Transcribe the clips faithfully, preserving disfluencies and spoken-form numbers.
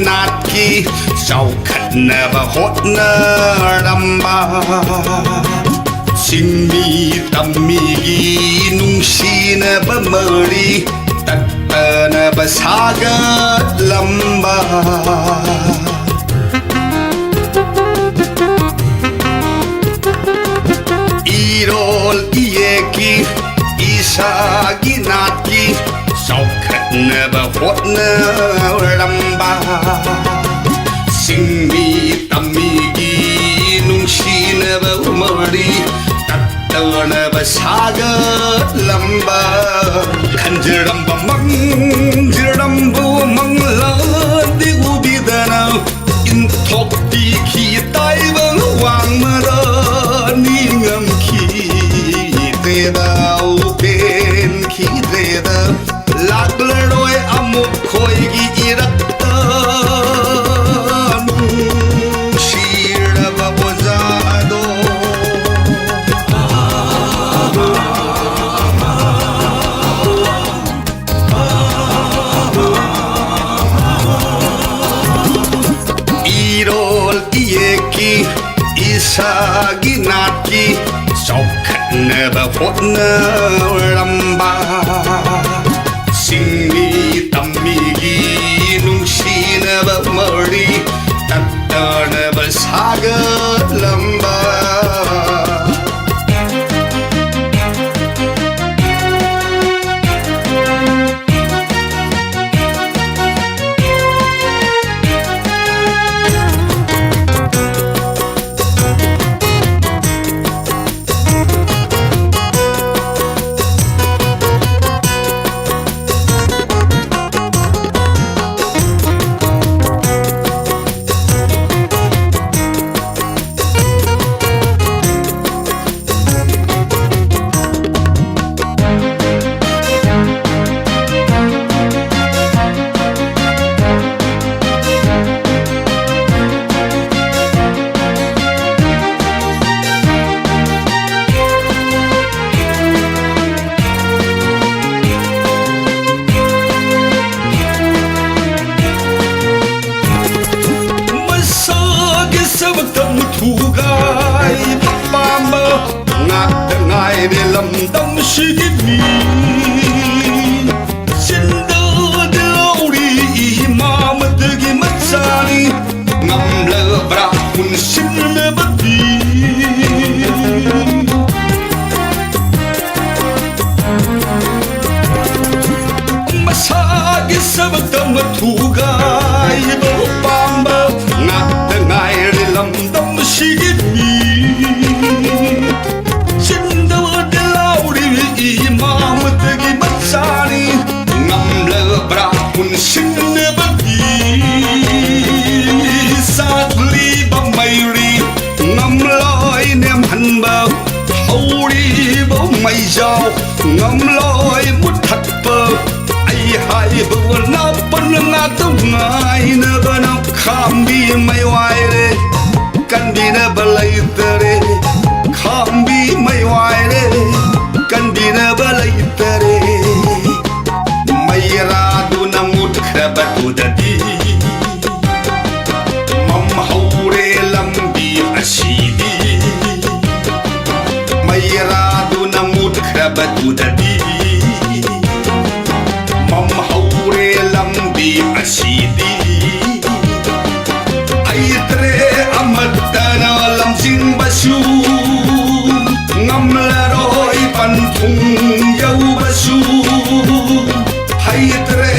ꯅꯥꯠꯀꯤ ꯆꯥꯎꯈꯠꯅꯕ ꯍꯣꯠꯅꯔꯝꯕ, ꯆꯤꯡꯃꯤ ꯇꯝꯃꯤꯒꯤ ꯅꯨꯡꯁꯤꯅꯕ ꯃꯔꯤ ꯇꯠꯇꯅꯕ ꯁꯥꯒꯠꯂꯝꯕ, ꯏꯔꯣꯜ ꯏꯌꯦꯛꯀꯤ ꯏꯁꯥꯒꯤ ꯅꯥꯠꯀꯤ ꯆꯥꯎꯈꯠꯅꯕ ꯍꯣꯠꯅꯔꯝꯕ, ꯆꯤꯡꯃꯤ ꯇꯝꯃꯤꯒꯤ ꯅꯨꯡꯁꯤꯅꯕ ꯃꯔꯤ ꯇꯠꯇꯅꯕ ꯁꯥꯒꯠꯂꯝꯕ, ꯈꯟꯖꯔꯝꯕ ꯃꯪꯖꯔꯝꯕ ꯃꯪꯂꯥꯟꯗꯤ ꯎꯕꯤꯗꯅ, ꯏꯟꯊꯣꯛꯄꯤꯈꯤ ꯇꯥꯏꯕꯪ ꯋꯥꯡꯃꯗ꯫ ꯅꯤꯡꯉꯝꯈꯤꯗ꯭ꯔꯦꯗ, ꯄꯦꯟꯈꯤꯗ꯭ꯔꯦꯗ, ꯂꯥꯛꯂꯔꯣꯏ ꯑꯃꯨꯛ ꯈꯣꯏꯒꯤ ꯏꯔꯛꯇ ꯅꯨꯡꯁꯤꯔꯕ ꯑꯣꯖꯥꯗꯣ꯫ ꯏꯔꯣꯜ ꯏꯌꯦꯛꯀꯤ ꯏꯁꯥꯒꯤ ꯅꯥꯠꯀꯤ ꯆꯥꯎꯈꯠꯅꯕ ꯍꯣꯠꯅꯔꯝꯕ, ꯆꯤꯡꯃꯤ ꯇꯝꯃꯤꯒꯤ ꯅꯨꯡꯁꯤꯅꯕ ꯃꯔꯤ ꯇꯠꯇꯅꯕ ꯁꯥꯒꯠꯂꯝꯕ꯫ ꯂꯝꯗꯝꯁꯤꯒꯤ ꯃꯤ꯫ ꯆꯤꯟꯗꯗꯤ ꯂꯧꯔꯤ ꯏꯃꯥ ꯑꯃꯠꯇꯒꯤ ꯃꯆꯥꯅꯤ꯫ ꯉꯝꯂꯕ꯭ꯔꯥ ꯄꯨꯟꯁꯤꯟꯅꯕꯗꯤ? ꯃꯁꯥꯒꯤ ꯁꯕꯛꯇ ꯃꯊꯨꯒꯥꯏꯕ ꯄꯥꯝꯕ ꯉꯥꯛꯇ ꯉꯥꯏꯔꯦ ꯂꯝꯗꯝꯁꯤꯒꯤ ꯃꯤ꯫ ꯆꯤꯟꯗꯕꯗ ꯂꯥꯎꯔꯤꯕ ꯏꯃꯥ ꯑꯃꯠꯇꯒꯤ ꯃꯆꯥꯅꯤ꯫ ꯉꯝꯂꯕ꯭ꯔꯥ ꯄꯨꯟꯁꯤꯟꯅꯕꯗꯤ? ꯆꯥꯛꯂꯤꯕ ꯃꯩꯔꯤ ꯉꯝꯂꯣꯏ ꯅꯦꯝꯍꯟꯕ, ꯍꯧꯔꯤꯕ ꯃꯩꯖꯥꯎ ꯉꯝꯂꯣꯏ ꯃꯨꯊꯠꯄ꯫ ꯑꯩ ꯍꯥꯏꯕ ꯅꯥꯄꯟ ꯉꯥꯛꯇ ꯉꯥꯏꯅꯕꯅ ꯈꯥꯝꯕꯤ ꯃꯩ ꯋꯥꯏꯔꯦ꯫ ꯀꯟꯕꯤꯅꯕ ꯂꯩꯇꯔꯦ, ꯈꯥꯝꯕꯤ ꯃꯩ ꯋꯥꯏꯔꯦ, ꯀꯟꯕꯤꯅꯕ ꯂꯩꯇꯔꯦ꯫ ꯃꯩꯔꯥꯗꯨꯅ ꯃꯨꯠꯈ꯭ꯔꯕꯗꯨꯗꯗꯤ ꯃꯝꯍꯧꯔꯦ ꯂꯝꯕꯤ ꯑꯁꯤꯗꯤ꯫ ꯃꯩꯔꯥꯗꯨꯅ ꯃꯨꯠꯈ꯭ꯔꯕꯗꯨꯗꯗꯤ ꯃꯝꯍꯧꯔꯦ ꯂꯝꯕꯤ ꯑꯁꯤꯗꯤ꯫ ꯍꯩꯇ꯭ꯔꯦ ꯑꯃꯠꯇꯅ ꯂꯝꯖꯤꯡꯕꯁꯨ, ꯉꯝꯂꯔꯣꯏ ꯄꯟꯊꯨꯡ ꯌꯧꯕꯁꯨ꯫ ꯍꯩꯇ꯭ꯔꯦ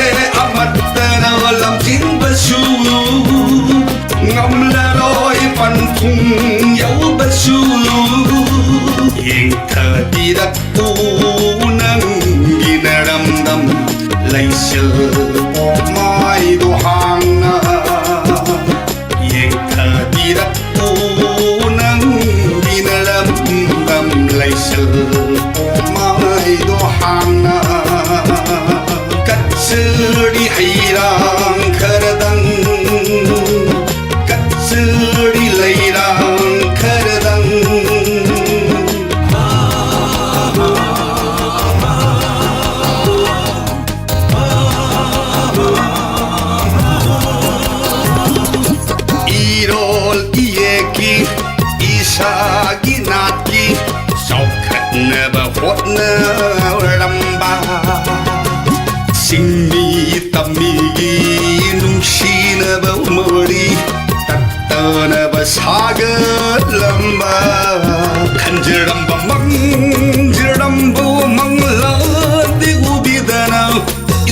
ꯑꯃꯠꯇꯅ ꯂꯝꯖꯤꯡꯕꯁꯨ, ꯉꯝꯂꯔꯣꯏ ꯄꯟꯊꯨꯡ ꯌꯧꯕꯁꯨ꯫ ꯌꯦꯡꯊꯕꯤꯔꯛ ꯎ ꯅꯪꯒꯤ ꯅꯔꯝꯗꯝ ꯂꯩꯁꯤꯜ ꯃꯥꯏꯗꯣ ꯍꯥꯡꯅ꯫ ꯌꯦꯡꯊꯕꯤꯔꯛꯎ ꯅꯪꯒꯤ ꯅꯔꯝꯗꯝ ꯂꯩꯁꯤꯜ ꯃꯥꯏꯗꯣ ꯍꯥꯡꯅ꯫ ꯀꯠꯆꯔꯤ ꯍꯩꯔꯥꯡ ꯈꯔꯗꯪ, ꯀꯠꯆꯔꯤ ꯂꯩꯔꯥꯡ ꯈꯔꯗꯪ꯫ ꯏꯔꯣꯜ ꯏꯌꯦꯛꯀꯤ ꯏꯁꯥꯒꯤ ꯅꯥꯠꯀꯤ ꯆꯥꯎꯈꯠꯅ ꯍꯣꯠꯅꯔꯝꯕ ꯆꯤꯡꯃꯤ ꯇꯝꯃꯤꯒꯤ ꯅꯨꯡꯁꯤꯅꯕ ꯃꯔꯤ ꯇꯠꯇꯅꯕ ꯁꯥꯒꯠꯂꯝꯕ, ꯈꯟꯖꯔꯝꯕ ꯃꯪꯖꯔꯝꯕ ꯃꯪꯂꯥꯟꯗꯤ ꯎꯕꯤꯗꯅ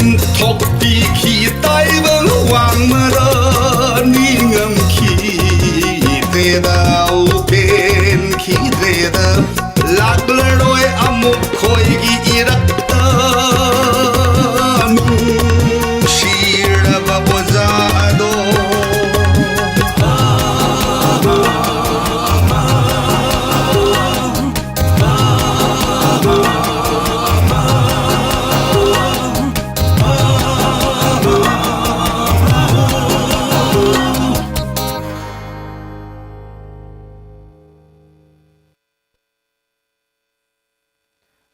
ꯏꯟꯊꯣꯛꯄꯤꯈꯤ ꯇꯥꯏꯕꯪ ꯋꯥꯡꯃꯗ꯫ ꯅꯤꯡꯉꯝꯈꯤꯗ꯭ꯔꯦꯗ, ꯄꯦꯟꯈꯤꯗ꯭ꯔꯦꯗ, ꯂꯥꯛꯂꯔꯣꯏ ꯑꯃꯨꯛ ꯈꯣꯏꯒꯤ ꯏꯔꯛꯇ ꯅꯨꯡꯁꯤꯔꯕ ꯑꯣꯖꯥꯗꯣ꯫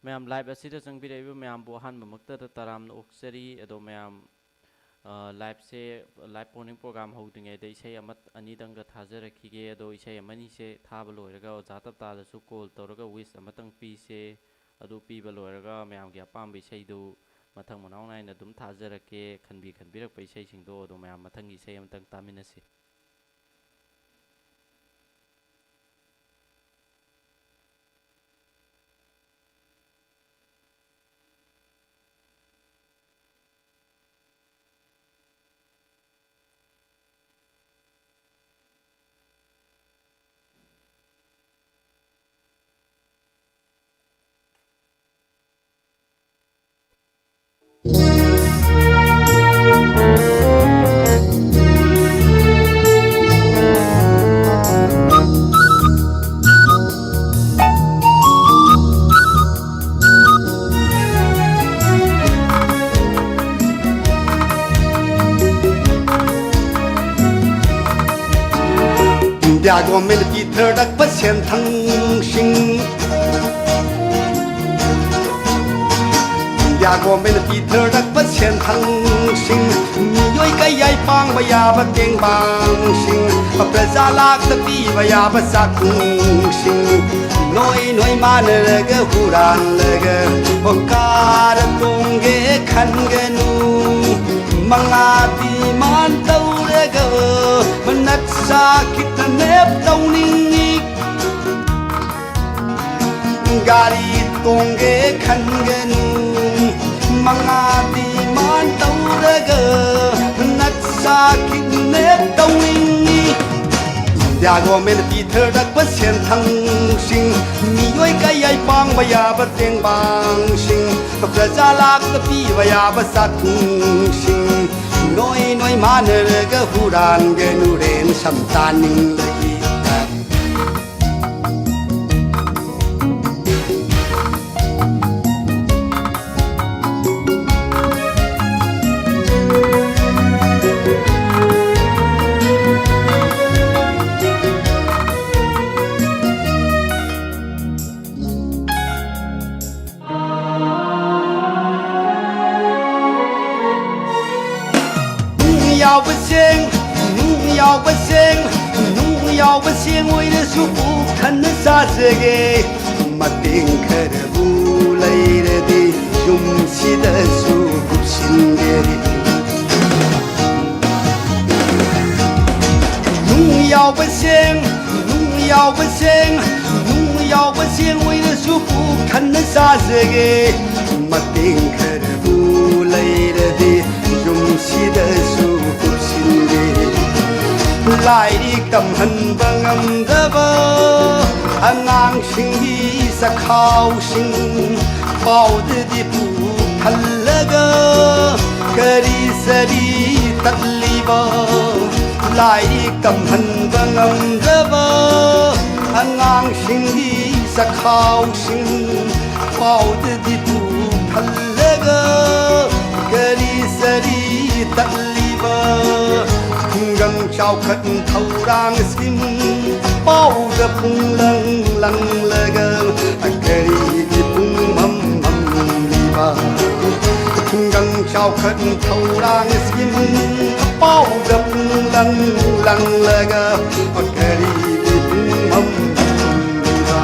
ꯃꯌꯥꯝ, ꯂꯥꯏꯚ ꯑꯁꯤꯗ ꯆꯪꯕꯤꯔꯛꯏꯕ ꯃꯌꯥꯝꯕꯨ ꯑꯍꯥꯟꯕꯃꯛꯇꯗ ꯇꯔꯥꯝꯅ ꯑꯣꯛꯆꯔꯤ꯫ ꯑꯗꯣ ꯃꯌꯥꯝ, ꯑ, ꯂꯥꯏꯚꯁꯦ, ꯂꯥꯏꯚ ꯐꯣꯟ ꯏꯟ ꯄ꯭ꯔꯣꯒ꯭ꯔꯥꯝ ꯍꯧꯗ꯭ꯔꯤꯉꯩꯗ ꯏꯁꯩ ꯑꯃ ꯑꯅꯤꯗꯪꯒ ꯊꯥꯖꯔꯛꯈꯤꯒꯦ꯫ ꯑꯗꯣ ꯏꯁꯩ ꯑꯃꯅꯤꯁꯦ ꯊꯥꯕ ꯂꯣꯏꯔꯒ ꯑꯣꯖꯥ ꯇꯞꯇꯥꯗꯁꯨ ꯀꯣꯜ ꯇꯧꯔꯒ ꯋꯤꯁ ꯑꯃꯇꯪ ꯄꯤꯁꯦ꯫ ꯑꯗꯨ ꯄꯤꯕ ꯂꯣꯏꯔꯒ ꯃꯌꯥꯝꯒꯤ ꯑꯄꯥꯝꯕ ꯏꯁꯩꯗꯨ ꯃꯊꯪ ꯃꯅꯥꯎ ꯅꯥꯏꯅ ꯑꯗꯨꯝ ꯊꯥꯖꯔꯛꯀꯦ꯫ ꯈꯟꯕꯤ ꯈꯟꯕꯤꯔꯛꯄ ꯏꯁꯩꯁꯤꯡꯗꯣ ꯑꯗꯣ ꯃꯌꯥꯝ ꯃꯊꯪꯒꯤ ꯏꯁꯩ ꯑꯃꯇꯪ ꯇꯥꯃꯤꯟꯅꯁꯤ꯫ ꯏꯟꯗꯤꯌꯥ ꯒꯣꯔꯃꯦꯟꯅ ꯄꯤꯊꯔꯛꯄ ꯁꯦꯟꯊꯪꯁꯤꯡ, ꯏꯟꯗꯤꯌꯥ ꯒꯣꯔꯃꯦꯟꯅ ꯄꯤꯊꯔꯛꯄ ꯁꯦꯟꯊꯪꯁꯤꯡ, ꯃꯤꯑꯣꯏ ꯀꯌꯥꯏ ꯄꯥꯡꯕ ꯌꯥꯕ ꯇꯦꯡꯕꯥꯡꯁꯤꯡ, ꯄ꯭ꯔꯖꯥ ꯂꯥꯛꯇ ꯄꯤꯕ ꯌꯥꯕ ꯆꯥꯛꯈꯨꯝꯁꯤꯡ, ꯅꯣꯏ ꯅꯣꯏ ꯃꯥꯟꯅꯔꯒ ꯍꯨꯔꯥꯟꯂꯒ ꯀꯥꯔ ꯇꯣꯡꯒꯦ ꯈꯟꯒꯅꯨ꯫ ꯃꯉꯥ ꯗꯤꯃꯥꯟ ꯇꯧꯔꯒ ꯅꯠꯁꯥ ꯈꯤꯇ ꯅꯦꯞ ꯇꯧꯅꯤꯡꯉꯤ꯫ ꯒꯥꯔꯤ ꯇꯣꯡꯒꯦ ꯈꯟꯒꯅꯨ꯫ ꯃꯉꯥ ꯗꯤꯃꯥꯟ ꯇꯧꯔꯒ ꯅꯠꯁꯥ ꯈꯤꯇ ꯅꯦꯞ ꯇꯧꯅꯤꯡꯉꯤ꯫ ꯏꯟꯗꯤꯌꯥ ꯒꯣꯔꯃꯦꯟꯅ ꯄꯤꯊꯔꯛꯄ ꯁꯦꯟꯊꯪꯁꯤꯡ, ꯃꯤꯑꯣꯏ ꯀꯌꯥꯏ ꯄꯥꯡꯕ ꯌꯥꯕ ꯇꯦꯡꯕꯥꯡꯁꯤꯡ, ꯄ꯭ꯔꯖꯥ ꯂꯥꯛꯇ ꯄꯤꯕ ꯌꯥꯕ ꯆꯥꯛꯈꯨꯝꯁꯤꯡ, ꯅꯣꯏ ꯅꯣꯏ ꯃꯥꯟꯅꯔꯒ ꯍꯨꯔꯥꯟꯒꯅꯨ꯫ ꯔꯦꯟꯁꯝ ꯇꯥꯅꯤꯡꯂꯛꯏ꯫ ꯅꯨꯡ ꯌꯥꯎꯕꯁꯤꯡ, ꯅꯨꯡ ꯌꯥꯎꯕꯁꯤꯡ, ꯅꯨꯡ ꯌꯥꯎꯕꯁꯤꯡ ꯑꯣꯏꯔꯁꯨ ꯄꯨꯛ ꯊꯟꯅ ꯆꯥꯖꯒꯦ꯫ ꯃꯇꯦꯡ ꯈꯔꯕꯨ ꯂꯩꯔꯗꯤ ꯌꯨꯝꯁꯤꯗꯁꯨ ꯀꯨꯞꯁꯤꯟꯒꯦ꯫ ꯅꯨꯡ ꯌꯥꯎꯕꯁꯤꯡ, ꯅꯨꯡ ꯌꯥꯎꯕꯁꯤꯡ, ꯅꯨꯡ ꯌꯥꯎꯕꯁꯤꯡ ꯑꯣꯏꯔꯁꯨ ꯄꯨꯛ ꯊꯟꯅ ꯆꯥꯖꯒꯦ꯫ ꯃꯇꯦꯡ ꯈꯔꯕꯨ ꯂꯩꯔꯗꯤ ꯌꯨꯝꯁꯤꯗꯁꯨ ꯀꯨꯞꯁꯤꯟꯒꯦ꯫ ꯂꯥꯏꯔꯤꯛ ꯇꯝꯍꯟꯕ ꯉꯝꯗꯕ ꯑꯉꯥꯡꯁꯤꯡꯒꯤ ꯆꯈꯥꯎꯁꯤꯡ ꯄꯥꯎꯗꯗꯤ ꯄꯨꯛ ꯊꯜꯂꯒ ꯀꯔꯤ ꯆꯔꯤ ꯇꯠꯂꯤꯕ? ꯂꯥꯏꯔꯤꯛ ꯇꯝꯍꯟꯕ ꯉꯝꯗꯕ ꯑꯉꯥꯡꯁꯤꯡꯒꯤ ꯆꯈꯥꯎꯁꯤꯡ ꯄꯥꯎꯗꯗꯤ ꯄꯨꯛ ꯊꯜꯂꯒ ꯀꯔꯤ ꯆꯔꯤ ꯇꯠꯂꯤꯕ? ꯈꯨꯡꯒꯪ ꯆꯥꯎꯈꯠ ꯊꯧꯔꯥꯡ ꯁ꯭ꯀꯤꯝ ꯄꯥꯎꯗ ꯄꯨꯡꯂꯪ ꯂꯪꯂꯒ ꯀꯔꯤꯒꯤ ꯄꯨꯡꯃꯝ ꯃꯝꯂꯤꯕ? ꯋꯥꯈꯜ ꯊꯧꯔꯥꯡ ꯁ꯭ꯀꯤꯝ ꯄꯥꯎꯗ ꯄꯨꯡ ꯂꯪ ꯂꯪꯂꯒ ꯀꯔꯤꯒꯤ ꯄꯨꯡꯐꯝ ꯐꯝꯂꯤꯕ?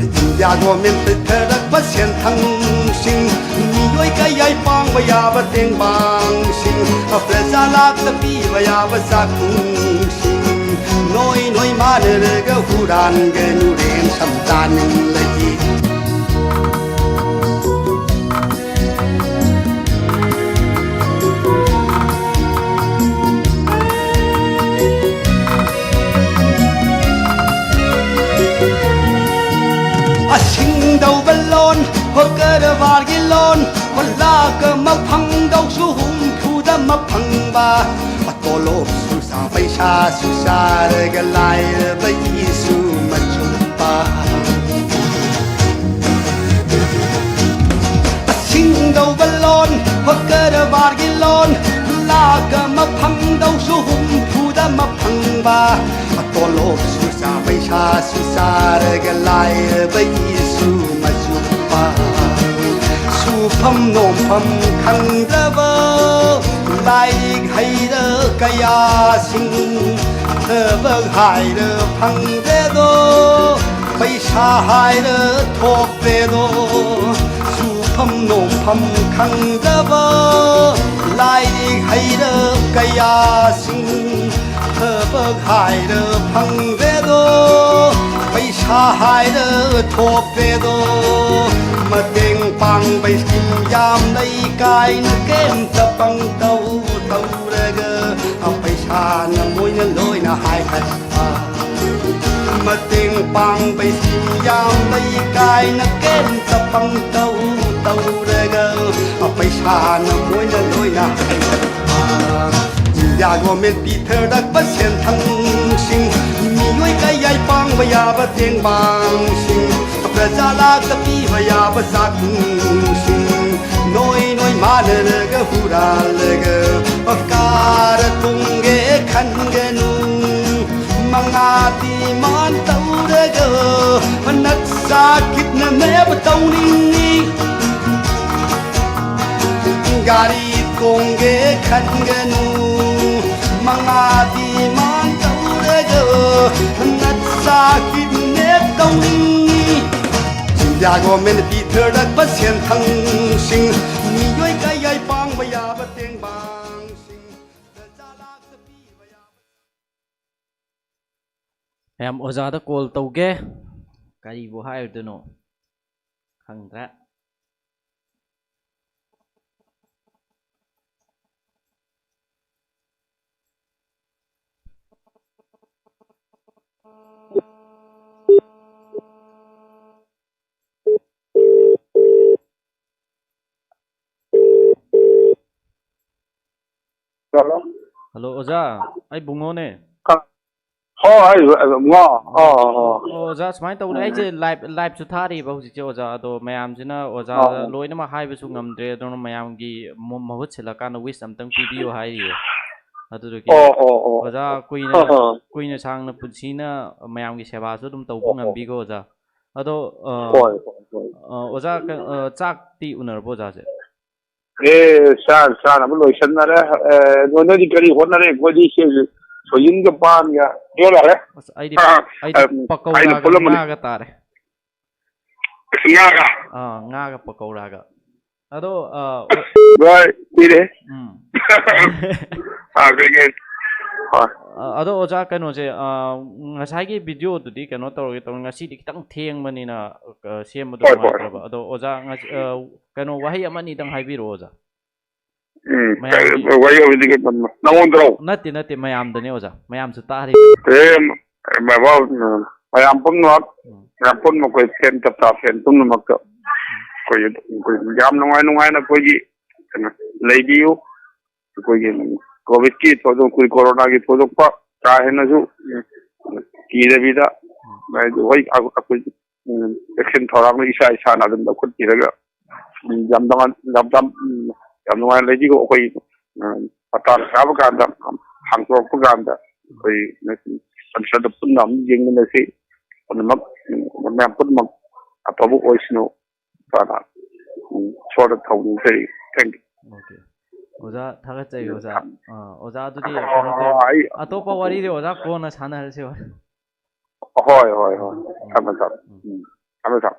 ꯏꯟꯗꯤꯌꯥ ꯒꯣꯔꯃꯦꯟ ꯄꯤꯊꯔꯛꯄ ꯁꯦꯟꯊꯪꯁꯤꯡ, ꯃꯤꯑꯣꯏ ꯀꯌꯥꯏ ꯄꯥꯡꯕ ꯌꯥꯕ ꯇꯦꯡꯕꯥꯡꯁꯤꯡ, ꯄ꯭ꯔꯖꯥ ꯂꯥꯛꯇ ꯄꯤꯕ ꯌꯥꯕ ꯆꯥꯛꯈꯨꯝꯁꯤꯡ, ꯅꯣꯏ ꯅꯣꯏ ꯃꯥꯟꯅꯔꯒ ꯍꯨꯔꯥꯟꯒꯅꯨ ꯔꯦꯟꯁꯝ ꯇꯥꯅꯤꯡꯂꯗꯤ꯫ ꯑꯁꯤꯡꯗꯧꯕ ꯂꯣꯟ, ꯍꯣ ꯀꯔꯕꯥꯔꯒꯤ ꯂꯣꯟ, ꯍꯣ ꯂꯥꯛ ꯑꯃ ꯐꯪꯗꯧꯁꯨ ꯍꯨꯝꯐꯨꯗ ꯑꯃ ꯐꯪꯕ, ꯇꯣꯂꯣꯞꯁꯨ ꯆꯥ, ꯄꯩꯁꯥꯁꯨ ꯆꯥꯔꯒ ꯂꯥꯏꯔꯕꯒꯤꯁꯨ ꯃꯆꯨꯝꯕ꯫ ꯑꯁꯤꯡꯗꯧꯕ ꯂꯣꯟ, ꯍꯣ ꯀꯔꯕꯥꯔꯒꯤ ꯂꯣꯟ, ꯂꯥꯛ ꯑꯃ ꯐꯪꯗꯧꯁꯨ ꯍꯨꯝꯐꯨꯗ ꯑꯃ ꯐꯪꯕ, ꯇꯣꯂꯣꯞꯁꯨ ꯆꯥ, ꯄꯩꯁꯥꯁꯨ ꯆꯥꯔꯒ ꯂꯥꯏꯔꯕꯒꯤꯁꯨ ꯃꯆꯨꯝꯕ꯫ ꯁꯨꯐꯝ ꯅꯣꯝꯐꯝ ꯈꯪꯗꯕ ꯂꯥꯏꯔꯤꯛ ꯍꯩꯔ ꯀꯌꯥꯁꯤꯡ, ꯊꯕꯛ ꯍꯥꯏꯔ ꯐꯪꯗ꯭ꯔꯦꯗꯣ, ꯄꯩꯁꯥ ꯍꯥꯏꯔ ꯊꯣꯛꯇ꯭ꯔꯦꯗꯣ꯫ ꯁꯨꯐꯝ ꯅꯣꯝꯐꯝ ꯈꯪꯗꯕ ꯂꯥꯏꯔꯤꯛ ꯍꯩꯔ ꯀꯌꯥꯁꯤꯡ, ꯊꯕꯛ ꯍꯥꯏꯔ ꯐꯪꯗ꯭ꯔꯦꯗꯣ, ꯄꯩꯁꯥ ꯍꯥꯏꯔ ꯊꯣꯛꯇ꯭ꯔꯦꯗꯣ꯫ ꯃꯇꯦꯡ ꯄꯥꯡꯕꯩ ꯁ꯭ꯀꯤꯝ ꯌꯥꯝ ꯂꯩ ꯀꯥꯏꯅ ꯀꯩꯝꯇ ꯄꯪꯇꯧ ꯇꯧꯔꯒ, ꯄꯩꯁꯥꯅ ꯃꯣꯏꯅ ꯂꯣꯏꯅ ꯍꯥꯏꯈ꯭ꯔꯦ꯫ ꯃꯇꯦꯡ ꯄꯥꯡꯕꯩ ꯁ꯭ꯀꯤꯝ ꯌꯥꯝ ꯂꯩ ꯀꯥꯏꯅ ꯀꯩꯝꯇ ꯄꯪꯇꯧ ꯇꯧꯔꯒ, ꯄꯩꯁꯥꯅ ꯃꯣꯏꯅ ꯂꯣꯏꯅ ꯍꯥꯏꯈ꯭ꯔꯦ꯫ ꯏꯟꯗꯤꯌꯥ ꯒꯣꯔꯃꯦꯟ ꯄꯤꯊꯔꯛꯄ ꯁꯦꯟꯊꯪꯁꯤꯡ, ꯃꯤꯑꯣꯏ ꯀꯌꯥꯏ ꯄꯥꯡꯕ ꯌꯥꯕ ꯇꯦꯡꯕꯥꯡꯁꯤꯡ, ꯄ꯭ꯔꯖꯥ ꯂꯥꯛꯇ ꯄꯤꯕ ꯌꯥꯕ ꯆꯥꯛꯈꯨꯝꯁꯤꯡ, ꯅꯣꯏ ꯅꯣꯏ ꯃꯥꯟꯅꯔꯒ ꯍꯨꯔꯥꯜꯂꯒ ꯀꯥꯔ ꯇꯣꯡꯒꯦ ꯈꯟꯒꯅꯨ꯫ ꯃꯉꯥ ꯗꯤꯃꯥꯟ ꯇꯧꯔꯒ ꯅꯠꯁꯥ ꯀꯤꯠꯅꯦꯞ ꯇꯧꯅꯤꯡꯉꯤ꯫ ꯒꯥꯔꯤ ꯀꯣꯡꯒꯦ ꯈꯟꯒꯅꯨ, ꯃꯉꯥꯗꯤ ꯃꯥꯡ ꯇꯧꯔꯒ ꯅꯆꯥ ꯀꯤꯗꯅꯦꯞ ꯇꯧꯅꯤꯡꯉꯤ꯫ ꯏꯟꯗꯤꯌꯥ ꯒꯣꯔꯃꯦꯟꯅ ꯄꯤꯊꯔꯛꯄ ꯁꯦꯟꯊꯪꯁꯤꯡ, ꯃꯤꯑꯣꯏ ꯀꯌꯥꯏ ꯄꯥꯡꯕ ꯌꯥꯕ ꯇꯦꯡꯕꯥꯡꯁꯤꯡ, ꯆꯥꯂꯥꯛꯇ ꯄꯤꯕ ꯌꯥꯕ꯫ ꯃꯌꯥꯝ ꯑꯣꯖꯥꯗ ꯀꯣꯜ ꯇꯧꯒꯦ꯫ ꯀꯔꯤꯕꯨ ꯍꯥꯏꯔꯨꯗꯣꯏꯅꯣ? ꯈꯪꯗ꯭ꯔꯦ꯫ Hello? ꯍꯜꯂꯣ, ꯑꯣꯖꯥ꯫ ꯑꯩ ꯕꯨꯡꯉꯣꯅꯦ꯫ ꯑ, ꯍꯣ, ꯑꯩ, ꯑ, ꯕꯨꯡꯉꯣ꯫ ꯑꯣ, ꯑꯣ, ꯑꯣ꯫ ꯑꯣ, ꯑꯣꯖꯥ, ꯁꯨꯃꯥꯏꯅ ꯇꯧꯕꯅꯦ꯫ ꯎꯝ꯫ ꯑꯩꯁꯦ live, live-ꯁꯨ ꯊꯥꯔꯤꯕ ꯍꯧꯖꯤꯛꯁꯦ, ꯑꯣꯖꯥ꯫ ꯑꯗꯣ ꯃꯌꯥꯝꯁꯤꯅ ꯑꯣꯖꯥꯗ ꯑꯣ꯫ ꯂꯣꯏꯅꯃꯛ ꯍꯥꯏꯕꯁꯨ ꯉꯝꯗ꯭ꯔꯦ꯫ ꯑꯗꯨꯅ ꯃꯌꯥꯝꯒꯤ ꯃꯨ-, ꯃꯍꯨꯠ ꯁꯤꯜꯂꯀꯥꯟꯗ wish ꯑꯝꯇꯪ ꯄꯤꯕꯤꯌꯨ ꯍꯥꯏꯔꯤꯌꯦ꯫ ꯑꯗꯨꯗꯨꯒꯤ ꯑꯣ, ꯑꯣ, ꯑꯣ꯫ ꯑꯣꯖꯥ ꯀꯨꯏꯅ, ꯑꯣ, ꯑꯣ꯫ ꯀꯨꯏꯅ ꯁꯥꯡꯅ ꯄꯨꯟꯁꯤꯅ ꯃꯌꯥꯝꯒꯤ ꯁꯦꯕꯥꯁꯨ ꯑꯗꯨꯝ ꯇꯧꯕ ꯑꯣ, ꯑꯣ꯫ ꯉꯝꯕꯤꯀꯣ, ꯑꯣꯖꯥ꯫ ꯑꯗꯣ, ꯑ, ꯍꯣꯏ, ꯍꯣꯏ, ꯍꯣꯏ꯫ ꯑ, ꯑꯣꯖꯥ, ꯀ-, ꯑ, ꯆꯥꯛꯇꯤ ꯎꯅꯔꯕꯣ, ꯑꯣꯖꯥꯁꯦ? ꯑꯦ, ꯆꯥ-, ꯆꯥꯅꯕ ꯂꯣꯏꯁꯟꯅꯔꯦ꯫ ꯑꯦ, ꯅꯣꯏ-, ꯅꯣꯏꯗꯤ ꯀꯔꯤ ꯍꯣꯠꯅꯔꯦ? ꯑꯩꯈꯣꯏꯗꯤ ꯁꯤ ꯁꯣꯏꯖꯤꯟꯒ ꯄꯥꯟꯒ ꯌꯣꯜꯂꯔꯦ꯫ ꯑꯁ, ꯑꯩꯗꯤ, ꯑ, ꯑꯩꯗꯤ ꯑ, ꯑꯩꯅ ꯄꯀꯧꯔꯥꯒ ꯄꯨꯜꯂꯝꯕꯅꯤ꯫ ꯉꯥꯒ ꯇꯥꯔꯦ꯫ ꯑꯁ, ꯉꯥꯒ? ꯑꯥ, ꯉꯥꯒ ꯄꯀꯧꯔꯥꯒ꯫ ꯑꯗꯣ, ꯑ, ꯑꯣ-, ꯚꯥꯏ, ꯀꯨꯏꯔꯦ꯫ ꯎꯝ꯫ ꯑꯥ, ꯀꯩꯀꯩ? ꯍꯣꯏ꯫ ꯑ, ꯑꯗꯣ ꯑꯣꯖꯥ, ꯀꯩꯅꯣꯁꯦ, ꯑ, ꯉꯁꯥꯏꯒꯤ video-ꯗꯨꯗꯤ ꯀꯩꯅꯣ ꯇꯧꯔꯒꯦ ꯇꯧꯅꯤ, ꯉꯁꯤꯗꯤ ꯈꯤꯇꯪ ꯊꯦꯡꯕꯅꯤꯅ, ꯑ, ꯁꯦꯝꯕꯗꯣ ꯍꯣꯏ, ꯍꯣꯏ꯫ ꯅꯨꯡꯉꯥꯏꯇ꯭ꯔꯕ꯫ ꯑꯗꯣ ꯑꯣꯖꯥ, ꯉꯁꯤ, ꯑ, ꯀꯩꯅꯣ, ꯋꯥꯍꯩ ꯑꯃ ꯑꯅꯤꯗꯪ ꯍꯥꯏꯕꯤꯔꯛꯑꯣ, ꯑꯣꯖꯥ꯫ ꯎꯝ, ꯃꯌꯥꯝꯒꯤ ꯀꯩ ꯋꯥꯔꯤ ꯑꯣꯏꯗꯣꯏꯅꯣ? ꯅꯪꯉꯣꯟꯗꯔꯣ? ꯅꯠꯇꯦ, ꯅꯠꯇꯦ, ꯃꯌꯥꯝꯗꯅꯦ, ꯑꯣꯖꯥ꯫ ꯃꯌꯥꯝꯁꯨ ꯇꯥꯔꯤꯕꯅꯤ꯫ ꯑꯦ, ꯃ-, ꯃ-, ꯃꯌꯥꯝ ꯄꯨꯝꯅꯃꯛ, ꯎꯝ꯫ ꯃꯌꯥꯝ ꯄꯨꯝꯅꯃꯛ ꯑꯩꯈꯣꯏ fan, ꯇꯇꯥ fan ꯄꯨꯝꯅꯃꯛꯇ ꯎꯝ꯫ ꯑꯩꯈꯣꯏ, ꯑꯩꯈꯣꯏ ꯌꯥꯝ ꯅꯨꯡꯉꯥꯏ ꯅꯨꯡꯉꯥꯏꯅ ꯑꯩꯈꯣꯏꯒꯤ ꯀꯩꯅꯣ ꯂꯩꯕꯤꯌꯨ꯫ ꯑꯩꯈꯣꯏꯒꯤ COVID-ꯀꯤ ꯊꯧꯗꯣꯛ, ꯑꯩꯈꯣꯏ corona-ꯒꯤ ꯊꯧꯗꯣꯛꯄ ꯀꯥ ꯍꯦꯟꯅꯁꯨ ꯀꯤꯗꯕꯤꯗ, ꯎꯝ꯫ ꯍꯥꯏꯗꯤ ꯍꯣꯏ, ꯑꯩꯈꯣꯏ ꯎꯝ, ꯆꯦꯛꯁꯤꯟ ꯊꯧꯔꯥꯡꯗꯣ ꯏꯁꯥ ꯏꯁꯥꯅ ꯑꯗꯨꯝ ꯂꯧꯈꯠꯄꯤꯔꯒ, ꯎꯝ, ꯌꯥꯝ ꯅꯨꯡꯉꯥꯏ-, ꯌꯥꯝ, ꯌꯥꯝ, ꯎꯝ, ꯌꯥꯝ ꯅꯨꯡꯉꯥꯏꯅ ꯂꯩꯕꯤꯈꯣ꯫ ꯑꯩꯈꯣꯏ, ꯎꯝ, ꯃꯇꯥꯡ ꯆꯥꯕ ꯀꯥꯟꯗ, ꯍꯥꯡꯗꯣꯔꯛꯄ ꯀꯥꯟꯗ ꯑꯩꯈꯣꯏ ꯃꯁꯤ ꯁꯪꯁꯗ ꯄꯨꯟꯅ ꯑꯃꯨꯛ ꯌꯦꯡꯃꯤꯟꯅꯁꯤ꯫ ꯄꯨꯝꯅꯃꯛ, ꯎꯝ, ꯃꯌꯥꯝ ꯄꯨꯝꯅꯃꯛ ꯑꯐꯕ ꯑꯣꯏꯁꯅꯨ꯫ ꯐꯅ, ꯎꯝ, ꯏꯁꯣꯔꯗ ꯊꯧꯅꯤꯖꯔꯤ꯫ Thank you꯫ Okay꯫ ꯑꯣꯖꯥ, ꯊꯥꯒꯠꯆꯔꯤ, ꯑꯣꯖꯥ꯫ ꯑꯥ, ꯑꯣꯖꯥ, ꯑꯗꯨꯗꯤ ꯑꯣ, ꯀꯩꯅꯣ ꯇꯧ-, ꯑꯩ ꯑꯇꯣꯞꯄ ꯋꯥꯔꯤꯗꯤ ꯑꯣꯖꯥ ꯀꯣꯟꯅ ꯁꯥꯟꯅꯔꯁꯤ, ꯍꯣꯏ꯫ ꯍꯣꯏ, ꯍꯣꯏ, ꯍꯣꯏ꯫ ꯎꯝ, ꯊꯝꯃꯦ, ꯊꯝꯃꯦ꯫ ꯎꯝ꯫ ꯎꯝ, ꯊꯝꯃꯦ, ꯊꯝꯃꯦ꯫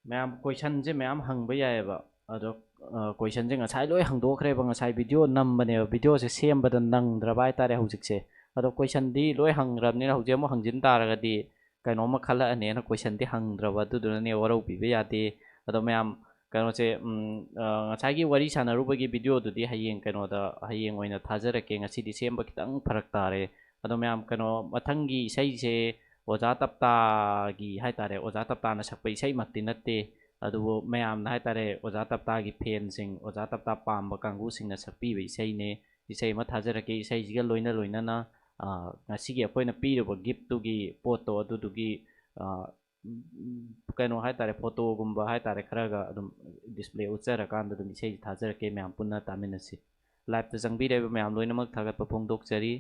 ꯃꯌꯥꯝ questionꯁꯦ ꯃꯌꯥꯝ ꯍꯪꯕ ꯌꯥꯏꯑꯕ꯫ ꯑꯗꯣ, ꯑ, questionꯁꯦ ꯉꯁꯥꯏ ꯂꯣꯏ ꯍꯪꯗꯣꯛꯈ꯭ꯔꯦꯕ꯫ ꯉꯁꯥꯏ video ꯅꯝꯕꯅꯦꯕ, videoꯁꯦ ꯁꯦꯝꯕꯗ ꯅꯪꯗ꯭ꯔꯕ ꯍꯥꯏꯇꯥꯔꯦ ꯍꯧꯖꯤꯛꯁꯦ꯫ ꯑꯗꯣ questionꯗꯤ ꯂꯣꯏ ꯍꯪꯈ꯭ꯔꯕꯅꯤꯅ ꯍꯧꯖꯤꯛ ꯑꯃꯨꯛ ꯍꯪꯖꯤꯟ ꯇꯥꯔꯒꯗꯤ ꯀꯩꯅꯣꯝꯃ ꯈꯜꯂꯛꯑꯅꯦꯅ questionꯗꯤ ꯍꯪꯗ꯭ꯔꯕ꯫ ꯑꯗꯨꯗꯨꯅꯅꯦ, ꯋꯥꯔꯧꯕꯤꯕ ꯌꯥꯗꯦ꯫ ꯑꯗꯣ ꯃꯌꯥꯝ ꯀꯩꯅꯣꯁꯦ, ꯎꯝ, ꯑ, ꯉꯁꯥꯏꯒꯤ ꯋꯥꯔꯤ ꯁꯥꯟꯅꯔꯨꯕꯒꯤ videoꯗꯨꯗꯤ ꯍꯌꯦꯡ ꯀꯩꯅꯣꯗ, ꯍꯌꯦꯡ ꯑꯣꯏꯅ ꯊꯥꯖꯔꯛꯀꯦ꯫ ꯉꯁꯤꯗꯤ ꯁꯦꯝꯕ ꯈꯤꯇꯪ ꯐꯔꯛ ꯇꯥꯔꯦ꯫ ꯑꯗꯣ ꯃꯌꯥꯝ ꯀꯩꯅꯣ, ꯃꯊꯪꯒꯤ ꯏꯁꯩꯁꯦ ꯑꯣꯖꯥ ꯇꯞꯇꯥꯒꯤ ꯍꯥꯏꯇꯥꯔꯦ, ꯑꯣꯖꯥ ꯇꯞꯇꯥꯅ ꯁꯛꯄ ꯏꯁꯩꯃꯛꯇꯤ ꯅꯠꯇꯦ꯫ ꯑꯗꯨꯕꯨ ꯃꯌꯥꯝꯅ ꯍꯥꯏꯇꯥꯔꯦ, ꯑꯣꯖꯥ ꯇꯞꯇꯥꯒꯤ fanꯁꯤꯡ, ꯑꯣꯖꯥ ꯇꯞꯇꯥ ꯄꯥꯝꯕ ꯀꯥꯡꯕꯨꯁꯤꯡꯅ ꯁꯛꯄꯤꯕ ꯏꯁꯩꯅꯦ꯫ ꯏꯁꯩ ꯑꯃ ꯊꯥꯖꯔꯛꯀꯦ꯫ ꯏꯁꯩꯁꯤꯒ ꯂꯣꯏꯅ ꯂꯣꯏꯅꯅ, ꯑ, ꯉꯁꯤꯒꯤ ꯑꯩꯈꯣꯏꯅ ꯄꯤꯔꯤꯕ giftꯇꯨꯒꯤ ꯄꯣꯠꯇꯣ ꯑꯗꯨꯗꯨꯒꯤ, ꯑ, ꯎꯝ, ꯀꯩꯅꯣ ꯍꯥꯏꯇꯥꯔꯦ, photoꯒꯨꯝꯕ ꯍꯥꯏꯇꯥꯔꯦ, ꯈꯔꯒ ꯑꯗꯨꯝ display ꯎꯠꯆꯔꯀꯥꯟꯗ ꯑꯗꯨꯝ ꯏꯁꯩꯁꯤ ꯊꯥꯖꯔꯛꯀꯦ, ꯃꯌꯥꯝ ꯄꯨꯟꯅ ꯇꯥꯃꯤꯟꯅꯁꯤ꯫ Liveꯇ ꯆꯪꯕꯤꯔꯛꯏꯕ ꯃꯌꯥꯝ ꯂꯣꯏꯅꯃꯛ ꯊꯥꯒꯠꯄ ꯐꯣꯡꯗꯣꯛꯆꯔꯤ꯫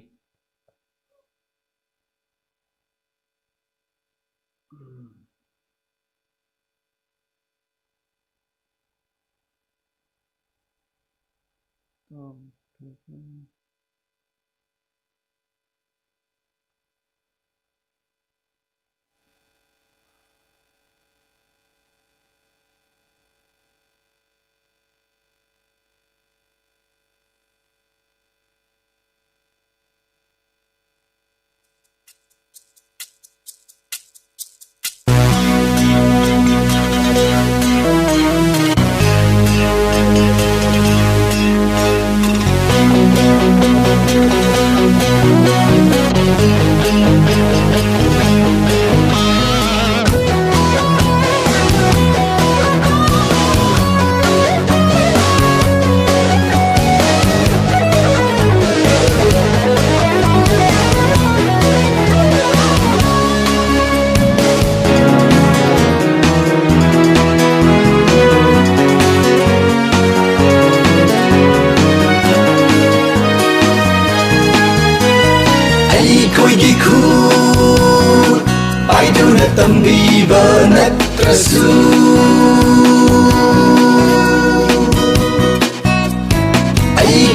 ꯑꯩꯈꯣꯏꯒꯤ ꯈꯨꯠ ꯄꯥꯏꯗꯨꯅ ꯇꯝꯕꯤꯕ ꯅꯠꯇ꯭ꯔꯁꯨ,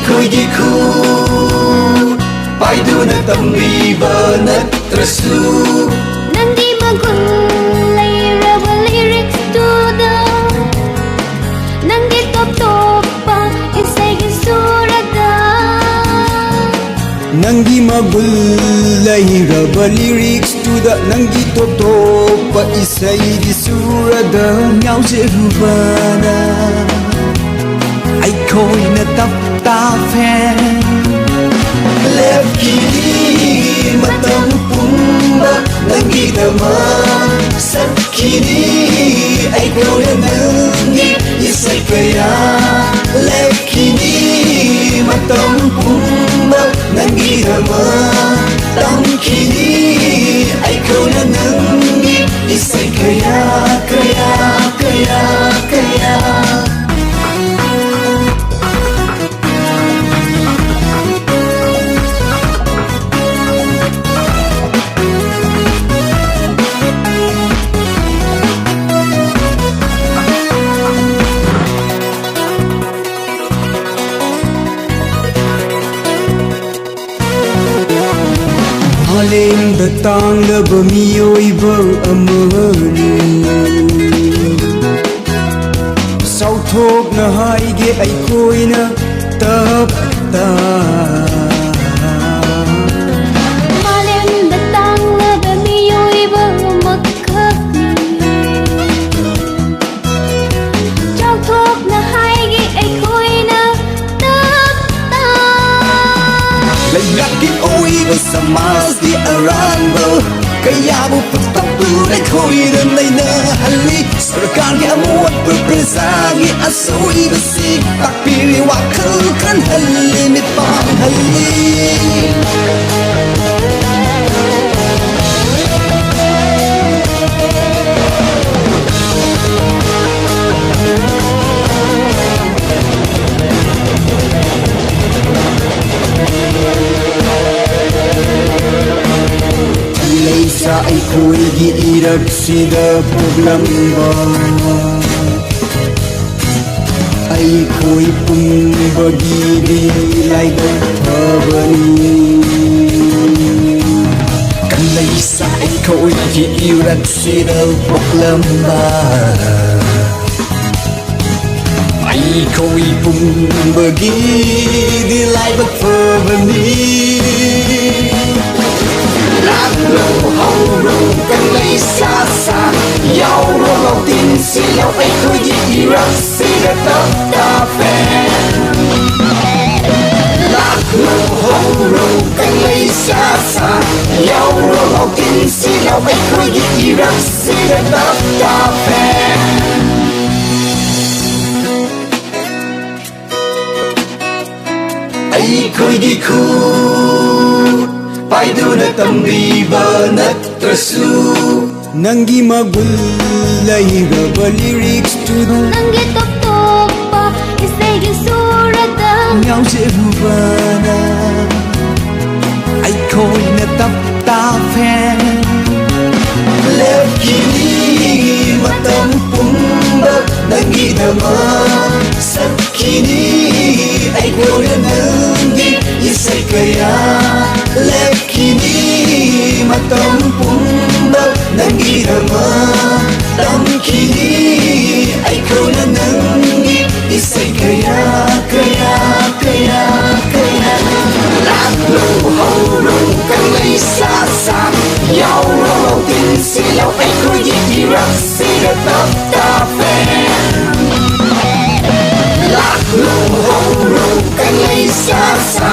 ꯑꯩꯈꯣꯏꯒꯤ ꯈꯨꯠ ꯄꯥꯏꯗꯨꯅ ꯇꯝꯕꯤꯕ ꯅꯠꯇ꯭ꯔꯁꯨ, ꯅꯪꯒꯤ ꯃꯒꯨꯟ ꯂꯩꯔꯕ ꯂꯤꯔꯤꯛꯇꯨꯗ, ꯅꯪꯒꯤ ꯇꯣꯞ ꯇꯣꯞꯄ ꯏꯁꯩꯒꯤ ꯁꯨꯔꯗ, ꯅꯪꯒꯤ ꯃꯒꯨꯟ ꯂꯩꯔꯕ ꯂꯤꯔꯤꯛꯁꯇꯨꯗ, ꯅꯪꯒꯤ ꯇꯣꯞ ꯇꯣꯞꯄ ꯏꯁꯩꯒꯤ ꯁꯨꯔꯗ ꯉꯥꯎꯖꯔꯨꯕꯅ ꯑꯩꯈꯣꯏꯅ ꯇꯞ ꯇꯥꯐꯦ꯫ ꯂꯦꯞꯈꯤꯅꯤ ꯃꯇꯝ ꯄꯨꯝꯕ ꯅꯪꯒꯤꯗꯃꯛ, ꯁꯛꯈꯤꯅꯤ ꯑꯩꯈꯣꯏꯅ ꯅꯪꯒꯤ ꯏꯁꯩ ꯀꯌꯥ꯫ ꯂꯦꯞꯈꯤꯅꯤ ꯃꯇꯝ ꯄꯨꯝꯕ ꯅꯪꯒꯤꯗꯃꯛ, ꯇꯝꯈꯤꯅꯤ ꯑꯩꯈꯣꯏꯅ ꯅꯪꯒꯤ ꯏꯁꯩ ꯀꯌꯥ, ꯀꯌꯥ, ꯀꯌꯥ, ꯀꯌꯥ꯫ ꯃꯥꯂꯦꯝꯗ ꯇꯥꯡꯂꯕ ꯃꯤꯑꯣꯏꯕ ꯑꯃꯅꯤ꯫ ꯆꯥꯎꯊꯣꯛꯅ ꯍꯥꯏꯒꯦ ꯑꯩꯈꯣꯏꯅ ꯇꯞ ꯇꯞ꯫ ꯃꯥꯂꯦꯝꯗ ꯇꯥꯡꯂꯕ ꯃꯤꯑꯣꯏꯕ ꯑꯃꯈꯛꯅꯤ꯫ ꯆꯥꯎꯊꯣꯛꯅ ꯍꯥꯏꯒꯦ ꯑꯩꯈꯣꯏꯅ ꯇꯞ ꯇꯞ꯫ ꯂꯩꯉꯥꯛꯀꯤ ꯑꯣꯏꯕ ꯁꯃꯥꯖꯀꯤ ꯑꯔꯥꯟꯕ ꯀꯌꯥꯕꯨ ꯄꯨꯊꯣꯛꯇꯨꯅ ꯑꯩꯈꯣꯏꯗ ꯅꯩꯅꯍꯜꯂꯤ꯫ ꯁꯔꯀꯥꯔꯒꯤ ꯑꯃꯣꯠꯄ ꯄ꯭ꯔꯖꯥꯒꯤ ꯑꯁꯣꯏꯕꯁꯤ ꯇꯥꯛꯄꯤꯔꯤ, ꯋꯥꯈꯜ ꯈꯟꯍꯜꯂꯤ, ꯃꯤꯠ ꯄꯥꯡꯍꯜꯂꯤ꯫ ꯂꯩꯁꯥ ꯑꯩꯈꯣꯏꯒꯤ ꯏꯔꯛꯁꯤꯗ ꯄꯣꯛꯂꯝꯕ ꯑꯩꯈꯣꯏ ꯄꯨꯝꯕꯒꯤꯗꯤ ꯂꯥꯏꯕꯛ ꯐꯕꯅꯤ꯫ ꯀꯪꯂꯩꯁꯥ ꯑꯩꯈꯣꯏꯒꯤ ꯏꯔꯛꯁꯤꯗ ꯄꯣꯛꯂꯝꯕ ꯑꯩꯈꯣꯏ ꯄꯨꯝꯕꯒꯤꯗꯤ ꯂꯥꯏꯕꯛ ꯐꯕꯅꯤ꯫ ꯂꯥꯛꯂꯣ ꯍꯧꯔꯣ ꯀꯪꯂꯩꯁꯥ ꯁꯥ, ꯌꯥꯎꯔꯣ ꯂꯧꯇꯤꯟꯁꯤꯜꯂꯣ ꯑꯩꯈꯣꯏꯒꯤ ꯏꯔꯛꯁꯤꯗ ꯇꯞ ꯇꯞ ꯐꯦꯟ꯫ ꯂꯥꯛꯂꯣ ꯍꯧꯔꯣ ꯀꯪꯂꯩꯁꯥ ꯁꯥ, ꯌꯥꯎꯔꯣ ꯂꯧꯇꯤꯟꯁꯤꯜꯂꯣ ꯑꯩꯈꯣꯏꯒꯤ ꯏꯔꯛꯁꯤꯗ ꯇꯞ ꯇꯞ ꯐꯦꯟ꯫ ꯑꯩꯈꯣꯏꯒꯤ ꯈꯨꯠ ꯄꯥꯏꯗꯨꯅ ꯇꯝꯕꯤꯕ ꯅꯠꯇ꯭ꯔꯁꯨ, ꯅꯪꯒꯤ ꯃꯒꯨꯟ ꯂꯩꯔꯕ ꯂꯤꯔꯤꯛꯁꯇꯨ, ꯅꯪꯒꯤ ꯇꯣꯞ ꯇꯣꯞꯄ ꯏꯁꯩꯒꯤ ꯁꯨꯔꯗ ꯉꯥꯎꯖꯔꯨꯕꯅ ꯑꯩꯈꯣꯏꯅ ꯇꯞ ꯇꯞ ꯐꯦꯟ꯫ ꯂꯦꯞꯈꯤꯅꯤ ꯃꯇꯝ ꯄꯨꯝꯕ ꯅꯪꯒꯤꯗꯃꯛ ꯁꯛꯈꯤꯅꯤ ꯑꯩꯈꯣꯏꯅ ꯅꯪꯒꯤ ꯏꯁꯩ ꯀꯌꯥ꯫ ꯂꯦꯞꯈꯤꯅꯤ ꯃꯇꯝ ꯄꯨꯝꯕ ꯅꯪꯒꯤꯗꯃꯛ ꯇꯝꯈꯤꯅꯤ ꯑꯩꯈꯣꯏꯅ ꯅꯪꯒꯤ ꯏꯁꯩ ꯀꯌꯥ, ꯀꯌꯥ, ꯀꯌꯥ, ꯀꯌꯥ꯫ ꯂꯥꯛꯂꯣ ꯍꯧꯔꯣ ꯀꯪꯂꯩꯁꯥ ꯁꯥ, ꯌꯥꯎꯔꯣ ꯇꯤꯟꯁꯤꯜꯂꯣ ꯑꯩꯈꯣꯏꯒꯤ ꯏꯔꯛꯁꯤꯗ ꯇꯞ ꯇꯞ ꯐꯦꯟ꯫ ꯂꯥꯛꯂꯣ ꯍꯧꯔꯣ ꯀꯪꯂꯩꯁꯥ ꯁꯥ,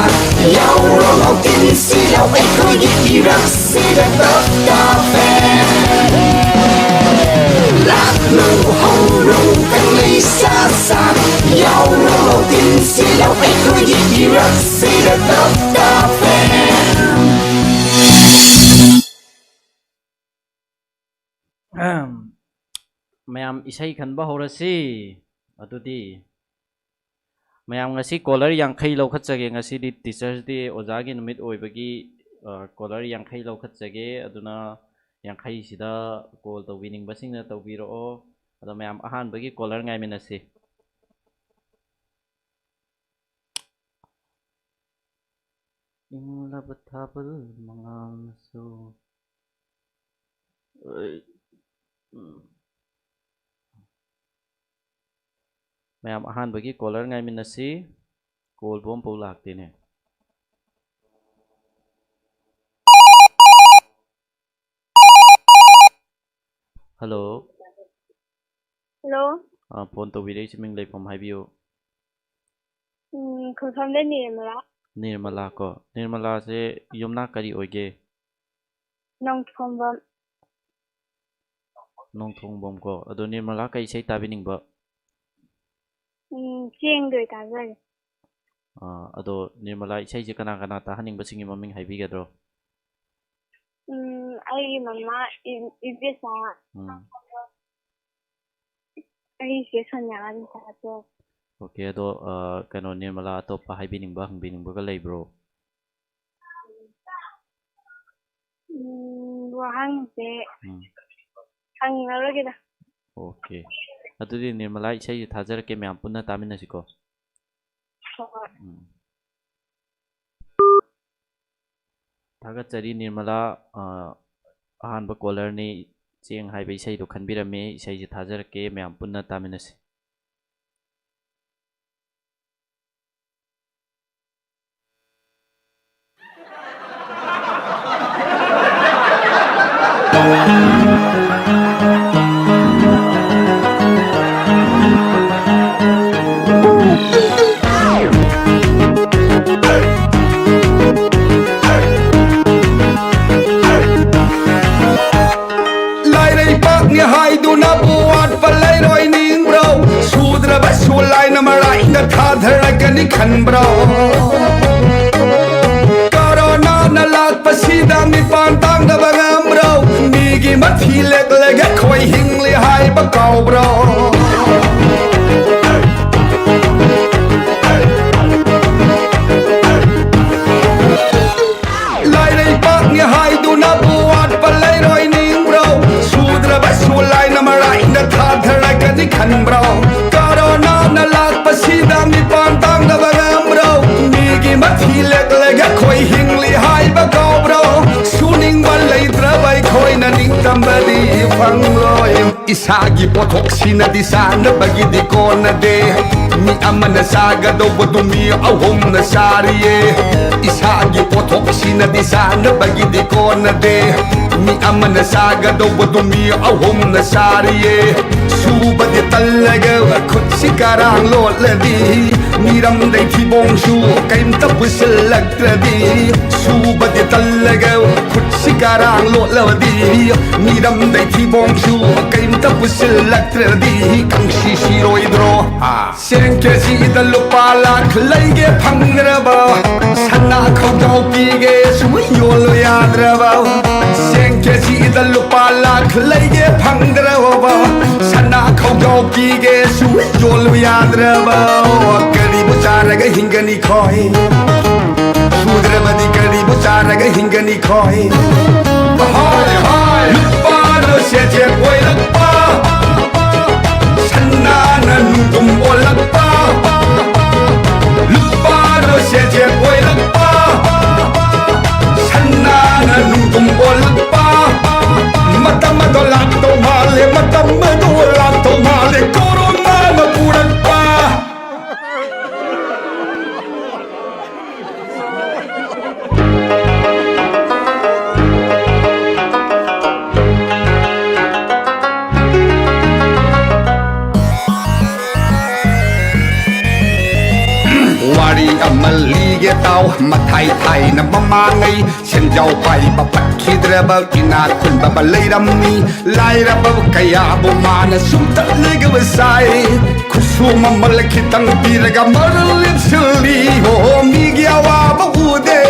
ꯌꯥꯎꯔꯣ ꯂꯧꯇꯤꯟꯁꯤꯜꯂꯣ ꯑꯩꯈꯣꯏꯒꯤ ꯏꯔꯛꯁꯤꯗ ꯇꯞ ꯇꯞ ꯐꯦꯟ꯫ ꯂꯥꯛꯂꯣ ꯍꯧꯔꯣ ꯀꯪꯂꯩꯁꯥ ꯁꯥ, ꯌꯥꯎꯔꯣ ꯂꯧꯇꯤꯟꯁꯤꯜꯂꯣ ꯑꯩꯈꯣꯏꯒꯤ ꯏꯔꯛꯁꯤꯗ ꯇꯞ ꯇꯞ ꯐꯦꯟ꯫ ꯃꯌꯥꯝ ꯏꯁꯩ ꯈꯟꯕ ꯍꯧꯔꯁꯤ꯫ ꯑꯗꯨꯗꯤ ꯃꯌꯥꯝ ꯉꯁꯤ ꯀꯣꯂꯔ ꯌꯥꯡꯈꯩ ꯂꯧꯈꯠꯆꯒꯦ꯫ ꯉꯁꯤꯗꯤ ꯇꯤꯆꯔꯁ ꯗꯦ, ꯑꯣꯖꯥꯒꯤ ꯅꯨꯃꯤꯠ ꯑꯣꯏꯕꯒꯤ, ꯑ, ꯀꯣꯂꯔ ꯌꯥꯡꯈꯩ ꯂꯧꯈꯠꯆꯒꯦ꯫ ꯑꯗꯨꯅ ꯌꯥꯡꯈꯩꯁꯤꯗ ꯀꯣꯜ ꯇꯧꯕꯤꯅꯤꯡꯕꯁꯤꯡꯅ ꯇꯧꯕꯤꯔꯛꯑꯣ꯫ ꯑꯗꯣ ꯃꯌꯥꯝ ꯑꯍꯥꯟꯕꯒꯤ ꯀꯣꯂꯔ ꯉꯥꯏꯃꯤꯟꯅꯁꯤ꯫ ꯏꯪꯂꯕ ꯊꯥꯕꯜ ꯃꯉꯥꯜꯅꯁꯨ꯫ ꯑꯩ, ꯎꯝ꯫ ꯃꯌꯥꯝ, ꯑꯍꯥꯟꯕꯒꯤ caller ꯉꯥꯏꯃꯤꯟꯅꯁꯤ꯫ Callꯕꯨ ꯑꯃꯐꯥꯎ ꯂꯥꯛꯇꯦꯅꯦ꯫ Hello꯫ Hello꯫ ꯑꯥ, phone ꯇꯧꯕꯤꯔꯛꯏꯁꯤ ꯃꯤꯡ ꯂꯩꯐꯝ ꯍꯥꯏꯕꯤꯌꯨ꯫ ꯎꯝ, ꯈꯨꯔꯈꯝꯗ ꯅꯤꯔꯃꯂꯥ꯫ ꯅꯤꯔꯃꯂꯥ ꯀꯣ꯫ ꯅꯤꯔꯃꯂꯥꯁꯦ ꯌꯨꯝꯅꯥꯛ ꯀꯔꯤ ꯑꯣꯏꯒꯦ? ꯅꯣꯡꯊꯣꯡꯕꯝ꯫ ꯅꯣꯡꯊꯣꯡꯕꯝ ꯀꯣ꯫ ꯑꯗꯣ ꯅꯤꯔꯃꯂꯥ ꯀꯩ ꯏꯁꯩ ꯇꯥꯕꯤꯅꯤꯡꯕ? ꯎꯝ, ꯆꯦꯡꯗꯣ ꯑꯣꯏ ꯇꯥꯖꯒꯦ꯫ ꯑꯥ, ꯑꯗꯣ ꯅꯤꯔꯃꯂꯥ ꯏꯁꯩꯁꯦ ꯀꯅꯥ ꯀꯅꯥ ꯇꯥꯍꯟꯅꯤꯡꯕꯁꯤꯡꯒꯤ ꯃꯃꯤꯡ ꯍꯥꯏꯕꯤꯒꯗ꯭ꯔꯣ? ꯎꯝ, ꯑꯩꯒꯤ ꯃꯃꯥ, ꯏ-, ꯏꯕꯦꯆꯥ, ꯎꯝ꯫ ꯑꯩ ꯆꯦ ꯁꯣꯅꯤꯌꯥꯒ ꯑꯗꯨꯝ ꯇꯥꯖꯒꯦ꯫ Okay, ꯑꯗꯣ, ꯑ, ꯀꯩꯅꯣ, ꯅꯤꯔꯃꯂꯥ, ꯑꯇꯣꯞꯄ ꯍꯥꯏꯕꯤꯅꯤꯡꯕ, ꯍꯪꯕꯤꯅꯤꯡꯕꯒ ꯂꯩꯕ꯭ꯔꯣ? ꯎꯝ, ꯋꯥꯍꯪꯁꯦ ꯎꯝ꯫ ꯍꯪꯉꯔꯣꯏꯒꯦꯗ꯫ Okay꯫ ꯑꯗꯨꯗꯤ ꯅꯤꯔꯃꯂꯥ, ꯏꯁꯩꯁꯦ ꯊꯥꯖꯔꯛꯀꯦ, ꯃꯌꯥꯝ ꯄꯨꯟꯅ ꯇꯥꯃꯤꯟꯅꯁꯤꯀꯣ꯫ ꯍꯣꯏ꯫ ꯎꯝ꯫ ꯊꯥꯒꯠꯆꯔꯤ ꯅꯤꯔꯃꯂꯥ, ꯑ, ꯑꯍꯥꯟꯕ callerꯅꯤ, ꯆꯦꯡ ꯍꯥꯏꯕ ꯏꯁꯩꯗꯣ ꯈꯟꯕꯤꯔꯝꯃꯤ꯫ ꯏꯁꯩꯁꯦ ꯊꯥꯖꯔꯛꯀꯦ, ꯃꯌꯥꯝ ꯄꯨꯟꯅ ꯇꯥꯃꯤꯟꯅꯁꯤ꯫ ꯂꯥꯏꯔꯩꯕꯥꯛꯅꯤ ꯍꯥꯏꯗꯨꯅꯕꯨ ꯋꯥꯠꯄ ꯂꯩꯔꯣꯏ ꯅꯤꯡꯕ꯭ꯔꯣ? ꯁꯨꯗ꯭ꯔꯕꯁꯨ ꯂꯥꯏꯅ ꯃꯔꯥꯏꯅ ꯊꯥꯊꯔꯛꯀꯅꯤ ꯈꯟꯕ꯭ꯔꯣ? ꯀꯣꯔꯣꯅꯥꯅ ꯂꯥꯛꯄꯁꯤꯗ ꯃꯤꯄꯥꯟ ꯇꯥꯡꯗꯕ ꯉꯝꯕ꯭ꯔꯣ? ꯃꯤꯒꯤ ꯃꯊꯤ ꯂꯦꯛꯂꯒ ꯑꯩꯈꯣꯏ ꯍꯤꯡꯂꯤ ꯍꯥꯏꯕ ꯀꯥꯎꯕ꯭ꯔꯣ? ꯂꯥꯏꯔꯩꯕꯥꯛꯅꯤ ꯍꯥꯏꯗꯨꯅꯕꯨ ꯋꯥꯠꯄ ꯂꯩꯔꯣꯏ ꯅꯤꯡꯕ꯭ꯔꯣ? ꯁꯨꯗ꯭ꯔꯕꯁꯨ ꯂꯥꯏꯅ ꯃꯔꯥꯏꯅ ꯊꯥꯊꯔꯛꯀꯅꯤ ꯈꯟꯕ꯭ꯔꯣ? ꯀꯣꯔꯣꯅꯥꯅ ꯂꯥꯛꯄꯁꯤꯗ ꯃꯤꯄꯥꯟ ꯇꯥꯡꯗꯕ ꯉꯝꯕ꯭ꯔꯣ? ꯃꯤꯒꯤ ꯃꯊꯤ ꯂꯦꯛꯂꯒ ꯑꯩꯈꯣꯏ ꯏꯁꯥꯒꯤ ꯄꯣꯠꯊꯣꯛꯁꯤꯅꯗꯤ ꯆꯥꯅꯕꯒꯤꯗꯤ ꯀꯣꯟꯅꯗꯦ꯫ ꯃꯤ ꯑꯃꯅ ꯆꯥꯒꯗꯧꯕꯗꯨ ꯃꯤ ꯑꯍꯨꯝꯅ ꯆꯥꯔꯤꯌꯦ꯫ ꯏꯁꯥꯒꯤ ꯄꯣꯠꯊꯣꯛꯁꯤꯅꯗꯤ ꯆꯥꯅꯕꯒꯤꯗꯤ ꯀꯣꯟꯅꯗꯦ꯫ ꯃꯤ ꯑꯃꯅ ꯆꯥꯒꯗꯧꯕꯗꯨ ꯃꯤ ꯑꯍꯨꯝꯅ ꯆꯥꯔꯤꯌꯦ꯫ ꯁꯨꯕꯗꯤ ꯇꯜꯂꯒ ꯈꯨꯠꯁꯤ ꯀꯔꯥꯡ ꯂꯣꯠꯂꯗꯤ, ꯃꯤꯔꯝꯗꯩ ꯊꯤꯕꯣꯡꯁꯨ ꯀꯩꯝꯇ ꯄꯨꯁꯤꯜꯂꯛꯇ꯭ꯔꯗꯤ꯫ ꯁꯨꯕꯗꯤ ꯇꯜꯂꯒ ꯈꯨꯠꯁꯤ ꯀꯔꯥꯡ ꯂꯣꯠꯂꯕꯗꯤ, ꯃꯤꯔꯝꯗꯩ ꯊꯤꯕꯣꯡꯁꯨ ꯀꯩꯝꯇ ꯄꯨꯁꯤꯜꯂꯛꯇ꯭ꯔꯗꯤ ꯀꯪꯁꯤ ꯁꯤꯔꯣꯏꯗ꯭ꯔꯣ? ꯆꯦꯡ ꯀꯦꯖꯤꯗ ꯂꯨꯄꯥ ꯂꯥꯈ ꯂꯩꯒꯦ ꯐꯪꯗ꯭ꯔꯕ, ꯁꯅꯥ ꯈꯧꯖꯥꯎ ꯄꯤꯒꯦꯁꯨ ꯌꯣꯜꯂꯨ ꯌꯥꯗ꯭ꯔꯕ꯫ ꯆꯦꯡ ꯀꯦꯖꯤꯗ ꯂꯨꯄꯥ ꯂꯥꯈ ꯂꯩꯒꯦ ꯐꯪꯗ꯭ꯔꯕ, ꯁꯅꯥ ꯈꯧꯖꯥꯎ ꯄꯤꯒꯦꯁꯨ ꯌꯣꯜꯂꯨ ꯌꯥꯗ꯭ꯔꯕ꯫ ꯀꯔꯤꯕꯨ ꯆꯥꯔꯒ ꯍꯤꯡꯒꯅꯤ ꯈꯣꯏ? ꯁꯨꯗ꯭ꯔꯕꯗꯤ ꯀꯔꯤꯕꯨ ꯆꯥꯔꯒ ꯍꯤꯡꯒꯅꯤ ꯈꯣꯏ? ꯍꯣꯏ, ꯍꯣꯏ꯫ ꯂꯨꯄꯥꯅ ꯁꯦꯟꯖꯦꯛ ꯑꯣꯏꯔꯛꯄ, ꯁꯅꯥꯅ ꯅꯨꯡꯗꯨꯝ ꯑꯣꯜꯂꯛꯄ꯫ ꯂꯨꯄꯥꯅ ꯁꯦꯟꯖꯦꯛ ꯑꯣꯏꯔꯛꯄ, ꯁꯅꯥꯅ ꯅꯨꯡꯗꯨꯝ ꯑꯣꯜꯂꯛꯄ꯫ ꯃꯇꯝ ꯑꯗꯣ ꯂꯥꯛꯇꯧ ꯃꯥꯜꯂꯦ, ꯃꯇꯝ ꯑꯗꯣ ꯂꯥꯛꯇꯧ ꯃꯥꯜꯂꯦ, ꯀꯣꯔꯣꯅꯥꯅ ꯄꯨꯔꯛꯄ꯫ ꯋꯥꯔꯤ ꯑꯃ ꯂꯤꯒꯦ ꯇꯥꯎ, ꯃꯊꯥꯏ ꯊꯥꯏꯅ ꯃꯃꯥꯡꯉꯩ ꯁꯦꯟꯖꯥꯎ ꯄꯥꯏꯕ ꯐꯠꯈꯤꯗ꯭ꯔꯕ ꯏꯅꯥꯛ ꯈꯨꯟꯕ ꯑꯃ ꯂꯩꯔꯝꯃꯤ꯫ ꯂꯥꯏꯔꯕ ꯀꯌꯥꯕꯨ ꯃꯥꯅ ꯁꯨꯝꯇꯠꯂꯒ ꯆꯥꯏ꯫ ꯈꯨꯠꯁꯨ ꯃꯃꯜ ꯈꯤꯇꯪ ꯄꯤꯔꯒ ꯃꯔꯜ ꯂꯦꯞꯁꯤꯜꯂꯤ꯫ ꯍꯣ, ꯃꯤꯒꯤ ꯑꯋꯥꯕ ꯎꯗꯦ꯫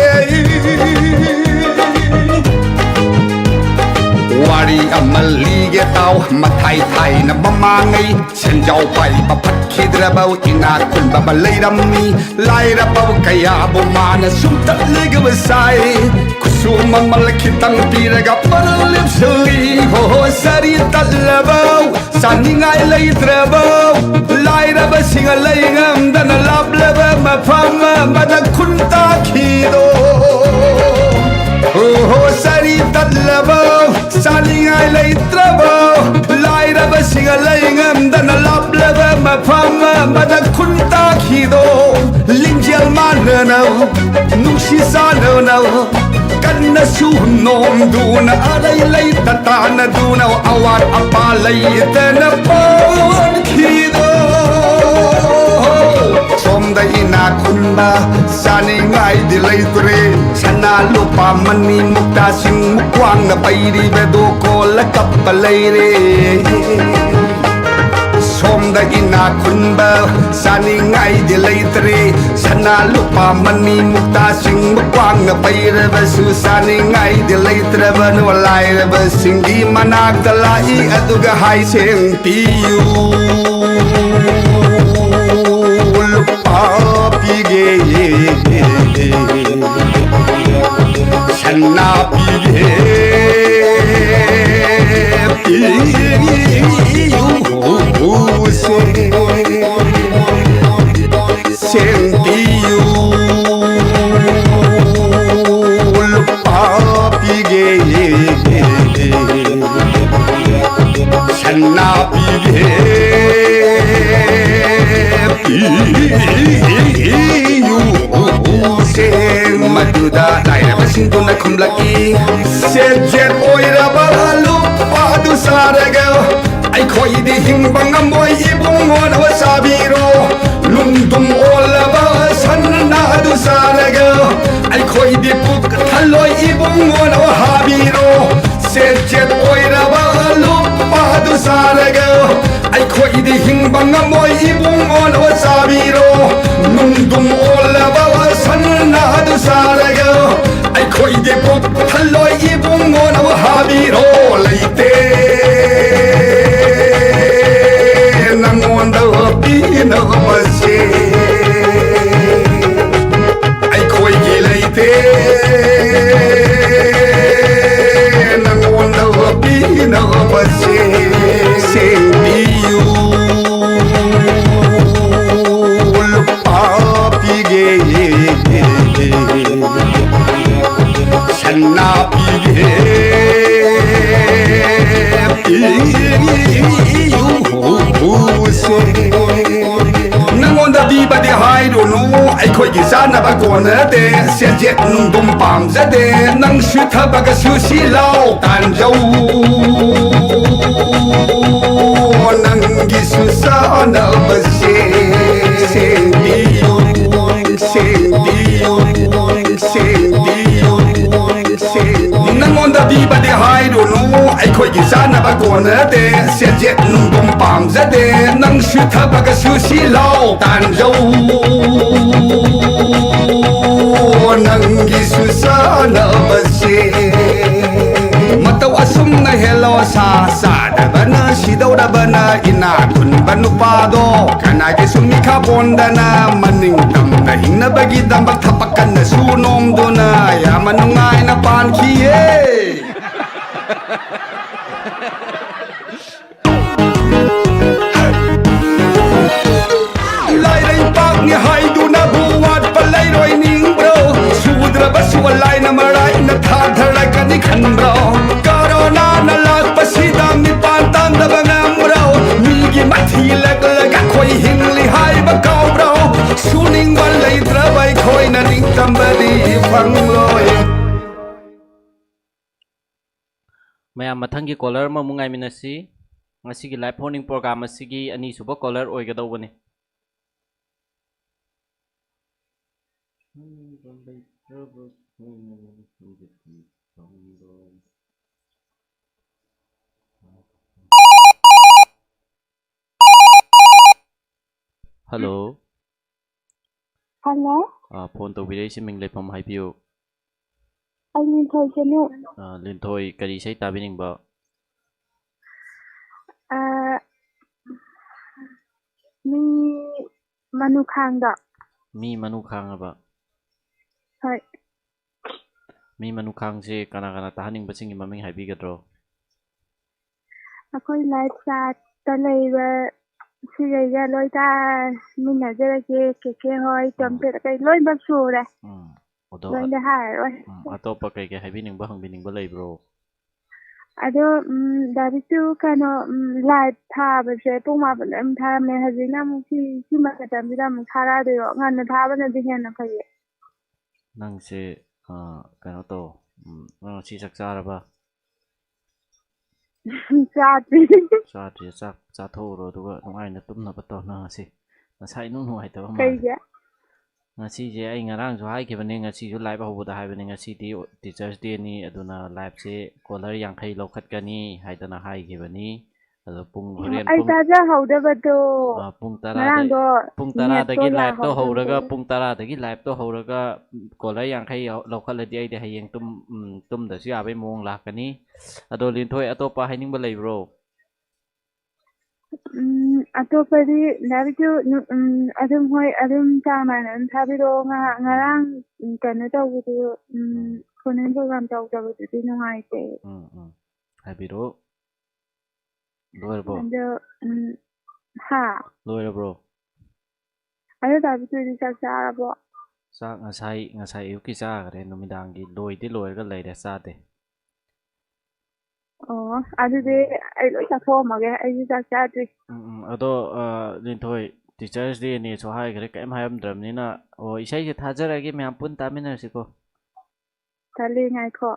ꯋꯥꯔꯤ ꯑꯃ ꯂꯤꯒꯦ ꯇꯥꯎ, ꯃꯊꯥꯏ ꯊꯥꯏꯅ ꯃꯃꯥꯡꯉꯩ ꯁꯦꯟꯖꯥꯎ ꯄꯥꯏꯕ ꯐꯠꯈꯤꯗ꯭ꯔꯕ ꯏꯅꯥꯛ ꯈꯨꯟꯕ ꯑꯃ ꯂꯩꯔꯝꯃꯤ꯫ ꯂꯥꯏꯔꯕ ꯀꯌꯥꯕꯨ ꯃꯥꯅ ꯁꯨꯝꯇꯠꯂꯒ ꯆꯥꯏ꯫ ꯈꯨꯠꯁꯨ ꯃꯃꯜ ꯈꯤꯇꯪ ꯄꯤꯔꯒ ꯃꯔꯜ ꯂꯦꯞꯁꯤꯜꯂꯤ꯫ ꯍꯣ, ꯍꯣ, ꯁꯥꯔꯤ ꯇꯠꯂꯕ, ꯆꯥꯅꯤꯡꯉꯥꯏ ꯂꯩꯇ꯭ꯔꯕ, ꯂꯥꯏꯔꯕꯁꯤꯡ ꯂꯩ ꯉꯝꯗꯅ ꯂꯥꯞꯂꯕ ꯃꯐꯝ ꯑꯃꯗ ꯈꯨꯟ ꯇꯥꯈꯤꯗꯣ꯫ ꯍꯣ, ꯍꯣ, ꯁꯥꯔꯤ ꯇꯠꯂꯕ, ꯆꯥꯅꯤꯡꯉꯥꯏ ꯂꯩꯇ꯭ꯔꯕ, ꯂꯥꯏꯔ ꯂꯩ ꯉꯝꯗꯅ ꯂꯥꯞꯂꯕ ꯃꯐꯝ ꯑꯃꯗ ꯈꯨꯟ ꯇꯥꯈꯤꯗꯣ, ꯂꯤꯡꯖꯦꯜ ꯃꯥꯟꯅꯅ, ꯅꯨꯡꯁꯤ ꯆꯥꯟꯅꯅ, ꯀꯟꯅꯁꯨ ꯅꯣꯝꯗꯨꯅ, ꯑꯔꯩ ꯂꯩꯇ ꯇꯥꯟꯅꯗꯨꯅ, ꯑꯋꯥꯠ ꯑꯄꯥ ꯂꯩꯇꯅ ꯄꯥꯟꯈꯤꯗꯣ꯫ ꯁꯣꯝꯗ ꯏꯅꯥꯛ ꯈꯨꯟꯕ ꯆꯥꯅꯤꯡꯉꯥꯏꯗꯤ ꯂꯩꯇ꯭ꯔꯦ, ꯁꯅꯥ ꯂꯨꯄꯥ ꯃꯅꯤ ꯃꯨꯛꯇꯥꯁꯤꯡ ꯃꯨꯛ ꯋꯥꯡꯅ ꯄꯩꯔꯤꯕꯗꯣ ꯀꯣꯜꯂ ꯀꯞꯄ ꯂꯩꯔꯦ꯫ ꯁꯣꯝꯗ ꯏꯅꯥꯛ ꯈꯨꯟꯕ ꯆꯥꯅꯤꯡꯉꯥꯏꯗꯤ ꯂꯩꯇ꯭ꯔꯦ, ꯁꯅꯥ ꯂꯨꯄꯥ ꯃꯅꯤ ꯃꯨꯛꯇꯥꯁꯤꯡ ꯃꯨꯛ ꯋꯥꯡꯅ ꯄꯩꯔꯕꯁꯨ ꯆꯥꯅꯤꯡꯉꯥꯏꯗꯤ ꯂꯩꯇ꯭ꯔꯕꯅꯣ꯫ ꯂꯥꯏꯔꯕꯁꯤꯡꯒꯤ ꯃꯅꯥꯛꯇ ꯂꯥꯛꯏ ꯑꯗꯨꯒ ꯍꯥꯏ ꯁꯦꯡ ꯄꯤꯌꯨ꯫ ꯂꯨꯄꯥ ꯄꯤꯒꯦ, ꯁꯅꯥ ꯄꯤꯒꯦ, ꯄꯤꯌꯨ ꯁꯦ꯫ ꯁꯦꯝꯕꯤꯌꯨ꯫ ꯂꯨꯄꯥ ꯄꯤꯒꯦ, ꯁꯅꯥ ꯄꯤꯒꯦ, ꯄꯤꯌꯨ ꯁꯦ꯫ ꯃꯗꯨꯗ ꯂꯥꯏꯔꯕꯁꯤꯡꯗꯨꯅ ꯈꯨꯝꯂꯛꯏ, ꯁꯦꯟꯖꯦꯠ ꯑꯣꯏꯔꯕ ꯂꯨꯄꯥ ꯑꯗꯨ ꯆꯥꯔꯒ ꯑꯩꯈꯣꯏꯗꯤ ꯍꯤꯡꯕ ꯉꯝꯃꯣꯏ ꯏꯕꯨꯡꯉꯣꯅ ꯆꯥꯕꯤꯔꯣ꯫ ꯅꯨꯡꯗꯨꯝ ꯑꯣꯜꯂꯕ ꯁꯟꯅ ꯑꯗꯨ ꯆꯥꯔꯒ ꯑꯩꯈꯣꯏꯗꯤ ꯄꯨꯛ ꯊꯜꯂꯣꯏ ꯏꯕꯨꯡꯉꯣꯅ ꯍꯥꯕꯤꯔꯣ꯫ ꯁꯦꯟꯖꯦꯠ ꯑꯣꯏꯔꯕ ꯂꯨꯄꯥ ꯑꯗꯨ ꯆꯥꯔꯒ ꯑꯩꯈꯣꯏꯗꯤ ꯍꯤꯡꯕ ꯉꯝꯃꯣꯏ ꯏꯕꯨꯡꯉꯣꯅ ꯆꯥꯕꯤꯔꯣ꯫ ꯅꯨꯡꯗꯨꯝ ꯑꯣꯜꯂꯕ ꯁꯟꯅ ꯑꯗꯨ ꯆꯥꯔꯒ ꯑꯩꯈꯣꯏꯗꯤ ꯄꯨꯛ ꯊꯜꯂꯣꯏ ꯏꯕꯨꯡꯉꯣꯅ ꯍꯥꯕꯤꯔꯣ꯫ ꯂꯩꯇꯦ ꯅꯪꯉꯣꯟꯗ ꯄꯤꯅꯕꯁꯦ, ꯑꯩꯈꯣꯏꯒꯤ ꯂꯩꯇꯦ ꯅꯪꯉꯣꯟꯗ ꯄꯤꯅꯕꯁꯦ꯫ ꯁꯦꯝꯕꯤꯌꯨ꯫ ꯂꯨꯄꯥ ꯄꯤꯒꯦ, ꯁꯅꯥ ꯄꯤꯒꯦ, ꯅꯪꯉꯣꯟꯗ ꯄꯤꯕꯗꯤ ꯍꯥꯏꯔꯨꯅꯨ, ꯑꯩꯈꯣꯏꯒꯤ ꯆꯥꯅꯕ ꯀꯣꯟꯅꯗꯦ꯫ ꯁꯦꯟꯖꯦꯠ ꯅꯨꯡꯗꯨꯝ ꯄꯥꯝꯖꯗꯦ, ꯅꯪꯁꯨ ꯊꯕꯛ ꯁꯨꯁꯤ ꯂꯥꯎ ꯇꯥꯟꯖꯧ꯫ ꯅꯪꯒꯤꯁꯨ ꯆꯥꯅꯕꯁꯦ ꯁꯦꯝꯕꯤꯌꯨ, ꯁꯦꯝꯕꯤꯌꯨ, ꯁꯦꯝꯕꯤꯌꯨ꯫ ꯅꯪꯉꯣꯟꯗ ꯄꯤꯕꯗꯤ ꯍꯥꯏꯔꯨꯅꯨ, ꯑꯩꯈꯣꯏꯒꯤ ꯆꯥꯅꯕ ꯀꯣꯟꯅꯗꯦ꯫ ꯁꯦꯟꯖꯦꯠ ꯅꯨꯡꯗꯨꯝ ꯄꯥꯝꯖꯗꯦ, ꯅꯪꯁꯨ ꯊꯕꯛ ꯁꯨꯁꯤ ꯂꯥꯎ ꯇꯥꯟꯖꯧ꯫ ꯅꯪꯒꯤꯁꯨ ꯆꯥꯅꯕꯁꯦ ꯃꯇꯧ ꯑꯁꯨꯝꯅ ꯍꯦꯜꯂꯣ ꯁꯥ ꯆꯥꯗꯕꯅ ꯁꯤꯗꯧꯔꯕꯅ ꯏꯅꯥꯛ ꯈꯨꯟꯕ ꯅꯨꯄꯥꯗꯣ꯫ ꯀꯅꯥꯒꯤ ꯁꯨꯝ ꯃꯤꯈꯥ ꯄꯣꯟꯗꯅ ꯃꯅꯤꯡ ꯇꯝꯅ ꯍꯤꯡꯅꯕꯒꯤꯗꯃꯛ ꯊꯕꯛ ꯀꯟꯅ ꯁꯨ ꯅꯣꯝꯗꯨꯅ ꯌꯥꯝꯅ ꯅꯨꯡꯉꯥꯏꯅ ꯄꯥꯟꯈꯤꯌꯦ꯫ ꯂꯥꯏꯔꯩꯄꯥꯛꯅꯤ ꯍꯥꯏꯗꯨꯅꯕꯨ ꯋꯥꯠꯄ ꯂꯩꯔꯣꯏ ꯅꯤꯡꯕ꯭ꯔꯣ? ꯁꯨꯗ꯭ꯔꯕꯁꯨ ꯂꯥꯏꯅ ꯃꯔꯥꯏꯅ ꯊꯥꯊꯔꯛꯀꯅꯤ ꯈꯟꯕ꯭ꯔꯣ? ꯀꯣꯔꯣꯅꯥꯅ ꯂꯥꯛꯄꯁꯤꯗ ꯃꯤꯄꯥꯟ ꯇꯥꯡꯗꯕ ꯉꯝꯕ꯭ꯔꯣ? ꯃꯤꯒꯤ ꯃꯊꯤ ꯂꯛꯂꯒ ꯑꯩꯈꯣꯏ ꯍꯤꯡꯂꯤ ꯍꯥꯏꯕ ꯀꯥꯎꯕ꯭ꯔꯣ? ꯁꯨꯅꯤꯡꯕ ꯂꯩꯇ꯭ꯔꯕ ꯑꯩꯈꯣꯏꯅ ꯅꯤꯡꯇꯝꯕꯗꯤ ꯐꯪꯂꯣꯏ꯫ ꯃꯌꯥꯝ, ꯃꯊꯪꯒꯤ ꯀꯣꯂꯔ ꯑꯃꯃꯨꯛ ꯉꯥꯏꯃꯤꯟꯅꯁꯤ꯫ ꯉꯁꯤꯒꯤ ꯂꯥꯏꯚ ꯐꯣꯟ ꯏꯟ ꯄ꯭ꯔꯣꯒ꯭ꯔꯥꯝ ꯑꯁꯤꯒꯤ ꯑꯅꯤꯁꯨꯕ ꯀꯣꯂꯔ ꯑꯣꯏꯒꯗꯧꯕꯅꯤ꯫ ꯍꯜꯂꯣ꯫ ꯍꯜꯂꯣ꯫ ꯑꯥ, ꯐꯣꯟ ꯇꯧꯕꯤꯔꯛꯏꯁꯦ ꯃꯤꯡ ꯂꯩꯐꯝ ꯍꯥꯏꯕꯤꯌꯨ꯫ ꯑꯩ ꯂꯤꯟꯊꯣꯏ ꯆꯅꯨ꯫ ꯑꯥ, ꯂꯤꯟꯊꯣꯏ, ꯀꯔꯤ ꯏꯁꯩ ꯇꯥꯕꯤꯅꯤꯡꯕ? ꯑꯥ, ꯃꯤ ꯃꯅꯨ ꯈꯥꯡꯗꯣ꯫ ꯃꯤ ꯃꯅꯨ ꯈꯥꯡꯉꯕ? ꯍꯣꯏ꯫ ꯃꯤ ꯃꯅꯨ ꯈꯥꯡꯁꯦ ꯀꯅꯥ ꯀꯅꯥ ꯇꯥꯍꯟꯅꯤꯡꯕꯁꯤꯡꯒꯤ ꯃꯃꯤꯡ ꯍꯥꯏꯕꯤꯒꯗ꯭ꯔꯣ? ꯑꯩꯈꯣꯏ ꯂꯥꯏꯐ ꯆꯥꯠꯇ ꯂꯩꯕ ꯁꯤꯈꯩꯒ ꯂꯣꯏ ꯇꯥꯃꯤꯟꯅꯖꯔꯒꯦ꯫ ꯀꯦ ꯀꯦ ꯍꯣꯏ, ꯎꯝ꯫ ꯇꯣꯝꯊꯤꯟ, ꯀꯩ ꯂꯣꯏꯅꯃꯛ ꯁꯨꯔꯦ꯫ ꯎꯝ꯫ ꯑꯗꯣ ꯂꯣꯏꯅ ꯍꯥꯏꯔꯔꯣꯏ꯫ ꯎꯝ, ꯑꯇꯣꯞꯄ ꯀꯩ ꯀꯩ ꯍꯥꯏꯕꯤꯅꯤꯡꯕ, ꯍꯪꯕꯤꯅꯤꯡꯕ ꯂꯩꯕ꯭ꯔꯣ? ꯑꯗꯣ, ꯎꯝ, ꯗꯥ ꯕꯤꯇꯨ, ꯀꯩꯅꯣ, ꯎꯝ, live ꯊꯥꯕꯁꯦ ꯄꯨꯡ ꯃꯥꯄꯟꯗ ꯑꯗꯨꯝ ꯊꯥꯔꯝꯃꯦ꯫ ꯍꯧꯖꯤꯛꯅ ꯑꯃꯨꯛ ꯁꯤ, ꯁꯤ ꯃꯇꯝꯁꯤꯗ ꯑꯃꯨꯛ ꯊꯥꯔꯛꯑꯗꯣꯏꯔꯣ? ꯉꯟꯅ ꯊꯥꯕꯅꯗꯤ ꯍꯦꯟꯅ ꯐꯩꯌꯦ꯫ ꯅꯪꯁꯦ, ꯑ, ꯀꯩꯅꯣ ꯇꯧ, ꯎꯝ, ꯅꯪ ꯉꯁꯤ ꯆꯥꯛ ꯆꯥꯔꯕ? ꯆꯥꯗ꯭ꯔꯤ꯫ ꯆꯥꯗ꯭ꯔꯤ, ꯆꯥꯛ ꯆꯥꯊꯣꯛꯎꯔꯣ, ꯑꯗꯨꯒ ꯅꯨꯡꯉꯥꯏꯅ ꯇꯨꯝꯅꯕ ꯇꯧ ꯅꯪ ꯉꯁꯤ꯫ ꯅꯁꯥ ꯏꯅꯨꯡ ꯅꯨꯡꯉꯥꯏꯇꯕ ꯃꯥꯜꯂꯦ꯫ ꯀꯩꯒꯤ? ꯉꯁꯤꯁꯦ ꯑꯩ ꯉꯔꯥꯡꯁꯨ ꯍꯥꯏꯈꯤꯕꯅꯤ, ꯉꯁꯤꯁꯨ live ꯍꯧꯕꯗ ꯍꯥꯏꯕꯅꯤ, ꯉꯁꯤꯗꯤ teachers' dayꯅꯤ, ꯑꯗꯨꯅ liveꯁꯦ caller ꯌꯥꯡꯈꯩ ꯂꯧꯈꯠꯀꯅꯤ ꯍꯥꯏꯗꯅ ꯍꯥꯏꯈꯤꯕꯅꯤ꯫ ꯑꯗꯣ ꯄꯨꯡ, ꯍꯣꯔꯦꯟ ꯑꯩ ꯄꯨꯡ, ꯇꯥꯖꯍꯧꯗꯕꯗꯣ꯫ ꯑ, ꯄꯨꯡ ꯇꯔꯥꯗ, ꯉꯔꯥꯡꯗꯣ ꯄꯨꯡ ꯇꯔꯥꯗꯒꯤ netꯇꯣ liveꯇꯣ ꯍꯧꯔꯒ, ꯌꯥꯍꯧꯗꯕꯗꯣ꯫ ꯄꯨꯡ ꯇꯔꯥꯗꯒꯤ liveꯇꯣ ꯍꯧꯔꯒ caller ꯌꯥꯡꯈꯩ ꯌꯧ-, ꯂꯧꯈꯠꯂꯗꯤ ꯑꯩꯗꯤ ꯍꯌꯦꯡ ꯇꯨꯝ-, ꯎꯝ, ꯇꯨꯝꯗꯁꯨ ꯌꯥꯕꯒꯤ ꯃꯑꯣꯡ ꯂꯥꯛꯀꯅꯤ꯫ ꯑꯗꯣ ꯂꯤꯟꯊꯣꯏ, ꯑꯇꯣꯞꯄ ꯍꯥꯏꯅꯤꯡꯕ ꯂꯩꯕ꯭ꯔꯣ? ꯎꯝ, ꯑꯇꯣꯞꯄꯗꯤ ꯂꯥꯏꯔꯤꯛꯁꯨ ꯅꯨ-, ꯎꯝ, ꯑꯗꯨꯝ, ꯍꯣꯏ, ꯑꯗꯨꯝ ꯆꯥꯡ ꯅꯥꯏꯅ ꯑꯗꯨꯝ ꯊꯥꯕꯤꯔꯛꯑꯣ꯫ ꯉꯥꯏꯍꯥꯛ, ꯎꯝ, ꯉꯔꯥꯡ, ꯎꯝ, ꯀꯩꯅꯣ ꯇꯧꯕꯗꯨ, ꯎꯝ, ꯎꯝ꯫ Phone-in program ꯇꯧꯗꯕꯗꯨꯗꯤ ꯅꯨꯡꯉꯥꯏꯇꯦ꯫ ꯎꯝ, ꯎꯝ꯫ ꯍꯥꯏꯕꯤꯔꯛꯑꯣ꯫ ꯂꯣꯏꯔꯕꯣ? ꯑꯗꯣ, ꯎꯝ, ꯍꯥ? ꯂꯣꯏꯔꯕ꯭ꯔꯣ? ꯑꯗꯣ ꯗꯥ ꯕꯤꯇꯨꯗꯤ ꯆꯥꯛ ꯆꯥꯔꯕꯣ? ꯆꯥꯛ ꯉꯁꯥꯏ, ꯉꯁꯥꯏ ꯑꯌꯨꯛꯀꯤ ꯆꯥꯈ꯭ꯔꯦ, ꯅꯨꯃꯤꯗꯥꯡꯒꯤ ꯂꯣꯏꯗꯤ ꯂꯣꯏꯔꯒ ꯂꯩꯔꯦ, ꯆꯥꯗꯦ꯫ ꯑꯣ, ꯑꯗꯨꯗꯤ ꯎꯝ꯫ ꯑꯩ ꯂꯣꯏ ꯆꯥꯊꯣꯛꯑꯝꯃꯒꯦ, ꯑꯩꯁꯨ ꯆꯥꯛ ꯆꯥꯗ꯭ꯔꯤ꯫ ꯎꯝ, ꯎꯝ, ꯑꯗꯣ, ꯑ, ꯂꯤꯟꯊꯣꯏ, teachers' dayꯅꯦꯁꯨ ꯍꯥꯏꯈ꯭ꯔꯦ, ꯀꯔꯤꯝ ꯍꯥꯏꯔꯝꯗ꯭ꯔꯕꯅꯤꯅ, ꯑꯣ, ꯏꯁꯩꯁꯦ ꯊꯥꯖꯔꯛꯑꯒꯦ, ꯃꯌꯥꯝ ꯄꯨꯟ ꯇꯥꯃꯤꯟꯅꯔꯁꯤꯀꯣ꯫ ꯇꯜꯂꯤ, ꯉꯥꯏꯈꯣ꯫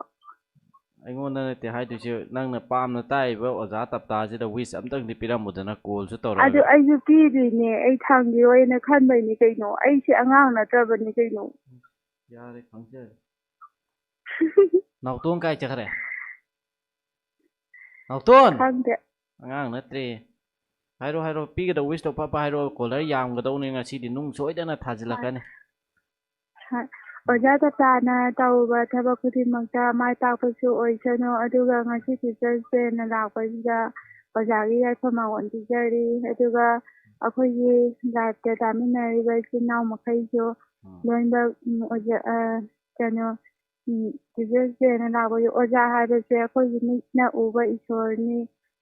ꯑꯩꯉꯣꯟꯗ ꯅꯠꯇꯦ ꯍꯥꯏꯗꯣꯏꯁꯦ, ꯅꯪꯅ ꯄꯥꯝꯅ ꯇꯥꯛꯏꯕ ꯑꯣꯖꯥ ꯇꯞꯇꯥꯁꯤꯗ wish ꯑꯝꯇꯪꯗꯤ ꯄꯤꯔꯝꯃꯨꯗꯅ, callꯁꯨ ꯇꯧꯔꯒ꯫ ꯑꯗꯨ ꯑꯩꯁꯨ ꯄꯤꯗꯣꯏꯅꯦ, ꯑꯩ ꯊꯥꯡꯒꯤꯔꯣꯏꯅ ꯈꯟꯕꯩꯅꯦ ꯀꯩꯅꯣ, ꯑꯩꯁꯦ ꯑꯉꯥꯡ ꯅꯠꯇ꯭ꯔꯕꯅꯤ ꯀꯩꯅꯣ꯫ ꯌꯥꯔꯦ, ꯈꯪꯖꯔꯦ꯫ ꯅꯥꯎꯇꯣꯟ ꯀꯥꯏ ꯆꯠꯈ꯭ꯔꯦ? ꯅꯥꯎꯇꯣꯟ! ꯈꯪꯗꯦ꯫ ꯑꯉꯥꯡ ꯅꯠꯇ꯭ꯔꯦ꯫ ꯍꯥꯏꯔꯣ, ꯍꯥꯏꯔꯣ, ꯄꯤꯒꯗꯧꯕ wishꯇꯣ ꯐꯠ ꯐꯠ ꯍꯥꯏꯔꯣ, caller ꯌꯥꯝꯒꯗꯧꯅꯤ ꯉꯁꯤꯗꯤ, ꯅꯨꯡ ꯁꯣꯏꯗꯅ ꯊꯥꯖꯤꯜꯂꯛꯀꯅꯤ꯫ ꯍꯣꯏ꯫ ꯑꯣꯖꯥ ꯇꯞꯇꯥꯅ ꯇꯧꯕ ꯊꯕꯛ ꯈꯨꯗꯤꯡꯃꯛꯇ ꯃꯥꯏ ꯄꯥꯛꯄꯁꯨ ꯑꯣꯏꯁꯅꯨ, ꯑꯗꯨꯒ ꯉꯁꯤ teachers' dayꯅ ꯂꯥꯛꯄꯁꯤꯗ ꯑꯣꯖꯥꯒꯤ ꯌꯥꯏꯐ ꯃꯉꯣꯟ ꯄꯤꯖꯔꯤ, ꯑꯗꯨꯒ ꯑꯩꯈꯣꯏꯒꯤ liveꯇ ꯇꯥꯃꯤꯟꯅꯔꯤꯕ ꯏꯆꯤꯟ ꯏꯅꯥꯎ ꯃꯈꯩꯁꯨ ꯎꯝ꯫ ꯂꯣꯏꯅꯃꯛ, ꯎꯝ, ꯑꯣꯖꯥ, ꯑ, ꯀꯩꯅꯣ, ꯎꯝ, teachers' dayꯅ ꯂꯥꯛꯄꯁꯦ, ꯑꯣꯖꯥ ꯍꯥꯏꯕꯁꯦ ꯑꯩꯈꯣꯏꯒꯤ ꯃꯤꯠꯅ ꯎꯕ ꯏꯁꯣꯔꯅꯤ,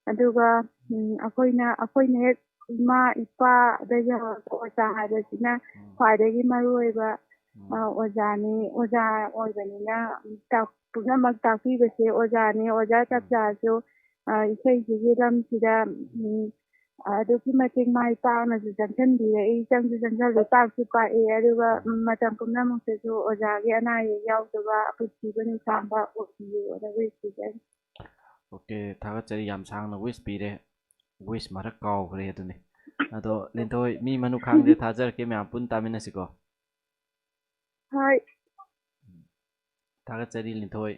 ꯑꯗꯨꯒ, ꯎꯝ, ꯑꯩꯈꯣꯏꯅ, ꯑꯩꯈꯣꯏꯅ ꯍꯦꯛ ꯏꯃꯥ ꯏꯄꯥꯗꯒꯤ ꯍꯧꯔꯒ ꯑꯣꯖꯥ ꯍꯥꯏꯕꯁꯤꯅ ꯎꯝ꯫ ꯈ꯭ꯋꯥꯏꯗꯒꯤ ꯃꯔꯨꯑꯣꯏꯕ ꯑ, ꯑꯣꯖꯥꯅꯤ, ꯑꯣꯖꯥ ꯑꯣꯏꯕꯅꯤꯅ ꯇꯥꯛ-, ꯄꯨꯝꯅꯃꯛ ꯇꯥꯛꯄꯤꯕꯁꯦ ꯑꯣꯖꯥꯅꯤ꯫ ꯑꯣꯖꯥ ꯆꯞ ꯆꯥꯔꯁꯨ, ꯑ, ꯏꯁꯩꯁꯤꯒꯤ ꯂꯝꯁꯤꯗ, ꯎꯝ, ꯑꯗꯨꯛꯀꯤ ꯃꯇꯤꯛ ꯃꯥꯏ ꯄꯥꯛꯅꯁꯨ ꯆꯪꯁꯤꯟꯕꯤꯔꯛꯏ, ꯆꯪꯁꯨ ꯆꯪꯁꯤꯜꯂꯤ, ꯄꯥꯛꯁꯨ ꯄꯥꯛꯑꯦ꯫ ꯑꯗꯨꯒ, ꯎꯝ, ꯃꯇꯝ ꯄꯨꯝꯅꯃꯛꯇꯁꯨ ꯑꯣꯖꯥꯒꯤ ꯑꯅꯥ ꯑꯌꯦꯛ ꯌꯥꯎꯗꯕ, ꯑꯄꯨꯟꯁꯤꯕ ꯅꯨꯡꯁꯥꯡꯕ ꯑꯣꯏꯕꯤꯌꯨ꯫ ꯑꯗꯨ ꯋꯤꯁ ꯄꯤꯖꯔꯤ꯫ ꯑꯣꯀꯦ, ꯊꯥꯒꯠꯆꯔꯤ꯫ ꯌꯥꯝ ꯁꯥꯡꯅ ꯋꯤꯁ ꯄꯤꯔꯦ꯫ ꯋꯤꯁ ꯃꯔꯛ ꯀꯥꯎꯈ꯭ꯔꯦ ꯑꯗꯨꯅꯤ꯫ ꯑꯗꯣ ꯂꯤꯟꯊꯣꯏ, ꯃꯤ ꯃꯅꯨ ꯈꯥꯡꯗꯦ ꯊꯥꯖꯔꯛꯀꯦ, ꯃꯌꯥꯝ ꯄꯨꯟ ꯇꯥꯃꯤꯟꯅꯁꯤꯀꯣ꯫ ꯍꯣꯏ꯫ ꯊꯥꯒꯠꯆꯔꯤ ꯂꯤꯟꯊꯣꯏ꯫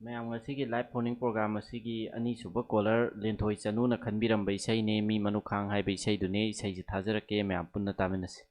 ꯃꯌꯥꯝ, ꯉꯁꯤꯒꯤ ꯂꯥꯏꯚ ꯐꯣꯟ ꯏꯟ ꯄ꯭ꯔꯣꯒ꯭ꯔꯥꯝ ꯑꯁꯤꯒꯤ ꯑꯅꯤꯁꯨꯕ ꯀꯣꯂꯔ ꯂꯤꯟꯊꯣꯏ ꯆꯅꯨꯅ ꯈꯟꯕꯤꯔꯝꯕ ꯏꯁꯩꯅꯦ, ꯃꯤ ꯃꯅꯨ ꯈꯥꯡ ꯍꯥꯏꯕ ꯏꯁꯩꯗꯨꯅꯦ꯫ ꯏꯁꯩꯁꯤ ꯊꯥꯖꯔꯛꯀꯦ, ꯃꯌꯥꯝ ꯄꯨꯟꯅ ꯇꯥꯃꯤꯟꯅꯁꯤ꯫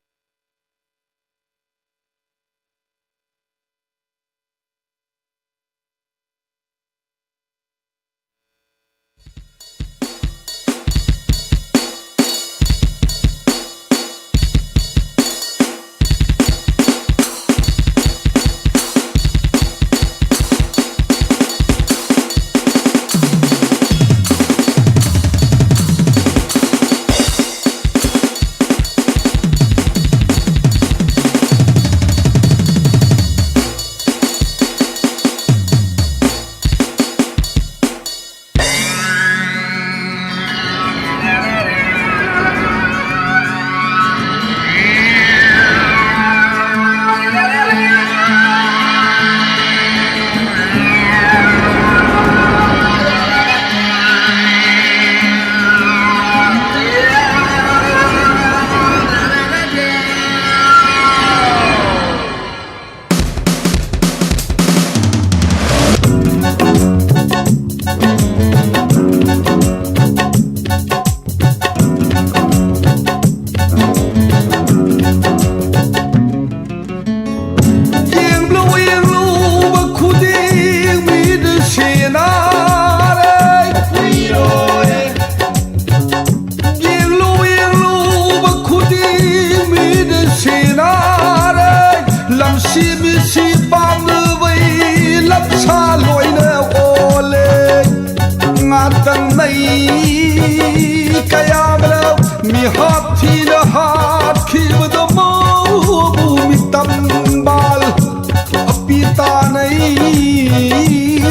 ꯇꯥꯅꯩ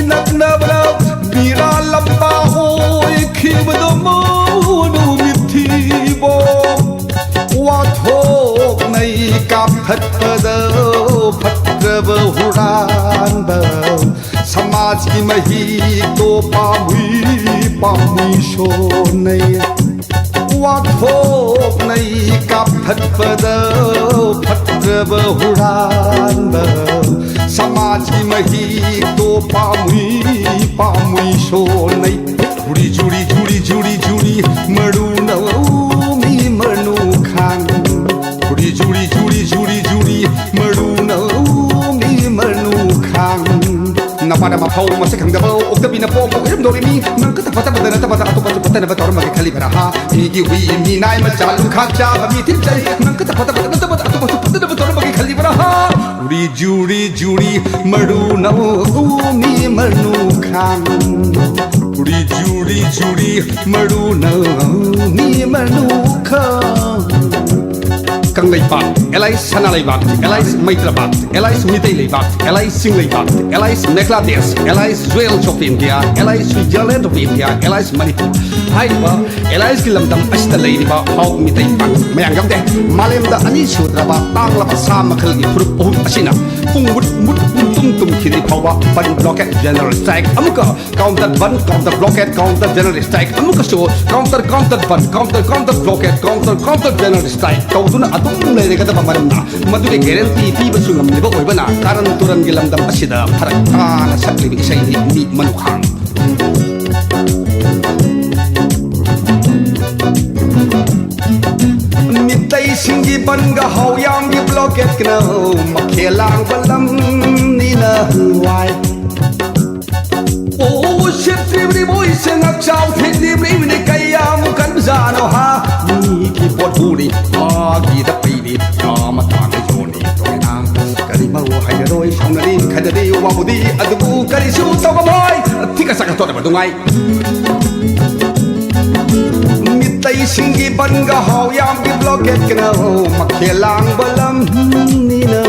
ꯅꯛꯅꯕꯗ ꯕꯤꯔꯥ ꯂꯝꯕꯥ ꯑꯣꯏꯈꯤꯕꯗꯣ ꯃꯣꯅꯨ ꯃꯤꯊꯤꯕꯣ꯫ ꯋꯥꯊꯣꯛꯅꯩ ꯀꯥꯞꯊꯠꯄꯗ ꯐꯠꯇ꯭ꯔꯕ ꯍꯨꯔꯥꯟꯕ꯫ ꯁꯃꯥꯖꯀꯤ ꯃꯍꯤꯛꯇꯣ ꯄꯥꯝꯃꯨꯏ ꯄꯥꯝꯃꯨꯏ ꯁꯣꯟꯅꯩ꯫ ꯋꯥꯊꯣꯛꯅꯩ ꯀꯥꯞꯊꯠꯄꯗ ꯐꯠꯇ꯭ꯔꯕ ꯍꯨꯔꯥꯟꯕ꯫ ꯁꯃꯥꯖꯀꯤ ꯃꯍꯤꯛꯇꯣ ꯄꯥꯝꯃꯨꯏ ꯄꯥꯝꯃꯨꯏ ꯁꯣꯟꯅꯩ꯫ ꯖꯨꯔꯤ ꯖꯨꯔꯤ ꯖꯨꯔꯤ ꯖꯨꯔꯤ ꯖꯨꯔꯤ ꯖꯨꯔꯤ ꯃꯔꯨꯅꯧ ꯃꯤ ꯃꯅꯨ ꯈꯥꯡ꯫ ꯖꯨꯔꯤ ꯖꯨꯔꯤ ꯖꯨꯔꯤ ꯖꯨꯔꯤ ꯖꯨꯔꯤ ꯃꯔꯨꯅꯧ ꯃꯤ ꯃꯅꯨ ꯈꯥꯡ꯫ ꯅꯄꯥꯗ ꯃꯐꯧ ꯃꯁꯛ ꯈꯪꯗꯕ ꯑꯣꯛꯇꯕꯤꯅ ꯄꯣꯛꯄ ꯑꯣꯏꯔꯝꯗꯧꯔꯤꯃꯤ꯫ ꯅꯪ ꯈꯛꯇ ꯐꯠꯇꯕꯗ ꯅꯠꯇꯕꯗ ꯑꯇꯣꯞꯄꯁꯨ ꯐꯠꯇꯅꯕ ꯇꯧꯔꯝꯃꯒꯦ ꯈꯜꯂꯤꯕꯔꯥ ꯍꯥ? ꯃꯤꯒꯤ ꯍꯨꯏ ꯃꯤ ꯅꯥꯏ ꯃꯆꯥ ꯂꯨꯈꯥꯛ ꯆꯥꯕ ꯃꯤ ꯊꯤꯟꯆꯩ꯫ ꯅꯪ ꯈꯛꯇ ꯐꯠꯇꯕꯗ ꯅꯠꯇꯕꯗ ꯑꯇꯣꯞꯄꯁꯨ ꯐꯠꯇꯅꯕ ꯇꯧꯔꯝꯃꯒꯦ ꯈꯜꯂꯤꯕꯔꯥ ꯍꯥ? ꯖꯨꯔꯤ ꯖꯨꯔꯤ ꯖꯨꯔꯤ ꯃꯔꯨꯅꯧ ꯃꯤ ꯃꯅꯨ ꯈꯥꯡ꯫ ꯖꯨꯔꯤ ꯖꯨꯔꯤ ꯖꯨꯔꯤ ꯃꯔꯨꯅꯧ ꯃꯤ ꯃꯅꯨ ꯈꯥꯡ꯫ ꯀꯪꯂꯩꯄꯥꯛ, ꯑꯦꯂꯥꯏꯁ ꯁꯅꯥ ꯂꯩꯕꯥꯛ, ꯑꯦꯂꯥꯏꯁ ꯃꯩꯇ꯭ꯔꯄꯥꯛ, ꯑꯦꯂꯥꯏꯁ ꯃꯤꯇꯩ ꯂꯩꯕꯥꯛ, ꯑꯦꯂꯥꯏꯁ ꯆꯤꯡ ꯂꯩꯕꯥꯛ, ꯑꯦꯂꯥꯏꯁ ꯃꯦꯘꯂꯥ ꯗꯦꯁ, ꯑꯦꯂꯥꯏꯁ ꯖ꯭ꯋꯦꯜꯁ ꯑꯣꯐ ꯏꯟꯗꯤꯌꯥ, ꯑꯦꯂꯥꯏꯁ ꯁ꯭ꯋꯤꯖꯔꯂꯦꯟꯗ ꯑꯣꯐ ꯏꯟꯗꯤꯌꯥ, ꯑꯦꯂꯥꯏꯁ ꯃꯅꯤꯄꯨꯔ ꯍꯥꯏꯔꯤꯕ ꯑꯦꯂꯥꯏꯁꯀꯤ ꯂꯝꯗꯝ ꯑꯁꯤꯗ ꯂꯩꯔꯤꯕ ꯍꯥꯎ ꯃꯤꯇꯩ ꯄꯥꯡꯒꯜ ꯃꯌꯥꯝ ꯌꯥꯎꯗꯦ꯫ ꯃꯥꯂꯦꯝꯗ ꯑꯅꯤ ꯁꯨꯗ꯭ꯔꯕ ꯇꯥꯡꯂꯕ ꯁꯥ ꯃꯈꯜꯒꯤ ꯐꯨꯔꯨꯞ ꯑꯍꯨꯝ ꯑꯁꯤꯅ ꯄꯨꯡ ꯃꯨꯠ ꯃꯨꯠ ꯄꯨꯡ ꯇꯨꯝ ꯇꯨꯝꯈꯤꯗ꯭ꯔꯤ ꯐꯥꯎꯕ ꯕꯟ ꯕ꯭ꯂꯣꯀꯦꯠ ꯖꯦꯅꯔꯦꯜ ꯁ꯭ꯇ꯭ꯔꯥꯏꯛ ꯑꯃꯨꯛꯀ counter bandh counter blockade counter general strike ꯑꯃꯨꯛꯀꯁꯨ counter counter bandh counter counter blockade counter counter general strike ꯇꯧꯗꯨꯅ ꯑꯗꯨꯝ ꯂꯩꯔꯒꯗꯕ ꯃꯔꯝꯅ ꯃꯗꯨꯒꯤ ꯒꯦꯔꯦꯟꯇꯤ ꯄꯤꯕꯁꯨ ꯉꯝꯂꯤꯕ ꯑꯣꯏꯕꯅ ꯀꯥꯔꯟ ꯇꯨꯔꯟꯒꯤ ꯂꯝꯗꯝ ꯑꯁꯤꯗ ꯐꯔꯛ ꯇꯥꯅ ꯁꯛꯂꯤꯕ ꯏꯁꯩꯅꯤ ꯃꯤ ꯃꯅꯨ ꯈꯥꯡ꯫ ꯃꯤꯇꯩꯁꯤꯡꯒꯤ ꯕꯟꯒ ꯍꯥꯎꯌꯥꯝꯒꯤ ꯕ꯭ꯂꯣꯀꯦꯠꯀꯅ ꯃꯈꯦꯜ ꯂꯥꯡꯕ ꯂꯝꯅꯤꯅ ꯋꯥꯏ꯫ ꯑꯣ ꯁꯦꯠꯇ꯭ꯔꯤꯕꯅꯤ ꯃꯣꯏꯁꯦ ꯉꯛꯆꯥꯎ ꯊꯦꯛꯂꯤꯕꯅꯤ ꯀꯌꯥꯃꯨꯛ ꯀꯟꯕꯖꯥꯠꯅꯣ ꯍꯥ? ꯃꯤꯒꯤ ꯄꯣꯠ ꯍꯨꯔꯤ ꯃꯥꯒꯤꯗ ꯄꯩꯔꯤ ꯌꯥꯝ ꯇꯥꯡꯅ ꯌꯣꯟꯅꯤ ꯇꯣꯏꯅ꯫ ꯀꯔꯤ ꯃꯔꯨ ꯍꯥꯏꯅꯔꯣꯏ ꯁꯥꯎꯅꯔꯤ ꯈꯠꯅꯔꯤ ꯋꯥꯕꯨꯗꯤ ꯑꯗꯨꯕꯨ ꯀꯔꯤꯁꯨ ꯇꯧꯔꯝꯃꯣꯏ꯫ ꯊꯤꯒ ꯆꯥꯒ ꯇꯣꯠꯅꯕ ꯅꯨꯡꯉꯥꯏ꯫ ꯃꯤꯇꯩꯁꯤꯡꯒꯤ ꯕꯟꯒ ꯍꯥꯎ ꯌꯥꯝꯒꯤ ꯕ꯭ꯂꯣꯀꯦꯠꯀꯅ ꯃꯈꯦꯜ ꯂꯥꯡꯕ ꯂꯝꯅꯤꯅ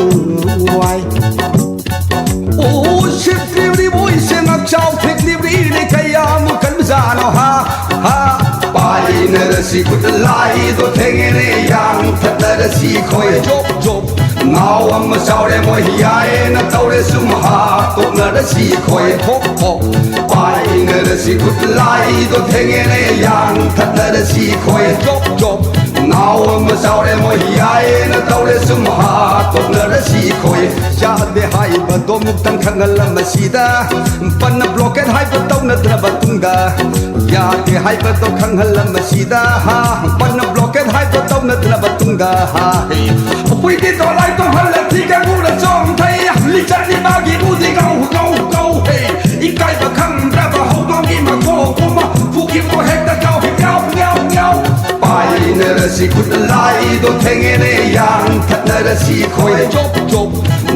ꯋꯥꯏ꯫ ꯁꯤ ꯈꯨꯠ ꯂꯥꯏꯗꯣ ꯊꯦꯡꯉꯦꯅꯦ, ꯌꯥꯡꯊꯠꯅꯔꯁꯤ ꯈꯣꯏ꯫ Chop, chop. ꯉꯥꯎ ꯑꯃ ꯆꯥꯎꯔꯦ ꯃꯣꯏ, ꯌꯥꯏꯌꯦꯅ ꯇꯧꯔꯦ ꯁꯨꯝ ꯍꯥꯠꯇꯣꯛꯅꯔꯁꯤ ꯈꯣꯏ꯫ ꯍꯣꯞ, ꯍꯣꯞ꯫ ꯄꯥꯏꯅꯔꯁꯤ ꯈꯨꯠ ꯂꯥꯏꯗꯣ ꯊꯦꯡꯉꯦꯅꯦ, ꯌꯥꯡꯊꯠꯅꯔꯁꯤ ꯈꯣꯏ꯫ Chop, chop. ꯉꯥꯎ ꯑꯃ ꯆꯥꯎꯔꯦ ꯃꯣꯏ, ꯌꯥꯏꯌꯦꯅ ꯇꯧꯔꯦ ꯁꯨꯝ ꯍꯥꯠꯇꯣꯛꯅꯔꯁꯤ ꯈꯣꯏ꯫ ꯌꯥꯗꯦ ꯍꯥꯏꯕꯗꯣ ꯑꯃꯨꯛꯇꯪ ꯈꯪꯍꯜꯂꯝꯃꯁꯤꯗ, ꯄꯟꯅ ꯕ꯭ꯂꯣꯀꯦꯠ ꯍꯥꯏꯕ ꯇꯧꯅꯗ꯭ꯔꯕ ꯇꯨꯡꯗ꯫ ꯌꯥꯗꯦ ꯍꯥꯏꯕꯗꯣ ꯈꯪꯍꯜꯂꯝꯃꯁꯤꯗ, ꯍꯥ, ꯄꯟꯅ ꯕ꯭ꯂꯣꯀꯦꯠ ꯍꯥꯏꯕ ꯇꯧꯅꯗ꯭ꯔꯕ ꯇꯨꯡꯗ, ꯍꯥ, ꯍꯦ꯫ ꯑꯩꯈꯣꯏꯗꯤ ꯗꯣꯂꯥꯏ ꯇꯧꯍꯜꯂ ꯊꯤꯒ ꯃꯨꯔ ꯆꯣꯡꯊꯩ, ꯂꯤꯆꯠꯅꯤ ꯃꯥꯒꯤ ꯃꯨꯗꯤ ꯒꯧ ꯒꯧ ꯒꯧ, ꯍꯦ꯫ ꯏꯀꯥꯏꯕ ꯈꯪꯗ꯭ꯔꯕ ꯍꯧꯗꯣꯡꯒꯤ ꯃꯀꯣꯛ ꯑꯃ, ꯄꯨꯈꯤꯕꯨ ꯍꯦꯛꯇ ꯀꯥꯎ ꯉꯥꯎ ꯉꯥꯎ ꯉꯥꯎ꯫ ꯄꯥꯏꯅꯔꯁꯤ ꯈꯨꯠ ꯂꯥꯏꯗꯣ ꯊꯦꯡꯉꯦꯅꯦ, ꯌꯥꯡꯊꯠꯅꯔꯁꯤ ꯈꯣꯏ꯫ Chop chop.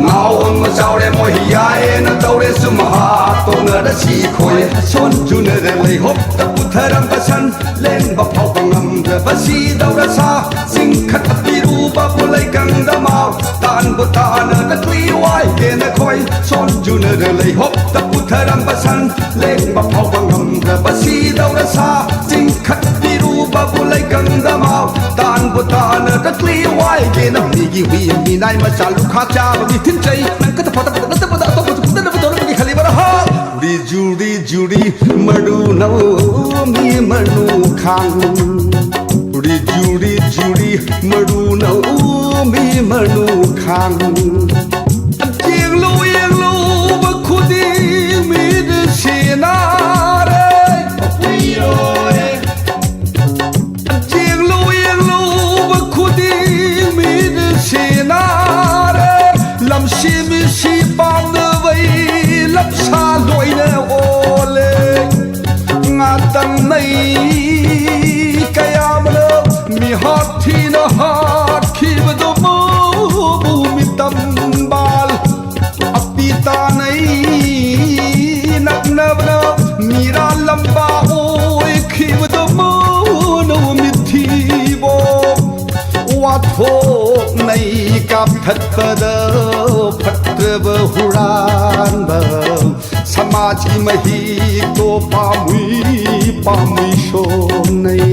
ꯉꯥꯎ ꯑꯃ ꯆꯥꯎꯔꯦ ꯃꯣꯏ, ꯌꯥꯏꯌꯦꯅ ꯇꯧꯔꯦ ꯁꯨꯝ ꯍꯥꯠꯇꯣꯛꯅꯔꯁꯤ ꯈꯣꯏ꯫ ꯁꯣꯟꯖꯨꯅꯔ ꯂꯩꯍꯣꯞꯇ ꯄꯨꯊꯔꯝꯕ ꯁꯟ, ꯂꯦꯡꯕ ꯐꯥꯎꯕ ꯉꯝꯗ꯭ꯔꯕ ꯁꯤꯗꯧꯔ ꯁꯥ, ꯆꯤꯡꯈꯠꯄꯤꯔꯨꯕꯕꯨ ꯂꯩꯀꯪꯗ ꯃꯥꯎ꯫ ꯇꯥꯟꯕꯨ ꯇꯥꯅꯔꯛꯂꯤ ꯋꯥꯏꯒꯦ ꯅꯈꯣꯏ, ꯁꯣꯟꯖꯨꯅꯔ ꯂꯩꯍꯣꯞꯇ ꯄꯨꯊꯔꯝꯕ ꯁꯟ, ꯂꯦꯡꯕ ꯐꯥꯎꯕ ꯉꯝꯗ꯭ꯔꯕ ꯁꯤꯗꯧꯔ ꯁꯥ, ꯆꯤꯡꯈꯠꯄꯤꯔꯨꯕꯕꯨ ꯂꯩꯀꯪꯗ ꯃꯥꯎ꯫ ꯇꯥꯟꯕꯨ ꯇꯥꯅꯔꯛꯂꯤ ꯋꯥꯏꯒꯦꯅ ꯃꯤꯒꯤ ꯍꯨꯏ ꯃꯤꯅꯥꯏ ꯃꯆꯥ ꯂꯨꯈꯥ ꯆꯥꯕꯒꯤ ꯊꯤꯟꯆꯩ, ꯅꯪ ꯈꯛꯇ ꯐꯠꯇꯕ ꯅꯠꯇꯕꯗ ꯑꯇꯣꯞꯄꯁꯨ ꯐꯨꯅꯅꯕ ꯇꯧꯔꯝꯕꯒꯤ ꯈꯜꯂꯤꯕꯔꯥ ꯍꯥ? ꯖꯨꯔꯤ ꯖꯨꯔꯤ ꯖꯨꯔꯤ ꯃꯔꯨ ꯅꯧ ꯃꯤ ꯃꯅꯨ ꯈꯥꯡ꯫ ꯖꯨꯔꯤ ꯖꯨꯔꯤ ꯖꯨꯔꯤ ꯃꯔꯨ ꯅꯧ ꯃꯤ ꯃꯅꯨ ꯈꯥꯡ꯫ ꯌꯦꯡꯂꯨ ꯌꯦꯡꯂꯨꯕ ꯈꯨꯗꯤꯡ ꯃꯤꯠ ꯁꯤꯅꯥꯔꯦ꯫ ꯌꯦꯡꯂꯨ ꯌꯦꯡꯂꯨꯕ ꯈꯨꯗꯤꯡ ꯃꯤꯠ ꯁꯤꯅꯥꯔꯦ꯫ ꯂꯝꯁꯤ ꯃꯤꯁꯤ ꯄꯥꯝꯅꯕꯩ ꯂꯝꯁꯥ ꯂꯣꯏꯅ ꯑꯣꯜꯂꯦ꯫ ꯉꯥꯇꯪ ꯃꯩ ꯀꯌꯥ ꯑꯃꯅ ꯃꯤꯍꯥꯠ ꯊꯤꯅ ꯍꯥꯠꯈꯤꯕꯗꯨꯕꯨ ꯃꯤꯇꯝ ꯕꯥꯜ꯫ ꯑꯄꯤ ꯇꯥꯅꯩ ꯅꯛꯅꯕꯅ ꯃꯤꯔꯥꯜ ꯂꯝꯕꯥ ꯑꯣꯏꯈꯤꯕꯗꯨꯕꯨ ꯅꯨꯃꯤꯠ ꯊꯤꯕꯣ꯫ ꯋꯥꯊꯣꯛꯅꯩ ꯀꯥꯞꯊꯠꯄꯗ ꯐꯠꯇ꯭ꯔꯕ ꯍꯨꯔꯥꯟꯕ ꯁꯃꯥꯖꯀꯤ ꯃꯍꯤꯛꯇꯣ ꯄꯥꯝꯃꯨꯏ ꯄꯥꯝꯃꯨꯏ ꯁꯣꯝꯅꯩ꯫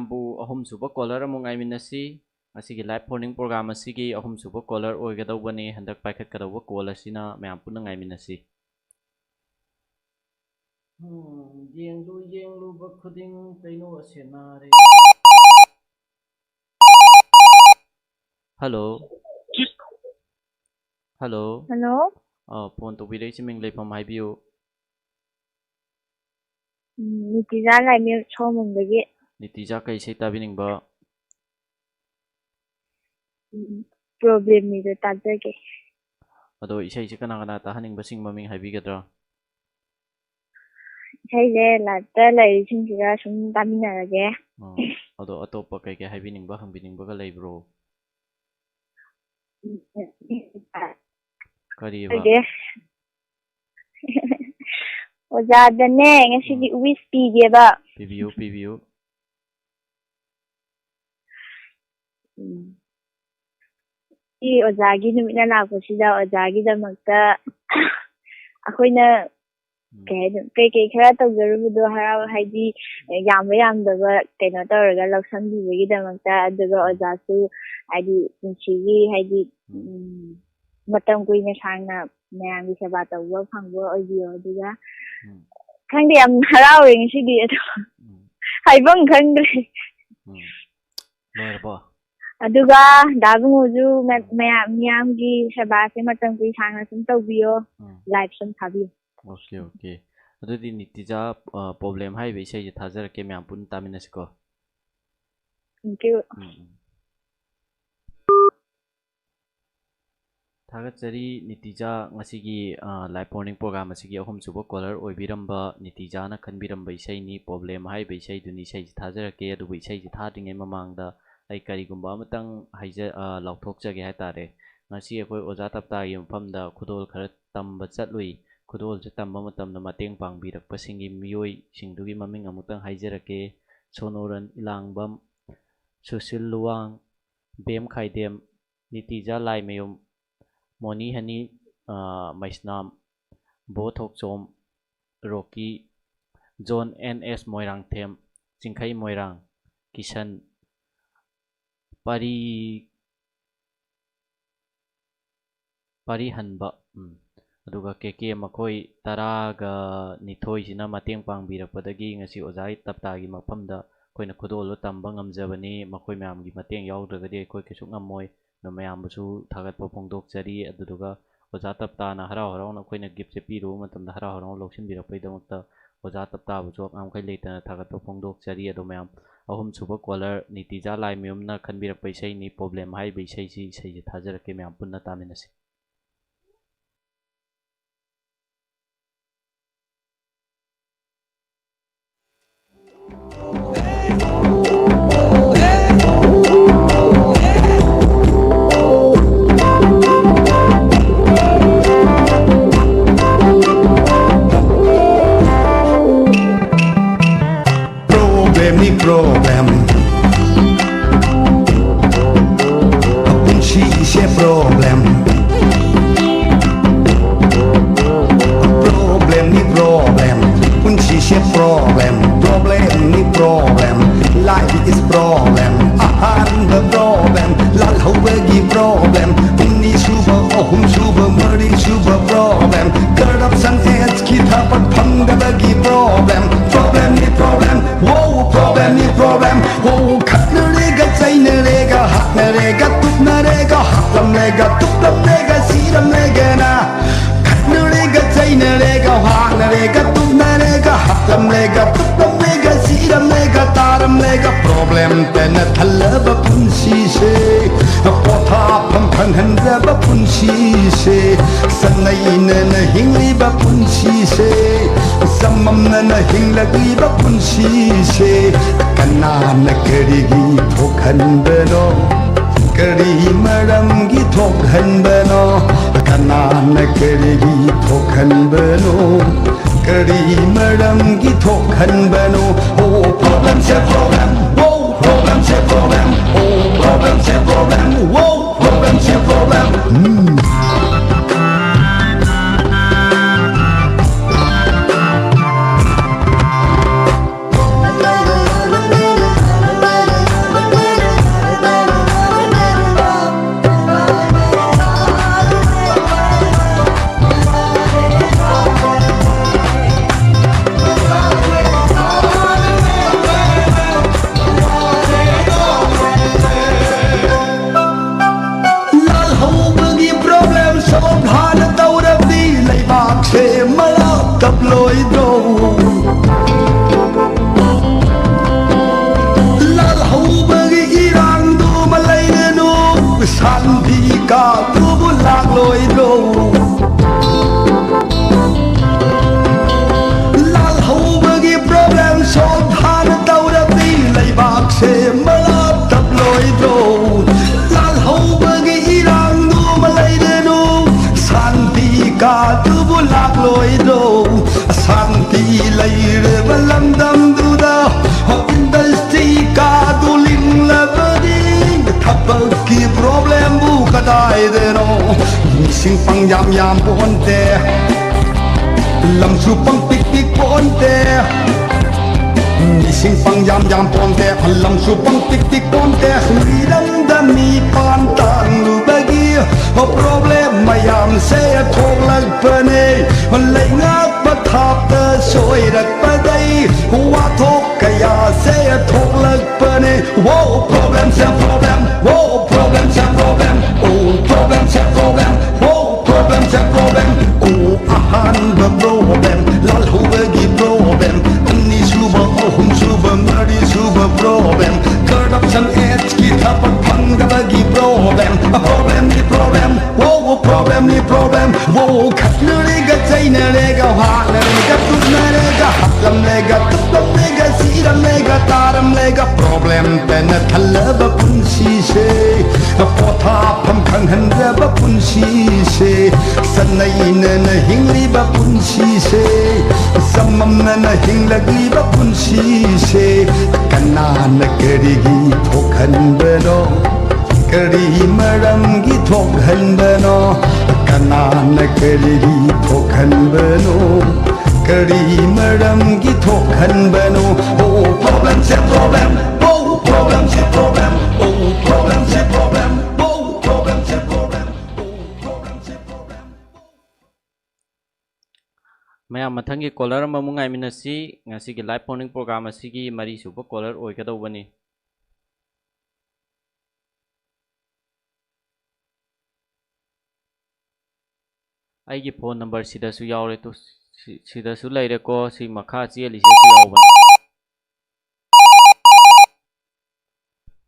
ꯃꯌꯥꯝꯕꯨ ꯑꯍꯨꯝꯁꯨꯕ caller ꯑꯃꯨꯛ ꯉꯥꯏꯃꯤꯟꯅꯁꯤ꯫ ꯉꯁꯤꯒꯤ live phone-in program ꯑꯁꯤꯒꯤ ꯑꯍꯨꯝꯁꯨꯕ caller ꯑꯣꯏꯒꯗꯧꯕꯅꯤ꯫ ꯍꯟꯗꯛ ꯄꯥꯏꯈꯠꯀꯗꯧꯕ call ꯑꯁꯤꯅ ꯃꯌꯥꯝ ꯄꯨꯟꯅ ꯉꯥꯏꯃꯤꯟꯅꯁꯤ꯫ ꯎꯝ, ꯌꯦꯡꯂꯨ ꯌꯦꯡꯂꯨꯕ ꯈꯨꯗꯤꯡ ꯀꯩꯅꯣ ꯑꯁꯦ ꯅꯥꯔꯦ꯫ Hello꯫ Hello꯫ Hello꯫ ꯑ, phone ꯇꯧꯕꯤꯔꯛꯏꯁꯤ ꯃꯤꯡ ꯂꯩꯐꯝ ꯍꯥꯏꯕꯤꯌꯨ꯫ ꯎꯝ, ꯅꯤꯇꯤꯖꯥ ꯂꯥꯏꯃꯦꯝ ꯁꯑꯣꯝꯕꯨꯡꯗꯒꯤ꯫ ꯅꯤꯇꯤꯖꯥ ꯀꯩ ꯏꯁꯩ ꯇꯥꯕꯤꯅꯤꯡꯕ? ꯎꯝ, Problem-ꯒꯤꯗꯣ ꯇꯥꯖꯒꯦ꯫ ꯑꯗꯣ ꯏꯁꯩꯁꯦ ꯀꯅꯥ ꯀꯅꯥ ꯇꯥꯍꯟꯅꯤꯡꯕꯁꯤꯡ ꯃꯃꯤꯡ ꯍꯥꯏꯕꯤꯒꯗ꯭ꯔꯥ? ꯏꯁꯩꯁꯦ live-ꯇ ꯂꯩꯔꯤꯁꯤꯡꯁꯤꯒ ꯁꯨꯝ ꯇꯥꯃꯤꯟꯅꯔꯒꯦ꯫ ꯑꯣ, ꯑꯗꯣ ꯑꯇꯣꯞꯄ ꯀꯩꯀꯩ ꯍꯥꯏꯕꯤꯅꯤꯡꯕ, ꯍꯪꯕꯤꯅꯤꯡꯕꯒ ꯂꯩꯕ꯭ꯔꯣ? ꯎꯝ, ꯎꯝ, ꯎꯝ꯫ ꯀꯔꯤꯕ? ꯈꯪꯗꯦ꯫ ꯑꯣꯖꯥꯗꯅꯦ, ꯉꯁꯤꯗꯤ ꯎꯝ꯫ Wish ꯄꯤꯒꯦꯕ꯫ ꯄꯤꯕꯤꯌꯨ, ꯄꯤꯕꯤꯌꯨ꯫ ꯎꯝ꯫ ꯁꯤ ꯑꯣꯖꯥꯒꯤ ꯅꯨꯃꯤꯠꯅ ꯂꯥꯛꯄꯁꯤꯗ ꯑꯣꯖꯥꯒꯤꯗꯃꯛꯇ ꯑꯩꯈꯣꯏꯅ ꯎꯝ꯫ ꯀꯩ ꯍꯥꯏꯗꯣꯏꯅꯣ, ꯀꯩꯀꯩ ꯈꯔ ꯇꯧꯖꯔꯨꯕꯗꯣ ꯍꯔꯥꯎ, ꯍꯥꯏꯗꯤ, ꯌꯥꯝꯕ ꯌꯥꯝꯗꯕ ꯀꯩꯅꯣ ꯇꯧꯔꯒ ꯂꯧꯁꯟꯕꯤꯕꯒꯤꯗꯃꯛꯇ, ꯑꯗꯨꯒ ꯎꯝ꯫ ꯑꯣꯖꯥꯁꯨ, ꯍꯥꯏꯗꯤ, ꯄꯨꯟꯁꯤꯒꯤ, ꯍꯥꯏꯗꯤ, ꯎꯝ꯫ ꯎꯝ, ꯃꯇꯝ ꯀꯨꯏꯅ ꯁꯥꯡꯅ ꯃꯌꯥꯝꯒꯤ ꯁꯦꯕꯥ ꯇꯧꯕ ꯐꯪꯕ ꯑꯣꯏꯕꯤꯌꯣ꯫ ꯑꯗꯨꯒ ꯎꯝ꯫ ꯈꯪꯗꯦ, ꯌꯥꯝ ꯍꯔꯥꯎꯔꯦ ꯉꯁꯤꯗꯤ, ꯑꯗꯣ ꯎꯝ꯫ ꯍꯥꯏꯐꯝ ꯈꯪꯗ꯭ꯔꯦ꯫ ꯎꯝ꯫ ꯂꯣꯏꯔꯕꯣ? ꯑꯗꯨꯒ ꯗꯥ ꯕꯨꯡꯉꯣꯁꯨ ꯃ- ꯃꯌꯥꯝ ꯃꯤꯌꯥꯝꯒꯤ ꯁꯦꯕꯥꯁꯦ ꯃꯇꯝ ꯀꯨꯏ ꯁꯥꯡꯅ ꯁꯨꯝ ꯇꯧꯕꯤꯌꯣ꯫ ꯎꯝ꯫ ꯂꯥꯏꯐ ꯁꯨꯝ ꯊꯥꯕꯤꯌꯨ꯫ Okay, okay. ꯑꯗꯨꯗꯤ ꯅꯤꯇꯤꯖꯥ, ꯑ, ꯄ꯭ꯔꯣꯕ꯭ꯂꯦꯝ ꯍꯥꯏꯔꯤꯕ ꯏꯁꯩꯁꯦ ꯊꯥꯖꯔꯛꯀꯦ, ꯃꯌꯥꯝ ꯄꯨꯟꯅ ꯇꯥꯃꯤꯟꯅꯁꯤꯀꯣ꯫ Thank you. ꯎꯝ, ꯎꯝ꯫ ꯊꯥꯒꯠꯆꯔꯤ ꯅꯤꯇꯤꯖꯥ, ꯉꯁꯤꯒꯤ, ꯑ, ꯂꯥꯏꯐ ꯋꯥꯔꯅꯤꯡ ꯄ꯭ꯔꯣꯒ꯭ꯔꯥꯝ ꯑꯁꯤꯒꯤ ꯑꯍꯨꯝꯁꯨꯕ ꯀꯣꯂꯔ ꯑꯣꯏꯕꯤꯔꯝꯕ ꯅꯤꯇꯤꯖꯥꯅ ꯈꯟꯕꯤꯔꯝꯕ ꯏꯁꯩꯅꯤ, ꯄ꯭ꯔꯣꯕ꯭ꯂꯦꯝ ꯍꯥꯏꯔꯤꯕ ꯏꯁꯩꯗꯨꯅꯤ꯫ ꯏꯁꯩꯁꯤ ꯊꯥꯖꯔꯛꯀꯦ, ꯑꯗꯨꯕꯨ ꯏꯁꯩꯁꯤ ꯊꯥꯗ꯭ꯔꯤꯉꯩ ꯃꯃꯥꯡꯗ ꯑꯩ ꯀꯔꯤꯒꯨꯝꯕ ꯑꯃꯇꯪ ꯍꯥꯏꯖ-, ꯑ, ꯂꯥꯎꯊꯣꯛꯆꯒꯦ ꯍꯥꯏꯇꯥꯔꯦ꯫ ꯉꯁꯤ ꯑꯩꯈꯣꯏ ꯑꯣꯖꯥ ꯇꯞꯇꯥꯒꯤ ꯃꯐꯝꯗ ꯈꯨꯗꯣꯜ ꯈꯔ ꯇꯝꯕ ꯆꯠꯂꯨꯏ꯫ ꯈꯨꯗꯣꯜꯁꯦ ꯇꯝꯕ ꯃꯇꯝꯗ ꯃꯇꯦꯡ ꯄꯥꯡꯕꯤꯔꯛꯄꯁꯤꯡꯒꯤ ꯃꯤꯑꯣꯏꯁꯤꯡꯗꯨꯒꯤ ꯃꯃꯤꯡ ꯑꯃꯨꯛꯇꯪ ꯍꯥꯏꯖꯔꯛꯀꯦ: ꯁꯣꯅꯣꯔꯟ ꯏꯂꯥꯡꯕꯝ, ꯁꯨꯁꯤꯜ ꯂꯨꯋꯥꯡ, ꯕꯦꯝ ꯈꯥꯏꯗꯦꯝ, ꯅꯤꯇꯤꯖꯥ ꯂꯥꯏꯃꯌꯨꯝ, ꯃꯣꯅꯤ ꯍꯅꯤ, ꯑ, Meisnam, Bo Thokchom, Rocky, John N S Moirangthem, Chingkhei Moirang, Kishan, Pari, ꯄꯥꯔꯤꯍꯟꯕ, ꯎꯝ, ꯑꯗꯨꯒ ꯀꯦ ꯀꯦ, ꯃꯈꯣꯏ ꯇꯔꯥꯒ ꯅꯤꯊꯣꯏꯁꯤꯅ ꯃꯇꯦꯡ ꯄꯥꯡꯕꯤꯔꯛꯄꯗꯒꯤ ꯉꯁꯤ ꯑꯣꯖꯥ ꯇꯞꯇꯥꯒꯤ ꯃꯐꯝꯗ ꯑꯩꯈꯣꯏꯅ ꯈꯨꯗꯣꯜꯗꯣ ꯇꯝꯕ ꯉꯝꯖꯕꯅꯤ꯫ ꯃꯈꯣꯏ ꯃꯌꯥꯝꯒꯤ ꯃꯇꯦꯡ ꯌꯥꯎꯗ꯭ꯔꯒꯗꯤ ꯑꯩꯈꯣꯏ ꯀꯩꯁꯨ ꯉꯝꯃꯣꯏ꯫ ꯑꯗꯣ ꯃꯌꯥꯝꯕꯨꯁꯨ ꯊꯥꯒꯠꯄ ꯐꯣꯡꯗꯣꯛꯆꯔꯤ꯫ ꯑꯗꯨꯗꯨꯒ ꯑꯣꯖꯥ ꯇꯞꯇꯥꯅ ꯍꯔꯥꯎ ꯍꯔꯥꯎꯅ ꯑꯩꯈꯣꯏꯅ ꯒꯤꯐꯁꯦ ꯄꯤꯔꯨꯕ ꯃꯇꯝꯗ ꯍꯔꯥꯎ ꯍꯔꯥꯎꯅ ꯂꯧꯁꯤꯟꯕꯤꯔꯛꯄꯒꯤꯗꯃꯛꯇ ꯑꯣꯖꯥ ꯇꯞꯇꯥꯕꯨꯁꯨ ꯑꯉꯥꯡꯈꯩ ꯂꯩꯇꯅ ꯊꯥꯒꯠꯄ ꯐꯣꯡꯗꯣꯛꯆꯔꯤ꯫ ꯑꯗꯣ ꯃꯌꯥꯝ, ꯑꯍꯨꯝꯁꯨꯕ ꯀꯣꯂꯔ ꯅꯤꯇꯤꯖꯥ ꯂꯥꯏꯃꯌꯨꯝꯅ ꯈꯟꯕꯤꯔꯛꯄ ꯏꯁꯩꯅꯤ, ꯄ꯭ꯔꯣꯕ꯭ꯂꯦꯝ ꯍꯥꯏꯔꯤꯕ ꯏꯁꯩꯁꯤ, ꯏꯁꯩꯁꯤ ꯊꯥꯖꯔꯛꯀꯦ, ꯃꯌꯥꯝ ꯄꯨꯟꯅ ꯇꯥꯃꯤꯟꯅꯁꯤ꯫ Problem ni problem, punshi se problem. Problem ni problem, punshi se problem. Problem ni problem, life is problem. Ahan the problem, lal hau bagi problem. Ini suba, ohum suba, mari suba problem. Corruption is kita pat phang the bagi problem. Problem ni problem, whoa, problem ni problem, whoa. ꯂꯦꯒ ꯇꯨꯝꯅꯔꯦꯒ ꯍꯥꯠꯂꯝꯂꯦꯒ ꯐꯨꯠꯂꯝꯂꯦꯒ ꯁꯤꯔꯝꯂꯦꯒ ꯇꯥꯔꯝꯂꯦꯒ problem ꯇꯅ ꯊꯜꯂꯕ ꯄꯨꯟꯁꯤꯁꯦ꯫ ꯄꯣꯊꯥꯐꯝ ꯈꯪꯍꯟꯗ꯭ꯔꯕ ꯄꯨꯟꯁꯤꯁꯦ꯫ ꯆꯅꯩꯅꯅ ꯍꯤꯡꯂꯤꯕ ꯄꯨꯟꯁꯤꯁꯦ꯫ ꯆꯃꯝꯅꯅ ꯍꯤꯡꯂꯛꯂꯤꯕ ꯄꯨꯟꯁꯤꯁꯦ꯫ ꯀꯅꯥꯅ ꯀꯔꯤꯒꯤ ꯊꯣꯛꯍꯟꯕꯅꯣ? ꯀꯔꯤ ꯃꯔꯝꯒꯤ ꯊꯣꯛꯍꯟꯕꯅꯣ? ꯀꯅꯥꯅ ꯀꯔꯤꯒꯤ ꯊꯣꯛꯍꯟꯕꯅꯣ? ꯀꯔꯤ ꯃꯔꯝꯒꯤ ꯊꯣꯛꯍꯟꯕꯅꯣ? Oh, problemꯁꯦ problem, oh, problemꯁꯦ problem, oh, problemꯁꯦ problem, oh, problemꯁꯦ problem. ꯎꯝ꯫ ꯂꯥꯜꯍꯧꯕꯒꯤ problem solve ꯍꯥꯟꯅ ꯇꯧꯔꯕꯗꯤ ꯂꯩꯕꯥꯛꯁꯦ ꯃꯔꯥꯞ ꯇꯞꯂꯣꯏꯗ꯭ꯔꯣ? ꯂꯥꯜꯍꯧꯕꯒꯤ ꯏꯔꯥꯡꯗꯨꯃ ꯂꯩꯔꯅꯨ, ꯁꯥꯟꯇꯤ ꯀꯥꯗꯨꯕꯨ ꯂꯥꯛꯂꯣꯏꯗ꯭ꯔꯣ? ꯂꯥꯜꯍꯧꯕꯒꯤ problem solve ꯍꯥꯟꯅ ꯇꯧꯔꯕꯗꯤ ꯂꯩꯕꯥꯛꯁꯦ ꯃꯔꯥꯞ ꯇꯞꯂꯣꯏꯗ꯭ꯔꯣ? ꯂꯥꯜꯍꯧꯕꯒꯤ ꯏꯔꯥꯡꯗꯨꯃ ꯂꯩꯔꯅꯨ, ꯁꯥꯟꯇꯤ ꯀꯥꯗꯨꯕꯨ ꯂꯥꯛꯂꯣꯏꯗ꯭ꯔꯣ? ꯁꯥꯟꯇꯤ ꯂꯩꯔꯕ ꯂꯝꯗꯝꯗꯨꯗ industry ꯀꯥꯗꯨ ꯂꯤꯡꯂꯕꯗꯤ ꯊꯕꯛꯀꯤ problemꯕꯨ ꯀꯗꯥꯏꯗꯅꯣ? ꯃꯤꯁꯤꯡ ꯄꯪꯌꯥꯝ ꯌꯥꯝ ꯄꯣꯟꯇꯦ, ꯂꯝꯁꯨ ꯄꯪꯄꯤꯛ ꯄꯤꯛ ꯄꯣꯟꯇꯦ꯫ ꯃꯤꯁꯤꯡ ꯄꯪꯌꯥꯝ ꯌꯥꯝ ꯄꯣꯟꯇꯦ, ꯂꯝꯁꯨ ꯄꯪꯄꯤꯛ ꯄꯤꯛ ꯄꯣꯟꯇꯦ꯫ ꯃꯤꯔꯝꯗ ꯃꯤ ꯄꯥꯟ ꯇꯥꯡꯂꯨꯕꯒꯤ problem ꯃꯌꯥꯝꯁꯦ ꯊꯣꯛꯂꯛꯄꯅꯦ꯫ ꯂꯩꯉꯥꯛ ꯄꯊꯥꯞꯇ ꯁꯣꯏꯔꯛꯄꯗꯩ ꯋꯥꯊꯣꯛ ꯀꯌꯥꯁꯦ ꯊꯣꯛꯂꯛꯄꯅꯦ꯫ Wow, problemꯁꯦ problem, wow, problemꯁꯦ problem, oh, problemꯁꯦ problem, wow, problemꯁꯦ problem, oh, ꯑꯍꯥꯟꯕ problem꯫ Problem ꯅꯤ problem꯫ ꯋꯣ, ꯈꯠꯅꯔꯦꯒ ꯆꯩꯅꯔꯦꯒ ꯍꯥꯠꯅꯔꯦꯒ ꯇꯨꯞꯅꯔꯦꯒ ꯍꯥꯠꯂꯝꯂꯦꯒ ꯇꯨꯞꯂꯝꯂꯦꯒ ꯁꯤꯔꯝꯂꯦꯒ ꯇꯥꯔꯝꯂꯦꯒ problem ꯇꯅ ꯊꯜꯂꯕ ꯄꯨꯟꯁꯤꯁꯦ, ꯄꯣꯊꯥꯐꯝ ꯈꯪꯍꯟꯗ꯭ꯔꯕ ꯄꯨꯟꯁꯤꯁꯦ, ꯆꯠꯅꯩꯅꯅ ꯍꯤꯡꯂꯤꯕ ꯄꯨꯟꯁꯤꯁꯦ, ꯆꯃꯝꯅꯅ ꯍꯤꯡꯂꯛꯂꯤꯕ ꯄꯨꯟꯁꯤꯁꯦ ꯀꯅꯥꯅ ꯀꯔꯤꯒꯤ ꯊꯣꯛꯍꯟꯕꯅꯣ? ꯀꯔꯤ ꯃꯔꯝꯒꯤ ꯊꯣꯛꯍꯟꯕꯅꯣ? ꯀꯅꯥꯅ ꯀꯔꯤꯒꯤ ꯊꯣꯛꯍꯟꯕꯅꯣ? ꯀꯔꯤ ꯃꯔꯝꯒꯤ ꯊꯣꯛꯍꯟꯕꯅꯣ? Oh, problemꯁꯦ problem, oh, problemꯁꯦ problem, oh, problemꯁꯦ problem, oh, problemꯁꯦ problem, oh, problemꯁꯦ problem꯫ ꯃꯌꯥꯝ, ꯃꯊꯪꯒꯤ caller ꯑꯃꯃꯨꯛ ꯉꯥꯏꯃꯤꯟꯅꯁꯤ꯫ ꯉꯁꯤꯒꯤ live phone-in program ꯑꯁꯤꯒꯤ ꯃꯔꯤꯁꯨꯕ caller ꯑꯣꯏꯒꯗꯧꯕꯅꯤ꯫ ꯑꯩꯒꯤ phone number ꯁꯤꯗꯁꯨ ꯌꯥꯎꯔꯦ꯫ ꯇꯨ, ꯁꯤ-, ꯁꯤꯗꯁꯨ ꯂꯩꯔꯦꯀꯣ꯫ ꯁꯤ ꯃꯈꯥ ꯆꯦꯜꯂꯤꯁꯤꯁꯨ ꯌꯥꯎꯕꯅꯤ꯫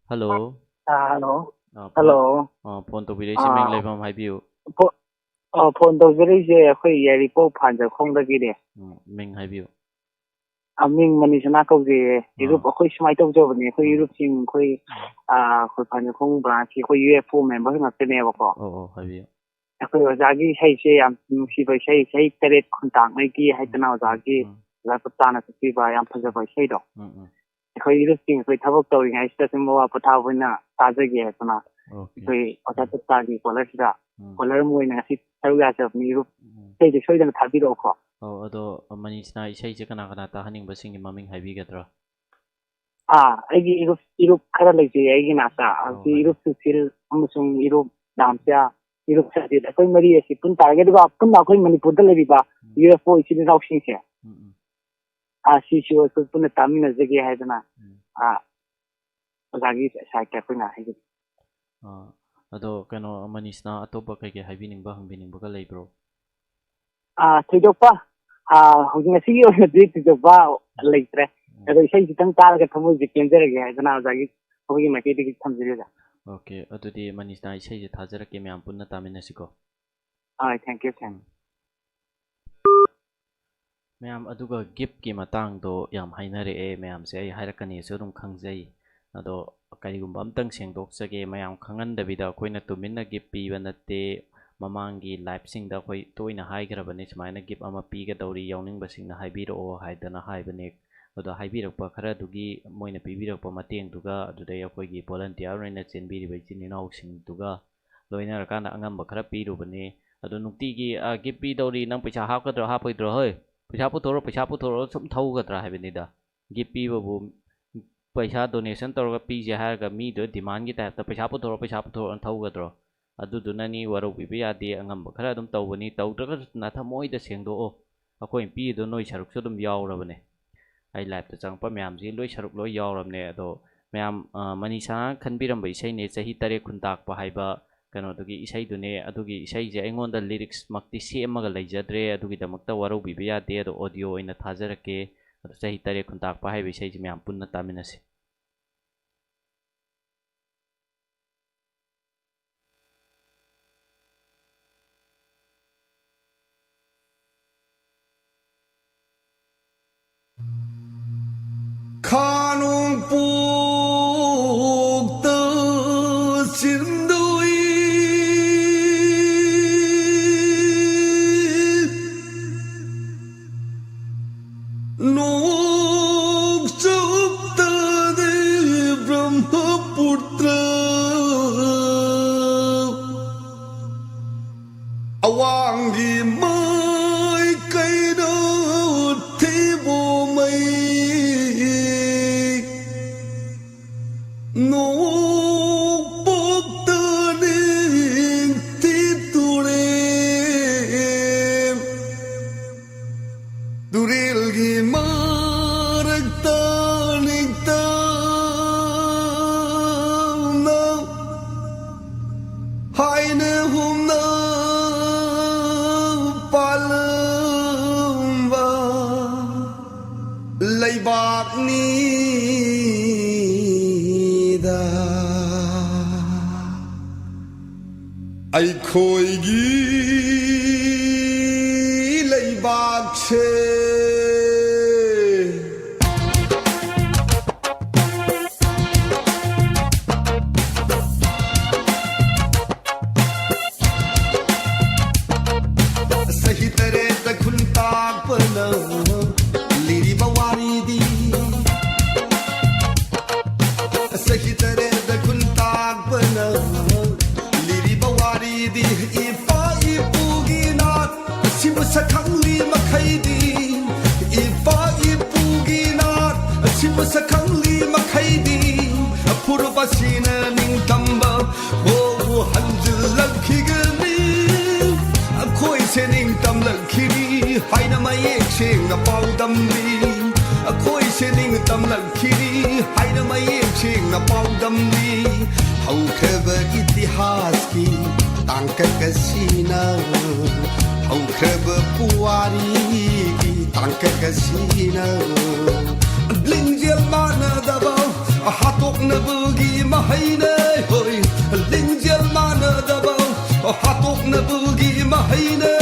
Hello꯫ ꯑꯥ, hello꯫ ꯑꯥ, phone, hello꯫ ꯑꯥ, phone ꯇꯧꯕꯤꯔꯛꯏꯁꯦ ꯃꯤꯡ, ꯑꯥ, ꯂꯩꯐꯝ ꯍꯥꯏꯕꯤꯌꯨ꯫ ꯐꯣ-, ꯑꯥ, phone ꯇꯧꯖꯔꯛꯏꯁꯦ ꯑꯩꯈꯣꯏ ꯌꯥꯏꯔꯤꯄꯣꯛ ꯐꯥꯟꯖꯈꯣꯡꯗꯒꯤꯅꯦ꯫ ꯎꯝ, ꯃꯤꯡ ꯍꯥꯏꯕꯤꯌꯨ꯫ ꯑꯥ, ꯃꯤꯡ ꯃꯅꯤꯁꯅꯥ ꯀꯧꯖꯩꯌꯦ꯫ ꯑꯥ꯫ ꯏꯔꯨꯞ ꯑꯩꯈꯣꯏ ꯁꯨꯃꯥꯏꯅ ꯇꯧꯖꯕꯅꯦ꯫ ꯑꯩꯈꯣꯏ ꯑꯥ꯫ ꯏꯔꯨꯞꯁꯤꯡ ꯑꯩꯈꯣꯏ, ꯑꯥ, ꯑꯩꯈꯣꯏ ꯐꯥꯟꯖꯈꯣꯡ branch-ꯀꯤ ꯑꯩꯈꯣꯏ U F O member ꯉꯥꯛꯇꯅꯦꯕꯀꯣ꯫ ꯑꯣ, ꯑꯣ, ꯍꯥꯏꯕꯤꯌꯨ꯫ ꯑꯩꯈꯣꯏ ꯑꯣꯖꯥꯒꯤ ꯏꯁꯩꯁꯦ ꯌꯥꯝ ꯅꯨꯡꯁꯤꯕ ꯏꯁꯩ, ꯏꯁꯩ ꯇꯔꯦꯠ ꯈꯨꯟꯇꯥꯛꯉꯩꯒꯤ ꯍꯥꯏꯗꯅ ꯎꯝ, ꯑꯣꯖꯥꯒꯤ, ꯎꯝ꯫ ꯑꯣꯖꯥ ꯀꯨꯞꯇꯥꯅ ꯁꯛꯄꯤꯕ ꯌꯥꯝ ꯐꯖꯕ ꯏꯁꯩꯗꯣ꯫ ꯎꯝ, ꯎꯝ꯫ ꯑꯩꯈꯣꯏ ꯏꯔꯨꯞꯁꯤꯡ ꯑꯩꯈꯣꯏ ꯊꯕꯛ ꯇꯧꯔꯤꯉꯩꯁꯤꯗ ꯁꯨꯝ ꯑꯋꯥ ꯄꯣꯊꯥꯕ ꯑꯣꯏꯅ ꯇꯥꯖꯒꯦ ꯍꯥꯏꯗꯅ OK꯫ ꯑꯩꯈꯣꯏ ꯑꯣꯖꯥ ꯎꯝ꯫ ꯀꯨꯞꯇꯥꯒꯤ caller-ꯁꯤꯗ ꯎꯝ꯫ Caller ꯑꯃ ꯑꯣꯏꯅ ꯉꯁꯤ ꯁꯔꯨꯛ ꯌꯥꯖꯕꯅꯤ ꯏꯔꯨꯞ꯫ ꯎꯝ꯫ ꯏꯁꯩꯗꯣ ꯁꯣꯏꯗꯅ ꯊꯥꯕꯤꯔꯛꯎꯀꯣ꯫ ꯑꯧ, ꯑꯗꯣ ꯃꯅꯤꯁꯅꯥ ꯏꯁꯩꯁꯦ ꯀꯅꯥ ꯀꯅꯥ ꯇꯥꯍꯟꯅꯤꯡꯕꯁꯤꯡꯒꯤ ꯃꯃꯤꯡ ꯍꯥꯏꯕꯤꯒꯗ꯭ꯔꯥ? ꯑꯥ, ꯑꯩꯒꯤ ꯏꯔꯨꯞ, ꯏꯔꯨꯞ ꯈꯔ ꯂꯩꯖꯩ ꯑꯩꯒꯤ ꯅꯥꯛꯇ꯫ ꯑꯧ, ꯍꯧꯖꯤꯛ ꯍꯥꯏꯕꯤꯌꯨ꯫ ꯏꯔꯨꯞ ꯁꯨꯁꯤꯜ ꯑꯃꯁꯨꯡ ꯏꯔꯨꯞ ꯗꯥꯝꯆꯥ, ꯏꯔꯨꯞ ꯁꯖꯤꯠ, ꯑꯩꯈꯣꯏ ꯃꯔꯤ ꯑꯁꯤ ꯄꯨꯟ ꯇꯥꯔꯒꯦ꯫ ꯑꯗꯨꯒ ꯄꯨꯟꯅ ꯑꯩꯈꯣꯏ ꯃꯅꯤꯄꯨꯔꯗ ꯂꯩꯔꯤꯕ ꯎꯝ꯫ U F O ꯏꯆꯤꯜ ꯏꯅꯥꯎꯁꯤꯡꯁꯦ, ꯎꯝ, ꯎꯝ꯫ ꯑꯥ, ꯁꯤꯁꯨ ꯑꯩꯈꯣꯏ ꯄꯨꯟꯅ ꯇꯥꯃꯤꯟꯅꯖꯒꯦ ꯍꯥꯏꯗꯅ, ꯎꯝ꯫ ꯑꯥ, ꯑꯣꯖꯥꯒꯤ side-ꯇ ꯑꯩꯈꯣꯏꯅ ꯍꯥꯏꯖꯒꯦ꯫ ꯑꯥ, ꯑꯗꯣ ꯀꯩꯅꯣ, ꯃꯅꯤꯁꯅꯥ, ꯑꯇꯣꯞꯄ ꯀꯩꯀꯩ ꯍꯥꯏꯕꯤꯅꯤꯡꯕ, ꯍꯪꯕꯤꯅꯤꯡꯕꯒ ꯂꯩꯕ꯭ꯔꯣ? ꯑꯥ, ꯊꯣꯏꯗꯣꯛꯄ, ꯑꯥ, ꯍꯧꯖꯤꯛ ꯉꯁꯤꯒꯤ ꯑꯣꯏꯅꯗꯤ ꯊꯣꯏꯗꯣꯛꯄ ꯎꯝ꯫ ꯂꯩꯇ꯭ꯔꯦ꯫ ꯎꯝ꯫ ꯑꯗꯣ ꯏꯁꯩ ꯈꯤꯇꯪ ꯇꯥꯔꯒ ꯊꯃꯣꯏꯁꯦ ꯄꯦꯟꯖꯔꯒꯦ ꯍꯥꯏꯗꯅ ꯑꯣꯖꯥꯒꯤ, ꯑꯩꯈꯣꯏꯒꯤ ꯃꯥꯏꯀꯩꯗꯒꯤ ꯊꯝꯖꯔꯤ ꯑꯣꯖꯥ꯫ OK, ꯑꯗꯨꯗꯤ ꯃꯅꯤꯁꯅꯥ ꯏꯁꯩꯁꯦ ꯊꯥꯖꯔꯛꯀꯦ, ꯃꯌꯥꯝ ꯄꯨꯟꯅ ꯇꯥꯃꯤꯟꯅꯁꯤꯀꯣ꯫ All right, thank you, thank you. ꯃꯌꯥꯝ, ꯑꯗꯨꯒ ꯒꯤꯐꯀꯤ ꯃꯇꯥꯡꯗꯣ ꯌꯥꯝ ꯍꯥꯏꯅꯔꯛꯑꯦ ꯃꯌꯥꯝꯁꯦ, ꯑꯩ ꯍꯥꯏꯔꯛꯀꯅꯤꯁꯨ ꯑꯗꯨꯝ ꯈꯪꯖꯩ꯫ ꯑꯗꯣ ꯀꯔꯤꯒꯨꯝꯕ ꯑꯝꯇꯪ ꯁꯦꯡꯗꯣꯛꯆꯒꯦ, ꯃꯌꯥꯝ ꯈꯪꯍꯟꯗꯕꯤꯗ ꯑꯩꯈꯣꯏꯅ ꯇꯨꯃꯤꯟꯅ ꯒꯤꯐ ꯄꯤꯕ ꯅꯠꯇꯦ꯫ ꯃꯃꯥꯡꯒꯤ ꯂꯥꯏꯐꯁꯤꯡꯗ ꯑꯩꯈꯣꯏ ꯇꯣꯏꯅ ꯍꯥꯏꯈ꯭ꯔꯕꯅꯤ, ꯁꯨꯃꯥꯏꯅ ꯒꯤꯐ ꯑꯃ ꯄꯤꯒꯗꯧꯔꯤ, ꯌꯥꯎꯅꯤꯡꯕꯁꯤꯡꯅ ꯍꯥꯏꯕꯤꯔꯛꯑꯣ ꯍꯥꯏꯗꯅ ꯍꯥꯏꯕꯅꯦ꯫ ꯑꯗꯣ ꯍꯥꯏꯕꯤꯔꯛꯄ ꯈꯔꯗꯨꯒꯤ, ꯃꯣꯏꯅ ꯄꯤꯕꯤꯔꯛꯄ ꯃꯇꯦꯡꯗꯨꯒ, ꯑꯗꯨꯗꯩ ꯑꯩꯈꯣꯏꯒꯤ ꯚꯣꯂꯟꯇꯤꯌꯥꯔ ꯑꯣꯏꯅ ꯆꯦꯟꯕꯤꯔꯤꯕ ꯏꯆꯤꯟ ꯏꯅꯥꯎꯁꯤꯡꯗꯨꯒ ꯂꯣꯏꯅꯔꯀꯥꯟꯗ ꯑꯉꯝꯕ ꯈꯔ ꯄꯤꯔꯨꯕꯅꯤ꯫ ꯑꯗꯣ ꯅꯨꯡꯇꯤꯒꯤ, "ꯑ, ꯒꯤꯐ ꯄꯤꯗꯧꯔꯤ, ꯅꯪ ꯄꯩꯁꯥ ꯍꯥꯞꯀꯗ꯭ꯔꯣ, ꯍꯥꯞꯄꯣꯏꯗ꯭ꯔꯣ? ꯍꯣꯏ, ꯄꯩꯁꯥ ꯄꯨꯊꯣꯔꯛꯑꯣ, ꯄꯩꯁꯥ ꯄꯨꯊꯣꯔꯛꯑꯣ", ꯁꯨꯝ ꯊꯧꯒꯗ꯭ꯔꯥ ꯍꯥꯏꯕꯅꯤꯗ꯫ ꯒꯤꯐ ꯄꯤꯕꯕꯨ ꯄꯩꯁꯥ ꯗꯣꯅꯦꯁꯟ ꯇꯧꯔꯒ ꯄꯤꯁꯦ ꯍꯥꯏꯔꯒ ꯃꯤꯗꯣ ꯗꯤꯃꯥꯟꯒꯤ ꯇꯥꯏꯞꯇ "ꯄꯩꯁꯥ ꯄꯨꯊꯣꯔꯛꯑꯣ, ꯄꯩꯁꯥ ꯄꯨꯊꯣꯔꯛꯑꯣꯅ" ꯊꯧꯒꯗ꯭ꯔꯣ? ꯑꯗꯨꯗꯨꯅꯅꯤ, ꯋꯥꯔꯧꯕꯤꯕ ꯌꯥꯗꯦ, ꯑꯉꯝꯕ ꯈꯔ ꯑꯗꯨꯝ ꯇꯧꯕꯅꯤ꯫ ꯇꯧꯗ꯭ꯔꯒꯁꯨ ꯅꯊꯃꯣꯏꯗ ꯁꯦꯡꯗꯣꯛꯑꯣ, ꯑꯩꯈꯣꯏꯅ ꯄꯤꯔꯤꯗꯣ ꯅꯣꯏ ꯁꯔꯨꯛꯁꯨ ꯑꯗꯨꯝ ꯌꯥꯎꯔꯕꯅꯦ꯫ ꯑꯩ ꯂꯥꯏꯐꯇ ꯆꯪꯉꯛꯄ ꯃꯌꯥꯝꯁꯤ ꯂꯣꯏ ꯁꯔꯨꯛ ꯂꯣꯏ ꯌꯥꯎꯔꯕꯅꯦ꯫ ꯑꯗꯣ ꯃꯌꯥꯝ, ꯑ, ꯃꯅꯤꯁꯥꯅ ꯈꯟꯕꯤꯔꯝꯕ ꯏꯁꯩꯅꯦ, "ꯆꯍꯤ ꯇꯔꯦꯠ ꯈꯨꯟꯇꯥꯛꯄ" ꯍꯥꯏꯕ ꯀꯩꯅꯣꯗꯨꯒꯤ ꯏꯁꯩꯗꯨꯅꯦ꯫ ꯑꯗꯨꯒꯤ ꯏꯁꯩꯁꯦ ꯑꯩꯉꯣꯟꯗ ꯂꯤꯔꯤꯛꯁꯃꯛꯇꯤ ꯁꯦꯝꯃꯒ ꯂꯩꯖꯗ꯭ꯔꯦ, ꯑꯗꯨꯒꯤꯗꯃꯛꯇ ꯋꯥꯔꯧꯕꯤꯕ ꯌꯥꯗꯦ꯫ ꯑꯗꯣ ꯑꯣꯗꯤꯑꯣ ꯑꯣꯏꯅ ꯊꯥꯖꯔꯛꯀꯦ꯫ ꯑꯗꯣ "ꯆꯍꯤ ꯇꯔꯦꯠ ꯈꯨꯟꯇꯥꯛꯄ" ꯍꯥꯏꯕ ꯏꯁꯩꯁꯦ ꯃꯌꯥꯝ ꯄꯨꯟꯅ ꯇꯥꯃꯤꯟꯅꯁꯤ꯫ ꯈꯥꯅꯣꯡꯄꯣꯛꯇ ꯆꯤꯟꯗꯨꯏ ꯅꯣꯡꯆꯨꯞꯇꯗꯤ ꯕ꯭ꯔꯍ꯭ꯃꯄꯨꯇ꯭ꯔ, ꯑꯋꯥꯡꯒꯤ ꯃꯥꯏꯀꯩꯗ ꯊꯤꯕꯣꯡꯃꯩ, ꯅꯣꯡꯄꯣꯛꯇ ꯅꯤꯡꯊꯤ ꯇꯨꯔꯦꯜ, ꯇꯨꯔꯦꯜꯒꯤ ꯃꯔꯛꯇ ꯅꯤꯡꯇꯝꯅ ꯍꯥꯏꯅ ꯍꯨꯝꯅ ꯄꯥꯜꯂꯝꯕ ꯂꯩꯕꯥꯛꯅꯤꯗ꯫ ꯑꯩꯈꯣꯏ ꯑꯩꯈꯣꯏꯒꯤ ꯂꯩꯕꯥꯛꯁꯦ ꯆꯍꯤ ꯇꯔꯦꯠꯇ ꯈꯨꯟꯇꯥꯛꯄꯅ ꯂꯤꯔꯤꯕ ꯋꯥꯔꯤꯗꯤ, ꯆꯍꯤ ꯇꯔꯦꯠꯇ ꯈꯨꯟꯇꯥꯛꯄꯅ ꯂꯤꯔꯤꯕ ꯋꯥꯔꯤꯗꯤ, ꯏꯄꯥ ꯏꯄꯨꯒꯤ ꯅꯥꯠ ꯑꯁꯤꯕꯨ ꯁꯛꯈꯪꯂꯤ ꯃꯈꯩꯗꯤ, ꯏꯄꯥ ꯏꯄꯨꯒꯤ ꯅꯥꯠ ꯑꯁꯤꯕꯨ ꯁꯛꯈꯪꯂꯤ ꯃꯈꯩꯗꯤ, ꯐꯨꯔꯨꯞ ꯑꯁꯤꯅ ꯅꯤꯡꯇꯝꯕ ꯍꯣꯕꯨ ꯍꯟꯖꯤꯜꯂꯛꯈꯤꯒꯅꯤ꯫ ꯑꯩꯈꯣꯏꯁꯦ ꯅꯤꯡꯇꯝꯂꯛꯈꯤꯅꯤ ꯍꯥꯏꯅ ꯃꯌꯦꯛ ꯁꯦꯡꯅ ꯄꯥꯎꯗꯝꯂꯤ꯫ ꯑꯩꯈꯣꯏꯁꯦ ꯅꯤꯡꯇꯝꯂꯛꯈꯤꯅꯤ ꯍꯥꯏꯅ ꯃꯌꯦꯛ ꯁꯦꯡꯅ ꯄꯥꯎꯗꯝꯂꯤ꯫ ꯍꯧꯈ꯭ꯔꯕ ꯏꯇꯤꯍꯥꯁꯀꯤ ꯇꯥꯡꯀꯛ ꯑꯁꯤꯅ, ꯍꯧꯈ꯭ꯔꯕ ꯄꯨꯋꯥꯔꯤꯒꯤ ꯇꯥꯡꯀꯛ ꯑꯁꯤꯅ, ꯂꯤꯡꯖꯦꯜ ꯃꯥꯟꯅꯗꯕ ꯍꯥꯠꯇꯣꯛꯅꯕꯒꯤ ꯃꯍꯩꯅꯦ, ꯍꯣꯏ, ꯂꯤꯡꯖꯦꯜ ꯃꯥꯟꯅꯗꯕ ꯍꯥꯠꯇꯣꯛꯅꯕꯒꯤ ꯃꯍꯩꯅꯦ꯫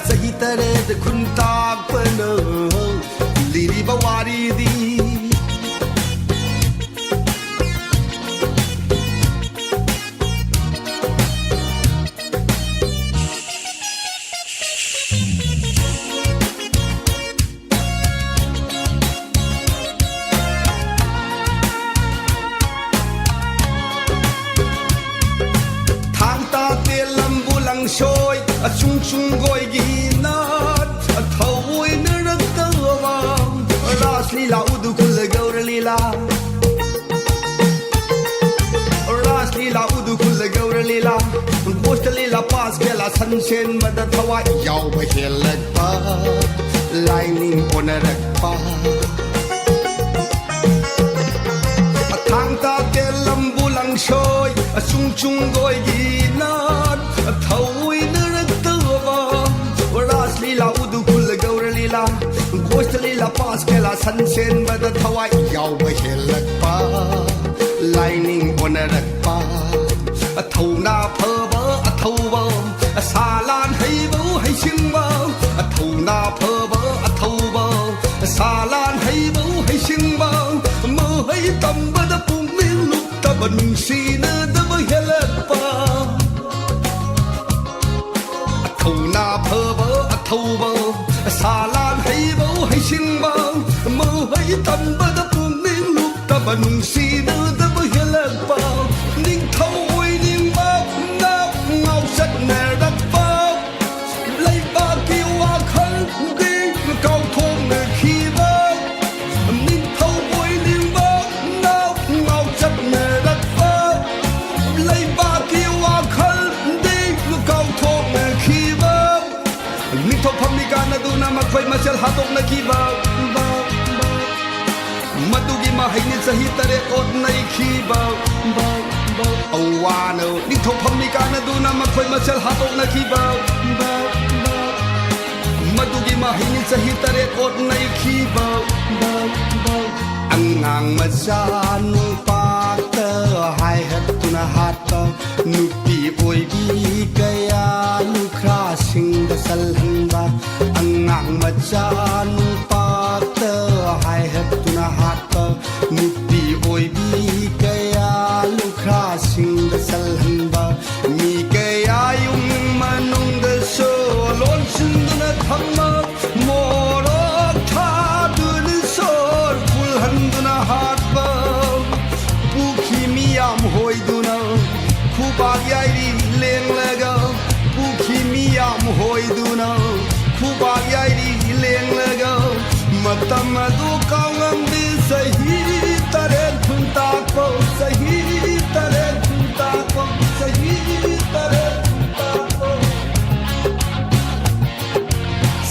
ꯆꯍꯤ ꯇꯔꯦꯠ ꯈꯨꯟꯇꯥꯛꯄꯅ ꯂꯤꯔꯤꯕ ꯋꯥꯔꯤꯗꯤ꯫ ꯊꯥꯡ ꯇꯥ ꯇꯦꯟ ꯂꯝꯕꯨ ꯂꯪꯁꯣꯏ ꯑꯁꯨꯡ ꯆꯨꯡꯒꯣꯏꯒꯤ ꯅꯥꯠ ꯊꯧꯑꯣꯏꯅꯔꯛꯇꯕ ꯔꯥꯁ ꯂꯤꯂꯥ ꯎꯗꯨ ꯈꯨꯜꯂ ꯒꯧꯔ ꯂꯤꯂꯥ꯫ ꯔꯥꯁ ꯂꯤꯂꯥ ꯎꯗꯨ ꯈꯨꯜꯂ ꯒꯧꯔ ꯂꯤꯂꯥ, ꯒꯣꯁꯇ ꯂꯤꯂꯥ, ꯄꯥꯁ ꯈꯦꯂꯥ, ꯁꯟ ꯁꯦꯟꯕꯗ ꯊꯋꯥꯏ ꯌꯥꯎꯕ ꯍꯦꯜꯂꯛꯄ, ꯂꯥꯏꯅꯤꯡ ꯑꯣꯟꯅꯔꯛꯄ꯫ ꯊꯥꯡ ꯇꯥ ꯇꯦꯟ ꯂꯝꯕꯨ ꯂꯪꯁꯣꯏ ꯑꯁꯨꯡ ꯆꯨꯡꯒꯣꯏꯒꯤ ꯅꯥꯠ ꯊꯧꯑꯣꯏꯅꯔꯛꯇꯕ ꯔꯥꯁ ꯂꯤꯂꯥ ꯎꯗꯨ ꯈꯨꯜꯂ ꯒꯧꯔ ꯂꯤꯂꯥ, ꯒꯣꯁꯇ ꯂꯤꯂꯥ, ꯄꯥꯁ ꯈꯦꯂꯥ, ꯁꯟ ꯁꯦꯟꯕꯗ ꯊꯋꯥꯏ ꯌꯥꯎꯕ ꯍꯦꯜꯂꯛꯄ, ꯂꯥꯏꯅꯤꯡ ꯑꯣꯟꯅꯔꯛꯄ꯫ ꯑꯊꯧꯅꯥ ꯐꯕ ꯑꯊꯧꯕ ꯇꯝꯕꯗ ꯄꯨꯛꯅꯤꯡ ꯂꯨꯞꯇꯕ ꯅꯨꯡꯁꯤꯅꯗꯕ ꯍꯦꯜꯂꯛꯄ꯫ ꯊꯧꯅꯥ ꯐꯕ ꯑꯊꯧꯕ, ꯁꯥ ꯂꯥꯟ ꯍꯩꯕ ꯍꯩꯁꯤꯡꯕ, ꯃꯍꯩ ꯇꯝꯕꯗ ꯄꯨꯛꯅꯤꯡ ꯂꯨꯞꯇꯕ ꯅꯨꯡꯁꯤꯅꯗꯕ ꯍꯦꯜꯂꯛꯄ꯫ ꯅꯤꯡꯊꯧ ꯑꯣꯏꯅꯤꯡꯕ ꯉꯥꯎ ꯉꯥꯎꯆꯠꯅꯔꯛꯄ꯫ ꯂꯩꯕꯥꯛꯀꯤ ꯋꯥꯈꯜꯗꯤ ꯀꯥꯎꯊꯣꯛꯅꯈꯤꯕ꯫ ꯅꯤꯡꯊꯧ ꯑꯣꯏꯅꯤꯡꯕ ꯉꯥꯎ ꯉꯥꯎꯆꯠꯅꯔꯛꯄ꯫ ꯂꯩꯕꯥꯛꯀꯤ ꯋꯥꯈꯜꯗꯤ ꯀꯥꯎꯊꯣꯛꯅꯈꯤꯕ꯫ ꯅꯤꯡꯊꯧ ꯐꯝꯃꯤ ꯀꯥꯟꯅꯗꯨꯅ ꯃꯈꯣꯏ ꯃꯁꯦꯜ ꯍꯥꯠꯇꯣꯛꯅꯈꯤꯕ꯫ ꯃꯗꯨꯒꯤ ꯃꯍꯩꯅꯤ ꯆꯍꯤ ꯇꯔꯦꯠ ꯑꯣꯠ ꯅꯩꯈꯤꯕ꯫ ꯑꯋꯥꯅ ꯅꯤꯡꯊꯧ ꯐꯝꯃꯤ ꯀꯥꯟꯅꯗꯨꯅ ꯃꯈꯣꯏ ꯃꯁꯦꯜ ꯍꯥꯠꯇꯣꯛꯅꯈꯤꯕ꯫ ꯃꯗꯨꯒꯤ ꯃꯍꯩꯅꯤ ꯆꯍꯤ ꯇꯔꯦꯠ ꯑꯣꯠ ꯅꯩꯈꯤꯕ꯫ ꯑꯉꯥꯡ ꯃꯆꯥ ꯅꯨꯄꯥꯛꯇ ꯍꯥꯏꯍꯠꯇꯨꯅ ꯍꯥꯠꯄ꯫ ꯅꯨꯄꯤ ꯑꯣꯏꯕꯤ ꯀꯌꯥ ꯂꯨꯈ꯭ꯔꯥꯁꯤꯡꯗ ꯆꯜꯍꯟꯕ꯫ ꯑꯉꯥꯡ ꯃꯆꯥ ꯅꯨꯄꯥꯛꯇ ꯍꯥꯏꯍꯠꯇꯨꯅ ꯍꯥꯠꯄ꯫ ꯅꯨꯄꯤ ꯑꯣꯏꯕꯤ ꯀꯌꯥ ꯂꯨꯈ꯭ꯔꯥꯁꯤꯡꯗ ꯆꯜꯍꯟꯕ꯫ ꯃꯤ ꯀꯌꯥ ꯌꯨꯝ ꯃꯅꯨꯡꯗꯁꯨ ꯂꯣꯟꯁꯤꯟꯗꯨꯅ ꯊꯝꯕ꯫ ꯃꯣꯔꯣꯛ ꯊꯥꯗꯨꯅ ꯁꯣꯔ ꯐꯨꯜꯍꯟꯗꯨꯅ ꯍꯥꯠꯄ꯫ ꯄꯨꯈꯤ ꯃꯤ ꯌꯥꯝ ꯍꯣꯏꯗꯨꯅ ꯈꯨꯕꯥꯛ ꯌꯥꯏꯔꯤ ꯂꯦꯡꯂꯒ꯫ ꯄꯨꯈꯤ ꯃꯤ ꯌꯥꯝ ꯍꯣꯏꯗꯨꯅ ꯈꯨꯕꯥꯛ ꯌꯥꯏꯔꯤ ꯂꯦꯡꯂꯒ꯫ ꯃꯇꯝ ꯑꯗꯨ ꯀꯥꯎꯉꯝꯗꯦ ꯆꯍꯤ ꯇꯔꯦꯠ ꯈꯨꯟꯇꯥꯛꯄ꯫ ꯆꯍꯤ ꯇꯔꯦꯠ ꯈꯨꯟꯇꯥꯛꯄ꯫ ꯆꯍꯤ ꯇꯔꯦꯠ ꯈꯨꯟꯇꯥꯛꯄ꯫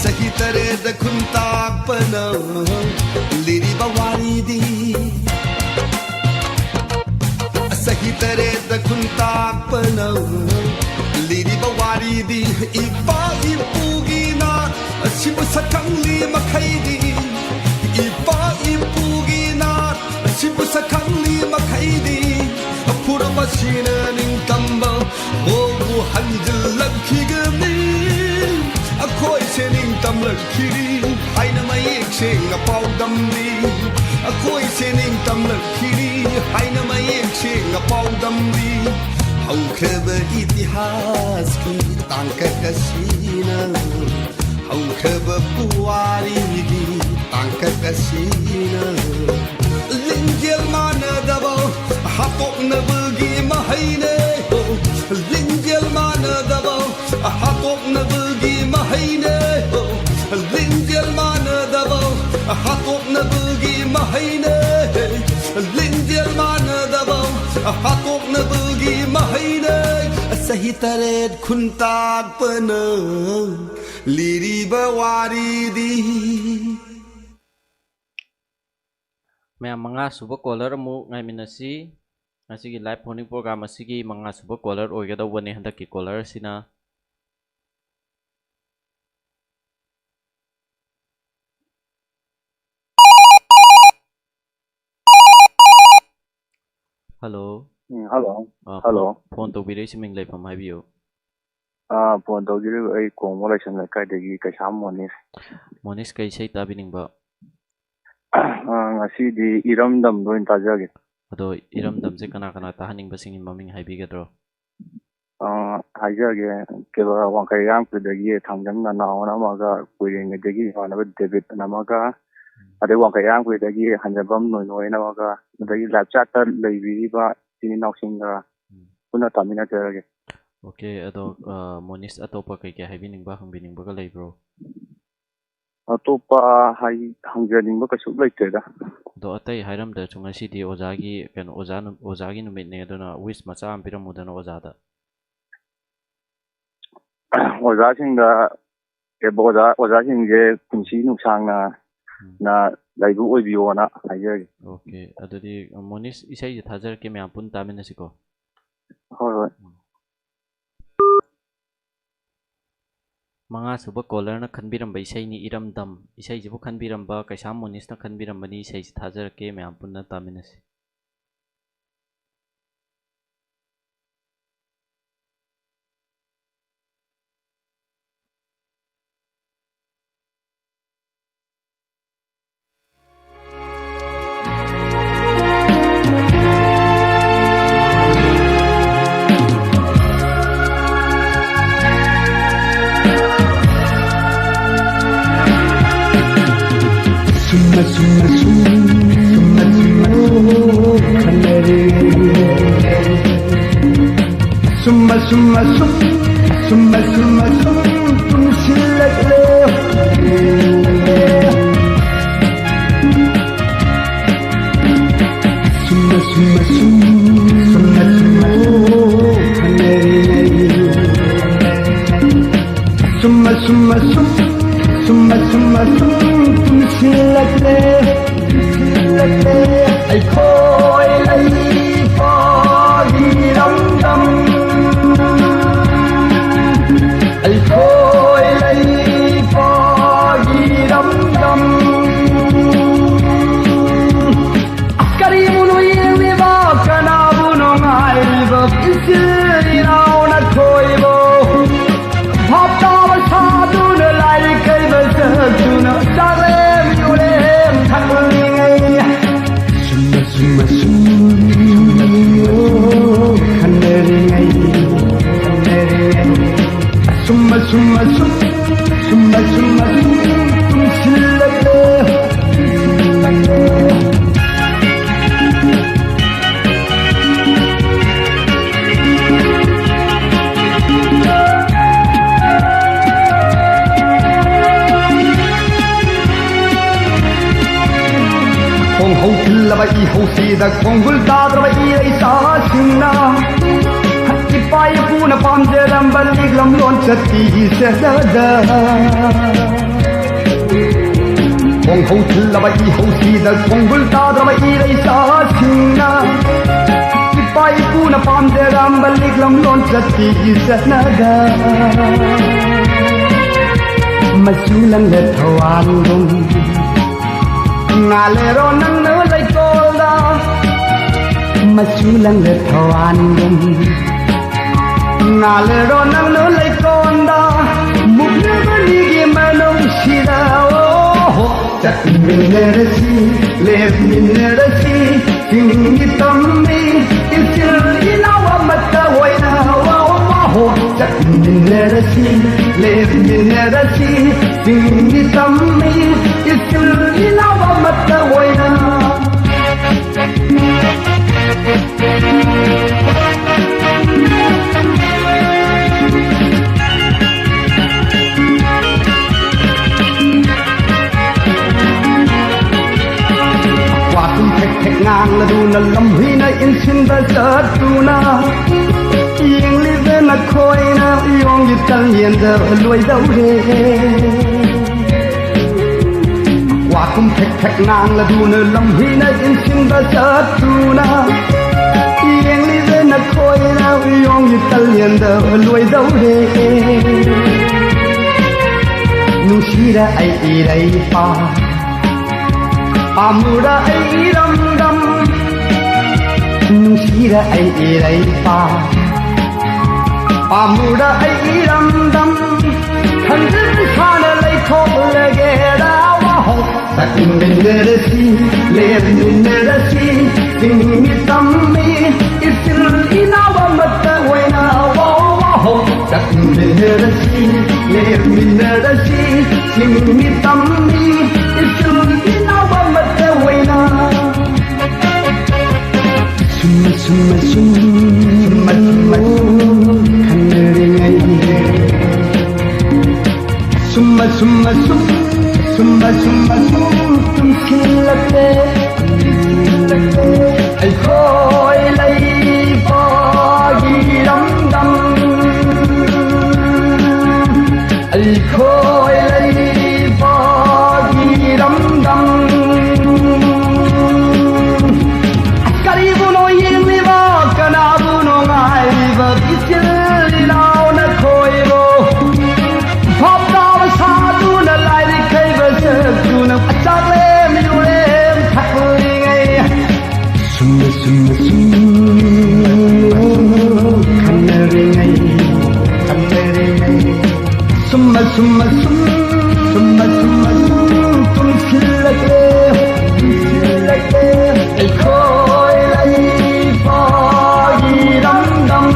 ꯆꯍꯤ ꯇꯔꯦꯠꯇ ꯈꯨꯟ ꯇꯥꯛꯄꯅ ꯂꯤꯔꯤꯕ ꯋꯥꯔꯤꯗꯤ꯫ ꯆꯍꯤ ꯇꯔꯦꯠꯇ ꯈꯨꯟ ꯇꯥꯛꯄꯅ ꯂꯤꯔꯤꯕ ꯋꯥꯔꯤꯗꯤ꯫ ꯏꯄꯥ ꯏꯄꯨꯒꯤ ꯅꯥꯠ ꯑꯁꯤꯕꯨ ꯁꯛꯈꯪꯂꯤ ꯃꯈꯩꯗꯤ꯫ ꯏꯄꯥ ꯏꯄꯨꯒꯤ ꯅꯥꯠ ꯑꯁꯤꯕꯨ ꯁꯛꯈꯪꯂꯤ ꯃꯈꯩꯗꯤ꯫ ꯐꯨꯔꯕ ꯁꯤꯅ ꯅꯤꯡꯇꯝꯕ ꯍꯣꯕꯨ ꯍꯟꯖꯤꯜꯂꯛꯈꯤꯒꯅꯤ꯫ ꯑꯩꯈꯣꯏꯁꯦ ꯅꯤꯡꯇꯝꯂꯛꯈꯤꯅꯤ ꯍꯥꯏꯅ ꯃꯌꯦꯛ ꯁꯦꯡꯅ ꯄꯥꯎꯗꯝꯂꯤ꯫ ꯑꯩꯈꯣꯏꯁꯦ ꯅꯤꯡꯇꯝ ꯂꯛꯈꯤꯔꯤ ꯍꯥꯏꯅ ꯃꯌꯦꯛ ꯁꯦꯡꯅ ꯄꯥꯎꯗꯝꯂꯤ꯫ ꯍꯧꯈ꯭ꯔꯕ ꯏꯇꯤꯍꯥꯁꯀꯤ ꯇꯥꯡꯀꯛ ꯑꯁꯤꯅ, ꯍꯧꯈ꯭ꯔꯕ ꯄꯨꯋꯥꯔꯤꯒꯤ ꯇꯥꯡꯀꯛ ꯑꯁꯤꯅ, ꯂꯤꯡꯖꯦꯜ ꯃꯥꯟꯅꯗꯕ ꯍꯥꯠꯇꯣꯛꯅꯕꯒꯤ ꯃꯍꯩꯅꯦ꯫ ꯂꯤꯡꯖꯦꯜ ꯃꯥꯟꯅꯗꯕ ꯍꯥꯠꯇꯣꯛꯅꯕꯒꯤ ꯃꯍꯩꯅꯦ꯫ ꯂꯤꯡꯖꯦꯜ ꯃꯥꯟꯅꯗꯕ ꯍꯥꯠꯇꯣꯛꯅꯕꯒꯤ ꯃꯍꯩꯅꯦ꯫ ꯂꯤꯡꯖꯦꯜ ꯃꯥꯟꯅꯗꯕ ꯍꯥꯠꯇꯣꯛꯅꯕꯒꯤ ꯃꯍꯩꯅꯦ꯫ ꯆꯍꯤ ꯇꯔꯦꯠ ꯈꯨꯟꯇꯥꯛꯄꯅ ꯂꯤꯔꯤꯕ ꯋꯥꯔꯤꯗꯤ꯫ ꯃꯌꯥꯝ, ꯃꯉꯥ ꯁꯨꯕ caller ꯑꯃꯨꯛ ꯉꯥꯏꯃꯤꯟꯅꯁꯤ꯫ ꯉꯁꯤꯒꯤ live phone-in program ꯑꯁꯤꯒꯤ ꯃꯉꯥ ꯁꯨꯕ caller ꯑꯣꯏꯒꯗꯧꯕꯅꯤ ꯍꯟꯗꯛꯀꯤ caller ꯑꯁꯤꯅ꯫ Hello꯫ ꯎꯝ, hello꯫ ꯑ, hello꯫ Phone, phone ꯇꯧꯕꯤꯔꯛꯏꯁꯤ ꯃꯤꯡ ꯂꯩꯐꯝ ꯍꯥꯏꯕꯤꯌꯨ꯫ ꯑ, phone ꯇꯧꯖꯔꯤꯕ ꯑꯩ ꯀꯣꯡꯕ ꯂꯥꯏꯁ꯭ꯔꯝ ꯂꯩꯀꯥꯏꯗꯒꯤ ꯀꯩꯁꯥꯝ ꯃꯣꯅꯤꯁ꯫ ꯃꯣꯅꯤꯁ, ꯀꯩ ꯏꯁꯩ ꯇꯥꯕꯤꯅꯤꯡꯕ? ꯑ, ꯉꯁꯤꯗꯤ ꯏꯔꯝꯗꯝꯗ ꯑꯣꯏꯅ ꯇꯥꯖꯒꯦ꯫ ꯑꯗꯣ ꯏꯔꯝꯗꯝꯁꯦ ꯀꯅꯥ ꯀꯅꯥ ꯇꯥꯍꯟꯅꯤꯡꯕꯁꯤꯡꯒꯤ ꯃꯃꯤꯡ ꯍꯥꯏꯕꯤꯒꯗ꯭ꯔꯣ? ꯑ, ꯍꯥꯏꯖꯒꯦ, ꯀꯩꯕ, ꯋꯥꯡꯈꯩ ꯍꯩꯔꯥꯡꯈꯣꯏꯗꯒꯤ ꯊꯥꯡꯖꯝ ꯅꯅꯥꯎ ꯑꯅ ꯑꯃꯒ, ꯀꯣꯏꯔꯦꯡꯒꯩꯗꯒꯤ ꯏꯃꯥꯟꯅꯕ ꯗꯦꯕꯤꯠ ꯑꯅ ꯑꯃꯒ, ꯎꯝ꯫ ꯑꯗꯩ ꯋꯥꯡꯈꯩ ꯍꯩꯔꯥꯡꯈꯣꯏꯗꯒꯤ ꯍꯟꯖꯐꯝ ꯅꯣꯏꯅꯣꯏ ꯑꯅ ꯑꯃꯒ, ꯑꯗꯒꯤ live chat-ꯇ ꯂꯩꯕꯤꯔꯤꯕ ꯏꯆꯤꯟ ꯏꯅꯥꯎꯁꯤꯡꯒ ꯎꯝ꯫ ꯄꯨꯟꯅ ꯇꯥꯃꯤꯟꯅꯖꯔꯒꯦ꯫ Okay, ꯑꯗꯣ, ꯑ, ꯃꯣꯅꯤꯁ, ꯑꯇꯣꯞꯄ ꯀꯩ ꯀꯩ ꯍꯥꯏꯕꯤꯅꯤꯡꯕ, ꯍꯪꯕꯤꯅꯤꯡꯕꯒ ꯂꯩꯕ꯭ꯔꯣ? ꯑꯇꯣꯞꯄ ꯍꯥꯏ-, ꯍꯪꯖꯅꯤꯡꯕ ꯀꯩꯁꯨ ꯂꯩꯇꯦꯗ꯫ ꯑꯗꯣ ꯑꯇꯩ ꯍꯥꯏꯔꯝꯗ꯭ꯔꯁꯨ ꯉꯁꯤꯗꯤ ꯑꯣꯖꯥꯒꯤ, ꯀꯩꯅꯣ, ꯑꯣꯖꯥ ꯅꯨ-, ꯑꯣꯖꯥꯒꯤ ꯅꯨꯃꯤꯠꯅꯦ, ꯑꯗꯨꯅ wish ꯃꯆꯥ ꯑꯃ ꯄꯤꯔꯝꯃꯨꯗꯅ ꯑꯣꯖꯥꯗ꯫ ꯑꯣꯖꯥꯁꯤꯡꯗ, ꯑꯦ, ꯑꯣꯖꯥ, ꯑꯣꯖꯥꯁꯤꯡꯁꯦ ꯄꯨꯟꯁꯤ ꯅꯨꯡꯁꯥꯡꯅ ꯎꯝ꯫ ꯅ ꯂꯩꯕ ꯑꯣꯏꯕꯤꯌꯣꯅ ꯍꯥꯏꯖꯔꯤ꯫ Okay, ꯑꯗꯨꯗꯤ ꯃꯣꯅꯤꯁ, ꯏꯁꯩꯁꯦ ꯊꯥꯖꯔꯛꯀꯦ, ꯃꯌꯥꯝ ꯄꯨꯟꯅ ꯇꯥꯃꯤꯟꯅꯁꯤꯀꯣ꯫ ꯍꯣꯏ, ꯍꯣꯏ꯫ ꯃꯉꯥꯁꯨꯕ caller-ꯅ ꯈꯟꯕꯤꯔꯝꯕ ꯏꯁꯩꯅꯤ ꯏꯔꯝꯗꯝ꯫ ꯏꯁꯩꯁꯤꯕꯨ ꯈꯟꯕꯤꯔꯝꯕ ꯀꯩꯁꯥꯝ ꯃꯣꯅꯤꯁꯅ ꯈꯟꯕꯤꯔꯝꯕꯅꯤ꯫ ꯏꯁꯩꯁꯤ ꯊꯥꯖꯔꯛꯀꯦ, ꯃꯌꯥꯝ ꯄꯨꯟꯅ ꯇꯥꯃꯤꯟꯅꯁꯤ꯫ ꯁꯨꯝꯃ ꯁꯨꯝꯃ ꯁꯨꯝ, ꯁꯨꯝꯃ ꯁꯨꯝꯃ ꯁꯨꯝ, ꯈꯟꯅꯔꯤꯉꯩ꯫ ꯁꯨꯝꯃ ꯁꯨꯝꯃ ꯁꯨꯝ, ꯁꯨꯝꯃ ꯁꯨꯝꯃ ꯁꯨꯝ, ꯇꯨꯝꯁꯤꯜꯂꯛꯂꯦ꯫ ꯁꯨꯝꯃ ꯁꯨꯝꯃ ꯁꯨꯝ, ꯁꯨꯝꯃ ꯁꯨꯝꯃ ꯁꯨꯝ, ꯈꯟꯅꯔꯤꯉꯩ꯫ ꯁꯨꯝꯃ ꯁꯨꯝꯃ ꯁꯨꯝ, ꯁꯨꯝꯃ ꯁꯨꯝꯃ ꯁꯨꯝ, ꯇꯨꯝꯁꯤꯜꯂꯛꯂꯦ, ꯇꯨꯝꯁꯤꯜꯂꯛꯂꯦ꯫ ꯑꯩꯈꯣꯏ ꯂꯩꯄꯥꯛꯀꯤ ꯏꯔꯝꯗꯝ, ꯑꯩꯈꯣꯏ ꯂꯩꯄꯥꯛꯀꯤ ꯏꯔꯝꯗꯝ꯫ ꯀꯔꯤꯕꯨꯅꯣ ꯌꯦꯡꯂꯤꯕ, ꯀꯅꯥꯕꯨꯅꯣ ꯉꯥꯏꯔꯤꯕ? ꯏꯆꯤꯜ ꯏꯅꯥꯎ ꯅꯊꯣꯏꯕꯣ? ꯚꯥꯞ ꯇꯥꯕ ꯁꯥꯗꯨꯅ, ꯂꯥꯏꯔꯤꯛ ꯍꯩꯕ ꯁꯛꯇꯨꯅ, ꯆꯥꯛꯂꯦꯝ ꯌꯨꯂꯦꯝ ꯊꯛꯂꯤꯉꯩ꯫ ꯁꯨꯝꯃ ꯁꯨꯝꯃ ꯁꯨꯝ, ꯈꯟꯅꯔꯤꯉꯩ, ꯈꯟꯅꯔꯤꯉꯩ꯫ ꯁꯨꯝꯃ ꯁꯨꯝꯃ ꯁꯨꯝ, ꯁꯨꯝꯃ ꯁꯨꯝꯃ ꯁꯨꯝ, ꯇꯨꯝꯁꯤꯜꯂꯛꯂꯦ꯫ ꯈꯣꯡꯍꯧ ꯊꯤꯜꯂꯕ ꯏꯍꯧꯁꯤꯗ ꯈꯣꯡꯒꯨꯜ ꯇꯥꯗ꯭ꯔꯕ ꯏꯔꯩꯆꯥꯁꯤꯡꯅ ꯏꯄꯥ ꯏꯄꯨꯅ ꯄꯥꯝꯖꯔꯝꯕ ꯂꯤꯛꯂꯝ ꯂꯣꯟꯆꯠꯇꯤ ꯆꯠꯅꯗ꯫ ꯈꯣꯡꯍꯧ ꯊꯤꯜꯂꯕ ꯏꯍꯧꯁꯤꯗ ꯈꯣꯡꯒꯨꯜ ꯇꯥꯗ꯭ꯔꯕ ꯏꯔꯩꯆꯥꯁꯤꯡꯅ ꯏꯄꯥ ꯏꯄꯨꯅ ꯄꯥꯝꯖꯔꯝꯕ ꯂꯤꯛꯂꯝ ꯂꯣꯟꯆꯠꯇꯤ ꯆꯠꯅꯗ꯫ ꯃꯆꯨ ꯂꯪꯂꯦ ꯊꯧꯋꯥꯟꯒꯨꯝ ꯉꯥꯜꯂꯦꯔꯣ ꯅꯪꯅ ꯂꯩꯀꯣꯜꯗ, ꯃꯆꯨ ꯂꯪꯂꯦ ꯊꯧꯋꯥꯟꯒꯨꯝ꯫ ꯉꯥꯜꯂꯦꯔꯣ ꯅꯪꯅ ꯂꯩꯀꯣꯜꯗ, ꯃꯨꯛꯅꯕꯅꯤꯒꯤ ꯃꯅꯨꯡꯁꯤꯗ꯫ ꯑꯣ ꯍꯣ, ꯆꯠꯃꯤꯟꯅꯔꯁꯤ, ꯂꯦꯞꯃꯤꯟꯅꯔꯁꯤ, ꯆꯤꯡꯒꯤ ꯇꯝꯃꯤ ꯏꯆꯤꯜ ꯏꯅꯥꯎ ꯑꯃꯠꯇ ꯑꯣꯏꯅ꯫ ꯑꯣ ꯍꯣ, ꯂꯦꯞꯃꯤꯟꯅꯔꯁꯤ, ꯂꯦꯞꯃꯤꯟꯅꯔꯁꯤ, ꯆꯤꯡꯃꯤ ꯇꯝꯃꯤ ꯏꯆꯤꯜ ꯏꯅꯥꯎ ꯑꯃꯠꯇ ꯑꯣꯏꯅ꯫ ꯋꯥ ꯊꯨꯝ ꯊꯦꯛ ꯊꯦꯛ ꯉꯥꯡꯂꯗꯨꯅ ꯂꯝꯍꯨꯏꯅ ꯏꯟꯁꯤꯟꯕ ꯆꯠꯇꯨꯅ ꯌꯦꯡꯂꯤꯕ ꯅꯈꯣꯏꯅ ꯌꯣꯡꯒꯤ ꯇꯜ ꯌꯦꯟꯗ ꯂꯣꯏꯗꯧꯔꯦ꯫ ꯋꯥ ꯊꯨꯝ ꯊꯦꯛ ꯊꯦꯛ ꯉꯥꯡꯂꯗꯨꯅ ꯂꯝꯍꯨꯏꯅ ꯏꯟꯁꯤꯟꯕ ꯆꯠꯇꯨꯅ ꯌꯦꯡꯂꯤꯕ ꯅꯈꯣꯏꯅ ꯌꯣꯡꯒꯤ ꯇꯜ ꯌꯦꯟꯗ ꯂꯣꯏꯗꯧꯔꯦ꯫ ꯅꯨꯡꯁꯤꯔ ꯑꯩ ꯏꯔꯩꯄꯥꯛ, ꯄꯥꯝꯃꯨꯔ ꯑꯩ ꯏꯔꯝꯗꯝ꯫ ꯅꯨꯡꯁꯤꯔ ꯑꯩ ꯏꯔꯩꯄꯥꯛ, ꯄꯥꯝꯃꯨꯔ ꯑꯩ ꯏꯔꯝꯗꯝ꯫ ꯈꯟꯖꯤꯟ ꯁꯥꯅ ꯂꯩꯊꯣꯛꯂꯒꯦꯔꯥ ꯋꯥꯍꯧ꯫ ꯆꯠꯃꯤꯟꯅꯔꯁꯤ, ꯂꯦꯞꯃꯤꯟꯅꯔꯁꯤ, ꯆꯤꯡꯃꯤ ꯇꯝꯃꯤ ꯏꯆꯤꯜ ꯏꯅꯥꯎ ꯑꯃꯠꯇ ꯑꯣꯏꯅ꯫ ꯋꯥꯍꯧ, ꯋꯥꯍꯧ꯫ ꯆꯠꯃꯤꯟꯅꯔꯁꯤ, ꯂꯦꯞꯃꯤꯟꯅꯔꯁꯤ, ꯆꯤꯡꯃꯤ ꯇꯝꯃꯤ ꯏꯆꯤꯜ ꯏꯅꯥꯎ ꯑꯃꯠꯇ ꯑꯣꯏꯅ꯫ ꯁꯨꯝ, ꯁꯨꯝ, ꯁꯨꯝ, ꯁꯨꯝ, ꯁꯨꯝ, ꯈꯟꯅꯔꯤꯉꯩ꯫ ꯁꯨꯝ, ꯁꯨꯝ, ꯁꯨꯝ, ꯁꯨꯝ, ꯁꯨꯝ, ꯁꯨꯝ, ꯇꯨꯝꯁꯤꯜꯂꯛꯂꯦ꯫ ꯑꯩꯈꯣꯏ ꯂꯩꯕꯒꯤ ꯏꯔꯝꯗꯝ, ꯑꯩꯈꯣꯏ ꯂꯩꯕꯒꯤ ꯏꯔꯝꯗꯝ꯫ ꯀꯔꯤꯕꯨꯅꯣ ꯌꯦꯡꯂꯤꯕ, ꯀꯅꯥꯕꯨꯅꯣ ꯉꯥꯏꯔꯤꯕ ꯏꯆꯤꯜ ꯏꯅꯥꯎ ꯅꯈꯣꯏꯕꯨ? ꯚꯥꯞ ꯇꯥꯕ ꯁꯥꯗꯨꯅ ꯂꯥꯏꯔꯤꯛ ꯍꯩꯕ ꯆꯠꯇꯨꯅ ꯆꯥꯛꯂꯦꯟ ꯌꯨꯂꯦꯟ ꯊꯛꯂꯤꯉꯩ꯫ ꯁꯨꯝꯅ ꯁꯨꯝꯅ ꯁꯨꯝ ꯈꯟꯅꯔꯤꯉꯩ, ꯈꯟꯅꯔꯤꯉꯩ꯫ ꯁꯨꯝꯅ ꯁꯨꯝꯅ ꯁꯨꯝ, ꯁꯨꯝꯅ ꯁꯨꯝꯅ ꯁꯨꯝ ꯇꯨꯝꯁꯤꯜꯂꯛꯂꯦ, ꯇꯨꯝꯁꯤꯜꯂꯛꯂꯦ꯫ ꯑꯩꯈꯣꯏ ꯂꯩꯕꯒꯤ ꯏꯔꯝꯗꯝ꯫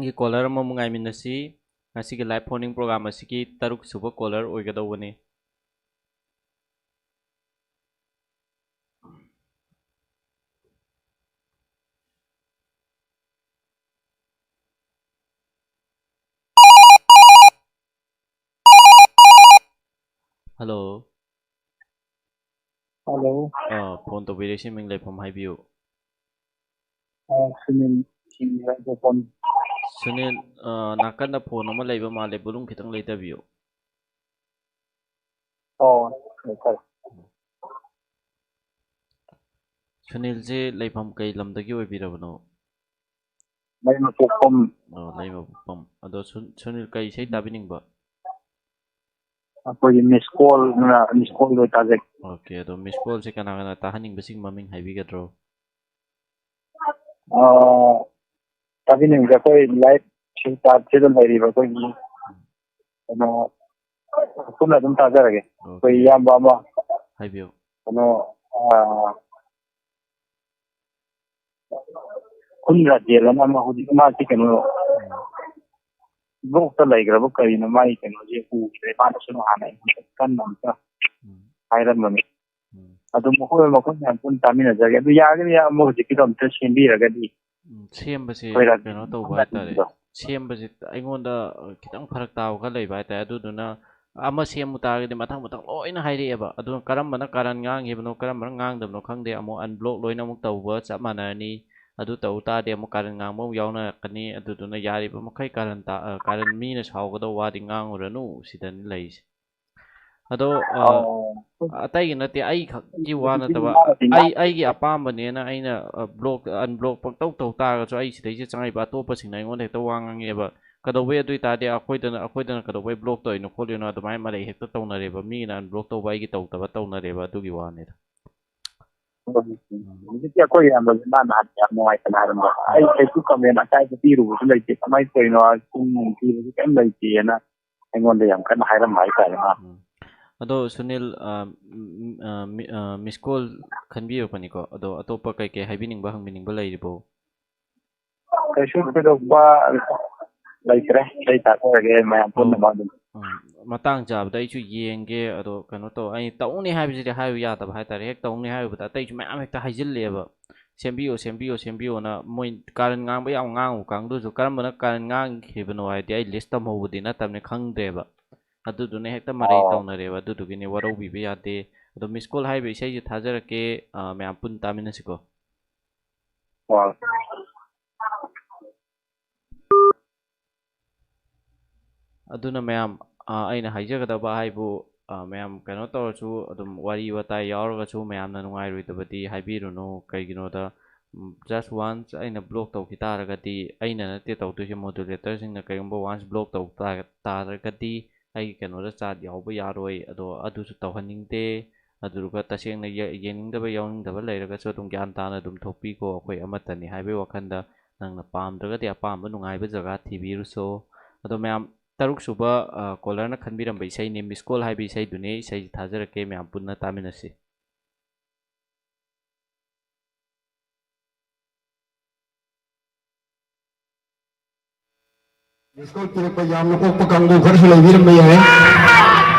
ꯉꯁꯤꯒꯤ caller ꯑꯃꯃꯨꯛ ꯉꯥꯏꯃꯤꯟꯅꯁꯤ꯫ ꯉꯁꯤꯒꯤ live phone-in program ꯑꯁꯤꯒꯤ ꯇꯔꯨꯛ ꯁꯨꯕ caller ꯑꯣꯏꯒꯗꯧꯕꯅꯤ꯫ Hello꯫ Hello꯫ ꯑꯥ, phone ꯇꯧꯕꯤꯔꯛꯏꯁꯤ ꯃꯤꯡ ꯂꯩꯐꯝ ꯍꯥꯏꯕꯤꯌꯨ꯫ ꯑꯥ, ꯁꯨꯅꯤꯜ ꯁꯤꯡꯅ ꯐꯣꯟ꯫ ꯁꯨꯅꯤꯜ, ꯑꯥ, ꯅꯥꯀꯟꯗ phone ꯑꯃ ꯂꯩꯕ ꯃꯥꯜꯂꯦ, volume ꯈꯤꯇꯪ ꯂꯩꯊꯕꯤꯌꯨ꯫ ꯑꯣ, ꯐꯔꯦ, ꯐꯔꯦ꯫ ꯁꯨꯅꯤꯜꯁꯦ ꯂꯩꯐꯝ ꯀꯩ ꯂꯝꯗꯒꯤ ꯑꯣꯏꯕꯤꯔꯕꯅꯣ? ꯂꯩꯃꯄꯣꯛꯄꯝ꯫ ꯑꯣ, ꯂꯩꯃꯄꯣꯛꯄꯝ꯫ ꯑꯗꯣ ꯁꯨ-, ꯁꯨꯅꯤꯜ ꯀꯩ ꯏꯁꯩ ꯇꯥꯕꯤꯅꯤꯡꯕ? ꯑꯩꯈꯣꯏꯒꯤ Miss Call, Miss Call ꯑꯣꯏ ꯇꯥꯖꯩ꯫ Okay, ꯑꯗꯣ Miss Call-ꯁꯦ ꯀꯅꯥ ꯀꯅꯥ ꯇꯥꯍꯟꯅꯤꯡꯕꯁꯤꯡ ꯃꯃꯤꯡ ꯍꯥꯏꯕꯤꯒꯗ꯭ꯔꯣ? ꯑꯥ, ꯇꯥꯕꯤꯅꯤꯡꯕꯁꯦ ꯑꯩꯈꯣꯏ live ꯁꯤꯗ ꯂꯩꯔꯤꯕ ꯑꯩꯈꯣꯏꯒꯤ ꯀꯩꯅꯣ, ꯄꯨꯟꯅ ꯑꯗꯨꯝ ꯇꯥꯖꯔꯒꯦ꯫ ꯑꯩꯈꯣꯏ Okay꯫ ꯏꯌꯥꯝꯕ ꯑꯃ ꯍꯥꯏꯕꯤꯌꯨ꯫ ꯀꯩꯅꯣ, ꯑꯥ, ꯈꯨꯟ ꯔꯥꯖꯦꯜ ꯑꯅ ꯑꯃ ꯍꯧꯖꯤꯛ ꯃꯥꯁꯤ ꯀꯩꯅꯣ, ꯎꯝ꯫ Block-ꯇ ꯂꯩꯈ꯭ꯔꯕ ꯀꯔꯤꯅꯣ, ꯃꯥꯒꯤ ꯀꯩꯅꯣꯁꯦ ꯎꯈꯤꯗ꯭ꯔꯦ꯫ ꯃꯥꯅꯁꯨ ꯍꯥꯟꯅ ꯑꯩꯉꯣꯟꯗ ꯀꯟꯅ ꯑꯝꯇ ꯎꯝ꯫ ꯍꯥꯏꯔꯝꯕꯅꯤ꯫ ꯎꯝ꯫ ꯑꯗꯨ ꯃꯈꯣꯏ, ꯃꯈꯣꯏ ꯃꯌꯥꯝ ꯄꯨꯟꯅ ꯇꯥꯃꯤꯟꯅꯖꯒꯦ꯫ ꯑꯗꯨ ꯌꯥꯔꯒꯗꯤ ꯏꯌꯥꯝꯕ ꯍꯧꯖꯤꯛꯀꯤꯗꯣ ꯑꯝꯇ ꯁꯦꯝꯕꯤꯔꯒꯗꯤ ꯎꯝ, ꯁꯦꯝꯕꯁꯦ ꯑꯩꯈꯣꯏ ꯔꯥꯖꯦꯜ ꯀꯩꯅꯣ ꯇꯧꯕ ꯍꯥꯏꯇꯥꯔꯦ꯫ ꯈꯪꯅꯕꯗꯣ꯫ ꯁꯦꯝꯕꯁꯦ ꯑꯩꯉꯣꯟꯗ, ꯑ, ꯈꯤꯇꯪ ꯐꯔꯛ ꯇꯥꯕ ꯈꯔ ꯂꯩꯕ ꯍꯥꯏꯇꯥꯔꯦ꯫ ꯑꯗꯨꯗꯨꯅ ꯑꯃ ꯁꯦꯝꯃꯨ ꯇꯥꯔꯒꯗꯤ ꯃꯊꯪ ꯃꯊꯪ ꯂꯣꯏꯅ ꯍꯥꯏꯔꯛꯑꯦꯕ꯫ ꯑꯗꯨꯅ ꯀꯔꯝꯕꯅ ꯀꯥꯔꯟ ꯉꯥꯡꯈꯤꯕꯅꯣ, ꯀꯔꯝꯕꯅ ꯉꯥꯡꯗꯕꯅꯣ ꯈꯪꯗꯦ꯫ ꯑꯃꯨꯛ unblock ꯂꯣꯏꯅ ꯑꯃꯨꯛ ꯇꯧꯕ ꯆꯞ ꯃꯥꯟꯅꯔꯅꯤ꯫ ꯑꯗꯨ ꯇꯧ ꯇꯥꯔꯗꯤ ꯑꯃꯨꯛ ꯀꯥꯔꯟ ꯉꯥꯡꯕ ꯑꯃꯨꯛ ꯌꯥꯎꯅꯔꯛꯀꯅꯤ꯫ ꯑꯗꯨꯗꯨꯅ ꯌꯥꯔꯤꯕ ꯃꯈꯩ ꯀꯥꯔꯟ ꯇꯥ-, ꯑ, ꯀꯥꯔꯟ ꯃꯤꯅ ꯁꯥꯎꯒꯗꯧꯕ ꯋꯥꯗꯤ ꯉꯥꯡꯉꯨꯔꯅꯨ, ꯁꯤꯗꯅꯤ ꯂꯩꯔꯤꯁꯦ꯫ ꯑꯗꯣ, ꯑ, ꯑꯣ꯫ ꯑꯇꯩꯒꯤ ꯅꯠꯇꯦ, ꯑꯩ ꯈꯛꯀꯤ ꯋꯥ ꯅꯠꯇꯕ, ꯃꯥꯅꯗꯤ ꯑꯩ, ꯉꯥꯡ- ꯑꯩꯒꯤ ꯑꯄꯥꯝꯕꯅꯦꯅ ꯑꯩꯅ, ꯑ, block, unblock ꯄꯪꯇꯧ ꯇꯧ ꯇꯥꯔꯒꯁꯨ, ꯑꯩ ꯁꯤꯗꯩꯁꯤꯗ ꯆꯪꯉꯛꯏꯕ ꯑꯇꯣꯞꯄꯁꯤꯡꯅ ꯑꯩꯉꯣꯟꯗ ꯍꯦꯛꯇ ꯋꯥ ꯉꯥꯡꯉꯛꯑꯦꯕ꯫ ꯀꯩꯗꯧꯕꯩ ꯑꯗꯨ ꯑꯣꯏ ꯇꯥꯔꯗꯤ ꯑꯩꯈꯣꯏꯗꯅ, ꯑꯩꯈꯣꯏꯗꯅ ꯀꯩꯗꯧꯕꯩ block ꯇꯧꯔꯤꯅꯣ ꯈꯣꯠꯂꯤꯅꯣ ꯑꯗꯨꯃꯥꯏꯅ ꯃꯔꯩ ꯍꯦꯛꯇ ꯇꯧꯅꯔꯦꯕ꯫ ꯃꯤꯒꯤꯅ unblock ꯇꯧꯕ, ꯑꯩꯒꯤ ꯇꯧꯗꯕ ꯇꯧꯅꯔꯦꯕ꯫ ꯑꯗꯨꯒꯤ ꯋꯥꯅꯤꯗ꯫ ꯎꯝ꯫ ꯍꯧꯖꯤꯛꯇꯤ ꯑꯩꯈꯣꯏ ꯏꯌꯥꯝꯕꯁꯦ ꯃꯥꯅ ꯍꯥꯟꯅ ꯌꯥꯝ ꯅꯨꯡꯉꯥꯏꯇꯅ ꯍꯥꯏꯔꯝꯕ꯫ ꯑꯩ ꯀꯩꯁꯨ comment ꯑꯀꯥꯏꯕ ꯄꯤꯔꯨꯕꯁꯨ ꯂꯩꯇꯦ꯫ ꯀꯃꯥꯏꯅ ꯇꯧꯔꯤꯅꯣ? ꯄꯨꯡ ꯅꯨꯡ ꯄꯤꯕꯁꯨ ꯀꯩꯝ ꯂꯩꯇꯦꯅ ꯑꯩꯉꯣꯟꯗ ꯌꯥꯝ ꯀꯟꯅ ꯍꯥꯏꯔꯝꯕ ꯍꯥꯏꯇꯥꯔꯦ ꯃꯥ꯫ ꯎꯝ꯫ ꯑꯗꯣ ꯁꯨꯅꯤꯜ, ꯑ, ꯎꯝ, ꯑ, ꯃꯤ-, ꯑ, miss call ꯈꯟꯕꯤꯔꯛꯄꯅꯤꯀꯣ꯫ ꯑꯗꯣ ꯑꯇꯣꯞꯄ ꯀꯩ ꯀꯩ ꯍꯥꯏꯕꯤꯅꯤꯡꯕ, ꯍꯪꯕꯤꯅꯤꯡꯕ ꯂꯩꯔꯤꯕꯣ? ꯀꯩꯁꯨ ꯊꯣꯏꯗꯣꯛꯄ ꯂꯩꯇ꯭ꯔꯦ꯫ ꯏꯁꯩ ꯊꯥꯖꯔꯒꯦ ꯃꯌꯥꯝ ꯄꯨꯝꯅꯃꯛ ꯑꯗꯨꯝ꯫ ꯎꯝ, ꯃꯇꯥꯡ ꯆꯥꯕꯗ ꯑꯩꯁꯨ ꯌꯦꯡꯒꯦ꯫ ꯑꯗꯣ ꯀꯩꯅꯣ ꯇꯧ, ꯑꯩ ꯇꯧꯅꯤ ꯍꯥꯏꯕꯁꯤꯗꯤ ꯍꯥꯏꯕ ꯌꯥꯗꯕ ꯍꯥꯏꯇꯥꯔꯦ꯫ ꯍꯦꯛ ꯇꯧꯅꯤ ꯍꯥꯏꯔꯨꯕꯗ ꯑꯇꯩꯁꯨ ꯃꯌꯥꯝ ꯍꯦꯛꯇ ꯍꯥꯏꯖꯤꯜꯂꯦꯕ, "ꯁꯦꯝꯕꯤꯌꯣ, ꯁꯦꯝꯕꯤꯌꯣ, ꯁꯦꯝꯕꯤꯌꯣꯅ", ꯃꯣꯏ ꯀꯥꯔꯟ ꯉꯥꯡꯕ ꯌꯥꯝ ꯉꯥꯡꯉꯨ ꯀꯥꯡꯗꯨꯁꯨ꯫ ꯀꯔꯝꯕꯅ ꯀꯥꯔꯟ ꯉꯥꯡꯈꯤꯕꯅꯣ ꯍꯥꯏꯗꯤ ꯑꯩ ꯂꯤꯁ ꯇꯝꯍꯧꯕꯗꯤ ꯅꯠꯇꯕꯅꯤ, ꯈꯪꯗ꯭ꯔꯦꯕ꯫ ꯑꯗꯨꯗꯨꯅ ꯍꯦꯛꯇ ꯃꯔꯩ ꯑꯣ꯫ ꯇꯧꯅꯔꯦꯕ꯫ ꯑꯗꯨꯗꯨꯒꯤꯅꯤ, ꯋꯥꯔꯧꯕꯤꯕ ꯌꯥꯗꯦ꯫ ꯑꯗꯣ ꯃꯤꯁ ꯀꯣꯜ ꯍꯥꯏꯔꯤꯕ ꯏꯁꯩꯁꯦ ꯊꯥꯖꯔꯛꯀꯦ, ꯑ, ꯃꯌꯥꯝ ꯄꯨꯟꯅ ꯇꯥꯃꯤꯟꯅꯁꯤꯀꯣ꯫ ꯑꯣ꯫ ꯑꯗꯨꯅ ꯃꯌꯥꯝ, ꯑ, ꯑꯩꯅ ꯍꯥꯏꯖꯒꯗꯕ ꯍꯥꯏꯕꯨ, ꯑ, ꯃꯌꯥꯝ ꯀꯩꯅꯣ ꯇꯧꯔꯁꯨ, ꯑꯗꯨꯝ ꯋꯥꯔꯤ ꯋꯥꯇꯥꯏ ꯌꯥꯎꯔꯒꯁꯨ ꯃꯌꯥꯝꯅ ꯅꯨꯡꯉꯥꯏꯔꯣꯏꯗꯕꯗꯤ ꯍꯥꯏꯕꯤꯔꯨꯅꯨ꯫ ꯀꯩꯒꯤꯅꯣꯗ, ꯎꯝ, just once ꯑꯩꯅ ꯕ꯭ꯂꯣꯛ ꯇꯧꯈꯤ ꯇꯥꯔꯒꯗꯤ, ꯑꯩꯅ ꯅꯠꯇꯦ ꯇꯧꯗꯣꯏꯁꯦ, ꯃꯣꯗꯨꯂꯦꯇꯔꯁꯤꯡꯅ ꯀꯩꯒꯨꯝꯕ once ꯕ꯭ꯂꯣꯛ ꯇꯧ ꯇꯥ-, ꯇꯥꯔꯒꯗꯤ, ꯑꯩꯒꯤ ꯀꯩꯅꯣꯗ ꯆꯥꯠ ꯌꯥꯎꯕ ꯌꯥꯔꯣꯏ꯫ ꯑꯗꯣ ꯑꯗꯨꯁꯨ ꯇꯧꯍꯟꯅꯤꯡꯗꯦ꯫ ꯑꯗꯨꯗꯨꯒ ꯇꯁꯦꯡꯅ ꯌꯦ-, ꯌꯦꯡꯅꯤꯡꯗꯕ ꯌꯥꯎꯅꯤꯡꯗꯕ ꯂꯩꯔꯒꯁꯨ ꯑꯗꯨꯝ ꯒ꯭ꯌꯥꯟ ꯇꯥꯅ ꯑꯗꯨꯝ ꯊꯣꯛꯄꯤꯀꯣ꯫ ꯑꯩꯈꯣꯏ ꯑꯃꯠꯇꯅꯤ ꯍꯥꯏꯕꯒꯤ ꯋꯥꯈꯜꯗ ꯅꯪꯅ ꯄꯥꯝꯗ꯭ꯔꯒꯗꯤ ꯑꯄꯥꯝꯕ ꯅꯨꯡꯉꯥꯏꯕ ꯖꯒꯥ ꯊꯤꯕꯤꯔꯨꯆꯣ꯫ ꯑꯗꯣ ꯃꯌꯥꯝ, ꯇꯔꯨꯛ ꯁꯨꯕ, ꯑ, ꯀꯣꯂꯔꯅ ꯈꯟꯕꯤꯔꯝꯕ ꯏꯁꯩꯅꯤ, ꯃꯤꯁ ꯀꯣꯜ ꯍꯥꯏꯕ ꯏꯁꯩꯗꯨꯅꯤ꯫ ꯏꯁꯩꯁꯤ ꯊꯥꯖꯔꯛꯀꯦ, ꯃꯌꯥꯝ ꯄꯨꯟꯅ ꯇꯥꯃꯤꯟꯅꯁꯤ꯫ ꯃꯤꯁ ꯀꯣꯜ ꯄꯤꯔꯛꯄ ꯌꯥꯝꯅ ꯑꯣꯛꯄ ꯀꯥꯡꯕꯨ ꯈꯔꯁꯨ ꯂꯩꯕꯤꯔꯝꯕ ꯌꯥꯏ꯫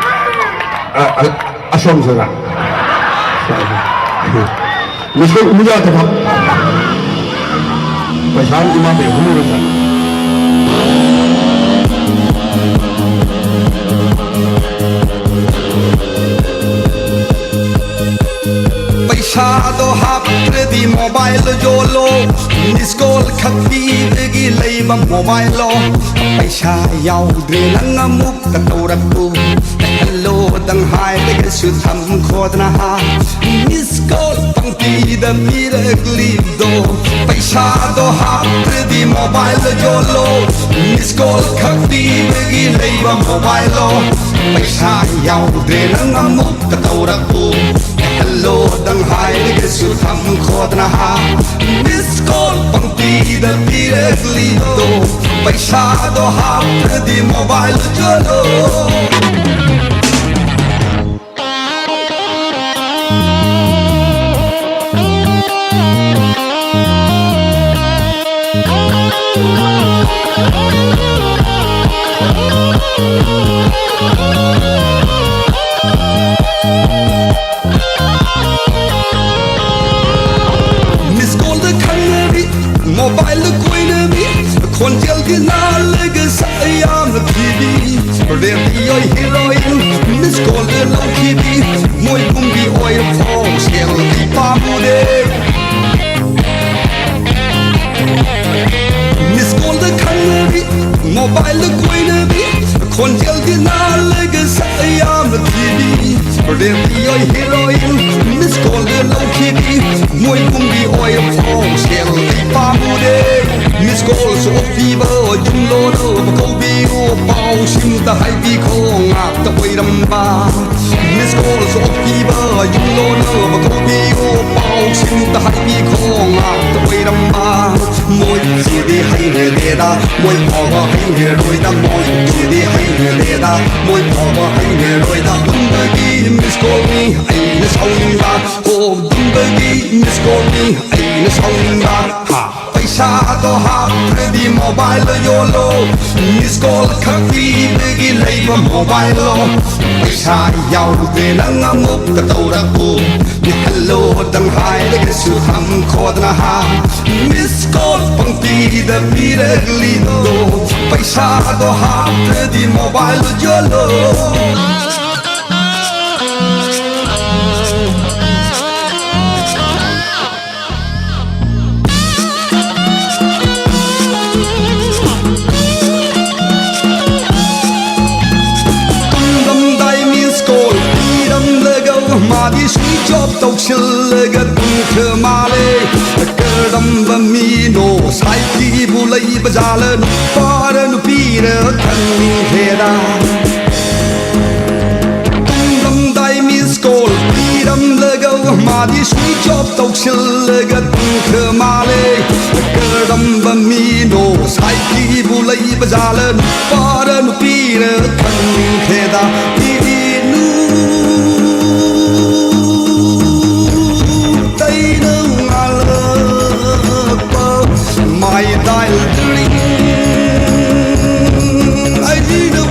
ꯑ, ꯑ, ꯑꯁꯣꯝꯁꯤꯗ꯫ ꯃꯤꯁ ꯀꯣꯜ ꯎꯕ ꯌꯥꯗꯕ꯫ ꯄꯩꯁꯥ ꯑꯃ ꯏꯃꯥ ꯂꯩꯍꯧꯔꯒ꯫ ꯄꯩꯁꯥꯗꯣ ꯍꯥꯞꯇ꯭ꯔꯗꯤ ꯃꯣꯕꯥꯏꯜ ꯌꯣꯜꯂꯣ, ꯃꯤꯁ ꯀꯣꯜ ꯈꯛ ꯄꯤꯕꯒꯤ ꯂꯩꯕ ꯃꯣꯕꯥꯏꯜꯂꯣ? ꯄꯩꯁꯥ ꯌꯥꯎꯗ꯭ꯔꯦ ꯅꯪ ꯑꯃꯨꯛꯀ ꯇꯧꯔꯛꯎ, ꯍꯜꯂꯣꯗꯪ ꯍꯥꯏꯔꯒꯁꯨ ꯊꯝꯈꯣꯗꯅ ꯍꯥ, ꯃꯤꯁ ꯀꯣꯜ ꯄꯪꯄꯤꯗ ꯄꯤꯔꯛꯂꯤꯗꯣ? ꯄꯩꯁꯥꯗꯣ ꯍꯥꯞꯇ꯭ꯔꯗꯤ ꯃꯣꯕꯥꯏꯜ ꯌꯣꯜꯂꯣ, ꯃꯤꯁ ꯀꯣꯜ ꯈꯛ ꯄꯤꯕꯒꯤ ꯂꯩꯕ ꯃꯣꯕꯥꯏꯜꯂꯣ? ꯄꯩꯁꯥ ꯌꯥꯎꯗ꯭ꯔꯦ ꯅꯪ ꯑꯃꯨꯛꯀ ꯇꯧꯔꯛꯎ, ꯍꯜꯂꯣꯗꯪ ꯍꯥꯏꯔꯒꯁꯨ ꯊꯝꯈꯣꯗꯅ ꯍꯥ, ꯃꯤꯁ ꯀꯣꯜ ꯄꯪꯄꯤꯗ ꯄꯤꯔꯛꯂꯤꯗꯣ? ꯄꯩꯁꯥꯗꯣ ꯍꯥꯞꯇ꯭ꯔꯗꯤ ꯃꯣꯕꯥꯏꯜ ꯌꯣꯜꯂꯣ꯫ ꯃꯤꯁ ꯀꯣꯜꯗ ꯈꯪꯅꯕꯤ, ꯃꯣꯕꯥꯏꯜꯗ ꯀꯣꯏꯅꯕꯤ, ꯈꯣꯟꯖꯦꯜꯗꯤ ꯅꯥꯜꯂꯒ ꯁꯛ ꯌꯥꯝꯅ ꯊꯤꯕꯤ, ꯔꯦꯗꯤꯑꯣ ꯍꯤꯔꯣꯏꯟ ꯃꯤꯁ ꯀꯣꯜꯗ ꯂꯧꯈꯤꯕꯤ, ꯃꯣꯏꯒꯨꯝꯕꯤ ꯑꯣꯏꯔꯐꯥꯎ ꯁꯦꯜꯗꯤ ꯄꯥꯝꯃꯨꯔꯦ꯫ ꯃꯤꯁ ꯀꯣꯜꯗ ꯈꯪꯅꯕꯤ, ꯃꯣꯕꯥꯏꯜꯗ ꯀꯣꯏꯅꯕꯤ, ꯈꯣꯟꯖꯦꯜꯗꯤ ꯅꯥꯜꯂꯒ ꯁꯛ ꯌꯥꯝꯅ ꯊꯤꯕꯤ, ꯔꯦꯗꯤꯑꯣ ꯍꯤꯔꯣꯏꯟ ꯃꯤꯁ ꯀꯣꯜꯗ ꯂꯧꯈꯤꯕꯤ, ꯃꯣꯏꯒꯨꯝꯕꯤ ꯑꯣꯏꯔꯐꯥꯎ ꯁꯦꯜꯗꯤ ꯄꯥꯝꯃꯨꯔꯦ꯫ ꯃꯤꯁ ꯀꯣꯜꯁꯨ ꯑꯣꯛꯄꯤꯕ, ꯌꯨꯝ ꯂꯣꯟꯅꯕ ꯀꯧꯕꯤꯌꯨ, ꯄꯥꯎꯁꯤꯝꯇ ꯍꯥꯏꯕꯤꯈꯣ, ꯉꯥꯛꯇ ꯑꯣꯏꯔꯝꯕ꯫ ꯃꯤꯁ ꯀꯣꯜꯁꯨ ꯑꯣꯛꯄꯤꯕ, ꯌꯨꯝ ꯂꯣꯟꯅꯕ ꯀꯧꯕꯤꯌꯨ, ꯄꯥꯎꯁꯤꯝꯇ ꯍꯥꯏꯕꯤꯈꯣ, ꯉꯥꯛꯇ ꯑꯣꯏꯔꯝꯕ꯫ ꯃꯣꯏꯁꯤꯗꯤ ꯍꯩꯅꯗꯦꯗ, ꯃꯣꯏ ꯐꯥꯎꯕ ꯍꯩꯅꯔꯣꯏꯗ, ꯃꯣꯏꯁꯤꯗꯤ ꯍꯩꯅꯗꯦꯗ, ꯃꯣꯏ ꯐꯥꯎꯕ ꯍꯩꯅꯔꯣꯏꯗ꯫ ꯍꯨꯟꯕꯒꯤ ꯃꯤꯁ ꯀꯣꯜꯅꯤ ꯑꯩꯅ ꯁꯥꯎꯅꯤꯡꯕ, ꯍꯣ, ꯍꯨꯟꯕꯒꯤ ꯃꯤꯁ ꯀꯣꯜꯅꯤ ꯑꯩꯅ ꯁꯥꯎꯅꯤꯡꯕ꯫ ꯍꯥ, ꯄꯩꯁꯥꯗꯣ ꯍꯥꯞꯇ꯭ꯔꯗꯤ ꯃꯣꯕꯥꯏꯜꯗꯣ ꯌꯣꯜꯂꯣ, ꯃꯤꯁ ꯀꯣꯜ ꯈꯛ ꯄꯤꯕꯒꯤ ꯂꯩꯕ ꯃꯣꯕꯥꯏꯜꯂꯣ? ꯄꯩꯁꯥ ꯌꯥꯎꯗꯦ ꯅꯪ ꯑꯃꯨꯛꯇ ꯇꯧꯔꯛꯎ, ꯍꯜꯂꯣꯗꯪ ꯍꯥꯏꯔꯒꯁꯨ ꯊꯝꯈꯣꯗꯅ ꯍꯥ, ꯃꯤꯁ ꯀꯣꯜ ꯄꯪꯄꯤꯗ ꯄꯤꯔꯛꯂꯤꯗꯣ, ꯄꯩꯁꯥꯗꯣ ꯍꯥꯞꯇ꯭ꯔꯗꯤ ꯃꯣꯕꯥꯏꯜꯗꯣ ꯌꯣꯜꯂꯣ꯫ ꯇꯨꯝꯂꯝꯗꯥꯏ ꯃꯤꯁ ꯀꯣꯜ ꯄꯤꯔꯝꯂꯒ ꯃꯥꯗꯤ ꯁ꯭ꯋꯤꯆ ꯑꯣꯐ ꯇꯧꯁꯤꯜꯂꯒ ꯇꯨꯝꯈ꯭ꯔ ꯃꯥꯜꯂꯦ꯫ ꯀꯔꯝꯕ ꯃꯤꯅꯣ ꯁꯥꯏꯠꯀꯤꯕꯨ ꯂꯩꯕ ꯖꯥꯠꯂ, ꯅꯨꯄꯥꯔ ꯅꯨꯄꯤꯔ ꯈꯪꯅꯤꯡꯈ꯭ꯔꯦꯗ꯫ ꯇꯨꯝꯂꯝꯗꯥꯏ ꯃꯤꯁ ꯀꯣꯜ ꯄꯤꯔꯝꯂꯒ ꯃꯥꯗꯤ ꯁ꯭ꯋꯤꯆ ꯑꯣꯐ ꯇꯧꯁꯤꯜꯂꯒ ꯇꯨꯝꯈ꯭ꯔ ꯃꯥꯜꯂꯦ꯫ ꯀꯔꯝꯕ ꯃꯤꯅꯣ ꯁꯥꯏꯠꯀꯤꯕꯨ ꯂꯩꯕ ꯖꯥꯠꯂ, ꯅꯨꯄꯥꯔ ꯅꯨꯄꯤꯔ ꯈꯪꯅꯤꯡꯈ꯭ꯔꯦꯗ꯫ ꯏꯗꯤꯅꯨ ꯇꯩꯅ ꯉꯥꯜꯂꯛꯄ, my darling, ꯑꯩꯅ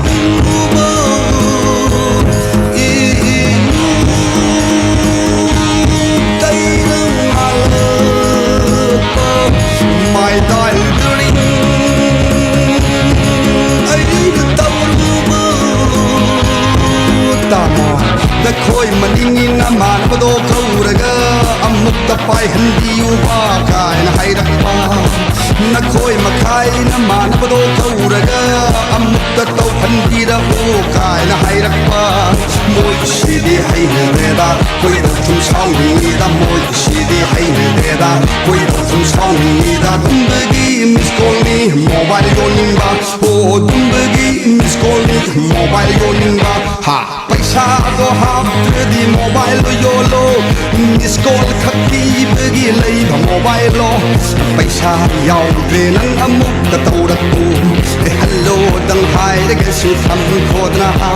ꯇꯥꯃꯣ, ꯅꯈꯣꯏ ꯃꯅꯤꯡꯒꯤ ꯅꯃꯥꯟꯅꯕꯗꯣ ꯀꯧꯔꯒ ꯑꯃꯨꯛꯇ ꯄꯥꯏꯍꯟꯕꯤꯌꯨꯕ ꯀꯥꯏꯅ ꯍꯥꯏꯔꯛꯄ꯫ ꯅꯈꯣꯏ ꯃꯈꯥꯏ ꯅꯃꯥꯟꯅꯕꯗꯣ ꯀꯧꯔꯒ ꯑꯃꯨꯛꯇ ꯇꯧꯍꯟꯕꯤꯔꯛꯎ ꯀꯥꯏꯅ ꯍꯥꯏꯔꯛꯄ꯫ ꯃꯣꯏꯁꯤꯗꯤ ꯍꯩꯅꯗ꯭ꯔꯦꯗ, ꯈꯣꯏꯗꯧ ꯁꯨꯝ ꯁꯥꯎꯅꯤꯡꯉꯤꯗ, ꯃꯣꯏꯁꯤꯗꯤ ꯍꯩꯅꯗ꯭ꯔꯦꯗ, ꯈꯣꯏꯗꯧ ꯁꯨꯝ ꯁꯥꯎꯅꯤꯡꯉꯤꯗ꯫ ꯇꯨꯝꯕꯒꯤ ꯃꯤꯁ ꯀꯣꯜꯅꯤ ꯃꯣꯕꯥꯏꯜ ꯌꯣꯟꯅꯤꯡꯕ, ꯑꯣ ꯇꯨꯝꯕꯒꯤ ꯃꯤꯁ ꯀꯣꯜꯅꯤ ꯃꯣꯕꯥꯏꯜ ꯌꯣꯟꯅꯤꯡꯕ꯫ ꯍꯥ, ꯄꯩꯁꯥꯗꯣ ꯍꯥꯞꯇ꯭ꯔꯗꯤ ꯃꯣꯕꯥꯏꯜꯗꯣ ꯌꯣꯜꯂꯣ, ꯃꯤꯁ ꯀꯣꯜ ꯈꯛ ꯄꯤꯕꯒꯤ ꯂꯩꯕ ꯃꯣꯕꯥꯏꯜꯂꯣ? ꯄꯩꯁꯥ ꯌꯥꯎꯗ꯭ꯔꯦ ꯅꯪ ꯑꯃꯨꯛꯀ ꯇꯧꯔꯛꯎ꯫ ꯑꯦ ꯍꯜꯂꯣꯗꯪ ꯍꯥꯏꯔꯒꯁꯨ ꯊꯝꯈꯣꯗꯅ꯫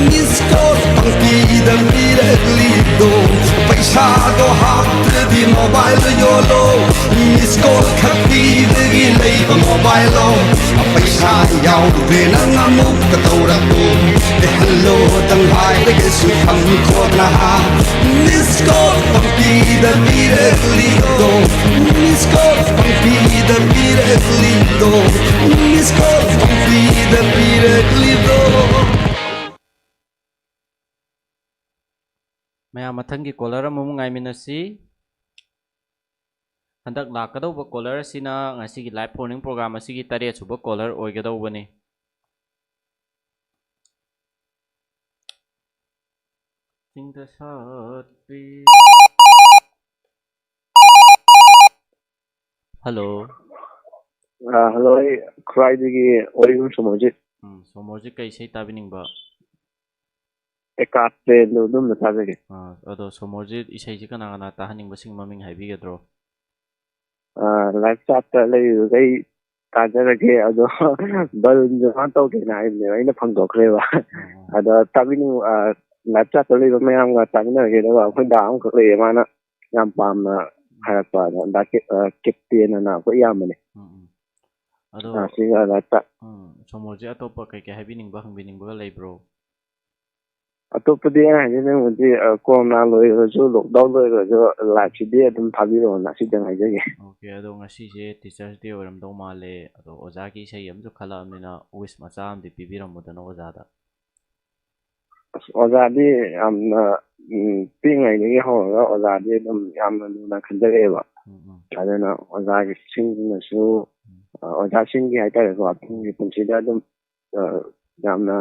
ꯃꯤꯁ ꯀꯣꯜ ꯄꯪꯄꯤꯗ ꯄꯤꯔꯛꯂꯤꯗꯣ, ꯄꯩꯁꯥꯗꯣ ꯍꯥꯞꯇ꯭ꯔꯗꯤ ꯃꯣꯕꯥꯏꯜꯗꯣ ꯌꯣꯜꯂꯣ꯫ ꯃꯤꯁ ꯀꯣꯜ ꯈꯛ ꯄꯤꯕꯒꯤ ꯂꯩꯕ ꯃꯣꯕꯥꯏꯜꯂꯣ? ꯄꯩꯁꯥ ꯌꯥꯎꯗ꯭ꯔꯦ ꯅꯪ ꯑꯃꯨꯛꯀ ꯇꯧꯔꯛꯎ꯫ ꯑꯦ ꯍꯜꯂꯣꯗꯪ ꯍꯥꯏꯔꯒꯁꯨ ꯊꯝꯈꯣꯗꯅ꯫ ꯃꯤꯁ ꯀꯣꯜ ꯄꯪꯄꯤꯗ ꯄꯤꯔꯛꯂꯤꯗꯣ, ꯃꯤꯁ ꯀꯣꯜ ꯄꯪꯄꯤꯗ ꯄꯤꯔꯛꯂꯤꯗꯣ, ꯃꯤꯁ ꯀꯣꯜ ꯄꯪꯄꯤꯗ ꯄꯤꯔꯛꯂꯤꯗꯣ꯫ ꯃꯌꯥꯝ ꯃꯊꯪꯒꯤ ꯀꯣꯂꯔ ꯑꯃꯃꯨꯛ ꯉꯥꯏꯃꯤꯟꯅꯁꯤ꯫ ꯍꯟꯗꯛ ꯂꯥꯛꯀꯗꯧꯕ ꯀꯣꯂꯔ ꯑꯁꯤꯅ ꯉꯁꯤꯒꯤ ꯂꯥꯏꯚ ꯐꯣꯟ ꯏꯟ ꯄ꯭ꯔꯣꯒ꯭ꯔꯥꯝ ꯑꯁꯤꯒꯤ ꯇꯔꯦꯠ ꯁꯨꯕ ꯀꯣꯂꯔ ꯑꯣꯏꯒꯗꯧꯕꯅꯤ꯫ ꯆꯤꯡꯗ ꯁꯥꯠꯄꯤ꯫ ꯍꯜꯂꯣ꯫ ꯑ, ꯍꯜꯂꯣ, ꯑꯩ ꯈꯨꯔꯥꯏꯗꯒꯤ ꯋꯥꯔꯤꯕꯝ ꯁꯣꯃꯣꯔꯖꯤꯠ꯫ ꯎꯝ, ꯁꯣꯃꯣꯔꯖꯤꯠ ꯀꯩ ꯏꯁꯩ ꯇꯥꯕꯤꯅꯤꯡꯕ? ꯑꯦꯀꯥꯁ ꯕꯦꯟꯗꯣ ꯑꯗꯨꯝꯅ ꯇꯥꯖꯒꯦ꯫ ꯑꯥ, ꯑꯗꯣ ꯁꯣꯃꯣꯔꯖꯤꯠ ꯏꯁꯩꯁꯤ ꯀꯅꯥ ꯀꯅꯥ ꯇꯥꯍꯟꯅꯤꯡꯕꯁꯤꯡ ꯃꯃꯤꯡ ꯍꯥꯏꯕꯤꯒꯗ꯭ꯔꯣ? ꯑ, ꯂꯥꯏꯐ ꯆꯥꯠꯇ ꯂꯩꯔꯤꯕꯈꯩ ꯇꯥꯖꯔꯒꯦ꯫ ꯑꯗꯣ ꯕꯔꯨꯟꯁꯨ ꯃꯥ ꯇꯧꯒꯦꯅ ꯍꯥꯏꯕꯅꯦꯕ, ꯑꯩꯅ ꯐꯪꯗꯣꯛꯈ꯭ꯔꯦꯕ꯫ ꯑꯣ꯫ ꯑꯗꯣ ꯇꯥꯕꯤꯅꯤꯡ-, ꯑ, ꯂꯥꯏꯐ ꯆꯥꯠꯇ ꯂꯩꯕ ꯃꯌꯥꯝꯒ ꯇꯥꯃꯤꯟꯅꯔꯒꯦ꯫ ꯑꯗꯨꯒ ꯑꯩꯈꯣꯏ ꯗꯥ ꯑꯃꯈꯛ ꯂꯩꯌꯦ, ꯃꯥꯅ ꯌꯥꯝ ꯄꯥꯝꯅ ꯍꯥꯏꯔꯛꯄ꯫ ꯑꯗꯣ ꯗꯥ ꯀꯦꯞ-, ꯑ, ꯀꯦꯞꯇꯦꯟ ꯑꯅ ꯑꯩꯈꯣꯏ ꯏꯌꯥꯝꯕꯅꯦ꯫ ꯎꯝ, ꯎꯝ꯫ ꯑꯗꯣ, ꯑ, ꯁꯤꯒ ꯂꯥꯏꯐ ꯆꯥꯠ- ꯎꯝ, ꯁꯣꯃꯣꯔꯖꯤꯠ ꯑꯇꯣꯞꯄ ꯀꯩꯀꯩ ꯍꯥꯏꯕꯤꯅꯤꯡꯕ, ꯍꯪꯕꯤꯅꯤꯡꯕꯒ ꯂꯩꯕ꯭ꯔꯣ? ꯑꯇꯣꯞꯄꯗꯤ ꯑꯩꯅ ꯍꯥꯏꯖꯅꯤꯡꯕꯗꯤ, ꯑ, ꯀꯣꯔꯣꯅꯥ ꯂꯣꯏꯔꯁꯨ, ꯂꯣꯛꯗꯥꯎꯟ ꯂꯣꯏꯔꯁꯨ, ꯂꯥꯏꯐꯁꯤꯗꯤ ꯑꯗꯨꯝ ꯊꯥꯕꯤꯔꯛꯑꯣꯅ ꯁꯤꯗꯪ ꯍꯥꯏꯖꯒꯦ꯫ ꯑꯣꯀꯦ, ꯑꯗꯣ ꯉꯁꯤꯁꯦ ꯇꯤꯆꯔꯁ ꯗꯦ ꯑꯣꯏꯔꯝꯗꯧ ꯃꯥꯜꯂꯦ꯫ ꯑꯗꯣ ꯑꯣꯖꯥꯒꯤ ꯏꯁꯩ ꯑꯃꯁꯨ ꯈꯜꯂꯛꯑꯕꯅꯤꯅ wish ꯃꯆꯥ ꯑꯃꯗꯤ ꯄꯤꯕꯤꯔꯝꯃꯨꯗꯅ ꯑꯣꯖꯥꯗ꯫ ꯑꯁ, ꯑꯣꯖꯥꯗꯤ ꯌꯥꯝꯅ, ꯎꯝ, ꯄꯤꯛꯏꯉꯩꯗꯒꯤ ꯍꯧꯔꯒ ꯑꯣꯖꯥꯗꯤ ꯑꯗꯨꯝ ꯌꯥꯝꯅ ꯂꯨꯅ ꯈꯟꯖꯔꯛꯑꯦꯕ꯫ ꯎꯝ, ꯎꯝ꯫ ꯑꯗꯨꯅ ꯑꯣꯖꯥꯁꯤꯡꯅꯁꯨ, ꯎꯝ꯫ ꯑ, ꯑꯣꯖꯥꯁꯤꯡꯒꯤ ꯍꯥꯏꯇꯥꯔꯦꯀꯣ, ꯑꯗꯣꯝꯒꯤ ꯄꯨꯟꯁꯤꯗ ꯑꯗꯨꯝ, ꯑ, ꯌꯥꯝꯅ,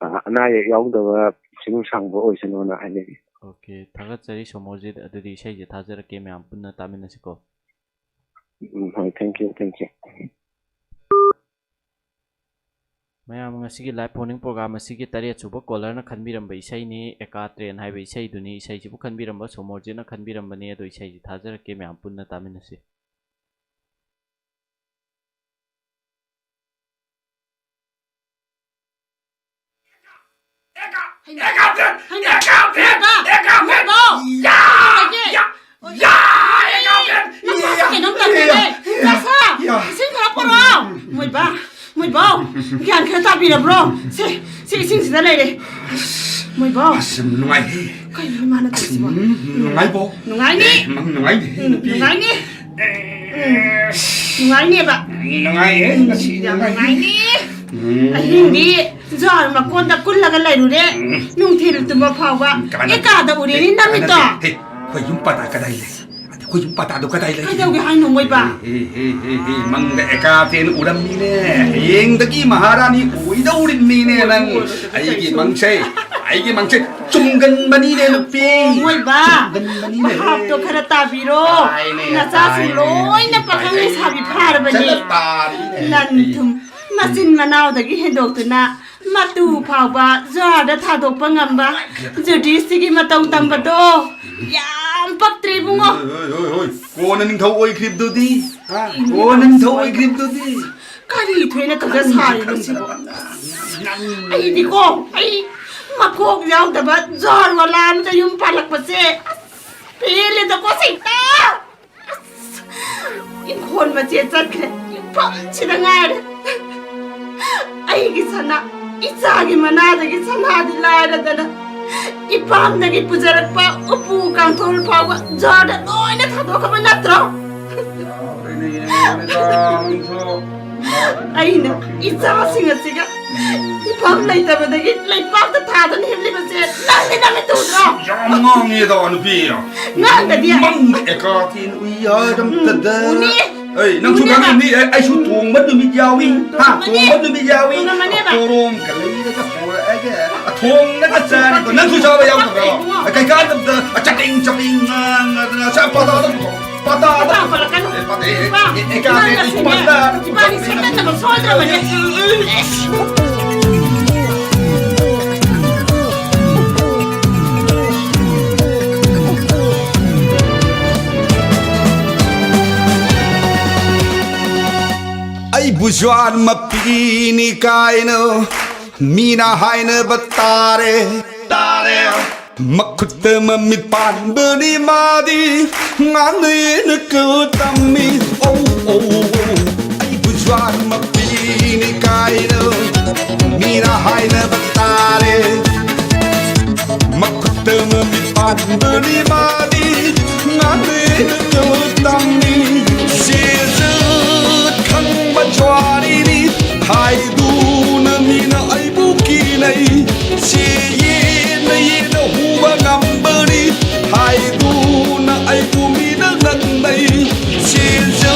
ꯑ, ꯑꯅꯥ ꯑꯌꯦꯛ ꯌꯥꯎꯗꯕ ꯄꯨꯟꯁꯤ ꯅꯨꯡꯁꯥꯡꯕ ꯑꯣꯏꯁꯅꯨꯅ ꯍꯥꯏꯖꯒꯦ꯫ ꯑꯣꯀꯦ, ꯊꯥꯒꯠꯆꯔꯤ ꯁꯣꯃꯣꯔꯖꯤꯠ꯫ ꯑꯗꯨꯗꯤ ꯏꯁꯩꯁꯦ ꯊꯥꯖꯔꯛꯀꯦ, ꯃꯌꯥꯝ ꯄꯨꯟꯅ ꯇꯥꯃꯤꯟꯅꯁꯤꯀꯣ꯫ ꯎꯝ, ꯍꯣꯏ, thank you, thank you꯫ ꯃꯌꯥꯝ, ꯉꯁꯤꯒꯤ live phone-in program ꯑꯁꯤꯒꯤ ꯇꯔꯦꯠ ꯁꯨꯕ caller-ꯅ ꯈꯟꯕꯤꯔꯝꯕ ꯏꯁꯩꯅꯤ, ꯑꯦꯀꯥ ꯇ꯭ꯔꯦꯟ ꯍꯥꯏꯕ ꯏꯁꯩꯗꯨꯅꯤ꯫ ꯏꯁꯩꯁꯤꯕꯨ ꯈꯟꯕꯤꯔꯝꯕ ꯁꯣꯃꯣꯔꯖꯤꯠꯅ ꯈꯟꯕꯤꯔꯝꯕꯅꯤ꯫ ꯑꯗꯣ ꯏꯁꯩꯁꯤ ꯊꯥꯖꯔꯛꯀꯦ, ꯃꯌꯥꯝ ꯄꯨꯟꯅ ꯇꯥꯃꯤꯟꯅꯁꯤ꯫ ꯍꯩꯃꯥ! ꯍꯩꯃꯥ! ꯍꯩꯃꯥ! ꯍꯩꯃꯥ! ꯀꯩꯗꯧꯔꯒꯦ? ꯌꯥ! ꯌꯥ! ꯅꯪ ꯀꯩꯅꯣꯝ ꯇꯧꯔꯦꯅꯦ꯫ ꯆꯥꯁꯥ! ꯏꯁꯤꯡ ꯈꯔ ꯄꯨꯔꯛꯑꯣ꯫ ꯃꯣꯏꯕꯥ! ꯃꯣꯏꯕꯥꯎ! ꯒ꯭ꯌꯥꯟ ꯈꯔ ꯇꯥꯕꯤꯔꯕ꯭ꯔꯣ? ꯁꯦ, ꯁꯤ ꯏꯁꯤꯡꯁꯤꯗ ꯂꯩꯔꯦ꯫ ꯃꯣꯏꯕꯥꯎ! ꯑꯁ, ꯌꯥꯝ ꯅꯨꯡꯉꯥꯏꯍꯦ꯫ ꯀꯩꯅꯣ ꯃꯥꯅ ꯇꯧꯔꯤꯁꯤꯕꯣ? ꯎꯝ, ꯅꯨꯡꯉꯥꯏꯕꯣ? ꯅꯨꯡꯉꯥꯏꯅꯤ꯫ ꯎꯝ, ꯅꯨꯡꯉꯥꯏꯅꯤ, ꯎꯝ, ꯅꯨꯄꯤ꯫ ꯅꯨꯡꯉꯥꯏꯅꯤ꯫ ꯎꯝ, ꯅꯨꯡꯉꯥꯏꯅꯦꯕ꯫ ꯅꯨꯡꯉꯥꯏꯍꯦ, ꯎꯝ, ꯉꯁꯤ ꯌꯥꯝ ꯅꯨꯡꯉꯥꯏ꯫ ꯅꯨꯡꯉꯥꯏꯅꯤ꯫ ꯎꯝ꯫ ꯑꯍꯤꯡꯗꯤ ꯖ꯭ꯋꯥꯔ ꯃꯀꯣꯟꯗ ꯀꯨꯜꯂꯒ ꯂꯩꯔꯨꯔꯦ꯫ ꯎꯝ꯫ ꯅꯨꯡꯊꯤꯜ ꯇꯨꯝꯕ ꯐꯥꯎꯕ ꯀꯥꯟꯅꯗꯦ꯫ ꯑꯦꯀꯥꯗ ꯎꯔꯦꯅꯦ ꯅꯪꯒꯤꯗꯣ꯫ ꯀꯥꯟꯅꯗꯦ꯫ ꯍꯦ, ꯑꯩꯈꯣꯏ ꯌꯨꯝ ꯄꯇꯥ ꯀꯗꯥꯏ ꯂꯩ? ꯑꯗ ꯑꯩꯈꯣꯏ ꯌꯨꯝ ꯄꯇꯥꯗꯣ ꯀꯗꯥꯏ ꯂꯩ? ꯀꯩꯗꯧꯒꯦ ꯍꯥꯏꯅꯣ, ꯃꯣꯏꯕꯥ? ꯍꯦ, ꯍꯦ, ꯍꯦ, ꯍꯦ, ꯃꯪꯗ ꯑꯦꯀꯥ ꯇ꯭ꯔꯦꯟ ꯎꯔꯝꯃꯤꯅꯦ꯫ ꯍꯌꯦꯡꯗꯒꯤ ꯃꯍꯥꯔꯥꯅꯤ ꯑꯣꯏꯗꯧꯔꯤꯕꯅꯤꯅꯦ ꯅꯪ꯫ ꯑꯣꯏꯔꯣꯏꯗꯕꯗ ꯑꯩꯒꯤ ꯇꯧꯔꯤꯁꯤꯕꯣ꯫ ꯃꯪꯁꯦ, ꯑꯩꯒꯤ ꯃꯪꯁꯦ ꯆꯨꯝꯒꯟꯕꯅꯤꯅꯦ ꯅꯨꯄꯤ꯫ ꯃꯣꯏꯕꯥ, ꯆꯨꯝꯒꯟꯕꯅꯤꯅꯦ꯫ ꯚꯥꯞꯇꯣ ꯈꯔ ꯇꯥꯕꯤꯔꯣ꯫ ꯇꯥꯏꯅꯦ, ꯅꯆꯥꯁꯤꯡ ꯇꯥꯏꯅꯦ꯫ ꯂꯣꯏꯅ ꯄꯥꯈꯪ ꯇꯥꯏꯅꯦ꯫ ꯂꯩꯁꯥꯕꯤ ꯐꯥꯔꯕꯅꯤ꯫ ꯆꯠꯂ ꯇꯥꯔꯤꯅꯦ꯫ ꯂꯟ ꯊꯨꯝ ꯃꯆꯤꯟ ꯃꯅꯥꯎꯗꯒꯤ ꯍꯦꯟꯗꯣꯛꯇꯨꯅ ꯃꯇꯨ ꯐꯥꯎꯕ ꯖ꯭ꯋꯥꯔꯗ ꯊꯥꯗꯣꯛꯄ ꯉꯝꯕ ꯖꯨꯗꯤꯁꯁꯤꯒꯤ ꯃꯇꯧ ꯇꯝꯕꯗꯣ ꯌꯥꯝ ꯄꯛꯇ꯭ꯔꯦ, ꯏꯕꯨꯡꯉꯣ꯫ ꯍꯣꯏ, ꯍꯣꯏ, ꯍꯣꯏ, ꯍꯣꯏ꯫ ꯀꯣꯟꯅ ꯅꯤꯡꯊꯧ ꯑꯣꯏꯈ꯭ꯔꯤꯕꯗꯨꯗꯤ? ꯍꯥ? ꯀꯣꯟꯅ ꯅꯤꯡꯊꯧ ꯑꯣꯏꯈ꯭ꯔꯤꯕꯗꯨꯗꯤ? ꯀꯔꯤ ꯊꯣꯏꯅ ꯈꯖ ꯁꯥꯔꯤꯅꯣ ꯁꯤꯕꯣ? ꯑꯩꯗꯤꯀꯣ, ꯑꯩ ꯃꯀꯣꯛ ꯌꯥꯎꯗꯕ ꯖ꯭ꯋꯥꯔ ꯋꯥꯂꯥ ꯑꯃꯗ ꯌꯨꯝ ꯄꯥꯜꯂꯛꯄꯁꯦ, ꯑꯁ, ꯄꯦꯜꯂꯦꯗꯀꯣ ꯁꯩꯇ! ꯑꯁ, ꯏꯪꯈꯣꯜ ꯃꯆꯦꯠ ꯆꯠꯈ꯭ꯔꯦ, ꯌꯨꯝꯐꯝꯁꯤꯗ ꯉꯥꯏꯔꯦ꯫ ꯑꯩꯒꯤ ꯁꯅꯥ, ꯏꯆꯥꯒꯤ ꯃꯅꯥꯗꯒꯤ ꯁꯅꯥꯗꯤ ꯂꯥꯏꯔꯗꯅ, ꯏꯄꯥꯝꯗꯒꯤ ꯄꯨꯖꯔꯛꯄ ꯎꯄꯨ ꯀꯥꯡꯊꯣꯜ ꯐꯥꯎꯕ ꯖ꯭ꯋꯥꯔꯗ ꯂꯣꯏꯅ ꯊꯥꯗꯣꯛꯈ꯭ꯔꯕ ꯅꯠꯇ꯭ꯔꯣ? ꯑꯩꯅ ꯏꯆꯥꯁꯤꯡ ꯑꯁꯤꯒ ꯏꯐꯝ ꯂꯩꯇꯕꯗꯒꯤ ꯂꯩꯄꯥꯛꯇ ꯀꯥꯗꯅ ꯍꯤꯞꯂꯤꯕꯁꯦ ꯅꯪꯗꯤ ꯅꯪ ꯇꯨꯗ꯭ꯔꯣ? ꯌꯥꯝ ꯉꯥꯡꯉꯦꯗ, ꯅꯨꯄꯤ꯫ ꯉꯥꯡꯗꯗꯤ꯫ ꯃꯪꯗ ꯑꯦꯀꯥꯇꯤꯟ ꯎꯏ ꯍꯥꯏꯔꯝꯗꯗ꯫ ꯎꯅꯤ꯫ ꯑꯩ, ꯅꯪꯁꯨ ꯎꯅꯤ ꯉꯥꯡꯉꯤꯅꯤ꯫ ꯑꯩ, ꯑꯩꯁꯨ ꯊꯣꯡꯕ ꯅꯨꯃꯤꯠ ꯌꯥꯎꯏ꯫ ꯍꯥ? ꯊꯣꯡꯕꯅꯦ꯫ ꯊꯣꯡꯕ ꯅꯨꯃꯤꯠ ꯌꯥꯎꯏ꯫ ꯊꯣꯡꯉꯝꯃꯅꯦꯕ꯫ ꯄꯣꯔꯣꯝꯒ ꯂꯩꯔꯒ ꯄꯨꯔꯛꯑꯒ꯫ ꯊꯣꯡꯂꯒ ꯆꯥꯔꯤꯕ꯫ ꯅꯪꯁꯨ ꯆꯥꯕ ꯌꯥꯎꯗꯕ꯭ꯔꯣ? ꯏꯕꯨꯡꯉꯣ꯫ ꯀꯩꯀꯥꯟꯗꯕꯗ ꯆꯄꯤꯡ ꯆꯄꯤꯡ ꯉꯥꯡꯉꯗꯅ꯫ ꯁꯦ, ꯄꯇꯥꯗ ꯄꯨꯊꯣꯛ꯫ ꯄꯇꯥꯗ꯫ ꯄꯇꯥ ꯄꯜꯂꯛꯀꯅꯨ꯫ ꯑꯦ, ꯄꯇꯥ, ꯑꯦ, ꯏꯕꯥ, ꯑꯦ, ꯑꯦ, ꯏꯕꯥ, ꯀꯥꯗꯦ, ꯅꯪꯁꯨꯅꯦ꯫ ꯄꯇꯥ꯫ ꯏꯕꯥꯅꯤ ꯁꯦꯝꯒꯠꯅꯕ ꯁꯣꯏꯗ꯭ꯔꯕꯅꯦ꯫ ꯑꯩꯕꯨ ꯖ꯭ꯋꯥꯟ ꯃꯄꯤꯅꯤ ꯀꯥꯏꯅ ꯃꯤꯅ ꯍꯥꯏꯅꯕ ꯇꯥꯔꯦ, ꯇꯥꯔꯦ꯫ ꯃꯈꯨꯠꯇ ꯃꯃꯤꯠ ꯄꯥꯟꯕꯅꯤ ꯃꯥꯗꯤ, ꯉꯥꯡꯅꯩꯅ ꯀꯧ ꯇꯝꯃꯤ꯫ ꯑꯧ, ꯑꯧ, ꯑꯧ, ꯑꯩꯕꯨ ꯖ꯭ꯋꯥꯟ ꯃꯄꯤꯅꯤ ꯀꯥꯏꯅ ꯃꯤꯅ ꯍꯥꯏꯅꯕ ꯇꯥꯔꯦ꯫ ꯃꯈꯨꯠꯇ ꯃꯃꯤꯠ ꯄꯥꯟꯕꯅꯤ ꯃꯥꯗꯤ, ꯉꯥꯡꯅꯩꯅ ꯀꯧ ꯇꯝꯃꯤ꯫ ꯁꯤꯖ ꯈꯪꯕ ꯖ꯭ꯋꯥꯔꯤꯅꯤ ꯍꯥꯏꯗꯨꯅ ꯃꯤꯅ ꯑꯩꯕꯨ ꯀꯤꯅꯩ꯫ ꯁꯤ ꯌꯦꯅ ꯌꯦꯅ ꯍꯨꯕ ꯉꯝꯕꯅꯤ ꯍꯥꯏꯗꯨꯅ ꯑꯩꯕꯨ ꯃꯤꯅ ꯉꯛꯅꯩ꯫ ꯁꯤꯖ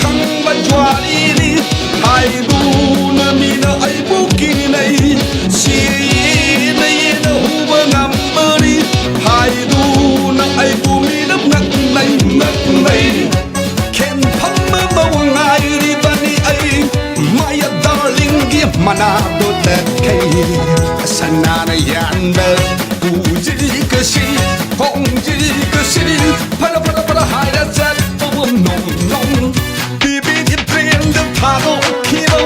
ꯈꯪꯕ ꯖ꯭ꯋꯥꯔꯤꯅꯤ ꯍꯥꯏꯗꯨꯅ ꯃꯤꯅ ꯑꯩꯕꯨ ꯀꯤꯅꯩ꯫ ꯁꯤ ꯌꯦꯅ ꯌꯦꯅ ꯍꯨꯕ ꯉꯝꯕꯅꯤ ꯍꯥꯏꯗꯨꯅ ꯑꯩꯕꯨ ꯃꯤꯅ ꯉꯛꯅꯩ, ꯉꯛꯅꯩ꯫ ꯈꯦꯟꯐꯝ ꯑꯃ ꯉꯥꯏꯔꯤꯕꯅꯤ ꯑꯩ, my darlingꯒꯤ ꯃꯅꯥꯗꯣ ꯇꯠꯈꯩ꯫ ꯁꯅꯥꯅ ꯌꯥꯟꯕ ꯄꯨꯖꯤꯒꯁꯤ, ꯍꯣꯡꯖꯤꯒꯁꯤ, ꯐꯔ ꯐꯔ ꯐꯔ ꯍꯥꯏꯔ ꯆꯠꯄꯕꯨ ꯅꯣꯡ ꯅꯣꯡ꯫ ꯕꯤꯕꯤꯒꯤ ꯇ꯭ꯔꯦꯟꯗ ꯊꯥꯗꯣꯛꯈꯤꯕ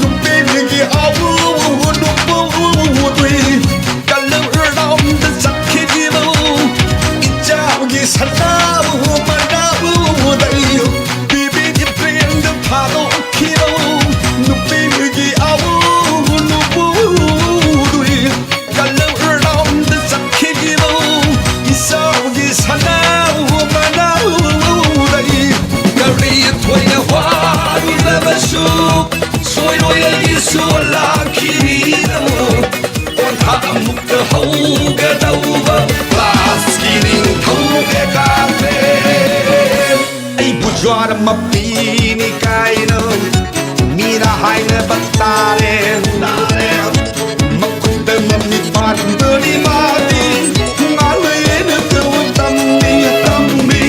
ꯅꯨꯄꯤꯒꯤ ꯑꯋꯨ ꯅꯨꯄꯨꯗꯨꯏ꯫ ꯀꯂꯔ ꯂꯥꯎꯝꯗ ꯆꯠꯈꯤꯕ ꯏꯆꯥꯎꯒꯤ ꯁꯅꯥꯕꯨ ꯃꯅꯥꯕꯨꯗꯩ꯫ ꯕꯤꯕꯤꯒꯤ ꯇ꯭ꯔꯦꯟꯗ ꯊꯥꯗꯣꯛꯈꯤꯕ ꯅꯨꯄꯤꯒꯤ ꯑꯋꯨ ꯅꯨꯄꯨꯗꯨꯏ꯫ ꯀꯂꯔ ꯂꯥꯎꯝꯗ ꯆꯠꯈꯤꯕ ꯏꯆꯥꯎꯒꯤ ꯑꯃꯨꯛꯇ ꯍꯧꯒꯗꯧꯕ ꯀ꯭ꯂꯥꯁꯀꯤ ꯅꯤꯡꯊꯧ ꯀꯩꯀꯥꯁꯦ꯫ ꯑꯩꯕꯨ ꯖ꯭ꯋꯥꯔ ꯃꯄꯤꯅꯤ ꯀꯥꯏꯅ ꯃꯤꯅ ꯍꯥꯏꯅꯕ ꯇꯥꯔꯦ꯫ ꯃꯈꯨꯠꯇ ꯃꯃꯤ ꯄꯥꯟꯕꯅꯤ ꯃꯥꯗꯤ, ꯉꯥꯂꯦꯅ ꯇꯧ ꯇꯝꯃꯤ, ꯇꯝꯃꯤ꯫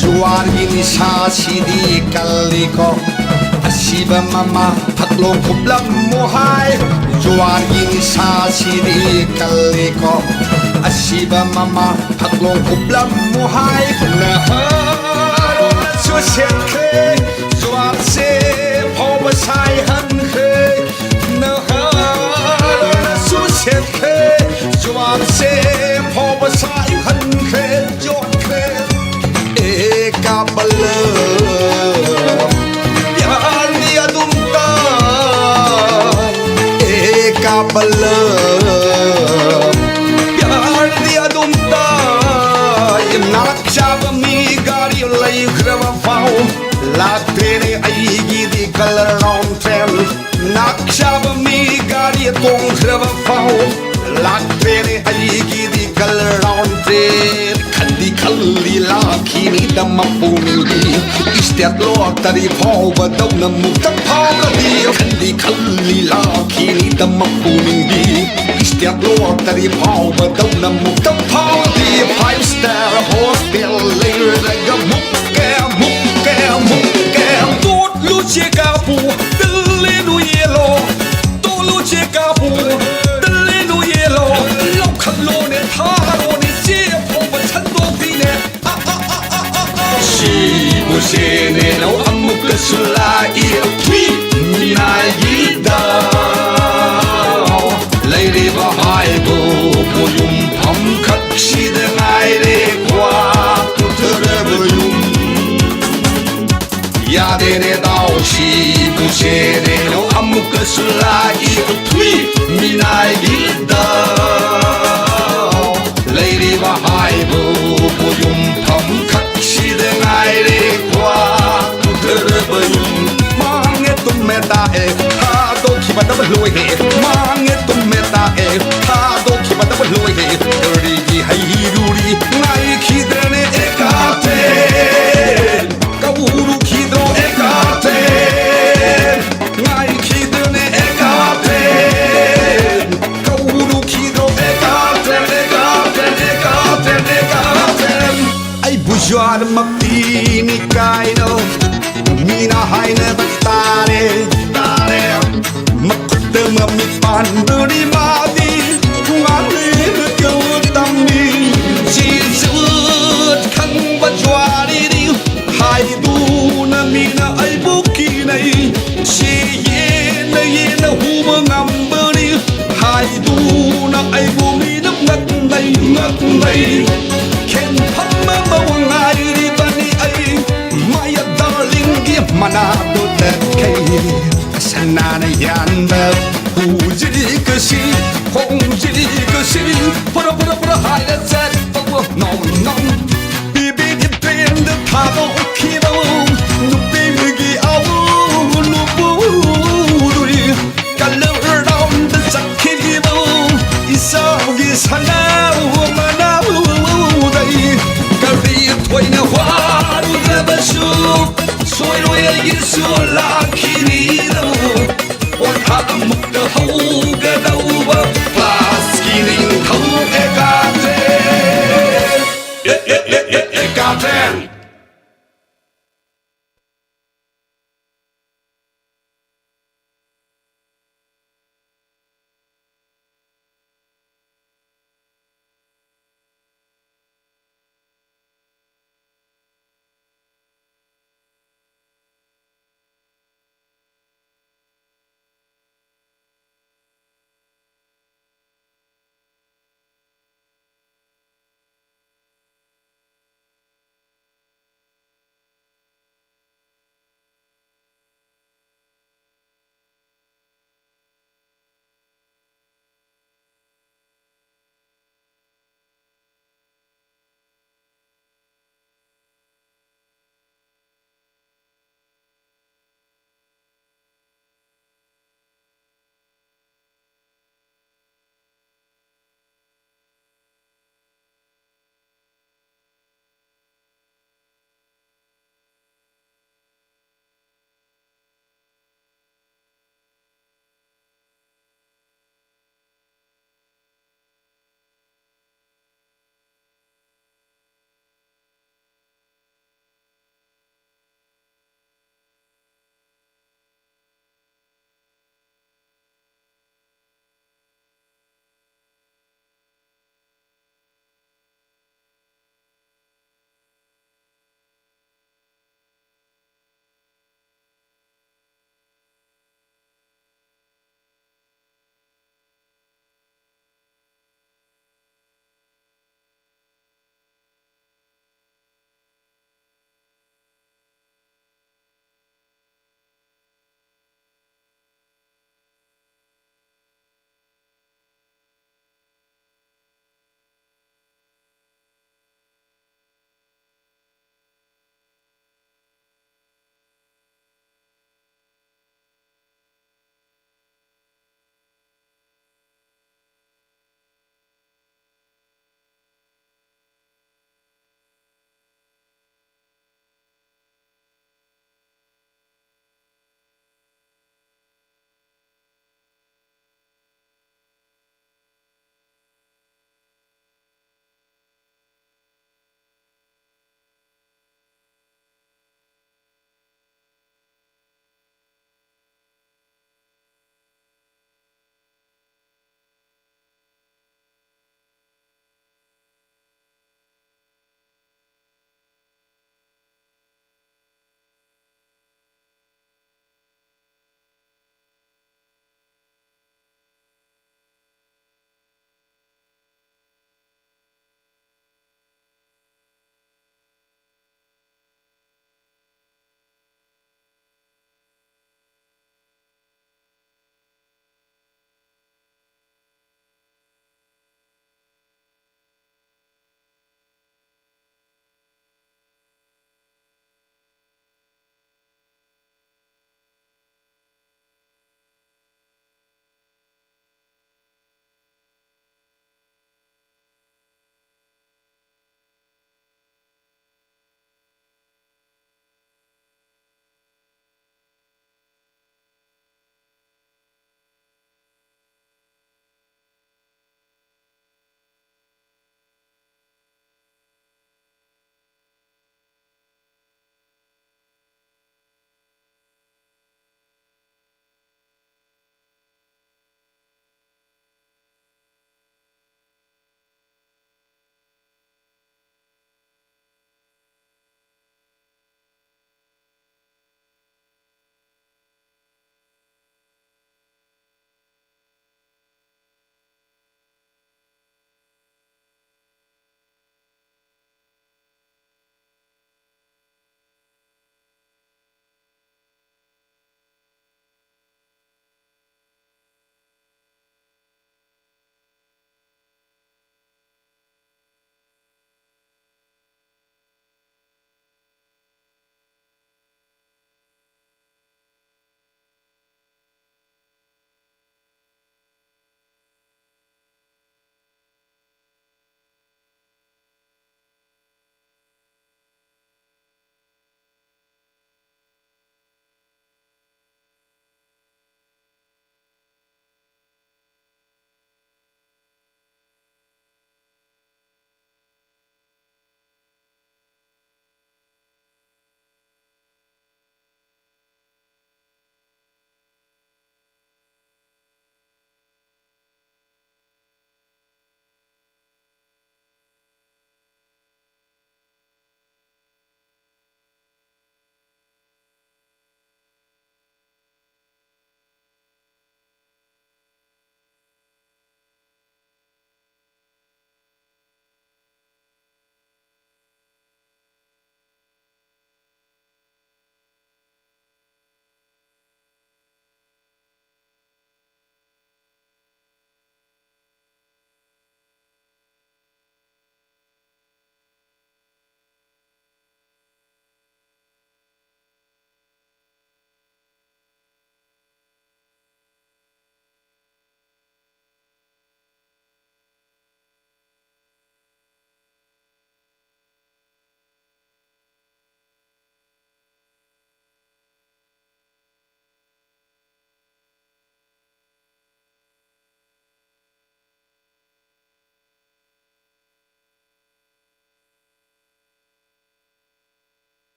ꯖꯨꯋꯥꯔꯒꯤ ꯅꯤꯁꯥꯁꯤꯗꯤ ꯀꯜꯂꯤꯀꯣ, ꯑꯁꯤꯕ ꯃꯃꯥ ꯊꯛꯂꯣ ꯈꯨꯞꯂꯝꯃꯨ ꯍꯥꯏ꯫ ꯖꯨꯋꯥꯔꯒꯤ ꯅꯤꯁꯥꯁꯤꯗꯤ ꯀꯜꯂꯤꯀꯣ, ꯑꯁꯤꯕ ꯃꯃꯥ ꯊꯛꯂꯣ ꯈꯨꯞꯂꯝꯃꯨ ꯍꯥꯏ꯫ ꯅꯍꯥꯔꯣꯜꯁꯨ ꯁꯦꯠꯈ꯭ꯔꯦ, ꯖꯨꯋꯥꯔꯁꯦ ꯐꯥꯎꯕ ꯁꯥꯏꯍꯟꯈ꯭ꯔꯦ꯫ ꯅꯍꯥꯔꯣꯜꯁꯨ ꯁꯦꯠꯈ꯭ꯔꯦ, ꯖꯨꯋꯥꯔꯁꯦ ꯐꯥꯎꯕ ꯁꯥꯏꯍꯟꯈ꯭ꯔꯦ, ꯌꯣꯠꯈ꯭ꯔꯦ꯫ ꯑꯦ ꯀꯥ ꯕꯜꯂꯝ, ꯄ꯭ꯌꯥꯔꯗꯤ ꯑꯗꯨꯝ ꯇꯥꯏ꯫ ꯑꯦ ꯀꯥ ꯕꯜꯂꯝ, ꯄ꯭ꯌꯥꯔꯗꯤ ꯑꯗꯨꯝ ꯇꯥꯏ꯫ ꯅꯥꯛ ꯆꯥꯕ ꯃꯤ ꯒꯥꯔꯤ ꯂꯩꯈ꯭ꯔꯕ ꯐꯥꯎ ꯂꯥꯛꯇ꯭ꯔꯦꯅꯦ ꯑꯩꯒꯤꯗꯤ ꯀꯂꯔ ꯔꯥꯎꯟ ꯇ꯭ꯔꯦꯟ꯫ ꯅꯥꯛ ꯆꯥꯕ ꯃꯤ ꯒꯥꯔꯤ ꯇꯣꯡꯈ꯭ꯔꯕ ꯐꯥꯎ ꯂꯥꯛꯇ꯭ꯔꯦꯅꯦ ꯑꯩꯒꯤꯗꯤ ꯀꯂꯔ ꯔꯥꯎꯟ ꯇ꯭ꯔꯦꯟ꯫ ꯈꯟꯗꯤ ꯈꯜꯂꯤ ꯂꯥꯛꯈꯤꯅꯤꯗ ꯃꯄꯨꯡꯗꯤ, ꯏꯁꯇꯦꯠ ꯂꯣꯇꯔꯤ ꯐꯥꯎꯕꯗꯧꯅ ꯃꯨꯛꯇ ꯐꯥꯎꯔꯗꯤ꯫ ꯈꯟꯗꯤ ꯈꯜꯂꯤ ꯂꯥꯛꯈꯤꯅꯤꯗ ꯃꯄꯨꯡꯗꯤ, ꯏꯁꯇꯦꯠ ꯂꯣꯇꯔꯤ ꯐꯥꯎꯕꯗꯧꯅ ꯃꯨꯛꯇ ꯐꯥꯎꯔꯗꯤ꯫ ꯐꯥꯏꯚ ꯁ꯭ꯇꯥꯔ ꯍꯣꯇꯦꯜ ꯂꯩꯔꯒ ꯃꯨꯛꯀꯦ, ꯃꯨꯛꯀꯦ, ꯃꯨꯛꯀꯦ꯫ ꯏꯕꯨ ꯁꯦꯅꯦꯅꯧ ꯑꯃꯨꯛꯀꯁꯨ ꯂꯥꯛꯏ ꯊꯨꯏ ꯃꯤꯅꯥꯏꯒꯤꯗ꯫ ꯂꯩꯔꯤꯕ ꯍꯥꯏꯕꯕꯨ ꯌꯨꯝꯐꯝ ꯈꯛꯁꯤꯗ ꯉꯥꯏꯔꯦ ꯈ꯭ꯋꯥ ꯄꯨꯊꯔꯕ ꯌꯨꯝ꯫ ꯌꯥꯗꯦꯅꯦ ꯇꯥꯎꯁꯤꯕꯨ ꯁꯦꯅꯦꯅꯧ ꯑꯃꯨꯛꯀꯁꯨ ꯂꯥꯛꯏ ꯊꯨꯏ ꯃꯤꯅꯥꯏꯒꯤꯗ꯫ ꯂꯩꯔꯤꯕ ꯍꯥꯏꯕꯕꯨ ꯌꯨꯝꯐꯝ ꯈꯛꯁꯤꯗ ꯉꯥꯏꯔꯦ ꯈ꯭ꯋꯥ ꯄꯨꯊꯔꯕ ꯌꯨꯝ꯫ ꯃꯥꯡꯉꯦ ꯇꯨꯝꯃꯦ ꯇꯥꯛꯑꯦ ꯊꯥꯗꯣꯛꯈꯤꯕꯗꯕ ꯂꯣꯏꯔꯦ꯫ ꯃꯥꯡꯉꯦ ꯇꯨꯝꯃꯦ ꯇꯥꯛꯑꯦ ꯊꯥꯗꯣꯛꯈꯤꯕꯗꯕ ꯂꯣꯏꯔꯦ꯫ ꯀꯔꯤꯒꯤ ꯍꯩꯔꯨꯔꯤ ꯉꯥꯏꯈꯤꯗ꯭ꯔꯅꯦ ꯑꯦꯀꯥꯇꯦ꯫ ꯀꯧꯔꯨꯈꯤꯗ꯭ꯔꯣ ꯑꯦꯀꯥꯇꯦ꯫ ꯉꯥꯏꯈꯤꯗ꯭ꯔꯅꯦ ꯑꯦꯀꯥꯇꯦ꯫ ꯀꯧꯔꯨꯈꯤꯗ꯭ꯔꯣ ꯑꯦꯀꯥꯇꯦ, ꯑꯦꯀꯥꯇꯦ, ꯑꯦꯀꯥꯇꯦ, ꯑꯦꯀꯥꯇꯦ꯫ ꯑꯩꯕꯨ ꯌꯥꯔꯃꯛꯇꯤꯅꯤ ꯀꯥꯏꯅ ꯃꯤꯅ ꯍꯥꯏꯅꯕ ꯇꯥꯔꯦ, ꯇꯥꯔꯦ꯫ ꯃꯈꯨꯠꯇ ꯃꯃꯤꯠ ꯄꯥꯟꯕꯅꯤ ꯃꯥꯗꯤ ꯉꯥꯡꯂꯤꯕ ꯇꯝꯃꯤ꯫ ꯁꯤꯁꯨ ꯈꯪꯕ ꯖ꯭ꯋꯥꯔꯤꯅꯤ ꯍꯥꯏꯗꯨꯅ ꯃꯤꯅ ꯑꯩꯕꯨ ꯀꯤꯅꯩ꯫ ꯁꯤ ꯌꯦꯟꯅ ꯌꯦꯟꯅ ꯍꯨꯕ ꯉꯝꯕꯅꯤ ꯍꯥꯏꯗꯨꯅ ꯑꯩꯕꯨ ꯃꯤꯅ ꯉꯛꯅꯩ, ꯉꯛꯅꯩ꯫ ꯈꯦꯟꯐꯝ ꯑꯃ ꯉꯥꯏꯔꯤꯕꯅꯤ ꯑꯩ꯫ My darlingꯒꯤ ꯃꯅꯥꯛꯇ ꯇꯠꯈꯩ ꯁꯅꯥꯅ ꯌꯥꯟꯕ ꯍꯧꯖꯤꯛꯀꯁꯤ, ꯍꯧꯖꯤꯛꯀꯁꯤ꯫ ꯐꯨꯔ, ꯐꯨꯔ, ꯐꯨꯔ ꯍꯥꯏꯔ ꯆꯠꯄꯕꯨ ꯅꯣꯡ, ꯅꯣꯡ꯫ ꯄꯤꯕꯤꯒꯤ ꯇ꯭ꯔꯦꯟꯗ ꯊꯥꯗꯣꯛꯈꯤꯕ ꯅꯨꯄꯤꯒꯤ ꯑꯋꯥ ꯅꯨꯄꯨ ꯀꯂꯔ ꯔꯥꯎꯟꯗ ꯆꯠꯈꯤꯕ ꯏꯆꯥꯎꯒꯤ ꯁꯅꯥ ꯃꯅꯥꯎꯗꯩ ꯀꯔꯤ ꯊꯣꯏꯅ ꯋꯥꯔꯨꯗ꯭ꯔꯕꯁꯨ ꯁꯣꯏꯔꯣꯏ ꯑꯩꯒꯤꯁꯨ ꯂꯥꯛꯈꯤꯅꯤꯗꯣ꯫ ꯄꯣꯊꯥ ꯑꯃꯨꯛꯇ ꯍꯧꯒꯗꯧꯕ ꯀ꯭ꯂꯥꯁꯀꯤ ꯅꯤꯡꯊꯧ ꯑꯦꯀꯥꯇꯦ꯫ ꯑꯦ, ꯑꯦ, ꯑꯦ, ꯑꯦ, ꯑꯦꯀꯥꯇꯦ꯫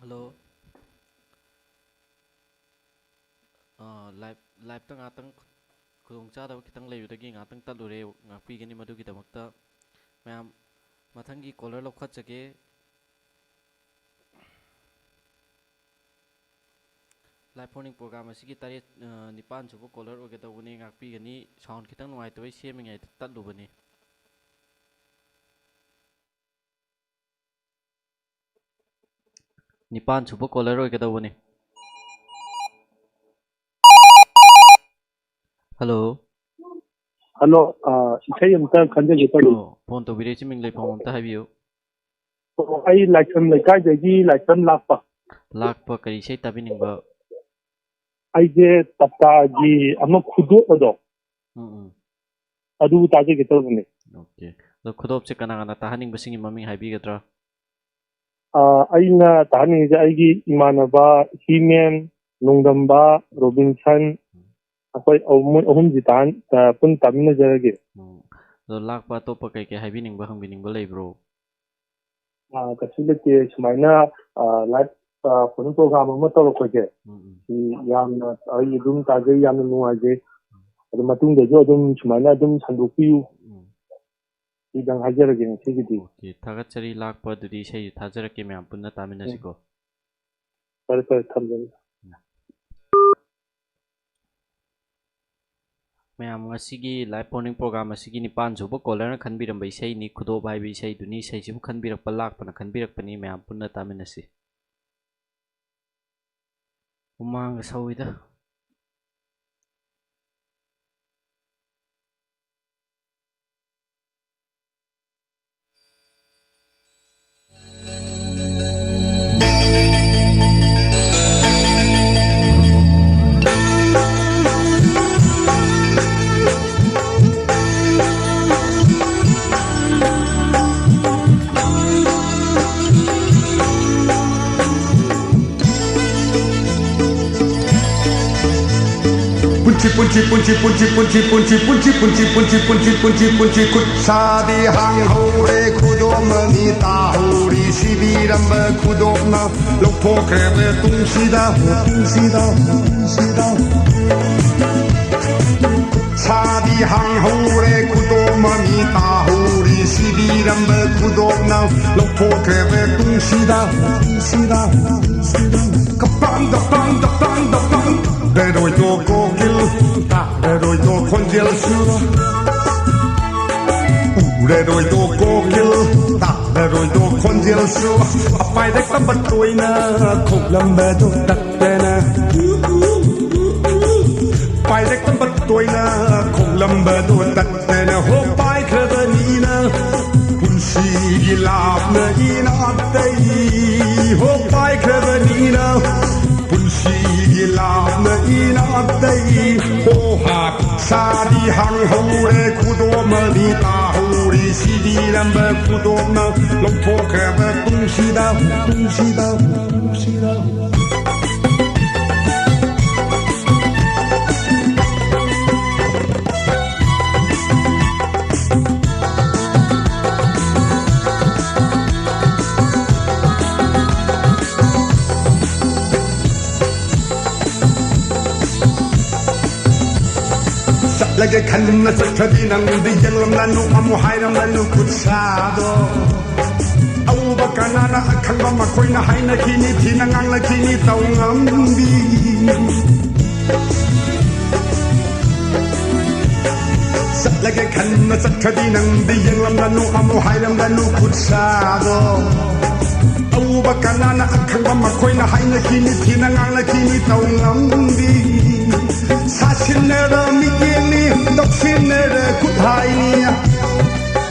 ꯍꯜꯂꯣ꯫ ꯑꯥ, ꯂꯥꯏꯞ-, ꯂꯥꯏꯞꯇ ꯉꯥꯛꯇꯪ ꯈꯨ-, ꯈꯨꯗꯣꯡꯆꯥꯗꯕ ꯈꯤꯇꯪ ꯂꯩꯕꯗꯒꯤ ꯉꯥꯛꯇꯪ ꯇꯠꯂꯨꯔꯦ꯫ ꯉꯥꯛꯄꯤꯒꯅꯤ ꯃꯗꯨꯒꯤꯗꯃꯛꯇ꯫ ꯃꯌꯥꯝ, ꯃꯊꯪꯒꯤ colour ꯂꯧꯈꯠꯆꯒꯦ꯫ Life phone in programme ꯑꯁꯤꯒꯤ ꯇꯔꯦꯠ, ꯑ, ꯅꯤꯄꯥꯟ ꯁꯨꯕ ꯀꯣꯂꯔ ꯑꯣꯏꯒꯗꯧꯕꯅꯤ, ꯉꯥꯛꯄꯤꯒꯅꯤ꯫ ꯁꯥꯎꯟ ꯈꯤꯇꯪ ꯅꯨꯡꯉꯥꯏꯇꯕꯩ ꯁꯦꯝꯃꯤꯉꯩꯗ ꯇꯠꯂꯨꯕꯅꯤ꯫ ꯅꯤꯄꯥꯟ ꯁꯨꯕ ꯀꯣꯂꯔ ꯑꯣꯏꯒꯗꯧꯕꯅꯤ꯫ ꯍꯜꯂꯣ꯫ ꯍꯜꯂꯣ, ꯑ, ꯏꯁꯩ ꯑꯝꯇ ꯈꯟꯖꯒꯦ ꯇꯧꯔꯤ꯫ ꯑꯣ, ꯐꯣꯟ ꯇꯧꯕꯤꯔꯛꯏꯁꯤ ꯃꯤꯡ ꯂꯩꯐꯝ ꯑꯝꯇ ꯍꯥꯏꯕꯤꯌꯨ꯫ ꯑꯣ, ꯑꯩ ꯂꯥꯏꯁ꯭ꯔꯝ ꯂꯩꯀꯥꯏꯗꯒꯤ ꯂꯥꯏꯁ꯭ꯔꯝ ꯂꯥꯛꯄ꯫ ꯂꯥꯛꯄ ꯀꯔꯤ ꯏꯁꯩ ꯇꯥꯕꯤꯅꯤꯡꯕ? ꯑꯩꯁꯦ ꯇꯞꯇꯥꯒꯤ ꯑꯃ ꯈꯨꯗꯣꯞ ꯑꯗꯣ, ꯎꯝ, ꯎꯝ꯫ ꯑꯗꯨ ꯇꯥꯖꯒꯦ ꯇꯧꯕꯅꯦ꯫ ꯑꯣꯀꯦ꯫ ꯑꯗꯣ ꯈꯨꯗꯣꯞꯁꯦ ꯀꯅꯥ ꯀꯅꯥ ꯇꯥꯍꯟꯅꯤꯡꯕꯁꯤꯡꯒꯤ ꯃꯃꯤꯡ ꯍꯥꯏꯕꯤꯒꯗ꯭ꯔꯥ? ꯑ, ꯑꯩꯅ ꯇꯥꯍꯟꯅꯤꯡꯉꯤꯁꯦ ꯑꯩꯒꯤ ꯏꯃꯥꯟꯅꯕ ꯍꯤꯃꯦꯟ, ꯅꯣꯡꯗꯝꯕ, ꯔꯣꯕꯤꯟꯁꯟ, ꯑꯩꯈꯣꯏ ꯑꯍꯨꯝ, ꯃꯣꯏ ꯑꯍꯨꯝꯁꯤ ꯇꯥꯍꯟ-, ꯑ, ꯄꯨꯟꯅ ꯇꯥꯃꯤꯟꯅꯖꯔꯒꯦ꯫ ꯎꯝ꯫ ꯑꯗꯣ ꯂꯥꯛꯄ ꯑꯇꯣꯞꯄ ꯀꯩ ꯀꯩ ꯍꯥꯏꯕꯤꯅꯤꯡꯕ, ꯍꯪꯕꯤꯅꯤꯡꯕ ꯂꯩꯕ꯭ꯔꯣ? ꯑ, ꯀꯩꯁꯨ ꯂꯩꯇꯦ꯫ ꯁꯨꯃꯥꯏꯅ, ꯑ, ꯂꯥꯏꯚ, ꯑ, ꯐꯣꯟ ꯄ꯭ꯔꯣꯒ꯭ꯔꯥꯝ ꯑꯃ ꯇꯧꯔꯛꯄꯁꯦ, ꯎꯝ, ꯎꯝ꯫ ꯁꯤ ꯌꯥꯝꯅ ꯑꯩ ꯑꯗꯨꯝ ꯇꯥꯖꯩ, ꯌꯥꯝꯅ ꯅꯨꯡꯉꯥꯏꯖꯩ꯫ ꯑꯗꯣ ꯃꯇꯨꯡꯗꯁꯨ ꯑꯗꯨꯝ ꯁꯨꯃꯥꯏꯅ ꯑꯗꯨꯝ ꯁꯟꯗꯣꯛꯄꯤꯌꯨ꯫ ꯎꯝ꯫ ꯁꯤꯗꯪ ꯍꯥꯏꯖꯔꯒꯦ ꯉꯁꯤꯒꯤꯗꯤ꯫ ꯑꯣꯀꯦ, ꯊꯥꯒꯠꯆꯔꯤ꯫ ꯂꯥꯛꯄ ꯑꯗꯨꯗꯤ ꯏꯁꯩꯁꯨ ꯊꯥꯖꯔꯛꯀꯦ, ꯃꯌꯥꯝ ꯄꯨꯟꯅ ꯇꯥꯃꯤꯟꯅꯁꯤꯀꯣ꯫ ꯐꯔꯦ, ꯐꯔꯦ, ꯊꯝꯖꯔꯦ꯫ ꯃꯌꯥꯝ, ꯉꯁꯤꯒꯤ ꯂꯥꯏꯚ ꯐꯣꯟ ꯏꯟ ꯄ꯭ꯔꯣꯒ꯭ꯔꯥꯝ ꯑꯁꯤꯒꯤ ꯅꯤꯄꯥꯟ ꯁꯨꯕ ꯀꯣꯂꯔꯅ ꯈꯟꯕꯤꯔꯝꯕ ꯏꯁꯩꯅꯤ, ꯈꯨꯗꯣꯞ ꯍꯥꯏꯕ ꯏꯁꯩꯗꯨꯅꯤ꯫ ꯏꯁꯩꯁꯤꯕꯨ ꯈꯟꯕꯤꯔꯛꯄ ꯂꯥꯛꯄꯅ ꯈꯟꯕꯤꯔꯛꯄꯅꯤ꯫ ꯃꯌꯥꯝ ꯄꯨꯟꯅ ꯇꯥꯃꯤꯟꯅꯁꯤ꯫ ꯍꯨꯃꯥꯡꯒ ꯁꯧꯏꯗ꯫ ꯄꯨꯟꯁꯤ ꯄꯨꯟꯁꯤ ꯄꯨꯟꯁꯤ ꯄꯨꯟꯁꯤ ꯄꯨꯟꯁꯤ ꯄꯨꯟꯁꯤ ꯄꯨꯟꯁꯤ ꯄꯨꯟꯁꯤ ꯄꯨꯟꯁꯤ ꯄꯨꯟꯁꯤ ꯄꯨꯟꯁꯤ ꯄꯨꯟꯁꯤ ꯈꯨꯠ ꯁꯥꯗꯤ ꯍꯥꯡꯍꯧꯔꯦ ꯈꯨꯗꯣꯝ ꯑꯅꯤ ꯇꯥꯍꯧꯔꯤ ꯁꯤꯕꯤꯔꯝꯕ ꯈꯨꯗꯣꯝꯅ ꯂꯧꯊꯣꯛꯈ꯭ꯔꯦ ꯇꯨꯡꯁꯤꯗ ꯇꯨꯡꯁꯤꯗ ꯇꯨꯡꯁꯤꯗ ꯁꯥꯗꯤ ꯍꯥꯡꯍꯧꯔꯦ ꯈꯨꯗꯣꯝ ꯑꯅꯤ ꯇꯥꯍꯧꯔꯤ ꯁꯤꯕꯤꯔꯝꯕ ꯈꯨꯗꯣꯝꯅ ꯂꯧꯊꯣꯛꯈ꯭ꯔꯦ ꯇꯨꯡꯁꯤꯗ ꯇꯨꯡꯁꯤꯗ ꯇꯨꯡꯁꯤꯗ ꯀꯄꯥꯡ ꯗꯄꯥꯡ ꯗꯄꯥꯡ ꯗꯄꯥꯡ ꯕꯦꯔꯣꯏꯗꯣ ꯀꯣꯀꯤꯜ ꯇꯥꯔꯔꯣꯏꯗꯣ ꯈꯣꯟꯖꯦꯜꯁꯨ ꯎꯔꯔꯣꯏꯗꯣ ꯀꯣꯀꯤꯜ ꯇꯥꯔꯔꯣꯏꯗꯣ ꯈꯣꯟꯖꯦꯜꯁꯨ ꯑꯄꯥꯏꯔꯛꯇꯕ ꯇꯣꯏꯅ ꯈꯣꯛꯂꯝꯕꯗꯨ ꯇꯠꯇꯅ ꯄꯥꯏꯔꯛꯇꯕ ꯇꯣꯏꯅ ꯈꯣꯛꯂꯝꯕꯗꯨ ꯇꯠꯇꯅ ꯍꯣ ꯄꯥꯏꯈ꯭ꯔꯕꯅꯤꯅ ꯄꯨꯟꯁꯤꯒꯤ ꯂꯥꯞꯅ ꯏꯅꯥꯛꯇꯩ ꯍꯣ ꯄꯥꯏꯈ꯭ꯔꯕꯅꯤꯅ ꯄꯨꯟꯁꯤꯒꯤ ꯂꯥꯞꯅ ꯏꯅꯥꯛꯇꯩ ꯍꯣ ꯍꯥ ꯁꯥꯗꯤ ꯍꯥꯡꯍꯧꯔꯦ ꯈꯨꯗꯣꯝ ꯑꯅꯤ ꯇꯥꯍꯧꯔꯤ ꯁꯤꯗꯤꯔꯝꯕ ꯈꯨꯗꯣꯝꯅ ꯂꯧꯊꯣꯛꯈ꯭ꯔꯕ ꯇꯨꯡꯁꯤꯗ ꯇꯨꯡꯁꯤꯗ ꯇꯨꯡꯁꯤꯗ ꯆꯠꯂꯒꯦ ꯈꯟꯗꯨꯅ ꯆꯠꯈ꯭ꯔꯗꯤ ꯅꯪꯗꯤ ꯌꯦꯡꯂꯝꯂꯅꯨ ꯑꯃꯨꯛ ꯍꯥꯏꯔꯝꯂꯅꯨ ꯈꯨꯠꯁꯥꯗꯣ ꯑꯎꯕ ꯀꯅꯥꯅ ꯑꯈꯪꯕ ꯃꯈꯣꯏꯅ ꯍꯥꯏꯅꯈꯤꯅꯤ ꯊꯤꯅ ꯉꯥꯡꯅꯈꯤꯅꯤ ꯇꯧ ꯉꯝꯕꯤ ꯆꯠꯂꯒꯦ ꯈꯟꯅ ꯆꯠꯈ꯭ꯔꯗꯤ ꯅꯪꯗꯤ ꯌꯦꯡꯂꯝꯂꯅꯨ ꯑꯃꯨꯛ ꯍꯥꯏꯔꯝꯂꯅꯨ ꯈꯨꯠꯁꯥꯗꯣ ꯑꯎꯕ ꯀꯅꯥꯅ ꯑꯈꯪꯕ ꯃꯈꯣꯏꯅ ꯍꯥꯏꯅꯈꯤꯅꯤ ꯊꯤꯅ ꯉꯥꯡꯅꯈꯤꯅꯤ ꯇꯧ ꯉꯝꯕꯤ ꯁꯥꯁꯤꯟꯅꯔ ꯃꯤꯠꯌꯦꯡꯅꯤ ꯇꯧꯁꯤꯟꯅꯔ ꯈꯨꯠꯍꯥꯏꯅꯤ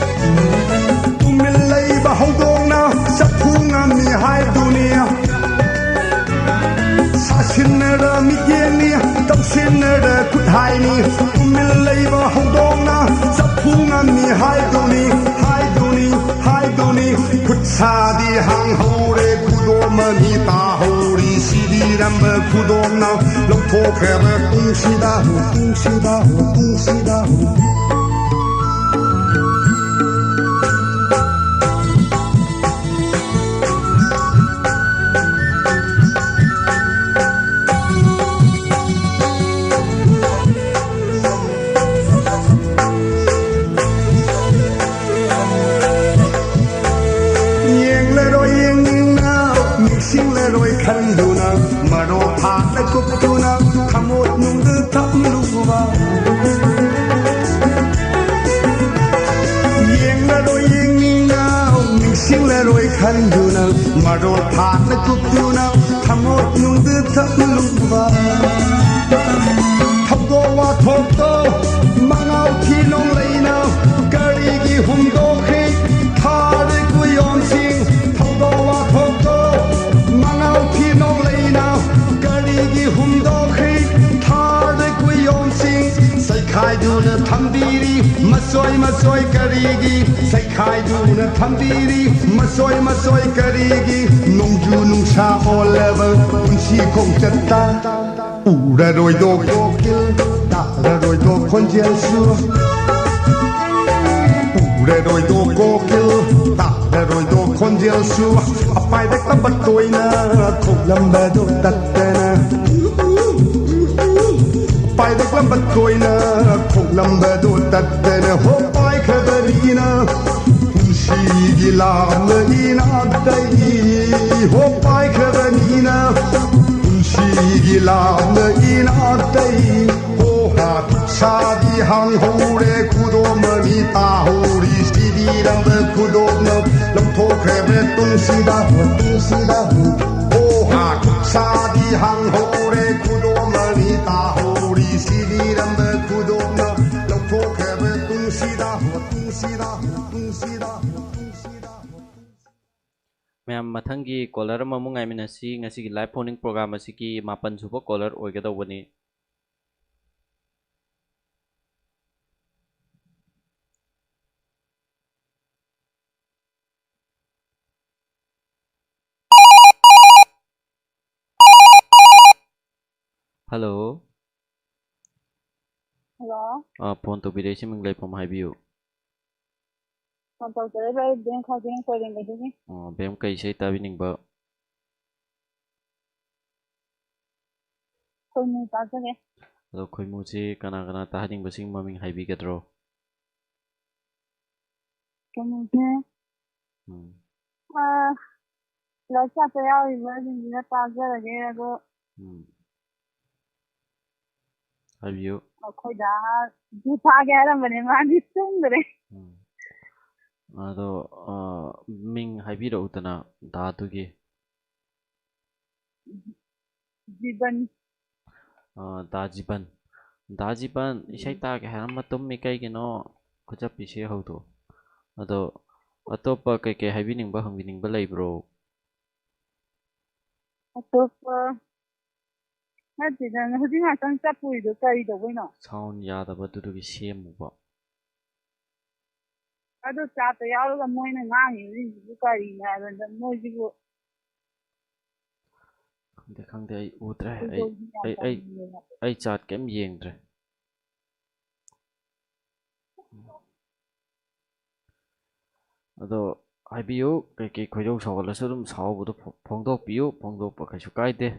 ꯇꯨꯃꯤꯟ ꯂꯩꯕ ꯍꯧꯗꯣꯡꯅ ꯆꯐꯨ ꯉꯝꯃꯤ ꯍꯥꯏꯗꯨꯅꯤ ꯁꯥꯁꯤꯟꯅꯔ ꯃꯤꯠꯌꯦꯡꯅꯤ ꯇꯧꯁꯤꯟꯅꯔ ꯈꯨꯠꯍꯥꯏꯅꯤ ꯇꯨꯃꯤꯟ ꯂꯩꯕ ꯍꯧꯗꯣꯡꯅ ꯆꯐꯨ ꯉꯝꯃꯤ ꯍꯥꯏꯗꯨꯅꯤ ꯍꯥꯏꯗꯨꯅꯤ ꯍꯥꯏꯗꯨꯅꯤ ꯈꯨꯠꯁꯥꯗꯤ ꯍꯥꯡꯍꯧꯔꯦ ꯈꯨꯗꯣꯝ ꯑꯅꯤ ꯇꯥꯍꯧꯔꯤ ꯁꯤꯗꯤꯔꯝꯕ ꯈꯨꯗꯣꯝꯅ ꯂꯧꯊꯣꯛꯈ꯭ꯔꯕ ꯇꯨꯡꯁꯤꯗ, ꯇꯨꯡꯁꯤꯗ, ꯇꯨꯡꯁꯤꯗ꯫ ꯌꯦꯡꯂꯔꯣꯏ ꯌꯦꯡꯅꯤꯡꯅ, ꯅꯤꯡꯁꯤꯡꯂꯔꯣꯏ ꯈꯟꯗꯨꯅ, ꯃꯔꯣꯜ ꯊꯥꯅ ꯀꯨꯞꯇꯨꯅ, ꯊꯃꯣꯏ ꯅꯨꯡꯗ ꯊꯝꯂꯨꯕ꯫ ꯌꯦꯡꯂꯔꯣꯏ ꯌꯦꯡꯅꯤꯡꯅ, ꯅꯤꯡꯁꯤꯡꯂꯔꯣꯏ ꯈꯟꯗꯨꯅ, ꯃꯔꯣꯜ ꯊꯥꯅ ꯀꯨꯞꯇꯨꯅ, ꯊꯃꯣꯏ ꯅꯨꯡꯗ ꯊꯝꯂꯨꯕ꯫ ꯊꯧꯗꯣꯛ ꯋꯥꯊꯣꯛꯇꯣ ꯃꯉꯥꯎ ꯊꯤ ꯅꯣꯡꯂꯩꯅ ꯀꯔꯤꯒꯤ ꯍꯨꯝꯗꯣꯛꯈ꯭ꯔꯤ? ꯊꯥꯔ ꯀꯨꯌꯣꯟꯁꯤꯡ ꯊꯧꯗꯣꯛ ꯋꯥꯊꯣꯛꯇꯣ ꯃꯉꯥꯎ ꯊꯤ ꯅꯣꯡꯂꯩꯅ ꯀꯔꯤꯒꯤ ꯍꯨꯝꯗꯣꯛꯈ꯭ꯔꯤ? ꯊꯥꯔ ꯀꯨꯌꯣꯟꯁꯤꯡ ꯁꯩꯈꯥꯏꯗꯨꯅ ꯊꯝꯕꯤꯔꯤ ꯃꯆꯣꯏ ꯃꯆꯣꯏ ꯀꯔꯤꯒꯤ? ꯁꯩꯈꯥꯏꯗꯨꯅ ꯊꯝꯕꯤꯔꯤ ꯃꯆꯣꯏ ꯃꯆꯣꯏ ꯀꯔꯤꯒꯤ? ꯅꯣꯡꯖꯨ ꯅꯨꯡꯁꯥ ꯑꯣꯜꯂꯕ ꯄꯨꯟꯁꯤ ꯈꯣꯡꯆꯠꯇ ꯎꯔꯔꯣꯏꯗꯣ ꯀꯣꯀꯤꯜ, ꯇꯥꯔꯔꯣꯏꯗꯣ ꯈꯣꯟꯖꯦꯜꯁꯨ꯫ ꯎꯔꯔꯣꯏꯗꯣ ꯀꯣꯀꯤꯜ, ꯇꯥꯔꯔꯣꯏꯗꯣ ꯈꯣꯟꯖꯦꯜꯁꯨ꯫ ꯑꯄꯥꯏꯗ ꯀꯝꯕ ꯇꯣꯏꯅ ꯈꯣꯛꯂꯝꯕꯗꯣ ꯇꯠꯇꯅ꯫ ꯄꯥꯏꯔꯛꯂꯝꯕ ꯇꯣꯏꯅ ꯈꯣꯛꯂꯝꯕꯗꯣ ꯇꯠꯇꯅ ꯍꯣ ꯄꯥꯏꯈ꯭ꯔꯕꯅꯤꯅ ꯄꯨꯟꯁꯤꯒꯤ ꯂꯥꯝꯅ ꯏꯅꯥꯛꯇꯩ ꯍꯣ ꯄꯥꯏꯈ꯭ꯔꯕꯅꯤꯅ ꯄꯨꯟꯁꯤꯒꯤ ꯂꯥꯝꯅ ꯏꯅꯥꯛꯇꯩ ꯍꯣ ꯍꯥ ꯈꯨꯠꯁꯥꯗꯤ ꯍꯥꯡꯍꯧꯔꯦ ꯈꯨꯗꯣꯝ ꯑꯅꯤ ꯇꯥꯍꯧꯔꯤ ꯁꯤꯕꯤꯔꯝꯕ ꯈꯨꯗꯣꯝꯅ ꯂꯧꯊꯣꯛꯈ꯭ꯔꯦ ꯇꯨꯡꯁꯤꯗ ꯇꯨꯡꯁꯤꯗ ꯍꯣ ꯍꯥ ꯈꯨꯠꯁꯥꯗꯤ ꯍꯥꯡꯍꯧꯔꯦ ꯈꯨꯗꯣꯝ ꯑꯅꯤ ꯇꯥꯍꯧꯔꯤ ꯁꯤꯕꯤꯔꯝꯕ ꯈꯨꯗꯣꯝꯅ ꯂꯧꯊꯣꯛꯈ꯭ꯔꯕ ꯇꯨꯡꯁꯤꯗ ꯇꯨꯡꯁꯤꯗ ꯇꯨꯡꯁꯤꯗ ꯇꯨꯡꯁꯤꯗ꯫ ꯃꯌꯥꯝ ꯃꯊꯪꯒꯤ ꯀꯣꯂꯔ ꯑꯃꯃꯨꯛ ꯉꯥꯏꯃꯤꯟꯅꯁꯤ꯫ ꯉꯁꯤꯒꯤ ꯂꯥꯏꯚ ꯐꯣꯟ ꯏꯟ ꯄ꯭ꯔꯣꯒ꯭ꯔꯥꯝ ꯑꯁꯤꯒꯤ ꯃꯥꯄꯟ ꯁꯨꯕ ꯀꯣꯂꯔ ꯑꯣꯏꯒꯗꯧꯕꯅꯤ꯫ ꯍꯜꯂꯣ꯫ ꯍꯜꯂꯣ꯫ ꯑꯥ, ꯐꯣꯟ ꯇꯧꯕꯤꯔꯛꯏꯁꯤ ꯃꯤꯡ ꯂꯩꯐꯝ ꯍꯥꯏꯕꯤꯌꯨ꯫ ꯐꯣꯟ ꯇꯧꯖꯔꯛꯏꯕ ꯑꯩ ꯕꯦꯝ ꯈꯥꯎꯖꯦꯝ ꯀꯣꯏꯔꯦꯡꯒꯩꯗꯒꯤ꯫ ꯑꯣ, ꯕꯦꯝ ꯀꯩ ꯏꯁꯩ ꯇꯥꯕꯤꯅꯤꯡꯕ? ꯈꯣꯏꯃꯨ ꯇꯥꯖꯒꯦ꯫ ꯑꯗꯣ ꯈꯣꯏꯃꯨꯁꯤ ꯀꯅꯥ ꯀꯅꯥ ꯇꯥꯍꯟꯅꯤꯡꯕꯁꯤꯡ ꯃꯃꯤꯡ ꯍꯥꯏꯕꯤꯒꯗ꯭ꯔꯣ? ꯈꯣꯏꯃꯨꯁꯦ ꯎꯝ꯫ ꯑꯥ, ꯂꯥꯏꯔꯤꯛ ꯇꯥꯛꯄ ꯌꯥꯎꯔꯤꯕꯁꯤꯡꯁꯤꯅ ꯇꯥꯖꯔꯒꯦ꯫ ꯑꯗꯣ ꯎꯝ꯫ ꯍꯥꯏꯕꯤꯌꯨ꯫ ꯑꯩꯈꯣꯏ ꯗꯥ ꯖꯨ ꯊꯥꯒꯦ ꯍꯥꯏꯔꯝꯕꯅꯦ, ꯃꯥꯗꯤ ꯇꯨꯝꯈ꯭ꯔꯦ꯫ ꯎꯝ꯫ ꯑꯗꯣ, ꯑ, ꯃꯤꯡ ꯍꯥꯏꯕꯤꯔꯛꯎꯗꯅ ꯗꯥꯗꯨꯒꯤ꯫ ꯖꯤꯕꯟ꯫ ꯑ, ꯗꯥ ꯖꯤꯕꯟ꯫ ꯗꯥ ꯖꯤꯕꯟ, ꯎꯝ꯫ ꯏꯁꯩ ꯇꯥꯒꯦ ꯍꯥꯏꯔꯝꯕ ꯇꯨꯝꯃꯤ ꯀꯩꯒꯤꯅꯣ? ꯈꯨꯖꯞꯄꯤꯁꯦ ꯍꯧꯗꯣꯛꯑꯣ꯫ ꯑꯗꯣ ꯑꯇꯣꯞꯄ ꯀꯩꯀꯩ ꯍꯥꯏꯕꯤꯅꯤꯡꯕ, ꯍꯪꯕꯤꯅꯤꯡꯕ ꯂꯩꯕ꯭ꯔꯣ? ꯑꯇꯣꯞꯄ ꯅꯠꯇꯦꯗ, ꯍꯧꯖꯤꯛ ꯉꯥꯛꯇꯪ ꯆꯠꯄꯨꯔꯤꯗꯣ ꯀꯔꯤ ꯇꯧꯕꯩꯅꯣ? Sound ꯌꯥꯗꯕꯗꯨꯗꯨꯒꯤ ꯁꯦꯝꯃꯨꯕ꯫ ꯑꯗꯨ ꯆꯥꯠꯇ ꯌꯥꯎꯔꯒ ꯃꯣꯏꯅ ꯉꯥꯡꯉꯤꯕꯁꯤꯡꯁꯤꯕꯨ ꯀꯔꯤꯅꯣ ꯍꯥꯏꯕꯗ ꯃꯣꯏꯁꯤꯕꯨ ꯈꯪꯗꯦ, ꯈꯪꯗꯦ, ꯑꯩ ꯎꯗ꯭ꯔꯦ꯫ ꯑꯩ, ꯈꯣꯏꯗꯧꯁꯤ ꯌꯥꯝ ꯑꯩ, ꯑꯩ, ꯁꯥꯎꯅꯤꯡꯉꯦꯕ꯫ ꯑꯩ ꯆꯥꯠ ꯀꯩꯝ ꯌꯦꯡꯗ꯭ꯔꯦ꯫ ꯑꯗꯣ ꯍꯥꯏꯕꯤꯌꯨ, ꯀꯩꯀꯩ ꯈꯣꯏꯗꯧ ꯁꯥꯎꯒꯠꯂꯁꯨ ꯑꯗꯨꯝ ꯁꯥꯎꯕꯗꯣ ꯐꯣ-, ꯐꯣꯡꯗꯣꯛꯄꯤꯌꯨ, ꯐꯣꯡꯗꯣꯛꯄ ꯀꯩꯁꯨ ꯀꯥꯏꯗꯦ꯫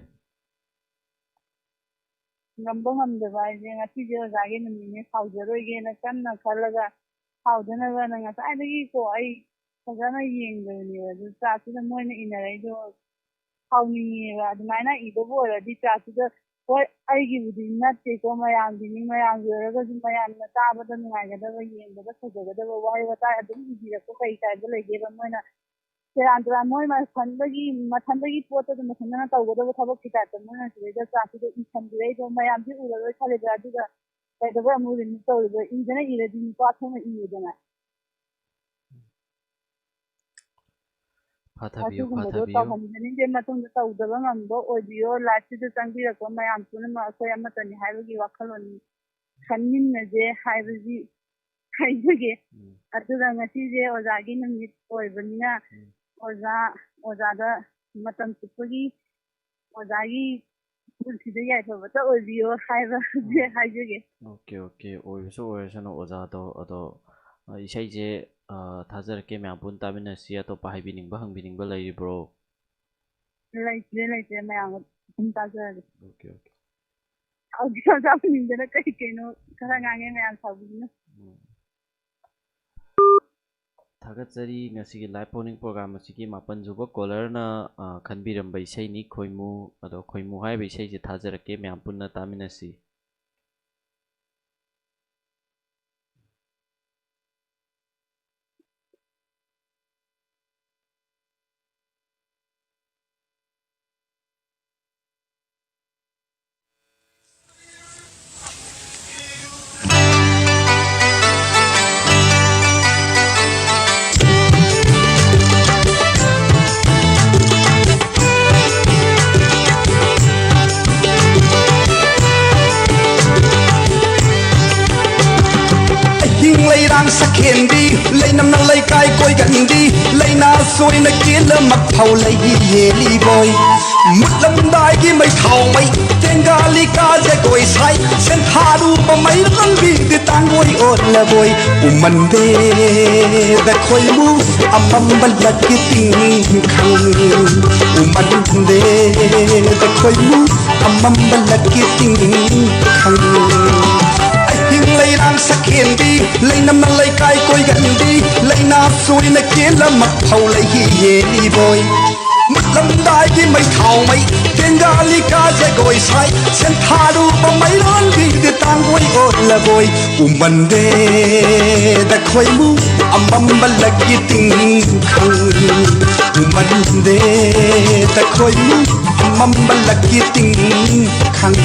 ꯉꯝꯕ ꯉꯝꯗꯕ ꯍꯥꯏꯁꯦ, ꯉꯁꯤꯁꯦ ꯑꯣꯖꯥꯒꯤ ꯅꯨꯃꯤꯠꯅꯦ, ꯁꯥꯎꯖꯔꯣꯏꯒꯦꯅ ꯀꯟꯅ ꯈꯜꯂꯒ, ꯁꯥꯎꯗꯅꯕꯅ ꯉꯁꯥꯏꯗꯒꯤꯀꯣ ꯑꯩ ꯐꯖꯅ ꯌꯦꯡꯗꯕꯅꯦꯕ꯫ ꯑꯗꯨ ꯆꯥꯠꯁꯤꯗ ꯃꯣꯏꯅ ꯏꯅꯔꯛꯏꯗꯣ ꯁꯥꯎꯅꯤꯡꯉꯦꯕ꯫ ꯑꯗꯨꯃꯥꯏꯅ ꯏꯗꯧꯕ ꯑꯣꯏꯔꯗꯤ ꯆꯥꯠꯁꯤꯗ, ꯍꯣꯏ, ꯑꯩꯒꯤꯕꯨꯗꯤ ꯅꯠꯇꯦꯀꯣ, ꯃꯌꯥꯝꯒꯤꯅꯤ, ꯃꯌꯥꯝꯒꯤ ꯑꯣꯏꯔꯒꯁꯨ ꯃꯌꯥꯝꯅ ꯇꯥꯕꯗ ꯅꯨꯡꯉꯥꯏꯒꯗꯕ, ꯌꯦꯡꯕꯗ ꯐꯖꯒꯗꯕ ꯋꯥꯍꯩ ꯋꯥꯇꯥ ꯑꯗꯨꯝ ꯏꯕꯤꯔꯛꯄ ꯀꯩ ꯀꯥꯏꯕ ꯂꯩꯒꯦꯕ? ꯃꯣꯏꯅ ꯁꯦꯔꯥꯟ ꯇꯨꯔꯥꯟ ꯃꯣꯏ ꯃꯊꯟꯗꯒꯤ, ꯃꯊꯟꯗꯒꯤ ꯄꯣꯠꯇꯣ ꯑꯗꯨꯝ ꯃꯊꯟꯇꯅ ꯇꯧꯒꯗꯕ ꯊꯕꯛꯀꯤ ꯇꯥꯏꯞꯇ ꯃꯣꯏꯅ ꯁꯤꯗꯩꯗ ꯆꯥꯠꯁꯤꯗ ꯏꯁꯟꯕꯤꯔꯛꯏꯗꯣ ꯃꯌꯥꯝꯁꯤ ꯎꯔꯔꯣꯏ ꯈꯜꯂꯤꯕ꯭ꯔꯥ? ꯑꯗꯨꯒ ꯀꯩꯗꯧꯕꯩ ꯑꯃꯨꯛ remove ꯇꯧꯔꯤꯕ? ꯏꯗꯅ ꯏꯔꯗꯤ ꯅꯨꯄꯥ ꯊꯣꯛꯅ ꯏꯌꯨꯗꯅ꯫ ꯐꯥꯊꯕꯤꯌꯨ, ꯑꯗꯨꯒꯨꯝꯕꯗꯣ ꯐꯥꯊꯕꯤꯌꯨ꯫ ꯇꯧꯍꯟꯖꯅꯤꯡꯗꯦ꯫ ꯃꯇꯨꯡꯗ ꯇꯧꯗꯕ ꯉꯝꯕ ꯑꯣꯏꯕꯤꯌꯣ꯫ Live ꯁꯤꯗ ꯆꯪꯕꯤꯔꯛꯄ ꯃꯌꯥꯝ ꯄꯨꯝꯅꯃꯛ ꯑꯩꯈꯣꯏ ꯑꯃꯠꯇꯅꯤ ꯍꯥꯏꯕꯒꯤ ꯋꯥꯈꯜꯂꯣꯟ ꯈꯟꯃꯤꯟꯅꯁꯦ ꯍꯥꯏꯕꯁꯤ ꯍꯥꯏꯖꯒꯦ꯫ ꯎꯝ꯫ ꯑꯗꯨꯒ ꯉꯁꯤꯁꯦ ꯑꯣꯖꯥꯒꯤ ꯅꯨꯃꯤꯠ ꯑꯣꯏꯕꯅꯤꯅ ꯎꯝ꯫ ꯑꯣꯖꯥ, ꯑꯣꯖꯥꯗ ꯃꯇꯝ ꯆꯨꯞꯄꯒꯤ ꯑꯣꯖꯥꯒꯤ ꯄꯨꯟꯁꯤꯗ ꯌꯥꯏꯐꯕꯇ ꯑꯣꯏꯕꯤꯌꯣ ꯍꯥꯏꯕ ꯍꯧꯖꯤꯛ ꯍꯥꯏꯖꯒꯦ꯫ ꯑꯣꯀꯦ, ꯑꯣꯀꯦ, ꯑꯣꯏꯕꯁꯨ ꯑꯣꯏꯔꯁꯅꯨ ꯑꯣꯖꯥꯗꯣ꯫ ꯑꯗꯣ, ꯑ, ꯏꯁꯩꯁꯦ, ꯑ, ꯊꯥꯖꯔꯛꯀꯦ, ꯃꯌꯥꯝ ꯄꯨꯟꯅ ꯇꯥꯃꯤꯟꯅꯁꯤ꯫ ꯑꯇꯣꯞꯄ ꯍꯥꯏꯕꯤꯅꯤꯡꯕ, ꯍꯪꯕꯤꯅꯤꯡꯕ ꯂꯩꯔꯤꯕ꯭ꯔꯣ? ꯂꯩꯇ꯭ꯔꯦ, ꯂꯩꯇ꯭ꯔꯦ, ꯃꯌꯥꯝ ꯑꯗꯨꯝ ꯇꯥꯖꯔꯒꯦ꯫ Okay, okay. ꯍꯧꯖꯤꯛ ꯑꯣꯖꯥ ꯍꯨꯅꯤꯡꯗꯅ ꯀꯩ ꯀꯩꯅꯣ ꯈꯔ ꯉꯥꯡꯉꯦ, ꯃꯌꯥꯝ ꯁꯥꯎꯕꯤꯒꯅꯨ꯫ ꯎꯝ꯫ ꯊꯥꯒꯠꯆꯔꯤ꯫ ꯉꯁꯤꯒꯤ live phone-in program ꯑꯁꯤꯒꯤ ꯃꯥꯄꯟ ꯁꯨꯕ caller-ꯅ, ꯑ, ꯈꯟꯕꯤꯔꯝꯕ ꯏꯁꯩꯅꯤ ꯈꯣꯏꯃꯨ꯫ ꯑꯗꯣ ꯈꯣꯏꯃꯨ ꯍꯥꯏꯔꯤꯕ ꯏꯁꯩꯁꯦ ꯊꯥꯖꯔꯛꯀꯦ, ꯃꯌꯥꯝ ꯄꯨꯟꯅ ꯇꯥꯃꯤꯟꯅꯁꯤ꯫ ꯑꯍꯤꯡ ꯂꯩꯔꯥꯡ ꯁꯛꯍꯦꯟꯕꯤ, ꯂꯩꯅꯝꯅ ꯂꯩꯀꯥꯏ ꯀꯣꯏꯒꯟꯕꯤ, ꯂꯩꯅꯥ ꯁꯣꯏꯅ ꯀꯦꯜꯂ ꯃꯐꯧ ꯂꯩ ꯌꯦꯜꯂꯤꯕꯣꯏ꯫ ꯃꯨꯠꯂꯝꯗꯥꯏꯒꯤ ꯃꯩꯊꯥꯎ ꯃꯩ, ꯇꯦꯡꯒꯥꯂꯤ ꯀꯥ ꯖꯒꯣꯏ ꯁꯥꯏ, ꯁꯦꯟꯊꯥꯔꯨꯕ ꯃꯩꯔꯣꯟꯕꯤꯗꯤ ꯇꯥꯡꯒꯣꯏ ꯑꯣꯜꯂꯕꯣꯏ꯫ ꯎꯃꯟꯗꯦꯗ ꯈꯣꯏꯃꯨ ꯑꯃꯝꯕ ꯂꯛꯀꯤ ꯇꯤꯡꯈꯪ꯫ ꯎꯃꯟꯗꯦꯗ ꯈꯣꯏꯃꯨ ꯑꯃꯝꯕ ꯂꯛꯀꯤ ꯇꯤꯡꯈꯪ꯫ ꯑꯍꯤꯡ ꯂꯩꯔꯥꯡ ꯁꯛꯍꯦꯟꯕꯤ, ꯂꯩꯅꯝꯅ ꯂꯩꯀꯥꯏ ꯀꯣꯏꯒꯟꯕꯤ, ꯂꯩꯅꯥ ꯁꯣꯏꯅ ꯀꯦꯜꯂ ꯃꯐꯧ ꯂꯩ ꯌꯦꯜꯂꯤꯕꯣꯏ꯫ ꯃꯨꯠꯂꯝꯗꯥꯏꯒꯤ ꯃꯩꯊꯥꯎ ꯃꯩ, ꯇꯦꯡꯒꯥꯂꯤ ꯀꯥ ꯖꯒꯣꯏ ꯁꯥꯏ, ꯁꯦꯟꯊꯥꯔꯨꯕ ꯃꯩꯔꯣꯟꯕꯤꯗꯤ ꯇꯥꯡꯒꯣꯏ ꯑꯣꯜꯂꯕꯣꯏ꯫ ꯎꯃꯟꯗꯦꯗ ꯈꯣꯏꯃꯨ ꯑꯃꯝꯕ ꯂꯛꯀꯤ ꯇꯤꯡꯈꯪ꯫ ꯎꯃꯟꯗꯦꯗ ꯈꯣꯏꯃꯨ ꯑꯃꯝꯕ ꯂꯛꯀꯤ ꯇꯤꯡꯈꯪ꯫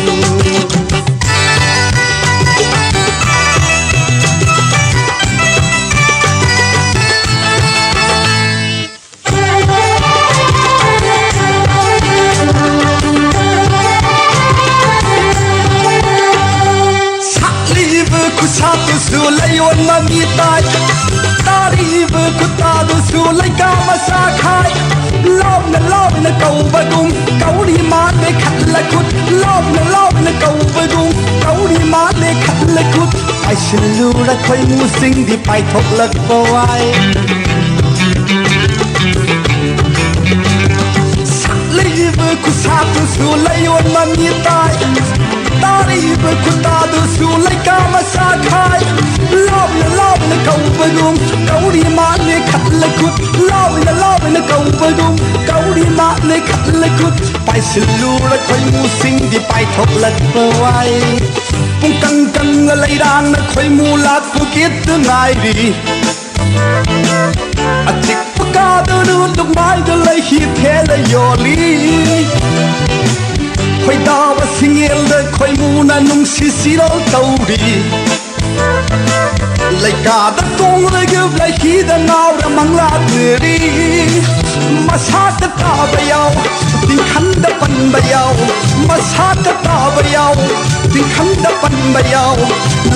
ꯁꯥꯠꯂꯤꯕ ꯈꯨꯠꯁꯥꯠꯇꯨꯁꯨ ꯂꯩꯌꯣꯟ ꯃꯃꯤ ꯇꯥꯏ꯫ ꯇꯥꯔꯤꯕ ꯈꯨꯠꯇꯥꯗꯨꯁꯨ ꯂꯩꯀꯥ ꯃꯆꯥ ꯈꯥꯏ꯫ ꯂꯥꯎꯅ ꯂꯥꯎꯅ ꯀꯧꯕꯒꯨꯝ ꯀꯧꯔꯤ ꯃꯥꯜꯂꯦ ꯈꯜꯂ ꯈꯨꯠ꯫ ꯂꯥꯎꯅ ꯂꯥꯎꯅ ꯀꯧꯕꯒꯨꯝ ꯀꯧꯔꯤ ꯃꯥꯜꯂꯦ ꯈꯜꯂ ꯈꯨꯠ꯫ ꯄꯥꯏꯁꯤꯜꯂꯨꯔ ꯈꯣꯏꯃꯨꯁꯤꯡꯗꯤ ꯄꯥꯏꯊꯣꯛꯂꯛꯄ ꯋꯥꯏ꯫ ꯁꯛꯂꯤꯕ ꯈꯨꯠꯁꯥꯗꯨꯁꯨ ꯂꯩꯌꯣꯟ ꯃꯃꯤ ꯇꯥꯏ꯫ ꯇꯥꯔꯤꯕ ꯈꯨꯠꯇꯥꯗꯨꯁꯨ ꯂꯩꯀꯥ ꯃꯆꯥ ꯈꯥꯏ꯫ ꯂꯥꯎꯅ ꯂꯥꯎꯅ ꯀꯧꯕꯒꯨꯝ ꯀꯧꯔꯤ ꯃꯥꯜꯂꯦ ꯈꯜꯂ ꯈꯨꯠ꯫ ꯂꯥꯎꯅ ꯂꯥꯎꯅ ꯀꯧꯕꯒꯨꯝ ꯀꯧꯔꯤ ꯃꯥꯜꯂꯦ ꯈꯜꯂ ꯈꯨꯠ꯫ ꯄꯥꯏꯁꯤꯜꯂꯨꯔ ꯈꯣꯏꯃꯨꯁꯤꯡꯗꯤ ꯄꯥꯏꯊꯣꯛꯂꯛꯄ ꯋꯥꯏ꯫ ꯄꯨꯡꯀꯪ ꯀꯪꯅ ꯂꯩꯔꯥꯡꯅ ꯈꯣꯏꯃꯨ ꯂꯥꯛꯄꯒꯤꯇ ꯉꯥꯏꯔꯤ꯫ ꯑꯆꯤꯛꯄ ꯀꯥꯗꯨꯅ ꯅꯨꯡꯃꯥꯏꯗ ꯂꯩꯈꯤ ꯊꯦꯜꯂ ꯌꯣꯜꯂꯤ꯫ ꯈꯣꯏꯗꯥꯕ ꯁꯤꯡꯌꯦꯜꯗ ꯈꯣꯏꯃꯨꯅ ꯅꯨꯡꯁꯤ ꯁꯤꯔꯣꯜ ꯇꯧꯔꯤ꯫ ꯂꯩꯀꯥꯗ ꯇꯣꯡꯂꯒ ꯂꯩꯈꯤꯗ ꯉꯥꯎꯔ ꯃꯪꯂꯥꯛꯅꯔꯤ꯫ ꯃꯁꯥꯗ ꯇꯥꯕ ꯌꯥꯎ, ꯇꯤꯡꯈꯟꯗ ꯄꯟꯕ ꯌꯥꯎ꯫ ꯃꯁꯥꯗ ꯇꯥꯕ ꯌꯥꯎ, ꯇꯤꯡꯈꯟꯗ ꯄꯟꯕ ꯌꯥꯎ꯫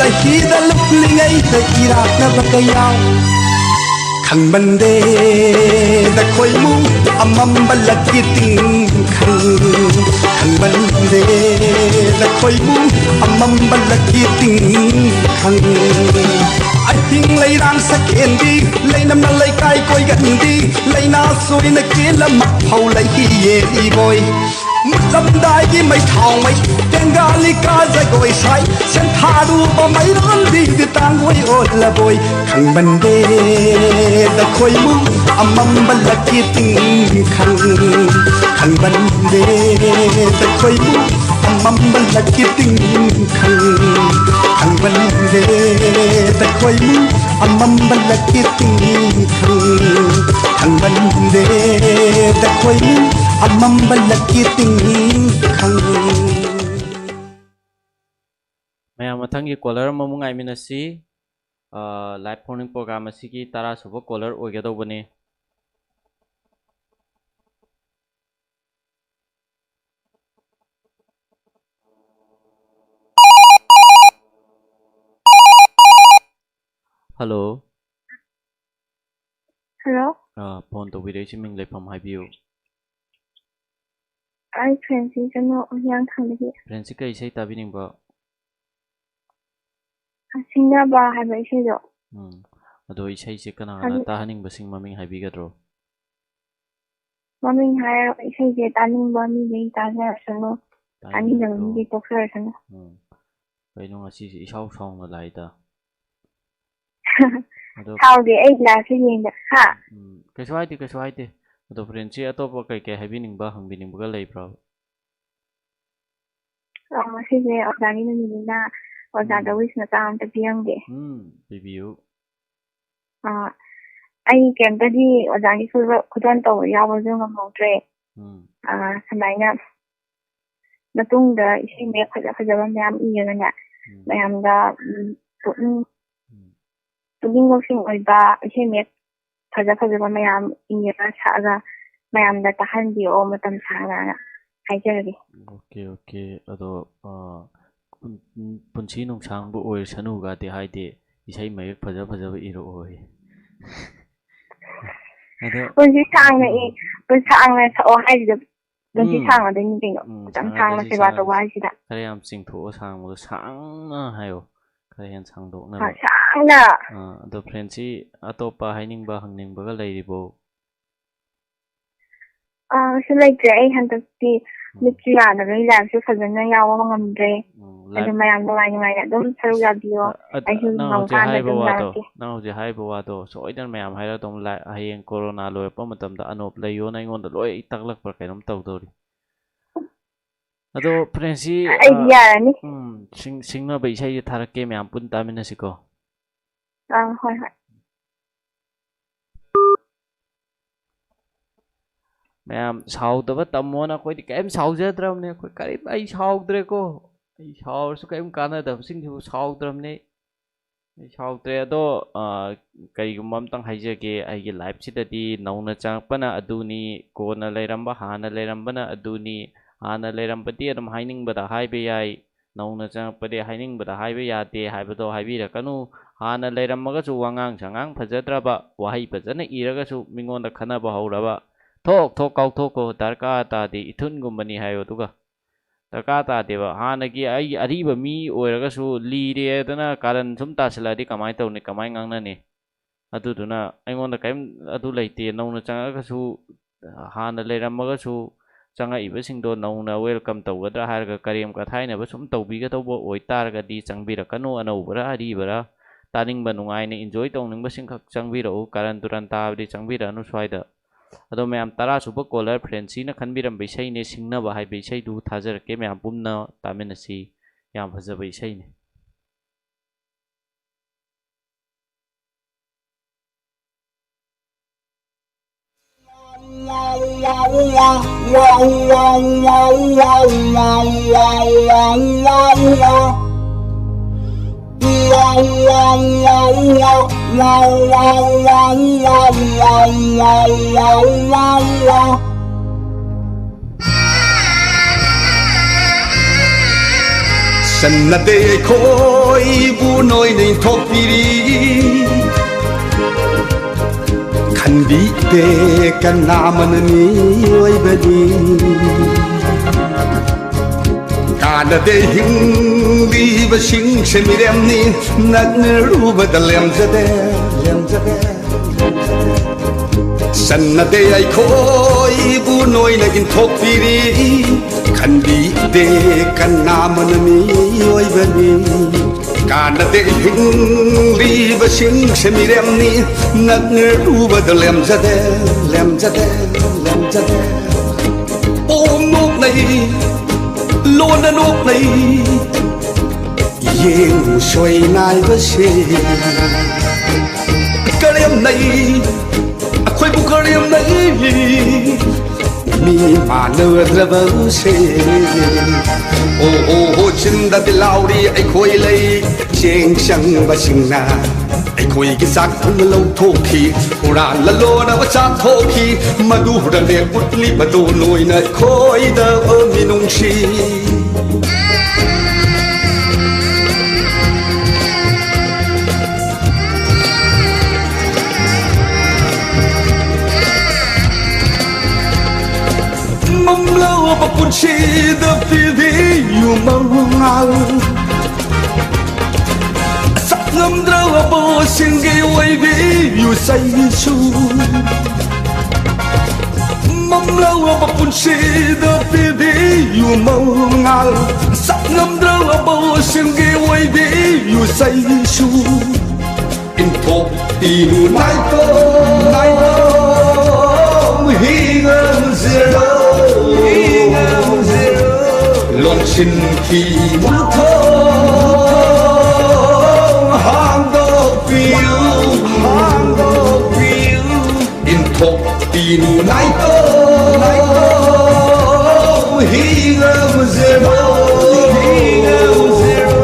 ꯂꯩꯈꯤꯗ ꯂꯨꯞꯂꯤꯉꯩꯗ ꯏꯔꯥꯛꯅꯕꯒ ꯌꯥꯎ꯫ ꯈꯪꯃꯟꯗꯦꯗ ꯈꯣꯏꯃꯨ ꯑꯃꯝꯕ ꯂꯛꯀꯤ ꯇꯤꯡꯈꯪ꯫ ꯈꯪꯃꯟꯗꯦꯗ ꯈꯣꯏꯃꯨ ꯑꯃꯝꯕ ꯂꯛꯀꯤ ꯇꯤꯡꯈꯪ꯫ ꯑꯍꯤꯡ ꯂꯩꯔꯥꯡ ꯁꯀꯦꯟꯗꯤ ꯂꯩꯅꯝꯅ ꯂꯩꯀꯥꯏ ꯀꯣꯏꯒꯟꯗꯤ ꯂꯩꯅꯥ ꯁꯣꯏꯅ ꯀꯦꯜꯂꯝꯃꯛ ꯐꯧ ꯂꯩꯈꯤ ꯌꯦꯜꯂꯤꯕꯣꯏ꯫ ꯃꯨꯠꯂꯝꯗꯥꯏꯒꯤ ꯃꯩꯊꯥꯎꯃꯩ ꯇꯦꯡꯒꯥꯂꯤ ꯀꯥ ꯖꯒꯣꯏ ꯁꯥꯏ꯫ ꯁꯦꯟꯊꯥꯔꯨꯕ ꯃꯩꯔꯣꯟꯕꯤꯗꯤ ꯇꯥꯡꯒꯣꯏ ꯑꯣꯜꯂꯕꯣꯏ꯫ ꯈꯪꯃꯟꯗꯦꯗ ꯈꯣꯏꯃꯨ ꯑꯃꯝꯕ ꯂꯛꯀꯤ ꯇꯤꯡꯈꯪ꯫ ꯈꯪꯃꯟꯗꯦꯗ ꯈꯣꯏꯃꯨ ꯑꯃꯝꯕ ꯂꯛꯀꯤ ꯇꯤꯡꯈꯪ꯫ ꯈꯪꯃꯟꯗꯦꯗ ꯈꯣꯏꯃꯨ ꯑꯃꯝꯕ ꯂꯛꯀꯤ ꯇꯤꯡꯈꯪ꯫ ꯈꯪꯃꯟꯗꯦꯗ ꯈꯣꯏꯃꯨ ꯑꯃꯝꯕ ꯂꯛꯀꯤ ꯇꯤꯡꯈꯪ꯫ ꯃꯌꯥꯝ ꯃꯊꯪꯒꯤ ꯀꯣꯂꯔ ꯑꯃꯃꯨꯛ ꯉꯥꯏꯃꯤꯟꯅꯁꯤ꯫ ꯑ, ꯂꯥꯏꯚ ꯐꯣꯟ ꯏꯟ ꯄ꯭ꯔꯣꯒ꯭ꯔꯥꯝ ꯑꯁꯤꯒꯤ ꯇꯔꯥ ꯁꯨꯕ ꯀꯣꯂꯔ ꯑꯣꯏꯒꯗꯧꯕꯅꯤ꯫ ꯍꯜꯂꯣ꯫ ꯐꯣꯟ ꯇꯧꯕꯤꯔꯛꯏꯁꯤ ꯃꯤꯡ ꯂꯩꯐꯝ ꯍꯥꯏꯕꯤꯌꯨ꯫ ꯑꯩ ꯐ꯭ꯔꯦꯟꯁꯤ ꯀꯩꯅꯣ ꯍꯤꯌꯥꯡꯊꯥꯡꯗꯒꯤ꯫ ꯐ꯭ꯔꯦꯟꯁꯤ ꯀꯩ ꯏꯁꯩ ꯇꯥꯕꯤꯅꯤꯡꯕ? ꯁꯤꯡꯅꯕ ꯍꯥꯏꯕ ꯏꯁꯩꯗꯣ꯫ ꯎꯝ꯫ ꯑꯗꯣ ꯏꯁꯩꯁꯦ ꯀꯅꯥ ꯀꯅꯥ ꯑꯗꯨ- ꯇꯥꯍꯟꯅꯤꯡꯕꯁꯤꯡ ꯃꯃꯤꯡ ꯍꯥꯏꯕꯤꯒꯗ꯭ꯔꯣ? ꯃꯃꯤꯡ ꯍꯥꯏꯔ ꯏꯁꯩꯁꯦ ꯇꯥꯅꯤꯡꯕ ꯃꯤꯈꯩ ꯇꯥꯖꯔꯁꯅꯨ, ꯇꯥꯅꯤꯡꯗꯕ ꯇꯥꯅꯤꯡꯗꯕꯗꯣ꯫ ꯃꯤꯗꯤ ꯇꯣꯛꯆꯔꯁꯅꯨ꯫ ꯎꯝ꯫ ꯀꯩꯅꯣ ꯉꯁꯤꯁꯦ ꯏꯁꯥꯎ ꯁꯥꯎꯅ ꯂꯥꯛꯏꯗ꯫ ꯑꯗꯣ ꯁꯥꯎꯗꯦ, ꯑꯩ ꯂꯥꯏꯐꯁꯦ ꯌꯦꯡꯗ ꯍꯥ꯫ ꯎꯝ, ꯀꯩꯁꯨ ꯍꯥꯏꯗꯦ, ꯀꯩꯁꯨ ꯍꯥꯏꯗꯦ꯫ ꯑꯗꯣ ꯐ꯭ꯔꯦꯟꯁꯤ ꯑꯇꯣꯞꯄ ꯀꯩ ꯀꯩ ꯍꯥꯏꯕꯤꯅꯤꯡꯕ, ꯍꯪꯕꯤꯅꯤꯡꯕꯒ ꯂꯩꯕ꯭ꯔꯣ? ꯑ, ꯉꯁꯤꯁꯦ ꯑꯣꯖꯥꯒꯤ ꯅꯨꯃꯤꯠꯅꯤꯅ ꯑꯣꯖꯥꯗ ꯎꯝ꯫ ꯋꯤꯁ ꯃꯆꯥ ꯑꯝꯇ ꯄꯤꯔꯝꯒꯦ꯫ ꯎꯝ, ꯄꯤꯕꯤꯌꯨ꯫ ꯑ, ꯑꯩ ꯀꯩꯝꯇꯗꯤ ꯑꯣꯖꯥꯒꯤ ꯈꯨꯗꯣ-, ꯈꯨꯗꯣꯜ ꯇꯧꯕ ꯌꯥꯎꯕꯁꯨ ꯉꯝꯍꯧꯗ꯭ꯔꯦ꯫ ꯎꯝ꯫ ꯑ, ꯁꯨꯃꯥꯏꯅ ꯃꯇꯨꯡꯗ ꯏꯁꯩ ꯃꯌꯦꯛ ꯐꯖ ꯐꯖꯕ ꯃꯌꯥꯝ ꯏꯔꯒꯅꯦ, ꯎꯝ꯫ ꯃꯌꯥꯝꯗ, ꯎꯝ, ꯄꯨꯛꯅꯤꯡ, ꯎꯝ꯫ ꯄꯨꯛꯅꯤꯡ ꯂꯧꯁꯤꯡ ꯑꯣꯏꯕ ꯏꯁꯩ ꯃꯌꯦꯛ ꯐꯖ ꯐꯖꯕ ꯃꯌꯥꯝ ꯏꯔꯒ ꯁꯛꯑꯒ ꯃꯌꯥꯝꯗ ꯇꯥꯍꯟꯕꯤꯔꯛꯑꯣ ꯃꯇꯝ ꯁꯥꯡꯅꯅ ꯍꯥꯏꯖꯔꯒꯦ꯫ Okay, okay. ꯑꯗꯣ, ꯑ, ꯄꯨꯟ-, ꯄꯨꯟꯁꯤ ꯅꯨꯡꯁꯥꯡꯕ ꯑꯣꯏꯔꯁꯅꯨꯒꯗꯤ ꯍꯥꯏꯗꯦ, ꯏꯁꯩ ꯃꯌꯦꯛ ꯐꯖ ꯐꯖꯕ ꯏꯔꯛꯑꯣꯌꯦ꯫ ꯑꯗꯣ, ꯄꯨꯟꯁꯤ ꯁꯥꯡꯅ ꯏ-, ꯎꯝ꯫ ꯄꯨꯟꯁꯤ ꯁꯥꯡꯅ ꯁꯛꯑꯣ ꯍꯥꯏꯁꯤꯗ ꯄꯨꯟꯁꯤ ꯎꯝ꯫ ꯁꯥꯡꯅꯗꯣꯏꯅꯤ ꯀꯩꯅꯣ꯫ ꯎꯝ, ꯃꯇꯝ ꯁꯥꯡꯅ ꯁꯥꯡꯅꯗꯣꯏꯅꯤ, ꯁꯦꯕꯥ ꯇꯧꯕ ꯁꯥꯡꯅꯗꯣꯏꯅꯤ꯫ ꯍꯥꯏꯁꯤꯗ꯫ ꯈꯔ ꯌꯥꯝ ꯆꯤꯡꯊꯣꯛꯑꯣ, ꯁꯥꯡꯕꯗꯣ ꯁꯥꯡꯅ ꯍꯥꯏꯌꯣ, ꯈꯔ ꯍꯦꯟꯅ ꯁꯥꯡꯗꯣꯛꯅꯕ꯫ ꯍꯣꯏ, ꯁꯥꯡꯅ꯫ ꯑꯥ, ꯑꯗꯣ ꯐ꯭ꯔꯦꯟꯁꯤ ꯑꯇꯣꯞꯄ ꯍꯥꯏꯅꯤꯡꯕ ꯍꯪꯅꯤꯡꯕꯒ ꯂꯩꯔꯤꯕꯣ? ꯑꯥ, ꯀꯩꯁꯨ ꯂꯩꯇ꯭ꯔꯦ꯫ ꯑꯩ ꯍꯟꯗꯛꯇꯤ ꯎꯝ꯫ ꯃꯤꯠꯁꯨ ꯌꯥꯗꯕꯩ ꯂꯥꯏꯐꯁꯨ ꯐꯖꯅ ꯌꯥꯎꯕ ꯉꯝꯗ꯭ꯔꯦ꯫ ꯎꯝ, ꯑꯗꯨ ꯂꯥꯏꯐ ꯃꯌꯥꯝ ꯅꯨꯡꯉꯥꯏ ꯅꯨꯡꯉꯥꯏꯅ ꯑꯗꯨꯝ ꯁꯔꯨꯛ ꯌꯥꯕꯤꯌꯣ꯫ ꯑ-, ꯑ-, ꯑꯩꯁꯨ ꯅꯪ ꯍꯧꯖꯤꯛ ꯉꯝꯀꯥꯟꯗ ꯍꯥꯏꯔꯤꯕ ꯑꯗꯨꯝ ꯋꯥꯗꯣ, ꯌꯥꯎꯔꯛꯀꯦ꯫ ꯅꯪ ꯍꯧꯖꯤꯛ ꯍꯥꯏꯔꯤꯕ ꯋꯥꯗꯣ ꯁꯣꯏꯗꯅ ꯃꯌꯥꯝ ꯍꯥꯏꯔꯛꯑꯗꯧꯅꯤ꯫ ꯂꯥꯏ-, ꯍꯌꯦꯡ ꯀꯣꯔꯣꯅꯥ ꯂꯣꯏꯔꯛꯄ ꯃꯇꯝꯗ ꯑꯅꯣꯞ ꯂꯩꯌꯣꯅ ꯑꯩꯉꯣꯟꯗ ꯂꯣꯏ ꯇꯥꯛꯂꯛꯄ꯭ꯔꯥ ꯀꯩꯅꯣꯝ ꯇꯧꯗꯧꯔꯤ꯫ ꯑꯗꯣ ꯐ꯭ꯔꯦꯟꯁꯤ, ꯑꯩꯗꯤ ꯑ, ꯌꯥꯔꯅꯤ꯫ ꯎꯝ, ꯁꯤꯡ-, ꯁꯤꯡꯅꯕ ꯏꯁꯩꯁꯦ ꯊꯥꯔꯛꯀꯦ, ꯃꯌꯥꯝ ꯄꯨꯟ ꯇꯥꯃꯤꯟꯅꯁꯤꯀꯣ꯫ ꯑꯥ, ꯍꯣꯏ, ꯍꯣꯏ꯫ ꯃꯌꯥꯝ ꯁꯥꯎꯗꯕ ꯇꯝꯃꯣꯅ ꯑꯩꯈꯣꯏꯗꯤ ꯀꯔꯤꯝ ꯁꯥꯎꯖꯗ꯭ꯔꯕꯅꯦ꯫ ꯑꯩꯈꯣꯏ ꯀꯔꯤꯝ, ꯑꯩ ꯁꯥꯎꯗ꯭ꯔꯦꯀꯣ꯫ ꯑꯩ ꯁꯥꯎꯔꯁꯨ ꯀꯔꯤꯝ ꯀꯥꯟꯅꯗꯕꯁꯤꯡꯁꯤꯕꯨ ꯁꯥꯎꯗ꯭ꯔꯕꯅꯦ꯫ ꯑꯩ ꯁꯥꯎꯗ꯭ꯔꯦ꯫ ꯑꯗꯣ, ꯑ, ꯀꯔꯤꯒꯨꯝꯕ ꯑꯝꯇꯪ ꯍꯥꯏꯖꯒꯦ꯫ ꯑꯩꯒꯤ ꯂꯥꯏꯐꯁꯤꯗꯗꯤ ꯅꯧꯅ ꯆꯪꯉꯛꯄꯅ ꯑꯗꯨꯅꯤ, ꯀꯣꯟꯅ ꯂꯩꯔꯝꯕ, ꯍꯥꯟꯅ ꯂꯩꯔꯝꯕꯅ ꯑꯗꯨꯅꯤ, ꯍꯥꯟꯅ ꯂꯩꯔꯝꯕꯗꯤ ꯑꯗꯨꯝ ꯍꯥꯏꯅꯤꯡꯕꯗ ꯍꯥꯏꯕ ꯌꯥꯏ, ꯅꯧꯅ ꯆꯪꯉꯛꯄꯗꯤ ꯍꯥꯏꯅꯤꯡꯕꯗ ꯍꯥꯏꯕ ꯌꯥꯗꯦ ꯍꯥꯏꯕꯗꯣ ꯍꯥꯏꯕꯤꯔꯛꯀꯅꯨ꯫ ꯍꯥꯟꯅ ꯂꯩꯔꯝꯃꯒꯁꯨ ꯋꯥꯉꯥꯡ ꯁꯉꯥꯡ ꯐꯖꯗ꯭ꯔꯕ, ꯋꯥꯍꯩ ꯐꯖꯅ ꯏꯔꯒꯁꯨ ꯃꯤꯉꯣꯟꯗ ꯈꯟꯅꯕ ꯍꯧꯔꯕ, ꯊꯣꯛ ꯊꯣꯛ ꯀꯥꯎꯊꯣꯛꯈꯣ, ꯗꯔꯀꯥꯔ ꯇꯥꯗꯦ, ꯏꯊꯨꯟꯒꯨꯝꯕꯅꯤ ꯍꯥꯏꯌꯣ꯫ ꯑꯗꯨꯒ ꯗꯔꯀꯥꯔ ꯇꯥꯗꯦꯕ꯫ ꯍꯥꯟꯅꯒꯤ ꯑꯩ ꯑꯔꯤꯕ ꯃꯤ ꯑꯣꯏꯔꯒꯁꯨ ꯂꯤꯔꯦꯗꯅ ꯀꯥꯔꯟ ꯁꯨꯝ ꯇꯥꯁꯤꯜꯂꯛꯑꯗꯤ ꯀꯃꯥꯏꯅ ꯇꯧꯅꯤ, ꯀꯃꯥꯏꯅ ꯉꯥꯡꯅꯅꯤ? ꯑꯗꯨꯗꯨꯅ ꯑꯩꯉꯣꯟꯗ ꯀꯔꯤꯝ ꯑꯗꯨ ꯂꯩꯇꯦ, ꯅꯧꯅ ꯆꯪꯉꯛꯑꯒꯁꯨ, ꯍꯥꯟꯅ ꯂꯩꯔꯝꯃꯒꯁꯨ ꯆꯪꯉꯛꯏꯕꯁꯤꯡꯗꯣ ꯅꯧꯅ welcome ꯇꯧꯒꯗ꯭ꯔꯥ ꯍꯥꯏꯔꯒ ꯀꯔꯦꯝ ꯀꯊꯥꯏꯅꯕ ꯁꯨꯝ ꯇꯧꯕꯤꯒꯗꯧꯕ ꯑꯣꯏꯇꯥꯔꯒꯗꯤ ꯆꯪꯕꯤꯔꯛꯀꯅꯨ꯫ ꯑꯅꯧꯕꯔꯥ ꯑꯔꯤꯕꯔꯥ ꯇꯥꯅꯤꯡꯕ, ꯅꯨꯡꯉꯥꯏꯅ enjoy ꯇꯧꯅꯤꯡꯕꯁꯤꯡꯈꯛ ꯆꯪꯕꯤꯔꯛꯎ, ꯀꯥꯔꯟ ꯇꯨꯔꯟ ꯇꯥꯕꯗꯤ ꯆꯪꯕꯤꯔꯛꯑꯅꯨ ꯁ꯭ꯋꯥꯏꯗ꯫ ꯑꯗꯣ ꯃꯌꯥꯝ, ꯇꯔꯥ ꯁꯨꯕ caller ꯐ꯭ꯔꯦꯟꯁꯤꯅ ꯈꯟꯕꯤꯔꯝꯕ ꯏꯁꯩꯅꯦ, ꯁꯤꯡꯅꯕ ꯍꯥꯏꯕ ꯏꯁꯩꯗꯨ ꯊꯥꯖꯔꯛꯀꯦ, ꯃꯌꯥꯝ ꯄꯨꯟꯅ ꯇꯥꯃꯤꯟꯅꯁꯤ꯫ ꯌꯥꯝ ꯐꯖꯕ ꯏꯁꯩꯅꯤ꯫ ꯆꯟꯅꯗꯦ ꯑꯩꯈꯣꯏꯕꯨ ꯅꯣꯏꯅ ꯏꯟꯊꯣꯛꯄꯤꯔꯤ꯫ ꯈꯟꯕꯤꯗꯦ ꯀꯅꯥꯃꯅ ꯃꯤꯑꯣꯏꯕꯅꯤ꯫ ꯀꯥꯟꯅꯗꯦ ꯍꯤꯡꯂꯤꯕꯁꯤꯡꯁꯦ ꯃꯤꯔꯦꯝꯅꯤ꯫ ꯅꯛꯅꯔꯨꯕꯗ ꯂꯦꯝꯖꯗꯦ, ꯂꯦꯝꯖꯗꯦ꯫ ꯆꯟꯅꯗꯦ ꯑꯩꯈꯣꯏꯕꯨ ꯅꯣꯏꯅ ꯏꯟꯊꯣꯛꯄꯤꯔꯤ꯫ ꯈꯟꯕꯤꯗꯦ ꯀꯅꯥꯃꯅ ꯃꯤꯑꯣꯏꯕꯅꯤ꯫ ꯀꯥꯟꯅꯗꯦ ꯍꯤꯡꯂꯤꯕꯁꯤꯡꯁꯦ ꯃꯤꯔꯦꯝꯅꯤ꯫ ꯅꯛꯅꯔꯨꯕꯗ ꯂꯦꯝꯖꯗꯦ, ꯂꯦꯝꯖꯗꯦ, ꯂꯦꯝꯖꯗꯦ꯫ ꯄꯣꯝ ꯅꯣꯛꯅꯩ, ꯂꯣꯟꯅ ꯅꯣꯛꯅꯩ꯫ ꯌꯦꯡꯉꯨ ꯁꯣꯏꯅꯥꯏꯕꯁꯦ꯫ ꯀꯔꯦꯝꯅꯩ, ꯑꯩꯈꯣꯏꯕꯨ ꯀꯔꯦꯝꯅꯩ꯫ ꯃꯤ ꯃꯥꯟꯅꯗ꯭ꯔꯕꯁꯦ꯫ ꯑꯣ, ꯑꯣ, ꯑꯣ, ꯆꯤꯟꯗꯗꯤ ꯂꯥꯎꯔꯤ ꯑꯩꯈꯣꯏ ꯂꯩ꯫ ꯆꯦꯡ ꯆꯪꯕꯁꯤꯡꯅ ꯑꯩꯈꯣꯏꯒꯤ ꯆꯥꯛ ꯊꯨꯅ ꯂꯧꯊꯣꯛꯈꯤ꯫ ꯍꯨꯔꯥꯟ ꯂꯂꯣꯟꯅꯕ ꯆꯥꯊꯣꯛꯈꯤ꯫ ꯃꯗꯨꯗꯅꯦ ꯎꯠꯂꯤꯕꯗꯨ ꯅꯣꯏꯅ ꯑꯩꯈꯣꯏꯗ ꯃꯤꯅꯨꯡꯁꯤ꯫ ꯁꯤꯡꯒꯤ ꯑꯣꯏꯕꯤꯌꯨ ꯆꯩꯁꯨ꯫ ꯃꯝꯂꯧꯔꯕ ꯄꯨꯟꯁꯤꯗ ꯄꯤꯕꯤꯌꯨ ꯃꯉꯥꯜ꯫ ꯆꯞꯉꯝꯗ꯭ꯔꯕ ꯁꯤꯡꯒꯤ ꯑꯣꯏꯕꯤꯌꯨ ꯆꯩꯁꯨ꯫ ꯏꯟꯊꯣꯛꯄꯤꯌꯨ ꯅꯥꯏꯇꯣꯝ, ꯅꯥꯏꯇꯣꯝ ꯍꯤꯡꯉꯝꯖꯔꯣ꯫ ꯂꯣꯟꯁꯤꯟꯈꯤꯕ ꯊꯣꯡ ꯍꯥꯡꯗꯣꯛꯄꯤꯌꯨ, ꯍꯥꯡꯗꯣꯛꯄꯤꯌꯨ꯫ ꯏꯟꯊꯣꯛꯄꯤꯌꯨ ꯅꯥꯏꯇꯣꯝ, ꯅꯥꯏꯇꯣꯝ ꯍꯤꯡꯉꯝꯖꯔꯣ, ꯍꯤꯡꯉꯝꯖꯔꯣ꯫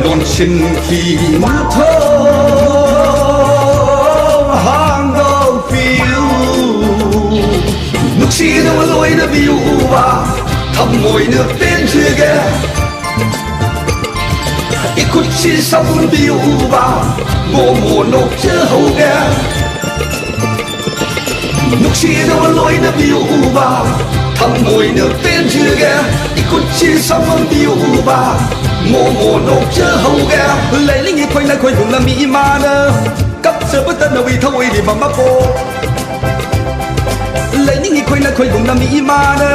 ꯂꯣꯟꯁꯤꯟꯈꯤꯕ ꯊꯣꯡ ꯍꯥꯡꯗꯣꯛꯄꯤꯌꯨ꯫ ꯅꯨꯡꯁꯤꯅꯕ ꯂꯣꯏꯅꯕꯤꯌꯨꯕ, ꯊꯃꯣꯏꯅ ꯄꯦꯟꯖꯒꯦ꯫ ꯏꯈꯨꯠꯁꯤ ꯁꯝꯕꯤꯌꯨꯕ, ꯃꯣꯃꯣ ꯅꯣꯛꯆꯍꯧꯒꯦ꯫ ꯅꯨꯡꯁꯤꯅꯕ ꯂꯣꯏꯅꯕꯤꯌꯨꯕ, ꯊꯃꯣꯏꯅ ꯄꯦꯟꯖꯒꯦ꯫ ꯏꯈꯨꯠꯁꯤ ꯁꯝꯕꯤꯌꯨꯕ, ꯃꯣꯃꯣ ꯅꯣꯛꯆꯍꯧꯒꯦ꯫ ꯂꯩꯅꯤꯡꯉꯤ ꯈꯣꯏꯅ ꯈꯣꯏꯒꯨꯝꯅ ꯃꯤ ꯏꯃꯥꯅ ꯀꯞꯆꯕꯇ ꯅꯧꯏ ꯊꯧꯑꯣꯏꯔꯤꯕ ꯃꯄꯣꯛ꯫ ꯂꯩꯅꯤꯡꯉꯤ ꯈꯣꯏꯅ ꯈꯣꯏꯒꯨꯝꯅ ꯃꯤ ꯏꯃꯥꯅ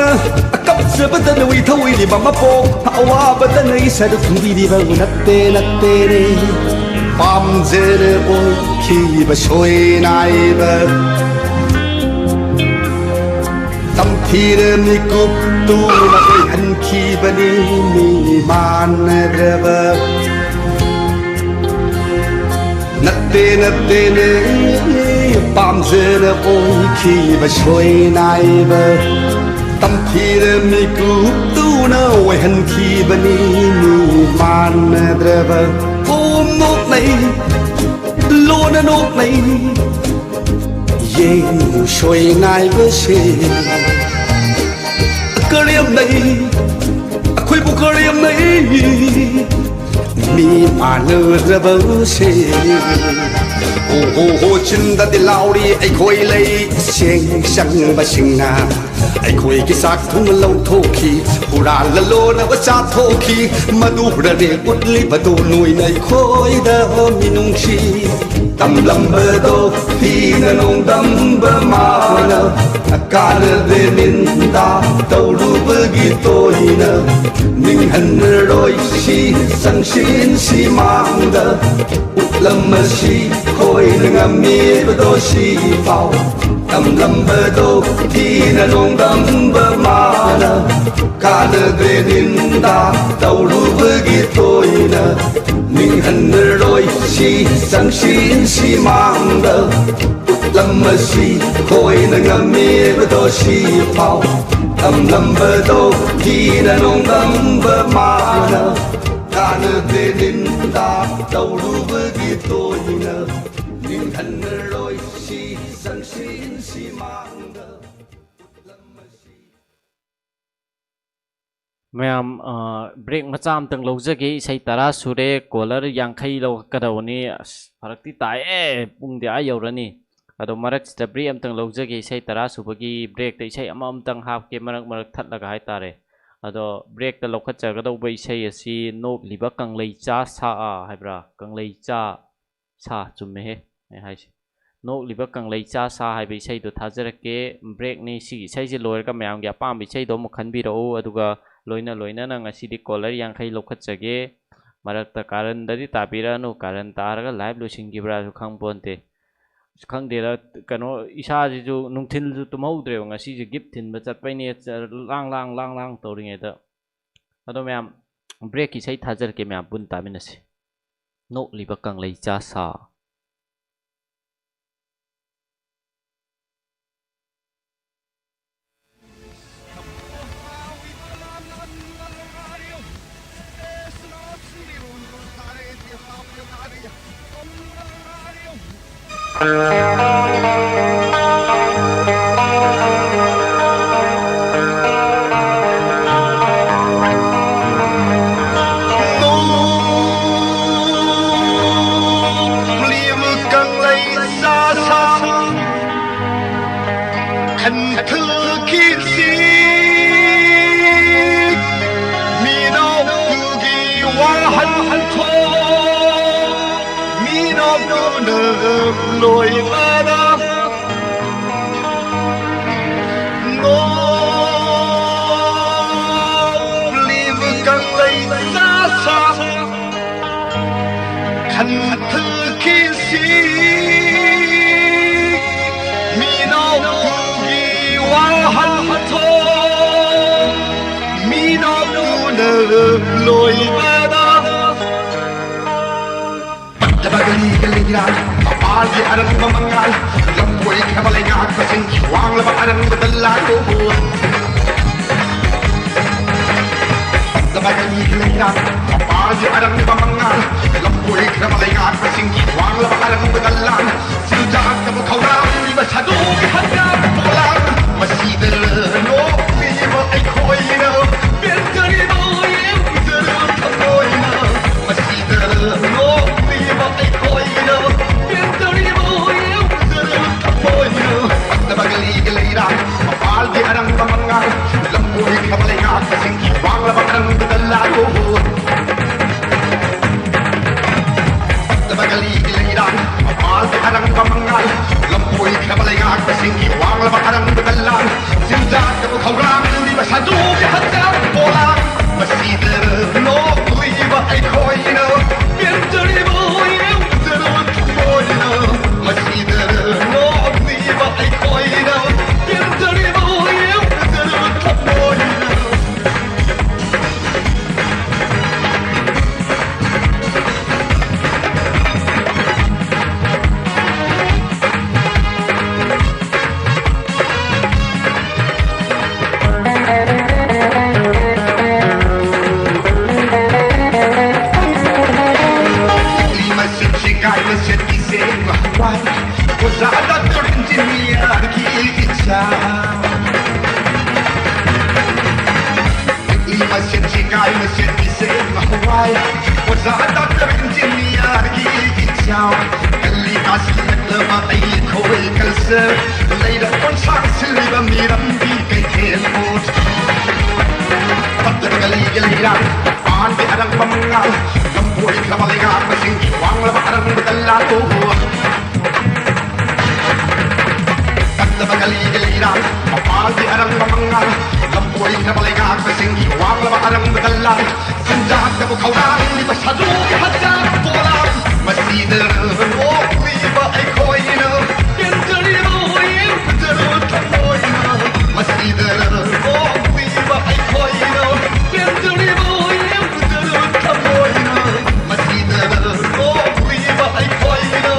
ꯀꯞꯆꯕꯇ ꯅꯧꯏ ꯊꯧꯑꯣꯏꯔꯤꯕ ꯃꯄꯣꯛ꯫ ꯑꯋꯥꯕꯗ ꯅꯣꯏꯒꯤ ꯁꯔꯨꯛ ꯊꯨꯡꯕꯤꯔꯤꯕ ꯅꯠꯇꯦ, ꯅꯠꯇꯦꯅꯦ꯫ ꯄꯥꯝꯖꯅ ꯑꯣꯏꯈꯤꯕ ꯁꯣꯏꯅꯥꯏꯕ ꯇꯝꯊꯤꯔ ꯃꯤꯀꯨꯞꯇꯨꯅ ꯑꯣꯏꯍꯟꯈꯤꯕꯅꯤ ꯃꯤ ꯃꯥꯟꯅꯗ꯭ꯔꯕ꯫ ꯅꯠꯇꯦ, ꯅꯠꯇꯦꯅꯦ, ꯄꯥꯝꯖꯅ ꯑꯣꯏꯈꯤꯕ ꯁꯣꯏꯅꯥꯏꯕ ꯇꯝꯊꯤꯔ ꯃꯤꯀꯨꯞꯇꯨꯅ ꯑꯣꯏꯍꯟꯈꯤꯕꯅꯤ ꯃꯤ ꯃꯥꯟꯅꯗ꯭ꯔꯕ꯫ ꯄꯣꯝ ꯅꯣꯛꯅꯩ, ꯂꯣꯟꯅ ꯅꯣꯛꯅꯩ, ꯌꯦꯡꯉꯨ ꯁꯣꯏꯅꯥꯏꯕꯁꯦ꯫ ꯀꯔꯦꯝꯅꯩ, ꯑꯩꯈꯣꯏꯕꯨ ꯀꯔꯦꯝꯅꯩ꯫ ꯃꯤ ꯄꯥꯜꯂꯨꯔꯕꯁꯦ꯫ ꯑꯣ ꯍꯣ ꯍꯣ, ꯆꯤꯟꯗꯗꯤ ꯂꯥꯎꯔꯤ ꯑꯩꯈꯣꯏ ꯂꯩ ꯁꯦꯡ ꯆꯪꯕꯁꯤꯡꯅ꯫ ꯑꯩꯈꯣꯏꯒꯤ ꯆꯥꯛ ꯊꯨꯝ ꯂꯧꯊꯣꯛꯈꯤ, ꯍꯨꯔꯥꯜꯂ ꯂꯣꯟꯅꯕ ꯆꯥꯊꯣꯛꯈꯤ꯫ ꯃꯗꯨꯔꯅꯦ ꯎꯠꯂꯤꯕꯗꯣ ꯅꯣꯏꯅ ꯑꯩꯈꯣꯏꯗ ꯃꯤꯅꯨꯡꯁꯤ ꯇꯝꯂꯝꯕꯗꯣ꯫ ꯐꯤꯅ ꯅꯣꯡꯗꯝꯕ ꯃꯥꯅ ꯀꯥꯟꯅꯗꯦ ꯅꯤꯟꯗ ꯇꯧꯔꯨꯕꯒꯤ ꯇꯣꯏꯅ ꯅꯤꯡꯍꯟꯅꯔꯣꯏ ꯁꯤ ꯆꯪꯁꯤꯟꯁꯤ ꯃꯥꯡꯗ꯫ ꯎꯠꯂꯝ ꯑꯁꯤ ꯈꯣꯏꯅ ꯉꯝꯃꯤꯕꯗꯣ ꯁꯤꯐꯥꯎ ꯇꯝꯂꯝꯕꯗꯣ ꯊꯤꯅ ꯅꯣꯡꯗꯝꯕ ꯃꯥꯅ ꯀꯥꯟꯅꯗ꯭ꯔꯦ ꯅꯤꯟꯗ ꯇꯧꯔꯨꯕꯒꯤ ꯇꯣꯏꯅ ꯅꯤꯡꯍꯟꯅꯔꯣꯏ ꯁꯤ ꯆꯪꯁꯤꯟꯁꯤ ꯃꯥꯡꯗ꯫ ꯎꯠꯂꯝ ꯑꯁꯤ ꯈꯣꯏꯅ ꯉꯝꯃꯤꯕꯗꯣ ꯁꯤꯐꯥꯎ ꯇꯝꯂꯝꯕꯗꯣ ꯊꯤꯅ ꯅꯣꯡꯗꯝꯕ ꯃꯥꯅ ꯀꯥꯟꯅꯗꯦ ꯅꯤꯟꯗ ꯇꯧꯔꯨꯕꯒꯤ ꯇꯣꯏꯅ ꯅꯤꯡꯍꯟꯅꯔꯣꯏ ꯁꯤ ꯆꯪꯁꯤꯟꯁꯤ ꯃꯥꯡꯗ꯫ ꯎꯠꯂꯝ ꯑꯁꯤ ꯃꯌꯥꯝ, ꯑ, break ꯃꯆꯥ ꯑꯝꯇꯪ ꯂꯧꯖꯒꯦ꯫ ꯏꯁꯩ ꯇꯔꯥ ꯁꯨꯔꯦ, caller ꯌꯥꯡꯈꯩ ꯂꯧꯔꯛꯀꯗꯧꯕꯅꯤ꯫ ꯑꯁ, ꯐꯔꯛꯇꯤ ꯇꯥꯏꯌꯦ, ꯄꯨꯡꯗꯤ ꯑꯥ ꯌꯧꯔꯅꯤ꯫ ꯑꯗꯣ ꯃꯔꯛꯁꯤꯗ break ꯑꯝꯇꯪ ꯂꯧꯖꯒꯦ꯫ ꯏꯁꯩ ꯇꯔꯥ ꯁꯨꯕꯒꯤ breakꯇ ꯏꯁꯩ ꯑꯃꯃꯝꯇꯪ ꯍꯥꯞꯀꯦ, ꯃꯔꯛ ꯃꯔꯛ ꯊꯠꯂꯒ ꯍꯥꯏꯇꯥꯔꯦ꯫ ꯑꯗꯣ breakꯇ ꯂꯧꯈꯠꯆꯒꯗꯧꯕ ꯏꯁꯩ ꯑꯁꯤ ꯅꯣꯛꯂꯤꯕ ꯀꯪꯂꯩꯆꯥ ꯁꯥ ꯍꯥꯏꯕ꯭ꯔꯥ? ꯀꯪꯂꯩꯆꯥ ꯁꯥ, ꯆꯨꯝꯃꯦꯍꯦ ꯑꯩ ꯍꯥꯏꯁꯦ꯫ ꯅꯣꯛꯂꯤꯕ ꯀꯪꯂꯩꯆꯥ ꯁꯥ ꯍꯥꯏꯕ ꯏꯁꯩꯗꯣ ꯊꯥꯖꯔꯛꯀꯦ꯫ Breakꯅꯤ꯫ ꯁꯤꯒꯤ ꯏꯁꯩꯁꯦ ꯂꯣꯏꯔꯒ ꯃꯌꯥꯝꯒꯤ ꯑꯄꯥꯝꯕ ꯏꯁꯩꯗꯣ ꯑꯃꯨꯛ ꯈꯟꯕꯤꯔꯛꯎ꯫ ꯑꯗꯨꯒ ꯂꯣꯏꯅ ꯂꯣꯏꯅꯅ ꯉꯁꯤꯗꯤ caller ꯌꯥꯡꯈꯩ ꯂꯧꯈꯠꯆꯒꯦ꯫ ꯃꯔꯛꯇ ꯀꯥꯔꯟꯗꯗꯤ ꯇꯥꯕꯤꯔꯛꯑꯅꯨ, ꯀꯥꯔꯟ ꯇꯥꯔꯒ live ꯂꯣꯏꯁꯤꯟꯈꯤꯕ꯭ꯔꯥꯁꯨ ꯈꯪꯄꯣꯟꯇꯦ꯫ ꯑꯁ, ꯈꯪꯗꯦꯗ, ꯀꯩꯅꯣ, ꯏꯁꯥꯁꯤꯁꯨ ꯅꯨꯡꯊꯤꯜꯁꯨ ꯇꯨꯝꯍꯧꯗ꯭ꯔꯦꯕ, ꯉꯁꯤꯁꯦ gift ꯊꯤꯟꯕ ꯆꯠꯄꯩꯅꯦ, ꯆ-, ꯂꯥꯡ ꯂꯥꯡ ꯂꯥꯡ ꯂꯥꯡ ꯇꯧꯔꯤꯉꯩꯗ꯫ ꯑꯗꯣ ꯃꯌꯥꯝ, breakꯀꯤ ꯏꯁꯩ ꯊꯥꯖꯔꯛꯀꯦ, ꯃꯌꯥꯝ ꯄꯨꯟꯅ ꯇꯥꯃꯤꯟꯅꯁꯤ꯫ ꯅꯣꯛꯂꯤꯕ ꯀꯪꯂꯩꯆꯥ ꯁꯥ꯫ ꯍꯟꯊꯣꯛ ꯃꯤꯅꯣꯛꯇꯨꯅ ꯂꯣꯏꯕꯗ ꯅꯣꯛꯂꯤꯕ ꯀꯪꯂꯩ ꯆꯥꯁꯥ ꯈꯟꯊꯨꯈꯤꯁꯤ꯫ ꯃꯤꯅꯣꯛꯇꯨꯒꯤ ꯋꯥꯍꯟꯊꯣꯛ ꯃꯤꯅꯣꯛꯇꯨꯅ ꯂꯣꯏꯕꯗ ꯄꯠꯇꯕ ꯒꯂꯤꯒ ꯂꯩꯔꯥꯡ, ꯃꯄꯥꯜꯒꯤ ꯑꯔꯪꯕ ꯃꯉꯥꯜ, ꯂꯝꯀꯣꯏꯈ꯭ꯔꯕ ꯂꯩꯉꯥꯛꯄꯁꯤꯡꯒꯤ ꯋꯥꯡꯂꯕ ꯑꯔꯪꯕꯗ ꯂꯥꯛꯂꯣ꯫ ꯄꯠꯇꯕ ꯒꯂꯤꯒ ꯂꯩꯔꯥꯡ, ꯃꯄꯥꯜꯒꯤ ꯑꯔꯪꯕ ꯃꯉꯥꯜ, ꯂꯝꯀꯣꯏꯈ꯭ꯔꯕ ꯂꯩꯉꯥꯛꯄꯁꯤꯡꯒꯤ ꯋꯥꯡꯂꯕ ꯑꯔꯪꯕꯗ ꯂꯥꯟ, ꯆꯤꯟꯖꯥꯛꯇꯕꯨ ꯈꯧꯔꯥꯡꯂꯤꯕ ꯁꯥꯗꯨꯒꯤ ꯍꯛꯆꯥꯡ ꯄꯣꯂꯥꯡ, ꯃꯁꯤꯗ ꯅꯣꯛꯂꯤꯕ ꯑꯩꯈꯣꯏꯅ ꯄꯦꯟꯖꯔꯤꯕ ꯌꯦꯡꯖꯔꯤꯕ ꯊꯃꯣꯏꯅ, ꯃꯁꯤꯗ ꯅꯣꯛꯂꯤꯕ ꯑꯩꯈꯣꯏꯅ ꯄꯦꯟꯖꯔꯤꯕ ꯌꯦꯡꯖꯔꯤꯕ ꯊꯃꯣꯏꯅ꯫ ꯄꯠꯇꯕ ꯒꯂꯤꯒ ꯂꯩꯔꯥꯡ, ꯃꯄꯥꯜꯒꯤ ꯑꯔꯪꯕ ꯃꯉꯥꯜ, ꯂꯝꯀꯣꯏꯈ꯭ꯔꯕ ꯂꯩꯉꯥꯛꯄꯁꯤꯡꯒꯤ ꯋꯥꯡꯂꯕ ꯑꯔꯪꯕꯗ ꯂꯥꯜꯂꯣ꯫ ꯄꯠꯇꯕ ꯒꯂꯤꯒꯤ ꯂꯩꯔꯥꯡ, ꯃꯄꯥꯜꯒꯤ ꯑꯔꯪꯕ ꯃꯉꯥꯜ, ꯂꯝꯀꯣꯏꯈ꯭ꯔꯕ ꯂꯩꯉꯥꯛꯄꯁꯤꯡꯒꯤ ꯋꯥꯡꯂꯕ ꯑꯔꯪꯕꯗ ꯂꯥꯟ, ꯆꯤꯟꯖꯥꯛꯇꯕꯨ ꯈꯧꯔꯥꯡꯂꯤꯕ ꯁꯥꯗꯨꯒꯤ ꯍꯛꯆꯥꯡ ꯄꯣꯂꯥꯡ, ꯃꯁꯤꯗ ꯅꯣꯛꯂꯤꯕ ꯑꯩꯈꯣꯏꯅ ꯄꯦꯟꯖꯔꯤꯕ ꯌꯦꯡꯖꯔꯕ ꯊꯃꯣꯏꯅ, ꯃꯁꯤꯗ ꯅꯣꯛꯂꯤꯕ ꯑꯩꯈꯣꯏꯅ ꯄꯦꯟꯖꯔꯤꯕ ꯌꯦꯡꯖꯔꯕ ꯊꯃꯣꯏꯅ꯫ ꯃꯁꯤꯡ ꯁꯤꯡꯒꯥꯏ ꯃꯁꯦꯟꯒꯤ ꯁꯦꯝꯕ ꯍꯋꯥꯏ, ꯑꯣꯖꯥ ꯗꯥꯛꯇꯔ ꯏꯟꯖꯤꯅꯤꯌꯥꯔꯒꯤ ꯏꯆꯥ꯫ ꯃꯤꯑꯣꯏ ꯃꯁꯦꯟ ꯁꯤꯡꯒꯥꯏ ꯃꯁꯦꯟꯒꯤ ꯁꯦꯝ ꯍꯋꯥꯏ, ꯑꯣꯖꯥ ꯗꯥꯛꯇꯔ ꯏꯟꯖꯤꯅꯤꯌꯥꯔꯒꯤ ꯏꯆꯥꯎ꯫ ꯀꯜꯂꯤ ꯇꯥꯁꯤꯜꯂꯛꯂꯕ ꯑꯩꯈꯣꯏ ꯀꯜꯆꯔ, ꯂꯩꯔꯛ ꯀꯣꯟꯁꯥꯡ ꯁꯤꯜꯂꯤꯕ ꯃꯤꯔꯝꯒꯤ ꯀꯩꯊꯦꯜ ꯄꯣꯠ꯫ ꯄꯠꯂꯕ ꯒꯂꯤꯒꯤ ꯂꯩꯔꯥꯡ, ꯄꯥꯟꯒꯤ ꯑꯔꯪꯕ ꯃꯉꯥꯜ, ꯂꯝꯕꯣꯏꯈ꯭ꯔꯕ ꯂꯩꯉꯥꯛꯄꯁꯤꯡ, ꯋꯥꯡꯂꯕ ꯑꯔꯪꯕꯗ ꯂꯥꯜꯂꯨ꯫ ꯀꯜꯂꯕ ꯀꯂꯤꯒꯤ ꯂꯩꯔꯥꯡ, ꯃꯄꯥꯟꯒꯤ ꯑꯔꯪꯕ ꯃꯉꯥꯜ, ꯂꯝꯕꯣꯏꯈ꯭ꯔꯕ ꯂꯩꯉꯥꯛꯄꯁꯤꯡ, ꯋꯥꯡꯂꯕ ꯑꯔꯪꯕꯗ ꯂꯥꯜ꯫ ꯆꯤꯟꯖꯥꯛꯇꯕꯨ ꯈꯧꯔꯥꯡꯂꯤꯕ ꯁꯥꯗꯨꯒꯤ ꯍꯛꯆꯥꯡ ꯄꯣꯂꯥꯡ, ꯃꯁꯤꯗ ꯅꯣꯛꯂꯤꯕ ꯑꯩꯈꯣꯏꯅ ꯄꯦꯟꯖꯔꯤꯕ ꯌꯦꯡꯖꯔꯨ ꯊꯃꯣꯏꯅ꯫ ꯃꯁꯤꯗ ꯅꯣꯛꯂꯤꯕ ꯑꯩꯈꯣꯏꯅ ꯄꯦꯟꯖꯔꯤꯕ ꯌꯦꯡꯖꯔꯨ ꯊꯃꯣꯏꯅ꯫ ꯃꯁꯤꯗ ꯅꯣꯛꯂꯤꯕ ꯑꯩꯈꯣꯏꯅ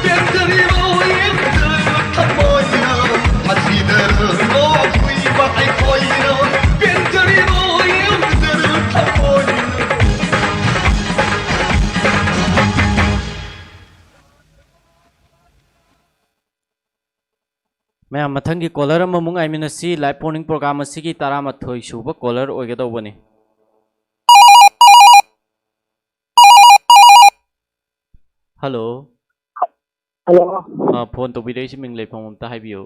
ꯄꯦꯟꯖꯔꯤꯕ ꯌꯦꯡꯖꯔꯨ ꯊꯃꯣꯏꯅ꯫ ꯃꯁꯤꯗ ꯅꯣꯛꯂꯤꯕ ꯑꯩꯈꯣꯏꯅ ꯄꯦꯟꯖꯔꯤꯕ ꯌꯦꯡꯖꯔꯨ ꯊꯃꯣꯏꯅ꯫ ꯃꯌꯥꯝ, ꯃꯊꯪꯒꯤ ꯀꯣꯂꯔ ꯑꯃꯃꯨꯛ ꯉꯥꯏꯃꯤꯟꯅꯁꯤ꯫ Live phone-in program ꯑꯁꯤꯒꯤ ꯇꯔꯥꯃꯥꯊꯣꯏ ꯁꯨꯕ ꯀꯣꯂꯔ ꯑꯣꯏꯒꯗꯧꯕꯅꯤ꯫ ꯍꯜꯂꯣ꯫ ꯍꯜꯂꯣ꯫ ꯑ, ꯐꯣꯟ ꯇꯧꯕꯤꯔꯛꯏꯁꯤ ꯃꯤꯡ ꯂꯩꯐꯝ ꯑꯝꯇ ꯍꯥꯏꯕꯤꯌꯨ꯫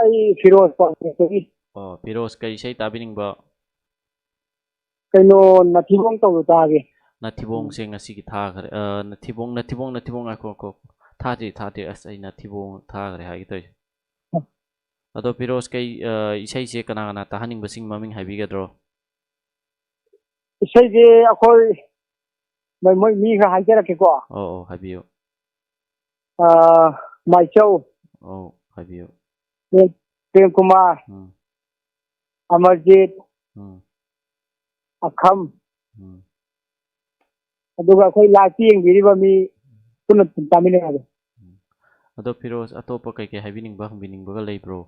ꯑꯩ ꯐꯤꯔꯣꯖ ꯄꯥꯎꯃꯩꯗꯒꯤ꯫ ꯑꯣ, ꯐꯤꯔꯣꯖ, ꯀꯩ ꯏꯁꯩ ꯇꯥꯕꯤꯅꯤꯡꯕ? ꯀꯩꯅꯣ, ꯅꯊꯤꯕꯣꯡ ꯇꯧꯕ ꯇꯥꯒꯦ꯫ ꯅꯊꯤꯕꯣꯡꯁꯦ ꯉꯁꯤꯒꯤ ꯊꯥꯈ꯭ꯔꯦ꯫ ꯑ, ꯅꯊꯤꯕꯣꯡ, ꯅꯊꯤꯕꯣꯡ, ꯅꯊꯤꯕꯣꯡ, ꯉꯥꯏꯈꯣ, ꯉꯥꯏꯈꯣ꯫ ꯊꯥꯗ꯭ꯔꯤ, ꯊꯥꯗ꯭ꯔꯤ꯫ ꯑꯁ, ꯑꯩ ꯅꯊꯤꯕꯣꯡ ꯊꯥꯈ꯭ꯔꯦ ꯍꯥꯏꯒꯦ ꯇꯧꯔꯤꯁꯦ꯫ ꯑꯗꯣ ꯐꯤꯔꯣꯖ, ꯀꯩ, ꯑ, ꯏꯁꯩꯁꯦ ꯀꯅꯥ ꯀꯅꯥ ꯇꯥꯍꯟꯅꯤꯡꯕꯁꯤꯡ ꯃꯃꯤꯡ ꯍꯥꯏꯕꯤꯒꯗ꯭ꯔꯣ? ꯏꯁꯩꯁꯦ ꯑꯩꯈꯣꯏ ꯃꯣꯏ, ꯃꯣꯏ ꯃꯤ ꯈꯔ ꯍꯥꯏꯖꯔꯛꯀꯦꯀꯣ꯫ ꯑꯣ, ꯑꯣ, ꯍꯥꯏꯕꯤꯌꯨ꯫ ꯑ, ꯃꯥꯏꯆꯧ꯫ ꯑꯧ, ꯍꯥꯏꯕꯤꯌꯨ꯫ ꯄ꯭ꯔꯦꯝ-, ꯄ꯭ꯔꯦꯝꯀꯨꯃꯥꯔ, ꯎꯝ꯫ ꯑꯃꯔꯖꯤꯠ, ꯎꯝ꯫ ꯑꯈꯝ, ꯎꯝ꯫ ꯑꯗꯨꯒ ꯑꯩꯈꯣꯏ live-ꯇ ꯌꯦꯡꯕꯤꯔꯤꯕ ꯃꯤ ꯄꯨꯟꯅ ꯇꯥꯃꯤꯟꯅꯔꯒꯦ꯫ ꯎꯝ꯫ ꯑꯗꯣ ꯐꯤꯔꯣꯖ, ꯑꯇꯣꯞꯄ ꯀꯩꯀꯩ ꯍꯥꯏꯕꯤꯅꯤꯡꯕ, ꯍꯪꯕꯤꯅꯤꯡꯕꯒ ꯂꯩꯕ꯭ꯔꯣ?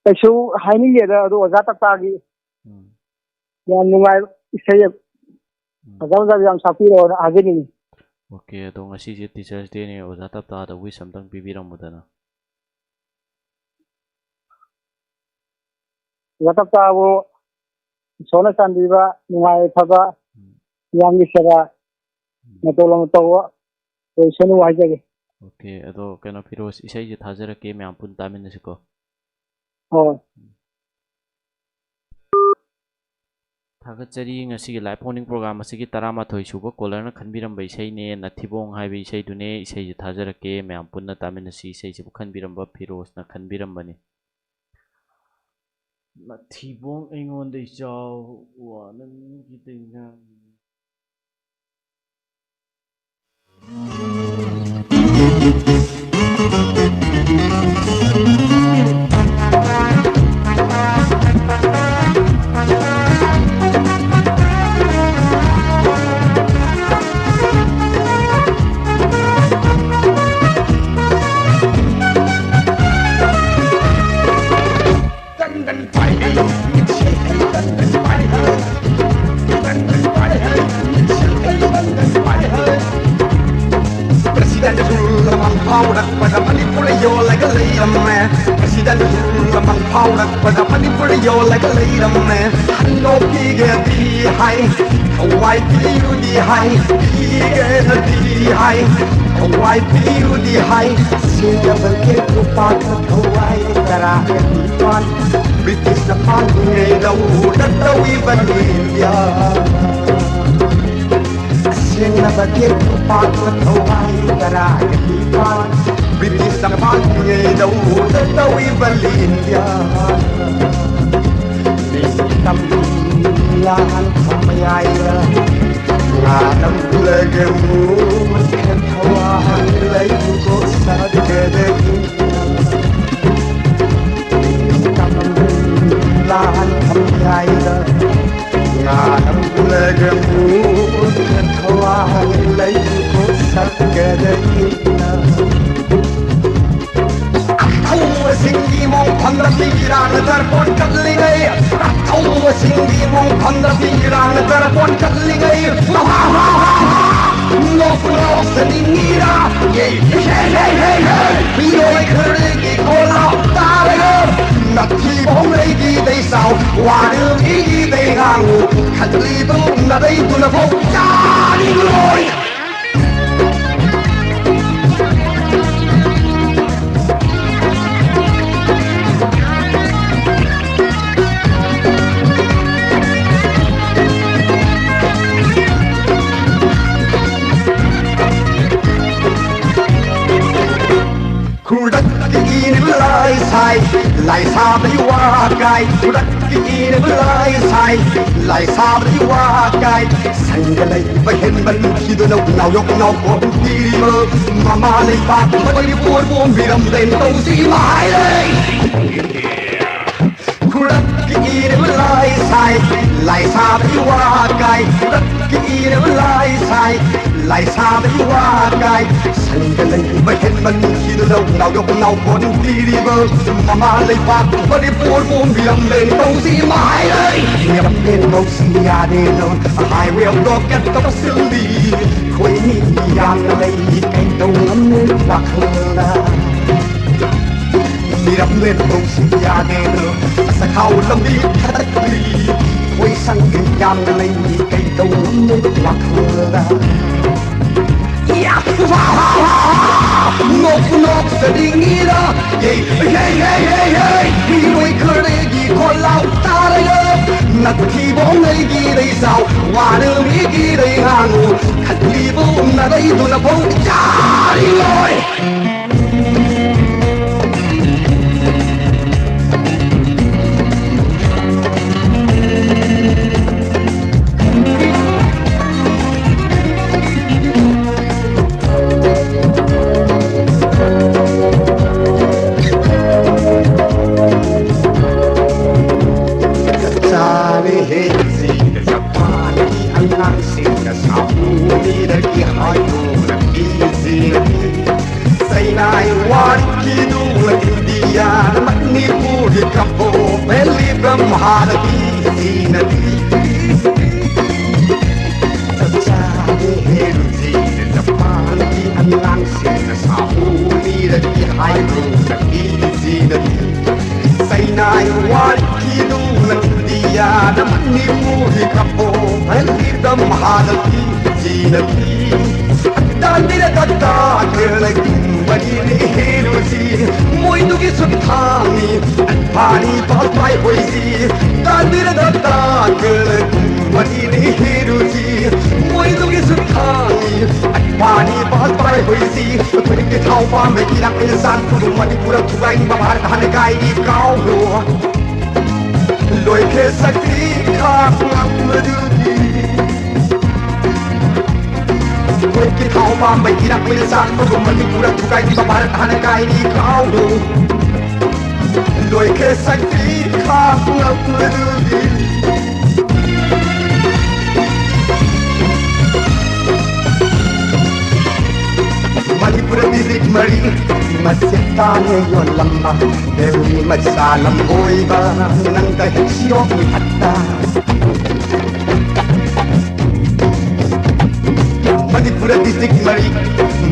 ꯀꯩꯁꯨ ꯍꯥꯏꯅꯤꯡꯗꯦꯗ, ꯑꯗꯣ ꯑꯣꯖꯥ ꯇꯞꯇꯥꯒꯤ ꯎꯝ꯫ ꯌꯥꯝ ꯅꯨꯡꯉꯥꯏꯕ ꯏꯁꯩ ꯎꯝ꯫ ꯐꯖ ꯐꯖꯕ ꯌꯥꯝ ꯁꯛꯄꯤꯔꯛꯑꯣꯅ ꯍꯥꯏꯖꯅꯤꯡꯉꯤ꯫ OK, ꯑꯗꯣ ꯉꯁꯤꯁꯦ Teachers' Day-ꯅꯦ, ꯑꯣꯖꯥ ꯇꯞꯇꯥꯗ wish ꯑꯝꯇꯪ ꯄꯤꯕꯤꯔꯝꯃꯨꯗꯅ꯫ ꯑꯣꯖꯥ ꯇꯞꯇꯥꯕꯨ ꯏꯁꯣꯔꯅ ꯆꯥꯟꯕꯤꯕ, ꯅꯨꯡꯉꯥꯏ ꯌꯥꯏꯐꯕ, ꯎꯝ꯫ ꯃꯤꯌꯥꯝꯒꯤ ꯁꯦꯕꯥ ꯎꯝ꯫ ꯃꯇꯧ ꯂꯝ ꯇꯧꯕ ꯑꯣꯏꯁꯅꯨ ꯍꯥꯏꯖꯒꯦ꯫ OK, ꯑꯗꯣ ꯀꯩꯅꯣ, ꯐꯤꯔꯣꯖ, ꯏꯁꯩꯁꯦ ꯊꯥꯖꯔꯛꯀꯦ, ꯃꯌꯥꯝ ꯄꯨꯟ ꯇꯥꯃꯤꯟꯅꯁꯤꯀꯣ꯫ ꯍꯣꯏ꯫ ꯊꯥꯒꯠꯆꯔꯤ꯫ ꯉꯁꯤꯒꯤ live phone-in program ꯑꯁꯤꯒꯤ ꯇꯔꯥꯃꯥꯊꯣꯏ ꯁꯨꯕ caller-ꯅ ꯈꯟꯕꯤꯔꯝꯕ ꯏꯁꯩꯅꯦ, ꯅꯊꯤꯕꯣꯡ ꯍꯥꯏꯕ ꯏꯁꯩꯗꯨꯅꯦ꯫ ꯏꯁꯩꯁꯦ ꯊꯥꯖꯔꯛꯀꯦ, ꯃꯌꯥꯝ ꯄꯨꯟꯅ ꯇꯥꯃꯤꯟꯅꯁꯤ꯫ ꯏꯁꯩꯁꯤꯕꯨ ꯈꯟꯕꯤꯔꯝꯕ ꯐꯤꯔꯣꯖꯅ ꯈꯟꯕꯤꯔꯝꯕꯅꯤ꯫ ꯅꯊꯤꯕꯣꯡ ꯑꯩꯉꯣꯟꯗ ꯏꯆꯥꯎ ꯋꯥꯅ ꯅꯤꯡꯈꯤꯗꯩꯅ꯫ President ꯁꯨ ꯂꯃꯟ ꯐꯥꯎꯔꯛꯄꯗ ꯃꯅꯤꯄꯨꯔ ꯌꯣꯜꯂꯒ ꯂꯩꯔꯝꯃꯦ꯫ President ꯁꯨ ꯂꯃꯟ ꯐꯥꯎꯔꯛꯄꯗ ꯃꯅꯤꯄꯨꯔ ꯌꯣꯜꯂꯒ ꯂꯩꯔꯝꯃꯦ꯫ ꯍꯟꯗꯣꯛꯄꯤꯒꯦꯗꯤ ꯍꯥꯏ, ꯊꯋꯥꯏ ꯄꯤꯌꯨꯗꯤ ꯍꯥꯏ, ꯄꯤꯒꯦꯅꯗꯤ ꯍꯥꯏ, ꯊꯋꯥꯏ ꯄꯤꯌꯨꯗꯤ ꯍꯥꯏ꯫ ꯁꯦꯡꯂꯕ ꯀꯦꯛ ꯂꯨꯄꯥ ꯊꯋꯥꯏ ꯇꯔꯥꯒ ꯅꯤꯄꯥꯟ꯫ ꯕ꯭ꯔꯤꯇꯤꯁꯅ ꯄꯥꯜꯂꯤꯉꯩꯗ ꯎꯗ ꯇꯧꯏꯕꯅꯤ ꯏꯟꯗꯤꯌꯥ꯫ ꯑꯁꯦꯡꯂꯕ ꯀꯦꯛ ꯂꯨꯄꯥ ꯊꯋꯥꯏ ꯇꯔꯥꯒ ꯅꯤꯄꯥꯟ꯫ ꯕ꯭ꯔꯤꯇꯤꯁꯅ ꯄꯥꯜꯂꯤꯉꯩꯗ ꯎꯗ ꯇꯧꯏꯕꯅꯤ ꯏꯟꯗꯤꯌꯥ꯫ ꯅꯤꯡꯇꯝ ꯂꯥꯟ ꯃꯌꯥꯏꯗ ꯉꯥ ꯅꯝꯂꯒ ꯃꯨꯠꯈ꯭ꯔ ꯊꯋꯥꯏ ꯂꯩꯕꯨ ꯀꯣꯛ ꯁꯥꯠꯀꯗꯒꯤ꯫ ꯂꯥꯟꯐꯝ ꯌꯥꯏꯗ ꯉꯥ ꯅꯝꯂꯒ ꯃꯨꯠꯈ꯭ꯔ ꯊꯋꯥꯏ ꯂꯩꯕꯨ ꯁꯛꯀꯗꯒꯤꯅ꯫ ꯑꯊꯧꯕꯁꯤꯡꯒꯤ ꯃꯣꯡꯐꯝꯗ ꯄꯤꯔꯥꯡꯅ ꯇꯔꯄꯣꯟ ꯀꯠꯂꯤꯉꯩ, ꯑꯊꯧꯕꯁꯤꯡꯒꯤ ꯃꯣꯡꯐꯝꯗ ꯄꯤꯔꯥꯡꯅ ꯇꯔꯄꯣꯟ ꯀꯠꯂꯤꯉꯩ, ꯍꯥ, ꯍꯥ, ꯍꯥ, ꯍꯥ, ꯅꯣꯛꯄ ꯅꯣꯛꯆꯅꯤꯡꯉꯤꯔꯥ? ꯌꯦ, ꯍꯦ, ꯍꯦ, ꯍꯦ, ꯍꯦ, ꯃꯤꯑꯣꯏ ꯈꯔꯒꯤ ꯈꯣꯜꯂꯥꯎ ꯇꯥꯔꯒ, ꯅꯊꯤꯕꯣꯡ ꯂꯩꯒꯤꯗꯩ ꯆꯥꯎ, ꯋꯥꯔꯤꯜꯒꯤꯗꯩ ꯉꯥꯡꯉꯨ, ꯈꯠꯂꯤꯕ ꯅꯗꯩꯗꯨꯅ ꯐꯧ ꯆꯥꯅꯤꯡꯂꯣꯏ꯫ ꯂꯥꯏ ꯁꯥꯕꯗꯤ ꯋꯥ ꯀꯥꯏ, ꯈꯨꯗꯛꯀꯤ ꯏꯅꯕ ꯂꯥꯏ ꯁꯥꯏ꯫ ꯂꯥꯏ ꯁꯥꯕꯗꯤ ꯋꯥ ꯀꯥꯏ, ꯁꯪꯒ ꯂꯩꯕ ꯍꯦꯟꯃꯟꯈꯤꯗꯨꯅ ꯅꯥꯎꯌꯣꯛ ꯅꯥꯎꯀꯣꯟ ꯄꯤꯔꯤꯕ ꯃꯃꯥ ꯂꯩꯄꯥꯛ ꯃꯅꯤꯄꯨꯔꯕꯨ ꯃꯤꯔꯝꯂꯦꯟ ꯇꯧꯁꯤ ꯍꯥꯏꯔꯦ꯫ ꯈꯨꯗꯛꯀꯤ ꯏꯅꯕ ꯂꯥꯏ ꯁꯥꯏ, ꯂꯥꯏ ꯁꯥꯕꯗꯤ ꯋꯥ ꯀꯥꯏ, ꯈꯨꯗꯛꯀꯤ ꯏꯅꯕ ꯂꯥꯏ ꯁꯥꯏ꯫ ꯂꯥꯏ ꯁꯥꯕꯒꯤ ꯋꯥ ꯀꯥꯏ, ꯁꯪꯒ ꯂꯩꯕ ꯍꯦꯟꯃꯟꯈꯤꯗꯨꯅ ꯅꯥꯎꯌꯣꯛ ꯅꯥꯎꯀꯣꯟ ꯄꯤꯔꯤꯕ ꯃꯃꯥ ꯂꯩꯄꯥꯛ ꯃꯅꯤꯄꯨꯔꯕꯨ ꯃꯤꯔꯝꯂꯦꯟ ꯇꯧꯁꯤ ꯃꯍꯥꯏꯔꯩ꯫ ꯃꯤꯔꯝꯂꯦꯟ ꯇꯧꯁꯤ ꯌꯥꯗꯦꯅ highway blockade ꯇꯧꯁꯤꯜꯂꯤ꯫ ꯑꯩꯈꯣꯏ ꯃꯤ ꯌꯥꯝꯅ ꯂꯩ, ꯀꯩꯗꯧ ꯉꯝꯃꯤ ꯋꯥꯈꯜꯗ꯫ ꯃꯤꯔꯝꯂꯦꯟ ꯇꯧꯁꯤ ꯌꯥꯗꯦꯅ ꯆꯈꯥꯎ ꯂꯝꯕꯤ ꯊꯥꯗꯠꯂꯤ꯫ ꯑꯩꯈꯣꯏ ꯁꯪꯒ ꯌꯥꯝꯅ ꯂꯩ, ꯀꯩꯗꯧꯅꯤ ꯋꯥꯈꯜꯗ꯫ ꯌꯥ! ꯅꯣꯛꯄꯨ ꯅꯣꯛꯆꯅꯤꯡꯉꯤꯔ? ꯍꯦ, ꯍꯦ, ꯍꯦ, ꯍꯦ, ꯍꯦ! ꯃꯤꯑꯣꯏ ꯈꯔꯒꯤ ꯈꯣꯜꯂꯥꯎ ꯇꯥꯔꯒ ꯅꯛꯊꯤꯕꯣꯡ ꯑꯩꯒꯤ ꯂꯩꯖꯥꯎ ꯋꯥꯔ ꯃꯤꯒꯤ ꯂꯩꯉꯥꯡꯉꯨ ꯈꯠꯂꯤꯕ ꯅꯔꯩꯗꯨꯅ ꯐꯧ ꯌꯥꯔꯤꯉꯣꯏ꯫ ꯆꯥꯔꯦ ꯍꯦ ꯆꯦꯡꯒ ꯖꯄꯥꯟꯒꯤ ꯑꯉꯥꯡꯁꯤꯡꯅ ꯁꯥꯃꯨ ꯃꯤꯔꯛꯀꯤ ꯍꯥꯏꯗꯨꯅ ꯄꯤꯁꯤꯔꯛꯏ꯫ ꯆꯩꯅꯥꯏ ꯋꯥꯔꯤꯗꯨꯅ ꯏꯟꯗꯤꯌꯥꯗ ꯃꯅꯤꯄꯨꯔꯒꯤ ꯀꯞꯄꯣ ꯚꯦꯂꯤ ꯕ꯭ꯔꯝꯍꯥꯗ ꯄꯤꯁꯤꯔꯛꯏ꯫ ꯆꯞ ꯆꯥꯔꯦ ꯍꯦ ꯔꯨꯖꯤꯗ ꯖꯄꯥꯟꯒꯤ ꯑꯉꯥꯡꯁꯤꯡꯅ ꯁꯥꯃꯨ ꯃꯤꯔꯛꯀꯤ ꯍꯥꯏꯗꯨꯅ ꯄꯤꯁꯤꯔꯛꯏ꯫ ꯆꯩꯅꯥꯏ ꯋꯥꯔꯤꯗꯨꯅ ꯏꯟꯗꯤꯌꯥꯗ ꯃꯅꯤꯄꯨꯔꯒꯤ ꯀꯞꯄꯣ ꯚꯦꯂꯤ ꯕ꯭ꯔꯝꯍꯥꯗ ꯄꯤꯁꯤꯔꯛꯏ꯫ ꯇꯥꯟꯕꯤꯔ ꯇꯥꯛꯇꯥ ꯀꯔꯅꯒꯨꯝꯕꯅꯤ ꯍꯦꯔꯨꯁꯤ ꯃꯣꯏꯗꯨꯒꯤ ꯁꯨꯝ ꯊꯥꯡꯉꯤ ꯐꯥꯅꯤ ꯄꯥꯛꯄꯥꯏ ꯍꯣꯏꯁꯤ꯫ ꯇꯥꯟꯕꯤꯔ ꯇꯥꯛꯇꯥ ꯀꯔꯅꯒꯨꯝꯕꯅꯤ ꯍꯦꯔꯨꯁꯤ ꯃꯣꯏꯗꯨꯒꯤ ꯁꯨꯝ ꯊꯥꯡꯉꯤ ꯐꯥꯅꯤ ꯄꯥꯛꯄꯥꯏ ꯍꯣꯏꯁꯤ꯫ ꯑꯩꯈꯣꯏꯒꯤ ꯊꯥꯎ ꯄꯥꯝꯕꯒꯤ ꯏꯔꯥꯛꯅ ꯆꯥꯟꯄꯨꯔ ꯃꯅꯤꯄꯨꯔ ꯊꯨꯒꯥꯏꯔꯤꯕ ꯚꯥꯔꯠ ꯍꯥꯟꯅ ꯀꯥꯏꯔꯤ ꯀꯥꯎꯔꯣ꯫ ꯂꯣꯏꯈ꯭ꯔꯦ ꯁꯛꯇꯤ ꯈꯥꯛꯂꯝꯕꯗꯨꯗꯤ꯫ ꯀꯣꯏꯠꯀꯤ ꯊꯥꯎ ꯄꯥꯝꯕ ꯏꯔꯥꯛꯅ ꯆꯥꯟꯄꯨꯔ ꯃꯅꯤꯄꯨꯔ ꯊꯨꯒꯥꯏꯔꯤꯕ ꯚꯥꯔꯠ ꯍꯥꯟꯅ ꯀꯥꯏꯔꯤ ꯀꯥꯎꯔꯣ꯫ ꯂꯣꯏꯈ꯭ꯔꯦ ꯁꯛꯇꯤ ꯈꯥꯛꯂꯝꯕꯗꯨꯗꯤ꯫ ꯃꯅꯤꯄꯨꯔ ꯗꯤꯁꯇ꯭ꯔꯤꯛ ꯃꯔꯤ ꯃꯁꯤꯡ ꯇꯥꯅ ꯌꯣꯜꯂꯝꯕ ꯗꯦꯜꯂꯤ ꯃꯆꯥ ꯂꯝꯕꯣꯏꯕ ꯅꯪꯗ ꯍꯦꯛ ꯁꯤꯌꯣꯛ ꯃꯤꯊꯛꯇ꯫ ꯃꯅꯤꯄꯨꯔ ꯗꯤꯁꯇ꯭ꯔꯤꯛ ꯃꯔꯤ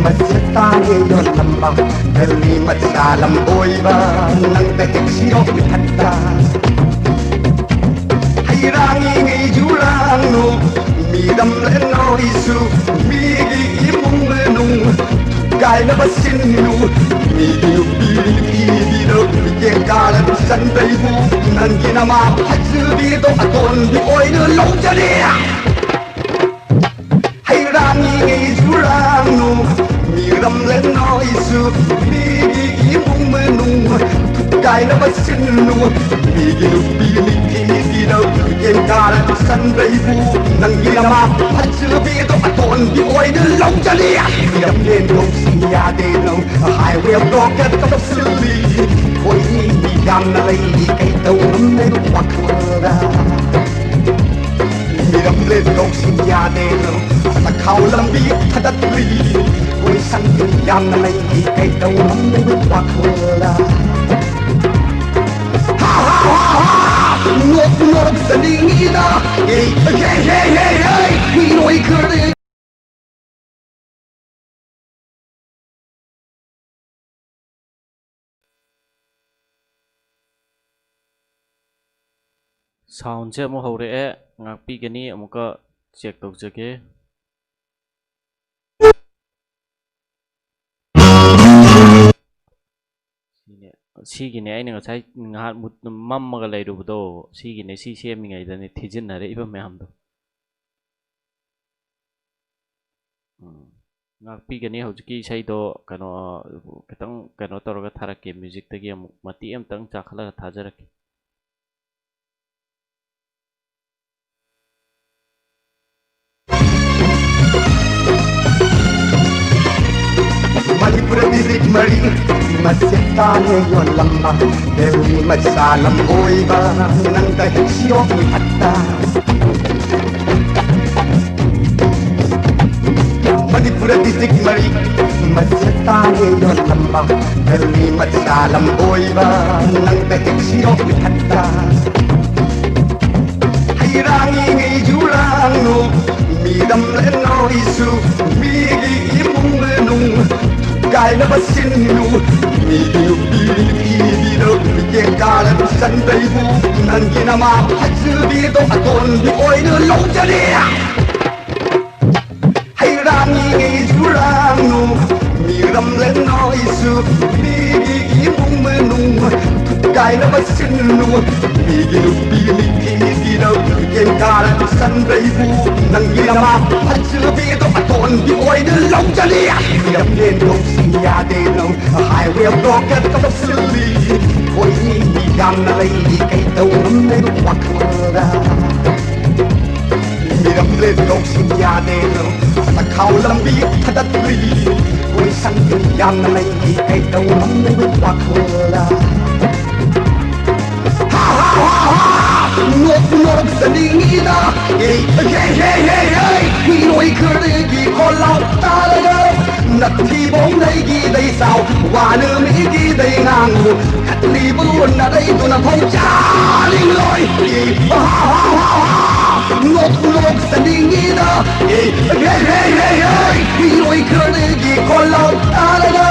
ꯃꯁꯤꯡ ꯇꯥꯅ ꯌꯣꯜꯂꯝꯕ ꯗꯦꯜꯂꯤ ꯃꯆꯥ ꯂꯝꯕꯣꯏꯕ ꯅꯪꯗ ꯍꯦꯛ ꯁꯤꯌꯣꯛ ꯃꯤꯊꯛꯇ꯫ ꯍꯩꯔꯥꯡꯉꯤꯉꯩꯁꯨ ꯂꯥꯡꯅꯨ, ꯃꯤꯔꯝ ꯂꯦꯟꯅꯧꯔꯤꯁꯨ ꯃꯤꯒꯤ ꯏꯃꯨꯡ ꯃꯅꯨꯡ ꯊꯨꯒꯥꯏꯅꯕ ꯁꯤꯟꯅꯨ꯫ ꯃꯤꯒꯤ ꯅꯨꯄꯤ ꯊꯤꯕꯤꯔꯣ, ꯃꯤꯠꯌꯦꯡ ꯀꯥꯔ ꯆꯟꯕꯩꯕꯨ ꯅꯪꯒꯤ ꯅꯃꯥ ꯐꯖꯕꯤꯗꯣ ꯑꯇꯣꯟꯕꯤ ꯑꯣꯏꯅ ꯂꯧꯖꯔꯦ꯫ ꯍꯩꯔꯥꯡꯉꯤꯉꯩꯁꯨ ꯂꯥꯡꯅꯨ, ꯃꯤꯔꯝ ꯂꯦꯟꯅꯣꯏꯁꯨ ꯃꯤꯒꯤ ꯏꯃꯨꯡ ꯃꯅꯨꯡ ꯀꯥꯏꯅꯕ ꯁꯤꯟꯅꯨ꯫ ꯃꯤꯒꯤ ꯅꯨꯄꯤ ꯃꯤꯊꯤ ꯃꯤꯊꯤꯗ ꯌꯦꯡ ꯀꯥꯔ ꯁꯟꯕꯩꯕꯨ ꯅꯪꯒꯤ ꯅꯃꯥ ꯐꯖꯕꯤꯗꯣ ꯑꯇꯣꯟꯕꯤ ꯑꯣꯏꯅ ꯂꯧꯖꯅꯤ꯫ ꯃꯤꯔꯝ ꯂꯦꯟꯗꯧꯁꯤ ꯌꯥꯗꯦ ꯅꯪ highway blockade ꯇꯧꯁꯤꯜꯂꯤ꯫ ꯑꯩꯈꯣꯏ ꯃꯤ ꯌꯥꯝꯅ ꯂꯩꯔꯤ ꯀꯩꯗꯧ ꯉꯝꯗꯦ ꯋꯥꯈꯜꯗ꯫ ꯃꯤꯔꯝ ꯂꯦꯟꯗꯧꯁꯤ ꯌꯥꯗꯦ ꯅꯪ ꯆꯈꯥꯎ ꯂꯝꯕꯤ ꯊꯥꯗꯠꯂꯤ꯫ ꯑꯩꯈꯣꯏ ꯁꯟ ꯌꯥꯝꯅ ꯂꯩꯔꯤ ꯀꯩꯗꯧ ꯉꯝꯗꯦ ꯋꯥꯈꯜꯗ꯫ ꯍꯥ, ꯍꯥ, ꯍꯥ, ꯍꯥ! ꯅꯣꯛ ꯅꯣꯛꯆꯅꯤꯡꯉꯤꯗ꯫ ꯑꯦ, ꯍꯦ, ꯍꯦ, ꯍꯦ, ꯍꯦ! ꯃꯤꯑꯣꯏ ꯈꯔ Soundꯁꯦ ꯑꯃꯨꯛ ꯍꯧꯔꯛꯑꯦ, ꯉꯥꯛꯄꯤꯒꯅꯤ, ꯑꯃꯨꯛꯀ check ꯇꯧꯖꯒꯦ꯫ ꯁꯤꯅꯦ, ꯁꯤꯒꯤꯅꯦ ꯑꯩꯅ ꯉꯁꯥꯏ ꯉꯥꯏꯍꯥꯛ ꯃꯨꯠ-, ꯃꯝꯃꯒ ꯂꯩꯔꯨꯕꯗꯣ, ꯁꯤꯒꯤꯅꯦ, ꯁꯤ ꯁꯦꯝꯃꯤꯉꯩꯗꯅꯦ ꯊꯤꯖꯤꯟꯅꯔꯛꯏꯕ ꯃꯌꯥꯝꯗꯣ꯫ ꯎꯝ꯫ ꯉꯥꯛꯄꯤꯒꯅꯤ꯫ ꯍꯧꯖꯤꯛꯀꯤ ꯏꯁꯩꯗꯣ ꯀꯩꯅꯣ, ꯈꯤꯇꯪ ꯀꯩꯅꯣ ꯇꯧꯔꯒ ꯊꯥꯔꯛꯀꯦ, ꯃ꯭ꯌꯨꯖꯤꯛꯇꯒꯤ ꯑꯃꯨꯛ ꯃꯇꯦꯛ ꯑꯃꯇꯪ ꯆꯥꯈꯠꯂꯒ ꯊꯥꯖꯔꯛꯀꯦ꯫ ꯃꯅꯤꯄꯨꯔ ꯗꯤꯁꯇ꯭ꯔꯤꯛ ꯃꯔꯤ ꯃꯁꯤꯡ ꯇꯥꯅ ꯌꯣꯜꯂꯝꯕ ꯗꯦꯜꯂꯤ ꯃꯆꯥ ꯂꯝꯕꯣꯏꯕ ꯅꯪꯗ ꯍꯦꯛ ꯁꯤꯌꯣꯛ ꯃꯤꯊꯛꯇ꯫ ꯃꯅꯤꯄꯨꯔ ꯗꯤꯁꯇ꯭ꯔꯤꯛ ꯃꯔꯤ ꯃꯁꯤꯡ ꯇꯥꯅ ꯌꯣꯜꯂꯝꯕ ꯗꯦꯜꯂꯤ ꯃꯆꯥ ꯂꯝꯕꯣꯏꯕ ꯅꯪꯗ ꯍꯦꯛ ꯁꯤꯌꯣꯛ ꯃꯤꯊꯛꯇ꯫ ꯍꯩꯔꯥꯡꯉꯤꯉꯩꯁꯨ ꯂꯥꯡꯅꯨ, ꯃꯤꯔꯝ ꯂꯦꯟꯅꯣꯏꯁꯨ ꯃꯤꯒꯤ ꯏꯃꯨꯡ ꯃꯅꯨꯡ ꯊꯨꯒꯥꯏꯅꯕ ꯁꯤꯟꯅꯨ꯫ ꯃꯤꯒꯤ ꯅꯨꯄꯤ ꯊꯤꯕꯤꯔꯣ, ꯃꯤꯒꯤ ꯀꯥꯔꯟ ꯁꯟꯗꯩꯕꯨ ꯅꯪꯒꯤ ꯅꯃꯥ ꯐꯖꯕꯤꯗꯣ ꯑꯇꯣꯟꯕꯤ ꯑꯣꯏꯅ ꯂꯧꯖꯔꯦ꯫ ꯍꯩꯔꯥꯡꯉꯤꯉꯩꯁꯨ ꯂꯥꯡꯅꯨ, ꯃꯤꯔꯝ ꯂꯦꯟꯅꯣꯏꯁꯨ ꯃꯤꯒꯤ ꯏꯃꯨꯡ ꯃꯅꯨꯡ ꯊꯨꯒꯥꯏꯅꯕ ꯁꯤꯟꯅꯨ꯫ ꯃꯤꯒꯤ ꯅꯨꯄꯤ ꯃꯤꯊꯤꯕꯤꯗ ꯌꯦꯟ ꯈꯔ ꯁꯟꯕꯩꯕꯨ ꯅꯪꯒꯤ ꯅꯃꯥ ꯐꯖꯕꯤꯗꯣ ꯑꯇꯣꯟꯕꯤ ꯑꯣꯏꯅ ꯂꯧꯖꯅꯤ꯫ ꯃꯤꯔꯝ ꯂꯦꯟꯗꯧꯁꯤ ꯌꯥꯗꯦ ꯅꯪ ꯍꯥꯏꯋꯦ ꯕ꯭ꯂꯣꯛꯀꯦꯠ ꯇꯧꯁꯤꯜꯂꯤ꯫ ꯑꯩꯈꯣꯏ ꯃꯤ ꯌꯥꯝꯅ ꯂꯩꯔꯤ ꯀꯩꯗꯧꯔꯝꯂꯦ ꯋꯥꯈꯜꯗ꯫ ꯃꯤꯔꯝ ꯂꯦꯟꯗꯧꯁꯤ ꯌꯥꯗꯦ ꯅꯪ ꯆꯈꯥꯎ ꯂꯝꯕꯤ ꯊꯥꯗꯠꯂꯤ꯫ ꯑꯩꯈꯣꯏ ꯁꯟ ꯌꯥꯝꯅ ꯂꯩꯔꯤ ꯀꯩꯗꯧꯔꯝꯂꯦ ꯋꯥꯈꯜꯗ꯫ ꯍꯥ, ꯍꯥ, ꯍꯥ, ꯍꯥ! ꯅꯣꯛ ꯅꯣꯛꯆꯅꯤꯡꯉꯤꯗ꯫ ꯑꯦ, ꯍꯦ, ꯍꯦ, ꯍꯦ, ꯍꯦ! ꯃꯤꯑꯣꯏ ꯈꯔꯒꯤ ꯈꯣꯜꯂꯥꯎ ꯇꯥꯔꯒ ꯅꯊꯤꯕꯣꯡ ꯂꯩꯒꯤꯗꯩ ꯆꯥꯎ, ꯋꯥꯅ ꯃꯤꯒꯤꯗꯩ ꯉꯥꯡꯉꯨ꯫ ꯈꯠꯂꯤꯕꯨ ꯅꯔꯩꯗꯨꯅ ꯐꯧ ꯆꯥꯅꯤꯡꯂꯣꯏ꯫ ꯑꯦ, ꯍꯥ, ꯍꯥ, ꯍꯥ, ꯍꯥ! ꯅꯣꯛ ꯅꯣꯛꯆꯅꯤꯡꯉꯤꯗ꯫ ꯑꯦ, ꯍꯦ, ꯍꯦ, ꯍꯦ, ꯍꯦ! ꯃꯤꯑꯣꯏ ꯈꯔꯒꯤ ꯈꯣꯜꯂꯥꯎ ꯇꯥꯔꯒ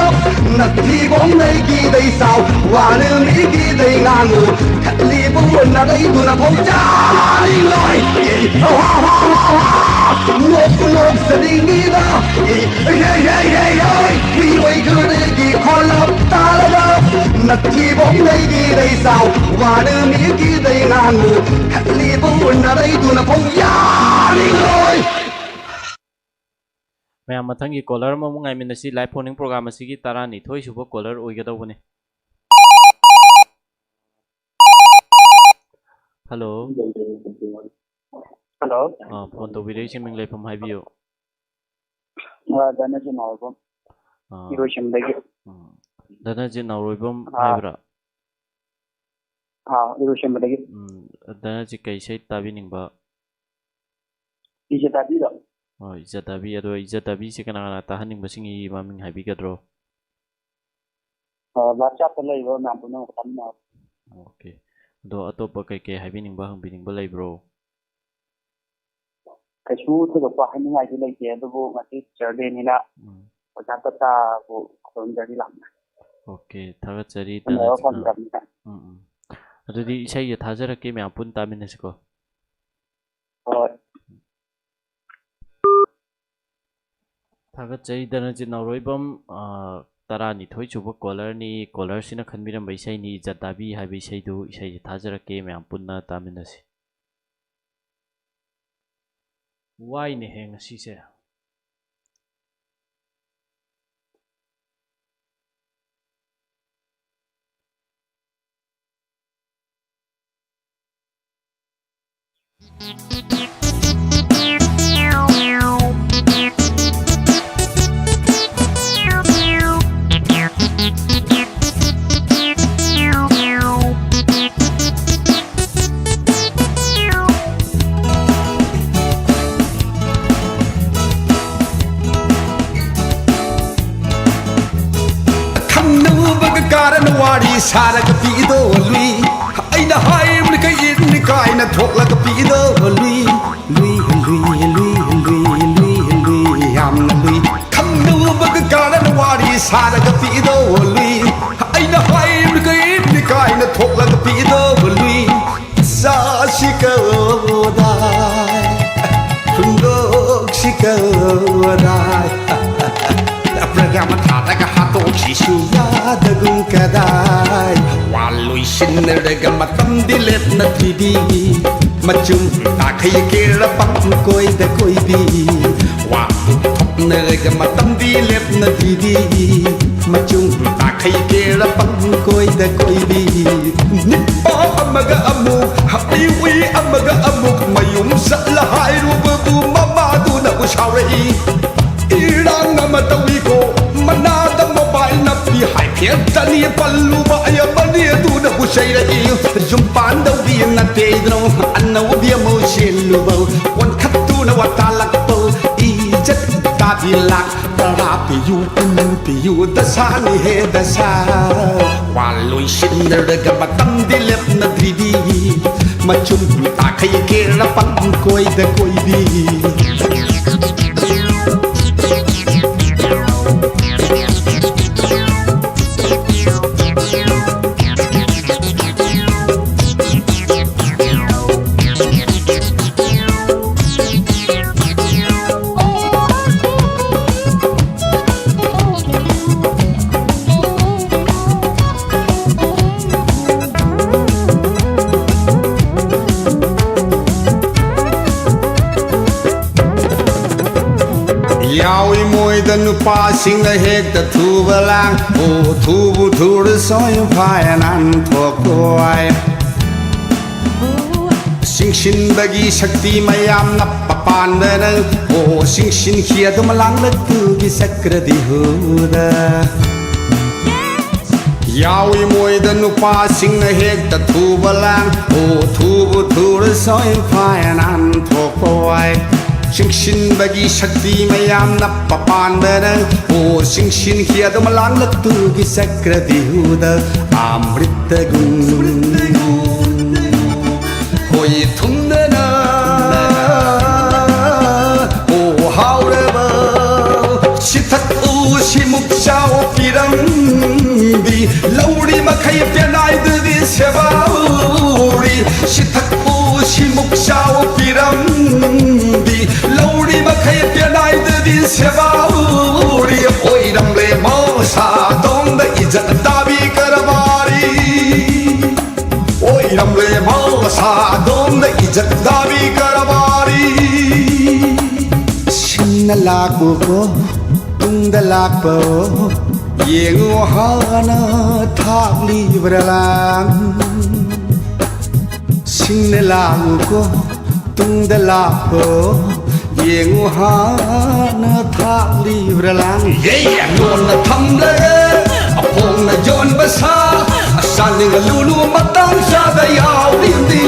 ꯅꯊꯤꯕꯣꯡ ꯂꯩꯒꯤꯗꯩ ꯆꯥꯎ, ꯋꯥꯅ ꯃꯤꯒꯤꯗꯩ ꯉꯥꯡꯉꯨ꯫ ꯈꯠꯂꯤꯕꯨ ꯅꯔꯩꯗꯨꯅ ꯐꯧ ꯆꯥꯅꯤꯡꯂꯣꯏ꯫ ꯅꯣꯛ ꯅꯣꯛꯆꯅꯤꯡꯉꯤꯗ꯫ ꯃꯤꯑꯣꯏ ꯈꯔꯒꯤ ꯈꯣꯜꯂꯥꯎ ꯇꯥꯔꯒ ꯅꯊꯤꯕꯣꯡ ꯂꯩꯒꯤꯗꯩ ꯆꯥꯎ, ꯋꯥꯅ ꯃꯤꯒꯤꯗꯩ ꯉꯥꯡꯉꯨ꯫ ꯈꯠꯂꯤꯕꯨ ꯅꯔꯩꯗꯨꯅ ꯐꯧ ꯌꯥꯅꯤꯡꯂꯣꯏ꯫ ꯃꯌꯥꯝ, ꯃꯊꯪꯒꯤ ꯀꯣꯂꯔ ꯑꯃꯃꯨꯛ ꯉꯥꯏꯃꯤꯟꯅꯁꯤ꯫ ꯂꯥꯏꯐ ꯐꯣꯟ ꯏꯟ ꯄ꯭ꯔꯣꯒ꯭ꯔꯥꯝ ꯑꯁꯤꯒꯤ ꯇꯔꯥꯅꯤꯊꯣꯏ ꯁꯨꯕ ꯀꯣꯂꯔ ꯑꯣꯏꯒꯗꯧꯕꯅꯤ꯫ ꯍꯜꯂꯣ꯫ ꯍꯜꯂꯣ꯫ ꯑꯥ, ꯐꯣꯟ ꯇꯧꯕꯤꯔꯛꯏꯁꯦ ꯃꯤꯡ ꯂꯩꯐꯝ ꯍꯥꯏꯕꯤꯌꯨ꯫ ꯑꯥ, ꯙꯅꯖꯤꯠ ꯅꯥꯎꯔꯣꯏꯕꯝ, ꯑꯥ, ꯏꯔꯣꯏꯁꯦꯝꯕꯗꯒꯤ꯫ ꯎꯝ꯫ ꯙꯅꯖꯤꯠ ꯅꯥꯎꯔꯣꯏꯕꯝ ꯑꯥ꯫ ꯍꯥꯏꯕ꯭ꯔꯥ? ꯑꯥ, ꯏꯔꯣꯏꯁꯦꯝꯕꯗꯒꯤ꯫ ꯎꯝ, ꯙꯅꯖꯤꯠ ꯀꯩ ꯏꯁꯩ ꯇꯥꯕꯤꯅꯤꯡꯕ? ꯏꯖꯠ ꯇꯥꯕꯤꯗꯣ꯫ ꯍꯣꯏ, ꯏꯖꯠ ꯇꯥꯕꯤ꯫ ꯑꯗꯣ ꯏꯖꯠ ꯇꯥꯕꯤꯁꯦ ꯀꯅꯥ ꯀꯅꯥ ꯇꯥꯍꯟꯅꯤꯡꯕꯁꯤꯡꯒꯤ ꯃꯃꯤꯡ ꯍꯥꯏꯕꯤꯒꯗ꯭ꯔꯣ? ꯑꯥ, WhatsApp-ꯇ ꯂꯩꯕ ꯃꯌꯥꯝ ꯄꯨꯝꯅꯃꯛ ꯇꯥꯃꯤꯟꯅꯕ꯫ ꯑꯣꯀꯦ꯫ ꯑꯗꯣ ꯑꯇꯣꯞꯄ ꯀꯩ ꯀꯩ ꯍꯥꯏꯕꯤꯅꯤꯡꯕ, ꯍꯪꯕꯤꯅꯤꯡꯕ ꯂꯩꯕ꯭ꯔꯣ? ꯀꯩꯁꯨ ꯊꯣꯏꯗꯣꯛꯄ ꯍꯥꯏꯅꯤꯡꯉꯥꯏꯗꯤ ꯂꯩꯇꯦ, ꯑꯗꯨꯕꯨ ꯉꯁꯤ ꯇꯤꯆꯔ ꯗꯦꯅꯤꯅ ꯎꯝ꯫ ꯑꯣꯖꯥ ꯇꯇꯥꯕꯨ ꯈꯨꯔꯨꯝꯖꯔꯤ ꯂꯥꯎꯅ꯫ ꯑꯣꯀꯦ, ꯊꯥꯒꯠꯆꯔꯤ, ꯎꯅꯕ ꯙꯅꯖꯤꯠ ꯅꯥꯎ-, ꯐꯪꯗ꯭ꯔꯕꯅꯤꯅ꯫ ꯎꯝ, ꯎꯝ꯫ ꯑꯗꯨꯗꯤ ꯏꯁꯩꯁꯦ ꯊꯥꯖꯔꯛꯀꯦ, ꯃꯌꯥꯝ ꯄꯨꯟꯅ ꯇꯥꯃꯤꯟꯅꯁꯤꯀꯣ꯫ ꯍꯣꯏ꯫ ꯊꯥꯒꯠꯆꯔꯤ, ꯙꯅꯖꯤꯠ ꯅꯥꯎꯔꯣꯏꯕꯝ, ꯑꯥ, ꯇꯔꯥꯅꯤꯊꯣꯏ ꯁꯨꯕ ꯀꯣꯂꯔꯅꯤ꯫ ꯀꯣꯂꯔꯁꯤꯅ ꯈꯟꯕꯤꯔꯝꯕ ꯏꯁꯩꯅꯤ, ꯏꯖꯠ ꯇꯥꯕꯤ ꯍꯥꯏꯕ ꯏꯁꯩꯗꯨ꯫ ꯏꯁꯩꯁꯦ ꯊꯥꯖꯔꯛꯀꯦ, ꯃꯌꯥꯝ ꯄꯨꯟꯅ ꯇꯥꯃꯤꯟꯅꯁꯤ꯫ ꯋꯥꯏꯅꯦꯍꯦ ꯉꯁꯤꯁꯦ꯫ ꯈꯪꯅꯧꯕꯒ ꯀꯥꯔꯅ ꯋꯥꯔꯤ ꯁꯥꯔꯒ ꯄꯤꯗꯣ ꯂꯨꯏ꯫ ꯑꯩꯅ ꯍꯥꯏꯕꯅꯤ ꯀꯩ ꯏꯟꯅꯤ ꯀꯥꯏꯅ ꯊꯣꯛꯂꯒ ꯄꯤꯗꯣ ꯂꯨꯏ꯫ ꯂꯨꯏ, ꯂꯨꯏ, ꯂꯨꯏ, ꯂꯨꯏ, ꯂꯨꯏ, ꯂꯨꯏ, ꯌꯥꯝꯅ ꯂꯨꯏ꯫ ꯈꯪꯅꯧꯕꯒ ꯀꯥꯔꯅ ꯋꯥꯔꯤ ꯁꯥꯔꯒ ꯄꯤꯗꯣ ꯂꯨꯏ꯫ ꯑꯩꯅ ꯍꯥꯏꯕꯅꯤ ꯀꯩ ꯏꯟꯅꯤ ꯀꯥꯏꯅ ꯊꯣꯛꯂꯒ ꯄꯤꯗꯣ ꯂꯨꯏ꯫ ꯆꯥꯁꯤ ꯀꯧꯗꯥꯏ, ꯍꯨꯟꯗꯣꯛꯁꯤ ꯀꯧꯗꯥꯏ꯫ ꯄ꯭ꯔꯣꯒ꯭ꯔꯥꯝ ꯊꯥꯔꯒ ꯍꯥꯠꯇꯣꯛꯁꯤꯁꯨ ꯌꯥꯗꯒꯨꯝ ꯀꯗꯥꯏ꯫ ꯋꯥ ꯂꯣꯏꯁꯤꯟꯅꯔꯒ ꯃꯇꯝꯗꯤ ꯂꯦꯞꯅ ꯊꯤꯕꯤ꯫ ꯃꯆꯨꯝ ꯇꯥꯈꯩ ꯀꯦꯔ ꯄꯪ ꯀꯣꯏꯗ ꯀꯣꯏꯕꯤ꯫ ꯋꯥ ꯊꯣꯛꯅ ꯂꯩꯔꯒ ꯃꯇꯝꯗꯤ ꯂꯦꯞꯅꯗ꯭ꯔꯤꯗꯤ, ꯃꯆꯨꯝ ꯇꯥꯈꯩ ꯀꯦꯔ ꯄꯪ ꯀꯣꯏꯗ ꯀꯣꯏꯕꯤ꯫ ꯅꯤꯠꯄ ꯑꯃꯒ ꯑꯃꯨꯛ ꯍꯥꯞꯄꯤ, ꯎꯏ ꯑꯃꯒ ꯑꯃꯨꯛ ꯃꯌꯨꯝ ꯆꯠꯂ ꯍꯥꯏꯔꯨꯕꯕꯨ ꯃꯃꯥꯗꯨꯅꯕꯨ ꯁꯥꯎꯔꯛꯏ꯫ ꯏꯔꯥꯡ ꯑꯃ ꯇꯧꯏꯀꯣ, ꯃꯅꯥꯗ ꯃꯣꯕꯥꯏꯜ ꯅꯞꯄꯤ, ꯍꯥꯏꯐꯦꯠꯇꯅꯤ ꯄꯜꯂꯨꯕ ꯑꯌꯥꯝꯕꯅꯤ ꯑꯗꯨꯅꯕꯨ ꯆꯩꯔꯛꯏ꯫ ꯌꯨꯝ ꯄꯥꯟꯗꯧꯗꯤ ꯅꯠꯇꯦꯗꯅꯣ, ꯑꯅꯧꯕꯤ ꯑꯃꯨꯛ ꯆꯦꯜꯂꯨꯕꯧ, ꯑꯣꯟꯈꯠꯇꯨꯅ ꯋꯥꯇꯥꯜꯂꯛꯄꯧ, ꯏꯖꯠ ꯇꯥꯕꯤ ꯂꯥꯛ ꯇꯔꯥ ꯄꯤꯌꯨ, ꯀꯨꯟ ꯄꯤꯌꯨ, ꯗꯁꯥꯅꯤ ꯍꯦ ꯗꯁꯥ꯫ ꯋꯥ ꯂꯣꯏꯁꯤꯟꯅꯔꯒ ꯃꯇꯝꯗꯤ ꯂꯦꯞꯅꯗ꯭ꯔꯤꯗꯤ, ꯃꯆꯨꯝ ꯇꯥꯈꯩ ꯀꯦꯔ ꯄꯪ ꯀꯣꯏꯗ ꯀꯣꯏꯕꯤ꯫ ꯌꯥꯎꯏ ꯃꯣꯏꯗ ꯅꯨꯄꯥꯁꯤꯡꯅ ꯍꯦꯛꯇ ꯊꯨꯕ ꯂꯥꯡ, ꯑꯣ, ꯊꯨꯕꯨ ꯊꯨꯔꯁꯨ ꯏꯝꯐꯥꯜ ꯅꯥꯟꯊꯣꯛꯄ ꯋꯥꯏ꯫ ꯆꯤꯡꯁꯤꯟꯕꯒꯤ ꯁꯛꯇꯤ ꯃꯌꯥꯝꯅ ꯄꯥꯟꯗꯅ, ꯑꯣ, ꯆꯤꯡꯁꯤꯟꯈꯤ ꯑꯗꯨꯝ ꯂꯥꯡꯂꯛꯇꯨꯒꯤ ꯆꯀ꯭ꯔꯗꯤ ꯍꯨꯗ꯫ ꯌꯥꯎꯏ ꯃꯣꯏꯗ ꯅꯨꯄꯥꯁꯤꯡꯅ ꯍꯦꯛꯇ ꯊꯨꯕ ꯂꯥꯡ, ꯑꯣ, ꯊꯨꯕꯨ ꯊꯨꯔꯁꯨ ꯏꯝꯐꯥꯜ ꯅꯥꯟꯊꯣꯛꯄ ꯋꯥꯏ꯫ ꯆꯤꯡꯁꯤꯟꯕꯒꯤ ꯁꯛꯇꯤ ꯃꯌꯥꯝꯅ ꯄꯥꯟꯗꯅ, ꯑꯣ, ꯆꯤꯡꯁꯤꯟꯈꯤ ꯑꯗꯨꯝ ꯂꯥꯡꯂꯛꯇꯨꯒꯤ ꯆꯀ꯭ꯔꯗꯤ ꯍꯨꯗ꯫ ꯑꯃ꯭ꯔꯤꯇꯒꯨꯝ ꯍꯣꯏ ꯊꯨꯝꯗꯅ, ꯑꯣ ꯍꯥꯎꯔꯕ ꯁꯤꯊꯛꯎ ꯁꯤꯃꯨꯛ ꯆꯥꯎ ꯄꯤꯔꯝꯕꯤ, ꯂꯧꯔꯤ ꯃꯈꯩ ꯄꯦꯅꯥꯏꯗꯨꯗꯤ ꯁꯦꯕꯥꯎꯔꯤ꯫ ꯁꯤꯊꯛꯎ ꯁꯤꯃꯨꯛ ꯆꯥꯎ ꯄꯤꯔꯝꯕꯤ, ꯂꯧꯔꯤ ꯃꯈꯩ ꯄꯦꯅꯥꯏꯗꯨꯗꯤ ꯁꯦꯕꯥꯎꯔꯤ꯫ ꯑꯣꯏꯔꯝꯂꯦ ꯃꯣꯁꯥꯗꯣꯡꯗ ꯏꯖꯠ ꯇꯥꯕꯤ ꯀꯔꯕꯥꯔꯤ꯫ ꯑꯣꯏꯔꯝꯂꯦ ꯃꯥ ꯃꯁꯥꯗꯣꯝꯗ ꯏꯖꯠ ꯗꯥꯕꯤ ꯀꯔꯕꯥꯔꯤ꯫ ꯁꯤꯟꯅ ꯂꯥꯛꯎꯀꯣ, ꯇꯨꯡꯗ ꯂꯥꯛꯄ ꯌꯦꯡꯉꯨ ꯍꯥꯟꯅ ꯊꯥꯛꯂꯤꯕ꯭ꯔꯥ ꯂꯥꯡ꯫ ꯁꯤꯡꯅ ꯂꯥꯛꯎꯀꯣ, ꯇꯨꯡꯗ ꯂꯥꯛꯄ ꯌꯦꯡꯉꯨ ꯍꯥꯟꯅ ꯊꯥꯛꯂꯤꯕ꯭ꯔꯥ ꯂꯥꯡ꯫ ꯌꯦ ꯂꯣꯟꯅ ꯊꯝꯂꯒ ꯑꯐꯣꯡꯅ ꯌꯣꯟꯕ ꯁꯥ, ꯆꯥꯅꯤꯡꯉꯂꯨꯅꯨ ꯃꯇꯥꯡ ꯆꯥꯗ ꯌꯥꯎꯔꯤꯕꯅꯤ꯫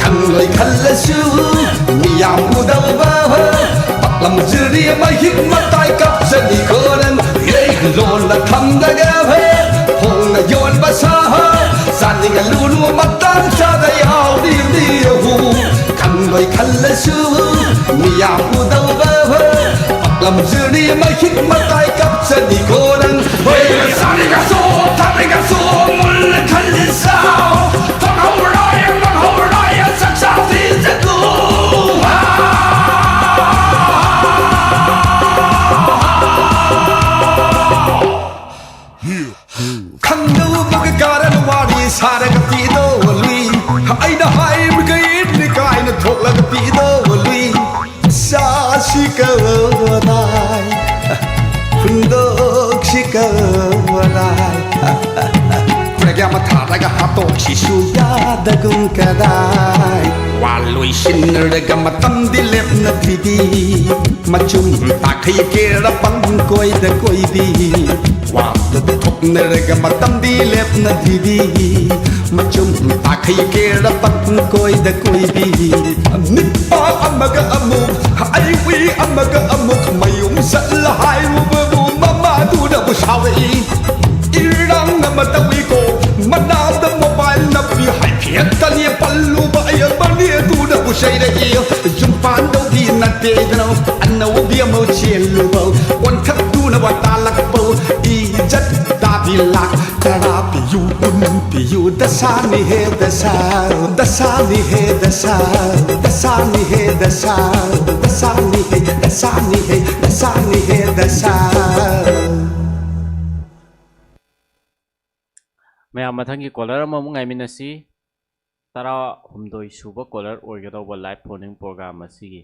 ꯈꯪꯂꯣꯏ ꯈꯜꯂꯁꯨ ꯃꯤꯌꯥꯝ ꯎꯗꯧꯕ ꯄꯥꯛꯂꯝꯖꯔꯤ ꯃꯍꯤꯛ ꯃꯇꯥꯏ ꯀꯞꯆꯅꯤ ꯈꯣꯔꯟ꯫ ꯌꯦ ꯂꯣꯟꯅ ꯊꯝꯂꯒ ꯐꯣꯡꯅ ꯌꯣꯟꯕ ꯁꯥ, ꯆꯥꯅꯤꯡꯉꯂꯨꯅꯨ ꯃꯇꯥꯡ ꯆꯥꯗ ꯌꯥꯎꯔꯤꯕꯅꯤ꯫ ꯈꯪꯂꯣꯏ ꯈꯜꯂꯁꯨ ꯃꯤꯌꯥꯝ ꯎꯗꯧꯕ ꯄꯥꯛꯂꯝꯖꯔꯤ ꯃꯍꯤꯛ ꯃꯇꯥꯏ ꯀꯞꯆꯅꯤ ꯈꯣꯔꯟ꯫ ꯍꯣꯏ ꯆꯥꯅꯤꯡꯉꯁꯨ ꯊꯛꯅꯤꯡꯉꯁꯨ ꯃꯨꯜ ꯈꯜꯂꯤ ꯁꯥꯎ꯫ ꯐꯪꯍꯧꯔꯣꯏ ꯐꯪꯍꯧꯔꯣꯏ ꯆꯥꯛꯆꯥ ꯐꯤꯖꯠꯂꯨ꯫ ꯈꯪꯗꯧꯕꯒ ꯀꯥꯔꯟ ꯋꯥꯔꯤ ꯁꯥꯔꯒ ꯄꯤꯗꯧ ꯂꯨꯏ꯫ ꯑꯩꯅ ꯍꯥꯏꯕꯒ ꯏꯟꯅꯤ ꯀꯥꯏꯅ ꯊꯣꯛꯂꯒ ꯄꯤꯗꯧ ꯂꯨꯏ꯫ ꯆꯥꯁꯤ ꯀꯗꯥꯏ ꯍꯨꯟꯗꯣꯛꯁꯤ ꯀꯗꯥꯏ꯫ ꯈꯨꯔꯒ ꯑꯃ ꯊꯥꯔꯒ ꯍꯥꯠꯇꯣꯛꯁꯤꯁꯨ ꯌꯥꯗꯒꯨꯝ ꯀꯗꯥꯏ꯫ ꯋꯥ ꯂꯣꯏꯁꯤꯟꯅꯔꯒ ꯃꯇꯝꯗꯤ ꯂꯦꯞꯅꯗ꯭ꯔꯤꯗꯤ꯫ ꯃꯆꯨꯝ ꯇꯥꯈꯩ ꯀꯦꯔ ꯄꯪ ꯀꯣꯏꯗ ꯀꯣꯏꯕꯤ꯫ ꯋꯥꯗꯨ ꯊꯣꯛꯅꯔꯒ ꯃꯇꯝꯗꯤ ꯂꯦꯞꯅꯗ꯭ꯔꯤꯗꯤ꯫ ꯃꯆꯨꯝ ꯇꯥꯈꯩ ꯀꯦꯔ ꯄꯪ ꯀꯣꯏꯗ ꯀꯣꯏꯕꯤ꯫ ꯅꯤꯄꯥ ꯑꯃꯒ ꯑꯃꯨꯛ ꯑꯩ ꯎꯏ ꯑꯃꯒ ꯑꯃꯨꯛ ꯃꯌꯨꯝ ꯆꯠꯂ ꯍꯥꯏꯔꯨꯕꯕꯨ ꯃꯃꯥꯗꯨꯅꯕꯨ ꯁꯥꯎꯔꯛꯏ꯫ ꯏꯔꯥꯡ ꯑꯃ ꯇꯧꯏꯀꯣ ꯃꯅꯥꯗ ꯃꯣꯕꯥꯏꯜ ꯅꯞꯄꯤ ꯍꯥꯏꯐꯦꯠꯇꯅꯤ ꯄꯜꯂꯨꯕ ꯑꯌꯥꯝꯕꯅꯤ ꯑꯗꯨꯅꯕꯨ ꯆꯩꯔꯛꯏ꯫ ꯌꯨꯝ ꯄꯥꯟꯗꯧꯗꯤ ꯅꯠꯇꯦꯗꯅ ꯑꯅꯧꯕꯤ ꯑꯃ ꯆꯦꯜꯂꯨꯕ ꯑꯣꯟꯊꯛꯇꯨꯅꯕ ꯇꯥꯜꯂꯛꯄ ꯏꯖꯠ ꯇꯥꯕꯤ ꯂꯥꯛ ꯇꯔꯥ ꯄꯤꯌꯨ ꯀꯨꯟ ꯄꯤꯌꯨ ꯗꯁꯥꯅꯤ ꯍꯦ ꯗꯁꯥ꯫ ꯗꯁꯥꯅꯤ ꯍꯦ ꯗꯁꯥ꯫ ꯗꯁꯥꯅꯤ ꯍꯦ ꯗꯁꯥ꯫ ꯗꯁꯥꯅꯤ ꯍꯦ ꯗꯁꯥꯅꯤ ꯍꯦ ꯗꯁꯥꯅꯤ ꯍꯦ ꯗꯁꯥ꯫ ꯃꯌꯥꯝ ꯃꯊꯪꯒꯤ ꯀꯣꯂꯔ ꯑꯃꯃꯨꯛ ꯉꯥꯏꯃꯤꯟꯅꯁꯤ꯫ ꯇꯔꯥꯍꯨꯝꯗꯣꯏ ꯁꯨꯕ colour ꯑꯣꯏꯒꯗꯧꯕ live phone in programme ꯑꯁꯤꯒꯤ꯫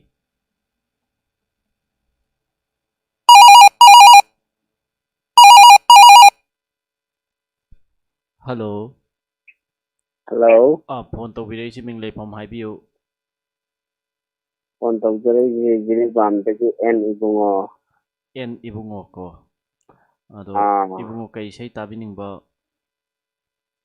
ꯍꯜꯂꯣ꯫ ꯍꯜꯂꯣ꯫ ꯑꯥ, ꯐꯣꯟ ꯇꯧꯕꯤꯔꯛꯏꯁꯤ ꯃꯤꯡ ꯂꯩꯐꯝ ꯍꯥꯏꯕꯤꯌꯨ꯫ ꯐꯣꯟ ꯇꯧꯖꯔꯛꯏꯁꯤ ꯖꯤꯔꯤꯕꯥꯝꯗꯒꯤ ꯑꯦꯟ ꯏꯕꯨꯡꯉꯣ꯫ ꯑꯦꯟ ꯏꯕꯨꯡꯉꯣ ꯀꯣ꯫ ꯑꯗꯣ ꯑꯥ꯫ ꯏꯕꯨꯡꯉꯣ ꯀꯩ ꯏꯁꯩ ꯇꯥꯕꯤꯅꯤꯡꯕ?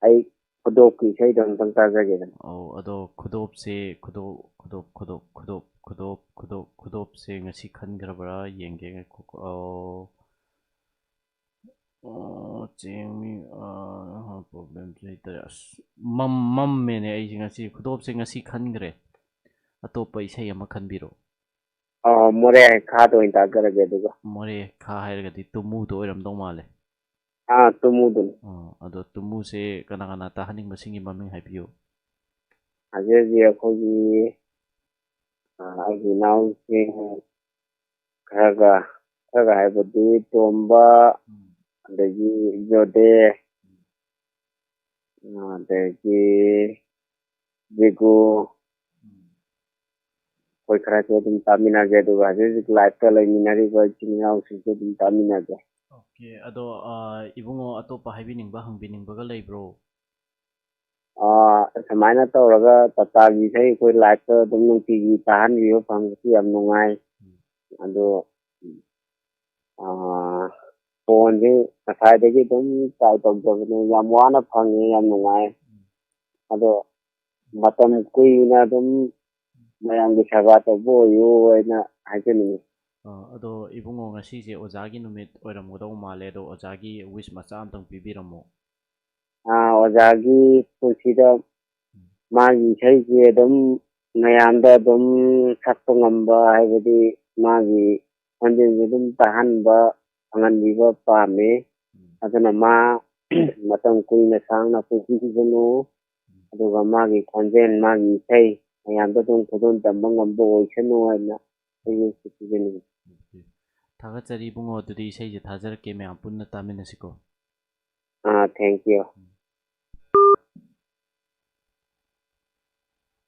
ꯑꯩ ꯈꯨꯗꯣꯞꯀꯤ ꯏꯁꯩꯗꯣ ꯑꯝꯇꯪ ꯇꯥꯖꯒꯦꯗꯅ꯫ ꯑꯧ, ꯑꯗꯣ ꯈꯨꯗꯣꯞꯁꯦ, ꯈꯨꯗꯣꯞ, ꯈꯨꯗꯣꯞ, ꯈꯨꯗꯣꯞ, ꯈꯨꯗꯣꯞ, ꯈꯨꯗꯣꯞ, ꯈꯨꯗꯣꯞ, ꯈꯨꯗꯣꯞꯁꯦ ꯉꯁꯤ ꯈꯟꯈ꯭ꯔꯕ꯭ꯔꯥ ꯌꯦꯡꯒꯦ, ꯉꯥꯏꯈꯣꯀꯣ꯫ ꯑꯧ꯫ ꯑꯣ, ꯆꯦꯡ ꯃꯤ, ꯑꯥ, problemꯁꯦ ꯂꯩꯇꯔꯦ꯫ ꯑꯁ, ꯃꯝ-, ꯃꯝꯃꯦꯅꯦ ꯑꯩꯁꯦ ꯉꯁꯤ꯫ ꯈꯨꯗꯣꯞꯁꯦ ꯉꯁꯤ ꯈꯟꯈ꯭ꯔꯦ꯫ ꯑꯇꯣꯞꯄ ꯏꯁꯩ ꯑꯃ ꯈꯟꯕꯤꯔꯣ꯫ ꯑꯣ, ꯃꯣꯔꯦ ꯍꯩꯈꯥꯗ ꯑꯣꯏꯅ ꯇꯥꯖꯔꯒꯦ ꯑꯗꯨꯒ꯫ ꯃꯣꯔꯦ ꯍꯩꯈꯥ ꯍꯥꯏꯔꯒꯗꯤ ꯇꯨꯃꯨꯗꯣ ꯑꯣꯏꯔꯝꯗꯧ ꯃꯥꯜꯂꯦ꯫ ꯑꯥ, ꯇꯨꯃꯨꯗꯨꯅꯤ꯫ ꯑꯣ, ꯑꯗꯣ ꯇꯨꯃꯨꯁꯦ ꯀꯅꯥ ꯀꯅꯥ ꯇꯥꯍꯟꯅꯤꯡꯕꯁꯤꯡꯒꯤ ꯃꯃꯤꯡ ꯍꯥꯏꯕꯤꯌꯨ꯫ ꯍꯧꯖꯤꯛ ꯍꯧꯖꯤꯛ ꯑꯩꯈꯣꯏꯒꯤ, ꯑꯥ, ꯑꯩꯒꯤ ꯏꯅꯥꯎꯁꯤꯡ ꯈꯔꯒ, ꯈꯔꯒ ꯍꯥꯏꯕꯗꯤ ꯇꯣꯝꯕ, ꯎꯝ꯫ ꯑꯗꯒꯤ ꯖꯣꯗꯦ, ꯑꯗꯒꯤ ꯖꯤꯒꯨ, ꯎꯝ꯫ ꯑꯩꯈꯣꯏ ꯈꯔꯁꯨ ꯑꯗꯨꯝ ꯇꯥꯃꯤꯟꯅꯒꯦ, ꯑꯗꯨꯒ ꯍꯧꯖꯤꯛ ꯍꯧꯖꯤꯛ liveꯇ ꯂꯩꯃꯤꯟꯅꯔꯤꯕ ꯏꯆꯤꯟ ꯏꯅꯥꯎꯁꯤꯡꯁꯨ ꯑꯗꯨꯝ ꯇꯥꯃꯤꯟꯅꯒꯦ꯫ Okay, ꯑꯗꯣ, ꯑꯥ, ꯏꯕꯨꯡꯉꯣ ꯑꯇꯣꯞꯄ ꯍꯥꯏꯕꯤꯅꯤꯡꯕ, ꯍꯪꯕꯤꯅꯤꯡꯕꯒ ꯂꯩꯕ꯭ꯔꯣ? ꯑꯥ, ꯁꯨꯃꯥꯏꯅ ꯇꯧꯔꯒ ꯇꯥꯇꯥꯒꯤ ꯏꯁꯩ ꯑꯩꯈꯣꯏ liveꯇ ꯑꯗꯨꯝ ꯅꯨꯡꯇꯤꯒꯤ ꯇꯥꯍꯟꯕꯤꯕ ꯐꯪꯕꯁꯤ ꯌꯥꯝ ꯅꯨꯡꯉꯥꯏ꯫ ꯎꯝ꯫ ꯑꯗꯣ, ꯑꯥ, ꯐꯣꯟꯁꯦ ꯉꯁꯥꯏꯗꯒꯤ ꯑꯗꯨꯝ try ꯇꯧꯖꯕꯅꯦ, ꯌꯥꯝ ꯋꯥꯅ ꯐꯪꯉꯦ, ꯌꯥꯝ ꯅꯨꯡꯉꯥꯏ꯫ ꯎꯝ꯫ ꯑꯗꯣ ꯃꯇꯝ ꯀꯨꯏꯅ ꯑꯗꯨꯝ ꯃꯌꯥꯝꯒꯤ ꯁꯦꯕꯥ ꯇꯧꯕ ꯑꯣꯏꯌꯨ ꯍꯥꯏꯅ ꯍꯥꯏꯖꯅꯤꯡꯉꯤ꯫ ꯑꯥ, ꯑꯗꯣ ꯏꯕꯨꯡꯉꯣ ꯉꯁꯤꯁꯦ ꯑꯣꯖꯥꯒꯤ ꯅꯨꯃꯤꯠ ꯑꯣꯏꯔꯝꯒꯗꯧ ꯃꯥꯜꯂꯦ, ꯑꯗꯣ ꯑꯣꯖꯥꯒꯤ wish ꯃꯆꯥ ꯑꯝꯇꯪ ꯄꯤꯕꯤꯔꯝꯃꯣ꯫ ꯑꯥ, ꯑꯣꯖꯥꯒꯤ ꯄꯨꯟꯁꯤꯗ ꯃꯥꯒꯤ ꯏꯁꯩꯁꯦ ꯑꯗꯨꯝ ꯃꯌꯥꯝꯗ ꯑꯗꯨꯝ ꯁꯛꯄ ꯉꯝꯕ, ꯍꯥꯏꯕꯗꯤ ꯃꯥꯒꯤ ꯈꯣꯟꯖꯦꯜꯁꯦ ꯑꯗꯨꯝ ꯇꯥꯍꯟꯕ ꯐꯪꯍꯟꯕꯤꯕ ꯄꯥꯝꯃꯤ꯫ ꯎꯝ꯫ ꯑꯗꯨꯅ ꯃꯥ ꯃꯇꯝ ꯀꯨꯏꯅ ꯁꯥꯡꯅ ꯄꯨꯟꯁꯤꯁꯅꯨ, ꯑꯗꯨꯒ ꯃꯥꯒꯤ ꯈꯣꯟꯖꯦꯜ, ꯃꯥꯒꯤ ꯏꯁꯩ ꯃꯌꯥꯝꯗ ꯑꯗꯨꯝ ꯈꯨꯗꯣꯜ ꯇꯝꯕ ꯉꯝꯕ ꯑꯣꯏꯁꯅꯨ ꯍꯥꯏꯅ ꯑꯩꯒꯤ ꯄꯤꯖꯅꯤꯡꯉꯤ꯫ Okay. ꯊꯥꯒꯠꯆꯔꯤ ꯏꯕꯨꯡꯉꯣ, ꯑꯗꯨꯗꯤ ꯏꯁꯩꯁꯦ ꯊꯥꯖꯔꯛꯀꯦ, ꯃꯌꯥꯝ ꯄꯨꯟꯅ ꯇꯥꯃꯤꯟꯅꯁꯤꯀꯣ꯫ ꯑꯥ, thank you꯫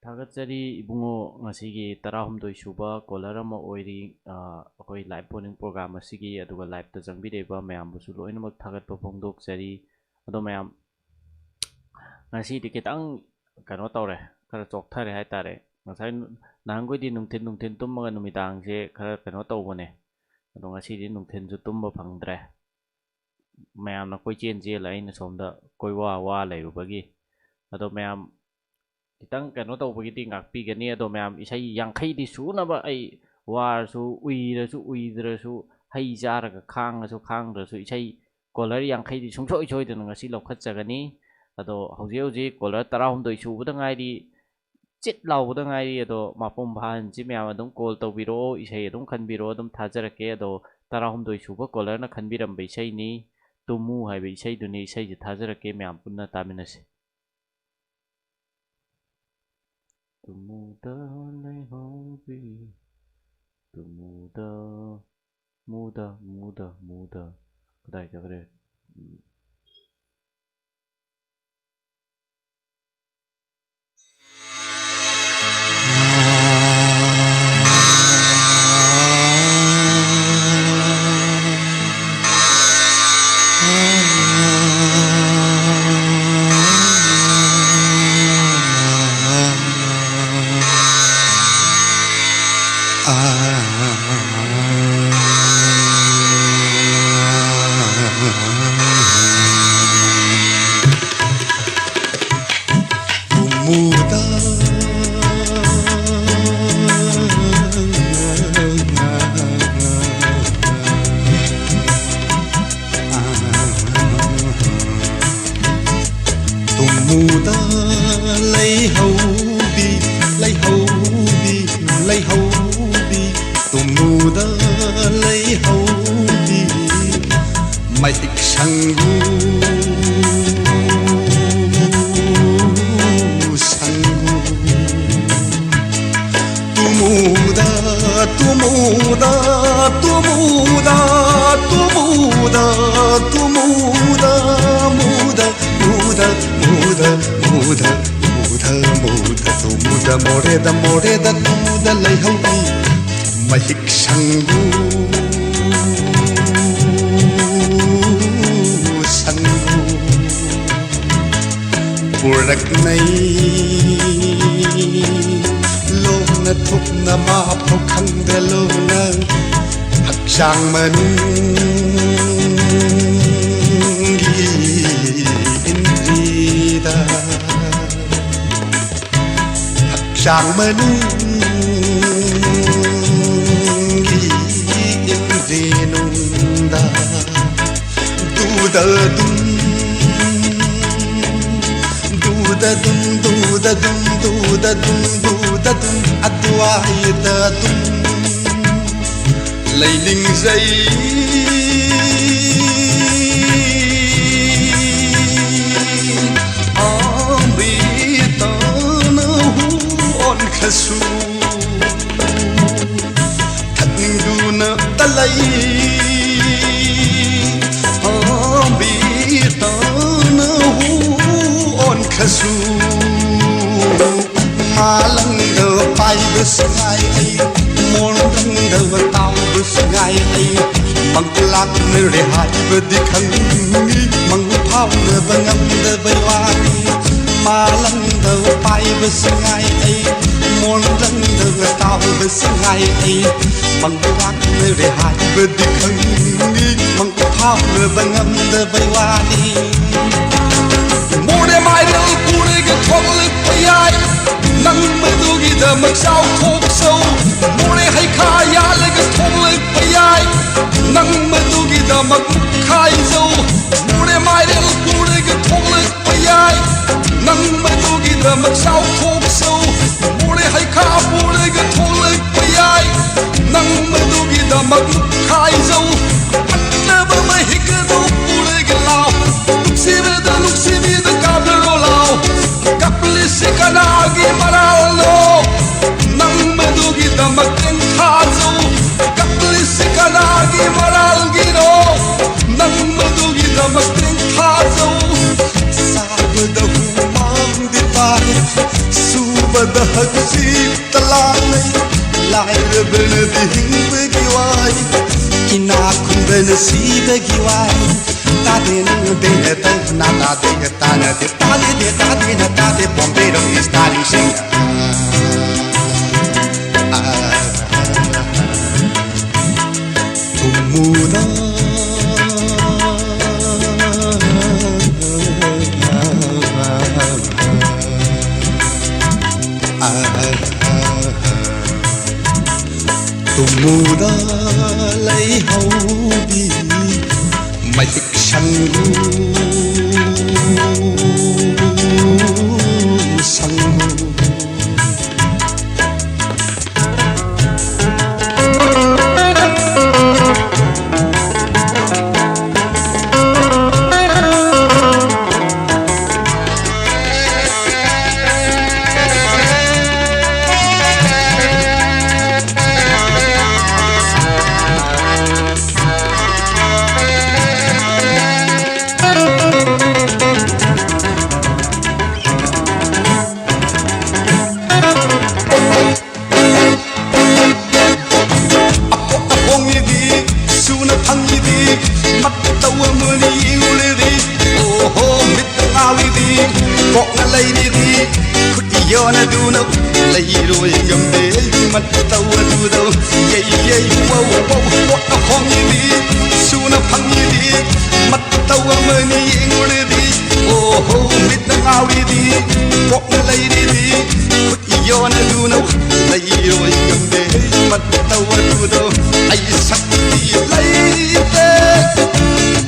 ꯊꯥꯒꯠꯆꯔꯤ ꯏꯕꯨꯡꯉꯣ, ꯉꯁꯤꯒꯤ ꯇꯔꯥꯍꯨꯝꯗꯣꯏ ꯁꯨꯕ caller ꯑꯃ ꯑꯣꯏꯔꯤ, ꯑꯥ, ꯑꯩꯈꯣꯏ live phone-in program ꯑꯁꯤꯒꯤ, ꯑꯗꯨꯒ liveꯇ ꯆꯪꯕꯤꯔꯛꯏꯕ ꯃꯌꯥꯝꯕꯨꯁꯨ ꯂꯣꯏꯅꯃꯛ ꯊꯥꯒꯠꯄ ꯐꯣꯡꯗꯣꯛꯆꯔꯤ꯫ ꯑꯗꯣ ꯃꯌꯥꯝ, ꯉꯁꯤꯗꯤ ꯈꯤꯇꯪ ꯀꯩꯅꯣ ꯇꯧꯔꯦ, ꯈꯔ ꯆꯣꯛꯊꯔꯦ ꯍꯥꯏꯇꯥꯔꯦ꯫ ꯉꯁꯥꯏ ꯅꯨ-, ꯅꯍꯥꯟꯈꯣꯏꯗꯤ ꯅꯨꯡꯊꯤꯟ, ꯅꯨꯡꯊꯤꯟ ꯇꯨꯝꯃꯒ ꯅꯨꯃꯤꯗꯥꯡꯁꯦ ꯈꯔ ꯀꯩꯅꯣ ꯇꯧꯕꯅꯦ, ꯑꯗꯣ ꯉꯁꯤꯗꯤ ꯅꯨꯡꯊꯤꯟꯁꯨ ꯇꯨꯝꯕ ꯐꯪꯗ꯭ꯔꯦ꯫ ꯃꯌꯥꯝꯅ ꯀꯣꯏꯆꯦꯟ ꯆꯦꯜꯂ, ꯑꯩꯅ ꯁꯣꯝꯗ ꯀꯣꯏꯋꯥ ꯋꯥ ꯂꯩꯔꯨꯕꯒꯤ꯫ ꯑꯗꯣ ꯃꯌꯥꯝ ꯈꯤꯇꯪ ꯀꯩꯅꯣ ꯇꯧꯕꯒꯤꯗꯤ ꯉꯥꯛꯄꯤꯒꯅꯤ꯫ ꯑꯗꯣ ꯃꯌꯥꯝ ꯏꯁꯩ ꯌꯥꯡꯈꯩꯗꯤ ꯁꯨꯅꯕ ꯑꯩ ꯋꯥꯔꯁꯨ, ꯎꯏꯔꯁꯨ ꯎꯏꯗ꯭ꯔꯁꯨ, ꯍꯩ ꯆꯥꯔꯒ ꯈꯥꯡꯉꯁꯨ ꯈꯥꯡꯗ꯭ꯔꯁꯨ, ꯏꯁꯩ ꯀꯣꯂꯔ ꯌꯥꯡꯈꯩꯗꯤ ꯁꯨꯡꯁꯣꯏ ꯁꯣꯏꯗꯅ ꯉꯁꯤ ꯂꯧꯈꯠꯆꯒꯅꯤ꯫ ꯑꯗꯣ ꯍꯧꯖꯤꯛ ꯍꯧꯖꯤꯛ ꯀꯣꯂꯔ ꯇꯔꯥꯍꯨꯝꯗꯣꯏ ꯁꯨꯕꯗ ꯉꯥꯏꯔꯤ, ꯆꯤꯠ ꯂꯥꯎꯕꯗ ꯉꯥꯏꯔꯤ꯫ ꯑꯗꯣ ꯃꯄꯨꯡ ꯐꯥꯍꯟꯁꯤ ꯃꯌꯥꯝ꯫ ꯑꯗꯨꯝ ꯀꯣꯜ ꯇꯧꯕꯤꯔꯛꯑꯣ, ꯏꯁꯩ ꯑꯗꯨꯝ ꯈꯟꯕꯤꯔꯛꯑꯣ, ꯑꯗꯨꯝ ꯊꯥꯖꯔꯛꯀꯦ꯫ ꯑꯗꯣ ꯇꯔꯥꯍꯨꯝꯗꯣꯏ ꯁꯨꯕ ꯀꯣꯂꯔꯅ ꯈꯟꯕꯤꯔꯝꯕ ꯏꯁꯩꯅꯤ, ꯇꯨꯝꯃꯨ ꯍꯥꯏꯕ ꯏꯁꯩꯗꯨꯅꯤ꯫ ꯏꯁꯩꯁꯦ ꯊꯥꯖꯔꯛꯀꯦ, ꯃꯌꯥꯝ ꯄꯨꯟꯅ ꯇꯥꯃꯤꯟꯅꯁꯤ꯫ ꯇꯨꯝꯃꯨꯗ ꯂꯩꯍꯧꯕꯤ, ꯇꯨꯝꯃꯨꯗ, ꯃꯨꯗ, ꯃꯨꯗ, ꯃꯨꯗ꯫ ꯀꯗꯥꯏ ꯆꯠꯈ꯭ꯔꯦ? ꯎꯝ꯫ ꯀꯨꯃꯨꯗ꯫ ꯇꯨꯝꯃꯨꯗ ꯂꯩꯍꯧꯕꯤ, ꯂꯩꯍꯧꯕꯤ, ꯂꯩꯍꯧꯕꯤ, ꯇꯨꯝꯃꯨꯗ ꯂꯩꯍꯧꯕꯤ, ꯃꯍꯤꯛ ꯁꯪꯒꯨ, ꯁꯪꯒꯨ꯫ ꯇꯨꯃꯨꯗ, ꯇꯨꯃꯨꯗ, ꯇꯨꯃꯨꯗ, ꯇꯨꯃꯨꯗ, ꯇꯨꯃꯨꯗ, ꯃꯨꯗ, ꯃꯨꯗ, ꯃꯨꯗ, ꯃꯨꯗ, ꯃꯨꯗ, ꯃꯨꯗ, ꯇꯨꯃꯨꯗ, ꯃꯣꯔꯦꯗ, ꯃꯣꯔꯦꯗ, ꯇꯨꯃꯨꯗ ꯂꯩꯍꯧꯕꯤ, ꯃꯍꯤꯛ ꯁꯪꯒꯨ, ꯁꯪꯒꯨ꯫ ꯔꯛꯅꯩ꯫ ꯂꯣꯛꯅ ꯊꯨꯞꯅ ꯃꯥꯐꯥꯎ ꯈꯪꯗ ꯂꯣꯛꯅ ꯍꯛꯆꯥꯡ ꯃꯅꯨꯡꯒꯤ ꯏꯟꯗ꯭ꯔꯤꯗ, ꯍꯛꯆꯥꯡ ꯃꯅꯨꯡꯒꯤ ꯏꯟꯗ꯭ꯔꯤꯅꯨꯡꯗ ꯗꯨꯗ ꯗꯨꯝ, ꯗꯨꯗ ꯗꯨꯝ, ꯗꯨꯗ ꯗꯨꯝ, ꯗꯨꯗ ꯗꯨꯝ, ꯗꯨꯗ ꯗꯨꯝ, ꯑꯗꯨꯋꯥꯏꯗ ꯑꯗꯨꯝ ꯂꯩꯅꯤꯡꯖꯩ꯫ ꯑꯃ꯭ꯔꯤꯇꯅ ꯍꯨ ꯑꯣꯟꯈ꯭ꯔꯁꯨ ꯊꯛꯅꯤꯡꯗꯨꯅ ꯇ ꯂꯩ꯫ ꯑꯃ꯭ꯔꯤꯇꯅ ꯍꯨ ꯑꯣꯟꯈ꯭ꯔꯁꯨ ꯃꯥꯂꯪꯗ ꯄꯥꯏꯕꯁꯨ ꯉꯥꯏ ꯑꯩ, ꯃꯣꯟꯗꯪꯗ ꯇꯥꯎꯕꯁꯨ ꯉꯥꯏ ꯑꯩ꯫ ꯃꯪꯂꯥꯛꯅꯔꯦ ꯍꯥꯏꯕꯗꯤ ꯈꯪꯉꯤ, ꯃꯪ ꯐꯥꯎꯅꯕ ꯉꯝꯗꯕꯩ ꯋꯥꯅꯤ꯫ ꯃꯥꯂꯪꯗ ꯄꯥꯏꯕꯁꯨ ꯉꯥꯏ ꯑꯩ, ꯃꯣꯟꯗꯪꯗ ꯇꯥꯎꯕꯁꯨ ꯉꯥꯏ ꯑꯩ꯫ ꯃꯪꯂꯥꯛꯅꯔꯦ ꯍꯥꯏꯕꯗꯤ ꯈꯪꯉꯤ, ꯃꯪ ꯐꯥꯎꯅꯕ ꯉꯝꯗꯕꯩ ꯋꯥꯅꯤ꯫ ꯃꯣꯔꯦ ꯃꯥꯏꯔꯦꯜ ꯄꯨꯔꯒ ꯊꯣꯛꯂꯛꯄ ꯌꯥꯏ, ꯅꯪ ꯃꯗꯨꯒꯤꯗꯃꯛ ꯆꯥꯎꯊꯣꯛꯆꯧ꯫ ꯃꯣꯔꯦ ꯍꯩꯈꯥ ꯌꯥꯜꯂꯒ ꯊꯣꯛꯂꯛꯄ ꯌꯥꯏ, ꯅꯪ ꯃꯗꯨꯒꯤꯗꯃꯛ ꯈꯥꯏꯖꯧ꯫ ꯃꯣꯔꯦ ꯃꯥꯏꯔꯦꯜ ꯄꯨꯔꯒ ꯊꯣꯛꯂꯛꯄ ꯌꯥꯏ, ꯅꯪ ꯃꯗꯨꯒꯤꯗꯃꯛ ꯆꯥꯎꯊꯣꯛꯆꯧ꯫ ꯃꯣꯔꯦ ꯍꯩꯈꯥ ꯄꯨꯔꯒ ꯊꯣꯛꯂꯛꯄ ꯌꯥꯏ, ꯅꯪ ꯃꯗꯨꯒꯤꯗꯃꯛ ꯈꯥꯏꯖꯧ꯫ ꯐꯠꯇꯕ ꯃꯍꯤꯛ ꯑꯗꯨ ꯄꯨꯔꯒ ꯂꯥꯎ, ꯅꯨꯡꯁꯤꯕꯗ ꯅꯨꯡꯁꯤꯕꯤꯗ ꯀꯥꯞꯂꯔꯣ ꯂꯥꯎ꯫ ꯀꯞꯂꯤꯁꯤ ꯀꯅꯥꯒꯤ ꯃꯔꯥꯜꯅꯣ? ꯅꯪ ꯃꯗꯨꯒꯤꯗꯃꯛ ꯇꯦꯟꯊꯥꯖꯧ꯫ ꯀꯞꯂꯤꯁꯤ ꯀꯅꯥꯒꯤ ꯃꯔꯥꯜꯒꯤꯅꯣ? ꯅꯪ ꯃꯗꯨꯒꯤꯗꯃꯛ ꯇꯦꯟꯊꯥꯖꯧ꯫ ꯆꯥꯕꯗ ꯍꯨꯃꯥꯡꯗꯤ ꯇꯥꯏ, ꯁꯨꯕꯗ ꯍꯛꯆꯤꯠꯇ ꯂꯥꯡꯅꯩ꯫ ꯂꯥꯏꯔꯕꯅꯗꯤ ꯍꯤꯡꯕꯒꯤ ꯋꯥꯏ, ꯏꯅꯥꯛ ꯈꯨꯟꯕꯅ ꯁꯤꯕꯒꯤ ꯋꯥꯏ꯫ ꯇꯥꯗꯦ ꯅꯪ ꯗꯦ ꯇꯧ ꯅꯥ ꯇꯥꯗꯦ ꯇꯥꯅꯗꯦ ꯇꯥꯗꯦ ꯗꯦ ꯇꯥꯗꯦ ꯅ ꯇꯥꯗꯦ ꯄꯣꯝꯕꯤꯔꯝ ꯏꯁꯇꯥꯔꯤꯡꯁꯤꯡ ꯊꯨꯝꯃꯨꯗ ꯇꯨꯝꯃꯨꯗ ꯂꯩꯍꯧꯕꯤ ꯃꯍꯤꯛ ꯁꯪꯒꯨ ꯁꯪꯒꯨ꯫ ꯑꯄꯣꯛ ꯑꯍꯣꯡꯒꯤꯗꯤ ꯁꯨꯅ ꯐꯪꯉꯤꯗꯤ ꯃꯇꯧ ꯑꯃꯅꯤ ꯌꯦꯡꯂꯨꯔꯗꯤ꯫ ꯑꯣꯍꯣ ꯃꯤꯠꯇ ꯉꯥꯎꯔꯤꯗꯤ ꯀꯣꯛꯅ ꯂꯩꯔꯤꯗꯤ ꯈꯨꯠ ꯌꯣꯟꯅꯗꯨꯅ ꯂꯩꯔꯣꯏ ꯉꯝꯗꯦ ꯃꯇꯧ ꯑꯗꯨꯗꯧ꯫ ꯌꯩ ꯌꯩ ꯋꯧ ꯋꯧ ꯄꯣꯠ ꯑꯍꯣꯡꯉꯤꯗꯤ ꯁꯨꯅ ꯐꯪꯉꯤꯗꯤ ꯃꯇꯧ ꯑꯃꯅꯤ ꯌꯦꯡꯂꯨꯔꯗꯤ꯫ ꯑꯣꯍꯣ ꯃꯤꯠꯇ ꯉꯥꯎꯔꯤꯗꯤ ꯀꯣꯛꯅ ꯂꯩꯔꯤꯗꯤ ꯈꯨꯠ ꯌꯣꯟꯅꯗꯨꯅ ꯂꯩꯔꯣꯏ ꯉꯝꯗꯦ ꯃꯇꯧ ꯑꯗꯨꯗꯧ꯫ ꯑꯩ ꯁꯛꯇꯤ ꯂꯩꯇꯦ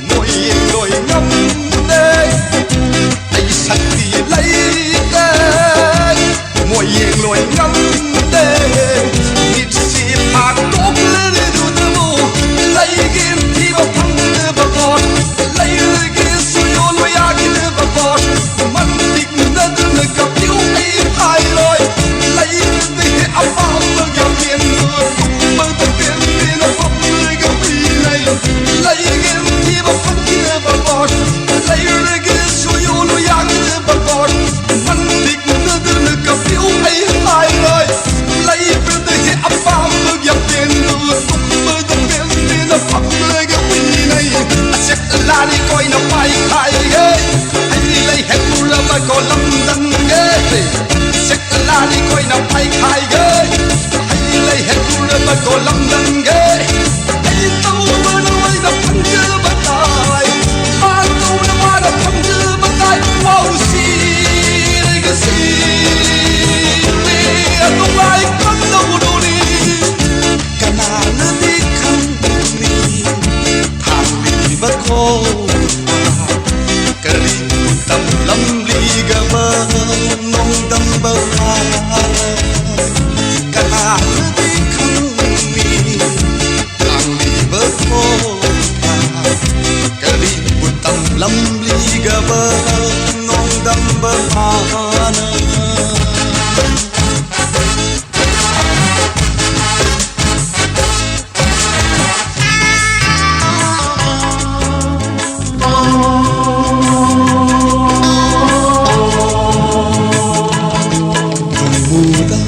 ꯃꯣꯏ ꯌꯦꯡꯂꯣꯏ ꯉꯝꯗꯦ꯫ ꯑꯩ ꯁꯛꯇꯤ ꯂꯩꯇꯦ ꯃꯣꯏ ꯌꯦꯡꯂꯣꯏ ꯉꯝꯗꯦ꯫ ꯃꯤꯠꯁꯤ ꯐꯥꯛꯇꯣꯛꯂꯗꯨꯅꯕꯨ ꯂꯩꯒꯦ ꯊꯤꯕ ꯐꯪꯗꯕ ꯄꯣꯠ ꯂꯩꯔꯒꯦꯁꯨ ꯌꯣꯜꯂꯣꯏ ꯌꯥꯈꯤꯗꯕ ꯄꯣꯠ꯫ ꯂꯝꯗꯝꯒꯤ ꯑꯩ ꯇꯧꯕ ꯅꯣꯏꯅ ꯐꯪꯖꯕ ꯇꯥꯏ, ꯃꯥ ꯇꯧꯕꯅ ꯃꯥꯅ ꯐꯪꯖꯕ ꯇꯥꯏ, ꯋꯥꯎꯁꯤ ꯂꯩꯒꯁꯤ ꯅꯨꯡꯉꯥꯏ ꯀꯝꯗꯧꯔꯨꯅꯤ? ꯀꯅꯥꯅꯗꯤ ꯈꯪꯒꯅꯤ ꯊꯥꯡꯂꯤꯕ ꯈꯣꯡꯅ ꯀꯔꯤ ꯇꯝꯂꯝꯂꯤꯒꯕ ꯅꯣꯡꯗꯝꯕ ꯃꯥ? ꯀꯅꯥꯅꯗꯤ ꯈꯪꯅꯤ ꯂꯥꯡꯂꯤꯕ ꯈꯣꯡꯅ ꯀꯔꯤꯕꯨ ꯇꯝꯂꯝꯂꯤꯒꯕ ꯅꯣꯡꯗꯝꯕ ꯃꯥꯅ? ꯀꯨꯝꯃꯨꯗ꯫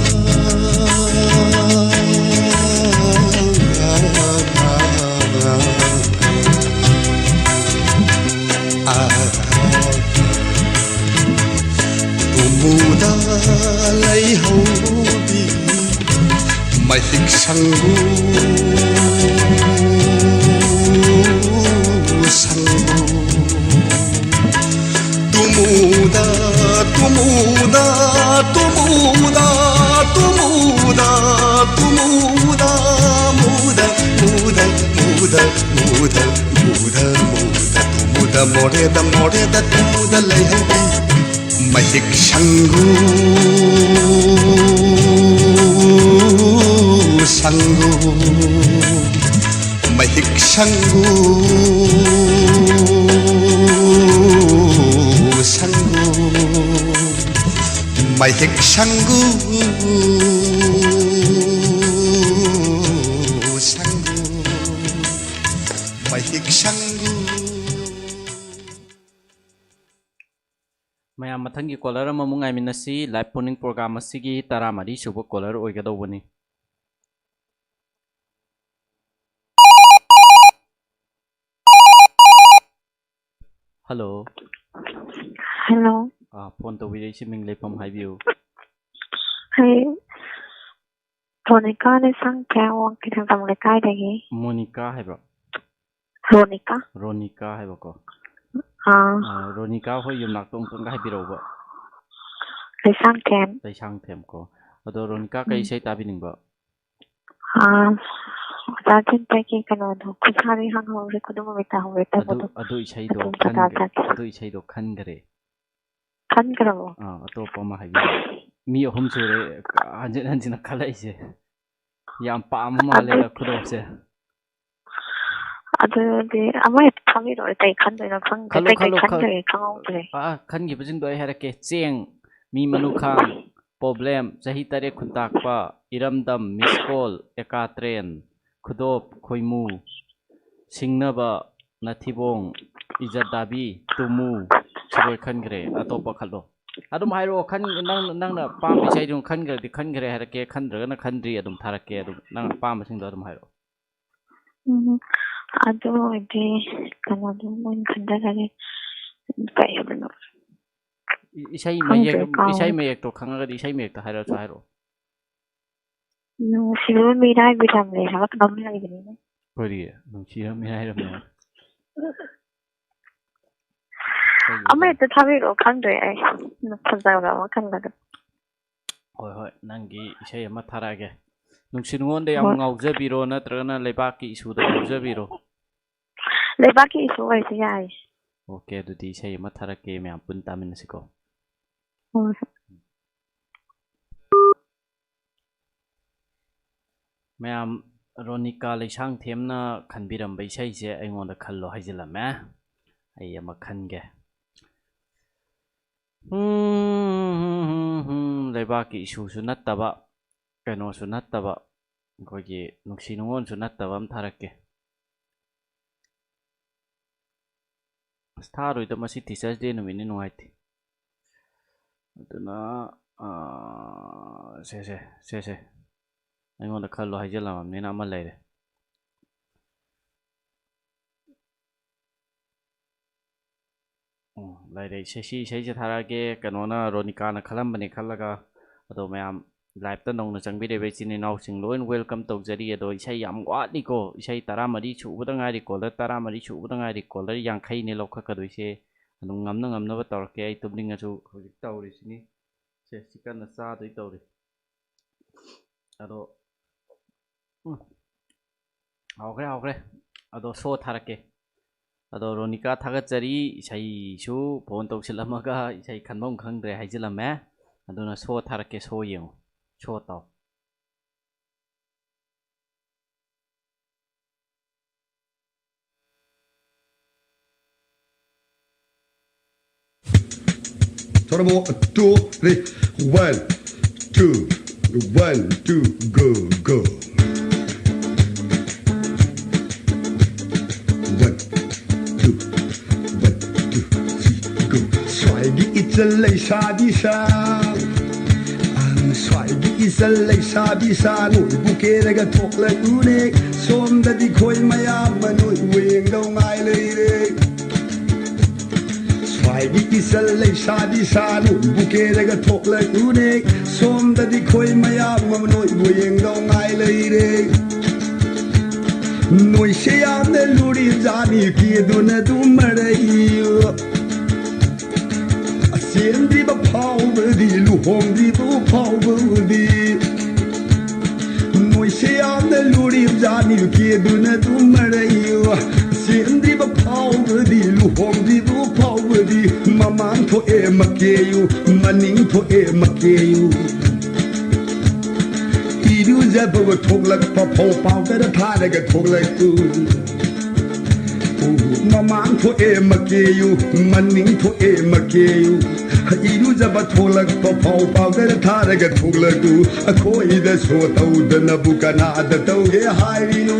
ꯀꯨꯝꯃꯨꯗ ꯂꯩꯍꯧꯕꯤ ꯃꯍꯤꯛ ꯁꯪꯒꯨ ꯁꯪꯒꯨ꯫ ꯇꯨꯃꯨꯗ ꯇꯨꯃꯨꯗ ꯇꯨꯃꯨꯗ ꯇꯨꯃꯨꯗ ꯇꯨꯃꯨꯗ ꯃꯨꯗ ꯃꯨꯗ ꯃꯨꯗ ꯃꯨꯗ ꯃꯨꯗ ꯃꯨꯗ ꯇꯨꯃꯨꯗ ꯃꯣꯔꯦꯗ ꯃꯣꯔꯦꯗ ꯇꯨꯃꯨꯗ ꯂꯩꯍꯧꯕꯤ ꯃꯍꯤꯛ ꯁꯪꯒꯨ ꯁꯪꯒꯨ ꯃꯍꯤꯛ ꯁꯪꯒꯨ ꯁꯪꯒꯨ ꯃꯍꯤꯛ ꯁꯪꯒꯨ ꯁꯪꯒꯨ ꯃꯍꯤꯛ ꯁꯪꯒꯨ꯫ ꯃꯌꯥꯝ ꯃꯊꯪꯒꯤ ꯀꯣꯂꯔ ꯑꯃꯃꯨꯛ ꯉꯥꯏꯃꯤꯟꯅꯁꯤ꯫ ꯂꯥꯏꯚ ꯐꯣꯟ ꯏꯟ ꯄ꯭ꯔꯣꯒ꯭ꯔꯥꯝ ꯑꯁꯤꯒꯤ ꯇꯔꯥꯃꯔꯤ ꯁꯨꯕ ꯀꯣꯂꯔ ꯑꯣꯏꯒꯗꯧꯕꯅꯤ꯫ ꯍꯜꯂꯣ꯫ ꯍꯜꯂꯣ꯫ ꯑꯥ, ꯐꯣꯟ ꯇꯧꯕꯤꯔꯛꯏꯁꯤ ꯃꯤꯡ ꯂꯩꯐꯝ ꯍꯥꯏꯕꯤꯌꯨ꯫ ꯍꯩ꯫ ꯔꯣꯅꯤꯀꯥ ꯂꯩꯁꯥꯡꯊꯦꯝ ꯋꯥꯡꯈꯩꯊꯦꯝ ꯂꯩꯀꯥꯏꯗꯒꯤ꯫ ꯃꯣꯅꯤꯀꯥ ꯍꯥꯏꯕ꯭ꯔꯣ? ꯔꯣꯅꯤꯀꯥ꯫ ꯔꯣꯅꯤꯀꯥ ꯍꯥꯏꯕꯀꯣ꯫ ꯑꯥ꯫ ꯑꯥ, ꯔꯣꯅꯤꯀꯥ ꯍꯣꯏ ꯌꯨꯝꯅꯥꯛꯇꯣ ꯑꯃꯨꯛꯇꯪꯒ ꯍꯥꯏꯕꯤꯔꯛꯎꯕ꯫ ꯂꯩꯁꯥꯡꯊꯦꯝ꯫ ꯂꯩꯁꯥꯡꯊꯦꯝ ꯀꯣ꯫ ꯑꯗꯣ ꯔꯣꯅꯤꯀꯥ ꯀꯩ ꯎꯝ꯫ ꯏꯁꯩ ꯇꯥꯕꯤꯅꯤꯡꯕ? ꯑꯥ, ꯑꯣꯖꯥ ꯆꯤꯟꯇꯒꯤ ꯀꯩꯅꯣꯗꯣ, ꯈꯨꯠꯁꯥꯗꯤ ꯍꯥꯡꯍꯧꯔꯦ, ꯈꯨꯗꯨꯝ ꯃꯃꯤꯠ ꯇꯥꯍꯧꯔꯦ ꯑꯗꯨ, ꯇꯧꯕꯗꯣ꯫ ꯑꯗꯨ ꯏꯁꯩꯗꯣ ꯑꯗꯨꯝ ꯈꯟꯒ-, ꯇꯥꯖꯒꯦ꯫ ꯑꯗꯨ ꯏꯁꯩꯗꯣ ꯈꯟꯈ꯭ꯔꯦ꯫ ꯈꯟꯈ꯭ꯔꯕꯣ? ꯑꯥ, ꯑꯇꯣꯞꯄ ꯑꯃ ꯍꯥꯏꯕꯤꯔꯣ꯫ ꯃꯤ ꯑꯍꯨꯝ ꯁꯨꯔꯦ ꯍꯟꯖꯤꯟ ꯍꯟꯖꯤꯟꯅ ꯈꯜꯂꯛꯏꯁꯦ꯫ ꯌꯥꯝ ꯄꯥꯝꯕ ꯃꯥꯜꯂꯦꯗ ꯑꯗꯨ ꯈꯨꯗꯣꯞꯁꯦ꯫ ꯑꯗꯨꯗꯤ ꯑꯃ ꯍꯦꯛꯇ ꯊꯥꯕꯤꯔꯛꯑꯣ, ꯀꯩ ꯈꯟꯗꯣꯏꯅꯣ ꯈꯪꯗ꯭ꯔꯦ꯫ ꯈꯜꯂꯣ, ꯀꯩ ꯀꯩ ꯈꯜꯂꯣ, ꯈꯜ-, ꯈꯟꯗꯣꯏꯅꯣ ꯈꯪꯍꯧꯗ꯭ꯔꯦ꯫ ꯑꯥ, ꯈꯟꯈꯤꯕꯁꯤꯡꯗꯣ ꯑꯩ ꯍꯥꯏꯔꯛꯀꯦ: ꯆꯦꯡ, ꯃꯤ ꯃꯅꯨꯈꯥꯡ, ꯄꯣꯕ꯭ꯂꯦꯝ, ꯆꯍꯤ ꯇꯔꯦꯠ ꯈꯨꯟꯇꯥꯛꯄ, ꯏꯔꯝꯗꯝ, ꯃꯤꯁ ꯀꯣꯜ, ꯑꯦꯀꯥ ꯇ꯭ꯔꯦꯟ, ꯈꯨꯗꯣꯞ, ꯈꯣꯏꯃꯨ, ꯁꯤꯡꯅꯕ, ꯅꯊꯤꯕꯣꯡ, ꯏꯖꯠ ꯗꯥꯕꯤ, ꯇꯨꯃꯨ, ꯁꯤ ꯂꯣꯏ ꯈꯟꯈ꯭ꯔꯦ꯫ ꯑꯇꯣꯞꯄ ꯈꯜꯂꯣ꯫ ꯑꯗꯨꯝ ꯍꯥꯏꯔꯛꯑꯣ, ꯈꯟ-, ꯅꯪ, ꯅꯪꯅ ꯄꯥꯝꯕ ꯏꯁꯩꯗꯨ ꯈꯟꯈ꯭ꯔꯗꯤ ꯈꯟꯈ꯭ꯔꯦ ꯍꯥꯏꯔꯛꯀꯦ, ꯈꯟꯗ꯭ꯔꯒꯅ ꯈꯟꯗ꯭ꯔꯤ ꯑꯗꯨꯝ ꯊꯥꯔꯛꯀꯦ꯫ ꯑꯗꯨꯝ ꯅꯪ ꯑꯄꯥꯝꯕꯁꯤꯡꯗꯣ ꯑꯗꯨꯝ ꯍꯥꯏꯔꯛꯑꯣ꯫ ꯎꯝ, ꯑꯗꯨ ꯑꯣꯏꯔꯗꯤ ꯀꯩꯅꯣꯗꯣ ꯑꯣꯏꯅ ꯈꯟꯖꯔꯒꯦ꯫ ꯀꯩ ꯍꯥꯏꯕꯅꯣ? ꯏ-, ꯏꯁꯩ ꯈꯪꯗ꯭ꯔꯦ, ꯃꯌꯦꯛ, ꯀꯥꯎꯔꯦ꯫ ꯏꯁꯩ ꯃꯌꯦꯛꯇꯣ ꯈꯪꯉꯒꯗꯤ ꯏꯁꯩ ꯃꯌꯦꯛꯇꯣ ꯍꯥꯏꯔꯛꯑꯁꯨ ꯍꯥꯏꯔꯛꯑꯣ꯫ ꯅꯨꯡꯁꯤꯕ ꯃꯤꯔꯥꯏꯕꯤꯔꯝꯂꯦ ꯍꯥꯏꯕ ꯀꯩꯅꯣꯝ ꯂꯩꯕꯅꯤꯅꯦ꯫ ꯀꯔꯤ? ꯅꯨꯡꯁꯤꯕ ꯃꯤꯔꯥꯏꯕꯤꯔꯝꯂꯦ꯫ ꯀꯩ ꯑꯃ ꯑꯣꯏꯖꯥꯠꯅꯣ? ꯍꯦꯛꯇ ꯊꯥꯕꯤꯔꯛꯑꯣ, ꯈꯪꯗ꯭ꯔꯦ ꯑꯩ꯫ ꯐꯖꯕ ꯑꯃ ꯈꯜꯂꯒ꯫ ꯍꯣꯏ, ꯍꯣꯏ, ꯅꯪꯒꯤ ꯏꯁꯩ ꯑꯃ ꯊꯥꯔꯛꯑꯒꯦ꯫ ꯅꯨꯡꯁꯤ ꯅꯨꯡꯉꯣꯟꯗ ꯌꯥꯝ ꯍꯣꯏ꯫ ꯉꯥꯎꯖꯕꯤꯔꯣ, ꯅꯠꯇ꯭ꯔꯒꯅ ꯂꯩꯕꯥꯛꯀꯤ ꯏꯁꯨꯗ ꯉꯥꯎꯖꯕꯤꯔꯣ? ꯂꯩꯕꯥꯛꯀꯤ ꯏꯁꯨ ꯑꯣꯏꯔꯁꯨ ꯌꯥꯏ꯫ ꯑꯣꯀꯦ, ꯑꯗꯨꯗꯤ ꯏꯁꯩ ꯑꯃ ꯊꯥꯔꯛꯀꯦ, ꯃꯌꯥꯝ ꯄꯨꯟ ꯇꯥꯃꯤꯟꯅꯁꯤꯀꯣ꯫ ꯍꯣꯏ꯫ ꯃꯌꯥꯝ, ꯔꯣꯅꯤꯀꯥ ꯂꯩꯁꯥꯡꯊꯦꯝꯅ ꯈꯟꯕꯤꯔꯝꯕ ꯏꯁꯩꯁꯦ ꯑꯩꯉꯣꯟꯗ ꯈꯜꯂꯣ ꯍꯥꯏꯖꯤꯜꯂꯝꯃꯦ꯫ ꯑꯩ ꯑꯃ ꯈꯟꯒꯦ꯫ ꯎꯝ, ꯂꯩꯕꯥꯛꯀꯤ ꯏꯁꯨꯁꯨ ꯅꯠꯇꯕ, ꯀꯩꯅꯣꯁꯨ ꯅꯠꯇꯕ, ꯑꯩꯈꯣꯏꯒꯤ ꯅꯨꯡꯁꯤ ꯅꯨꯡꯉꯣꯟꯁꯨ ꯅꯠꯇꯕ ꯑꯃ ꯊꯥꯔꯛꯀꯦ꯫ ꯑꯁ, ꯊꯥꯔꯣꯏꯗ, ꯃꯁꯤ Teachers' Day ꯅꯨꯃꯤꯠꯅꯤ, ꯅꯨꯡꯉꯥꯏꯇꯦ꯫ ꯑꯗꯨꯅ, ꯑꯥ, ꯁꯦ, ꯁꯦ, ꯁꯦ, ꯁꯦ꯫ ꯑꯩꯉꯣꯟꯗ ꯈꯜꯂꯣ ꯍꯥꯏꯖꯤꯜꯂꯝꯃꯕꯅꯤꯅ ꯑꯃ ꯂꯩꯔꯦ꯫ ꯎꯝ, ꯂꯩꯔꯦ꯫ ꯏꯁꯩ, ꯁꯤ ꯏꯁꯩꯁꯦ ꯊꯥꯔꯛꯑꯒꯦ꯫ ꯀꯩꯅꯣꯅ, ꯔꯣꯅꯤꯀꯥꯅ ꯈꯜꯂꯝꯕꯅꯦ ꯈꯜꯂꯒ꯫ ꯑꯗꯣ ꯃꯌꯥꯝ, Live-ꯇ ꯅꯧꯅ ꯆꯪꯕꯤꯔꯤꯕ ꯏꯆꯤꯟ ꯏꯅꯥꯎꯁꯤꯡ ꯂꯣꯏꯅ welcome ꯇꯧꯖꯔꯤ꯫ ꯑꯗꯣ ꯏꯁꯩ ꯌꯥꯝ ꯋꯥꯠꯂꯤꯀꯣ, ꯏꯁꯩ ꯇꯔꯥꯃꯔꯤ ꯁꯨꯕꯗ ꯉꯥꯏꯔꯤ, caller ꯇꯔꯥꯃꯔꯤ ꯁꯨꯕꯗ ꯉꯥꯏꯔꯤ, caller ꯌꯥꯡꯈꯩꯅꯦ ꯂꯧꯈꯠꯀꯗꯣꯏꯁꯦ꯫ ꯑꯗꯨꯝ ꯉꯝꯅ ꯉꯝꯅꯕ ꯇꯧꯔꯛꯀꯦ꯫ ꯑꯩ ꯇꯨꯝꯅꯤꯡꯉꯁꯨ ꯍꯧꯖꯤꯛ ꯇꯧꯔꯤꯁꯤꯅꯤ꯫ ꯁꯦ, ꯁꯤ ꯀꯟꯅ ꯆꯥꯗꯣꯏ ꯇꯧꯔꯤ꯫ ꯑꯗꯣ, ꯎꯝ, ꯍꯥꯎꯈ꯭ꯔꯦ, ꯍꯥꯎꯈ꯭ꯔꯦ꯫ ꯑꯗꯣ show ꯊꯥꯔꯛꯀꯦ꯫ ꯑꯗꯣ ꯔꯣꯅꯤꯀꯥ ꯊꯥꯒꯠꯆꯔꯤ, ꯏꯁꯩꯁꯨ phone ꯇꯧꯁꯤꯜꯂꯝꯃꯒ ꯏꯁꯩ ꯈꯟꯐꯝ ꯈꯪꯗ꯭ꯔꯦ ꯍꯥꯏꯖꯤꯜꯂꯝꯃꯦ꯫ ꯑꯗꯨꯅ show ꯊꯥꯔꯛꯀꯦ, show ꯌꯦꯡꯉꯨ, show ꯇꯧ꯫ Turbo, two, three, one, two, one, two, go, go. One, two, one, two, three, go. ꯁ꯭ꯋꯥꯏꯒꯤ ꯏꯆꯜ ꯂꯩꯁꯥꯕꯤ ꯁꯥ, ꯑꯪ, ꯁ꯭ꯋꯥꯏꯒꯤ ꯏꯆꯜ ꯂꯩꯁꯥꯕꯤ ꯁꯥ, ꯅꯣꯏꯕꯨ ꯀꯦꯔꯒ ꯊꯣꯛꯂꯛꯎꯅꯦ꯫ ꯁꯣꯝꯗꯗꯤ ꯈꯣꯏ ꯃꯌꯥꯝ ꯑꯃ ꯅꯣꯏꯕꯨ ꯌꯦꯡꯗꯧ ꯉꯥꯏ ꯂꯩꯔꯦ꯫ ꯁ꯭ꯋꯥꯏꯒꯤ ꯏꯆꯜ ꯂꯩꯁꯥꯕꯤ ꯁꯥ, ꯅꯣꯏꯕꯨ ꯀꯦꯔꯒ ꯊꯣꯛꯂꯛꯎꯅꯦ꯫ ꯁꯣꯝꯗꯗꯤ ꯈꯣꯏ ꯃꯌꯥꯝ ꯑꯃ ꯅꯣꯏꯕꯨ ꯌꯦꯡꯗꯧ ꯉꯥꯏ ꯂꯩꯔꯦ꯫ ꯅꯣꯏꯁꯦ ꯌꯥꯝꯅ ꯂꯨꯔꯤꯕꯖꯥꯠꯅꯤ, ꯀꯦꯗꯨꯅ ꯑꯗꯨꯝ ꯃꯔꯩ꯫ ꯆꯦꯟꯗ꯭ꯔꯤꯕ ꯐꯥꯎꯕꯗꯤ, ꯂꯨꯍꯣꯡꯗ꯭ꯔꯤꯕ ꯐꯥꯎꯕꯗꯤ꯫ ꯅꯣꯏꯁꯦ ꯌꯥꯝꯅ ꯂꯨꯔꯤꯕꯖꯥꯠꯅꯤ, ꯀꯦꯗꯨꯅ ꯑꯗꯨꯝ ꯃꯔꯩ꯫ ꯆꯦꯟꯗ꯭ꯔꯤꯕ ꯐꯥꯎꯕꯗꯤ, ꯂꯨꯍꯣꯡꯗ꯭ꯔꯤꯕ ꯐꯥꯎꯕꯗꯤ꯫ ꯃꯃꯥꯡ ꯊꯣꯛꯑꯦ ꯃꯀꯦꯌꯨ, ꯃꯅꯤꯡ ꯊꯣꯛꯑꯦ ꯃꯀꯦꯌꯨ꯫ ꯏꯔꯨꯖꯕ ꯊꯣꯛꯂꯛꯄ ꯐꯥꯎ powder ꯊꯥꯔꯒ ꯊꯣꯛꯂꯛꯎ꯫ ꯃꯃꯥꯡ ꯊꯣꯛꯑꯦ ꯃꯀꯦꯌꯨ, ꯃꯅꯤꯡ ꯊꯣꯛꯑꯦ ꯃꯀꯦꯌꯨ꯫ ꯏꯔꯨꯖꯕ ꯊꯣꯛꯂꯛꯄ ꯐꯥꯎ powder ꯊꯥꯔꯒ ꯊꯣꯛꯂꯛꯎ꯫ ꯑꯩꯈꯣꯏꯗ show ꯇꯧꯗꯅꯕꯨ ꯀꯅꯥꯗ ꯇꯧꯒꯦ ꯍꯥꯏꯔꯤꯅꯣ?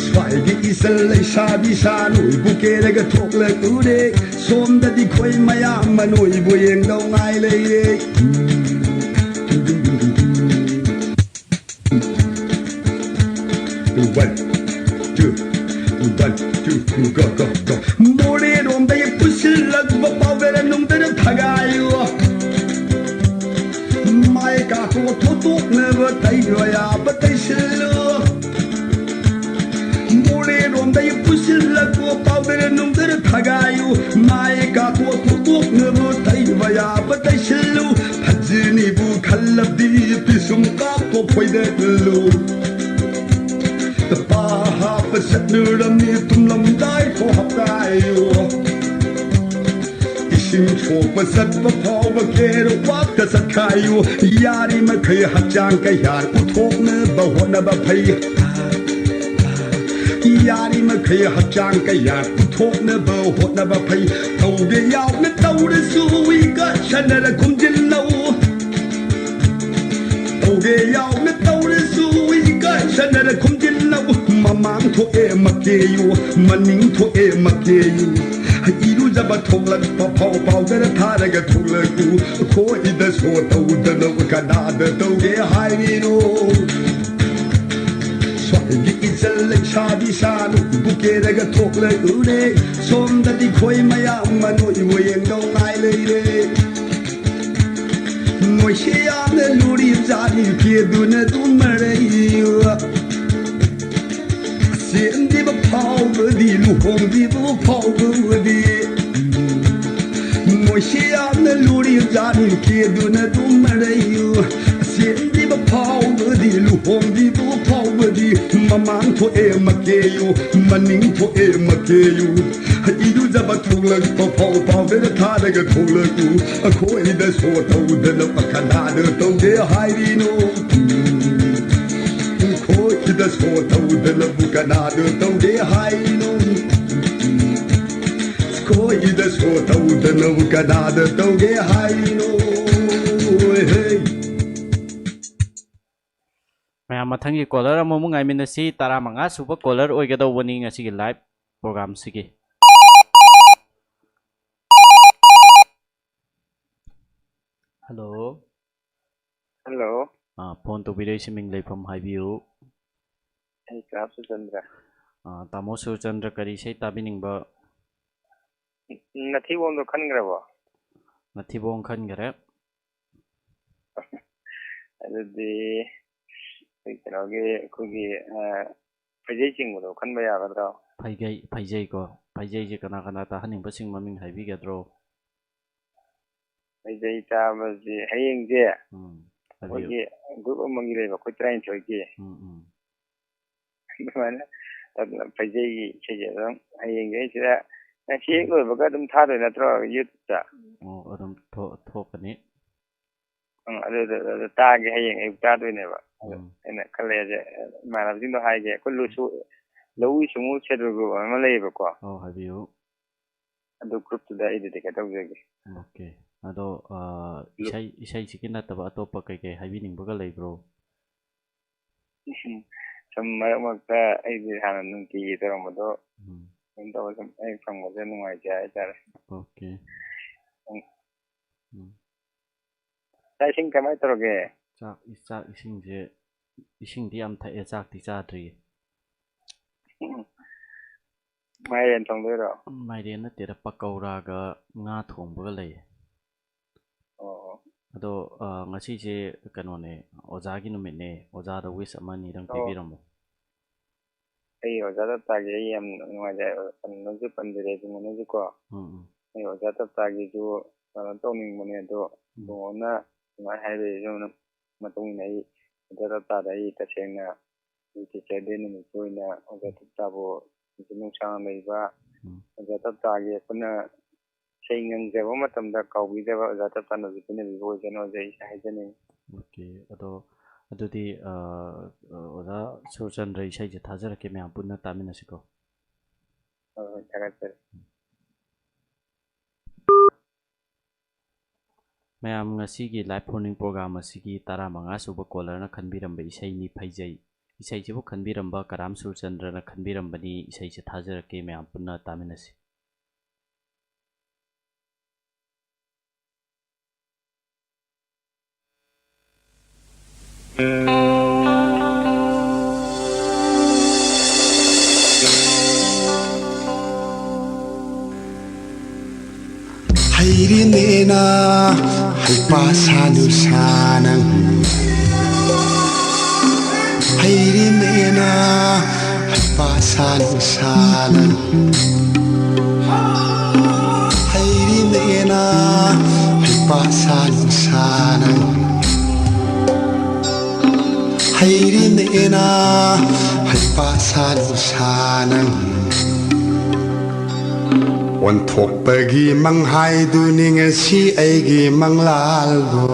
ꯁ꯭ꯋꯥꯏꯒꯤ ꯏꯆꯜ ꯂꯩꯁꯥꯕꯤ ꯁꯥ, ꯅꯣꯏꯕꯨ ꯀꯦꯔꯒ ꯊꯣꯛꯂꯛꯎꯔꯦ꯫ ꯁꯣꯝꯗꯗꯤ ꯈꯣꯏ ꯃꯌꯥꯝ ꯑꯃ ꯅꯣꯏꯕꯨ ꯌꯦꯡꯗꯧ ꯉꯥꯏ ꯂꯩꯔꯦ꯫ One, two, one, two, go, go, go. ꯃꯣꯔꯦꯔꯣꯝꯗꯒꯤ ꯄꯨꯁꯤꯜꯂꯛꯄ powder ꯅꯨꯡꯗꯔ ꯊꯒꯥꯏꯌꯨ꯫ ꯅꯕ ꯇꯩꯕ ꯌꯥꯕ ꯇꯩꯁꯤꯜꯂꯨ꯫ ꯃꯣꯔꯦꯔꯣꯝꯗꯩ ꯄꯨꯁꯤꯜꯂꯛꯄ powder ꯅꯨꯡꯗꯔ ꯊꯥꯒꯥꯏꯌꯨ꯫ ꯃꯥꯏ ꯀꯥꯊꯣꯛ ꯊꯣꯛꯇꯣꯛꯅꯕ ꯇꯩꯕ ꯌꯥꯕ ꯇꯩꯁꯤꯜꯂꯨ꯫ ꯐꯖꯅꯤꯕꯨ ꯈꯜꯂꯕꯗꯤ ꯄꯤꯁꯨꯝ ꯀꯥꯞꯄ ꯐꯣꯏꯗꯠꯂꯨ꯫ ꯄꯥ ꯍꯥꯞꯄ ꯆꯠꯅꯔꯝꯃꯤ ꯇꯨꯝꯂꯝꯗꯥꯏ ꯐꯥꯎ ꯍꯥꯞꯀꯥꯏꯌꯨ꯫ ꯏꯁꯤꯡ ꯁꯣꯛꯄ ꯆꯠꯄ ꯐꯥꯎꯕ ꯀꯦꯔꯣꯄꯥꯛꯇ ꯆꯠꯈꯥꯏꯌꯨ꯫ ꯌꯥꯔꯤꯃꯈꯩ ꯍꯛꯆꯥꯡ ꯀꯌꯥꯠ ꯄꯨꯊꯣꯛꯅꯕ ꯍꯣꯠꯅꯕ ꯐꯩ꯫ ꯌꯥꯔꯤꯃꯈꯩ ꯍꯛꯆꯥꯡ ꯀꯌꯥꯠ ꯄꯨꯊꯣꯛꯅꯕ ꯍꯣꯠꯅꯕ ꯐꯩ꯫ ꯇꯧꯒꯦ ꯌꯥꯎꯅ ꯇꯧꯔꯁꯨ ꯏꯀꯥꯏꯁꯟꯅꯔ ꯈꯨꯝꯖꯤꯜꯂꯧ꯫ ꯇꯧꯒꯦ ꯌꯥꯎꯅ ꯇꯧꯔꯁꯨ ꯏꯀꯥꯏꯁꯟꯅꯔ ꯈꯨꯝꯖꯤꯜꯂꯧ꯫ ꯃꯃꯥꯡ ꯊꯣꯛꯑꯦ ꯃꯀꯦꯌꯨ, ꯃꯅꯤꯡ ꯊꯣꯛꯑꯦ ꯃꯀꯦꯌꯨ꯫ ꯏꯔꯨꯖꯕ ꯊꯣꯛꯂꯛꯄ ꯐꯥꯎ powder ꯊꯥꯔꯒ ꯊꯣꯛꯂꯛꯎ꯫ ꯑꯩꯈꯣꯏꯗ show ꯇꯧꯗꯅꯕ ꯀꯅꯥꯗ ꯇꯧꯒꯦ ꯍꯥꯏꯔꯤꯅꯣ? ꯁ꯭ꯋꯥꯏꯒꯤ ꯏꯆꯜ ꯂꯩꯁꯥꯕꯤ ꯁꯥꯅꯨ ꯕꯨꯀꯦꯔꯒ ꯊꯣꯛꯂꯛꯎꯔꯦ꯫ ꯁꯣꯝꯗꯗꯤ ꯈꯣꯏ ꯃꯌꯥꯝ ꯃꯅꯣꯏꯕꯨ ꯌꯦꯡꯗꯧ ꯉꯥꯏ ꯂꯩꯔꯦ꯫ ꯃꯣꯏꯁꯦ ꯌꯥꯝꯅ ꯂꯨꯔꯤꯕꯖꯥꯠꯅꯤ ꯀꯦꯗꯨꯅ ꯑꯗꯨꯝ ꯃꯔꯩ꯫ ꯁꯦꯝꯗ꯭ꯔꯤꯕ ꯐꯥꯎꯕꯗꯤ, ꯂꯨꯍꯣꯡꯗ꯭ꯔꯤꯕ ꯐꯥꯎꯕꯗꯤ꯫ ꯃꯣꯏꯁꯦ ꯌꯥꯝꯅ ꯂꯨꯔꯤꯕꯖꯥꯠꯅꯤ ꯀꯦꯗꯨꯅ ꯑꯗꯨꯝ ꯃꯔꯩ꯫ ꯁꯦꯝꯗ꯭ꯔꯤꯕ ꯐꯥꯎꯕꯗꯤ, ꯂꯨꯍꯣꯡꯗ꯭ꯔꯤꯕ ꯐꯥꯎꯕꯗꯤ꯫ ꯃꯃꯥꯡ ꯊꯣꯛꯑꯦ ꯃꯀꯦꯌꯨ, ꯃꯅꯤꯡ ꯊꯣꯛꯑꯦ ꯃꯀꯦꯌꯨ꯫ ꯏꯔꯨꯖꯕ ꯊꯣꯛꯂꯛꯄ ꯐꯥꯎ powder ꯊꯥꯔꯒ ꯊꯣꯛꯂꯛꯎ꯫ ꯑꯩꯈꯣꯏꯗ show ꯇꯧꯗꯅꯕ ꯀꯅꯥꯗ ꯇꯧꯒꯦ ꯍꯥꯏꯔꯤꯅꯣ? ꯑꯩꯈꯣꯏꯗ show ꯇꯧꯗꯅꯕꯨ ꯀꯅꯥꯗ ꯇꯧꯒꯦ ꯍꯥꯏꯔꯤꯅꯣ? ꯑꯩꯈꯣꯏꯗ show ꯇꯧꯗꯅꯕꯨ ꯀꯅꯥꯗ ꯇꯧꯒꯦ ꯍꯥꯏꯔꯤꯅꯣ? ꯍꯦ꯫ ꯃꯌꯥꯝ, ꯃꯊꯪꯒꯤ caller ꯑꯃꯃꯨꯛ ꯉꯥꯏꯃꯤꯟꯅꯁꯤ꯫ ꯇꯔꯥꯃꯉꯥ ꯁꯨꯕ caller ꯑꯣꯏꯒꯗꯧꯕꯅꯤ ꯉꯁꯤꯒꯤ live programꯁꯤꯒꯤ꯫ Hello꯫ Hello꯫ ꯑꯥ, phone ꯇꯧꯕꯤꯔꯛꯏꯁꯤ ꯃꯤꯡ ꯂꯩꯐꯝ ꯍꯥꯏꯕꯤꯌꯨ꯫ ꯑꯩ ꯀꯥ ꯁꯨꯔꯆꯟꯗ꯭ꯔ꯫ ꯑꯥ, ꯇꯥꯃꯣ ꯁꯨꯔꯆꯟꯗ꯭ꯔ, ꯀꯔꯤ ꯏꯁꯩ ꯇꯥꯕꯤꯅꯤꯡꯕ? ꯅꯊꯤꯕꯣꯡꯗꯣ ꯈꯟꯈ꯭ꯔꯕꯣ? ꯅꯊꯤꯕꯣꯡ ꯈꯟꯈ꯭ꯔꯦ꯫ ꯑꯗꯨꯗꯤ ꯑꯩꯈꯣꯏ ꯀꯩꯅꯣꯒꯤ, ꯑꯩꯈꯣꯏꯒꯤ, ꯑ, ꯐꯩꯖꯩ ꯆꯤꯡꯕꯗꯣ ꯈꯟꯕ ꯌꯥꯒꯗ꯭ꯔꯣ? ꯐꯩꯖꯩ, ꯐꯩꯖꯩꯀꯣ꯫ ꯐꯩꯖꯩꯁꯦ ꯀꯅꯥ ꯀꯅꯥ ꯇꯥꯍꯟꯅꯤꯡꯕꯁꯤꯡ ꯃꯃꯤꯡ ꯍꯥꯏꯕꯤꯒꯗ꯭ꯔꯣ? ꯐꯩꯖꯩ ꯆꯥꯕꯁꯤ ꯍꯌꯦꯡꯁꯦ ꯎꯝ, ꯍꯥꯏꯕꯤꯌꯨ꯫ ꯑꯩꯈꯣꯏꯒꯤ group ꯑꯃꯒꯤ ꯂꯩꯕ, ꯑꯩꯈꯣꯏ ꯇꯔꯥꯅꯤꯊꯣꯏꯒꯤ꯫ ꯎꯝ, ꯎꯝ꯫ ꯑꯗꯨꯃꯥꯏꯅ ꯇꯧꯗꯅ ꯐꯩꯖꯩꯒꯤ ꯏꯁꯩꯁꯦ ꯑꯗꯨꯝ ꯍꯌꯦꯡꯁꯦ ꯑꯩ ꯁꯤꯗ, ꯉꯁꯤ ꯍꯦꯛ ꯂꯣꯏꯕꯒ ꯑꯗꯨꯝ ꯊꯥꯗꯣꯏ ꯅꯠꯇ꯭ꯔꯣ YouTube-ꯇ? ꯑꯣ, ꯑꯗꯨꯝ ꯊꯣꯛ-, ꯊꯣꯛꯀꯅꯤ꯫ ꯎꯝ, ꯑꯗꯨꯗ, ꯑꯗꯨꯗ ꯇꯥꯒꯦ, ꯍꯌꯦꯡ ꯑꯌꯨꯛ ꯇꯥꯗꯣꯏꯅꯦꯕ꯫ ꯑꯗꯨ ꯎꯝ꯫ ꯑꯩꯅ ꯈꯜꯂꯦꯁꯦ, ꯏꯃꯥꯟꯅꯕꯁꯤꯡꯗꯣ ꯍꯥꯏꯒꯦ, ꯑꯩꯈꯣꯏ ꯂꯨꯁꯨ, ꯂꯧꯎ ꯁꯤꯡꯎ schedule group ꯑꯃ ꯂꯩꯌꯦꯕꯀꯣ꯫ ꯑꯧ, ꯍꯥꯏꯕꯤꯌꯨ꯫ ꯑꯗꯨ group-ꯇꯨꯗ ꯑꯩ dedicate ꯇꯧꯖꯒꯦ꯫ Okay꯫ ꯑꯗꯣ, ꯑ, group ꯏꯁꯩ, ꯏꯁꯩꯁꯤꯒꯤ ꯅꯠꯇꯕ ꯑꯇꯣꯞꯄ ꯀꯩꯀꯩ ꯍꯥꯏꯕꯤꯅꯤꯡꯕꯒ ꯂꯩꯕ꯭ꯔꯣ? ꯁꯨꯝ ꯃꯔꯛ ꯃꯔꯛꯇ ꯑꯩꯗꯤ ꯍꯥꯟꯅ ꯅꯨꯡꯇꯤꯒꯤ ꯇꯧꯔꯝꯕꯗꯣ ꯎꯝ꯫ ꯑꯗꯨꯝ ꯇꯧꯔ ꯁꯨꯝ ꯍꯦꯛ ꯐꯪꯕꯁꯦ ꯅꯨꯡꯉꯥꯏꯖꯩ ꯍꯥꯏꯇꯥꯔꯦ꯫ Okay꯫ ꯎꯝ꯫ ꯎꯝ꯫ ꯆꯥꯛ ꯏꯁꯤꯡ ꯀꯃꯥꯏꯅ ꯇꯧꯔꯒꯦ? ꯆꯥꯛ, ꯆꯥꯛ ꯏꯁꯤꯡꯁꯦ, ꯏꯁꯤꯡꯗꯤ ꯌꯥꯝ ꯊꯛꯑꯦ, ꯆꯥꯛꯇꯤ ꯆꯥꯗ꯭ꯔꯤꯌꯦ꯫ ꯃꯥꯏꯔꯦꯟ ꯊꯣꯡꯗꯣꯏꯔꯣ? ꯃꯥꯏꯔꯦꯟ ꯅꯠꯇꯦꯗ, ꯄꯀꯧꯔꯥꯒ ꯉꯥ ꯊꯣꯡꯕꯒ ꯂꯩꯌꯦ꯫ ꯑꯣ꯫ ꯑꯗꯣ, ꯑ, ꯉꯁꯤꯁꯦ ꯀꯩꯅꯣꯅꯦ, ꯑꯣꯖꯥꯒꯤ ꯅꯨꯃꯤꯠꯅꯦ꯫ ꯑꯣꯖꯥꯗ wish ꯑꯃ ꯑꯅꯤꯗꯪ ꯑꯣ꯫ ꯄꯤꯕꯤꯔꯝꯃꯣ꯫ ꯑꯩ ꯑꯣꯖꯥ ꯇꯞꯇꯥꯒꯤ ꯑꯩ ꯌꯥꯝ ꯅꯨꯡꯉꯥꯏꯖꯔꯦ꯫ ꯄꯟꯕꯁꯨ ꯄꯟꯖꯔꯦ, ꯏꯕꯨꯡꯉꯣꯅꯁꯨꯀꯣ꯫ ꯎꯝ, ꯎꯝ꯫ ꯑꯩ ꯑꯣꯖꯥ ꯇꯞꯇꯥꯒꯤꯁꯨ ꯀꯩꯅꯣ ꯇꯧꯅꯤꯡꯕꯅꯦ, ꯑꯗꯣ ꯎꯝ꯫ ꯏꯕꯨꯡꯉꯣꯅ ꯑꯗꯨꯃꯥꯏꯅ ꯍꯥꯏꯔꯛꯏꯁꯨ ꯃꯇꯨꯡ ꯏꯟꯅ ꯑꯩ ꯑꯣꯖꯥ ꯇꯞꯇꯥꯗ ꯑꯩ ꯇꯁꯦꯡꯅ ꯑꯩ Teacher Day ꯅꯨꯃꯤꯠꯀꯤ ꯑꯣꯏꯅ ꯑꯣꯖꯥ ꯇꯞꯇꯥꯕꯨ ꯅꯨꯡꯁꯤ ꯅꯨꯡꯁꯥꯡꯅ ꯂꯩꯕ, ꯎꯝ꯫ ꯑꯣꯖꯥ ꯇꯞꯇꯥꯒꯤ ꯑꯩꯈꯣꯏꯅ ꯏꯁꯩ ꯉꯪꯖꯕ ꯃꯇꯝꯗ ꯀꯥꯎꯕꯤꯗꯕ ꯑꯣꯖꯥ ꯇꯞꯇꯥꯅ ꯍꯧꯖꯤꯛ ꯄꯤꯅꯕꯤꯕ ꯑꯣꯏꯖꯅꯨ ꯍꯥꯏꯖꯩ, ꯍꯥꯏꯖꯅꯤꯡꯉꯤ꯫ Okay, ꯑꯗꯣ ꯑꯗꯨꯗꯤ, ꯑ, ꯑ, ꯑꯣꯖꯥ ꯁꯨꯔꯆꯟꯗ꯭ꯔ ꯏꯁꯩꯁꯦ ꯊꯥꯖꯔꯛꯀꯦ, ꯃꯌꯥꯝ ꯄꯨꯟꯅ ꯇꯥꯃꯤꯟꯅꯁꯤꯀꯣ꯫ ꯍꯣꯏ, ꯍꯣꯏ, ꯊꯥꯒꯠꯆꯔꯤ꯫ ꯃꯌꯥꯝ, ꯉꯁꯤꯒꯤ Live Phone-In program ꯑꯁꯤꯒꯤ ꯇꯔꯥꯃꯉꯥ ꯁꯨꯕ caller-ꯅ ꯈꯟꯕꯤꯔꯝꯕ ꯏꯁꯩꯅꯤ ꯐꯩꯖꯩ꯫ ꯏꯁꯩꯁꯤꯕꯨ ꯈꯟꯕꯤꯔꯝꯕ ꯀꯔꯥꯝ ꯁꯨꯔꯆꯟꯗ꯭ꯔꯅ ꯈꯟꯕꯤꯔꯝꯕꯅꯤ꯫ ꯏꯁꯩꯁꯦ ꯊꯥꯖꯔꯛꯀꯦ, ꯃꯌꯥꯝ ꯄꯨꯟꯅ ꯇꯥꯃꯤꯟꯅꯁꯤ꯫ ꯍꯩꯔꯦꯅꯦꯅ ꯍꯩꯄꯥ ꯁꯥꯅꯨ ꯁꯥꯅꯪ, ꯍꯩꯔꯤꯃꯦꯅ ꯍꯩꯄꯥ ꯁꯥꯅꯨ ꯁꯥꯅꯨ꯫ ꯍꯩꯔꯤꯃꯦꯅ ꯍꯩꯄꯥ ꯁꯥꯅꯨ ꯁꯥꯅꯨ꯫ ꯍꯩꯔꯤꯃꯦꯅ ꯍꯩꯄꯥ ꯁꯥꯅꯨ ꯁꯥꯅꯨ꯫ ꯑꯣꯟꯊꯣꯛꯄꯒꯤ ꯃꯪꯍꯥꯏꯗꯨꯅꯤ ꯉꯁꯤ ꯑꯩꯒꯤ ꯃꯪꯂꯥꯜꯗꯣ꯫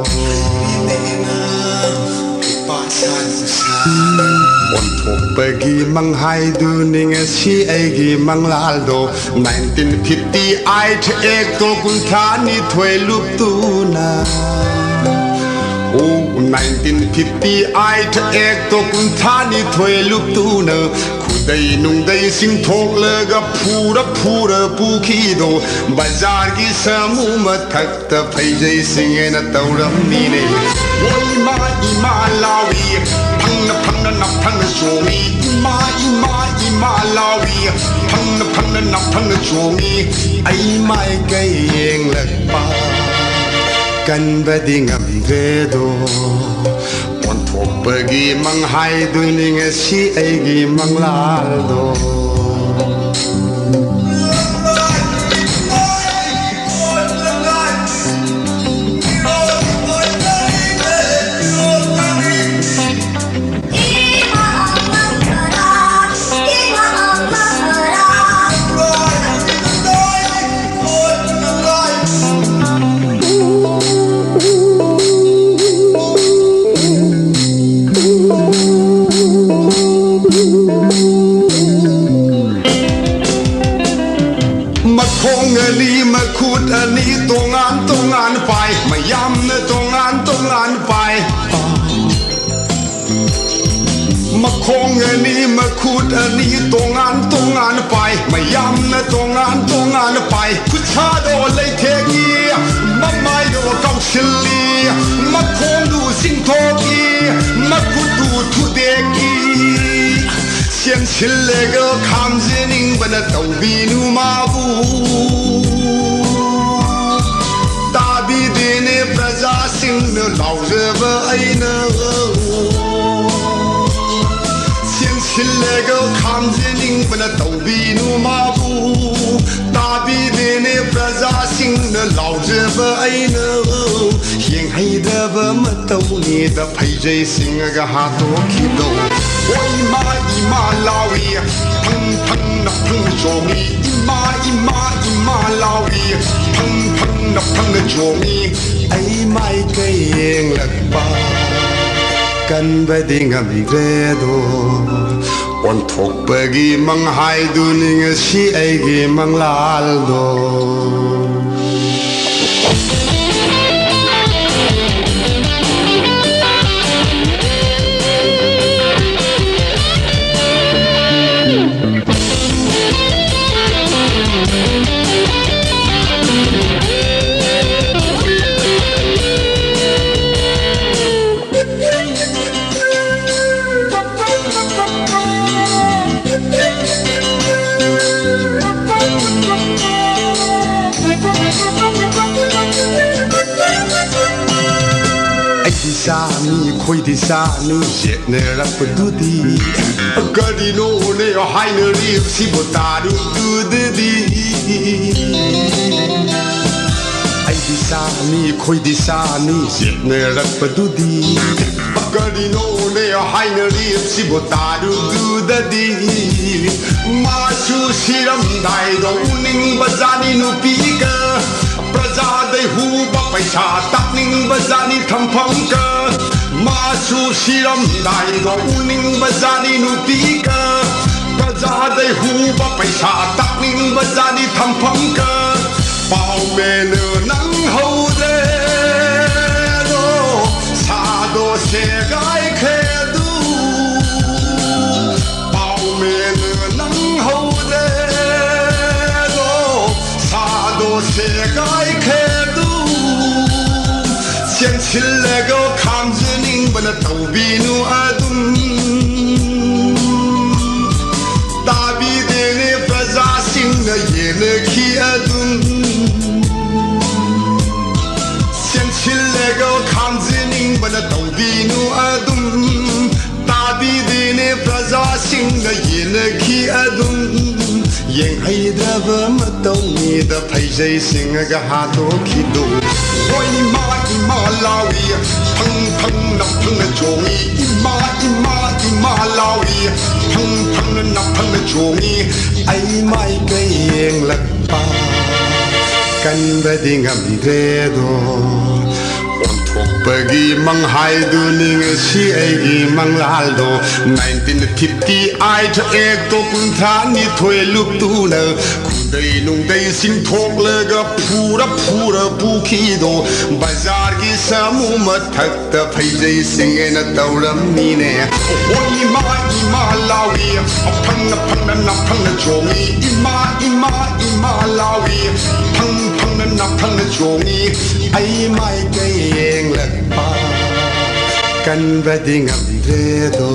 ꯑꯣꯟꯊꯣꯛꯄꯒꯤ ꯃꯪꯍꯥꯏꯗꯨꯅꯤ ꯉꯁꯤ ꯑꯩꯒꯤ ꯃꯪꯂꯥꯜꯗꯣ꯫ Nineteen fifty eight Act ꯀꯨꯟꯊ꯭ꯔꯥ ꯅꯤꯊꯣꯏ ꯂꯨꯞꯇꯨꯅ꯫ ꯑꯣ, nineteen fifty eight Act ꯀꯨꯟꯊ꯭ꯔꯥ ꯅꯤꯊꯣꯏ ꯂꯨꯞꯇꯨꯅ꯫ ꯈꯨꯗꯩ ꯅꯨꯡꯗꯩ ꯆꯤꯡꯊꯣꯛꯂꯒ ꯐꯨꯔ ꯐꯨꯔ ꯄꯨꯈꯤꯗꯣ꯫ ꯕꯖꯥꯔꯒꯤ ꯁꯥꯃꯨ ꯃꯊꯛꯇ ꯐꯩꯖꯩ ꯁꯤꯡꯉꯦꯅ ꯇꯧꯔꯝꯃꯤꯅꯦ꯫ ꯑꯣ ꯏꯃꯥ ꯏꯃꯥ ꯂꯥꯎꯏ, ꯐꯪꯅ ꯐꯪꯅ ꯅꯥꯐꯪꯅ ꯆꯣꯡꯏ꯫ ꯏꯃꯥ ꯏꯃꯥ ꯏꯃꯥ ꯂꯥꯎꯏ, ꯐꯪꯅ ꯐꯪꯅ ꯅꯥꯐꯪꯅ ꯆꯣꯡꯏ꯫ ꯑꯩ ꯃꯥꯏꯀꯩ ꯌꯦꯡꯂꯛꯄ ꯀꯟꯕꯗꯤ ꯉꯝꯗ꯭ꯔꯦꯗꯣ꯫ ꯑꯣꯟꯊꯣꯛꯄꯒꯤ ꯃꯪꯍꯥꯏꯗꯨꯅꯤ ꯉꯁꯤ ꯑꯩꯒꯤ ꯃꯪꯂꯥꯜꯗꯣ꯫ ꯃꯈꯣꯡ ꯑꯅꯤ ꯃꯈꯨꯠ ꯑꯅꯤ ꯇꯣꯉꯥꯟ ꯇꯣꯉꯥꯟ ꯄꯥꯏ, ꯃꯌꯥꯝꯅ ꯇꯣꯉꯥꯟ ꯇꯣꯉꯥꯟ ꯄꯥꯏ꯫ ꯃꯈꯣꯡ ꯑꯅꯤ ꯃꯈꯨꯠ ꯑꯅꯤ ꯇꯣꯉꯥꯟ ꯇꯣꯉꯥꯟ ꯄꯥꯏ, ꯃꯌꯥꯝꯅ ꯇꯣꯉꯥꯟ ꯇꯣꯉꯥꯟ ꯄꯥꯏ꯫ ꯈꯨꯠꯁꯥꯗꯣ ꯂꯩꯊꯦꯛꯏ, ꯃꯃꯥꯏꯗꯣ ꯀꯥꯎꯁꯤꯜꯂꯤ, ꯃꯈꯣꯡꯗꯨ ꯆꯤꯡꯊꯣꯛꯏ, ꯃꯈꯨꯠꯇꯨ ꯊꯨꯗꯦꯛꯏ꯫ ꯆꯦꯟꯁꯤꯜꯂꯒ ꯈꯥꯝꯖꯅꯤꯡꯕꯅ ꯇꯧꯕꯤꯅꯨ ꯃꯥꯕꯨ꯫ ꯇꯥꯕꯤꯗꯦꯅꯦ ꯄ꯭ꯔꯖꯥꯁꯤꯡꯅ ꯂꯥꯎꯖꯕ ꯑꯩꯅ꯫ ꯂꯦꯒ ꯈꯥꯝꯖꯅꯤꯡꯕꯅ ꯇꯧꯕꯤꯅꯨ ꯃꯥꯕꯨ꯫ ꯇꯥꯕꯤꯗꯦꯅꯦ ꯄ꯭ꯔꯖꯥꯁꯤꯡꯅ ꯂꯥꯎꯖꯕ ꯑꯩꯅ꯫ ꯌꯦꯡꯍꯩꯗꯕ ꯃꯇꯧꯅꯤꯗ ꯐꯩꯖꯩ ꯁꯤꯡꯉꯒ ꯍꯥꯠꯇꯣꯛꯈꯤꯗꯧ꯫ ꯑꯣ ꯏꯃꯥ ꯏꯃꯥ ꯂꯥꯎꯏ ꯐꯪ ꯐꯪꯅ ꯐꯪ ꯆꯣꯡꯏ꯫ ꯏꯃꯥ ꯏꯃꯥ ꯏꯃꯥ ꯂꯥꯎꯏ ꯐꯪ ꯐꯪꯅ ꯐꯪꯅ ꯆꯣꯡꯏ꯫ ꯑꯩ ꯃꯥꯏꯀꯩ ꯌꯦꯡꯂꯛꯄ ꯀꯟꯕꯗꯤ ꯉꯝꯗ꯭ꯔꯦꯗꯣ꯫ ꯑꯣꯟꯊꯣꯛꯄꯒꯤ ꯃꯪꯍꯥꯏꯗꯨꯅꯤ ꯉꯁꯤ ꯑꯩꯒꯤ ꯃꯪꯂꯥꯜꯗꯣ꯫ ꯑꯩꯗꯤ ꯆꯥꯅꯤ, ꯑꯩꯈꯣꯏꯗꯤ ꯆꯥꯅꯤ, ꯌꯦꯠꯅꯔꯛꯄꯗꯨꯗꯤ꯫ ꯀꯔꯤꯅꯣꯅꯦ ꯍꯥꯏꯅꯔꯤꯕꯁꯤꯕꯨ ꯇꯥꯔꯨꯗꯨꯗꯗꯤ? ꯑꯩꯗꯤ ꯆꯥꯅꯤ, ꯑꯩꯈꯣꯏꯗꯤ ꯆꯥꯅꯤ, ꯌꯦꯠꯅꯔꯛꯄꯗꯨꯗꯤ꯫ ꯀꯔꯤꯅꯣꯅꯦ ꯍꯥꯏꯅꯔꯤꯕꯁꯤꯕꯨ ꯇꯥꯔꯨꯗꯨꯗꯗꯤ? ꯃꯥꯁꯨ ꯁꯤꯔꯝꯗꯥꯏꯗꯣ ꯎꯅꯤꯡꯕ ꯖꯥꯅꯤ ꯅꯨꯄꯤꯒ꯫ ꯄ꯭ꯔꯖꯥꯗꯩ ꯍꯨꯕ ꯄꯩꯁꯥ ꯇꯥꯛꯅꯤꯡꯕ ꯖꯥꯅꯤ ꯊꯝꯐꯝꯒ꯫ ꯃꯥꯁꯨ ꯁꯤꯔꯝꯗꯥꯏꯗꯣ ꯎꯅꯤꯡꯕ ꯖꯥꯅꯤ ꯅꯨꯄꯤꯒ꯫ ꯄ꯭ꯔꯖꯥꯗꯩ ꯍꯨꯕ ꯄꯩꯁꯥ ꯇꯥꯛꯅꯤꯡꯕ ꯖꯥꯅꯤ ꯊꯝꯐꯝꯒ꯫ ꯄꯥꯎꯃꯦꯅ ꯅꯪ ꯍꯧꯔꯦꯗꯣ ꯁꯥꯗꯣ ꯁꯦꯒꯥꯏꯈ꯭ꯔꯦꯗꯨ꯫ ꯄꯥꯎꯃꯦꯅ ꯅꯪ ꯍꯧꯔꯦꯗꯣ ꯁꯥꯗꯣ ꯁꯦꯒꯥꯏꯈ꯭ꯔꯦꯗꯨ꯫ ꯆꯦꯟꯁꯤꯜꯂꯒ ꯈꯥꯝꯖꯅꯤꯡꯕꯅ ꯇꯧꯕꯤꯅꯨ ꯑꯗꯨꯝ꯫ ꯇꯥꯕꯤꯗꯦꯅꯦ ꯄ꯭ꯔꯖꯥꯁꯤꯡꯅ ꯌꯦꯟꯅꯈꯤ ꯑꯗꯨꯝ꯫ ꯆꯦꯟꯁꯤꯜꯂꯒ ꯈꯥꯝꯖꯅꯤꯡꯕꯅ ꯇꯧꯕꯤꯅꯨ ꯑꯗꯨꯝ꯫ ꯇꯥꯕꯤꯗꯦꯅꯦ ꯄ꯭ꯔꯖꯥꯁꯤꯡ ꯅ ꯌꯦꯟꯅꯈꯤ ꯑꯗꯨꯝ ꯌꯦꯡꯍꯩꯗ꯭ꯔꯕ ꯃꯇꯧ ꯃꯤꯗ ꯐꯩꯖꯩ ꯁꯤꯡꯉꯒ ꯍꯥꯠꯇꯣꯛꯈꯤꯗꯣ꯫ ꯍꯣꯏ ꯏꯃꯥ ꯏꯃꯥ ꯂꯥꯎꯏ ꯐꯪ ꯐꯪꯅ ꯐꯪꯅ ꯆꯣꯡꯉꯤ꯫ ꯏꯃꯥ ꯏꯃꯥ ꯏꯃꯥ ꯂꯥꯎꯏ ꯐꯪ ꯐꯪꯅ ꯐꯪꯅ ꯆꯣꯡꯉꯤ꯫ ꯑꯩ ꯃꯥꯏꯀꯩ ꯌꯦꯡꯂꯛꯄ ꯀꯟꯕꯗꯤ ꯉꯝꯗ꯭ꯔꯦꯗꯣ꯫ ꯑꯣꯟꯊꯣꯛꯄꯒꯤ ꯃꯪꯍꯥꯏꯗꯨꯅꯤ ꯉꯁꯤ ꯑꯩꯒꯤ ꯃꯪꯂꯥꯜꯗꯣ꯫ ꯅꯥꯏꯟꯇꯤꯟ ꯐꯤꯐꯇꯤ ꯑꯥꯏꯠ ꯑꯦꯛꯇꯣ ꯀꯨꯟꯊ꯭ꯔꯥ ꯅꯤꯊꯣꯏ ꯂꯨꯞꯇꯨꯅ ꯈꯨꯗꯩ ꯅꯨꯡꯗꯩ ꯆꯤꯡꯊꯣꯛꯂꯒ ꯐꯨꯔ ꯐꯨꯔ ꯄꯨꯈꯤꯗꯣ꯫ ꯕꯖꯥꯔꯒꯤ ꯁꯥꯃꯨ ꯃꯊꯛ ꯇ ꯐꯩꯖꯩ ꯁꯤꯡꯉꯦꯅ ꯇꯧꯔꯝꯃꯤꯅꯦ꯫ ꯍꯣꯏ ꯏꯃꯥ ꯏꯃꯥ ꯂꯥꯎꯏ ꯑꯐꯪ ꯑꯐꯪꯅ ꯅꯐꯪꯅ ꯆꯣꯡꯉꯤ꯫ ꯏꯃꯥ ꯏꯃꯥ ꯏꯃꯥ ꯂꯥꯎꯏ ꯐꯪ ꯐꯪꯅ ꯅꯐꯪꯅ ꯆꯣꯡꯉꯤ꯫ ꯑꯩ ꯃꯥꯏꯀꯩ ꯌꯦꯡꯂꯛꯄ ꯀꯟꯕꯗꯤ ꯉꯝꯗ꯭ꯔꯦꯗꯣ꯫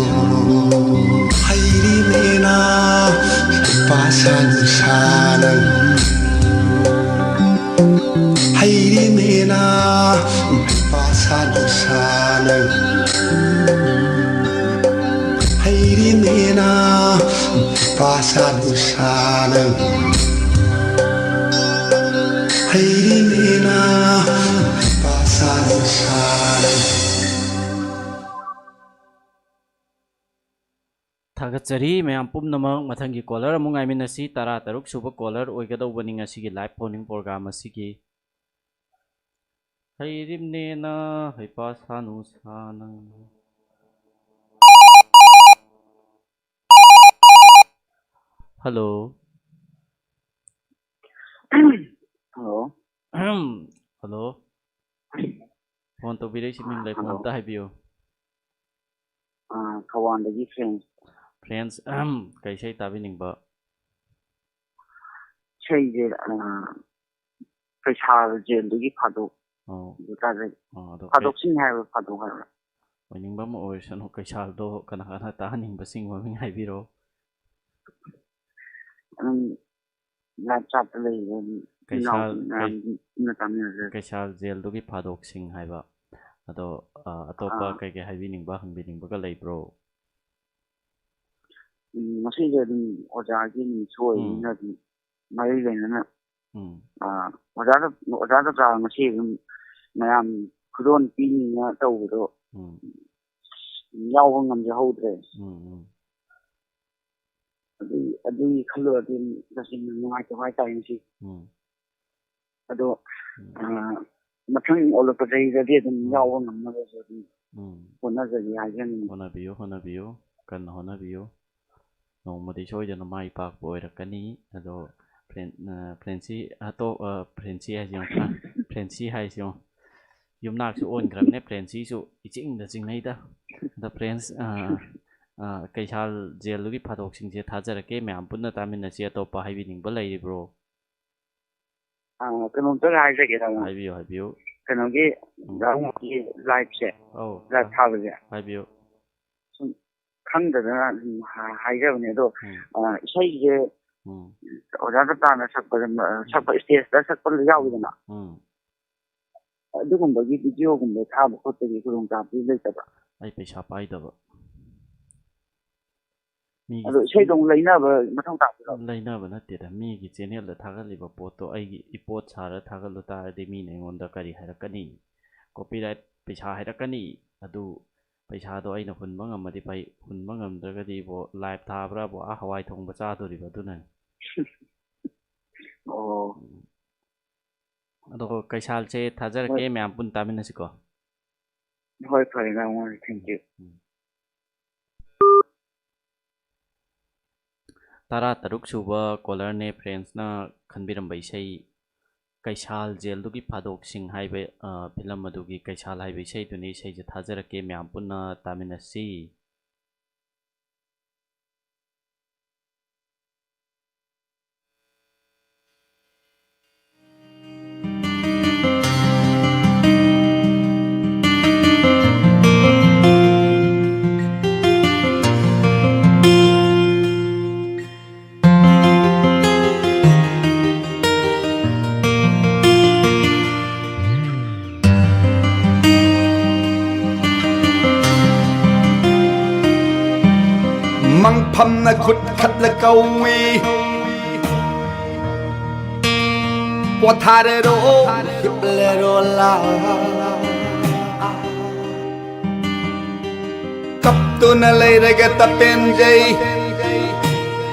ꯍꯩꯔꯤꯅꯦꯅ ꯍꯩꯄꯥ ꯁꯥꯅꯨ ꯁꯥꯅꯪ꯫ ꯍꯩꯔꯤꯅꯦꯅ ꯍꯩꯄꯥ ꯁꯥꯅꯨ ꯁꯥꯅꯪ꯫ ꯍꯩꯔꯤꯅꯦꯅ ꯍꯩꯄꯥ ꯁꯥꯅꯨ ꯁꯥꯅꯪ꯫ ꯍꯩꯔꯤꯅꯦꯅ ꯍꯩꯄꯥ ꯁꯥꯅꯨ ꯁꯥꯅꯪ꯫ ꯊꯥꯒꯠꯆꯔꯤ ꯃꯌꯥꯝ ꯄꯨꯝꯅꯃꯛ꯫ ꯃꯊꯪꯒꯤ ꯀꯣꯂꯔ ꯑꯃꯨꯛ ꯉꯥꯏꯃꯤꯟꯅꯁꯤ꯫ ꯇꯔꯥ ꯇꯔꯨꯛ ꯁꯨꯕ ꯀꯣꯂꯔ ꯑꯣꯏꯒꯗꯧꯕꯅꯤ ꯉꯁꯤꯒꯤ ꯂꯥꯏꯚ ꯐꯣꯟ ꯏꯟ ꯄ꯭ꯔꯣꯒ꯭ꯔꯥꯝ ꯑꯁꯤꯒꯤ꯫ ꯍꯩꯔꯤꯝꯅꯦꯅ ꯍꯩꯄꯥ ꯁꯥꯅꯨ ꯁꯥꯅꯪ꯫ ꯍꯜꯂꯣ꯫ ꯍꯜꯂꯣ꯫ ꯍꯜꯂꯣ꯫ ꯐꯣꯟ ꯇꯧꯕꯤꯔꯛꯏꯁꯤ ꯃꯤꯡ ꯂꯩꯐꯝ ꯍꯜꯂꯣ꯫ ꯑꯝꯇ ꯍꯥꯏꯕꯤꯌꯨ꯫ ꯑꯥ, ꯊꯧꯕꯥꯜꯗꯒꯤ ꯐ꯭ꯔꯦꯟꯁ꯫ ꯐ꯭ꯔꯦꯟꯁ, ꯀꯩ ꯏꯁꯩ ꯇꯥꯕꯤꯅꯤꯡꯕ? ꯏꯁꯩꯁꯦ, ꯑꯥ, ꯀꯩꯁꯥꯜ ꯖꯦꯜꯗꯒꯤ ꯐꯥꯗꯣꯛ ꯑꯣ꯫ ꯑꯗꯨ ꯇꯥꯖꯩ꯫ ꯑꯣ, ꯑꯗꯣ ꯀꯩ ꯐꯥꯗꯣꯛꯁꯤꯡ ꯍꯥꯏꯕ, ꯐꯥꯗꯣꯛ ꯍꯥꯏꯕ꯫ ꯑꯣꯏꯅꯤꯡꯕ ꯑꯃ ꯑꯣꯏꯔꯁꯅꯨ, ꯀꯩꯁꯥꯜꯗꯣ ꯀꯅꯥ ꯀꯅꯥ ꯇꯥꯍꯟꯅꯤꯡꯕꯁꯤꯡ ꯃꯃꯤꯡ ꯍꯥꯏꯕꯤꯔꯣ꯫ ꯑꯗꯨꯝ ꯂꯥꯏꯞ ꯆꯥꯠꯇ ꯂꯩꯕ ꯀꯩꯁꯥꯜ, ꯏꯅꯥꯎꯄꯤ ꯃꯌꯥꯝ ꯀꯩ-, ꯄꯨꯟꯅ ꯇꯥꯃꯤꯟꯅꯖꯦ꯫ ꯀꯩꯁꯥꯜ ꯖꯦꯜꯗꯨꯒꯤ ꯐꯥꯗꯣꯛꯁꯤꯡ ꯍꯥꯏꯕ꯫ ꯑꯗꯣ, ꯑ, ꯑꯇꯣꯞꯄ ꯑꯥ꯫ ꯀꯩꯀꯩ ꯍꯥꯏꯕꯤꯅꯤꯡꯕ, ꯍꯪꯕꯤꯅꯤꯡꯕꯒ ꯂꯩꯕ꯭ꯔꯣ? ꯎꯝ, ꯉꯁꯤꯁꯦ ꯑꯗꯨꯝ ꯑꯣꯖꯥꯒꯤ ꯅꯨꯃꯤꯠꯁꯨ ꯑꯣꯏꯕꯅꯤꯅ ꯎꯝ꯫ ꯑꯗꯨꯝ ꯃꯔꯤ ꯂꯩꯅꯅ, ꯎꯝ꯫ ꯑ, ꯑꯣꯖꯥꯗ, ꯑꯣꯖꯥꯗ ꯆꯥꯔ ꯉꯁꯤ ꯑꯗꯨꯝ ꯃꯌꯥꯝ ꯈꯨꯗꯣꯜ ꯄꯤꯅꯤꯅ ꯇꯧꯕꯗꯣ ꯎꯝ꯫ ꯌꯥꯎꯕ ꯉꯝꯖꯍꯧꯗ꯭ꯔꯦ꯫ ꯎꯝ, ꯎꯝ꯫ ꯑꯗꯨꯒꯤ, ꯑꯗꯨꯒꯤ ꯈꯜꯂꯨꯔꯗꯤ ꯇꯁꯦꯡꯅ ꯅꯨꯡꯉꯥꯏꯇꯕ ꯍꯥꯏꯇꯥꯔꯦ ꯉꯁꯤ꯫ ꯎꯝ꯫ ꯑꯗꯣ, ꯎꯝ꯫ ꯑ, ꯃꯊꯪ ꯑꯣꯜꯂꯛꯄ ꯆꯍꯤꯗꯗꯤ ꯑꯗꯨꯝ ꯎꯝ꯫ ꯌꯥꯎꯕ ꯉꯝꯅꯕꯁꯨ ꯑꯗꯨꯝ ꯎꯝ꯫ ꯍꯣꯠꯅꯖꯒꯦ ꯍꯥꯏꯖꯅꯤꯡꯉꯤ꯫ ꯍꯣꯠꯅꯕꯤꯌꯨ, ꯍꯣꯠꯅꯕꯤꯌꯨ, ꯀꯟꯅ ꯍꯣꯠꯅꯕꯤꯌꯨ꯫ ꯅꯣꯡꯃꯗꯤ ꯁꯣꯏꯗꯅ ꯃꯥꯏ ꯄꯥꯛꯄ ꯑꯣꯏꯔꯛꯀꯅꯤ꯫ ꯑꯗꯣ ꯐ꯭ꯔꯦꯟ-, ꯑ, ꯐ꯭ꯔꯦꯟꯁꯤ, ꯑꯇꯣꯞ-, ꯑ, ꯐ꯭ꯔꯦꯟꯁꯤ ꯍꯥꯏꯁꯤ ꯌꯦꯡꯉꯨ, ꯐ꯭ꯔꯦꯟꯁꯤ ꯍꯥꯏꯁꯤ ꯌꯦꯡꯉꯨ꯫ ꯌꯨꯝꯅꯥꯛꯁꯨ ꯑꯣꯟꯈ꯭ꯔꯕꯅꯦ ꯐ꯭ꯔꯦꯟꯁꯤꯁꯨ, ꯏꯆꯤꯡꯗ ꯆꯤꯡꯅꯩꯗ꯫ ꯑꯗ ꯐ꯭ꯔꯦꯟꯁ, ꯑ, ꯑ, ꯀꯩꯁꯥꯜ ꯖꯦꯜꯗꯨꯒꯤ ꯐꯥꯗꯣꯛꯁꯤꯡꯁꯦ ꯊꯥꯖꯔꯛꯀꯦ, ꯃꯌꯥꯝ ꯄꯨꯟꯅ ꯇꯥꯃꯤꯟꯅꯁꯤ꯫ ꯑꯇꯣꯞꯄ ꯍꯥꯏꯕꯤꯅꯤꯡꯕ ꯂꯩꯔꯤꯕ꯭ꯔꯣ? ꯑ, ꯀꯩꯅꯣꯝꯇꯒ ꯍꯥꯏꯖꯒꯦ, ꯇꯥꯃꯣ꯫ ꯍꯥꯏꯕꯤꯌꯨ, ꯍꯥꯏꯕꯤꯌꯨ꯫ ꯀꯩꯅꯣꯒꯤ, ꯎꯝ꯫ ꯗꯥ ꯎꯃꯔꯒꯤ liveꯁꯦ, ꯑꯧ, live ꯊꯥꯕꯁꯦ꯫ ꯍꯥꯏꯕꯤꯌꯨ꯫ ꯁꯨꯝ ꯈꯪꯗꯗꯅ ꯑꯗꯨꯝ ꯍꯥ-, ꯍꯥꯏꯖꯕꯅꯦ꯫ ꯑꯗꯣ, ꯎꯝ꯫ ꯑ, ꯏꯁꯩꯁꯦ ꯎꯝ꯫ ꯑꯣꯖꯥ ꯇꯇꯥꯅ ꯁꯛꯄꯗ, ꯑ, ꯁꯛꯄ stageꯇ ꯁꯛꯄ ꯌꯥꯎꯋꯤꯗꯅ꯫ ꯎꯝ꯫ ꯑꯗꯨꯒꯨꯝꯕꯒꯤ videoꯒꯨꯝꯕ ꯊꯥꯕ ꯈꯣꯠꯄꯒꯤ ꯈꯨꯗꯣꯡꯆꯥꯕꯗꯤ ꯂꯩꯇꯕ꯭ꯔꯥ? ꯑꯩ ꯄꯩꯁꯥ ꯄꯥꯏꯗꯕ꯫ ꯃꯤꯒꯤ ꯑꯗꯣ ꯏꯁꯩꯗꯣ ꯑꯃꯨꯛ ꯂꯩꯅꯕ ꯃꯊꯧ ꯇꯥꯗꯣꯏꯔꯣ? ꯂꯩꯅꯕ ꯅꯠꯇꯦꯗ, ꯃꯤꯒꯤ channelꯗ ꯊꯥꯒꯠꯂꯤꯕ ꯄꯣꯠꯇꯣ ꯑꯩꯒꯤ ꯏꯄꯣꯠ ꯁꯥꯔ ꯊꯥꯒꯠꯂꯨ ꯇꯥꯔꯗꯤ ꯃꯤꯅ ꯑꯩꯉꯣꯟꯗ ꯀꯔꯤ ꯍꯥꯏꯔꯛꯀꯅꯤ? Copyright ꯄꯩꯁꯥ ꯍꯥꯏꯔꯛꯀꯅꯤ꯫ ꯑꯗꯨ ꯄꯩꯁꯥꯗꯣ ꯑꯩꯅ ꯍꯨꯟꯕ ꯉꯝꯃꯗꯤ ꯐꯩ, ꯍꯨꯟꯕ ꯉꯝꯗ꯭ꯔꯒꯗꯤ ꯏꯕꯣ, live ꯊꯥꯕ꯭ꯔꯥꯕꯣ, ꯑꯥ ꯍꯋꯥꯏ ꯊꯣꯡꯕ ꯆꯥꯗꯣꯔꯤꯕ ꯑꯗꯨꯅꯅꯤ꯫ ꯑꯣ꯫ ꯎꯝ꯫ ꯑꯗꯣ ꯀꯩꯁꯥꯜꯁꯦ ꯊꯥꯖꯔꯛꯀꯦ, ꯍꯣꯏ꯫ ꯃꯌꯥꯝ ꯄꯨꯟꯅ ꯇꯥꯃꯤꯟꯅꯁꯤꯀꯣ꯫ ꯍꯣꯏ, ꯐꯔꯦ, ꯅꯪ ꯋꯥꯔꯦ, thank you꯫ ꯎꯝ꯫ ꯇꯔꯥꯇꯔꯨꯛ ꯁꯨꯕ callerꯅꯦ, friendsꯅ ꯈꯟꯕꯤꯔꯝꯕ ꯏꯁꯩ ꯀꯩꯁꯥꯜ ꯖꯦꯜꯗꯨꯒꯤ ꯐꯥꯗꯣꯛꯁꯤꯡ ꯍꯥꯏꯕ, ꯑ, film ꯑꯗꯨꯒꯤ ꯀꯩꯁꯥꯜ ꯍꯥꯏꯕ ꯏꯁꯩꯗꯨꯅꯤ꯫ ꯏꯁꯩꯁꯦ ꯊꯥꯖꯔꯛꯀꯦ, ꯃꯌꯥꯝ ꯄꯨꯟꯅ ꯇꯥꯃꯤꯟꯅꯁꯤ꯫ ꯃꯪꯐꯝꯅ ꯈꯨꯠ ꯈꯠꯂ ꯀꯧꯏ꯫ ꯄꯣꯊꯥꯔꯦꯔꯣ, ꯍꯤꯞꯂꯦꯔꯣ ꯂꯥ? ꯀꯞꯇꯨꯅ ꯂꯩꯔꯒ ꯇꯄꯦꯟꯖꯩ꯫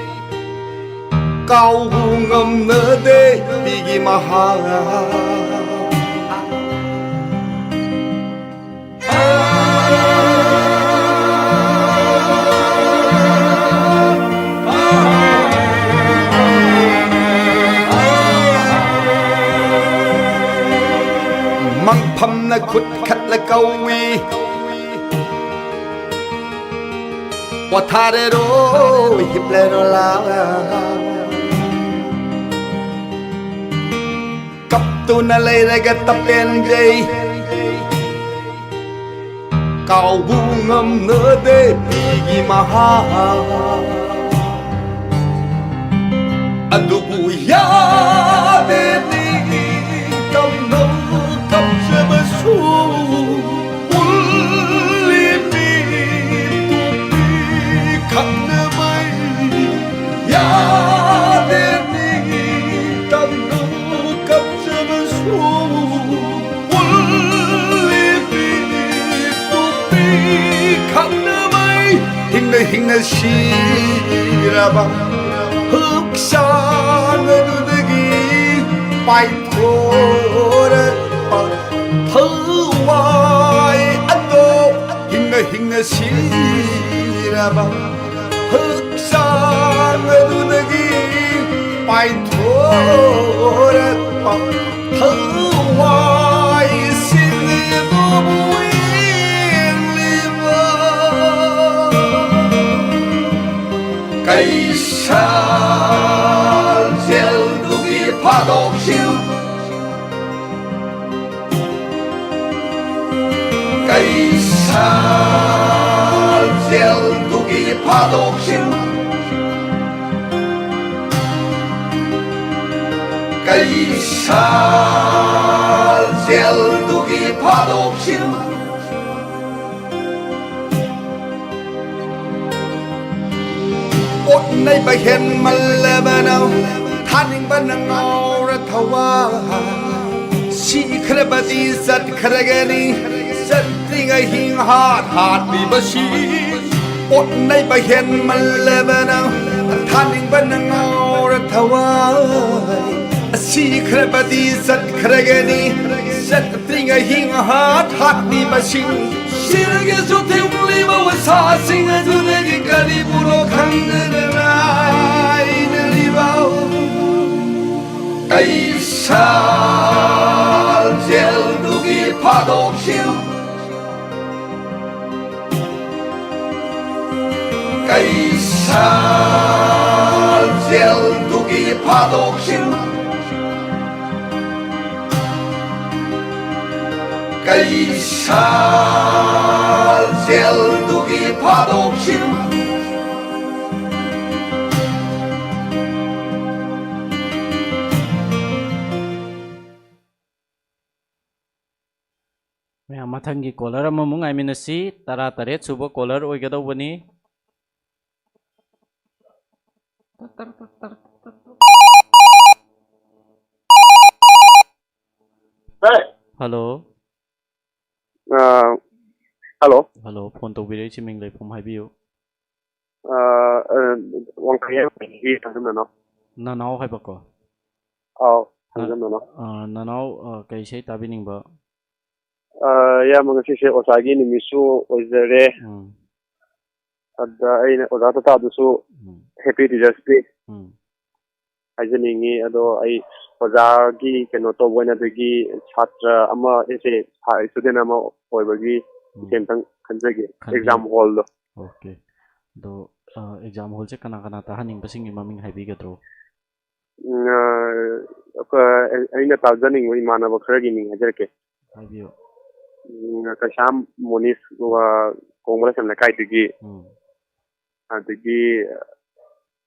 ꯀꯥꯎꯕꯨ ꯉꯝꯅꯗꯦ ꯄꯤꯒꯤ ꯃꯍꯥ꯫ ꯃꯪꯐꯝꯅ ꯈꯨꯠ ꯈꯠꯂ ꯀꯧꯏ꯫ ꯄꯣꯊꯥꯔꯦꯔꯣ, ꯍꯤꯞꯂꯦꯔꯣ ꯂꯥ? ꯀꯞꯇꯨꯅ ꯂꯩꯔꯒ ꯇꯄꯦꯟꯖꯩ꯫ ꯀꯥꯎꯕꯨ ꯉꯝꯅꯗꯦ ꯄꯤꯒꯤ ꯃꯍꯥ꯫ ꯑꯗꯨꯕꯨ ꯌꯥꯗꯦ ꯅꯤꯡꯇꯝꯅ ꯀꯞꯆꯕꯁꯨ꯫ ꯎꯠꯂꯤ ꯃꯤꯠꯇꯨ ꯄꯤꯈꯠꯅꯕꯩ꯫ ꯌꯥꯗꯦ ꯅꯤꯡꯇꯝꯅ ꯀꯞꯆꯕꯁꯨ꯫ ꯎꯠꯂꯤ ꯃꯤꯠꯇꯨ ꯄꯤꯈꯠꯅꯕꯩ꯫ ꯍꯤꯡꯅ ꯍꯤꯡꯅ ꯁꯤꯔꯕ ꯍꯛꯆꯥꯡ ꯑꯗꯨꯗꯒꯤ ꯄꯥꯏꯊꯣꯔꯛꯄ ꯊꯋꯥꯏ ꯑꯗꯣ꯫ ꯍꯤꯡꯅ ꯍꯤꯡꯅ ꯁꯤꯔꯕ ꯍꯛꯆꯥꯡ ꯑꯗꯨꯗꯒꯤ ꯄꯥꯏꯊꯣꯔꯛꯄ ꯊꯋꯥꯏꯁꯤꯡ ꯑꯗꯨꯕꯨ ꯌꯦꯡꯂꯤꯕ ꯀꯩꯁꯥꯜ ꯖꯦꯜꯗꯨꯒꯤ ꯐꯥꯗꯣꯛꯁꯤꯡ꯫ ꯀꯩꯁꯥꯜ ꯖꯦꯜꯗꯨꯒꯤ ꯐꯥꯗꯣꯛꯁꯤꯡ꯫ ꯀꯩꯁꯥꯜ ꯖꯦꯜꯗꯨꯒꯤ ꯐꯥꯗꯣꯛꯁꯤꯡ꯫ ꯅꯩꯕ ꯍꯦꯟꯃꯜꯂꯕꯅ ꯊꯥꯅꯤꯡꯕꯅ ꯉꯥꯎꯔ ꯊꯋꯥꯏ꯫ ꯁꯤꯈ꯭ꯔꯕꯗꯤ ꯆꯠꯈ꯭ꯔꯒꯅꯤ, ꯆꯠꯇ꯭ꯔꯤꯉꯩ ꯍꯤꯡ ꯍꯥꯠ ꯍꯥꯠꯂꯤꯕꯁꯤ꯫ ꯄꯣꯠ ꯅꯩꯕ ꯍꯦꯟꯃꯜꯂꯕꯅ ꯊꯥꯅꯤꯡꯕꯅ ꯉꯥꯎꯔ ꯊꯋꯥꯏ꯫ ꯁꯤꯈ꯭ꯔꯕꯗꯤ ꯆꯠꯈ꯭ꯔꯒꯅꯤ, ꯆꯠꯇ꯭ꯔꯤꯉꯩ ꯍꯤꯡ ꯍꯥꯠ ꯍꯥꯠꯂꯤꯕꯁꯤ꯫ ꯁꯤꯔꯒꯁꯨ ꯊꯤꯡꯂꯤꯕ ꯋꯥꯁꯥꯁꯤꯡ ꯑꯗꯨꯗꯒꯤ ꯀꯔꯤꯕꯨꯅꯣ ꯈꯪꯗꯅ ꯉꯥꯏꯅꯔꯤꯕ ꯀꯩꯁꯥꯜ ꯖꯦꯜꯗꯨꯒꯤ ꯐꯥꯗꯣꯛꯈꯤꯕ ꯀꯩꯁꯥꯜ ꯖꯦꯜꯗꯨꯒꯤ ꯐꯥꯗꯣꯛꯈꯤꯕ ꯀꯩꯁꯥꯜ ꯖꯦꯜꯗꯨꯒꯤ ꯐꯥꯗꯣꯛꯈꯤꯕ꯫ ꯃꯌꯥꯝ, ꯃꯊꯪꯒꯤ ꯀꯣꯂꯔ ꯑꯃꯃꯨꯛ ꯉꯥꯏꯃꯤꯟꯅꯁꯤ꯫ ꯇꯔꯥꯇꯔꯦꯠ ꯁꯨꯕ ꯀꯣꯂꯔ ꯑꯣꯏꯒꯗꯧꯕꯅꯤ꯫ ꯍꯜꯂꯣ꯫ ꯑꯥ, ꯍꯜꯂꯣ꯫ ꯍꯜꯂꯣ, ꯐꯣꯟ ꯇꯧꯕꯤꯔꯛꯏꯁꯤ ꯃꯤꯡ ꯂꯩꯐꯝ ꯍꯥꯏꯕꯤꯌꯨ꯫ ꯑꯥ, ꯑꯥ, ꯋꯥꯡꯈꯩ ꯍꯥꯏꯕꯒꯤ ꯊꯥꯡꯖꯝ ꯅꯅꯥꯎ꯫ ꯅꯅꯥꯎ ꯍꯥꯏꯕꯀꯣ? ꯑꯥꯎ, ꯅ-, ꯊꯥꯡꯖꯝ ꯅꯅꯥꯎ꯫ ꯑꯥ, ꯅꯅꯥꯎ, ꯑꯥ, ꯀꯩ ꯏꯁꯩ ꯇꯥꯕꯤꯅꯤꯡꯕ? ꯑꯥ, ꯏꯌꯥꯝꯕ, ꯉꯁꯤꯁꯦ ꯑꯣꯖꯥꯒꯤ ꯅꯨꯃꯤꯠꯁꯨ ꯑꯣꯏꯖꯔꯦ꯫ ꯎꯝ꯫ ꯑꯗ ꯑꯩꯅ ꯑꯣꯖꯥ ꯇꯥꯇꯥꯗꯨꯁꯨ ꯎꯝ꯫ Happy Teachers Day ꯎꯝ꯫ ꯍꯥꯏꯖꯅꯤꯡꯉꯤ꯫ ꯑꯗꯣ ꯑꯩ ꯑꯣꯖꯥꯒꯤ ꯀꯩꯅꯣ ꯇꯧꯕ ꯑꯣꯏꯅ, ꯑꯗꯒꯤ ꯁꯥꯇ꯭ꯔ ꯑꯃ, ꯑꯩꯁꯦ student ꯑꯃ ꯑꯣꯏꯕꯒꯤ ꯎꯝ꯫ ꯏꯆꯦ ꯑꯝꯇꯪ ꯈꯟꯖꯒꯦ꯫ ꯈꯟꯕꯤꯌꯨ꯫ Exam hallꯗꯣ꯫ Okay꯫ ꯑꯗꯣ, ꯑ, exam hallꯁꯦ ꯀꯅꯥ ꯀꯅꯥ ꯇꯥꯍꯟꯅꯤꯡꯕꯁꯤꯡꯒꯤ ꯃꯃꯤꯡ ꯍꯥꯏꯕꯤꯒꯗ꯭ꯔꯣ? ꯎꯝ, ꯑ, ꯑꯩꯈꯣꯏ, ꯑꯩꯅ ꯇꯥꯖꯅꯤꯡꯕ ꯏꯃꯥꯟꯅꯕ ꯈꯔꯒꯤ ꯃꯤꯡ ꯍꯥꯏꯖꯔꯛꯀꯦ꯫ ꯍꯥꯏꯕꯤꯌꯨ꯫ ꯎꯝ, ꯀꯩꯁꯥꯝ ꯃꯣꯅꯤꯁ, ꯑꯗꯨꯒ ꯀꯣꯡꯕ ꯂꯥꯏꯁ꯭ꯔꯝ ꯂꯩꯀꯥꯏꯗꯒꯤ꯫ ꯎꯝ꯫ ꯑꯗꯒꯤ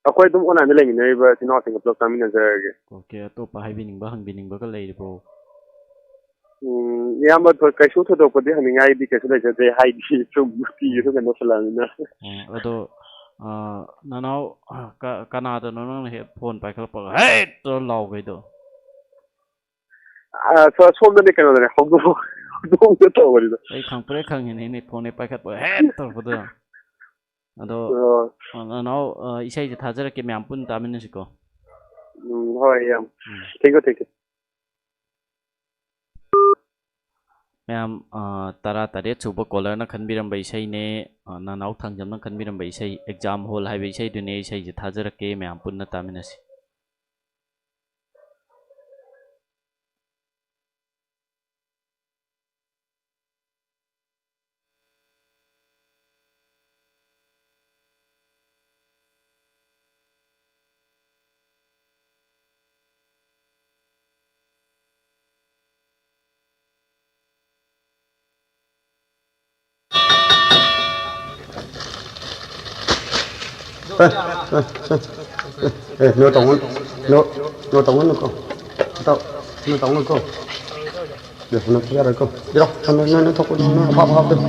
ꯑꯩꯈꯣꯏ ꯑꯗꯨꯝ online ꯂꯩꯃꯤꯟꯅꯔꯤꯕ ꯏꯆꯤꯟ ꯏꯅꯥꯎꯁꯤꯡꯒ ꯄꯨꯂꯞ ꯆꯥꯃꯤꯟꯅꯖꯔꯒꯦ꯫ Okay, ꯑꯇꯣꯞꯄ ꯍꯥꯏꯕꯤꯅꯤꯡꯕ, ꯍꯪꯕꯤꯅꯤꯡꯕꯒ ꯂꯩꯔꯤꯕ꯭ꯔꯣ? ꯎꯝ, ꯏꯌꯥꯝꯕ, ꯊꯣꯏ-, ꯀꯩꯁꯨ ꯊꯣꯏꯗꯣꯛꯄꯗꯤ ꯍꯪꯅꯤꯡꯉꯥꯏꯗꯤ ꯀꯩꯁꯨ ꯂꯩꯖꯗꯦ, ꯍꯥꯏꯗꯤ ꯁꯨꯝ ꯅꯨꯡꯇꯤꯒꯤ ꯁꯨꯝ ꯀꯩꯅꯣ ꯇꯧꯁꯜꯂꯛꯑꯕꯅꯤꯅ꯫ ꯎꯝ, ꯑꯗꯣ, ꯑ, ꯅꯅꯥꯎ, ꯑ, ꯀ-, ꯀꯅꯥꯗꯅꯣ ꯅꯪꯅ ꯍꯦꯛ ꯐꯣꯟ ꯄꯥꯏꯈꯠꯂꯛꯄꯒ "ꯍꯦꯠ!" ꯇꯧꯔ ꯂꯥꯎꯕꯩꯗꯣ? ꯑ, ꯁꯣ-, ꯁꯣꯝꯗꯅꯦ, ꯀꯩꯅꯣꯗꯅꯦ, ꯍꯧꯗꯣꯡ-, ꯍꯧꯗꯣꯡꯗ ꯇꯧꯕꯅꯤꯗ꯫ ꯑꯩ ꯈꯪꯄ꯭ꯔꯦꯛ ꯈꯪꯉꯤꯅꯦ, ꯐꯣꯟ ꯍꯦꯛ ꯄꯥꯏꯈꯠꯄꯒ "ꯍꯦꯠ!" ꯇꯧꯔꯛꯄꯗꯣ꯫ ꯑꯗꯣ, ꯑꯣ꯫ ꯑ, ꯅꯅꯥꯎ, ꯑ, ꯏꯁꯩꯁꯦ ꯊꯥꯖꯔꯛꯀꯦ, ꯃꯌꯥꯝ ꯄꯨꯟꯅ ꯇꯥꯃꯤꯟꯅꯁꯤꯀꯣ꯫ ꯎꯝ, ꯍꯣꯏ, ꯌꯥꯝ꯫ ꯎꯝ꯫ Thank you, thank you꯫ ꯃꯌꯥꯝ, ꯑ, ꯇꯔꯥꯇꯔꯦꯠ ꯁꯨꯕ caller ꯅ ꯈꯟꯕꯤꯔꯝꯕ ꯏꯁꯩꯅꯦ, ꯑ, ꯅꯅꯥꯎ ꯊꯥꯡꯖꯝꯅ ꯈꯟꯕꯤꯔꯝꯕ ꯏꯁꯩ, Exam Hall ꯍꯥꯏꯕ ꯏꯁꯩꯗꯨꯅꯦ꯫ ꯏꯁꯩꯁꯦ ꯊꯥꯖꯔꯛꯀꯦ, ꯃꯌꯥꯝ ꯄꯨꯟꯅ ꯇꯥꯃꯤꯟꯅꯁꯤ꯫ ꯑꯦ, ꯑꯦ, ꯑꯦ, ꯑꯦ, ꯅꯣ ꯇꯧꯒꯅꯨ, ꯅꯣ, ꯅꯣ ꯇꯧꯒꯅꯨꯀꯣ꯫ ꯇꯧ-, ꯅꯣ ꯇꯧꯒꯅꯨꯀꯣ꯫ ꯌꯥꯔꯣꯏꯀꯣ꯫ ꯌꯥꯔꯣꯏꯀꯣ꯫ ꯌꯥꯔꯣꯏ꯫ ꯅꯣ, ꯅꯣ, ꯅꯣ, ꯅꯣ ꯊꯣꯛꯄ, ꯅꯣ, ꯅꯣ, ꯑꯐꯥꯎ, ꯑꯐꯥꯎ ꯇꯧ꯫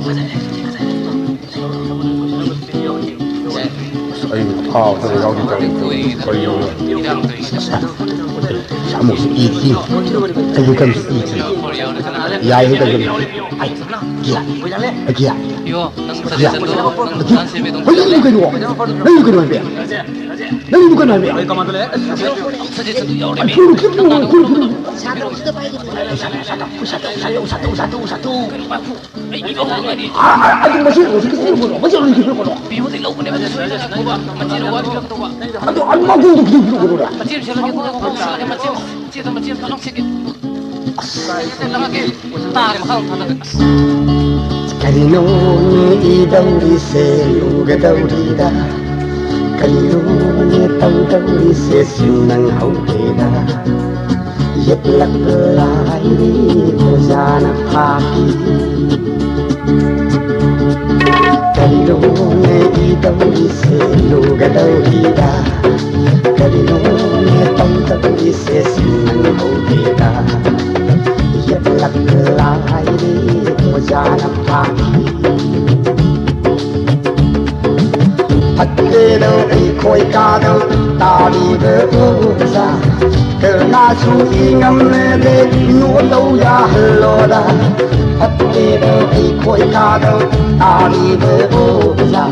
ꯑꯩ ꯑꯐꯥꯎ ꯇꯧ ꯌꯥꯎꯗꯦ ꯇꯧꯔꯤ꯫ ꯀꯔꯤꯅꯣ? ꯁꯥꯃꯨꯁꯨ ꯏ ꯊꯤ꯫ ꯑꯩꯕꯨ ꯀꯔꯤꯁꯨ ꯏ ꯊꯤ꯫ ꯌꯥꯏ, ꯍꯦꯛꯇ ꯑꯗꯨꯝ꯫ ꯑꯩ, ꯀꯤꯌꯥ꯫ ꯑꯩ, ꯀꯤꯌꯥ꯫ ꯀꯤꯌꯥ꯫ ꯀꯩꯅꯣ? ꯅꯪ ꯀꯩꯅꯣ ꯍꯥꯏꯕ? ꯅꯪꯒꯤꯗꯨ ꯀꯩꯅꯣ ꯍꯥꯏꯕ? ꯑꯩ ꯐꯨꯔꯨ, ꯐꯨꯔꯨ, ꯐꯨꯔꯨ, ꯐꯨꯔꯨ꯫ ꯑ, ꯑ, ꯑꯗꯨ ꯃꯁꯤ ꯍꯧꯖꯤꯛꯀꯤ ꯐꯨꯔꯨ ꯐꯨꯔꯨ, ꯃꯁꯤ ꯍꯧꯖꯤꯛꯀꯤ ꯐꯨꯔꯨ ꯐꯨꯔꯨ꯫ ꯑꯗꯨ, ꯑꯗꯨ ꯃꯥ ꯐꯨꯔꯨ ꯐꯨꯔꯨ ꯐꯨꯔꯨ ꯐꯨꯔꯨ꯫ ꯀꯔꯤꯅꯣꯅꯦ ꯏꯗꯧꯔꯤꯁꯦ ꯂꯨꯒꯗꯧꯔꯤꯗ? ꯀꯔꯤꯅꯣꯅꯦ ꯇꯧꯗꯧꯔꯤꯁꯦ ꯁꯤꯟ ꯅꯪ ꯍꯧꯗꯦꯗ? ꯌꯦꯠꯂꯛ ꯂꯥꯏꯔꯤ ꯑꯣꯖꯥꯅ ꯐꯥꯈꯤ꯫ ꯀꯔꯤꯅꯣꯅꯦ ꯏꯗꯧꯔꯤꯁꯦ ꯂꯨꯒꯗꯧꯔꯤꯗ? ꯀꯔꯤꯅꯣꯅꯦ ꯇꯧꯗꯧꯔꯤꯁꯦ ꯁꯤꯟ ꯅꯪ ꯍꯧꯗꯦꯗ? ꯌꯦꯠꯂꯛ ꯂꯥꯏꯔꯤ ꯑꯣꯖꯥꯅ ꯐꯥꯈꯤ꯫ ꯐꯠꯇꯦ ꯑꯩꯈꯣꯏ ꯀꯥꯗꯧ ꯇꯥꯔꯤꯕ ꯑꯣꯖꯥ, ꯀꯅꯥꯁꯨ ꯏꯉꯝꯅꯗꯦ, ꯅꯣꯠꯇꯧ ꯌꯥꯍꯜꯂꯣꯗ꯫ ꯐꯠꯇꯦꯗꯣ ꯑꯩꯈꯣꯏ ꯀꯥꯗꯧ ꯇꯥꯔꯤꯕ ꯑꯣꯖꯥ,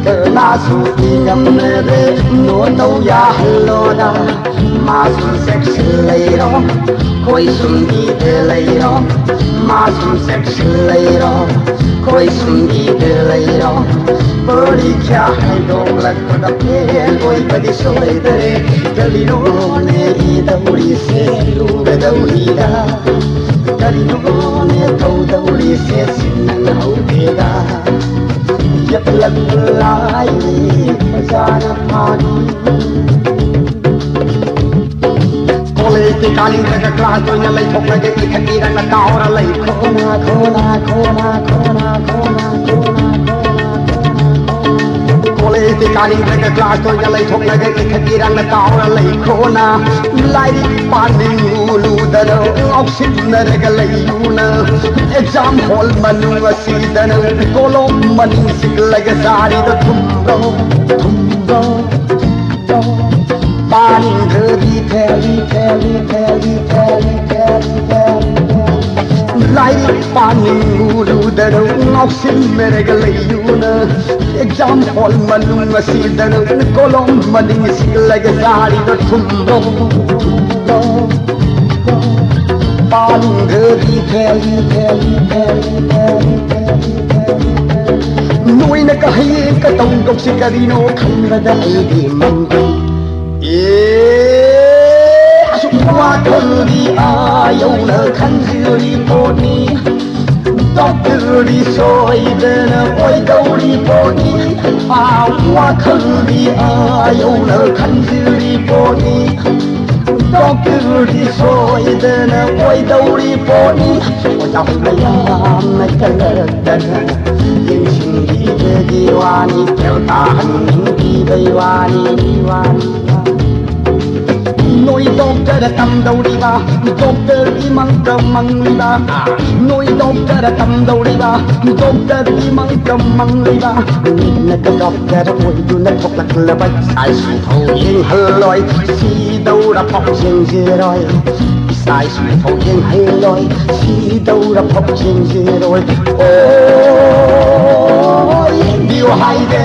ꯀꯅꯥꯁꯨ ꯏꯉꯝꯅꯗꯦ, ꯅꯣꯠꯇꯧ ꯌꯥꯍꯜꯂꯣꯗ꯫ ꯃꯥꯁꯨ section ꯂꯩꯔꯣ, ꯑꯩꯈꯣꯏ ꯁꯨꯝ ꯏꯗ ꯂꯩꯔꯣ꯫ ꯃꯥꯁꯨ section ꯂꯩꯔꯣ, ꯑꯩꯈꯣꯏ ꯁꯨꯝ ꯏꯗ ꯂꯩꯔꯣ꯫ ꯄꯔꯤꯈ꯭ꯌꯥ ꯍꯥꯏꯗꯣꯛꯂꯛꯄꯗ fail ꯑꯣꯏꯕꯗꯤ ꯁꯣꯏꯗꯔꯦ꯫ ꯀꯔꯤꯅꯣꯅꯦ ꯏꯗꯧꯔꯤꯁꯦ ꯂꯨꯒꯗꯧꯔꯤꯔꯥ? ꯀꯔꯤꯅꯣꯅꯦ ꯇꯧꯗꯧꯔꯤꯁꯦ ꯁꯤꯟꯅꯍꯧꯗꯦꯗ꯫ ꯌꯦꯞꯂꯛꯄ ꯂꯥꯏꯅꯤ ꯑꯣꯖꯥꯅ ꯐꯥꯅꯤ꯫ ꯀꯣꯂꯦꯖꯇꯤ ꯀꯥꯅꯤꯡꯗ꯭ꯔꯒ class ꯑꯣꯏꯅ ꯂꯩꯊꯣꯛꯂꯒꯦ, ꯏꯊꯛ ꯏꯔꯪꯅ ꯇꯥꯎꯔ ꯂꯩ꯫ ꯈꯣꯅꯥ, ꯈꯣꯅꯥ, ꯈꯣꯅꯥ, ꯈꯣꯅꯥ, ꯈꯣꯅꯥ, ꯈꯣꯅꯥ, ꯈꯣꯅꯥ, ꯈꯣꯅꯥ, ꯈꯣꯅꯥ꯫ ꯀꯣꯂꯦꯖꯇꯤ ꯀꯥꯅꯤꯡꯗ꯭ꯔꯒ class ꯑꯣꯏꯅ ꯂꯩꯊꯣꯛꯂꯒꯦ, ꯏꯊꯛ ꯏꯔꯪꯅ ꯇꯥꯎꯔ ꯂꯩ꯫ ꯈꯣꯅꯥ, ꯂꯥꯏꯔꯤꯛ ꯄꯥꯅꯤꯡꯉꯨ ꯂꯨꯗꯅ ꯉꯥꯎꯁꯤꯟꯅꯔꯒ ꯂꯩꯌꯨꯅ꯫ Exam hall ꯃꯅꯨꯡ ꯑꯁꯤꯗꯅ ꯀꯣꯂꯣꯝ ꯃꯅꯤꯡ ꯁꯤꯛꯂꯒ ꯆꯥꯔꯤꯗ ꯊꯨꯝꯕ꯭ꯔꯣ, ꯊꯨꯝꯕ꯭ꯔꯣ? ꯄꯥꯅꯤꯡꯗ꯭ꯔꯗꯤ ꯐꯦꯂꯤ, ꯐꯦꯂꯤ, ꯐꯦꯂꯤ, ꯐꯦꯂꯤ, ꯐꯦꯂꯤ, ꯐꯦꯂꯤ꯫ ꯂꯥꯏꯔꯤꯛ ꯄꯥꯅꯤꯡꯉꯨꯔꯨꯗꯅ ꯉꯥꯎꯁꯤꯟꯅꯔꯒ ꯂꯩꯌꯨꯅ꯫ Exam hall ꯃꯅꯨꯡ ꯑꯁꯤꯗꯅ ꯀꯣꯂꯣꯝ ꯃꯅꯤꯡ ꯁꯤꯠꯂꯒ ꯆꯥꯔꯤꯕ ꯊꯨꯝꯗꯣ꯫ ꯄꯥꯅꯤꯡꯗ꯭ꯔꯗꯤ ꯐꯦꯂꯤ, ꯐꯦꯂꯤ, ꯐꯦꯂꯤ, ꯐꯦꯂꯤ꯫ ꯅꯣꯏꯅ ꯀꯍꯌꯦꯡ ꯀꯇꯧꯗꯧꯁꯤ ꯀꯔꯤꯅꯣ ꯈꯟꯕꯗ ꯑꯩꯗꯤ ꯃꯪꯗꯦ꯫ ꯑꯦ, ꯑꯁꯨꯛ ꯋꯥꯈꯜꯗꯤ ꯑꯥ ꯌꯧꯅ ꯈꯟꯖꯤꯜꯂꯤ ꯄꯣꯠꯅꯤ꯫ ꯗꯣꯛꯇꯔꯗꯤ ꯁꯣꯏꯗꯅ ꯑꯣꯏꯗꯧꯔꯤ ꯄꯣꯠꯅꯤ꯫ ꯑꯥ, ꯋꯥꯈꯜꯗꯤ ꯑꯥ ꯌꯧꯅ ꯈꯟꯖꯤꯜꯂꯤ ꯄꯣꯠꯅꯤ꯫ ꯗꯣꯛꯇꯔꯗꯤ ꯁꯣꯏꯗꯅ ꯑꯣꯏꯗꯧꯔꯤ ꯄꯣꯠꯅꯤ꯫ ꯑꯣꯖꯥ ꯃꯌꯥꯝꯅ ꯀꯜꯂꯛꯇꯅ ꯌꯦꯡꯁꯤꯟꯕꯤꯕꯒꯤ ꯋꯥꯅꯤ, ꯐꯦꯜ ꯇꯥꯍꯟꯕꯤꯕꯒꯤ ꯋꯥꯅꯤ, ꯋꯥꯅꯤ, ꯋꯥꯅꯤ꯫ ꯅꯣꯏ ꯗꯣꯛꯇꯔ ꯇꯝꯗꯧꯔꯤꯕ, ꯗꯣꯛꯇꯔꯒꯤ ꯃꯪꯗ ꯃꯪꯂꯤꯕ, ꯅꯣꯏ ꯗꯣꯛꯇꯔ ꯇꯝꯗꯧꯔꯤꯕ, ꯗꯣꯛꯇꯔꯒꯤ ꯃꯪꯗ ꯃꯪꯂꯤꯕ, ꯃꯤꯠꯅꯒ ꯗꯣꯛꯇꯔ ꯑꯣꯏꯗꯨꯅ ꯊꯣꯛꯂꯛꯂꯕ ꯏꯁꯥ ꯏꯁꯨ ꯐꯥꯎ ꯌꯦꯡꯍꯜꯂꯣꯏ, ꯁꯤꯗꯧꯔ ꯐꯥꯎ ꯌꯦꯡꯖꯔꯣꯏ, ꯏꯁꯥ ꯏꯁꯨ ꯐꯥꯎ ꯌꯦꯡꯍꯜꯂꯣꯏ, ꯁꯤꯗꯧꯔ ꯐꯥꯎ ꯌꯦꯡꯖꯔꯣꯏ꯫ ꯑꯣ, ꯌꯦꯡꯕꯤꯌꯨ ꯍꯥꯏꯔꯦ꯫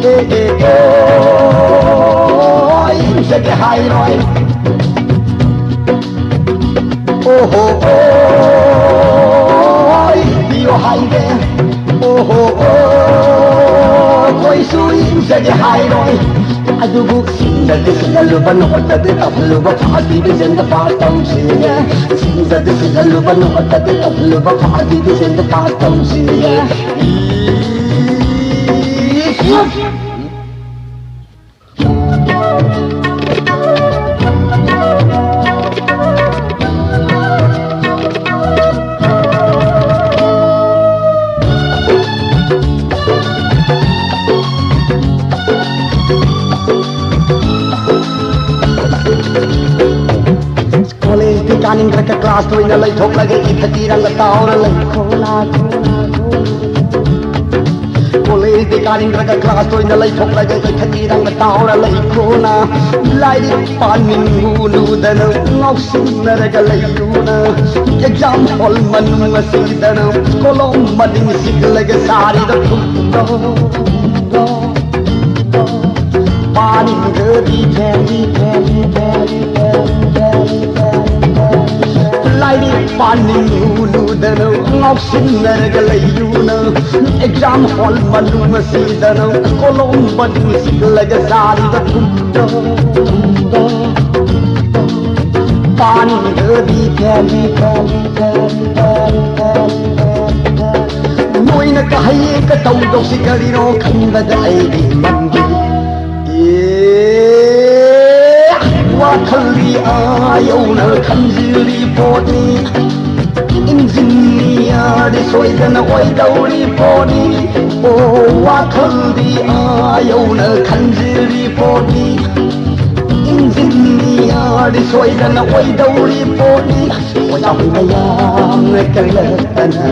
ꯑꯦ, ꯑꯦ, ꯑꯣ, ꯌꯦꯡꯖꯒꯦ ꯍꯥꯏꯔꯣꯏ꯫ ꯑꯣ ꯍꯣ, ꯑꯣ, ꯌꯦꯡꯕꯤꯌꯨ ꯍꯥꯏꯔꯦ꯫ ꯑꯣ ꯍꯣ, ꯑꯣ, ꯀꯣꯏꯁꯨ ꯌꯦꯡꯖꯒꯦ ꯍꯥꯏꯔꯣꯏ꯫ ꯑꯗꯨꯕꯨ ꯁꯤꯟꯗꯗꯤ ꯁꯤꯜꯍꯜꯂꯨꯕ, ꯅꯣꯠꯇꯗꯤ ꯇꯧꯍꯜꯂꯨꯕ, ꯐꯥꯁꯇꯤ ꯕꯤꯖꯟꯗ ꯄꯥꯁ ꯇꯧꯁꯤꯌꯦ꯫ ꯁꯤꯟꯗꯗꯤ ꯁꯤꯜꯍꯜꯂꯨꯕ, ꯅꯣꯠꯇꯗꯤ ꯇꯧꯍꯜꯂꯨꯕ, ꯐꯥꯁꯇꯤ ꯕꯤꯖꯟꯗ ꯄꯥꯁ ꯇꯧꯁꯤꯌꯦ꯫ ꯀꯣꯂꯦꯖꯇꯤ ꯀꯥꯅꯤꯡꯗ꯭ꯔꯒ ꯀ꯭ꯂꯥꯁꯇ ꯑꯣꯏꯅ ꯂꯩꯊꯣꯛꯂꯒ ꯏꯊꯠ ꯏꯔꯪꯒ ꯇꯥꯎꯔ ꯂꯩꯈꯣ ꯂꯥꯛꯈꯣ꯫ ꯀꯣꯂꯦꯖꯇꯤ ꯀꯥꯅꯤꯡꯗ꯭ꯔꯒ ꯀ꯭ꯂꯥꯁꯇ ꯑꯣꯏꯅ ꯂꯩꯊꯣꯛꯂꯒ ꯏꯊꯠ ꯏꯔꯪꯒ ꯇꯥꯎꯔ ꯂꯩꯈꯣꯅ꯫ ꯂꯥꯏꯔꯤꯛ ꯄꯥꯅꯤꯡꯉꯨꯅꯨꯗꯅ ꯉꯥꯎꯁꯤꯟꯅꯔꯒ ꯂꯩꯔꯨꯅ꯫ ꯑꯦꯛꯖꯥꯝ ꯍꯣꯜ ꯃꯅꯨꯡ ꯑꯁꯤꯗꯅ ꯀꯣꯂꯣꯝ ꯃꯅꯤꯡ ꯁꯤꯠꯂꯒ ꯁꯥꯔꯤꯕ ꯈꯨꯝꯗꯣ꯫ ꯄꯥꯅꯤꯡꯗ꯭ꯔꯗꯤ ꯐꯦꯟ, ꯐꯦꯟ, ꯐꯦꯟ, ꯐꯦꯟ, ꯐꯦꯟ, ꯐꯦꯟ, ꯐꯦꯟ꯫ ꯂꯥꯏꯔꯤꯛ ꯄꯥꯅꯤꯡꯉꯨꯅꯨꯗꯅ ꯉꯥꯎꯁꯤꯟꯅꯔꯒ ꯂꯩꯌꯨꯅ꯫ ꯑꯦꯛꯖꯥꯝ ꯍꯣꯜ ꯃꯅꯨꯡ ꯑꯁꯤꯗꯅ ꯀꯣꯂꯣꯝ ꯃꯅꯨꯡ ꯁꯤꯠꯂꯒ ꯆꯥꯔꯤꯕ ꯊꯨꯝꯗꯣ꯫ ꯄꯥꯅꯤꯡꯗ꯭ꯔꯗꯤ ꯐꯦꯟ, ꯐꯦꯟ, ꯐꯦꯟ, ꯐꯦꯟ, ꯐꯦꯟ, ꯐꯦꯟ, ꯐꯦꯟ꯫ ꯅꯣꯏꯅ ꯀꯍꯩ ꯀꯇꯧꯗꯧꯁꯤ ꯀꯔꯤꯅꯣ ꯈꯟꯕꯗ ꯑꯩꯗꯤ ꯃꯝꯕꯤ꯫ ꯑꯦ, ꯋꯥꯈꯜꯗꯤ ꯑꯥ ꯌꯧꯅ ꯈꯟꯖꯤꯜꯂꯤ ꯄꯣꯠꯅꯤ꯫ ꯏꯟꯖꯤꯅꯤꯌꯥꯔꯗꯤ ꯁꯣꯏꯗꯅ ꯑꯣꯏꯗꯧꯔꯤ ꯄꯣꯠꯅꯤ꯫ ꯑꯣ, ꯋꯥꯈꯜꯗꯤ ꯑꯥ ꯌꯧꯅ ꯈꯟꯖꯔꯤ ꯄꯣꯠꯅꯤ, ꯏꯟꯖꯤꯅꯤꯌꯥꯔꯗꯤ ꯁꯣꯏꯗꯅ ꯑꯣꯏꯗꯧꯔꯤ ꯄꯣꯠꯅꯤ꯫ ꯑꯣꯖꯥ ꯃꯌꯥꯝꯅ ꯀꯜꯂꯛꯇꯅ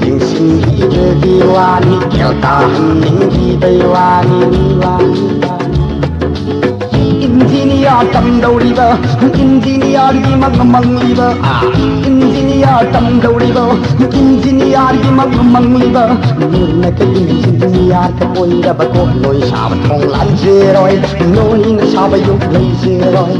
ꯌꯦꯡꯁꯤꯟꯕꯤꯗ꯭ꯔꯗꯤ ꯋꯥꯅꯤ, ꯒ꯭ꯌꯥꯟ ꯇꯥꯍꯟꯅꯤꯡꯕꯤꯕꯩ ꯋꯥꯅꯤ, ꯋꯥꯅꯤ, ꯋꯥꯅꯤ꯫ ꯏꯟꯖꯤꯅꯤꯌꯥꯔ ꯇꯝꯗꯧꯔꯤꯕ, ꯏꯟꯖꯤꯅꯤꯌꯥꯔꯒꯤ ꯃꯪ ꯃꯪꯂꯤꯕ, ꯏꯟꯖꯤꯅꯤꯌꯥꯔ ꯇꯝꯗꯧꯔꯤꯕ, ꯏꯟꯖꯤꯅꯤꯌꯥꯔꯒꯤ ꯃꯪ ꯃꯪꯂꯤꯕ, ꯅꯣꯏꯅ ꯀꯩ ꯏꯟꯖꯤꯅꯤꯌꯥꯔ ꯀ ꯑꯣꯏꯔꯕꯀꯣ, ꯅꯣꯏ ꯁꯥꯕ ꯊꯣꯡ ꯂꯥꯟꯖꯔꯣꯏ, ꯅꯣꯏꯅ ꯁꯥꯕ ꯌꯨꯝ ꯂꯩꯖꯔꯣꯏ,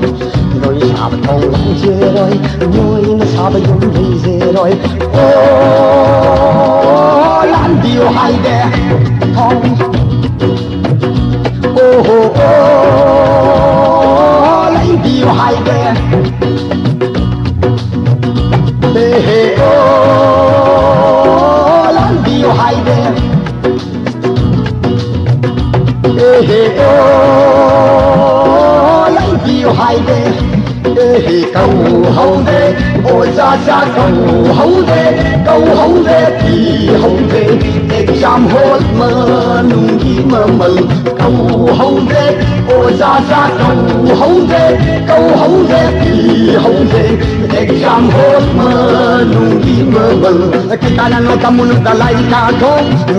ꯅꯣꯏ ꯁꯥꯕ ꯊꯣꯡ ꯂꯥꯟꯖꯔꯣꯏ, ꯅꯣꯏꯅ ꯁꯥꯕ ꯌꯨꯝ ꯂꯩꯖꯔꯣꯏ꯫ ꯑꯣ, ꯂꯥꯟꯕꯤꯌꯨ ꯍꯥꯏꯗꯦ꯫ ꯑꯣ ꯍꯣ, ꯑꯣ, ꯂꯩꯕꯤꯌꯨ ꯍꯥꯏꯒꯦ꯫ ꯑꯦ ꯍꯦ, ꯑꯣ, ꯂꯥꯟꯕꯤꯌꯨ ꯍꯥꯏꯒꯦ꯫ ꯑꯦ ꯍꯦ, ꯑꯣ, ꯂꯩꯕꯤꯌꯨ ꯍꯥꯏꯒꯦ꯫ ꯑꯦ ꯍꯦ, ꯀꯧꯍꯧꯗꯦ, ꯑꯣꯖꯥ ꯆꯥ ꯀꯧꯍꯧꯗꯦ, ꯀꯧꯍꯧꯗꯦ, ꯄꯤꯍꯧꯗꯦ꯫ ꯑꯦꯛꯖꯥꯝ ꯍꯣꯜ ꯃꯅꯨꯡꯒꯤ ꯃꯃꯜ ꯀꯧꯍꯧꯗꯦ, ꯑꯣꯖꯥ ꯆꯥ ꯀꯧꯍꯧꯗꯦ, ꯀꯧꯍꯧꯗꯦ, ꯄꯤꯍꯧꯗꯦ꯫ ꯑꯦꯛꯖꯥꯝ ꯍꯣꯜ ꯃꯅꯨꯡꯒꯤ ꯃꯃꯜ꯫ ꯀꯩ ꯀꯥꯟꯅꯅꯣ ꯇꯝꯃꯨꯅꯨꯗ ꯂꯥꯏꯔꯤꯛ ꯀꯥꯗꯣ,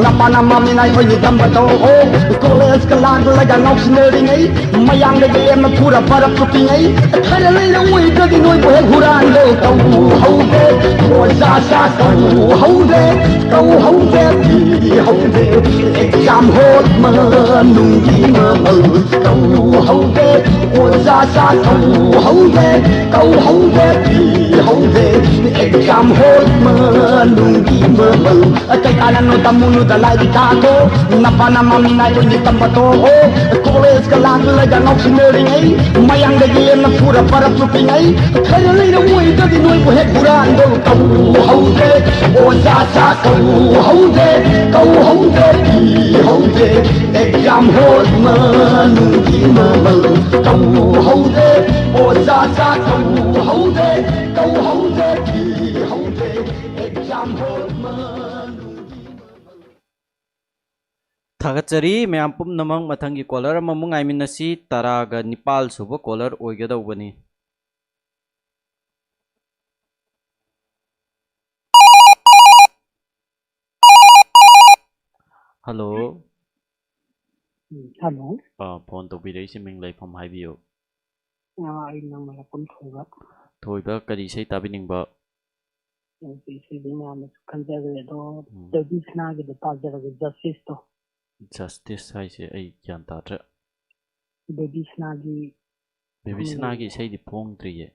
ꯅꯄꯥꯅ ꯃꯃꯤꯅꯥꯏ ꯑꯣꯏꯅ ꯇꯝꯕ ꯇꯣꯛꯑꯣ꯫ ꯀꯣꯂꯦꯖꯀ ꯂꯥꯛꯂꯒ ꯉꯥꯎꯁꯤꯟꯅꯔꯤꯉꯩ, ꯃꯌꯥꯡꯗꯒꯤ ꯍꯦꯟꯅ ꯐꯨꯔ ꯕꯔꯞ ꯆꯨꯞꯄꯤꯉꯩ, ꯈꯔ ꯂꯩꯔ ꯑꯣꯏꯗ꯭ꯔꯗꯤ ꯅꯣꯏꯕꯨ ꯍꯦꯛ ꯍꯨꯔꯥꯟꯗꯧ꯫ ꯀꯧꯍꯧꯗꯦ, ꯑꯣꯖꯥ ꯁꯥ ꯀꯧꯍꯧꯗꯦ, ꯀꯧꯍꯧꯗꯦ, ꯄꯤꯍꯧꯗꯦ꯫ ꯑꯦꯛꯖꯥꯝ ꯍꯣꯜ ꯃꯅꯨꯡꯒꯤ ꯃꯃꯜ ꯀꯧꯍꯧꯗꯦ, ꯑꯣꯖꯥ ꯁꯥ ꯀꯧꯍꯧꯗꯦ, ꯀꯧꯍꯧꯗꯦ, ꯄꯤꯍꯧꯗꯦ꯫ ꯑꯦꯛꯖꯥꯝ ꯍꯣꯜ ꯃꯅꯨꯡꯒꯤ ꯃꯃꯜ꯫ ꯀꯩ ꯀꯥꯟꯅꯅꯣ ꯇꯝꯃꯨꯅꯨꯗ ꯂꯥꯏꯔꯤꯛ ꯀꯥꯗꯣ, ꯅꯄꯥꯅ ꯃꯃꯤꯅꯥꯏ ꯑꯣꯏꯅ ꯇꯝꯕ ꯇꯣꯛꯑꯣ꯫ ꯀꯣꯂꯦꯖꯀ ꯂꯥꯛꯂꯒ ꯉꯥꯎꯁꯤꯟꯅꯔꯤꯉꯩ, ꯃꯌꯥꯡꯗꯒꯤ ꯍꯦꯟꯅ ꯐꯨꯔ ꯕꯔꯞ ꯆꯨꯞꯄꯤꯉꯩ, ꯈꯔ ꯂꯩꯔ ꯑꯣꯏꯗ꯭ꯔꯗꯤ ꯅꯣꯏꯕꯨ ꯍꯦꯛ ꯍꯨꯔꯥꯟꯗꯧ꯫ ꯀꯧꯍꯧꯗꯦ, ꯑꯣꯖꯥ ꯁꯥ ꯀꯧꯍꯧꯗꯦ, ꯀꯧꯍꯧꯗꯦ, ꯄꯤꯍꯧꯗꯦ꯫ ꯑꯦꯛꯖꯥꯝ ꯍꯣꯜ ꯃꯅꯨꯡꯒꯤ ꯃꯃꯜ ꯀꯧꯍꯧꯗꯦ, ꯑꯣꯖꯥ ꯁꯥ ꯀꯧꯍꯧꯗꯦ, ꯀꯧꯍꯧꯗꯦ, ꯄꯤꯍꯧꯗꯦ꯫ ꯑꯦꯛꯖꯥꯝ ꯍꯣꯜ ꯃꯅꯨꯡꯒꯤ ꯃꯃꯜ꯫ ꯊꯥꯒꯠꯆꯔꯤ ꯃꯌꯥꯝ ꯄꯨꯝꯅꯃꯛ꯫ ꯃꯊꯪꯒꯤ caller ꯑꯃꯃꯨꯛ ꯉꯥꯏꯃꯤꯟꯅꯁꯤ꯫ ꯇꯔꯥꯒ ꯅꯤꯄꯥꯜ ꯁꯨꯕ caller ꯑꯣꯏꯒꯗꯧꯕꯅꯤ꯫ ꯍꯜꯂꯣ꯫ ꯎꯝ, ꯍꯜꯂꯣ꯫ ꯑꯥ, ꯐꯣꯟ ꯇꯧꯕꯤꯔꯛꯏꯁꯦ ꯃꯤꯡ ꯂꯩꯐꯝ ꯍꯥꯏꯕꯤꯌꯨ꯫ ꯑꯥ, ꯑꯩ ꯅꯪ ꯃꯔꯛ ꯑꯃ ꯊꯣꯏꯕ꯫ ꯊꯣꯏꯕ, ꯀꯔꯤ ꯏꯁꯩ ꯇꯥꯕꯤꯅꯤꯡꯕ? ꯑꯩꯁꯦ ꯏꯁꯩꯁꯦ ꯃꯌꯥꯝꯅꯁꯨ ꯈꯟꯖꯈ꯭ꯔꯦ, ꯑꯗꯣ ꯎꯝ꯫ ꯕꯦꯕꯤ ꯁꯅꯥꯒꯤꯗꯣ ꯇꯥꯖꯔꯒꯦ, ꯖꯁꯇꯤꯁꯇꯣ꯫ ꯖꯁꯇꯤꯁ ꯍꯥꯏꯁꯦ ꯑꯩ ꯒ꯭ꯌꯥꯟ ꯇꯥꯗ꯭ꯔꯦ꯫ ꯕꯦꯕꯤ ꯁꯅꯥꯒꯤ ꯕꯦꯕꯤ ꯑꯃ ꯁꯅꯥꯒꯤ ꯂꯩꯕꯗꯣ꯫ ꯏꯁꯩꯗꯤ ꯐꯣꯡꯗ꯭ꯔꯤꯌꯦ꯫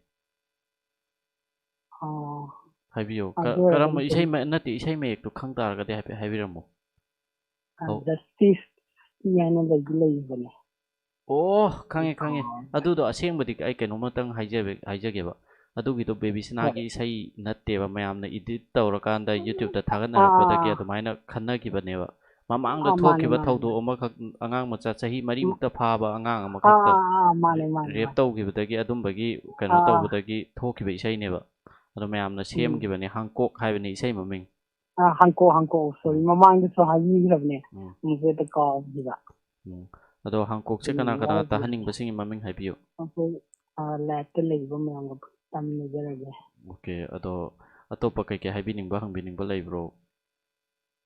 ꯑꯣ꯫ ꯍꯥꯏꯕꯤꯌꯨ꯫ ꯑꯗꯨ ꯀ-, ꯑꯣꯏꯔꯒꯗꯤ ꯀꯔꯝꯕ ꯏꯁꯩ ꯀꯩꯅꯣ ꯃ-, ꯅꯠꯇꯦ, ꯏꯁꯩ ꯃꯌꯦꯛꯇꯣ ꯈꯪ ꯇꯥꯔꯒꯗꯤ ꯍꯥꯏꯐꯦꯠ ꯍꯥꯏꯕꯤꯔꯝꯃꯨ꯫ ꯑ, ꯍꯧ-, ꯖꯁꯇꯤꯁ ꯍꯥꯏꯅ ꯂꯩꯗꯤ ꯂꯩꯕꯅꯦ꯫ ꯑꯣ, ꯈꯪꯉꯦ, ꯈꯪꯉꯦ꯫ ꯑꯥ꯫ ꯑꯗꯨꯗꯣ ꯑꯁꯦꯡꯕꯗꯤ ꯑꯩ ꯀꯩꯅꯣꯝꯃꯇꯪ ꯍꯥꯏꯖꯕ-, ꯍꯥꯏꯖꯒꯦꯕ꯫ ꯑꯗꯨꯒꯤꯗꯣ ꯕꯦꯕꯤ ꯁꯅꯥꯒꯤ ꯍꯣꯏ꯫ ꯏꯁꯩ ꯅꯠꯇꯦꯕ, ꯃꯌꯥꯝꯅ edit ꯇꯧꯔꯀꯥꯟꯗ YouTube-ꯇ ꯊꯥꯒꯠꯅꯔꯛꯄꯗꯒꯤ ꯑꯥ꯫ ꯑꯗꯨꯃꯥꯏꯅ ꯈꯟꯅꯈꯤꯕꯅꯦꯕ꯫ ꯃꯃꯥꯡꯗ ꯑꯥ, ꯃꯥꯅꯦ, ꯊꯣꯛꯈꯤꯕ ꯃꯥꯅꯦ, ꯊꯧꯗꯣꯛ ꯃꯥꯅꯦ꯫ ꯑꯃꯈꯛ, ꯑꯉꯥꯡ ꯃꯆꯥ ꯆꯍꯤ ꯎꯝ꯫ ꯃꯔꯤꯃꯨꯛꯇ ꯐꯥꯕ ꯑꯉꯥꯡ ꯑꯥ, ꯑꯃꯈꯛꯇ ꯑꯥ, ꯑꯥ, ꯃꯥꯅꯦ, ꯔꯦ-, ꯃꯥꯅꯦ, rape ꯃꯥꯅꯦ꯫ ꯇꯧꯈꯤꯕꯗꯒꯤ, ꯑꯗꯨꯝꯕꯒꯤ ꯀꯩꯅꯣ ꯑꯥ, ꯑꯥ꯫ ꯇꯧꯕꯗꯒꯤ ꯊꯣꯛꯈꯤꯕ ꯏꯁꯩꯅꯦꯕ꯫ ꯑꯗꯣ ꯃꯌꯥꯝꯅ ꯎꯝ꯫ ꯁꯦꯝꯈꯤꯕꯅꯦ, ꯍꯥꯡꯀꯣꯛ ꯍꯥꯏꯕꯅꯦ ꯏꯁꯩ ꯃꯃꯤꯡ꯫ ꯑꯥ, ꯍꯥꯡꯀꯣꯛ, ꯍꯥꯡꯀꯣꯛ, sorry, ꯎꯝ꯫ ꯃꯃꯥꯡꯗꯁꯨ ꯍꯥꯏꯕꯤꯈ꯭ꯔꯕꯅꯦ꯫ ꯎꯝ꯫ ꯑꯩꯁꯦ ꯍꯦꯛꯇ ꯀꯥꯎꯈꯤꯕ꯫ ꯎꯝ꯫ ꯑꯗꯣ ꯍꯥꯡꯀꯣꯛꯁꯦ ꯀꯅꯥ ꯎꯝ, ꯀꯅꯥ ꯍꯥꯏꯗꯤ ꯇꯥꯍꯟꯅꯤꯡꯕꯁꯤꯡꯒꯤ ꯃꯃꯤꯡ ꯍꯥꯏꯕꯤꯌꯨ꯫ ꯑꯩꯈꯣꯏ, ꯑꯥ, live-ꯇ ꯂꯩꯔꯤꯕ ꯃꯌꯥꯝꯒ ꯇꯥꯃꯤꯟꯅꯖꯔꯒꯦ꯫ Okay, ꯑꯗꯣ ꯑꯇꯣꯞꯄ ꯀꯩꯀꯩ ꯍꯥꯏꯕꯤꯅꯤꯡꯕ, ꯍꯪꯕꯤꯅꯤꯡꯕ ꯂꯩꯕ꯭ꯔꯣ?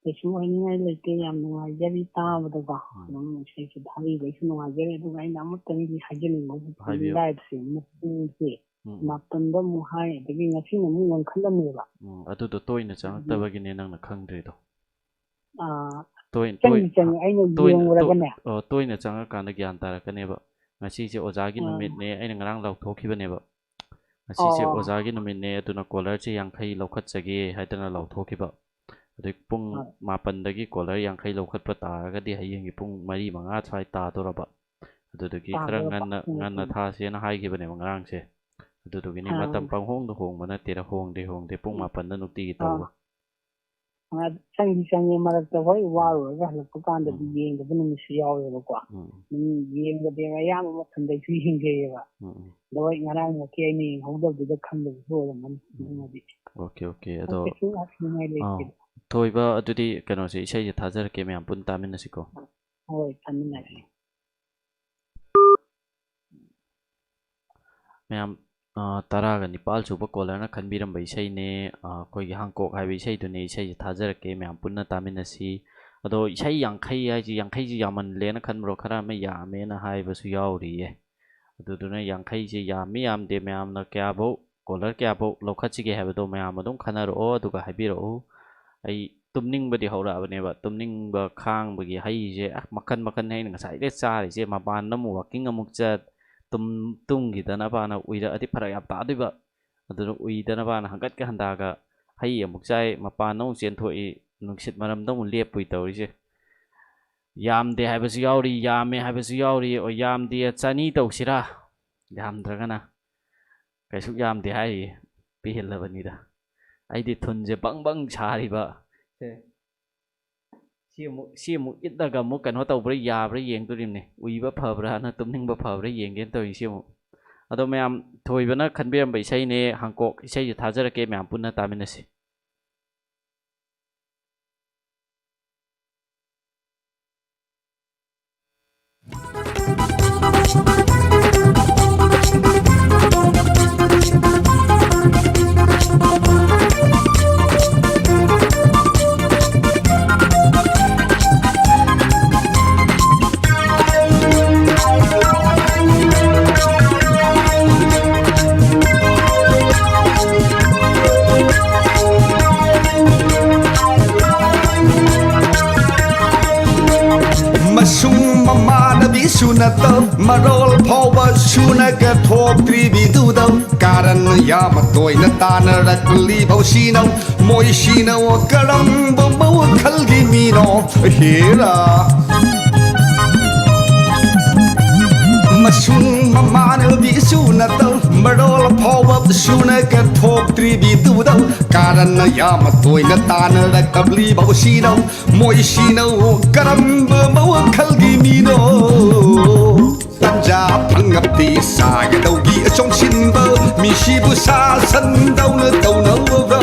ꯀꯩꯁꯨ ꯍꯥꯏꯅꯤꯡꯉꯥꯏ ꯂꯩꯇꯦ, ꯌꯥꯝ ꯅꯨꯡꯉꯥꯏꯖꯔꯤ ꯇꯥꯕꯗꯀꯣ꯫ ꯎꯝ꯫ ꯑꯗꯨꯝ ꯏꯁꯩꯁꯨ ꯊꯥꯕꯤꯕꯩꯁꯨ ꯅꯨꯡꯉꯥꯏꯖꯔꯤ, ꯑꯗꯨꯒ ꯑꯩꯅ ꯑꯃꯇꯪꯗꯤ ꯍꯥꯏꯖꯅꯤꯡꯕ, ꯍꯧꯖꯤꯛꯀꯤ ꯍꯥꯏꯕꯤꯌꯨ꯫ Live-ꯁꯦ ꯑꯃꯨꯛ ꯄꯨꯡꯁꯦ ꯎꯝ, ꯎꯝ꯫ ꯃꯥꯄꯟꯗ ꯑꯃꯨꯛ ꯍꯥꯏ, ꯑꯗꯒꯤ ꯉꯁꯤꯅ ꯑꯃꯨꯛ ꯉꯟꯈꯠꯂꯝꯃꯦꯕ꯫ ꯎꯝ, ꯑꯗꯨꯗꯣ ꯇꯣꯏꯅ ꯑꯗꯨꯗꯤ ꯆꯪꯉꯛꯇꯕꯒꯤꯅꯦ ꯅꯪꯅ ꯈꯪꯗ꯭ꯔꯤꯗꯣ꯫ ꯑꯥ, ꯇꯣꯏ-, ꯇꯣꯏ-, ꯆꯪꯗꯤ ꯆꯪꯉꯦ, ꯑꯩꯅ ꯇꯣꯏꯅ, ꯇꯣ-, ꯌꯦꯡꯉꯨꯔꯒꯅꯦ꯫ ꯑꯣ, ꯇꯣꯏꯅ ꯆꯪꯉꯀꯥꯟꯗ ꯒ꯭ꯌꯥꯟ ꯇꯥꯔꯛꯀꯅꯦꯕ꯫ ꯉꯁꯤꯁꯦ ꯑꯣꯖꯥꯒꯤ ꯑꯥ꯫ ꯅꯨꯃꯤꯠꯅꯦ, ꯑꯩꯅ ꯉꯔꯥꯡ ꯂꯥꯎꯊꯣꯛꯈꯤꯕꯅꯦꯕ꯫ ꯉꯁꯤꯁꯦ ꯑꯣ꯫ ꯑꯣꯖꯥꯒꯤ ꯅꯨꯃꯤꯠꯅꯦ, ꯑꯗꯨꯅ caller-ꯁꯦ ꯌꯥꯡꯈꯩ ꯂꯧꯈꯠꯆꯒꯦ ꯍꯥꯏꯗꯅ ꯂꯥꯎꯊꯣꯛꯈꯤꯕ꯫ ꯑꯗꯩ ꯄꯨꯡ ꯍꯣꯏ꯫ ꯃꯥꯄꯟꯗꯒꯤ caller ꯌꯥꯡꯈꯩ ꯂꯧꯈꯠꯄ ꯇꯥꯔꯒꯗꯤ ꯍꯌꯦꯡꯒꯤ ꯄꯨꯡ ꯃꯔꯤ ꯃꯉꯥ ꯁ꯭ꯋꯥꯏ ꯇꯥꯗꯣꯔꯕ꯫ ꯑꯗꯨꯗꯨꯒꯤ ꯈꯔ ꯇꯥꯗꯣꯔꯕ꯫ ꯉꯟꯅ, ꯎꯝ, ꯉꯟꯅ ꯎꯝ꯫ ꯊꯥꯁꯦꯅ ꯍꯥꯏꯈꯤꯕꯅꯦꯕ ꯉꯔꯥꯡꯁꯦ꯫ ꯑꯗꯨꯗꯨꯒꯤꯅꯤ, ꯑꯥ꯫ ꯃꯇꯝ ꯄꯪꯍꯣꯡꯗ ꯍꯣꯡꯕ ꯅꯠꯇꯦꯗ, ꯍꯣꯡꯗꯦ, ꯍꯣꯡꯗꯦ, ꯄꯨꯡ ꯎꯝ꯫ ꯃꯥꯄꯟꯗ ꯅꯨꯡꯇꯤꯒꯤ ꯑꯥ꯫ ꯇꯧꯕ꯫ ꯑꯥ, ꯆꯪꯗꯤ ꯆꯪꯉꯦ ꯃꯔꯛꯇ, ꯍꯣꯏ, ꯎꯝ꯫ ꯋꯥꯔꯨꯔꯒ ꯍꯜꯂꯛꯄ ꯀꯥꯟꯗꯗꯤ ꯎꯝ꯫ ꯌꯦꯡꯗꯕ ꯅꯨꯃꯤꯠꯁꯨ ꯌꯥꯎꯋꯦꯕꯀꯣ꯫ ꯎꯝ꯫ ꯑꯗꯨꯝ ꯌꯦꯡꯕꯗꯤ ꯑꯌꯥꯝꯕ ꯃꯇꯝꯗ ꯑꯩꯁꯨ ꯌꯦꯡꯖꯩꯌꯦꯕ꯫ ꯎꯝ, ꯎꯝ꯫ ꯑꯗꯣ ꯍꯣꯏ, ꯉꯔꯥꯡꯃꯛꯀꯤ ꯑꯩꯅ ꯌꯦꯡꯍꯧꯗꯕꯗꯨꯗ ꯈꯪꯗꯕꯁꯨ ꯑꯣꯏꯔꯝꯃꯅꯤ, ꯎꯝ꯫ ꯑꯗꯨꯃꯗꯤ꯫ Okay, okay꯫ ꯑꯗꯣ, ꯀꯩꯁꯨ ꯍꯥꯏꯅꯤꯡꯉꯥꯏ ꯑꯥ, ꯂꯩꯇꯦ꯫ ꯊꯣꯏꯕ, ꯑꯗꯨꯗꯤ ꯀꯩꯅꯣꯁꯦ, ꯏꯁꯩꯁꯦ ꯊꯥꯖꯔꯛꯀꯦ, ꯃꯌꯥꯝ ꯄꯨꯟꯅ ꯇꯥꯃꯤꯟꯅꯁꯤꯀꯣ꯫ ꯍꯣꯏ, ꯇꯥꯃꯤꯟꯅꯁꯤ꯫ ꯃꯌꯥꯝ, ꯑ, ꯇꯔꯥꯒ ꯅꯤꯄꯥꯜ ꯁꯨꯕ caller-ꯅ ꯈꯟꯕꯤꯔꯝꯕ ꯏꯁꯩꯅꯦ, ꯑ, ꯑꯩꯈꯣꯏꯒꯤ ꯍꯥꯡꯀꯣꯛ ꯍꯥꯏꯕ ꯏꯁꯩꯗꯨꯅꯦ꯫ ꯏꯁꯩꯁꯦ ꯊꯥꯖꯔꯛꯀꯦ, ꯃꯌꯥꯝ ꯄꯨꯟꯅ ꯇꯥꯃꯤꯟꯅꯁꯤ꯫ ꯑꯗꯣ ꯏꯁꯩ ꯌꯥꯡꯈꯩ ꯍꯥꯏꯁꯤ, ꯌꯥꯡꯈꯩꯁꯤ ꯌꯥꯝꯃꯜꯂꯦꯅ ꯈꯟꯕ꯭ꯔꯣ? ꯈꯔ ꯑꯃ ꯌꯥꯝꯃꯦꯅ ꯍꯥꯏꯕꯁꯨ ꯌꯥꯎꯔꯤꯌꯦ꯫ ꯑꯗꯨꯗꯨꯅ ꯌꯥꯡꯈꯩꯁꯦ ꯌꯥꯝꯃꯤ ꯌꯥꯝꯗꯦ, ꯃꯌꯥꯝꯅ ꯀꯌꯥꯐꯧ, caller ꯀꯌꯥꯐꯧ ꯂꯧꯈꯠꯁꯤꯒꯦ ꯍꯥꯏꯕꯗꯣ ꯃꯌꯥꯝ ꯑꯗꯨꯝ ꯈꯟꯅꯔꯛꯑꯣ, ꯑꯗꯨꯒ ꯍꯥꯏꯕꯤꯔꯛꯎ꯫ ꯑꯩ ꯇꯨꯝꯅꯤꯡꯕꯗꯤ ꯍꯧꯔꯛꯑꯕꯅꯦꯕ꯫ ꯇꯨꯝꯅꯤꯡꯕ ꯈꯥꯡꯕꯒꯤ ꯍꯩꯁꯦ, ꯑ, ꯃꯈꯟ ꯃꯈꯟ ꯑꯩꯅ ꯉꯁꯥꯏꯗꯩ ꯆꯥꯔꯤꯁꯦ꯫ ꯃꯄꯥꯟꯗ ꯑꯃꯨꯛ walking ꯑꯃꯨꯛ ꯆꯠ, ꯇꯨꯝ-, ꯇꯨꯝꯈꯤꯗꯅꯕꯅ ꯎꯏꯔꯛꯑꯗꯤ ꯐꯔꯛ ꯌꯥꯝ ꯇꯥꯗꯣꯏꯕ꯫ ꯑꯗꯨꯅ ꯎꯏꯗꯅꯕꯅ ꯍꯪꯒꯠꯀ ꯍꯟꯗꯥꯒ ꯍꯩ ꯑꯃꯨꯛ ꯆꯥꯏ, ꯃꯄꯥꯟꯗ ꯑꯃꯨꯛ ꯆꯦꯟꯊꯣꯛꯏ, ꯅꯨꯡꯁꯤꯠ ꯃꯔꯝꯗ ꯑꯃꯨꯛ ꯂꯦꯞꯄꯨꯏ ꯇꯧꯔꯤꯁꯦ꯫ ꯌꯥꯝꯗꯦ ꯍꯥꯏꯕꯁꯨ ꯌꯥꯎꯔꯤ, ꯌꯥꯝꯃꯦ ꯍꯥꯏꯕꯁꯨ ꯌꯥꯎꯔꯤ꯫ ꯑꯣ, ꯌꯥꯝꯗꯦ, ꯆꯅꯤ ꯇꯧꯁꯤꯔꯥ? ꯌꯥꯝꯗ꯭ꯔꯒꯅ꯫ ꯀꯩꯁꯨ ꯌꯥꯝꯗꯦ ꯍꯥꯏꯔꯤ, ꯄꯤꯍꯜꯂꯕꯅꯤꯗ꯫ ꯑꯩꯗꯤ ꯊꯨꯟꯁꯦ ꯕꯪ ꯕꯪ ꯁꯥꯔꯤꯕ꯫ ꯁꯦ, ꯁꯤ ꯑꯃꯨꯛ, ꯁꯤ ꯑꯃꯨꯛ ꯏꯠꯂꯒ ꯑꯃꯨꯛ ꯀꯩꯅꯣ ꯇꯧꯕ꯭ꯔꯥ, ꯌꯥꯕ꯭ꯔꯥ ꯌꯦꯡꯗꯣꯔꯤꯕꯅꯦ꯫ ꯎꯏꯕ ꯐꯕ꯭ꯔꯥꯅ, ꯇꯨꯝꯅꯤꯡꯕ ꯐꯕ꯭ꯔꯥ ꯌꯦꯡꯒꯦꯅ ꯇꯧꯔꯤ ꯁꯤ ꯑꯃꯨꯛ꯫ ꯑꯗꯣ ꯃꯌꯥꯝ, ꯊꯣꯏꯕꯅ ꯈꯟꯕꯤꯔꯝꯕ ꯏꯁꯩꯅꯦ, ꯍꯥꯡꯀꯣꯛ꯫ ꯏꯁꯩꯁꯦ ꯊꯥꯖꯔꯛꯀꯦ, ꯃꯌꯥꯝ ꯄꯨꯟꯅ ꯇꯥꯃꯤꯟꯅꯁꯤ꯫ ꯃꯁꯨꯡ ꯃꯃꯥꯟꯅꯕꯤꯁꯨ ꯅꯠꯇ, ꯃꯔꯣꯜ ꯐꯥꯎꯕ ꯁꯨꯅꯒ ꯊꯣꯛꯇ꯭ꯔꯤꯕꯤꯗꯨꯗ ꯀꯥꯔꯟ ꯌꯥꯝꯅ ꯇꯣꯏꯅ ꯇꯥꯅꯔꯛꯂꯤꯕꯧ ꯁꯤꯅꯧ꯫ ꯃꯣꯏꯁꯤꯅ ꯀꯔꯝꯕ ꯃꯈꯜꯒꯤ ꯃꯤꯅꯣ? ꯍꯦꯔꯥ! ꯃꯁꯨꯡ ꯃꯃꯥꯟꯅꯕꯤꯁꯨ ꯅꯠꯇ, ꯃꯔꯣꯜ ꯐꯥꯎꯕ ꯁꯨꯅ ꯀꯠꯊꯣꯛꯇ꯭ꯔꯤꯕꯤꯗꯨꯗ ꯀꯥꯔꯟꯅ ꯌꯥꯝꯅ ꯇꯣꯏꯅ ꯇꯥꯅꯔꯛꯂꯤꯕꯧ ꯁꯤꯅꯧ꯫ ꯃꯣꯏꯁꯤꯅ ꯀꯔꯝꯕ ꯃꯈꯜꯒꯤ ꯃꯤꯅꯣ? ꯇꯟꯖꯥ ꯐꯪꯉꯕꯗꯤ ꯁꯥꯒꯗꯧꯒꯤ ꯆꯣꯡꯁꯤꯟꯕ ꯃꯤꯁꯤꯕꯨ ꯁꯥꯁꯟꯗꯧꯅ ꯇꯧꯅꯧꯔꯣ?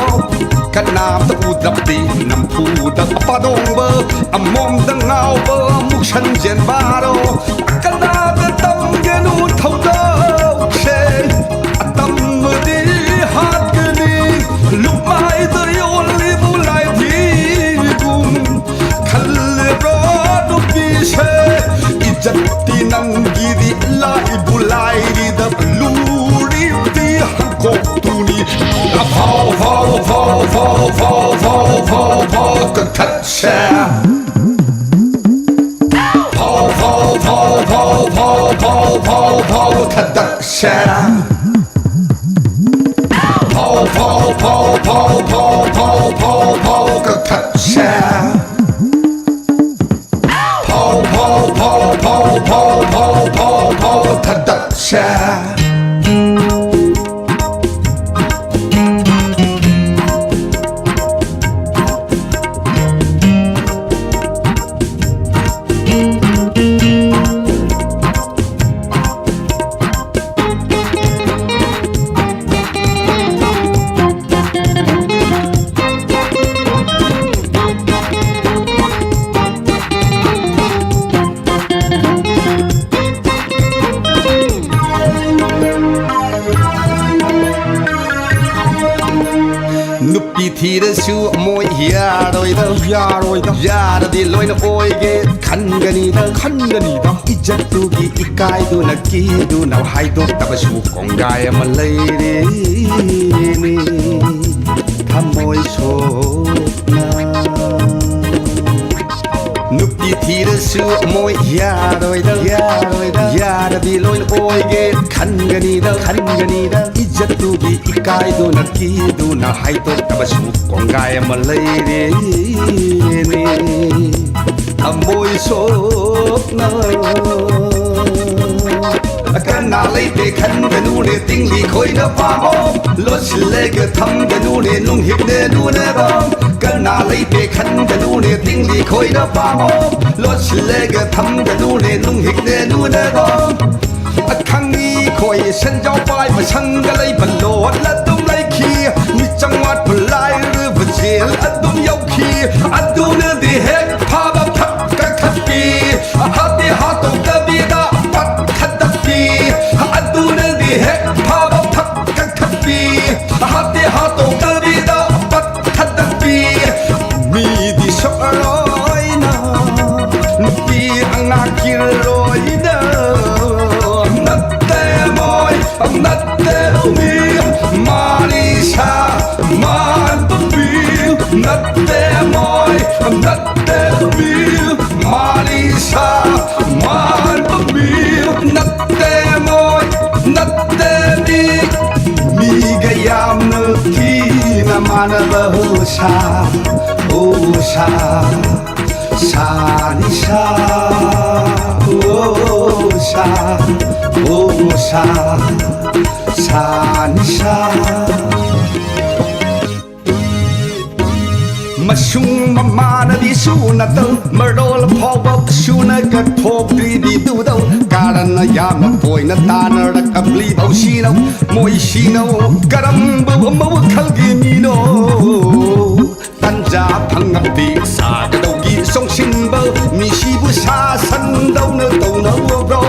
ꯀꯅꯥꯝꯇ ꯎꯗ꯭ꯔꯕꯗꯤ ꯅꯝꯐꯨꯗ ꯑꯄꯥꯗꯣꯡꯕ ꯑꯃꯣꯝꯗ ꯉꯥꯎꯕ ꯑꯃꯨꯛ ꯁꯟꯖꯦꯟ ꯕꯥꯔꯣ꯫ ꯀꯅꯥꯗ ꯇꯝꯒꯅꯨ ꯊꯧꯗꯣꯛꯁꯦ, ꯑꯇꯝꯕꯗꯤ ꯍꯥꯠꯀꯅꯤ꯫ ꯂꯨꯞꯃꯥꯏꯗ ꯌꯣꯜꯂꯤꯕꯨ ꯂꯥꯏꯙꯤꯒꯨꯝ ꯈꯜꯂꯤꯕ꯭ꯔꯣ ꯅꯨꯄꯤꯁꯦ? ꯏꯖꯠꯇꯤ ꯅꯪꯒꯤꯗꯤ ꯂꯥꯏꯕꯨ ꯂꯥꯏꯔꯤꯗ ꯂꯨꯔꯤꯕꯗꯤ ꯍꯪꯀꯣꯛꯇꯨꯅꯤ꯫ ꯐꯥꯎ, ꯐꯥꯎ, ꯐꯥꯎ, ꯐꯥꯎ, ꯐꯥꯎ, ꯐꯥꯎ, ꯐꯥꯎ, ꯀꯛꯊꯠꯁꯦ꯫ ꯐꯥꯎ, ꯐꯥꯎ, ꯐꯥꯎ, ꯐꯥꯎ, ꯐꯥꯎ, ꯐꯥꯎ, ꯐꯥꯎ, ꯐꯥꯎ, ꯀꯛꯊꯠꯁꯦ꯫ ꯐꯥꯎ, ꯐꯥꯎ, ꯐꯥꯎ, ꯐꯥꯎ, ꯐꯥꯎ, ꯐꯥꯎ, ꯐꯥꯎ, ꯐꯥꯎ, ꯀꯛꯊꯠꯁꯦ꯫ ꯐꯥꯎ, ꯐꯥꯎ, ꯐꯥꯎ, ꯐꯥꯎ, ꯐꯥꯎ, ꯐꯥꯎ, ꯐꯥꯎ, ꯐꯥꯎ, ꯊꯥꯗꯠꯁꯦ꯫ ꯅꯨꯄꯤ ꯊꯤꯔꯁꯨ ꯃꯣꯏ ꯌꯥꯔꯣꯏꯗ, ꯌꯥꯔꯣꯏꯗ꯫ ꯌꯥꯔꯗꯤ ꯂꯣꯏꯅ ꯑꯣꯏꯒꯦ ꯈꯟꯒꯅꯤꯗ, ꯈꯟꯒꯅꯤꯗ꯫ ꯏꯖꯠꯇꯨꯒꯤ ꯏꯀꯥꯏꯗꯨꯅ ꯀꯤꯗꯨꯅ ꯍꯥꯏꯗꯣꯛꯇꯕꯁꯨ ꯀꯣꯡꯒꯥꯏ ꯑꯃ ꯂꯩꯔꯦꯅꯦ ꯊꯃꯣꯏ ꯁꯣꯛꯅ꯫ ꯅꯨꯄꯤ ꯊꯤꯔꯁꯨ ꯃꯣꯏ ꯌꯥꯔꯣꯏꯗ, ꯌꯥꯔꯣꯏꯗ꯫ ꯌꯥꯔꯗꯤ ꯂꯣꯏꯅ ꯑꯣꯏꯒꯦ ꯈꯟꯒꯅꯤꯗ, ꯈꯟꯒꯅꯤꯗ꯫ ꯏꯖꯠꯇꯨꯒꯤ ꯏꯀꯥꯏꯗꯨꯅ ꯀꯤꯗꯨꯅ ꯍꯥꯏꯗꯣꯛꯇꯕꯁꯨ ꯀꯣꯡꯒꯥꯏ ꯑꯃ ꯂꯩꯔꯦꯅꯦ ꯊꯃꯣꯏ ꯁꯣꯛꯅ꯫ ꯀꯅꯥ ꯂꯩꯇꯦ ꯈꯟꯒꯅꯨꯅꯦ ꯇꯤꯡꯂꯤ ꯈꯣꯏꯅ ꯄꯥꯝꯃꯣ꯫ ꯂꯣꯠꯁꯤꯜꯂꯒ ꯊꯝꯒꯅꯨꯅꯦ ꯅꯨꯡꯍꯤꯛꯅꯦ ꯅꯨꯅꯦꯔꯣ꯫ ꯀꯅꯥ ꯂꯩꯇꯦ ꯈꯟꯒꯅꯨꯅꯦ ꯇꯤꯡꯂꯤ ꯈꯣꯏꯅ ꯄꯥꯝꯃꯣ꯫ ꯂꯣꯠꯁꯤꯜꯂꯒ ꯊꯝꯒꯅꯨꯅꯦ ꯅꯨꯡꯍꯤꯛꯅꯦ ꯅꯨꯅꯦꯔꯣ꯫ ꯑꯈꯪꯉꯤ ꯈꯣꯏ ꯁꯦꯟꯖꯥꯎ ꯄꯥꯏꯕ ꯁꯪꯒ ꯂꯩꯕ ꯂꯣꯠꯂ ꯑꯗꯨꯝ ꯂꯩꯈꯤ꯫ ꯃꯤꯆꯪ ꯋꯥꯠꯄ ꯂꯥꯏꯔꯕ ꯖꯦꯜ ꯑꯗꯨꯝ ꯌꯧꯈꯤ꯫ ꯑꯗꯨꯅꯗꯤ ꯍꯦꯛ ꯐꯥꯕ ꯐꯛ ꯀꯛꯊꯠꯄꯤ꯫ ꯍꯥꯠꯇꯤ ꯍꯥꯠꯇꯣꯛꯇꯕꯤꯗ ꯄꯠ ꯊꯠꯇꯠꯄꯤ꯫ ꯑꯗꯨꯅꯗꯤ ꯍꯦꯛ ꯐꯥꯕ ꯐꯛ ꯀꯛꯊꯠꯄꯤ꯫ ꯍꯥꯠꯇꯤ ꯍꯥꯠꯇꯣꯛꯇꯕꯤꯗ ꯄꯠ ꯊꯠꯇꯠꯄꯤ꯫ ꯃꯤꯗꯤ ꯁꯣꯛꯑꯔꯣꯏꯅ ꯅꯨꯄꯤ ꯑꯉꯥꯡ ꯀꯤꯔꯣꯏꯗ꯫ ꯅꯠꯇꯦ ꯃꯣꯏ, ꯅꯠꯇꯦ ꯃꯤ, ꯃꯥꯔꯤꯁꯥ ꯃꯥꯟꯕ ꯃꯤ꯫ ꯅꯠꯇꯦ ꯃꯣꯏ, ꯅꯠꯇꯦ ꯃꯤ, ꯃꯥꯔꯤꯁꯥ ꯃꯥꯟꯕ ꯃꯤ꯫ ꯅꯠꯇꯦ ꯃꯣꯏ, ꯅꯠꯇꯦ ꯃꯤ, ꯃꯤꯒ ꯌꯥꯝꯅ ꯊꯤꯅ ꯃꯥꯟꯅꯕ ꯎꯁꯥ, ꯎꯁꯥ꯫ ꯁꯥꯅꯤ ꯁꯥ, ꯑꯣ ꯁꯥ, ꯑꯣ ꯁꯥ, ꯁꯥꯅꯤ ꯁꯥ꯫ ꯃꯁꯨꯡ ꯃꯃꯥꯟꯅꯕꯤꯁꯨ ꯅꯠꯇꯧ, ꯃꯔꯣꯜ ꯐꯥꯎꯕ ꯁꯨꯅ ꯀꯠꯊꯣꯛꯄꯤꯕꯤꯗꯨꯗꯧ, ꯀꯥꯔꯟꯅ ꯌꯥꯝꯅ ꯄꯣꯏꯅ ꯇꯥꯟꯅꯔꯛꯂꯤꯕꯧ ꯁꯤꯅꯧ, ꯃꯣꯏ ꯁꯤꯅꯧ, ꯀꯔꯝꯕ ꯋꯥꯈꯜꯒꯤ ꯃꯤꯅꯣ? ꯇꯟꯖꯥ ꯐꯪꯉꯕꯗꯤ ꯁꯥꯒꯗꯧꯒꯤ ꯆꯣꯡꯁꯤꯟꯕ ꯃꯤꯁꯤꯕꯨ ꯁꯥ ꯁꯟꯗꯧꯅ ꯇꯧꯅꯧꯔꯕ꯭ꯔꯣ?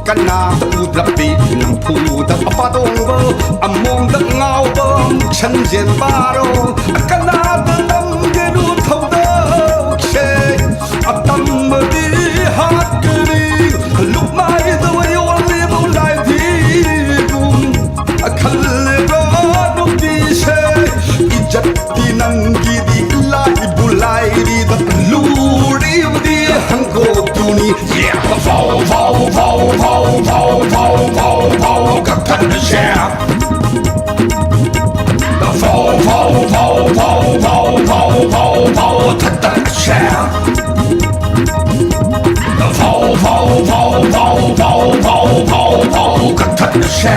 ꯀꯅꯥꯗ ꯎꯗ꯭ꯔꯕꯗꯤ ꯅꯝꯐꯨꯗ ꯄꯥꯗꯣꯡꯕ ꯑꯃꯣꯝꯗ ꯉꯥꯎꯕ ꯃꯨꯛꯁꯟ ꯆꯦꯟꯕꯔꯣ? ꯀꯅꯥꯗ ꯇꯝꯒꯦꯅꯣ ꯊꯧꯗꯣꯛꯁꯦ? ꯑꯇꯝꯕꯗꯤ ꯍꯥꯠꯀꯅꯤ ꯂꯨꯞꯃꯥꯏꯗ ꯌꯣꯜꯂꯤꯕ ꯂꯥꯏꯙꯤꯕꯨ ꯈꯜꯂꯦꯕ ꯅꯨꯄꯤꯁꯦ, ꯏꯖꯠꯇꯤ ꯅꯪꯒꯤꯗꯤ ꯂꯥꯏꯕꯨ ꯂꯥꯏꯔꯤꯗ ꯂꯨꯔꯤꯕꯗꯤ ꯍꯪꯒꯣꯛꯇꯨꯅꯤ꯫ ꯐꯥꯎ ꯐꯥꯎ ꯐꯥꯎ ꯐꯥꯎ ꯐꯥꯎ ꯐꯥꯎ ꯐꯥꯎ ꯐꯥꯎ ꯀꯛꯊꯠꯂꯁꯦ꯫ ꯐꯥꯎ ꯐꯥꯎ ꯐꯥꯎ ꯐꯥꯎ ꯐꯥꯎ ꯐꯥꯎ ꯐꯥꯎ ꯊꯠꯇꯠꯂꯁꯦ꯫ ꯐꯥꯎ ꯐꯥꯎ ꯐꯥꯎ ꯐꯥꯎ ꯐꯥꯎ ꯐꯥꯎ ꯐꯥꯎ ꯐꯥꯎ ꯀꯛꯊꯠꯂꯁꯦ꯫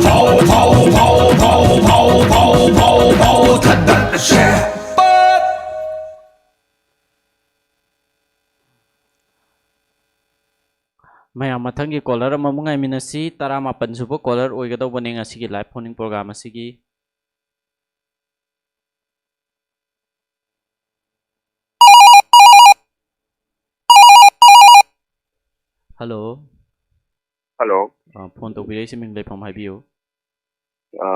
ꯐꯥꯎ ꯐꯥꯎ ꯐꯥꯎ ꯐꯥꯎ ꯐꯥꯎ ꯐꯥꯎ ꯐꯥꯎ ꯐꯥꯎ ꯊꯠꯇꯠꯂꯁꯦ꯫ ꯃꯌꯥꯝ ꯃꯊꯪꯒꯤ ꯀꯣꯂꯔ ꯑꯃꯃꯨꯛ ꯉꯥꯏꯃꯤꯟꯅꯁꯤ꯫ ꯇꯔꯥꯃꯥꯄꯟ ꯁꯨꯕ ꯀꯣꯂꯔ ꯑꯣꯏꯒꯗꯧꯕꯅꯦ ꯉꯁꯤꯒꯤ ꯂꯥꯏꯚ ꯐꯣꯟ ꯏꯟ ꯄ꯭ꯔꯣꯒ꯭ꯔꯥꯝ ꯑꯁꯤꯒꯤ꯫ ꯍꯜꯂꯣ꯫ ꯍꯜꯂꯣ꯫ ꯑ, ꯐꯣꯟ ꯇꯧꯕꯤꯔꯛꯏꯁꯤ ꯃꯤꯡ, ꯂꯩꯐꯝ ꯍꯥꯏꯕꯤꯌꯨ꯫ ꯑ,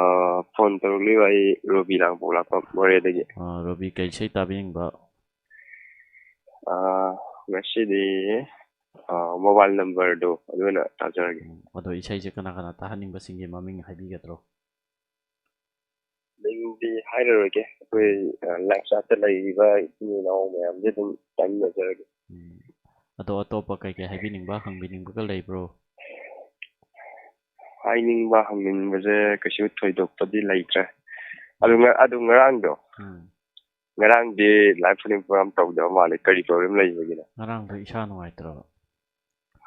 ꯐꯣꯟ ꯇꯧꯔꯛꯂꯤꯕ ꯑꯩ ꯔꯣꯕꯤ ꯂꯥꯡꯄꯣꯛꯂꯥꯛꯄ ꯃꯣꯔꯦꯗꯒꯤ꯫ ꯑ, ꯔꯣꯕꯤ, ꯀꯩ ꯏꯁꯩ ꯇꯥꯕꯤꯅꯤꯡꯕ? ꯑ, ꯉꯁꯤꯗꯤ, ꯑ, ꯃꯣꯕꯥꯏꯜ ꯅꯝꯕꯔꯗꯣ ꯑꯗꯨ ꯑꯣꯏꯅ ꯇꯥꯖꯔꯒꯦ꯫ ꯎꯝ, ꯑꯗꯣ ꯏꯁꯩꯁꯦ ꯀꯅꯥ ꯀꯅꯥ ꯇꯥꯍꯟꯅꯤꯡꯕꯁꯤꯡꯒꯤ ꯃꯃꯤꯡ ꯍꯥꯏꯕꯤꯒꯗ꯭ꯔꯣ? ꯃꯤꯡꯗꯤ ꯍꯥꯏꯔꯔꯣꯏꯒꯦ꯫ ꯑꯩꯈꯣꯏ, ꯑ, ꯂꯥꯏꯐ ꯆꯥꯠꯇ ꯂꯩꯔꯤꯕ ꯏꯆꯤꯟ ꯏꯅꯥꯎ ꯃꯌꯥꯝꯁꯦ ꯑꯗꯨꯝ ꯇꯥꯃꯤꯟꯅꯖꯔꯒꯦ꯫ ꯎꯝ꯫ ꯑꯗꯣ ꯑꯇꯣꯞꯄ ꯀꯩ ꯀꯩ ꯍꯥꯏꯕꯤꯅꯤꯡꯕ, ꯍꯪꯕꯤꯅꯤꯡꯕꯒ ꯂꯩꯕ꯭ꯔꯣ? ꯍꯥꯏꯅꯤꯡꯕ ꯍꯪꯅꯤꯡꯕꯁꯦ ꯀꯩꯁꯨ ꯊꯣꯏꯗꯣꯛꯄꯗꯤ ꯂꯩꯇ꯭ꯔꯦ꯫ ꯑꯗꯨ ꯉ-, ꯑꯗꯨ ꯉꯔꯥꯡꯗꯣ, ꯎꯝ꯫ ꯉꯔꯥꯡꯗꯤ ꯂꯥꯏꯐ ꯐꯣꯟ ꯄ꯭ꯔꯣꯒ꯭ꯔꯥꯝ ꯇꯧꯗꯕ ꯃꯥꯜꯂꯦ, ꯀꯔꯤ ꯄ꯭ꯔꯣꯕ꯭ꯂꯦꯝ ꯂꯩꯕꯒꯤꯅꯣ? ꯉꯔꯥꯡꯗꯣ ꯏꯁꯥ ꯅꯨꯡꯉꯥꯏꯇ꯭ꯔꯕ꯫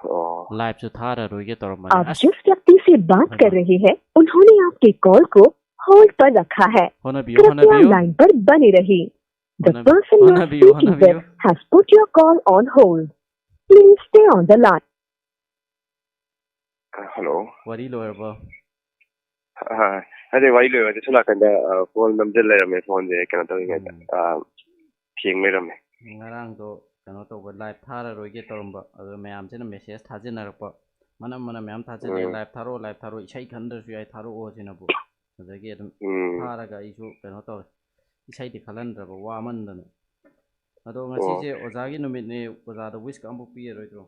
ꯑꯣ꯫ ꯂꯥꯏꯐꯁꯨ ꯊꯥꯔꯔꯣꯏꯒꯦ ꯇꯧꯔꯝꯕꯅꯦ꯫ आप ꯑꯁ, जिस व्यक्ति से बात कर रहे हैं, उन्होंने आपके कॉल को होल्ड पर रखा है। ꯍꯣꯠꯅꯕꯤꯌꯨ, कृपया ꯍꯣꯠꯅꯕꯤꯌꯨ꯫ लाइन पर बने रहिए। The होना-, person you are होना भी हो, speaking होना भी with has put your call on hold. Please stay on the line. Hello. ꯋꯥꯔꯤ ꯂꯣꯏꯔꯕꯣ? ꯑ, ꯑꯗꯩ ꯋꯥꯔꯤ ꯂꯣꯏꯔꯗꯤ ꯁꯣꯝ ꯅꯥꯀꯟꯗ, ꯑ, ꯀꯣꯜ ꯅꯝꯖꯜ ꯂꯩꯔꯝꯃꯦ ꯐꯣꯟꯁꯦ ꯀꯩꯅꯣ ꯇꯧꯔꯤꯉꯩꯗ, ꯎꯝ꯫ ꯑ, ꯊꯦꯡ ꯂꯩꯔꯝꯃꯦ꯫ ꯉꯔꯥꯡꯗꯣ ꯀꯩꯅꯣ ꯇꯧꯕ, ꯂꯥꯏꯐ ꯊꯥꯔꯔꯣꯏꯒꯦ ꯇꯧꯔꯝꯕ, ꯑꯗꯣ ꯃꯌꯥꯝꯁꯤꯅ ꯃꯦꯁꯦꯖ ꯊꯥꯖꯤꯟꯅꯔꯛꯄ, ꯃꯅꯝ ꯃꯅꯝ ꯃꯌꯥꯝ ꯊꯥꯖꯤꯜꯂꯦ, ꯎꯝ꯫ "ꯂꯥꯏꯐ ꯊꯥꯔꯛꯑꯣ, ꯂꯥꯏꯐ ꯊꯥꯔꯛꯑꯣ, ꯏꯁꯩ ꯈꯟꯗ꯭ꯔꯁꯨ ꯌꯥꯏ, ꯊꯥꯔꯛꯑꯣ" ꯁꯤꯅꯕꯨ꯫ ꯑꯗꯒꯤ ꯑꯗꯨꯝ ꯎꯝ꯫ ꯊꯥꯔꯒ ꯑꯩꯁꯨ ꯀꯩꯅꯣ ꯇꯧꯔꯦ, ꯏꯁꯩꯗꯤ ꯈꯜꯍꯟꯗ꯭ꯔꯕ, ꯋꯥꯃꯟꯗꯅ꯫ ꯑꯗꯣ ꯉꯁꯤꯁꯦ ꯑꯣꯖꯥꯒꯤ ꯅꯨꯃꯤꯠꯅꯦ, ꯑꯣꯖꯥꯗ ꯋꯤꯁꯀ ꯑꯃꯐꯥꯎ ꯄꯤꯔꯔꯣꯏꯗ꯭ꯔꯣ?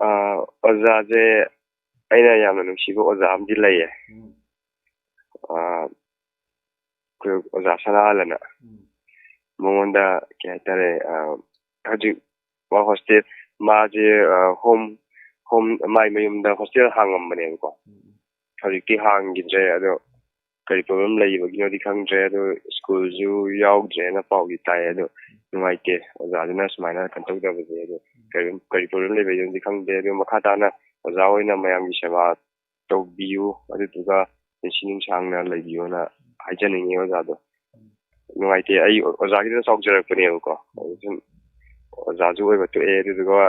ꯑ, ꯑꯣꯖꯥꯁꯦ, ꯑꯩꯅ ꯌꯥꯝꯅ ꯅꯨꯡꯁꯤꯕ ꯑꯣꯖꯥ ꯑꯃꯗꯤ ꯂꯩꯌꯦ꯫ ꯎꯝ꯫ ꯑ, ꯑꯩꯈꯣꯏ ꯑꯣꯖꯥ ꯁꯅꯥꯍꯜ ꯑꯅ꯫ ꯎꯝ꯫ ꯃꯉꯣꯟꯗ ꯀꯩ ꯍꯥꯏꯇꯥꯔꯦ, ꯑ, ꯍꯧꯖꯤꯛ ꯃꯥ ꯍꯣꯁꯇꯦꯜ, ꯃꯥꯁꯦ, ꯑ, ꯍꯣꯝ, ꯍꯣꯝ, ꯃꯥꯏ ꯃꯌꯨꯝꯗ ꯍꯣꯁꯇꯦꯜ ꯍꯥꯡꯉꯝꯕꯅꯦꯕꯀꯣ꯫ ꯎꯝ꯫ ꯍꯧꯖꯤꯛꯇꯤ ꯍꯥꯡꯈꯤꯗ꯭ꯔꯦ, ꯑꯗꯣ ꯀꯔꯤ ꯄ꯭ꯔꯣꯕ꯭ꯂꯦꯝ ꯂꯩꯕꯒꯤꯅꯣꯗꯤ ꯈꯪꯗ꯭ꯔꯦ, ꯑꯗꯣ ꯁ꯭ꯀꯨꯜꯁꯨ ꯌꯥꯎꯗ꯭ꯔꯦꯅ ꯄꯥꯎꯗꯤ ꯇꯥꯏ꯫ ꯑꯗꯣ ꯅꯨꯡꯉꯥꯏꯇꯦ ꯑꯣꯖꯥꯗꯨꯅ ꯁꯨꯃꯥꯏꯅ ꯀꯩꯅꯣ ꯇꯧꯗꯕꯁꯦ꯫ ꯑꯗꯣ ꯀꯔꯤ, ꯀꯔꯤ ꯄ꯭ꯔꯣꯕ꯭ꯂꯦꯝ ꯂꯩꯕꯒꯤꯅꯣꯗꯤ ꯈꯪꯗꯦ꯫ ꯑꯗꯣ ꯃꯈꯥ ꯇꯥꯅ ꯑꯣꯖꯥ ꯑꯣꯏꯅ ꯃꯌꯥꯝꯒꯤ ꯁꯦꯕꯥ ꯇꯧꯕꯤꯌꯨ, ꯑꯗꯨꯗꯨꯒ ꯄꯨꯟꯁꯤ ꯅꯨꯡꯁꯥꯡꯅ ꯂꯩꯕꯤꯌꯣꯅ ꯍꯥꯏꯖꯅꯤꯡꯉꯤ ꯑꯣꯖꯥꯗꯣ꯫ ꯅꯨꯡꯉꯥꯏꯇꯦ, ꯑꯩ ꯑꯣꯖꯥꯒꯤꯗ ꯆꯥꯎꯖꯔꯛꯄꯅꯦꯕꯀꯣ꯫ ꯑꯗꯨ ꯁꯨꯝ ꯑꯣꯖꯥꯁꯨ ꯑꯣꯏꯕ ꯇꯣꯛꯑꯦ, ꯑꯗꯨꯗꯨꯒ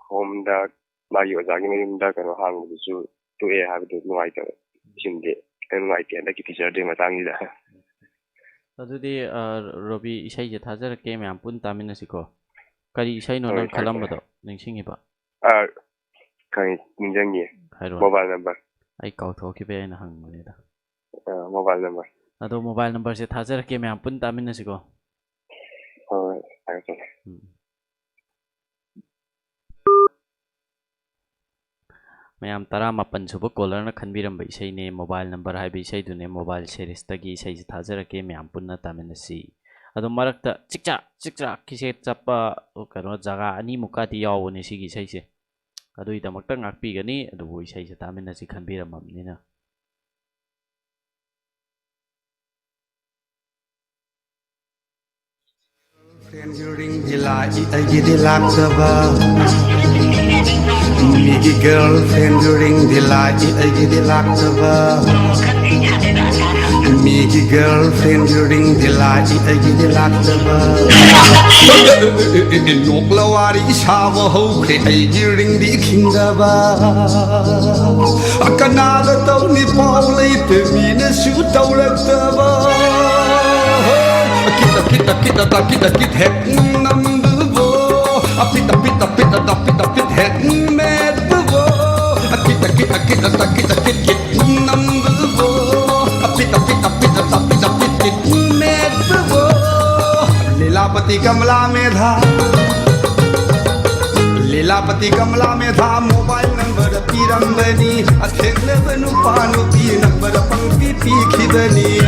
ꯍꯣꯝꯗ ꯃꯥꯒꯤ ꯑꯣꯖꯥꯒꯤ ꯃꯌꯨꯝꯗ ꯀꯩꯅꯣ ꯍꯥꯡꯕꯗꯨꯁꯨ ꯇꯣꯛꯑꯦ ꯍꯥꯏꯕꯗꯨ ꯅꯨꯡꯉꯥꯏꯇꯕ꯫ ꯁꯤꯃꯗꯤ ꯈꯤꯇꯪ ꯅꯨꯡꯉꯥꯏꯇꯦ ꯍꯟꯗꯛꯀꯤ ꯇꯤꯆꯔ ꯗꯦ ꯃꯇꯥꯡꯁꯤꯗ꯫ ꯑꯗꯨꯗꯤ, ꯑ, ꯔꯣꯕꯤ, ꯏꯁꯩꯁꯦ ꯊꯥꯖꯔꯛꯀꯦ, ꯃꯌꯥꯝ ꯄꯨꯟꯅ ꯇꯥꯃꯤꯟꯅꯁꯤꯀꯣ꯫ ꯀꯔꯤ ꯏꯁꯩꯅꯣ ꯍꯣꯏ, ꯅꯪ ꯊꯥꯖꯔꯛꯀꯦ꯫ ꯈꯜꯂꯝꯕꯗꯣ, ꯅꯤꯡꯁꯤꯡꯉꯤꯕ? ꯑꯥ, ꯈꯪꯉꯤ, ꯅꯤꯡꯁꯤꯡꯉꯤꯌꯦ꯫ ꯍꯥꯏꯔꯣ꯫ Mobile number꯫ ꯑꯩ ꯀꯥꯎꯊꯣꯛꯈꯤꯕꯩ ꯑꯩꯅ ꯍꯪꯕꯅꯤꯗ꯫ ꯑꯥ, mobile number꯫ ꯑꯗꯣ mobile numberꯁꯦ ꯊꯥꯖꯔꯛꯀꯦ, ꯃꯌꯥꯝ ꯄꯨꯟꯅ ꯇꯥꯃꯤꯟꯅꯁꯤꯀꯣ꯫ ꯍꯣꯏ, ꯍꯣꯏ, ꯊꯥꯒꯠꯆꯔꯤ꯫ ꯎꯝ꯫ ꯃꯌꯥꯝ ꯇꯔꯥꯃꯥꯄꯟ ꯁꯨꯕ callerꯅ ꯈꯟꯕꯤꯔꯝꯕ ꯏꯁꯩꯅꯦ, mobile number ꯍꯥꯏꯕ ꯏꯁꯩꯗꯨꯅꯦ, mobile seriesꯇꯒꯤ ꯏꯁꯩꯁꯦ ꯊꯥꯖꯔꯛꯀꯦ, ꯃꯌꯥꯝ ꯄꯨꯟꯅ ꯇꯥꯃꯤꯟꯅꯁꯤ꯫ ꯑꯗꯣ ꯃꯔꯛꯇ ꯆꯤꯛꯆꯥꯛ ꯆꯤꯛꯆꯥꯛ ꯀꯤꯁꯦ ꯆꯠꯄ ꯀꯩꯅꯣ ꯖꯒꯥ ꯑꯅꯤꯃꯨꯛꯀꯗꯤ ꯌꯥꯎꯕꯅꯦ ꯁꯤꯒꯤ ꯏꯁꯩꯁꯦ꯫ ꯑꯗꯨꯒꯤꯗꯃꯛꯇ ꯉꯥꯛꯄꯤꯒꯅꯤ, ꯑꯗꯨꯕꯨ ꯏꯁꯩꯁꯦ ꯇꯥꯃꯤꯟꯅꯁꯤ ꯈꯟꯕꯤꯔꯝꯃꯕꯅꯤꯅ꯫ Girlfriendꯒꯤ ringꯗꯤ ꯂꯥꯛꯏ, ꯑꯩꯒꯤꯗꯤ ꯂꯥꯛꯇꯕ꯫ ꯃꯤꯒꯤ girlfriendꯒꯤ ringꯗꯤ ꯂꯥꯛꯏ, ꯑꯩꯒꯤꯗꯤ ꯂꯥꯛꯇꯕ꯫ ꯃꯤꯒꯤ girlfriendꯒꯤ ringꯗꯤ ꯂꯥꯛꯏ, ꯑꯩꯒꯤꯗꯤ ꯂꯥꯛꯇꯕ꯫ ꯅꯣꯛꯂ ꯋꯥꯔꯤ ꯁꯥꯕ ꯍꯧꯈ꯭ꯔꯦ ꯑꯩꯒꯤ ringꯗꯤ ꯈꯤꯡꯗꯕ꯫ ꯀꯅꯥꯗ ꯇꯧꯅꯤ ꯄꯥꯎ ꯂꯩꯇꯦ ꯃꯤꯅꯁꯨ ꯇꯧꯔꯛꯇꯕ꯫ ꯑꯀꯤꯠ, ꯑꯀꯤꯠ, ꯑꯀꯤꯠ, ꯑꯇ, ꯑꯀꯤꯠ, ꯑꯀꯤꯠ ꯍꯦꯛ ꯅꯝꯕꯕꯣ꯫ ꯑꯄꯤꯠ, ꯑꯄꯤꯠ, ꯑꯄꯤꯠ, ꯑꯇ, ꯑꯄꯤꯠ, ꯑꯄꯤꯠ ꯍꯦꯛ ꯃꯦꯠꯄꯕꯣ꯫ ꯑꯀꯤꯠ, ꯑꯀꯤꯠ, ꯑꯀꯤꯠ, ꯑꯇ, ꯑꯀꯤꯠ, ꯑꯀꯤꯠ, ꯀꯤꯠ ꯅꯝꯕꯕꯣ꯫ ꯑꯄꯤꯠ, ꯑꯄꯤꯠ, ꯑꯄꯤꯠ, ꯑꯇ, ꯑꯄꯤꯠ, ꯑꯄꯤꯠ ꯀꯤꯠ ꯃꯦꯠꯄꯕꯣ꯫ ꯂꯤꯂꯥꯄꯇꯤ ꯀꯃꯂꯥ ꯃꯦꯙꯥ꯫ ꯂꯤꯂꯥꯄꯇꯤ ꯀꯃꯂꯥ ꯃꯦꯙꯥ mobile number ꯄꯤꯔꯝꯕꯅꯤ꯫ ꯑꯊꯦꯡꯂꯕ ꯅꯨꯄꯥ ꯅꯨꯄꯤ number ꯄꯪꯄꯤ ꯄꯤꯈꯤꯕꯅꯤ꯫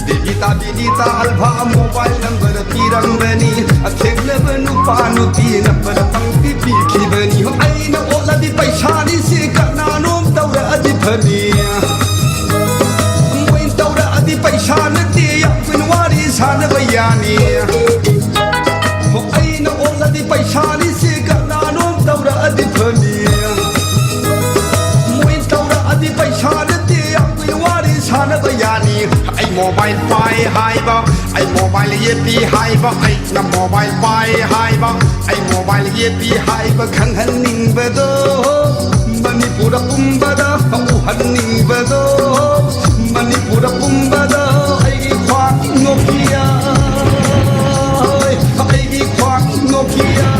ꯕꯤꯕꯤꯇꯥ ꯕꯤꯅꯤꯇꯥ ꯑꯜꯐꯥ mobile number ꯄꯤꯔꯝꯕꯅꯤ꯫ ꯑꯊꯦꯡꯂꯕ ꯅꯨꯄꯥ ꯅꯨꯄꯤ number ꯄꯪꯄꯤ ꯄꯤꯈꯤꯕꯅꯤ꯫ ꯑꯩꯅ ꯑꯣꯠꯂꯗꯤ ꯄꯩꯁꯥꯅꯤ ꯁꯤ ꯀꯅꯥꯅꯣꯝ ꯇꯧꯔꯛꯑꯗꯤ ꯐꯅꯤ꯫ ꯃꯣꯏ ꯇꯧꯔꯛꯑꯗꯤ ꯄꯩꯁꯥ ꯅꯠꯇꯦ ꯌꯥꯝ ꯀꯨꯏꯅ ꯋꯥꯔꯤ ꯁꯥꯟꯅꯕ ꯌꯥꯅꯤ꯫ ꯍꯣ, ꯑꯩꯅ ꯑꯣꯠꯂꯗꯤ ꯄꯩꯁꯥꯅꯤ ꯁꯤ ꯀꯅꯥꯅꯣꯝ ꯇꯧꯔꯛꯑꯗꯤ ꯐꯅꯤ꯫ ꯃꯣꯏ ꯇꯧꯔꯛꯑꯗꯤ ꯄꯩꯁꯥ ꯅꯠꯇꯦ ꯌꯥꯝ ꯀꯨꯏꯅ ꯋꯥꯔꯤ ꯁꯥꯟꯅꯕ ꯌꯥꯅꯤ꯫ ꯑꯩ mobile ꯄꯥꯏ ꯍꯥꯏꯕ, ꯑꯩ mobile ꯌꯦꯠꯄꯤ ꯍꯥꯏꯕ, ꯑꯩꯅ mobile ꯄꯥꯏ ꯍꯥꯏꯕ, ꯑꯩ mobile ꯌꯦꯠꯄꯤ ꯍꯥꯏꯕ ꯈꯪꯍꯟꯅꯤꯡꯕꯗꯣ ꯃꯅꯤꯄꯨꯔ ꯄꯨꯝꯕꯗ ꯎꯍꯟꯅꯤꯡꯕꯗꯣ ꯃꯅꯤꯄꯨꯔ ꯄꯨꯝꯕꯗ ꯑꯩꯒꯤ ꯈ꯭ꯋꯥꯡ Nokia, ꯑꯩꯒꯤ ꯈ꯭ꯋꯥꯡ Nokia꯫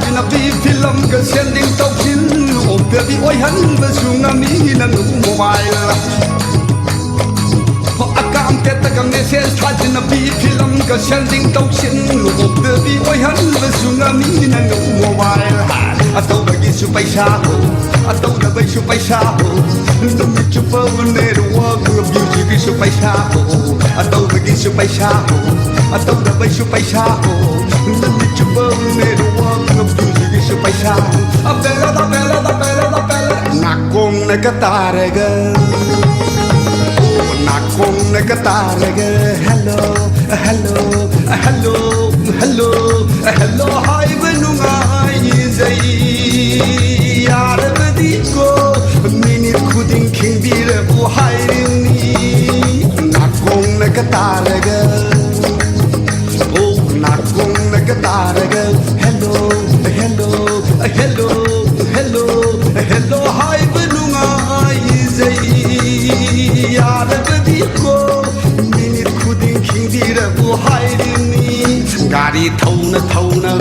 ꯅꯕꯤ ꯐꯤꯂꯝꯒ ꯁꯦꯟꯗꯤꯡ ꯇꯧꯁꯤꯜꯂꯨ, ꯕꯦꯕꯤ ꯑꯣꯏꯍꯟꯕꯁꯨ ꯉꯝꯃꯤ ꯅꯪ ꯃꯣꯕꯥꯏꯜ꯫ ꯑꯀꯥꯝ ꯄꯦꯠꯇꯒ ꯃꯦꯁꯦꯖ ꯊꯥꯖꯤꯟꯅꯕꯤ ꯐꯤꯂꯝꯒ ꯁꯦꯟꯗꯤꯡ ꯇꯧꯁꯤꯜꯂꯨ, ꯕꯦꯕꯤ ꯑꯣꯏꯍꯟꯕꯁꯨ ꯉꯝꯃꯤ ꯅꯪ ꯃꯣꯕꯥꯏꯜ꯫ ꯑꯇꯧꯕꯒꯤꯁꯨ ꯄꯩꯁꯥ ꯍꯣ, ꯑꯇꯧꯗꯕꯩꯁꯨ ꯄꯩꯁꯥ ꯍꯣ, ꯅꯨꯃꯤꯠ ꯆꯨꯞꯄ ꯅꯦꯠꯋꯥꯛ ꯚ꯭ꯌꯨꯁꯤꯒꯤꯁꯨ ꯄꯩꯁꯥ ꯍꯣ, ꯑꯇꯧꯕꯒꯤꯁꯨ ꯄꯩꯁꯥ ꯍꯣ, ꯑꯇꯧꯗꯕꯩꯁꯨ ꯄꯩꯁꯥ ꯍꯣ, ꯅꯨꯃꯤꯠ ꯆꯨꯞꯄ ꯅꯦꯠꯋꯥꯛ ꯚ꯭ꯌꯨꯁꯤꯒꯤꯁꯨ ꯄꯩꯁꯥ ꯍꯣ꯫ ꯑꯕꯦꯂꯥ, ꯑꯕꯦꯂꯥ, ꯑꯕꯦꯂꯥ, ꯑꯕꯦꯂꯥ꯫ ꯅꯥꯀꯣꯡꯅꯒ ꯇꯥꯔꯒ, ꯑꯣ, ꯅꯥꯀꯣꯡꯅꯒ ꯇꯥꯔꯒ, hello, hello, hello, hello, hello ꯍꯥꯏꯕ ꯅꯨꯡꯉꯥꯏꯖꯩ꯫ ꯌꯥꯔꯕꯗꯤꯀꯣ, ꯃꯤꯅꯤꯠ ꯈꯨꯗꯤꯡ ꯈꯤꯡꯕꯤꯔꯕꯨ ꯍꯥꯏꯔꯤꯕꯅꯤ꯫ ꯅꯥꯀꯣꯡꯅꯒ ꯇꯥꯔꯒ, ꯑꯣ, ꯅꯥꯀꯣꯡꯅꯒ ꯇꯥꯔꯒ, hello, hello, hello, hello, hello ꯍꯥꯏꯕ ꯅꯨꯡꯉꯥꯏꯖꯩ꯫ ꯌꯥꯔꯕꯗꯤꯀꯣ, ꯃꯤꯅꯤꯠ ꯈꯨꯗꯤꯡ ꯈꯤꯡꯕꯤꯔꯕꯨ ꯍꯥꯏꯔꯤꯅꯤ꯫ ꯒꯥꯔꯤ ꯊꯧꯅ ꯊꯧꯅ,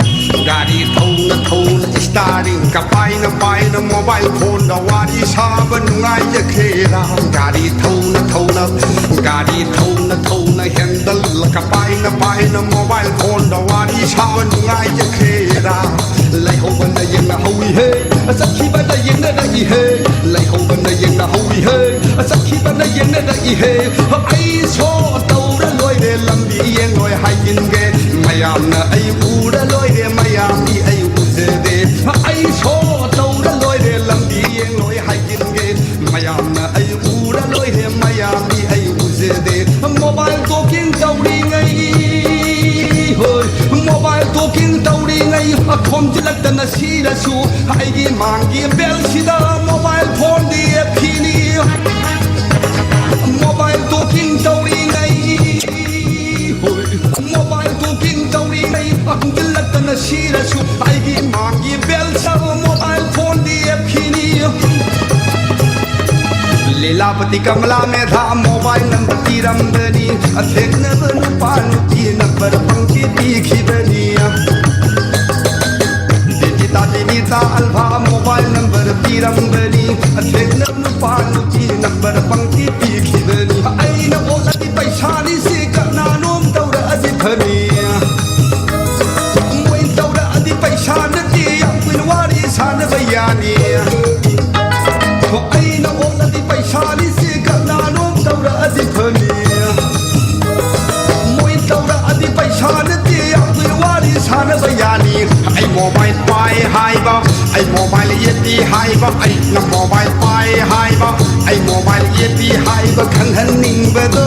ꯒꯥꯔꯤ ꯊꯧꯅ ꯊꯧꯅ, ꯏꯁꯇꯥꯔꯤꯡꯒ ꯄꯥꯏꯅ ꯄꯥꯏꯅ, ꯃꯣꯕꯥꯏꯜ ꯐꯣꯟꯗ ꯋꯥꯔꯤ ꯁꯥꯕ ꯅꯨꯡꯉꯥꯏꯖꯈ꯭ꯔꯦꯗ꯫ ꯒꯥꯔꯤ ꯊꯧꯅ ꯊꯧꯅ, ꯒꯥꯔꯤ ꯊꯧꯅ ꯊꯧꯅ, ꯍꯦꯟꯗꯜꯒ ꯄꯥꯏꯅ ꯄꯥꯏꯅ, ꯃꯣꯕꯥꯏꯜ ꯐꯣꯟꯗ ꯋꯥꯔꯤ ꯁꯥꯕ ꯅꯨꯡꯉꯥꯏꯖꯈ꯭ꯔꯦꯗ꯫ ꯂꯩꯍꯧꯕꯅ ꯌꯦꯡꯅꯍꯧꯏꯍꯦ, ꯆꯠꯈꯤꯕꯅ ꯌꯦꯡꯅꯔꯛꯏꯍꯦ꯫ ꯂꯩꯍꯧꯕꯅ ꯌꯦꯡꯅꯍꯧꯏꯍꯦ, ꯆꯠꯈꯤꯕꯅ ꯌꯦꯡꯅꯔꯛꯏꯍꯦ꯫ ꯑꯩ ꯁꯣ ꯇꯧꯔ ꯂꯣꯏꯔꯦ, ꯂꯝꯕꯤ ꯌꯦꯡꯂꯣꯏ ꯍꯥꯏꯖꯤꯟꯒꯦ꯫ ꯃꯌꯥꯝꯅ ꯑꯩ ꯎꯔ ꯂꯣꯏꯔꯦ, ꯃꯌꯥꯝꯗꯤ ꯑꯩ ꯎꯖꯗꯦ꯫ ꯑꯩ ꯁꯣ ꯇꯧꯔ ꯂꯣꯏꯔꯦ, ꯂꯝꯕꯤ ꯌꯦꯡꯂꯣꯏ ꯍꯥꯏꯖꯤꯟꯒꯦ꯫ ꯃꯌꯥꯝꯅ ꯑꯩ ꯎꯔ ꯂꯣꯏꯔꯦ, ꯃꯌꯥꯝꯗꯤ ꯑꯩ ꯎꯖꯗꯦ꯫ ꯃꯣꯕꯥꯏꯜ ꯇꯣꯀꯤꯡ ꯇꯧꯔꯤꯉꯩ, ꯍꯣꯏ, ꯃꯣꯕꯥꯏꯜ ꯇꯣꯀꯤꯡ ꯇꯧꯔꯤꯉꯩ, ꯈꯣꯝꯖꯤꯜꯂꯛꯇꯅ ꯁꯤꯔꯁꯨ, ꯑꯩꯒꯤ ꯃꯥꯡꯒꯤ ꯕꯦꯜꯁꯤꯗ ꯃꯣꯕꯥꯏꯜ ꯐꯣꯟꯗꯤ ꯑꯦꯞꯈꯤꯅꯤ꯫ ꯃꯣꯕꯥꯏꯜ ꯇꯣꯀꯤꯡ ꯇꯧꯔꯤꯉꯩ, ꯍꯣꯏ, ꯃꯣꯕꯥꯏꯜ ꯇꯣꯀꯤꯡ ꯇꯧꯔꯤꯉꯩ, ꯈꯣꯝꯖꯤꯜꯂꯛꯇꯅ ꯁꯤꯔꯁꯨ, ꯑꯩꯒꯤ ꯃꯥꯡꯒꯤ ꯕꯦꯜꯁꯤꯗ ꯃꯣꯕꯥꯏꯜ ꯐꯣꯟꯗꯤ ꯑꯦꯞꯈꯤꯅꯤ꯫ ꯂꯤꯂꯥꯄꯇꯤ ꯀꯃꯂꯥ ꯃꯦꯙꯥ ꯃꯣꯕꯥꯏꯜ ꯅꯝꯕꯔ ꯄꯤꯔꯝꯕꯅꯤ꯫ ꯑꯊꯦꯡꯅꯕ ꯅꯨꯄꯥ ꯅꯨꯄꯤ ꯅꯝꯕꯔ ꯄꯪꯄꯤ ꯄꯤꯈꯤꯕꯅꯤ꯫ ꯔꯝꯕꯅꯤ꯫ ꯑꯊꯦꯛꯅ ꯅꯨꯄꯥ ꯅꯨꯄꯤ ꯅꯝꯕꯔ ꯄꯪꯄꯤ ꯄꯤꯈꯤꯕꯅꯤ꯫ ꯑꯩꯅ ꯑꯣꯠꯂꯗꯤ ꯄꯩꯁꯥꯅꯤ ꯁꯤ ꯀꯅꯥꯅꯣꯝ ꯇꯧꯔꯛꯑꯗꯤ ꯐꯅꯤ꯫ ꯃꯣꯏ ꯇꯧꯔꯛꯑꯗꯤ ꯄꯩꯁꯥ ꯅꯠꯇꯦ, ꯌꯥꯝ ꯀꯨꯏꯅ ꯋꯥꯔꯤ ꯁꯥꯟꯅꯕ ꯌꯥꯅꯤ꯫ ꯍꯣ, ꯑꯩꯅ ꯑꯣꯠꯂꯗꯤ ꯄꯩꯁꯥꯅꯤ ꯁꯤ ꯀꯅꯥꯅꯣꯝ ꯇꯧꯔꯛꯑꯗꯤ ꯐꯅꯤ꯫ ꯃꯣꯏ ꯇꯧꯔꯛꯑꯗꯤ ꯄꯩꯁꯥ ꯅꯠꯇꯦ, ꯌꯥꯝ ꯀꯨꯏꯅ ꯋꯥꯔꯤ ꯁꯥꯟꯅꯕ ꯌꯥꯅꯤ꯫ ꯑꯩ ꯃꯣꯕꯥꯏꯜ ꯄꯥꯏ ꯍꯥꯏꯕ, ꯑꯩ ꯃꯣꯕꯥꯏꯜ ꯌꯦꯠꯄꯤ ꯍꯥꯏꯕ, ꯑꯩꯅ ꯃꯣꯕꯥꯏꯜ ꯄꯥꯏ ꯍꯥꯏꯕ, ꯑꯩ ꯃꯣꯕꯥꯏꯜ ꯌꯦꯠꯄꯤ ꯍꯥꯏꯕ ꯈꯪꯍꯟꯅꯤꯡꯕꯗꯣ,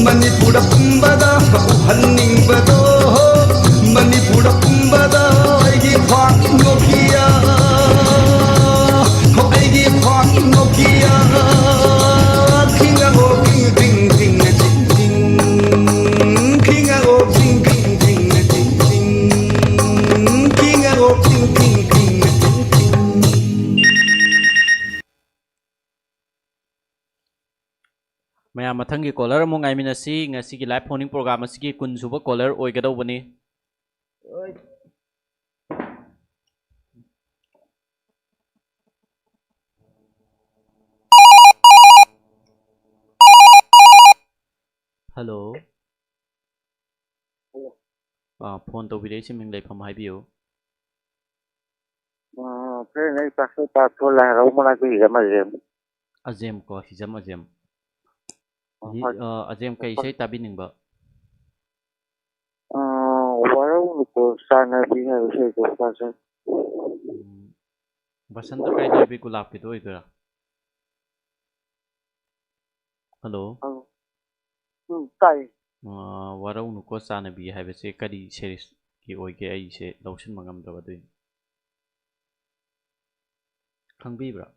ꯃꯅꯤꯄꯨꯔ ꯄꯨꯝꯕꯗ ꯎꯍꯟꯅꯤꯡꯕꯗꯣ, ꯃꯅꯤꯄꯨꯔ ꯄꯨꯝꯕꯗ ꯑꯩꯒꯤ ꯈ꯭ꯋꯥꯡ ꯅꯣꯀꯤꯌꯥ, ꯍꯣ, ꯑꯩꯒꯤ ꯈ꯭ꯋꯥꯡ ꯅꯣꯀꯤꯌꯥ꯫ ꯈꯤꯡꯉꯛꯑꯣ, ꯈꯤꯡ, ꯈꯤꯡ, ꯈꯤꯡ, ꯈꯤꯡ, ꯈꯤꯡ꯫ ꯈꯤꯡꯉꯛꯑꯣ, ꯈꯤꯡ, ꯈꯤꯡ, ꯈꯤꯡ, ꯈꯤꯡ, ꯈꯤꯡ꯫ ꯈꯤꯡꯉꯛꯑꯣ, ꯈꯤꯡ, ꯈꯤꯡ, ꯈꯤꯡ, ꯈꯤꯡ, ꯈꯤꯡ꯫ ꯃꯌꯥꯝ, ꯃꯊꯪꯒꯤ ꯀꯣꯂꯔ ꯑꯃꯨꯛ ꯉꯥꯏꯃꯤꯟꯅꯁꯤ꯫ ꯉꯁꯤꯒꯤ ꯂꯥꯏꯚ ꯐꯣꯟ ꯏꯟ ꯄ꯭ꯔꯣꯒ꯭ꯔꯥꯝ ꯑꯁꯤꯒꯤ ꯀꯨꯟ ꯁꯨꯕ ꯀꯣꯂꯔ ꯑꯣꯏꯒꯗꯧꯕꯅꯤ꯫ ꯍꯜꯂꯣ꯫ ꯍꯜꯂꯣ꯫ ꯑꯥ, ꯐꯣꯟ ꯇꯧꯕꯤꯔꯛꯏꯁꯤ ꯃꯤꯡ ꯂꯩꯐꯝ ꯍꯥꯏꯕꯤꯌꯨ꯫ ꯑꯥ, friend, ꯑꯩ pastor ꯄꯥꯊꯣ ꯂꯥꯏ ꯍꯔꯥꯎ ꯃꯅꯥꯛꯇ ꯍꯤꯖꯝ ꯑꯖꯦꯝ꯫ ꯑꯖꯦꯝ ꯀꯣ, ꯍꯤꯖꯝ ꯑꯖꯦꯝ꯫ ꯑꯥ, ꯍꯤ-, ꯍꯣꯏ꯫ ꯑꯥ, ꯑꯖꯦꯝ ꯀꯩ ꯍꯣꯏ꯫ ꯏꯁꯩ ꯇꯥꯕꯤꯅꯤꯡꯕ? ꯑꯥ, ꯋꯥꯔꯧꯅꯨꯀꯣ ꯆꯥꯟꯅꯕꯤ ꯍꯥꯏꯕ ꯏꯁꯩꯗꯣ ꯇꯥꯖꯩ꯫ ꯎꯝ, ꯕꯁꯟꯇ ꯀꯥꯏ ꯂꯩꯕꯤ ꯒꯨꯂꯥꯞꯀꯤꯗꯣ ꯑꯣꯏꯗꯣꯏꯔꯥ? ꯍꯜꯂꯣ? ꯑꯧ꯫ ꯎꯝ, ꯇꯥꯏꯌꯦ꯫ ꯑꯥ, ꯋꯥꯔꯧꯅꯨꯀꯣ ꯆꯥꯟꯅꯕꯤ ꯍꯥꯏꯕꯁꯦ ꯀꯔꯤ series ꯀꯤ ꯑꯣꯏꯒꯦ? ꯑꯩꯁꯦ ꯂꯧꯁꯤꯟꯕ ꯉꯝꯗꯕ ꯑꯗꯨꯏꯅꯤ꯫ ꯈꯪꯕꯤꯕ꯭ꯔꯥ?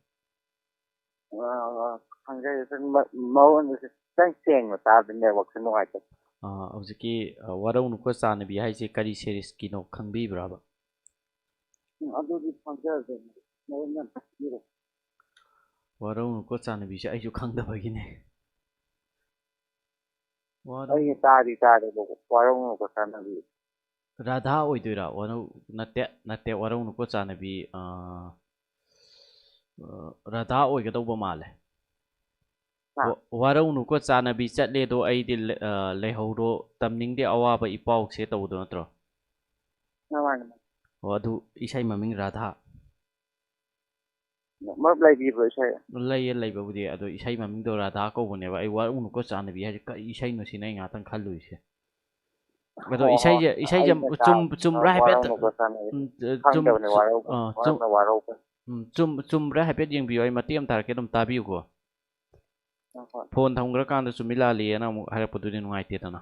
ꯑꯥ, ꯈꯪꯖꯩ꯫ ꯑꯗꯨ ꯃ-, ꯃꯔꯣꯟꯗꯨꯁꯨ ꯈꯤꯇꯪ ꯁꯦꯡꯅ ꯇꯥꯗꯦ, network ꯁꯦ ꯅꯨꯡꯉꯥꯏꯇꯦ꯫ ꯑꯥ, ꯍꯧꯖꯤꯛꯀꯤ, ꯑꯥ, ꯋꯥꯔꯧꯅꯨꯀꯣ ꯆꯥꯟꯅꯕꯤ ꯍꯥꯏꯁꯦ ꯀꯔꯤ series ꯀꯤꯅꯣ ꯈꯪꯕꯤꯕ꯭ꯔꯥꯕ? ꯎꯝ, ꯑꯗꯨꯗꯤ ꯈꯪꯖꯗꯦ꯫ ꯃꯔꯣꯟ ꯌꯥꯝ ꯇꯥꯛꯄꯤꯔꯣ꯫ ꯋꯥꯔꯧꯅꯨꯀꯣ ꯆꯥꯟꯅꯕꯤꯁꯦ ꯑꯩꯁꯨ ꯈꯪꯗꯕꯒꯤꯅꯦ꯫ ꯋꯥꯔꯧ- ꯑꯩ ꯇꯥꯗꯤ ꯇꯥꯔꯦꯕꯀꯣ, ꯋꯥꯔꯧꯅꯨꯀꯣ ꯆꯥꯟꯅꯕꯤ꯫ ꯔꯥꯙꯥ ꯑꯣꯏꯗꯣꯏꯔꯥ? ꯋꯥꯔꯧ-, ꯅꯠꯇꯦ, ꯅꯠꯇꯦ, ꯋꯥꯔꯧꯅꯨꯀꯣ ꯆꯥꯟꯅꯕꯤ, ꯑꯥ, ꯑ, ꯔꯥꯙꯥ ꯑꯣꯏꯒꯗꯧꯕ ꯃꯥꯜꯂꯦ꯫ ꯍꯥ? ꯋꯥ-, "ꯋꯥꯔꯧꯅꯨꯀꯣ ꯆꯥꯅꯕꯤ, ꯆꯠꯂꯦꯗꯣ ꯑꯩꯗꯤ ꯂꯦ-, ꯑ, ꯂꯩꯍꯧꯔꯣ, ꯇꯝꯅꯤꯡꯗꯦ ꯑꯋꯥꯕ ꯏꯄꯥꯎꯁꯦ" ꯇꯧꯕꯗꯣ ꯅꯠꯇ꯭ꯔꯣ? ꯑ, ꯃꯥꯅꯦ, ꯃꯥꯅꯦ꯫ ꯑꯣ, ꯑꯗꯨ ꯏꯁꯩ ꯃꯃꯤꯡ ꯔꯥꯙꯥ꯫ ꯃꯔꯨꯞ ꯂꯩꯕꯤꯕ꯭ꯔꯣ ꯏꯁꯩ? ꯂꯩꯌꯦ, ꯂꯩꯕꯕꯨꯗꯤ, ꯑꯗꯣ ꯏꯁꯩ ꯃꯃꯤꯡꯗꯣ ꯔꯥꯙꯥ ꯀꯧꯕꯅꯦꯕ꯫ ꯑꯩ "ꯋꯥꯔꯧꯅꯨꯀꯣ ꯆꯥꯅꯕꯤ" ꯍꯥꯏꯁꯦ ꯀꯔꯤ ꯏꯁꯩꯅꯣ ꯁꯤꯅꯦ ꯑꯩ ꯉꯥꯛꯇꯪ ꯈꯜꯂꯨꯏꯁꯦ꯫ ꯑꯗꯣ ꯑꯣ, ꯏꯁꯩꯁꯦ, ꯏꯁꯩꯁꯦ ꯑꯩꯅ ꯆꯨꯝ-, ꯇꯥ-, ꯆꯨꯝꯕ꯭ꯔꯥ ꯍꯥꯏꯐꯦꯠ, ꯋꯥꯔꯧꯅꯨꯀꯣ ꯆꯥꯅꯕꯤ꯫ ꯎꯝ, ꯆꯨꯝ-, ꯈꯪꯗꯕꯅꯦ, ꯋꯥꯔꯧ-, ꯑ, ꯆꯨꯝ-, ꯋꯥꯔꯧꯅ ꯋꯥꯔꯧꯕ꯫ ꯎꯝ, ꯆꯨꯝ-, ꯆꯨꯝꯕ꯭ꯔꯥ ꯍꯥꯏꯐꯦꯠ ꯌꯦꯡꯕꯤꯌꯨ, ꯑꯩ ꯃꯇꯦꯛ ꯑꯃ ꯊꯥꯔꯛꯀꯦ, ꯑꯗꯨꯝ ꯇꯥꯕꯤꯌꯨꯀꯣ꯫ ꯍꯣꯏ, ꯍꯣꯏ꯫ ꯐꯣꯟ ꯊꯝꯈ꯭ꯔꯀꯥꯟꯗ "ꯆꯨꯝꯃꯤ ꯂꯥꯜꯂꯤꯑꯅ" ꯑꯃꯨꯛ ꯍꯥꯏꯔꯛꯄꯗꯨꯗꯤ ꯅꯨꯡꯉꯥꯏꯇꯦꯗꯅ꯫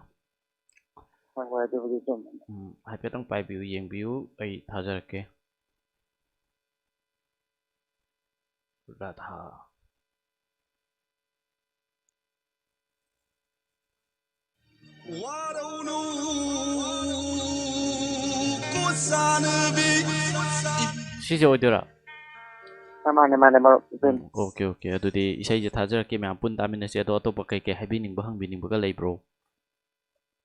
ꯍꯣꯏ, ꯍꯣꯏ, ꯑꯗꯨꯕꯨꯗꯤ ꯆꯨꯝꯃꯦ꯫ ꯎꯝ, ꯍꯥꯏꯐꯦꯠꯇꯪ ꯄꯥꯏꯕꯤꯌꯨ, ꯌꯦꯡꯕꯤꯌꯨ, ꯑꯩ ꯊꯥꯖꯔꯛꯀꯦ꯫ ꯔꯥꯙꯥ꯫ ꯁꯤꯁꯦ ꯑꯣꯏꯗꯣꯏꯔꯥ? ꯑ, ꯃꯥꯅꯦ, ꯃꯥꯅꯦ, ꯃꯔꯨꯞ, ꯑꯗꯨꯅꯤ꯫ ꯎꯝ, ꯑꯣꯀꯦ, ꯑꯣꯀꯦ꯫ ꯑꯗꯨꯗꯤ ꯏꯁꯩꯁꯦ ꯊꯥꯖꯔꯛꯀꯦ, ꯃꯌꯥꯝ ꯄꯨꯟ ꯇꯥꯃꯤꯟꯅꯁꯦ꯫ ꯑꯗꯣ ꯑꯇꯣꯞꯄ ꯀꯩ ꯀꯩ ꯍꯥꯏꯕꯤꯅꯤꯡꯕ, ꯍꯪꯕꯤꯅꯤꯡꯕꯒ ꯂꯩꯕ꯭ꯔꯣ?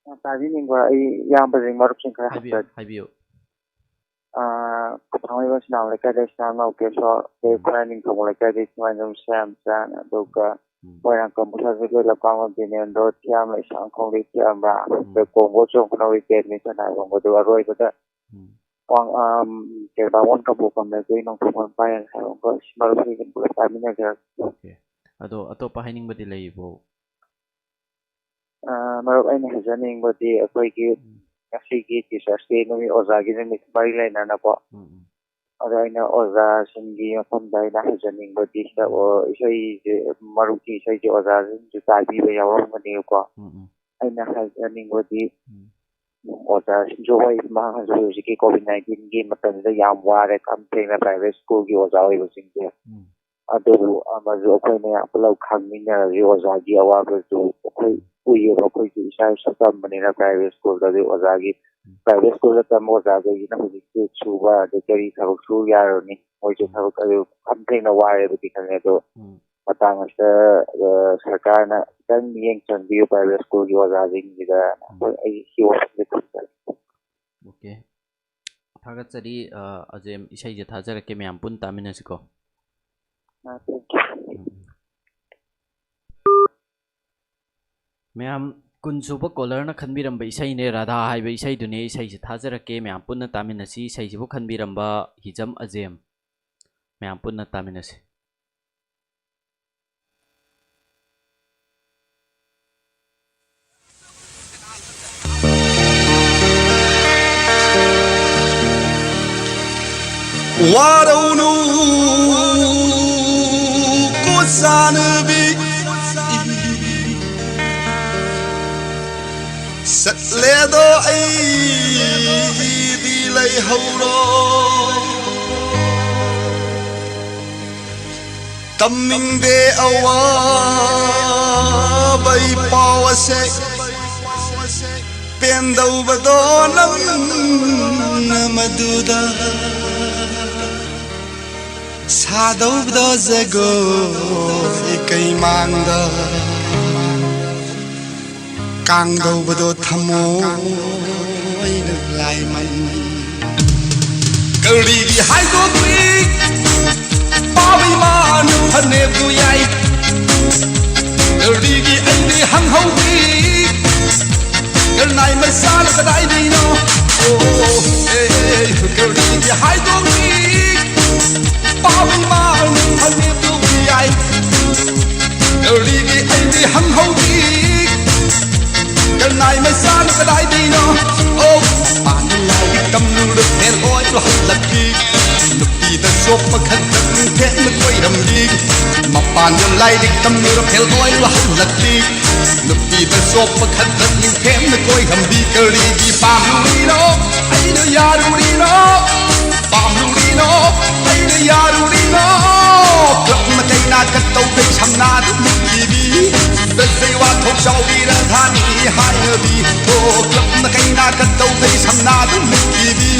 ꯑ, ꯇꯥꯕꯤꯅꯤꯡꯕ ꯑꯩ ꯏꯌꯥꯝꯕꯁꯤꯡ, ꯃꯔꯨꯞꯁꯤꯡ ꯈꯔ ꯍꯥꯏꯕꯤꯌꯨ, ꯍꯪꯖꯔꯛꯀꯦ꯫ ꯍꯥꯏꯕꯤꯌꯨ꯫ ꯑ, ꯊꯥꯡꯃꯩꯕꯟ ꯁꯤꯅꯥꯃ ꯂꯩꯀꯥꯏꯗ ꯏꯆꯤꯟ ꯏꯅꯥꯎ ꯀꯦꯁꯣꯔ, ꯑꯗꯩ ꯎꯝ꯫ ꯈꯨꯔꯥꯏ ꯅꯤꯡꯊꯧ ꯂꯩꯀꯥꯏꯗ ꯏꯆꯤꯟ ꯏꯅꯥꯎ ꯁ꯭ꯌꯥꯝꯆꯥꯟ, ꯑꯗꯨꯒ ꯎꯝ꯫ ꯃꯣꯏꯔꯥꯡ ꯀꯝꯕꯨ ꯁꯥꯖꯒꯣꯏ ꯂꯝꯀꯥꯡꯕꯝ ꯕꯤꯅꯦꯟꯗ꯭ꯔꯣ, ꯊꯤꯌꯥꯝ ꯂꯩꯁꯥꯡꯈꯣꯡꯗꯒꯤ ꯊꯤꯌꯥꯝꯕ, ꯎꯝ꯫ ꯑꯗꯩ ꯀꯣꯡꯕ ꯆꯣꯡꯈꯅꯧꯒꯤ ꯕꯦꯗꯃꯤꯟꯇꯟ ꯍꯥꯏꯕ ꯑꯃꯒ, ꯑꯗꯨꯒ ꯑꯔꯣꯏꯕꯗ ꯎꯝ꯫ ꯋꯥꯡ-, ꯑꯝ, ꯀꯩꯕꯥ ꯋꯥꯟ ꯀꯕꯣꯀꯝꯗꯒꯤ ꯅꯣꯡꯊꯣꯝꯕꯝ ꯄꯥꯌꯦꯜ ꯍꯥꯏꯕ ꯑꯃꯒ, ꯁꯤ ꯃꯔꯨꯞꯁꯤꯡ ꯄꯨꯂꯞ ꯇꯥꯃꯤꯟꯅꯖꯔꯛꯀꯦ꯫ ꯑꯣꯀꯦ꯫ ꯑꯗꯣ ꯑꯇꯣꯞꯄ ꯍꯥꯏꯅꯤꯡꯕꯗꯤ ꯂꯩꯔꯤꯕꯣ? ꯑ, ꯃꯔꯨꯞ, ꯑꯩꯅ ꯍꯥꯏꯖꯅꯤꯡꯕꯗꯤ ꯑꯩꯈꯣꯏꯒꯤ ꯎꯝ꯫ ꯉꯁꯤꯒꯤ Teachers' Day ꯅꯨꯃꯤꯠ, ꯑꯣꯖꯥꯒꯤ ꯅꯨꯃꯤꯠ ꯃꯔꯤ ꯂꯩꯅꯅꯀꯣ꯫ ꯎꯝ, ꯎꯝ꯫ ꯑꯗꯣ ꯑꯩꯅ ꯑꯣꯖꯥꯁꯤꯡꯒꯤ ꯃꯐꯝꯗ ꯑꯩꯅ ꯍꯥꯏꯖꯅꯤꯡꯕꯗꯤ, ꯁꯤꯗ, ꯎꯝ꯫ ꯑꯣ, ꯏꯁꯩꯁꯦ, ꯃꯔꯨꯞꯀꯤ ꯏꯁꯩꯁꯦ ꯑꯣꯖꯥꯁꯤꯡꯁꯨ ꯇꯥꯕꯤꯕ ꯌꯥꯎꯔꯝꯒꯅꯤꯕꯀꯣ꯫ ꯎꯝ, ꯎꯝ꯫ ꯑꯩꯅ ꯍꯥꯏꯖꯅꯤꯡꯕꯗꯤ, ꯎꯝ꯫ ꯑꯣꯖꯥꯁꯤꯡꯁꯨ ꯍꯣꯏ, ꯃꯍꯥꯛꯅꯁꯨ ꯍꯧꯖꯤꯛꯀꯤ COVID nineteenꯒꯤ ꯃꯇꯝꯁꯤꯗ ꯌꯥꯝ ꯋꯥꯔꯦ, ꯈꯝ ꯊꯦꯡꯅ private schoolꯒꯤ ꯑꯣꯖꯥ ꯑꯣꯏꯕꯁꯤꯡꯁꯦ꯫ ꯎꯝ꯫ ꯑꯗꯨꯕꯨ ꯑꯃꯁꯨ ꯑꯩꯈꯣꯏ ꯃꯌꯥꯝ ꯄꯨꯂꯞ ꯈꯪꯃꯤꯟꯅꯔꯁꯤ, ꯑꯣꯖꯥꯒꯤ ꯑꯋꯥꯕꯁꯨ ꯑꯩꯈꯣꯏ ꯎꯏꯌꯦꯕ, ꯑꯩꯈꯣꯏꯁꯨ ꯏꯁꯥ ꯏꯁꯥ ꯇꯝꯕꯅꯤꯅ private schoolꯗꯗꯤ ꯑꯣꯖꯥꯒꯤ, ꯎꯝ꯫ Private schoolꯗ ꯇꯝꯕ ꯑꯣꯖꯥꯈꯩꯁꯤꯅ ꯍꯧꯖꯤꯛꯇꯤ ꯁꯨꯕ ꯑꯗꯩ ꯀꯔꯤ ꯊꯕꯛ ꯁꯨ ꯌꯥꯔꯨꯅꯤ, ꯃꯣꯏꯁꯨ ꯎꯝ꯫ ꯊꯕꯛ ꯑꯗꯨ ꯈꯝ ꯊꯦꯡꯅ ꯋꯥꯔꯦꯕꯗꯤ ꯈꯪꯉꯦ, ꯑꯗꯣ ꯎꯝ꯫ ꯃꯇꯥꯡ ꯑꯁꯤꯗ, ꯑ, ꯁꯔꯀꯥꯔꯅ ꯈꯤꯇꯪ ꯃꯤꯠꯌꯦꯡ ꯆꯪꯕꯤꯌꯨ private schoolꯒꯤ ꯑꯣꯖꯥꯁꯤꯡꯁꯤꯗ꯫ ꯎꯝ꯫ ꯑꯩꯈꯣꯏ, ꯑꯩꯒꯤ ꯁꯤ ꯋꯥꯐꯝꯁꯦ ꯊꯝꯖꯒꯦ꯫ ꯑꯣꯀꯦ꯫ ꯊꯥꯒꯠꯆꯔꯤ, ꯑ, ꯑꯖꯦꯝ, ꯏꯁꯩꯁꯦ ꯊꯥꯖꯔꯛꯀꯦ, ꯃꯌꯥꯝ ꯄꯨꯟ ꯇꯥꯃꯤꯟꯅꯁꯤꯀꯣ꯫ ꯃꯌꯥꯝ, ꯀꯨꯟ ꯁꯨꯕ ꯀꯣꯂꯔꯅ ꯈꯟꯕꯤꯔꯝꯕ ꯏꯁꯩꯅꯦ, ꯔꯥꯙꯥ ꯍꯥꯏꯕ ꯏꯁꯩꯗꯨꯅꯦ꯫ ꯏꯁꯩꯁꯦ ꯊꯥꯖꯔꯛꯀꯦ, ꯃꯌꯥꯝ ꯄꯨꯟꯅ ꯇꯥꯃꯤꯟꯅꯁꯤ꯫ ꯏꯁꯩꯁꯤꯕꯨ ꯈꯟꯕꯤꯔꯝꯕ ꯍꯤꯖꯝ ꯑꯖꯦꯝ, ꯃꯌꯥꯝ ꯄꯨꯟꯅ ꯇꯥꯃꯤꯟꯅꯁꯤ꯫ ꯋꯥꯔꯧꯅꯨ ꯀꯣ ꯆꯥꯅꯕꯤ, ꯆꯠꯂꯦꯗꯣ ꯑꯩꯗꯤ ꯂꯩꯍꯧꯔꯣ꯫ ꯇꯝꯅꯤꯡꯗꯦ ꯑꯋꯥꯕ ꯏ ꯄꯥꯎ ꯑꯁꯦ, ꯄꯦꯟꯗꯧꯕꯗꯣ ꯅꯪꯅ ꯃꯗꯨꯗ, ꯁꯥꯗꯧꯕꯗꯣ ꯖꯒꯣꯏ ꯀꯩꯃꯥꯡꯗ꯫ ꯀꯥꯡꯗꯧꯕꯗꯣ ꯊꯃꯣꯏꯅ ꯂꯥꯏꯃꯟ꯫ ꯀꯔꯤꯒꯤ ꯍꯥꯏꯗꯣꯛꯂꯤ? ꯄꯥꯕꯩ ꯃꯥꯅ ꯐꯅꯦꯛꯇꯨ ꯌꯥꯏ꯫ ꯀꯔꯤꯒꯤ ꯑꯩꯗꯤ ꯍꯪꯍꯧꯗ꯭ꯔꯤ? ꯀꯔꯅꯥꯏ ꯃꯆꯥꯅ ꯀꯗꯥꯏꯗꯩꯅꯣ? ꯑꯣ, ꯑꯦ, ꯀꯔꯤꯒꯤ ꯍꯥꯏꯗꯣꯛꯂꯤ? ꯄꯥꯕꯩ ꯃꯥꯅ ꯐꯅꯦꯛꯇꯨ ꯌꯥꯏ꯫ ꯀꯔꯤꯒꯤ ꯑꯩꯗꯤ ꯍꯪꯍꯧꯗ꯭ꯔꯤ? ꯀꯔꯅꯥꯏ ꯃꯆꯥꯅ ꯀꯗꯥꯏꯗꯩꯅꯣ? ꯑꯣ, ꯃꯄꯥꯟꯗ ꯂꯥꯏꯔꯤꯛ ꯇꯝꯂꯨꯔ ꯐꯦꯜ ꯑꯣꯏꯔ ꯍꯜꯂꯛꯂꯤ꯫ ꯅꯨꯄꯤꯗ ꯆꯣꯞꯄ ꯈꯛꯇꯪ ꯊꯦꯡꯅ ꯀꯣꯏꯔꯝꯂꯤ꯫ ꯃꯄꯥꯟꯗ ꯂꯥꯏꯔꯤꯛ ꯇꯝꯂꯨꯔ ꯐꯦꯜ ꯑꯣꯏꯔ ꯍꯜꯂꯛꯂꯤ꯫ ꯅꯨꯄꯤꯗ ꯆꯣꯞꯄ ꯈꯛꯇꯪ ꯊꯦꯡꯅ ꯀꯣꯏꯔꯝꯂꯤ꯫ ꯀꯔꯤꯒꯤ ꯄꯥꯝꯂꯨꯔꯤꯅꯣ? ꯑꯩꯅ ꯌꯥꯔꯨꯔꯤꯅꯣ? ꯄꯥꯝꯂꯨꯔꯤꯅꯣ? ꯑꯩꯅ ꯌꯥꯔꯨꯔꯤꯅꯣ? ꯀ꯭ꯂꯕꯅ ꯀꯩꯅꯥ ꯀꯠꯇꯧꯕꯩ ꯁꯝꯅꯥꯗꯨ ꯃꯤꯠꯀꯤꯕꯤ꯫ ꯕꯦꯖꯩ ꯋꯥꯊꯣꯛ ꯆꯥꯎꯕꯤ ꯔꯥꯙꯥꯅꯤ ꯍꯥꯏꯅꯕꯤ꯫ ꯑꯣ, ꯀ꯭ꯂꯕꯅ ꯀꯩꯅꯥ ꯀꯠꯇꯧꯕꯩ ꯁꯝꯅꯥꯗꯨ ꯃꯤꯠꯀꯤꯕꯤ꯫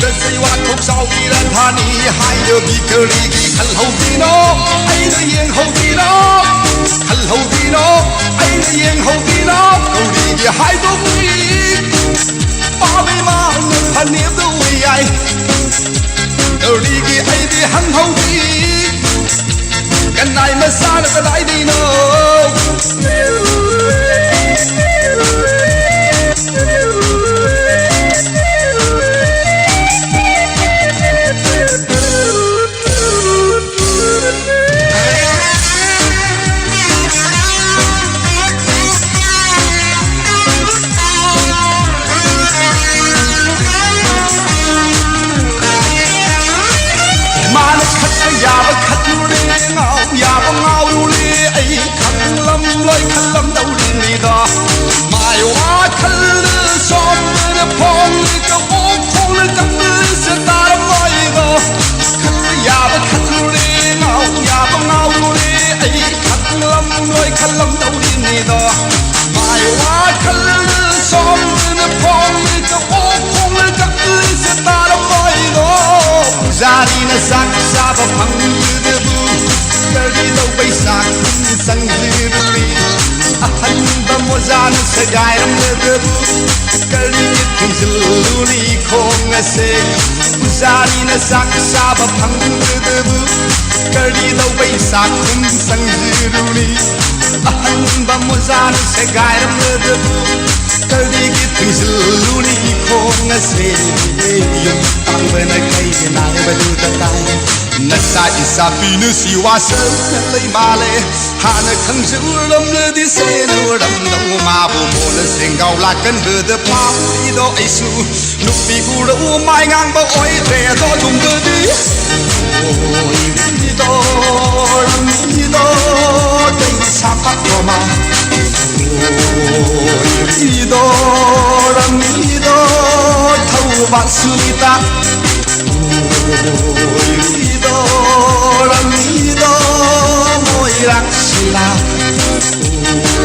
ꯕꯦꯖꯩ ꯋꯥꯊꯣꯛ ꯆꯥꯎꯕꯤ ꯔꯥꯙꯥꯅꯤ ꯍꯥꯏꯅꯕꯤ꯫ ꯀꯔꯤꯒꯤ ꯈꯜꯍꯧꯗ꯭ꯔꯤꯅꯣ? ꯑꯩꯅ ꯌꯦꯡꯍꯧꯗ꯭ꯔꯤꯅꯣ? ꯈꯜꯍꯧꯗ꯭ꯔꯤꯅꯣ? ꯑꯩꯅ ꯌꯦꯡꯍꯧꯗ꯭ꯔꯤꯅꯣ? ꯀꯔꯤꯒꯤ ꯍꯥꯏꯗꯣꯛꯇ꯭ꯔꯤ? ꯄꯥꯕꯩ ꯃꯥꯅ ꯐꯅꯦꯛꯇꯨ ꯌꯥꯏ꯫ ꯀꯔꯤꯒꯤ ꯑꯩꯗꯤ ꯍꯪꯍꯧꯗ꯭ꯔꯤ? ꯀꯅꯥꯏ ꯃꯆꯥꯅ ꯀꯗꯥꯏꯗꯩꯅꯣ? ꯃꯥꯅ ꯈꯠꯄ ꯌꯥꯕ ꯈꯠꯂꯨꯔꯦ, ꯉꯥꯎ ꯌꯥꯕ ꯉꯥꯎꯔꯨꯔꯦ, ꯑꯩ ꯈꯪꯂꯝ ꯂꯣꯏ ꯈꯜꯂꯝꯗꯧꯔꯤꯅꯤꯗꯣ꯫ ꯃꯥꯏ ꯋꯥꯈꯜꯗ ꯁꯣꯝꯗꯅ ꯐꯣꯡꯂꯤ ꯀꯕꯣꯛ ꯈꯣꯡꯅ ꯆꯪꯂꯤꯁꯦ ꯇꯥꯔꯝꯃꯣꯏꯗꯣ꯫ ꯈꯠꯄ ꯌꯥꯕ ꯈꯠꯂꯨꯔꯦ, ꯉꯥꯎ ꯌꯥꯕ ꯉꯥꯎꯔꯨꯔꯦ, ꯑꯩ ꯈꯪꯂꯝ ꯂꯣꯏ ꯈꯜꯂꯝꯗꯧꯔꯤꯅꯤꯗꯣ꯫ ꯃꯥꯏ ꯋꯥꯈꯜ ꯁꯣꯝꯗꯅ ꯐꯣꯡꯂꯤ ꯀꯕꯣꯛ ꯈꯣꯡꯅ ꯆꯪꯂꯤꯁꯦ ꯇꯥꯔꯝꯃꯣꯏꯗꯣ꯫ ꯄꯨꯖꯥꯔꯤꯅ ꯆꯥꯛ ꯆꯥꯕ ꯐꯪꯗꯕꯨ ꯀꯔꯤ ꯂꯧꯕꯩ ꯆꯥꯛꯈꯨꯝ ꯆꯪꯂꯤꯕꯅꯤ? ꯑꯍꯟꯕ ꯃꯣꯖꯥꯅ ꯁꯦꯒꯥꯏꯔꯝꯂꯗꯕꯨ ꯀꯔꯤꯒꯤ ꯊꯤꯡꯖꯤꯜꯂꯨꯅꯤ ꯈꯣꯡ ꯑꯁꯦ? ꯄꯨꯖꯥꯔꯤꯅ ꯆꯥꯛ ꯆꯥꯕ ꯐꯪꯗꯕꯨ ꯀꯔꯤ ꯂꯧꯕꯩ ꯆꯥꯛꯈꯨꯝ ꯆꯪꯂꯤꯕꯅꯤ? ꯑꯍꯟꯕ ꯃꯣꯖꯥꯅ ꯁꯦꯒꯥꯏꯔꯝꯂꯗꯕꯨ ꯀꯔꯤꯒꯤ ꯊꯤꯡꯖꯤꯜꯂꯨꯅꯤ ꯈꯣꯡ ꯑꯁꯦ? ꯌꯨꯝ ꯄꯥꯟꯕꯅ ꯀꯩꯒꯤ ꯅꯥꯏꯕꯗꯨꯗ ꯇꯥꯏ꯫ ꯅꯆꯥ ꯏꯆꯥ ꯄꯤꯅꯨꯁꯤ ꯋꯥꯁꯛꯅ ꯂꯩ ꯃꯥꯜꯂꯦ꯫ ꯍꯥꯟꯅ ꯈꯪꯖꯔꯝꯂꯗꯤ ꯁꯦꯟꯅꯔꯝꯗꯧ ꯃꯥꯕꯨ꯫ ꯃꯣꯟꯅ ꯁꯦꯡꯒꯥꯎ ꯂꯥꯛꯀꯟꯕꯗ ꯐꯥꯎꯔꯤꯗꯣ ꯑꯩꯁꯨ꯫ ꯅꯨꯄꯤ ꯎꯔꯛꯎ ꯃꯥꯏ ꯉꯥꯡꯕ ꯑꯣꯏꯗ꯭ꯔꯦ ꯑꯗꯣ ꯇꯨꯡꯗꯗꯤ꯫ ꯑꯣꯏꯔꯤꯗꯣ ꯔꯝꯃꯤꯗꯣ ꯀꯩ ꯁꯥꯐꯠ ꯔꯣꯃꯥ꯫ ꯑꯣꯏꯔꯤꯗꯣ ꯔꯝꯃꯤꯗꯣ ꯊꯧꯕꯥꯜ ꯁꯨꯅꯤꯇꯥ꯫ ꯑꯣꯏꯔꯤꯗꯣ ꯔꯝꯃꯤꯗꯣ ꯃꯣꯏꯔꯥꯡ ꯁꯤꯂꯥ꯫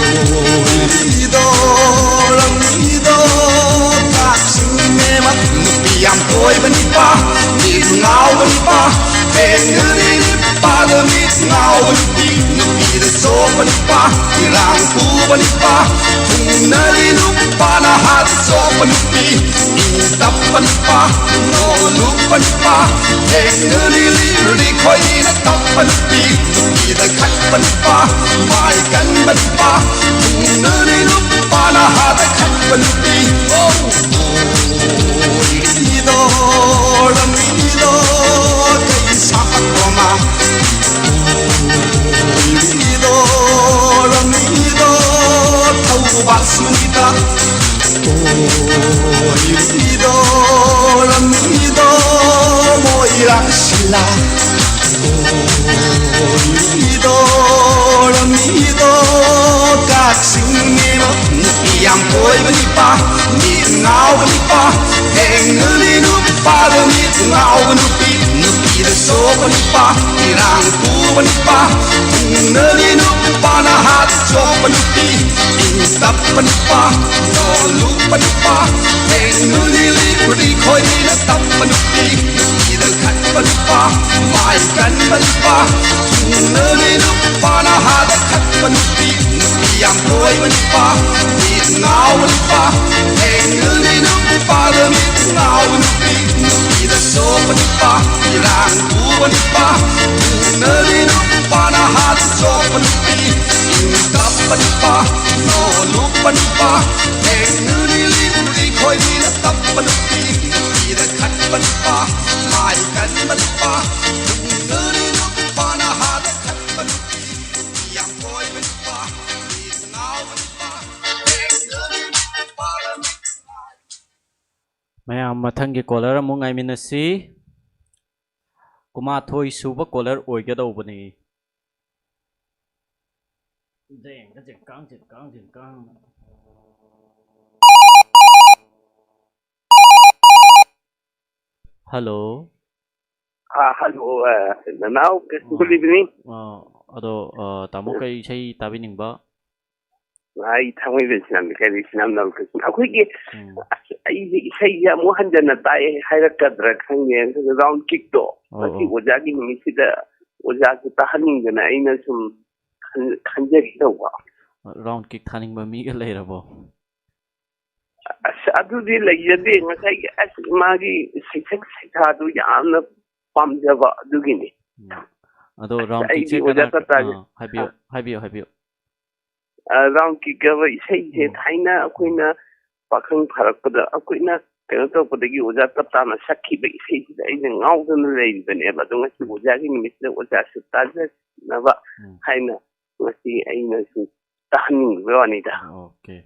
ꯑꯣꯏꯔꯤꯗꯣ ꯔꯝꯃꯤꯗꯣ ꯀꯛꯆꯤꯡ ꯃꯦꯃ꯫ ꯅꯨꯄꯤ ꯌꯥꯝ ꯀꯣꯏꯕ ꯅꯤꯄꯥ, ꯃꯤꯠ ꯉꯥꯎꯕ ꯅꯤꯄꯥ, ꯕꯦꯡꯒꯂꯤ ꯅꯤꯄꯥꯗ ꯃꯤꯠ ꯉꯥꯎꯕ ꯅꯨꯄꯤ, ꯅꯨꯄꯤꯗ ꯆꯣꯞ ꯅꯨꯄꯥ, ꯏꯔꯥꯡ ꯄꯨꯕ ꯅꯨꯄꯥ, ꯊꯨꯡꯅꯔꯤ ꯅꯨꯄꯥꯅ ꯍꯥꯠ ꯆꯣꯛꯄ ꯅꯨꯄꯤ, ꯏꯪ ꯇꯞꯄ ꯅꯨꯄꯥ, ꯅꯣꯂꯨꯛꯄ ꯅꯨꯄꯥ, ꯊꯦꯡꯅꯔꯤ ꯂꯤꯔꯤ ꯈꯣꯏꯅ ꯇꯞꯄ ꯅꯨꯄꯤ, ꯅꯨꯄꯤꯗ ꯈꯠꯄ ꯅꯨꯄꯥ, ꯃꯥꯏ ꯀꯟꯕ ꯅꯨꯄꯥ, ꯊꯨꯡꯅꯔꯤ ꯅꯨꯄꯥꯅ ꯍꯥꯠ ꯈꯠꯄ ꯅꯨꯄꯤ꯫ ꯑꯣ, ꯑꯣꯏꯔꯤꯗꯣ, ꯂꯝꯕꯤꯗꯣ, ꯀꯩ ꯁꯥꯄꯛꯄ ꯃꯥ? ꯂꯝꯕꯤꯗꯣ, ꯂꯝꯕꯤꯗꯣ, ꯊꯧꯕ ꯁꯨꯅꯤꯇꯥ꯫ ꯂꯝꯕꯤꯗꯣ, ꯂꯝꯕꯤꯗꯣ, ꯃꯣꯏꯔꯥꯡ ꯁꯤꯂꯥ꯫ ꯂꯝꯕꯤꯗꯣ, ꯂꯝꯕꯤꯗꯣ, ꯀꯛꯆꯤꯡꯅꯦꯕ꯫ ꯅꯨꯄꯤ ꯌꯥꯝ ꯀꯣꯏꯕ ꯅꯨꯄꯥ, ꯃꯤ ꯉꯥꯎꯕ ꯅꯨꯄꯥ, ꯊꯦꯡꯅꯔꯤ ꯅꯨꯄꯥꯗ ꯃꯤ ꯉꯥꯎꯕ ꯅꯨꯄꯤ, ꯅꯨꯄꯤꯗ ꯆꯣꯞꯄ ꯅꯨꯄꯥ, ꯏꯔꯥꯡ ꯄꯨꯕ ꯅꯨꯄꯥ, ꯊꯨꯡꯅꯔꯤ ꯅꯨꯄꯥꯅ ꯍꯥꯠ ꯆꯣꯞꯄ ꯅꯨꯄꯤ, ꯏꯪ ꯇꯞꯄ ꯅꯨꯄꯥ, ꯅꯣꯂꯨꯛꯄ ꯅꯨꯄꯥ, ꯊꯦꯡꯅꯔꯤ ꯂꯤꯕꯨꯗꯤ ꯈꯣꯏꯅ ꯇꯞꯄ ꯅꯨꯄꯤ, ꯅꯨꯄꯤꯗ ꯈꯠꯄ ꯅꯨꯄꯥ, ꯃꯥꯏ ꯀꯟꯕ ꯅꯨꯄꯥ, ꯊꯨꯡꯅꯔꯤ ꯅꯨꯄꯥꯅ ꯍꯥꯠ ꯈꯠꯄ ꯅꯨꯄꯤ, ꯅꯨꯄꯤ ꯌꯥꯝ ꯀꯣꯏꯕ ꯅꯨꯄꯥ, ꯃꯤ ꯉꯥꯎꯕ ꯅꯨꯄꯥ, ꯊꯦꯡꯅꯔꯤ ꯅꯨꯄꯥꯗ ꯃꯤ ꯉꯥꯎꯕ ꯅꯨꯄꯤ, ꯅꯨꯄꯤꯗ ꯆꯣꯞꯄ ꯅꯨꯄꯥ, ꯏꯔꯥꯡ ꯄꯨꯕ ꯅꯨꯄꯥ, ꯊꯨꯡꯅꯔꯤ ꯅꯨꯄꯥꯅ ꯍꯥꯠ ꯆꯣꯞꯄ ꯅꯨꯄꯤ, ꯏꯪ ꯇꯞꯄ ꯅꯨꯄꯥ, ꯅꯣꯂꯨꯛꯄ ꯅꯨꯄꯥ, ꯊꯦꯡꯅꯔꯤ ꯂꯤꯕꯨꯗꯤ ꯈꯣꯏꯅ ꯇꯞꯄ ꯅꯨꯄꯤ, ꯅꯨꯄꯤꯗ ꯈꯠꯄ ꯅꯨꯄꯥ, ꯃꯥꯏ ꯀꯟꯕ ꯅꯨꯄꯥ, ꯊꯨꯡꯅꯔꯤ ꯅꯨꯄꯥꯅ ꯍꯥꯠ ꯈꯠꯄ ꯅꯨꯄꯤ, ꯌꯥꯝ ꯀꯣꯏꯕ ꯅꯨꯄꯥ, ꯃꯤ ꯉꯥꯎꯕ ꯅꯨꯄꯥ, ꯊꯦꯡꯅꯔꯤ ꯅꯨꯄꯥꯅ ꯃꯤ ꯃꯌꯥꯝ ꯃꯊꯪꯒꯤ ꯀꯣꯂꯔ ꯑꯃꯨꯛ ꯉꯥꯏꯃꯤꯟꯅꯁꯤ꯫ ꯀꯨꯟꯃꯥꯊꯣꯏ ꯁꯨꯕ ꯀꯣꯂꯔ ꯑꯣꯏꯒꯗꯧꯕꯅꯤ꯫ ꯖꯦꯡ, ꯖꯦꯡ, ꯀꯥꯡ, ꯖꯦꯡ, ꯀꯥꯡ, ꯖꯦꯡ, ꯀꯥꯡ꯫ ꯍꯜꯂꯣ꯫ ꯑꯥ, ꯍꯜꯂꯣ, ꯑ, ꯅꯅꯥꯎ, good evening꯫ ꯑ, ꯑꯗꯣ, ꯑ, ꯇꯥꯃꯣ ꯀꯩ ꯏꯁꯩ ꯇꯥꯕꯤꯅꯤꯡꯕ? ꯑꯩ ꯊꯥꯡꯃꯩꯕꯟ ꯁꯤꯅꯥꯝ ꯂꯩꯀꯥꯏꯗꯒꯤ ꯁꯤꯅꯥꯝ ꯅꯥꯎ ꯀ꯭ꯔꯤꯁꯅ꯫ ꯑꯩꯈꯣꯏꯒꯤ ꯎꯝ꯫ ꯑꯁ, ꯑꯩꯁꯦ ꯏꯁꯩꯁꯦ ꯑꯃꯨꯛ ꯍꯟꯖꯟꯅ ꯇꯥꯛꯑꯦ ꯍꯥꯏꯔꯛꯀꯗ꯭ꯔꯥ ꯈꯪꯗꯦ꯫ ꯑꯗꯨꯒ round kickꯇꯣ, ꯑꯣ, ꯉꯁꯤ ꯑꯣ꯫ ꯑꯣꯖꯥꯒꯤ ꯅꯨꯃꯤꯠꯁꯤꯗ ꯑꯣꯖꯥꯁꯦ ꯇꯥꯍꯟꯅꯤꯡꯗꯅ ꯑꯩꯅ ꯁꯨꯝ ꯈꯟ- ꯈꯟꯖꯒꯦ ꯇꯧꯕ꯫ ꯔꯥꯎꯟ ꯀꯤꯛ ꯊꯥꯅꯤꯡꯕ ꯃꯤꯒ ꯂꯩꯔꯕꯣ? ꯑꯁ, ꯑꯗꯨꯗꯤ ꯂꯩꯖꯗꯦ꯫ ꯉꯁꯥꯏꯒꯤ ꯑꯁ, ꯃꯥꯒꯤ ꯁꯩꯁꯛ ꯁꯩꯊꯥꯗꯨ ꯌꯥꯝꯅ ꯄꯥꯝꯖꯕ ꯑꯗꯨꯒꯤꯅꯤ꯫ ꯑꯗꯣ ꯑꯁ, ꯔꯥꯎꯟ ꯑꯩꯗꯤ ꯀꯤꯛꯁꯦ ꯑꯣꯖꯥ ꯀꯅꯥ ꯇꯇꯥꯒꯤ ꯑꯥ, ꯍꯥꯏꯕꯤꯌꯨ ꯍꯥꯏꯕꯤꯌꯨ ꯍꯥꯏꯕꯤꯌꯨ ꯑ, ꯔꯥꯎꯟ ꯀꯤꯛ ꯍꯥꯏꯕ ꯏꯁꯩꯁꯦ ꯎꯝ. ꯊꯥꯏꯅ ꯑꯩꯈꯣꯏꯅ ꯄꯥꯈꯪ ꯐꯥꯔꯛꯄꯗ ꯑꯩꯈꯣꯏꯅ ꯀꯩꯅꯣ ꯇꯧꯔꯛꯄꯗꯒꯤ ꯑꯣꯖꯥ ꯇꯞꯇꯥꯅ ꯁꯛꯈꯤꯕ ꯏꯁꯩꯁꯤꯗ ꯑꯩꯅ ꯉꯥꯎꯗꯅ ꯂꯩꯔꯤꯕꯅꯦꯕ꯫ ꯑꯗꯣ ꯉꯁꯤ ꯑꯣꯖꯥꯒꯤ ꯅꯨꯃꯤꯠꯁꯤꯗ ꯑꯣꯖꯥꯁꯨ ꯇꯥꯖꯅꯕ ꯎꯝ. ꯍꯥꯏꯅ ꯉꯁꯤ ꯑꯩꯅ ꯁꯨꯝ ꯇꯥꯍꯟꯅꯤꯡꯕ ꯋꯥꯅꯤꯗ꯫ ꯑꯣꯀꯦ.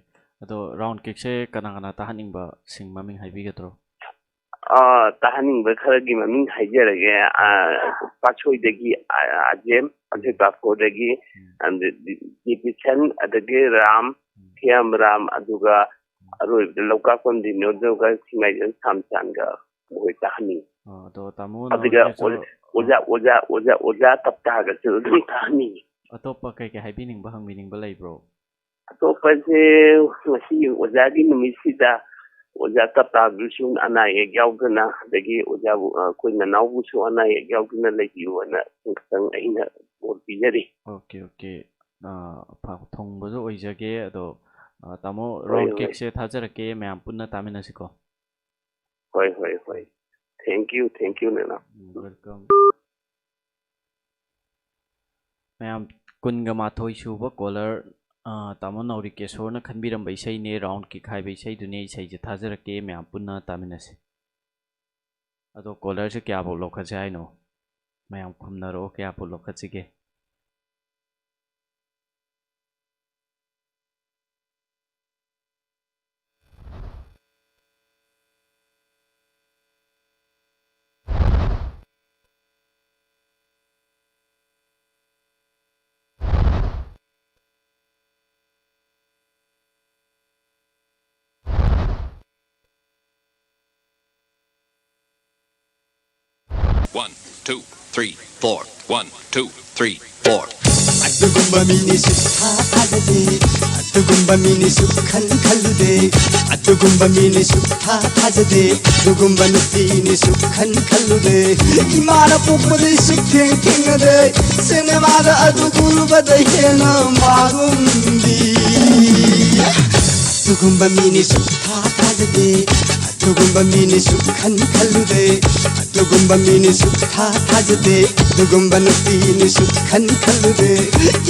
ꯑꯗꯣ ꯔꯥꯎꯟ ꯀꯤꯛꯁꯦ ꯀꯅꯥ ꯀꯅꯥ ꯇꯥꯍꯟꯅꯤꯡꯕ ꯁꯤꯡ ꯃꯃꯤꯡ ꯍꯥꯏꯕꯤꯒꯗ꯭ꯔꯣ? ꯑ, ꯇꯥꯍꯟꯅꯤꯡꯕ ꯈꯔꯒꯤ ꯃꯃꯤꯡ ꯍꯥꯏꯖꯔꯒꯦ꯫ ꯑ, ꯄꯥꯠꯁꯣꯏꯗꯒꯤ, ꯑ, ꯑꯖꯦꯝ, ꯑꯖꯦꯝ ꯄꯥꯐꯣꯔꯗꯒꯤ, ꯎꯝ. ꯑꯗ ꯗꯤ- ꯗꯤꯕꯤꯁꯟ, ꯑꯗꯒꯤ ꯔꯥꯝ, ꯎꯝ. ꯊꯤꯌꯥꯝ ꯔꯥꯝ, ꯑꯗꯨꯒ ꯑꯔꯣꯏꯕꯗ ꯂꯧꯀꯥꯛꯄꯝ ꯗꯤꯅꯣꯗꯣꯒ ꯁꯤꯡꯉꯥꯏꯖꯝ ꯁꯥꯝꯆꯥꯟꯒ ꯃꯈꯣꯏ ꯇꯥꯍꯟꯅꯤꯡꯉꯤ꯫ ꯑꯣ, ꯑꯗꯣ ꯇꯥꯃꯣ ꯑꯗꯨꯒ ꯅꯥꯎꯔꯤꯛꯀꯤꯁꯨ ꯑꯣꯖꯥ ꯑꯣꯖꯥ ꯑꯣꯖꯥ ꯑꯣꯖꯥ ꯇꯞꯇꯥꯒꯁꯨ ꯑꯗꯨꯝ ꯇꯥꯍꯟꯅꯤꯡꯉꯤ꯫ ꯑꯇꯣꯞꯄ ꯀꯩ ꯀꯩ ꯍꯥꯏꯕꯤꯅꯤꯡꯕ ꯍꯪꯕꯤꯅꯤꯡꯕ ꯂꯩꯕ꯭ꯔꯣ? ꯑꯇꯣꯞꯄꯁꯦ ꯉꯁꯤ ꯑꯣꯖꯥꯒꯤ ꯅꯨꯃꯤꯠꯁꯤꯗ ꯑꯣꯖꯥ ꯇꯞꯇꯥꯗꯨꯁꯨ ꯑꯅꯥ ꯑꯌꯦꯛ ꯌꯥꯎꯗꯅ, ꯑꯗꯒꯤ ꯑꯣꯖꯥꯕꯨ, ꯑ, ꯑꯩꯈꯣꯏ ꯅꯅꯥꯎꯕꯨꯁꯨ ꯑꯅꯥ ꯑꯌꯦꯛ ꯌꯥꯎꯗꯅ ꯂꯩꯕꯤꯌꯨ ꯍꯥꯏꯅ ꯈꯤꯇꯪ ꯑꯩꯅ ꯕꯣꯔ ꯄꯤꯖꯔꯤ꯫ Okay okay. ꯑꯥ, ꯐ- ꯊꯨꯡꯕꯁꯨ ꯑꯣꯏꯖꯒꯦ꯫ ꯑꯗꯣ ꯑꯥ, ꯇꯥꯃꯣ ꯍꯣꯏ, ꯔꯥꯎꯟ ꯍꯣꯏ꯫ ꯀꯤꯛꯁꯦ ꯊꯥꯖꯔꯛꯀꯦ, ꯃꯌꯥꯝ ꯄꯨꯟꯅ ꯇꯥꯃꯤꯟꯅꯁꯤꯀꯣ. ꯍꯣꯏ ꯍꯣꯏ ꯍꯣꯏ. Thank you, thank you, ꯅꯅꯥꯎ. ꯎꯝ, welcome. ꯃꯌꯥꯝ, ꯀꯨꯟꯒ ꯃꯥꯊꯣꯏ ꯁꯨꯕ ꯀꯣꯂꯔ, ꯑꯥ, ꯇꯥꯃꯣ ꯅꯥꯎꯔꯤꯀꯦꯁꯣꯔꯅ ꯈꯟꯕꯤꯔꯝꯕ ꯏꯁꯩꯅꯦ, ꯔꯥꯎꯟ ꯀꯤꯛ ꯍꯥꯏꯕ ꯏꯁꯩꯗꯨꯅꯦ꯫ ꯏꯁꯩꯁꯦ ꯊꯥꯖꯔꯛꯀꯦ, ꯃꯌꯥꯝ ꯄꯨꯟꯅ ꯇꯥꯃꯤꯟꯅꯁꯤ꯫ ꯑꯗꯣ ꯀꯣꯂꯔꯁꯦ ꯀꯌꯥꯐꯥꯎ ꯂꯧꯈꯠꯁꯦ ꯍꯥꯏꯅꯣ? ꯃꯌꯥꯝ ꯈꯨꯝꯅꯔꯛꯑꯣ, ꯀꯌꯥꯐꯥꯎ ꯂꯧꯈꯠꯁꯤꯒꯦ? One, two, three, four. One, two, three, four. ꯑꯗꯨꯒꯨꯝꯕ ꯃꯤꯅꯤ ꯁꯨꯛꯊꯥ ꯊꯥꯖꯗꯦ, ꯑꯗꯨꯒꯨꯝꯕ ꯃꯤꯅꯤ ꯁꯨꯛꯈꯟ ꯈꯜꯂꯨꯗꯦ, ꯑꯗꯨꯒꯨꯝꯕ ꯃꯤꯅꯤ ꯁꯨꯛꯊꯥ ꯊꯥꯖꯗꯦ, ꯑꯗꯨꯒꯨꯝꯕ ꯅꯨꯄꯤꯅꯤ ꯁꯨꯛꯈꯟ ꯈꯜꯂꯨꯗꯦ꯫ ꯏꯃꯥꯅ ꯄꯣꯛꯄꯗꯩ ꯁꯨꯛꯊꯦꯡ ꯊꯦꯡꯅꯗꯦ, ꯁꯤꯅꯦꯃꯥꯗ ꯑꯗꯨ ꯎꯔꯨꯕꯗꯩ ꯍꯦꯟꯅ ꯃꯥꯒꯨꯝꯕꯤ꯫ ꯑꯗꯨꯒꯨꯝꯕ ꯃꯤꯅꯤ ꯁꯨꯛꯊꯥ ꯊꯥꯖꯗꯦ, ꯑꯗꯨꯒꯨꯝꯕ ꯃꯤꯅꯤ ꯁꯨꯛꯈꯟ ꯈꯜꯂꯨꯗꯦ, ꯑꯗꯨꯒꯨꯝꯕ ꯃꯤꯅꯤ ꯁꯨꯛꯊꯥ ꯊꯥꯖꯗꯦ, ꯑꯗꯨꯒꯨꯝꯕ ꯅꯨꯄꯤꯅꯤ ꯁꯨꯛꯈꯟ ꯈꯜꯂꯨꯗꯦ꯫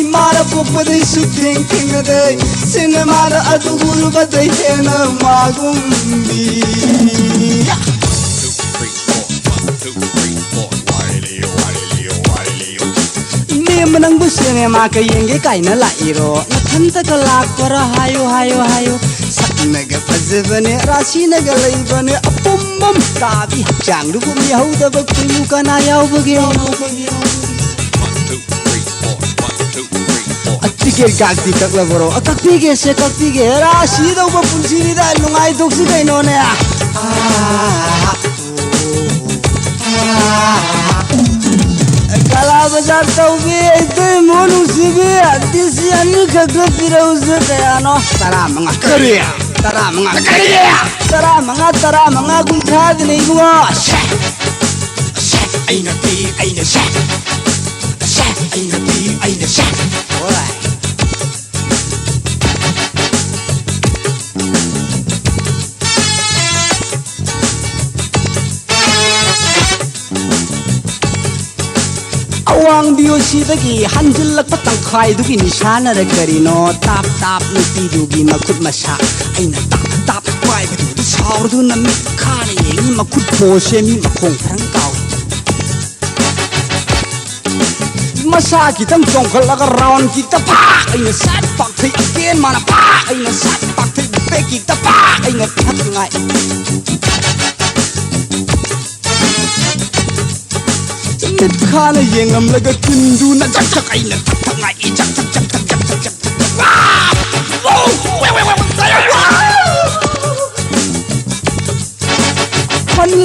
ꯏꯃꯥꯅ ꯄꯣꯛꯄꯗꯩ ꯁꯨꯛꯊꯦꯡ ꯊꯦꯡꯅꯗꯦ, ꯁꯤꯅꯦꯃꯥꯗ ꯑꯗꯨ ꯎꯔꯨꯕꯗꯩ ꯍꯦꯟꯅ ꯃꯥꯒꯨꯝꯕꯤ꯫ ꯏꯅꯦꯝꯕ ꯅꯪꯕꯨ ꯁꯤꯅꯦꯃꯥꯒ ꯌꯦꯡꯒꯦ ꯀꯥꯏꯅ ꯂꯥꯛꯏꯔꯣ? ꯅꯊꯟꯇꯒ ꯂꯥꯛꯄꯔꯥ? ꯍꯥꯏꯌꯨ, ꯍꯥꯏꯌꯨ, ꯍꯥꯏꯌꯨ꯫ ꯁꯛꯅꯒ ꯐꯖꯕꯅꯦ, ꯔꯥꯁꯤꯅꯒ ꯂꯩꯕꯅꯦ, ꯑꯄꯨꯝꯕꯝ ꯇꯥꯕꯤ ꯍꯛꯆꯥꯡꯗꯨꯕꯨ ꯃꯤꯍꯧꯗꯕ ꯀꯨꯏꯅꯨ ꯀꯅꯥ ꯌꯥꯎꯕꯒꯦ? ꯇꯤꯀꯦꯠ ꯀꯥꯛꯇꯤ ꯀꯛꯂꯕꯔꯣ? ꯑ, ꯀꯛꯄꯤꯒꯦꯁꯦ, ꯀꯛꯄꯤꯒꯦ꯫ ꯔꯥꯁꯤ ꯇꯧꯕ ꯄꯨꯟꯁꯤꯅꯤꯗ, ꯅꯨꯡꯉꯥꯏꯊꯣꯛꯁꯤ ꯀꯩꯅꯣꯅꯦ꯫ ꯑꯥ꯫ ꯀꯂꯥ ꯕꯖꯥꯔ ꯇꯧꯕꯤ, ꯏꯇꯩꯃꯣ ꯅꯨꯡꯁꯤꯕꯤ, ꯗꯤ ꯁꯤ ꯑꯅꯤꯈꯛꯇ ꯄꯤꯔꯧꯁꯦ꯫ ꯀꯌꯥꯅꯣ? ꯇꯔꯥꯃꯉꯥ꯫ ꯀꯔꯤ? ꯇꯔꯥꯃꯉꯥ꯫ ꯀꯔꯤ? ꯇꯔꯥꯃꯉꯥ, ꯇꯔꯥꯃꯉꯥ, ꯀꯨꯟꯊ꯭ꯔꯥꯗꯅꯦ ꯏꯕꯨꯡꯉꯣ꯫ ꯁꯦ! ꯁꯦ! ꯑꯩꯅ ꯄꯤ, ꯑꯩꯅ ꯁꯦ! ꯁꯦ! ꯑꯩꯅ ꯄꯤ, ꯑꯩꯅ ꯁꯦ! ꯍꯣꯏ꯫ ꯑꯋꯥꯡꯕꯤ ꯑꯣꯏꯁꯤꯗꯒꯤ ꯍꯟꯖꯤꯜꯂꯛꯄ ꯇꯪꯈꯥꯏꯗꯨꯒꯤ ꯅꯤꯁꯥꯅꯔ ꯀꯔꯤꯅꯣ? ꯇꯥꯞ ꯇꯥꯞ ꯅꯨꯄꯤꯗꯨꯒꯤ ꯃꯈꯨꯠ ꯃꯁꯥ꯫ ꯑꯩꯅ ꯇꯥꯞ ꯇꯥꯞ ꯄꯥꯏꯕꯗꯨꯗ ꯁꯥꯎꯔꯗꯨꯅ ꯃꯤꯠ ꯈꯥꯅ ꯌꯦꯡꯉꯤ, ꯃꯈꯨꯠ ꯄꯣꯁꯦ ꯃꯤ ꯃꯈꯣꯡ ꯈꯔꯪ ꯀꯥꯎꯏ꯫ ꯃꯁꯥ ꯈꯤꯇꯪ ꯆꯣꯡꯈꯠꯂꯒ ꯔꯥꯎꯟ ꯀꯤꯛꯇ ꯐꯥ! ꯑꯩꯅ ꯁꯠ ꯄꯥꯛꯊꯩ ꯑꯒꯦꯟ ꯃꯥꯅ ꯐꯥ! ꯑꯩꯅ ꯁꯠ ꯄꯥꯛꯊꯩ ꯕꯦꯛ ꯀꯤꯛꯇ ꯐꯥ! ꯑꯩꯅ ꯊꯛꯉꯥꯏ꯫ ꯃꯤꯠ ꯈꯥꯅ ꯌꯦꯡꯉꯝꯂꯒ ꯆꯤꯟꯗꯨꯅ ꯆꯛ ꯆꯛ ꯑꯩꯅ ꯊꯛ ꯊꯛꯉꯥꯏ ꯏ ꯆꯛ ꯆꯛ ꯆꯛ ꯆꯛ ꯆꯛ ꯆꯛ ꯆꯛ ꯆꯛ꯫ ꯋꯥ! ꯋꯥ! ꯋꯥ! ꯋꯥ! ꯋꯥ! ꯐꯟ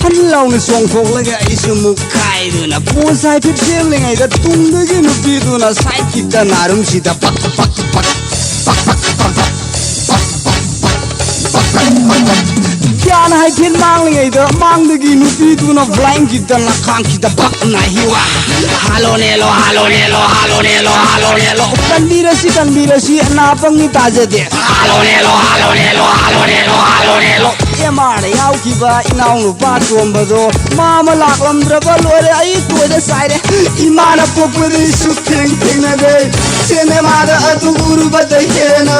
ꯐꯟ ꯂꯥꯎꯅ ꯆꯣꯡꯊꯣꯛꯂꯒ ꯑꯩꯁꯨ ꯃꯨꯛꯈꯥꯏꯗꯨꯅ ꯄꯣꯁ ꯍꯥꯏꯐꯦꯠ ꯁꯦꯝꯂꯤꯉꯩꯗ ꯇꯨꯡꯗꯒꯤ ꯅꯨꯄꯤꯗꯨꯅ ꯁꯥꯏꯠ ꯀꯤꯛꯇ ꯅꯥꯔꯨꯝꯁꯤꯗ ꯄꯛ ꯄꯛ ꯄꯛ ꯄꯛ ꯄꯛ ꯄꯛ ꯄꯛ ꯄꯛ ꯄꯛ ꯄꯛ ꯄꯛ ꯄꯛ ꯒ꯭ꯌꯥꯟ ꯍꯥꯏꯐꯦꯠ ꯃꯥꯡꯂꯤꯉꯩꯗ ꯃꯥꯡꯗꯒꯤ ꯅꯨꯄꯤꯗꯨꯅ ꯐ꯭ꯂꯥꯏꯡ ꯀꯤꯛꯇ ꯅꯈꯥꯡꯁꯤꯗ ꯄꯛ ꯅꯥꯍꯤꯋꯥ ꯍꯥꯂꯣꯅꯦꯂꯣ ꯍꯥꯂꯣꯅꯦꯂꯣ ꯍꯥꯂꯣꯅꯦꯂꯣ ꯍꯥꯂꯣꯅꯦꯂꯣ ꯀꯟꯕꯤꯔꯁꯤ ꯀꯟꯕꯤꯔꯁꯤ ꯑꯅꯥ ꯄꯪꯉꯤ ꯇꯥꯖꯗꯦ ꯍꯥꯂꯣꯅꯦꯂꯣ ꯍꯥꯂꯣꯅꯦꯂꯣ ꯍꯥꯂꯣꯅꯦꯂꯣ ꯍꯥꯂꯣꯅꯦꯂꯣ ꯑꯦꯝ ꯑꯥꯔꯗ ꯌꯥꯎꯈꯤꯕ ꯏꯅꯥꯎꯅꯨꯄꯥ ꯇꯣꯝꯕꯗꯣ ꯃꯥ ꯑꯃ ꯂꯥꯛꯂꯝꯗ꯭ꯔꯕ ꯂꯣꯏꯔꯦ ꯑꯩ ꯇꯣꯏꯗ ꯆꯥꯏꯔꯦ ꯏꯃꯥꯅ ꯄꯣꯛꯄꯗꯤ ꯁꯨꯛꯊꯦꯡ ꯊꯦꯡꯅꯗꯦ ꯁꯤꯅꯦꯃꯥꯗ ꯑꯗꯨ ꯎꯔꯨꯕꯗꯩ ꯍꯦꯟꯅ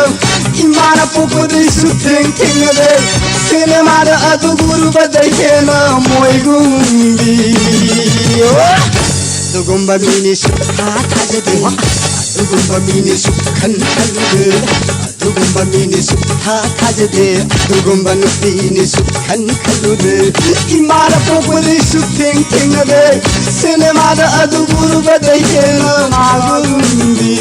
ꯏꯃꯥꯅ ꯄꯣꯛꯄꯗꯤ ꯁꯨꯛꯊꯦꯡ ꯊꯦꯡꯅꯗꯦ ꯁꯤꯅꯦꯃꯥꯗ ꯑꯗꯨ ꯎꯔꯨꯕꯗꯩ ꯍꯦꯟꯅ ꯃꯣꯏꯒꯨꯝꯕꯤ ꯑꯗꯨꯒꯨꯝꯕ ꯃꯤꯅꯤ ꯁꯨꯛꯊꯥ ꯊꯥꯖꯗꯦ ꯑꯗꯨꯒꯨꯝꯕ ꯃꯤꯅꯤ ꯁꯨꯛꯈꯟ ꯈꯜꯂꯨꯗꯦ ꯑꯗꯨꯒꯨꯝꯕ ꯃꯤꯅꯤ ꯁꯨꯛꯊꯥ ꯊꯥꯖꯗꯦ ꯑꯗꯨꯒꯨꯝꯕ ꯅꯨꯄꯤꯅꯤ ꯁꯨꯛꯈꯟ ꯈꯜꯂꯨꯗꯦ ꯏꯃꯥꯅ ꯄꯣꯛꯄꯗꯤ ꯁꯨꯛꯊꯦꯡ ꯊꯦꯡꯅꯗꯦ ꯁꯤꯅꯦꯃꯥꯗ ꯑꯗꯨ ꯎꯔꯨꯕꯗꯩ ꯍꯦꯟꯅ ꯃꯥꯒꯨꯝꯕꯤ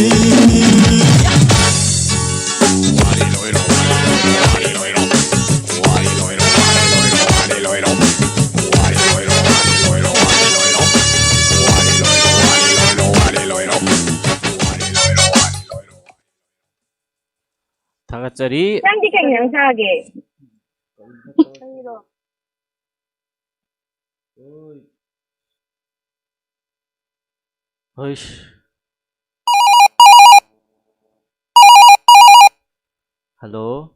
ꯊꯥꯒꯠꯆꯔꯤ꯫ ꯅꯪꯗꯤ ꯀꯩ ꯏꯟꯖꯥꯡ ꯆꯥꯒꯦ? ꯑꯩꯔꯣ? ꯍꯣꯏꯁ꯫ ꯍꯜꯂꯣ꯫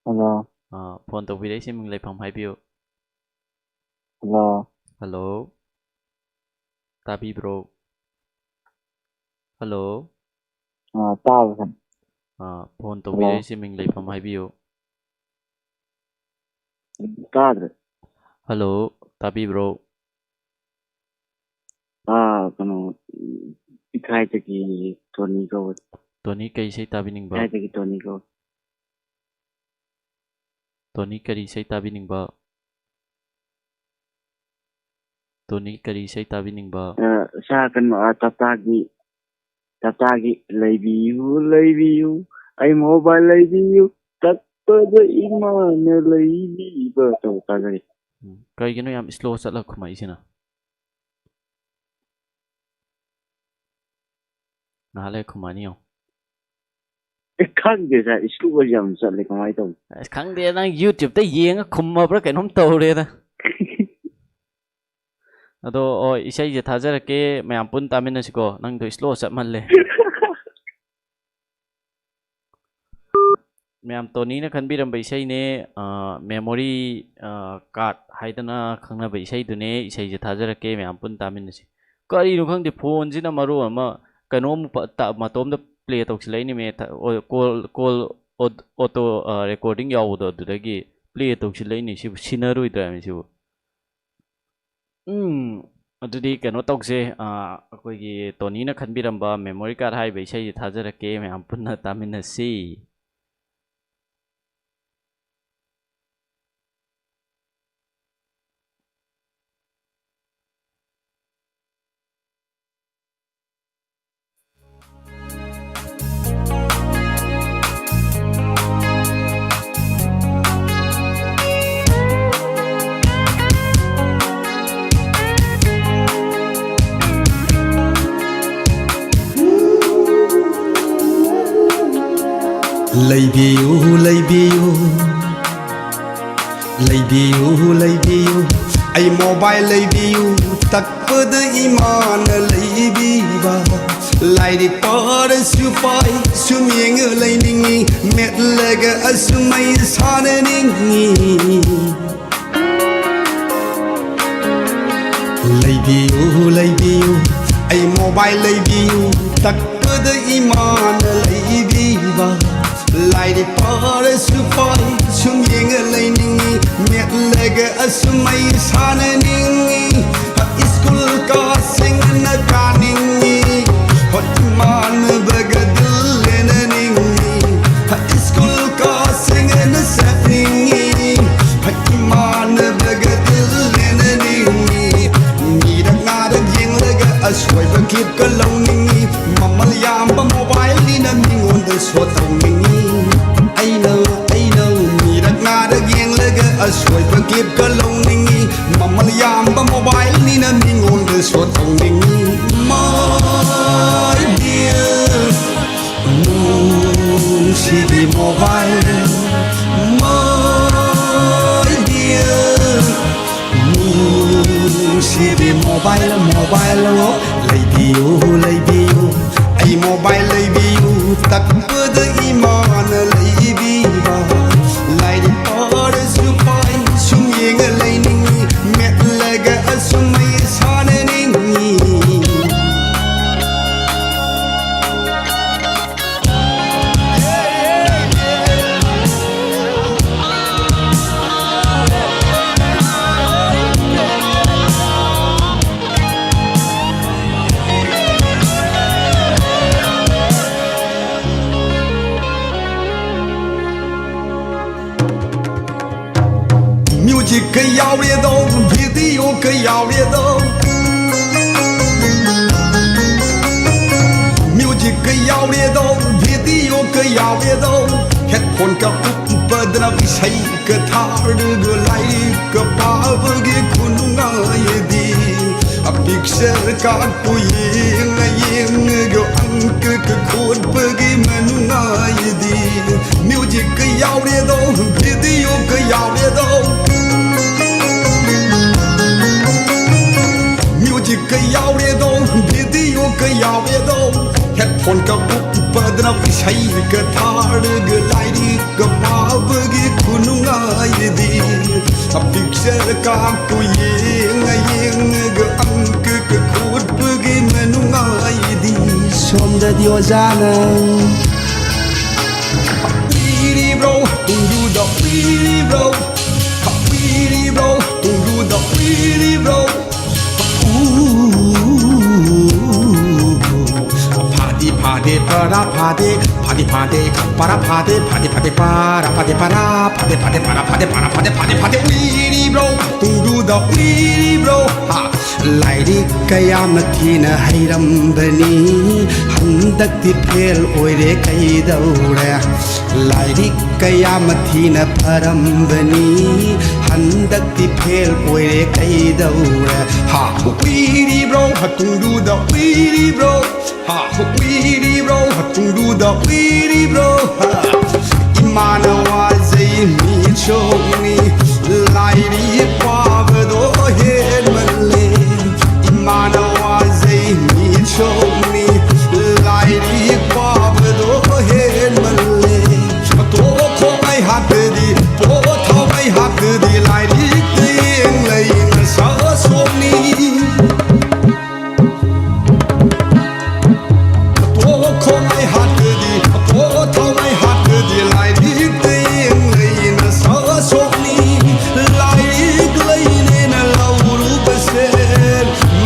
ꯍꯜꯂꯣ꯫ ꯑꯥ, ꯐꯣꯟ ꯇꯧꯕꯤꯔꯛꯏꯁꯤ ꯃꯤꯡ ꯂꯩꯐꯝ ꯍꯥꯏꯕꯤꯌꯨ꯫ ꯍꯜꯂꯣ꯫ ꯍꯜꯂꯣ꯫ ꯇꯥꯕꯤꯕ꯭ꯔꯣ? ꯍꯜꯂꯣ꯫ ꯑꯥ, ꯇꯥꯕ꯭ꯔꯣ? ꯑꯥ, ꯐꯣꯟ ꯍꯜꯂꯣ꯫ ꯇꯧꯕꯤꯔꯛꯏꯁꯤ ꯃꯤꯡ ꯂꯩꯐꯝ ꯍꯥꯏꯕꯤꯌꯨ꯫ ꯇꯥꯗ꯭ꯔꯦ꯫ ꯍꯜꯂꯣ, ꯇꯥꯕꯤꯕ꯭ꯔꯣ? ꯑꯥ, ꯀꯩꯅꯣ, ꯀꯥꯏꯗꯒꯤ ꯇꯣꯅꯤ ꯀꯧꯕ? ꯇꯣꯅꯤ ꯀꯔꯤ ꯏꯁꯩ ꯇꯥꯕꯤꯅꯤꯡꯕ? ꯀꯥꯏꯗꯒꯤ ꯇꯣꯅꯤ ꯀꯧꯕ? ꯇꯣꯅꯤ ꯀꯔꯤ ꯏꯁꯩ ꯇꯥꯕꯤꯅꯤꯡꯕ? ꯇꯣꯅꯤ ꯀꯔꯤ ꯏꯁꯩ ꯇꯥꯕꯤꯅꯤꯡꯕ? ꯁꯥ ꯀꯩꯅꯣ ꯇꯞꯇꯥꯒꯤ ꯇꯞꯇꯥꯒꯤ ꯂꯩꯕꯤꯌꯨ ꯂꯩꯕꯤꯌꯨ ꯑꯩ ꯃꯣꯕꯥꯏꯜ ꯂꯩꯕꯤꯌꯨ ꯇꯞꯄꯗ ꯏꯃꯥꯅ ꯂꯩꯕꯤꯕ ꯇꯧ ꯇꯥꯖꯔꯤ꯫ ꯎꯝ, ꯀꯩꯒꯤꯅꯣ ꯌꯥꯝ slow ꯆꯠꯂ ꯈꯨꯝꯃꯛꯏꯁꯤꯅ? ꯉꯥꯏꯍꯥꯛ ꯂꯩꯔ ꯈꯨꯝꯃꯛꯑꯅꯤ ꯌꯦꯡꯉꯣ꯫ ꯑꯦ, ꯈꯪꯗꯦ ꯁꯥꯔ, slow ꯌꯥꯝ ꯆꯠꯂꯦ, ꯀꯃꯥꯏꯅ ꯇꯧꯅꯤ? ꯑꯁ, ꯈꯪꯗꯦ, ꯅꯪ YouTube-ꯇ ꯌꯦꯡꯉ ꯈꯨꯝꯃꯕ꯭ꯔꯥ ꯀꯩꯅꯣꯝ ꯇꯧꯔꯦꯗ꯫ ꯑꯗꯣ ꯍꯣꯏ, ꯏꯁꯩꯁꯦ ꯊꯥꯖꯔꯛꯀꯦ, ꯃꯌꯥꯝ ꯄꯨꯟꯅ ꯇꯥꯃꯤꯟꯅꯁꯤꯀꯣ꯫ ꯅꯪꯗꯣ slow ꯆꯠꯃꯜꯂꯦ꯫ ꯃꯌꯥꯝ ꯇꯣꯅꯤꯅ ꯈꯟꯕꯤꯔꯝꯕ ꯏꯁꯩꯅꯦ, memory card ꯍꯥꯏꯗꯅ ꯈꯪꯅꯕ ꯏꯁꯩꯗꯨꯅꯦ꯫ ꯏꯁꯩꯁꯦ ꯊꯥꯖꯔꯛꯀꯦ, ꯃꯌꯥꯝ ꯄꯨꯟꯅ ꯇꯥꯃꯤꯟꯅꯁꯤ꯫ ꯀꯔꯤꯅꯣ ꯈꯪꯗꯦ, ꯐꯣꯟꯁꯤꯅ ꯃꯔꯣꯟ ꯑꯃ ꯀꯩꯅꯣꯝ ꯃꯇꯣꯝꯗ play ꯇꯧꯁꯤꯜꯂꯛꯏꯅꯦꯃꯦ꯫ Call, call auto recording ꯌꯥꯎꯕꯗꯣ, ꯑꯗꯨꯗꯒꯤ play ꯇꯧꯁꯤꯜꯂꯛꯏꯅꯦ꯫ ꯁꯤꯕꯨ ꯁꯤꯟꯅꯔꯣꯏꯗ꯭ꯔꯥ ꯍꯥꯏꯕꯅꯤ ꯁꯤꯕꯨ꯫ ꯎꯝ, ꯑꯗꯨꯗꯤ ꯀꯩꯅꯣ ꯇꯧꯁꯦ, ꯑꯩꯈꯣꯏꯒꯤ ꯇꯣꯅꯤꯅ ꯈꯟꯕꯤꯔꯝꯕ memory card ꯍꯥꯏꯔꯤꯕ ꯏꯁꯩꯁꯦ ꯊꯥꯖꯔꯛꯀꯦ, ꯃꯌꯥꯝ ꯄꯨꯟꯅ ꯇꯥꯃꯤꯟꯅꯁꯤ꯫ ꯂꯩꯕꯤꯌꯨ, ꯂꯩꯕꯤꯌꯨ, ꯂꯩꯕꯤꯌꯨ, ꯂꯩꯕꯤꯌꯨ, ꯑꯩ ꯃꯣꯕꯥꯏꯜ ꯂꯩꯕꯤꯌꯨ, ꯇꯛꯄꯗ ꯏꯃꯥꯅ ꯂꯩꯕꯤꯕ꯫ ꯂꯥꯏꯔꯤꯛ ꯄꯥꯔꯁꯨ ꯄꯥꯏ, ꯁꯨꯝ ꯌꯦꯡꯉ ꯂꯩꯅꯤꯡꯉꯤ, ꯃꯦꯠꯂꯒ ꯑꯁꯨꯝ ꯑꯩ ꯁꯥꯟꯅꯅꯤꯡꯉꯤ꯫ ꯂꯩꯕꯤꯌꯨ, ꯂꯩꯕꯤꯌꯨ, ꯑꯩ ꯃꯣꯕꯥꯏꯜ ꯂꯩꯕꯤꯌꯨ, ꯇꯛꯄꯗ ꯏꯃꯥꯅ ꯂꯩꯕꯤꯕ꯫ ꯂꯥꯏꯔꯤꯛ ꯄꯥꯔꯁꯨ ꯄꯥꯏ, ꯁꯨꯝ ꯌꯦꯡꯉ ꯂꯩꯅꯤꯡꯉꯤ, ꯃꯦꯠꯂꯒ ꯑꯁꯨꯝ ꯑꯩ ꯁꯥꯟꯅꯅꯤꯡꯉꯤ꯫ ꯁ꯭ꯀꯨꯜ ꯀꯥꯁꯤꯡꯅ ꯀꯥꯅꯤꯡꯉꯤ, ꯀ꯭ꯂꯤꯞꯀ ꯂꯧꯅꯤꯡꯉꯤ꯫ ꯃꯃꯜ ꯌꯥꯝꯕ ꯃꯣꯕꯥꯏꯜꯅꯤꯅ ꯃꯤꯉꯣꯟꯗ ꯁꯣ ꯇꯧꯅꯤꯡꯉꯤ꯫ My dear, ꯅꯨꯡꯁꯤꯕꯤ ꯃꯣꯕꯥꯏꯜ꯫ My dear, ꯅꯨꯡꯁꯤꯕꯤ ꯃꯣꯕꯥꯏꯜ, ꯃꯣꯕꯥꯏꯜ, ꯑꯣ, ꯂꯩꯕꯤꯌꯨ, ꯂꯩꯕꯤꯌꯨ, ꯑꯩ ꯃꯣꯕꯥꯏꯜ ꯂꯩꯕꯤꯌꯨ꯫ ꯇꯛꯄꯗ ꯏꯃꯥꯅ ꯂꯩꯕꯤꯕ꯫ ꯂꯥꯏꯔꯤꯛ ꯄꯥꯔꯁꯨ ꯄꯥꯏ, ꯁꯨꯝ ꯌꯦꯡꯉ ꯂꯩꯅꯤꯡꯉꯤ꯫ ꯃꯦꯠꯂꯒ ꯑꯁꯨꯝ ꯑꯩ ꯁꯥꯟꯅꯅꯤꯡꯉꯤ꯫ Music ꯀ ꯌꯥꯎꯔꯦꯗꯣ, video ꯀ ꯌꯥꯎꯔꯦꯗꯣ꯫ Music ꯀ ꯌꯥꯎꯔꯦꯗꯣ, video ꯀ ꯌꯥꯎꯔꯦꯗꯣ꯫ Headphone ꯀ ꯎꯞꯄꯗꯅ ꯏꯁꯩ ꯀ ꯊꯥꯔꯒ ꯂꯥꯏꯔꯤꯛ ꯀ ꯄꯥꯕꯒꯤ ꯈꯨꯅꯨꯡꯉꯥꯏꯗꯤ꯫ ꯑ, picture ꯀꯥꯠꯇꯨ ꯌꯦꯡꯉ ꯌꯦꯡꯉꯒ ꯑꯪꯀ ꯀ ꯈꯣꯠꯄꯒꯤ ꯃꯅꯨꯡꯉꯥꯏꯗꯤ꯫ Music ꯀ ꯌꯥꯎꯔꯦꯗꯣ, video ꯀ ꯌꯥꯎꯔꯦꯗꯣ꯫ Music ꯀ ꯌꯥꯎꯔꯦꯗꯣ, video ꯀ ꯌꯥꯎꯔꯦꯗꯣ꯫ Headphone ꯀ ꯎꯞꯄꯗꯅ ꯏꯁꯩ ꯀ ꯊꯥꯔꯒ ꯂꯥꯏꯔꯤꯛ ꯀ ꯄꯥꯕꯒꯤ ꯈꯨꯅꯨꯡꯉꯥꯏꯗꯤ꯫ ꯑ, picture ꯀꯥꯠꯇꯨ ꯌꯦꯡꯉ ꯌꯦꯡꯉꯒ ꯑꯪꯀ ꯀ ꯈꯣꯠꯄꯒꯤ ꯃꯅꯨꯡꯉꯥꯏꯗꯤ꯫ ꯁꯣꯝꯗꯗꯤ ꯑꯣꯖꯥꯅ ꯎꯏꯔꯤꯕ꯭ꯔꯣ? ꯇꯨꯡꯗꯨꯗ ꯎꯏꯔꯤꯕ꯭ꯔꯣ? ꯎꯏꯔꯤꯕ꯭ꯔꯣ? ꯇꯨꯡꯗꯨꯗ ꯎꯏꯔꯤꯕ꯭ꯔꯣ? ꯎ, ꯐꯥꯗꯤ ꯐꯥꯗꯦ ꯄꯔꯥ ꯐꯥꯗꯦ, ꯐꯥꯗꯤ ꯐꯥꯗꯦ ꯄꯔꯥ ꯐꯥꯗꯦ, ꯐꯥꯗꯤ ꯐꯥꯗꯦ ꯄꯔꯥ ꯐꯥꯗꯦ, ꯄꯔꯥ ꯐꯥꯗꯦ, ꯄꯔꯥ ꯐꯥꯗꯦ, ꯄꯔꯥ ꯐꯥꯗꯦ, ꯐꯥꯗꯦ, ꯐꯥꯗꯦ, ꯐꯥꯗꯦ꯫ ꯎꯏꯔꯤꯕ꯭ꯔꯣ? ꯇꯨꯡꯗꯨꯗ ꯎꯏꯔꯤꯕ꯭ꯔꯣ? ꯍꯥ? ꯂꯥꯏꯔꯤꯛ ꯀꯌꯥ ꯃꯊꯤꯅ ꯍꯩꯔꯝꯕꯅꯤ, ꯍꯟꯗꯛꯇꯤ ꯐꯦꯜ ꯑꯣꯏꯔꯦ ꯀꯩꯗꯧꯔꯦ? ꯂꯥꯏꯔꯤꯛ ꯀꯌꯥ ꯃꯊꯤꯅ ꯐꯔꯝꯕꯅꯤ, ꯍꯟ ꯀꯣꯏꯔꯦ ꯀꯩꯗꯧꯔꯦ? ꯍꯥ, ꯎꯏꯔꯤꯕ꯭ꯔꯣ? ꯍꯥ, ꯇꯨꯡꯗꯨꯗ ꯎꯏꯔꯤꯕ꯭ꯔꯣ? ꯍꯥ, ꯎꯏꯔꯤꯕ꯭ꯔꯣ? ꯍꯥ, ꯇꯨꯡꯗꯨꯗ ꯎꯏꯔꯤꯕ꯭ꯔꯣ? ꯍꯥ, ꯏꯃꯥꯅ ꯋꯥꯖꯩ ꯃꯤꯆꯣꯛꯅꯤ, ꯂꯥꯏꯔꯤꯛ ꯄꯥꯕꯗꯣ ꯍꯦꯟꯃꯜꯂꯦ꯫ ꯏꯃꯥꯅ ꯋꯥꯖꯩ ꯃꯤꯆꯣꯛꯅꯤ, ꯂꯥꯏꯔꯤꯛ ꯄꯥꯕꯗꯣ ꯍꯦꯟꯃꯜꯂꯦ꯫ ꯇꯣꯛꯈꯣ ꯃꯩ ꯍꯥꯞꯇꯗꯤ, ꯄꯣꯊꯥꯎ ꯃꯩ ꯍꯥꯞꯇꯗꯤ, ꯂꯥꯏꯔꯤꯛꯇ ꯌꯦꯡ ꯂꯩ ꯅꯁꯥ ꯁꯣꯛꯅꯤ꯫ ꯇꯣꯛꯈꯣ ꯃꯩ ꯍꯥꯞꯇꯗꯤ, ꯄꯣꯊꯥꯎ ꯃꯩ ꯍꯥꯞꯇꯗꯤ, ꯂꯥꯏꯔꯤꯛꯇ ꯌꯦꯡ ꯂꯩ ꯅꯁꯥ ꯁꯣꯛꯅꯤ꯫ ꯂꯥꯏꯔꯤꯛ ꯂꯩꯅꯦꯅ ꯂꯧꯔꯨꯕꯁꯦ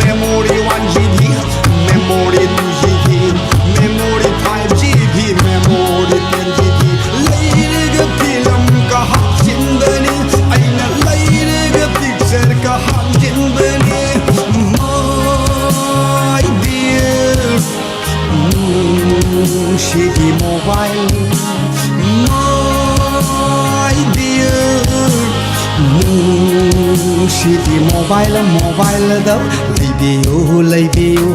memory one G B, memory two G B, memory five G B, memory ten G B꯫ ꯂꯩꯔꯒ ꯐꯤꯂꯝꯒ ꯍꯥꯞꯆꯤꯟꯕꯅꯤ ꯑꯩꯅ, ꯂꯩꯔꯒ ꯄꯤꯛꯆꯔꯒ ꯍꯥꯞꯆꯤꯟꯕꯅꯤ꯫ My dear, ꯅꯨꯡꯁꯤꯕꯤ mobile, my dear, ꯅꯨꯡꯁꯤꯕꯤ mobile, mobileꯗ ꯂꯩꯕꯤꯌꯨ, ꯂꯩꯕꯤꯌꯨ꯫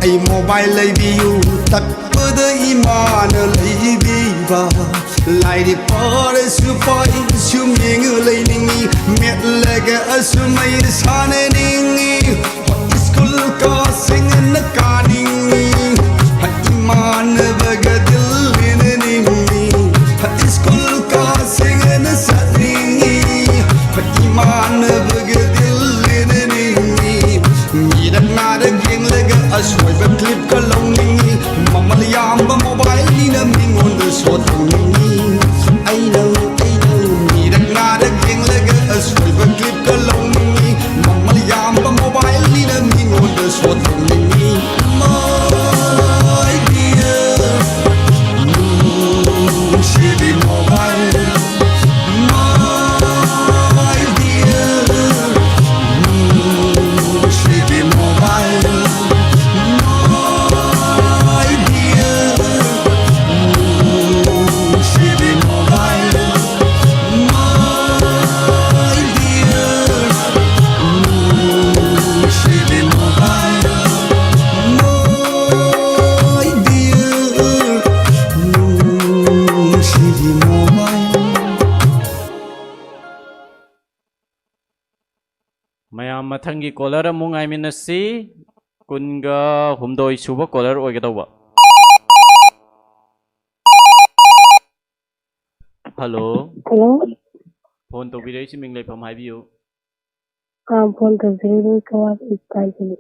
ꯑꯩ mobile ꯂꯩꯕꯤꯌꯨ ꯇꯛꯄꯗ ꯏꯃꯥꯅ ꯂꯩꯕꯤꯕ꯫ ꯂꯥꯏꯔꯤꯛ ꯄꯥꯔꯁꯨ ꯄꯥꯏ ꯁꯨꯝ ꯌꯦꯡꯉ ꯂꯩꯅꯤꯡꯉꯤ, ꯃꯦꯠꯂꯒ ꯑꯁꯨꯝ ꯑꯩ ꯁꯥꯟꯅꯅꯤꯡꯉꯤ꯫ ꯁ꯭ꯀꯨꯜ ꯀꯥꯁꯤꯡꯅ ꯀꯥꯅꯤꯡꯉꯤ, ꯏꯃꯥꯟꯅꯕꯒ ꯗꯤꯜ ꯂꯦꯟꯅꯅꯤꯡꯉꯤ꯫ ꯁ꯭ꯀꯨꯜ ꯀꯥꯁꯤꯡꯅ ꯆꯠꯅꯤꯡꯉꯤ, ꯏꯃꯥꯟꯅꯕꯒ ꯗꯤꯜ ꯂꯦꯟꯅꯅꯤꯡꯉꯤ꯫ ꯃꯤꯔꯛ ꯅꯥꯔꯛ ꯌꯦꯡꯂꯒ ꯑꯁꯣꯏꯕ clipꯀ ꯂꯧꯅꯤꯡꯉꯤ꯫ ꯃꯃꯜ ꯌꯥꯝꯕ mobileꯅꯤꯅ ꯃꯤꯉꯣꯟꯗ show ꯇꯧꯅꯤꯡꯉꯤ꯫ ꯑꯩꯅ, ꯑꯩꯅ ꯃꯤꯔꯛ ꯅꯥꯔꯛ ꯌꯦꯡꯂꯒ ꯑꯁꯣꯏꯕ clipꯀ ꯂꯧꯅꯤꯡꯉꯤ꯫ ꯃꯃꯜ ꯌꯥꯝꯕ mobileꯅꯤꯅ ꯃꯤꯉꯣꯟꯗ show ꯇꯧꯅꯤꯡꯉꯤ꯫ My dear, ꯅꯨꯡꯁꯤꯕꯤ mobile, my dear, ꯃꯌꯥꯝ ꯃꯊꯪꯒꯤ ꯀꯣꯂꯔ ꯑꯃꯨꯛ ꯉꯥꯏꯃꯤꯟꯅꯁꯤ꯫ ꯀꯨꯟꯒ ꯍꯨꯝꯗꯣꯏ ꯁꯨꯕ ꯀꯣꯂꯔ ꯑꯣꯏꯒꯗꯧꯕ꯫ ꯍꯜꯂꯣ꯫ ꯍꯜꯂꯣ꯫ ꯐꯣꯟ ꯇꯧꯕꯤꯔꯛꯏꯁꯤ ꯃꯤꯡ ꯂꯩꯐꯝ ꯍꯥꯏꯕꯤꯌꯨ꯫ ꯑꯥ, ꯐꯣꯟ ꯇꯧꯖꯔꯤꯕ ꯀꯋꯥ ꯒꯤꯇꯥꯟꯖꯂꯤ꯫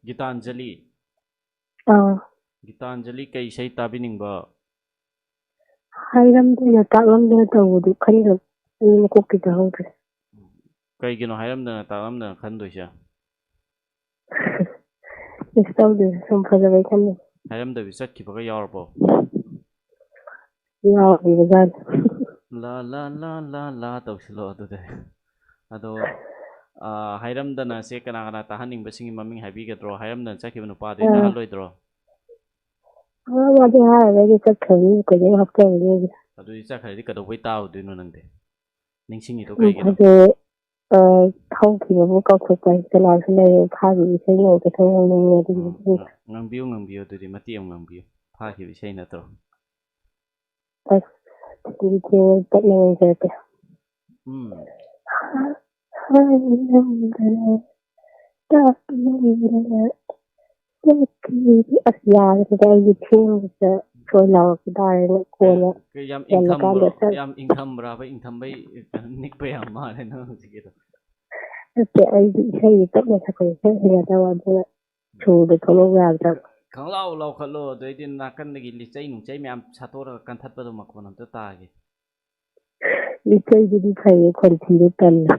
ꯒꯤꯇꯥꯟꯖꯂꯤ꯫ ꯑꯥ꯫ ꯒꯤꯇꯥꯟꯖꯂꯤ, ꯀꯩ ꯏꯁꯩ ꯇꯥꯕꯤꯅꯤꯡꯕ? ꯍꯥꯏꯔꯝꯗꯅ ꯇꯥꯛꯂꯝꯗꯅ ꯇꯧꯕꯗꯨ ꯈꯟꯗꯕ, ꯑꯩ ꯃꯀꯣꯛꯇ ꯇꯥꯍꯧꯗ꯭ꯔꯦ꯫ ꯀꯩꯒꯤꯅꯣ ꯍꯥꯏꯔꯝꯗꯅ ꯇꯥꯛꯂꯝꯗꯅ ꯈꯟꯗꯣꯏꯁꯦ? ꯀꯩꯁꯨ ꯇꯧꯗꯦ, ꯁꯨꯝ ꯐꯖꯕꯩ ꯈꯟꯕ꯫ ꯍꯥꯏꯔꯝꯗꯕꯤ ꯆꯠꯈꯤꯕꯒ ꯌꯥꯎꯔꯕꯣ? ꯌꯥꯎꯔꯤꯕꯖꯥꯠꯅꯤ꯫ ꯂꯥ ꯂꯥ ꯂꯥ ꯂꯥ ꯂꯥ ꯇꯧꯁꯤꯜꯂꯣ ꯑꯗꯨꯗꯤ꯫ ꯑꯗꯣ, ꯑꯥ, ꯍꯥꯏꯔꯝꯗꯅ ꯁꯦ ꯀꯅꯥ ꯀꯅꯥ ꯇꯥꯍꯟꯅꯤꯡꯕꯁꯤꯡꯒꯤ ꯃꯃꯤꯡ ꯍꯥꯏꯕꯤꯒꯗ꯭ꯔꯣ? ꯍꯥꯏꯔꯝꯗꯅ ꯆꯠꯈꯤꯕ ꯅꯨꯄꯥꯗꯨꯗꯤ ꯑꯥ꯫ ꯇꯥꯍꯜꯂꯣꯏꯗ꯭ꯔꯣ? ꯑꯥ, ꯃꯥꯗꯤ ꯍꯥꯏꯔꯔꯣꯏꯒꯦ, ꯆꯠꯈ꯭ꯔꯕꯅꯤ, ꯀꯩꯗꯧ ꯍꯥꯞꯆꯔꯨꯅꯦꯒꯦ? ꯑꯗꯨꯗꯤ ꯆꯠꯈ꯭ꯔꯗꯤ ꯀꯩꯗꯧꯕꯩ ꯇꯥꯔꯨꯗꯣꯏꯅꯣ ꯅꯪꯗꯤ? ꯅꯤꯡꯁꯤꯡꯉꯤꯗꯣ ꯎꯝ, ꯀꯩꯒꯤꯅꯣ? ꯐꯖꯩ꯫ ꯑ, ꯍꯧꯈꯤꯕꯕꯨ ꯀꯥꯎꯊꯣꯛꯄ ꯍꯥꯏꯕ ꯀꯅꯥꯁꯨ ꯂꯩꯔꯣꯏ꯫ ꯐꯥꯈꯤꯕ ꯏꯁꯩ ꯅꯣꯡꯃꯇ ꯈꯪꯍꯧꯅꯤꯡꯉꯦ ꯑꯗꯨꯒꯤꯗꯤ꯫ ꯎꯝ, ꯉ-, ꯉꯥꯡꯕꯤꯌꯨ, ꯉꯥꯡꯕꯤꯌꯨ, ꯑꯗꯨꯗꯤ ꯃꯇꯦꯛ ꯑꯃ ꯉꯥꯡꯕꯤꯌꯨ꯫ ꯐꯥꯈꯤꯕ ꯏꯁꯩ ꯅꯠꯇ꯭ꯔꯣ? ꯑꯁ, ꯑꯗꯨꯗꯤ ꯊꯦꯡꯉꯦ, ꯇꯞꯅ ꯉꯥꯡꯖꯔꯛꯀꯦ꯫ ꯎꯝ꯫ ꯍꯥꯏꯔꯝꯗꯅ, ꯇꯞꯅ ꯆꯠꯈꯤꯕꯗꯤ꯫ ꯑꯁ, ꯌꯥꯔꯦꯗ, ꯑꯩꯒꯤ ꯊꯦꯡꯕꯁꯤꯗ ꯁꯣꯏ ꯂꯥꯎꯔꯛꯄ ꯇꯥꯔꯦꯅ ꯀꯣꯟꯅ ꯀꯩ-, ꯀꯩ ꯌꯥꯝ ꯉꯜꯂꯀꯥꯟꯗ ꯏꯪꯊꯝꯕ꯭ꯔꯣ? ꯆꯠ- ꯌꯥꯝ ꯏꯪꯊꯝꯕ꯭ꯔꯥꯕ? ꯏꯪꯊꯝꯕꯩ ꯀꯩꯅꯣ ꯅꯤꯛꯄ ꯌꯥꯝ ꯃꯥꯜꯂꯦ ꯅꯪ ꯍꯧꯖꯤꯛꯀꯤꯗꯣ꯫ ꯅꯠꯇꯦ, ꯑꯩꯗꯤ ꯏꯁꯩꯗꯤ ꯇꯞꯅ ꯁꯛꯄꯗꯣ ꯈꯔ ꯍꯩꯅꯗꯕ, ꯑꯗꯨꯅ ꯁꯨꯔꯗꯣ ꯊꯣꯛꯂꯛꯎ ꯌꯥꯗ꯭ꯔꯕ꯫ ꯈꯪꯂꯥꯎ ꯂꯥꯎꯈꯠꯂꯣ, ꯑꯗꯩꯗꯤ ꯅꯥꯀꯟꯗꯒꯤ ꯂꯤꯆꯩ ꯅꯨꯡꯆꯩ ꯃꯌꯥꯝ ꯁꯥꯠꯇꯣꯔꯒ ꯀꯟꯊꯠꯄꯗꯣ ꯃꯈꯣꯟ ꯑꯝꯇ ꯇꯥꯒꯦ꯫ ꯂꯤꯆꯩꯗꯨꯗꯤ ꯐꯩꯌꯦ, ꯈꯣꯟꯊꯤꯗꯣ ꯇꯜꯂꯦ꯫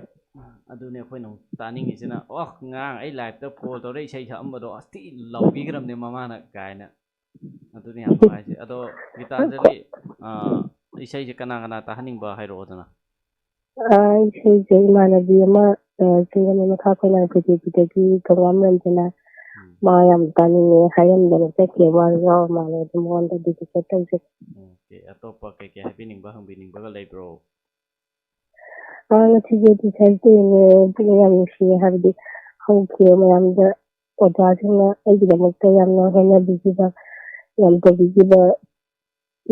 ꯑꯗꯨꯅꯦ ꯑꯩꯈꯣꯏꯅ ꯑꯃꯨꯛ ꯇꯥꯅꯤꯡꯉꯤꯁꯤꯅ, "ꯑꯣ, ꯉꯔꯥꯡ ꯑꯩ live ꯇ call ꯇꯧꯔ ꯏꯁꯩ ꯁꯛꯑꯝꯕꯗꯣ ꯑꯁ ꯊꯤ ꯂꯥꯎꯕꯤꯈ꯭ꯔꯕꯅꯦ ꯃꯃꯥꯅ" ꯀꯥꯏꯅ꯫ ꯑꯗꯨꯅꯤ ꯌꯥꯝ ꯅꯨꯡꯉꯥꯏꯁꯦ꯫ ꯑꯗꯣ ꯒꯤꯇꯥꯟꯖꯂꯤ, ꯑꯥ, ꯏꯁꯩꯁꯦ ꯀꯅꯥ ꯀꯅꯥ ꯇꯥꯍꯟꯅꯤꯡꯕ ꯍꯥꯏꯔꯛꯑꯣꯗꯅ꯫ ꯑꯥ, ꯏꯁꯩꯁꯦ ꯏꯃꯥꯟꯅꯕꯤ ꯑꯃ, ꯑꯥ, ꯆꯤꯡꯂꯦꯟ ꯃꯈꯥ ꯀꯣꯏꯂꯥꯡ ꯐꯤꯗꯦꯕꯤꯗꯒꯤ ꯊꯧꯕꯥꯝ ꯔꯟꯖꯅꯥ, ꯎꯝ꯫ ꯃꯥ ꯌꯥꯝ ꯇꯥꯅꯤꯡꯉꯦ ꯍꯥꯏꯔꯝꯗꯅ ꯆꯠꯈꯤꯕ, ꯃꯥꯁꯨ ꯌꯥꯎꯔ ꯃꯥꯜꯂꯦ, ꯑꯗꯨ ꯃꯉꯣꯟꯗ dedicate ꯇꯧꯖꯒꯦ꯫ ꯑꯣꯀꯦ, ꯑꯇꯣꯞꯄ ꯀꯩꯀꯩ ꯍꯥꯏꯕꯤꯅꯤꯡꯕ, ꯍꯪꯕꯤꯅꯤꯡꯕꯒ ꯂꯩꯕ꯭ꯔꯣ? ꯑꯥ, ꯉꯁꯤꯁꯦ teachers day ꯅꯦ, ꯑꯗꯨꯅ ꯌꯥꯝ ꯅꯨꯡꯁꯤꯌꯦ, ꯍꯥꯏꯕꯗꯤ ꯍꯧꯈꯤꯕ ꯃꯌꯥꯝꯗ ꯑꯣꯖꯥꯁꯤꯡꯅ ꯑꯩꯒꯤꯗꯃꯛꯇ ꯌꯥꯝꯅ ꯍꯣꯠꯅꯕꯤꯈꯤꯕ, ꯌꯥꯝ ꯇꯧꯕꯤꯈꯤꯕ,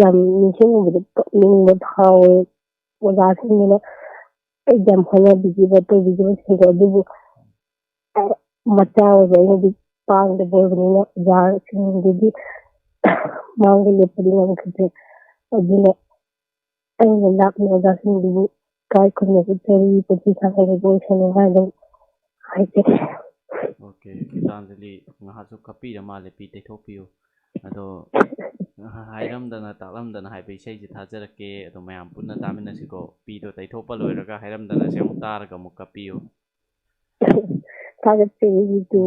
ꯌꯥꯝ ꯅꯤꯡꯁꯤꯡꯉꯨꯕꯗ ꯀꯞꯅꯤꯡꯕ ꯐꯥꯎꯋꯦ꯫ ꯑꯣꯖꯥꯁꯤꯡꯗꯨꯅ ꯑꯩ ꯌꯥꯝ ꯍꯣꯠꯅꯕꯤꯈꯤꯕ ꯇꯧꯕꯤꯈꯤꯕꯁꯤꯡꯗꯣ, ꯑꯗꯨꯕꯨ ꯃꯆꯥ ꯑꯣꯏꯕ ꯑꯩꯅꯗꯤ ꯄꯥꯡꯗꯕ ꯑꯣꯏꯕꯅꯤꯅ ꯑꯣꯖꯥꯁꯤꯡꯗꯨꯗꯤ ꯃꯥꯡꯗ ꯂꯦꯞꯄꯗꯤ ꯉꯝꯈꯤꯗ꯭ꯔꯦ꯫ ꯑꯗꯨꯅ ꯑꯩꯅ ꯂꯥꯛꯂꯤꯕ ꯑꯣꯖꯥꯁꯤꯡꯗꯨꯕꯨ ꯏꯀꯥꯏ ꯈꯨꯝꯅꯕ ꯆꯦꯔꯤ ꯄꯨꯟꯁꯤ ꯁꯥꯡꯅ ꯂꯩꯕ ꯑꯣꯏꯁꯅꯨ ꯍꯥꯏꯅ ꯍꯥꯏꯖꯔꯤ꯫ ꯑꯣꯀꯦ, ꯒꯤꯇꯥꯟꯖꯂꯤ ꯉꯥꯏꯍꯥꯛꯁꯨ ꯀꯞꯄꯤꯔ ꯃꯥꯜꯂꯦ, ꯄꯤ ꯇꯩꯊꯣꯛꯄꯤꯌꯨ꯫ ꯑꯗꯣ ꯍꯥꯏꯔꯝꯗꯅ ꯇꯥꯛꯂꯝꯗꯅ ꯍꯥꯏꯕ ꯏꯁꯩꯁꯦ ꯊꯥꯖꯔꯛꯀꯦ꯫ ꯑꯗꯣ ꯃꯌꯥꯝ ꯄꯨꯟꯅ ꯇꯥꯃꯤꯟꯅꯁꯤꯀꯣ꯫ ꯄꯤꯗꯣ ꯇꯩꯊꯣꯛꯄ ꯂꯣꯏꯔꯒ ꯍꯥꯏꯔꯝꯗꯅꯁꯦ ꯑꯃꯨꯛ ꯇꯥꯔꯒ ꯑꯃꯨꯛ ꯀꯞꯄꯤꯌꯨ꯫ ꯊꯥꯒꯠꯆꯔꯤ ꯕꯤꯇꯨ꯫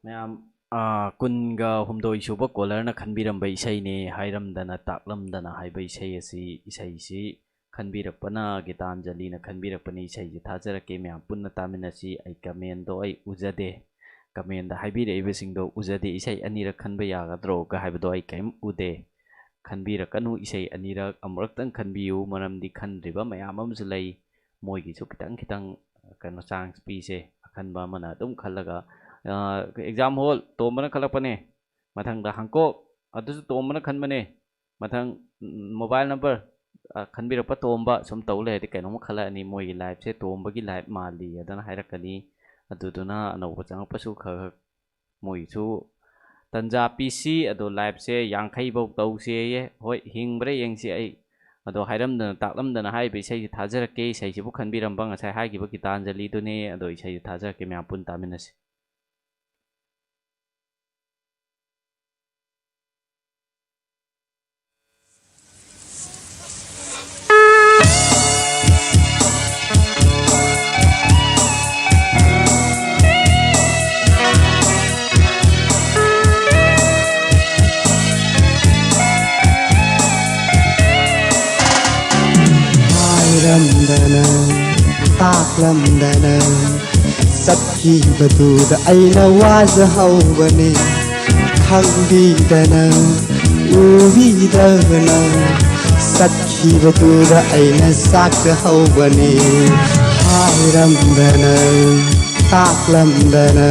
ꯃꯌꯥꯝ, ꯑ, ꯀꯨꯟꯒ ꯍꯨꯝꯗꯣꯏ ꯁꯨꯕ ꯀꯣꯂꯔꯅ ꯈꯟꯕꯤꯔꯝꯕ ꯏꯁꯩꯅꯦ, ꯍꯥꯏꯔꯝꯗꯅ ꯇꯥꯛꯂꯝꯗꯅ ꯍꯥꯏꯕ ꯏꯁꯩ ꯑꯁꯤ꯫ ꯏꯁꯩꯁꯤ ꯈꯟꯕꯤꯔꯛꯄꯅ, ꯒꯤꯇꯥꯟꯖꯂꯤꯅ ꯈꯟꯕꯤꯔꯛꯄꯅꯤ꯫ ꯏꯁꯩꯁꯤ ꯊꯥꯖꯔꯛꯀꯦ, ꯃꯌꯥꯝ ꯄꯨꯟꯅ ꯇꯥꯃꯤꯟꯅꯁꯤ꯫ ꯑꯩ ꯀꯃꯦꯟꯗꯣ ꯑꯩ ꯎꯖꯗꯦ, ꯀꯃꯦꯟꯗ ꯍꯥꯏꯕꯤꯔꯛꯏꯕꯁꯤꯡꯗꯣ ꯎꯖꯗꯦ꯫ ꯏꯁꯩ ꯑꯅꯤꯔꯛ ꯈꯟꯕ ꯌꯥꯒꯗ꯭ꯔꯣꯒ ꯍꯥꯏꯕꯗꯣ ꯑꯩ ꯀꯔꯤꯝ ꯎꯗꯦ꯫ ꯈꯟꯕꯤꯔꯛꯀꯅꯨ, ꯏꯁꯩ ꯑꯅꯤꯔꯛ, ꯑꯃꯨꯔꯛꯇꯪ ꯈꯟꯕꯤꯌꯨ꯫ ꯃꯔꯝꯗꯤ ꯈꯟꯗ꯭ꯔꯤꯕ ꯃꯌꯥꯝ ꯑꯃꯁꯨ ꯂꯩ, ꯃꯣꯏꯒꯤꯁꯨ ꯈꯤꯇꯪ ꯈꯤꯇꯪ, ꯀꯩꯅꯣ, ꯆꯥꯟꯁ ꯄꯤꯁꯦ꯫ ꯑꯈꯟꯕ ꯑꯃꯅ ꯑꯗꯨꯝ ꯈꯜꯂꯒ, ꯑ, ꯑꯦꯛꯖꯥꯝ ꯍꯣꯜ, ꯇꯣꯝꯕꯅ ꯈꯜꯂꯛꯄꯅꯦ꯫ ꯃꯊꯪꯗ ꯍꯥꯡꯀꯣꯛ, ꯑꯗꯨꯁꯨ ꯇꯣꯝꯕꯅ ꯈꯟꯕꯅꯦ꯫ ꯃꯊꯪ, ꯎꯝ, ꯃꯣꯕꯥꯏꯜ ꯅꯝꯕꯔ, ꯑ, ꯈꯟꯕꯤꯔꯛꯄ ꯇꯣꯝꯕ꯫ ꯁꯨꯝ ꯇꯧ ꯂꯩꯔꯗꯤ ꯀꯩꯅꯣꯝꯃ ꯈꯜꯂꯛꯑꯅꯤ꯫ ꯃꯣꯏꯒꯤ ꯂꯥꯏꯐꯁꯦ, ꯇꯣꯝꯕꯒꯤ ꯂꯥꯏꯐ ꯃꯥꯜꯂꯤ ꯑꯗꯨꯅ ꯍꯥꯏꯔꯛꯀꯅꯤ꯫ ꯑꯗꯨꯗꯨꯅ ꯑꯅꯧꯕ ꯆꯪꯉꯛꯄꯁꯨ ꯈꯔ ꯈꯔ ꯃꯣꯏꯒꯤꯁꯨ ꯇꯟꯖꯥ ꯄꯤꯁꯤ꯫ ꯑꯗꯣ ꯂꯥꯏꯐꯁꯦ ꯌꯥꯡꯈꯩ ꯐꯧ ꯇꯧꯁꯦꯌꯦ꯫ ꯍꯣꯏ, ꯍꯤꯡꯕ꯭ꯔꯥ ꯌꯦꯡꯁꯤ꯫ ꯑꯩ ꯑꯗꯣ ꯍꯥꯏꯔꯝꯗꯅ ꯇꯥꯛꯂꯝꯗꯅ ꯍꯥꯏꯔꯤꯕ ꯏꯁꯩꯁꯤ ꯊꯥꯖꯔꯛꯀꯦ꯫ ꯏꯁꯩꯁꯤꯕꯨ ꯈꯟꯕꯤꯔꯝꯕ ꯉꯁꯥꯏ ꯍꯥꯏꯈꯤꯕ ꯒꯤꯇꯥꯟꯖꯂꯤꯗꯨꯅꯦ꯫ ꯑꯗꯣ ꯏꯁꯩꯁꯤ ꯊꯥꯖꯔꯛꯀꯦ, ꯃꯌꯥꯝ ꯄꯨꯟ ꯇꯥꯃꯤꯟꯅꯁꯤ꯫ ꯍꯥꯏꯔꯝꯗꯅ, ꯇꯥꯛꯂꯝꯗꯅ, ꯆꯠꯈꯤꯕꯗꯨꯗ ꯑꯩꯅ ꯋꯥꯖꯍꯧꯕꯅꯤ꯫ ꯈꯪꯕꯤꯗꯅ, ꯎꯕꯤꯗꯅ, ꯆꯠꯈꯤꯕꯗꯨꯗ ꯑꯩꯅ ꯆꯥꯛꯆꯍꯧꯕꯅꯤ꯫ ꯍꯥꯏꯔꯝꯗꯅ, ꯇꯥꯛꯂꯝꯗꯅ,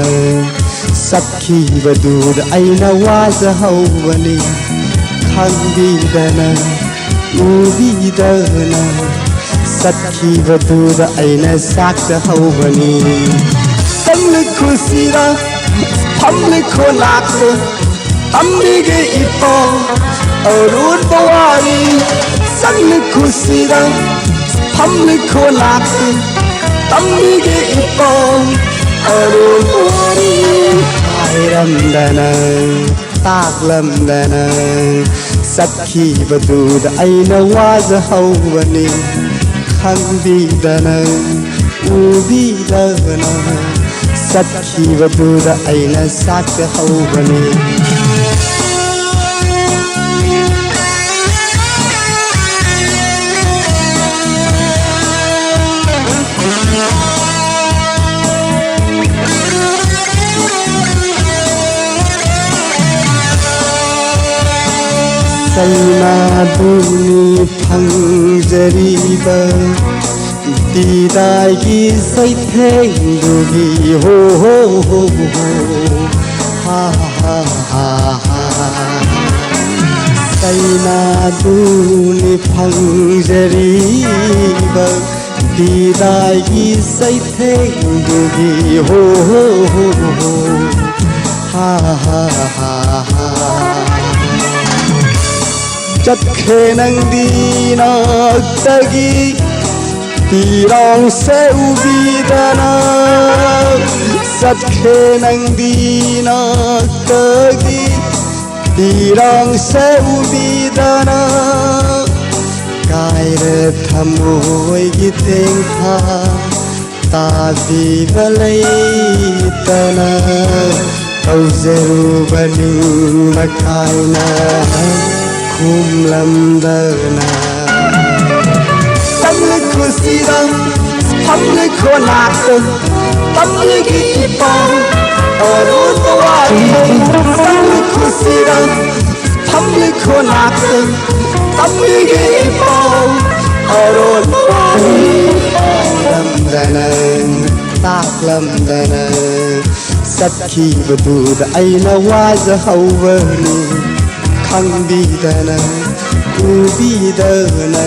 ꯆꯠꯈꯤꯕꯗꯨꯗ ꯑꯩꯅ ꯋꯥꯖꯍꯧꯕꯅꯤ꯫ ꯈꯪꯕꯤꯗꯅ, ꯎꯕꯤꯗꯅ ꯆꯠꯈꯤꯕꯗꯨꯗ ꯑꯩꯅ ꯆꯥꯛꯇ ꯍꯧꯕꯅꯤ꯫ ꯆꯪꯂꯛꯈꯣ ꯁꯤꯗ, ꯐꯝꯂꯛꯈꯣ ꯅꯥꯛꯇ, ꯇꯝꯕꯤꯒꯦ ꯏꯄꯥꯎ ꯑꯔꯣꯟꯕ ꯋꯥꯔꯤ꯫ ꯆꯪꯂꯛꯈꯣ ꯁꯤꯗ, ꯐꯝꯂꯛꯈꯣ ꯅꯥꯛꯇ, ꯇꯝꯕꯤꯒꯦ ꯏꯄꯥꯎ ꯑꯔꯣꯟꯕ ꯋꯥꯔꯤ꯫ ꯍꯥꯏꯔꯝꯗꯅ, ꯇꯥꯛꯂꯝꯗꯅ ꯆꯠꯈꯤꯕꯗꯨꯗ ꯑꯩꯅ ꯋꯥꯖꯍꯧꯕꯅꯤ꯫ ꯈꯪꯕꯤꯗꯅ, ꯎꯕꯤꯗꯅ ꯆꯠꯈꯤꯕꯗꯨꯗ ꯑꯩꯅ ꯆꯥꯛꯆꯍꯧꯕꯅꯤ꯫ ꯆꯩꯅꯥꯗꯨꯅꯤ ꯐꯪꯖꯔꯤꯕ ꯗꯤꯗꯥꯏꯒꯤ ꯆꯩꯊꯦꯡꯗꯨꯒꯤ ꯍꯣ ꯍꯣ ꯍꯣ ꯍꯣ꯫ ꯍꯥ ꯍꯥ ꯍꯥ ꯍꯥ꯫ ꯆꯩꯅꯥꯗꯨꯅꯤ ꯐꯪꯖꯔꯤꯕ ꯗꯤꯗꯥꯏꯒꯤ ꯆꯩꯊꯦꯡꯗꯨꯒꯤ ꯍꯣ ꯍꯣ ꯍꯣ ꯍꯣ꯫ ꯍꯥ ꯍꯥ ꯍꯥ ꯍꯥ꯫ ꯆꯠꯈ꯭ꯔꯦ ꯅꯪꯗꯤ ꯅꯥꯛꯇꯒꯤ ꯄꯤꯔꯥꯡꯁꯦ ꯎꯕꯤꯗꯅ꯫ ꯆꯠꯈ꯭ꯔꯦ ꯅꯪꯗꯤ ꯅꯥꯛꯇꯒꯤ ꯄꯤꯔꯥꯡꯁꯦ ꯎꯕꯤꯗꯅ꯫ ꯀꯥꯏꯔꯦ ꯊꯃꯣꯏꯒꯤ ꯇꯦꯡꯊꯥ ꯇꯥꯕꯤꯕ ꯂꯩꯇꯅ꯫ ꯇꯧꯖꯔꯨꯕ ꯅꯤꯡꯕ ꯀꯥꯏꯅ ꯈꯨꯝꯂꯝꯗꯅ꯫ ꯆꯪꯂꯛꯈꯣ ꯁꯤꯗ, ꯐꯝꯂꯛꯈꯣ ꯅꯥꯛꯇ, ꯇꯝꯂꯒꯦ ꯏꯄꯥꯎ ꯑꯔꯣꯟꯕ ꯋꯥꯔꯤ꯫ ꯆꯪꯂꯛꯈꯣ ꯁꯤꯗ, ꯐꯝꯂꯛꯈꯣ ꯅꯥꯛꯇ, ꯇꯝꯂꯒꯦ ꯏꯄꯥꯎ ꯑꯔꯣꯟꯕ ꯋꯥꯔꯤ꯫ ꯂꯝꯗꯅ, ꯇꯥꯛꯂꯝꯗꯅ ꯆꯠꯈꯤꯕꯗꯨꯗ ꯑꯩꯅ ꯋꯥꯖꯍꯧꯕꯅꯤ꯫ ꯈꯪꯕꯤꯗꯅ, ꯎꯕꯤꯗꯅ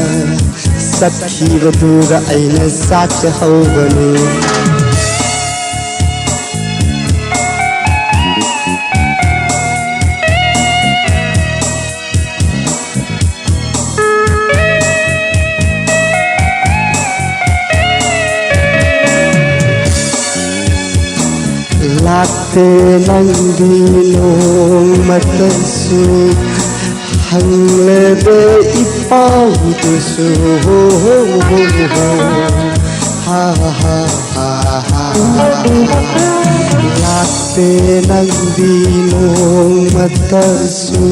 ꯆꯠꯈꯤꯕꯗꯨꯗ ꯑꯩꯅ ꯆꯥꯛꯆꯍꯧꯕꯅꯤ꯫ ꯂꯥꯛꯇꯦ ꯅꯪꯗꯤ ꯅꯣꯡꯃꯇꯁꯨ, ꯍꯪꯂꯗꯦ ꯏꯄꯥꯎꯗꯨꯁꯨ꯫ ꯍꯥ, ꯍꯥ, ꯍꯥ, ꯍꯥ, ꯍꯥ꯫ ꯂꯥꯛꯇꯦ ꯅꯪꯗꯤ ꯅꯣꯡꯃꯇꯁꯨ,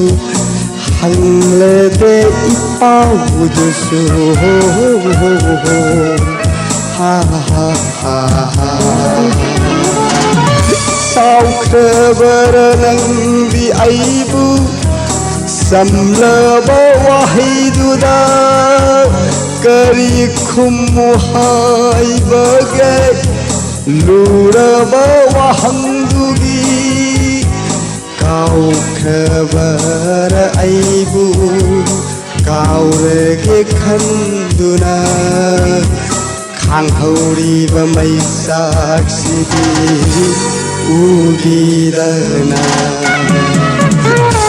ꯍꯪꯂꯗꯦ ꯏꯄꯥꯎꯗꯨꯁꯨ꯫ ꯍꯥ, ꯍꯥ, ꯍꯥ, ꯍꯥ꯫ ꯁꯥꯎꯈ꯭ꯔꯕꯔ ꯅꯪꯗꯤ ꯑꯩꯕꯨ ꯆꯝꯂꯕ ꯋꯥꯍꯩꯗꯨꯗ? ꯀꯔꯤ ꯈꯨꯝꯃꯨ ꯍꯥꯏꯕꯒꯦ ꯂꯨꯔꯕ ꯋꯥꯍꯪꯗꯨꯒꯤ? ꯀꯥꯎꯈ꯭ꯔꯕꯔ ꯑꯩꯕꯨ ꯀꯥꯎꯔꯒꯦ ꯈꯟꯗꯨꯅ ꯈꯥꯡꯍꯧꯔꯤꯕ ꯃꯩꯆꯥꯛꯁꯤꯗꯤ ꯎꯕꯤꯗꯅ?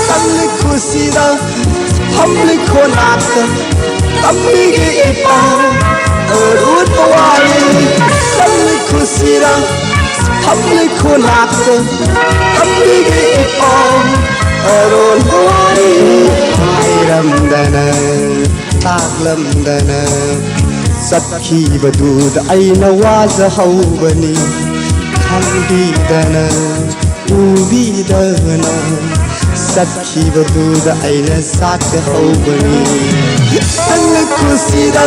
ꯆꯠꯂꯤꯈꯣ ꯁꯤꯗ, ꯐꯝꯂꯤꯈꯣ ꯅꯥꯛꯇ, ꯇꯝꯕꯤꯒꯦ ꯏꯄꯥꯎ ꯑꯔꯣꯟꯕ ꯋꯥꯔꯤ꯫ ꯆꯠꯂꯤꯈꯣ ꯁꯤꯗ, ꯐꯝꯂꯤꯈꯣ ꯅꯥꯛꯇ, ꯇꯝꯕꯤꯒꯦ ꯏꯄꯥꯎ ꯑꯔꯣꯟꯕ ꯋꯥꯔꯤ꯫ ꯍꯥꯏꯔꯝꯗꯅ, ꯇꯥꯛꯂꯝꯗꯅ ꯆꯠꯈꯤꯕꯗꯨꯗ ꯑꯩꯅ ꯋꯥꯖꯍꯧꯕꯅꯤ꯫ ꯈꯪꯕꯤꯗꯅ, ꯎꯕꯤꯗꯅ ꯆꯠꯈꯤꯕꯗꯨꯗ ꯑꯩꯅ ꯆꯥꯛꯆꯍꯧꯕꯅꯤ꯫ ꯆꯠꯂꯤꯈꯣ ꯁꯤꯗ,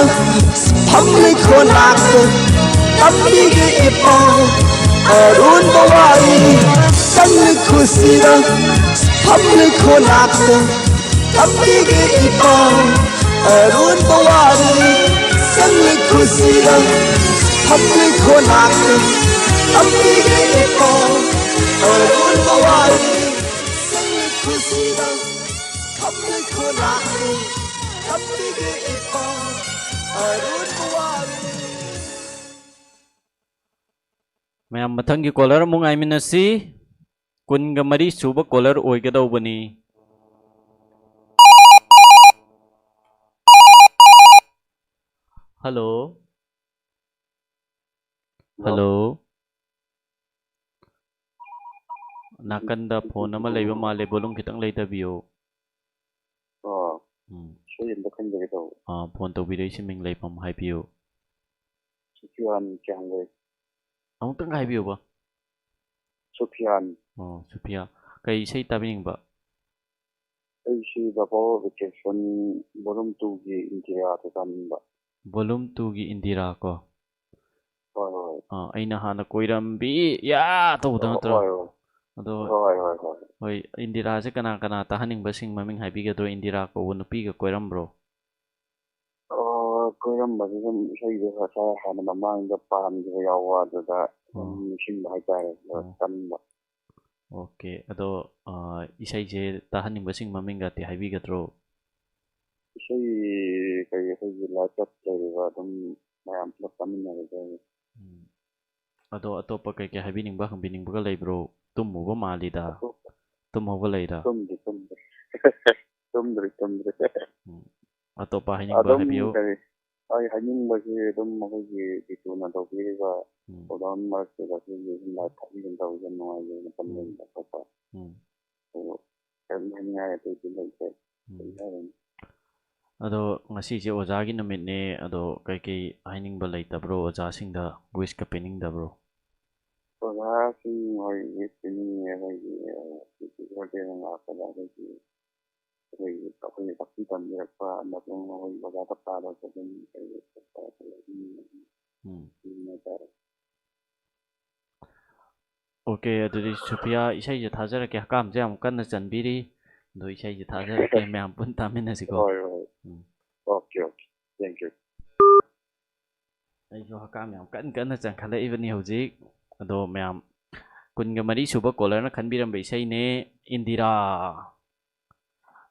ꯐꯝꯂꯤꯈꯣ ꯅꯥꯛꯇ, ꯇꯝꯕꯤꯒꯦ ꯏꯄꯥꯎ ꯑꯔꯣꯟꯕ ꯋꯥꯔꯤ꯫ ꯆꯠꯂꯤꯈꯣ ꯁꯤꯗ, ꯐꯝꯂꯤꯈꯣ ꯅꯥꯛꯇ, ꯇꯝꯕꯤꯒꯦ ꯏꯄꯥꯎ ꯑꯔꯣꯟꯕ ꯋꯥꯔꯤ꯫ ꯆꯠꯂꯤꯈꯣ ꯁꯤꯗ, ꯐꯝꯂꯤꯈꯣ ꯅꯥꯛꯇ, ꯇꯝꯕꯤꯒꯦ ꯏꯄꯥꯎ ꯑꯔꯣꯟꯕ ꯋꯥꯔꯤ꯫ ꯆꯠꯂꯤꯈꯣ ꯁꯤꯗ, ꯐꯝꯂꯤꯈꯣ ꯅꯥꯛꯇ, ꯊꯝꯕꯤꯒꯦ ꯏꯄꯥ ꯑꯔꯨꯟ ꯄꯨꯋꯥꯔꯤ꯫ ꯃꯌꯥꯝ, ꯃꯊꯪꯒꯤ ꯀꯣꯂꯔ ꯑꯃꯨꯛ ꯉꯥꯏꯃꯤꯟꯅꯁꯤ꯫ ꯀꯨꯟꯒ ꯃꯔꯤ ꯁꯨꯕ ꯀꯣꯂꯔ ꯑꯣꯏꯒꯗꯧꯕꯅꯤ꯫ ꯍꯜꯂꯣ꯫ ꯍꯜꯂꯣ꯫ ꯍꯜꯂꯣ꯫ ꯅꯥꯀꯟꯗ ꯐꯣꯟ ꯑꯃ ꯂꯩꯕ ꯃꯥꯜꯂꯦ, ꯚꯣꯂꯨꯝ ꯈꯤꯇꯪ ꯂꯩꯊꯕꯤꯌꯣ꯫ ꯑꯣ, ꯎꯝ꯫ ꯏꯁꯩ ꯑꯝꯇ ꯈꯟꯖꯒꯦ ꯇꯧꯕ꯫ ꯑꯥ, ꯐꯣꯟ ꯇꯧꯕꯤꯔꯛꯏꯁꯤ ꯃꯤꯡ ꯂꯩꯐꯝ ꯍꯥꯏꯕꯤꯌꯨ꯫ ꯁꯨꯐꯤꯌꯥꯟ ꯀ꯭ꯌꯥꯝꯒꯩ꯫ ꯑꯃꯨꯛꯇꯪ ꯍꯥꯏꯕꯤꯌꯨꯕ꯫ ꯁꯨꯐꯤꯌꯥꯟ꯫ ꯑꯣ, ꯁꯨꯐꯤꯌꯥ꯫ ꯀꯩ ꯏꯁꯩ ꯇꯥꯕꯤꯅꯤꯡꯕ? ꯑꯩꯁꯤ The Power of Attraction volume two ꯒꯤ ꯏꯟꯗꯤꯔꯥꯗꯣ ꯇꯥꯅꯤꯡꯕ꯫ Volume two ꯒꯤ ꯏꯟꯗꯤꯔꯥ ꯀꯣ? ꯍꯣꯏ, ꯍꯣꯏ꯫ ꯑꯥ, ꯑꯩꯅ ꯍꯥꯟꯅ ꯀꯣꯏꯔꯝꯕꯤ ꯌꯥ ꯇꯧꯕꯗꯣ ꯅꯠꯇ꯭ꯔꯣ? ꯍꯣꯏ, ꯍꯣꯏ꯫ ꯑꯗꯣ ꯍꯣꯏ, ꯍꯣꯏ, ꯍꯣꯏ꯫ ꯍꯣꯏ, ꯏꯟꯗꯤꯔꯥꯁꯦ ꯀꯅꯥ ꯀꯅꯥ ꯇꯥꯍꯟꯅꯤꯡꯕꯁꯤꯡ ꯃꯃꯤꯡ ꯍꯥꯏꯕꯤꯒꯗ꯭ꯔꯣ? ꯏꯟꯗꯤꯔꯥ ꯀꯧꯕ ꯅꯨꯄꯤꯒ ꯀꯣꯏꯔꯝꯕ꯭ꯔꯣ? ꯑꯣ, ꯀꯣꯏꯔꯝꯕꯁꯦ ꯁꯨꯝ ꯏꯁꯩꯗꯣ ꯉꯁꯥꯏ ꯍꯥꯟꯅ ꯃꯃꯥꯡꯗ ꯄꯥꯝꯈꯤꯕ ꯌꯥꯎꯕ, ꯑꯗꯨꯗ ꯁꯨꯝ ꯑꯣ꯫ ꯅꯤꯡꯁꯤꯡꯕ ꯍꯥꯏꯇꯥꯔꯦ, ꯑꯗꯨꯗ ꯑꯣ꯫ ꯇꯥꯅꯤꯡꯕ꯫ ꯑꯣꯀꯦ, ꯑꯗꯣ, ꯑ, ꯏꯁꯩꯁꯦ ꯇꯥꯍꯟꯅꯤꯡꯕꯁꯤꯡ ꯃꯃꯤꯡꯒꯗꯤ ꯍꯥꯏꯕꯤꯒꯗ꯭ꯔꯣ? ꯏꯁꯩ ꯀꯩ, ꯑꯩꯈꯣꯏꯒꯤ ꯂꯥꯏꯞꯇ ꯂꯩꯔꯤꯕ ꯑꯗꯨꯝ ꯃꯌꯥꯝ ꯄꯨꯂꯞ ꯇꯥꯃꯤꯟꯅꯕꯗ꯫ ꯎꯝ꯫ ꯑꯗꯣ ꯑꯇꯣꯞꯄ ꯀꯩꯀꯩ ꯍꯥꯏꯕꯤꯅꯤꯡꯕ, ꯍꯪꯕꯤꯅꯤꯡꯕꯒ ꯂꯩꯕ꯭ꯔꯣ? ꯇꯨꯝꯃꯨꯕ ꯃꯥꯜꯂꯤꯗ꯫ ꯑꯇꯣꯞꯄ ꯇꯨꯝꯍꯧꯕ ꯂꯩꯔ? ꯇꯨꯝꯗ꯭ꯔꯤ, ꯇꯨꯝꯗ꯭ꯔꯤ꯫ ꯇꯨꯝꯗ꯭ꯔꯤ, ꯇꯨꯝꯗ꯭ꯔꯤ꯫ ꯎꯝ꯫ ꯑꯇꯣꯞꯄ ꯍꯥꯏꯅꯤꯡꯕ ꯑꯗꯨꯝ ꯍꯥꯏꯕꯤꯌꯨ꯫ ꯀꯔꯤ, ꯑꯩ ꯍꯥꯏꯅꯤꯡꯕꯁꯤ ꯑꯗꯨꯝ ꯑꯩꯈꯣꯏꯒꯤ ꯕꯤꯇꯨꯅ ꯇꯧꯕꯤꯔꯤꯕ ꯎꯝ꯫ ꯄ꯭ꯔꯣꯒ꯭ꯔꯥꯝ ꯃꯔꯛꯁꯤꯗ ꯑꯩꯈꯣꯏꯒꯤ ꯁꯨꯝ ꯂꯥꯏꯞ ꯊꯥꯕꯤ ꯑꯗꯨꯝ ꯇꯧꯕꯁꯦ ꯌꯥꯝ ꯅꯨꯡꯉꯥꯏꯖꯩ, ꯃꯇꯝ ꯎꯝ꯫ ꯂꯩꯕꯗ ꯑꯇꯣꯞꯄ꯫ ꯎꯝ꯫ ꯑꯗꯨ ꯀꯔꯤꯝ ꯍꯥꯏꯅꯤꯡꯉꯥꯏ ꯑꯇꯩꯗꯤ ꯂꯩꯇꯦ꯫ ꯎꯝ꯫ ꯀꯔꯤ ꯍꯥꯏꯔꯨꯅꯤ? ꯑꯗꯣ ꯉꯁꯤꯁꯦ ꯑꯣꯖꯥꯒꯤ ꯅꯨꯃꯤꯠꯅꯦ, ꯑꯗꯣ ꯀꯩꯀꯩ ꯍꯥꯏꯅꯤꯡꯕ ꯂꯩꯇꯕ꯭ꯔꯣ ꯑꯣꯖꯥꯁꯤꯡꯗ? ꯋꯤꯁꯀ ꯄꯤꯅꯤꯡꯗꯕ꯭ꯔꯣ? ꯑꯣꯖꯥꯁꯤꯡ ꯍꯣꯏ ꯋꯤꯁ ꯄꯤꯅꯤꯡꯉꯦ, ꯑꯩꯈꯣꯏꯒꯤ, ꯑ, ꯍꯧꯖꯤꯛꯀꯤ ꯕꯥꯔꯗꯦ ꯃꯅꯥꯛꯄꯗ ꯑꯩꯈꯣꯏꯒꯤ ꯑꯩꯈꯣꯏꯒꯤ, ꯑꯩꯈꯣꯏꯅ ꯇꯥꯛꯄꯤ ꯇꯝꯕꯤꯔꯛꯄ ꯑꯃꯁꯨꯡ ꯑꯩꯈꯣꯏꯒꯤ ꯑꯣꯖꯥ ꯇꯥꯛꯄꯗꯁꯨ ꯑꯗꯨꯝ ꯑꯩꯈꯣꯏꯒꯤ ꯎꯝ꯫ ꯎꯝ ꯍꯥꯏꯇꯥꯔꯦ꯫ ꯑꯣꯀꯦ, ꯑꯗꯨꯗꯤ ꯁꯨꯐꯤꯌꯥ ꯏꯁꯩꯁꯦ ꯊꯥꯖꯔꯛꯀꯦ, ꯍꯀꯥꯝꯁꯦ ꯌꯥꯝ ꯀꯟꯅ ꯆꯟꯕꯤꯔꯤ꯫ ꯑꯗꯣ ꯏꯁꯩꯁꯦ ꯊꯥꯖꯔꯛꯀꯦ, ꯃꯌꯥꯝ ꯄꯨꯟꯅ ꯇꯥꯃꯤꯟꯅꯁꯤꯀꯣ꯫ ꯍꯣꯏ, ꯍꯣꯏ꯫ ꯎꯝ꯫ Okay, okay. Thank you꯫ ꯑꯩꯁꯨ ꯍꯀꯥꯝ ꯌꯥꯝ ꯀꯟ ꯀꯟꯅ ꯆꯟꯈꯠꯂꯛꯏꯕꯅꯤ ꯍꯧꯖꯤꯛ꯫ ꯑꯗꯣ ꯃꯌꯥꯝ, ꯀꯨꯟꯒ ꯃꯔꯤ ꯁꯨꯕ ꯀꯣꯂꯔꯅ ꯈꯟꯕꯤꯔꯝꯕ ꯏꯁꯩꯅꯦ, ꯏꯟꯗꯤꯔꯥ꯫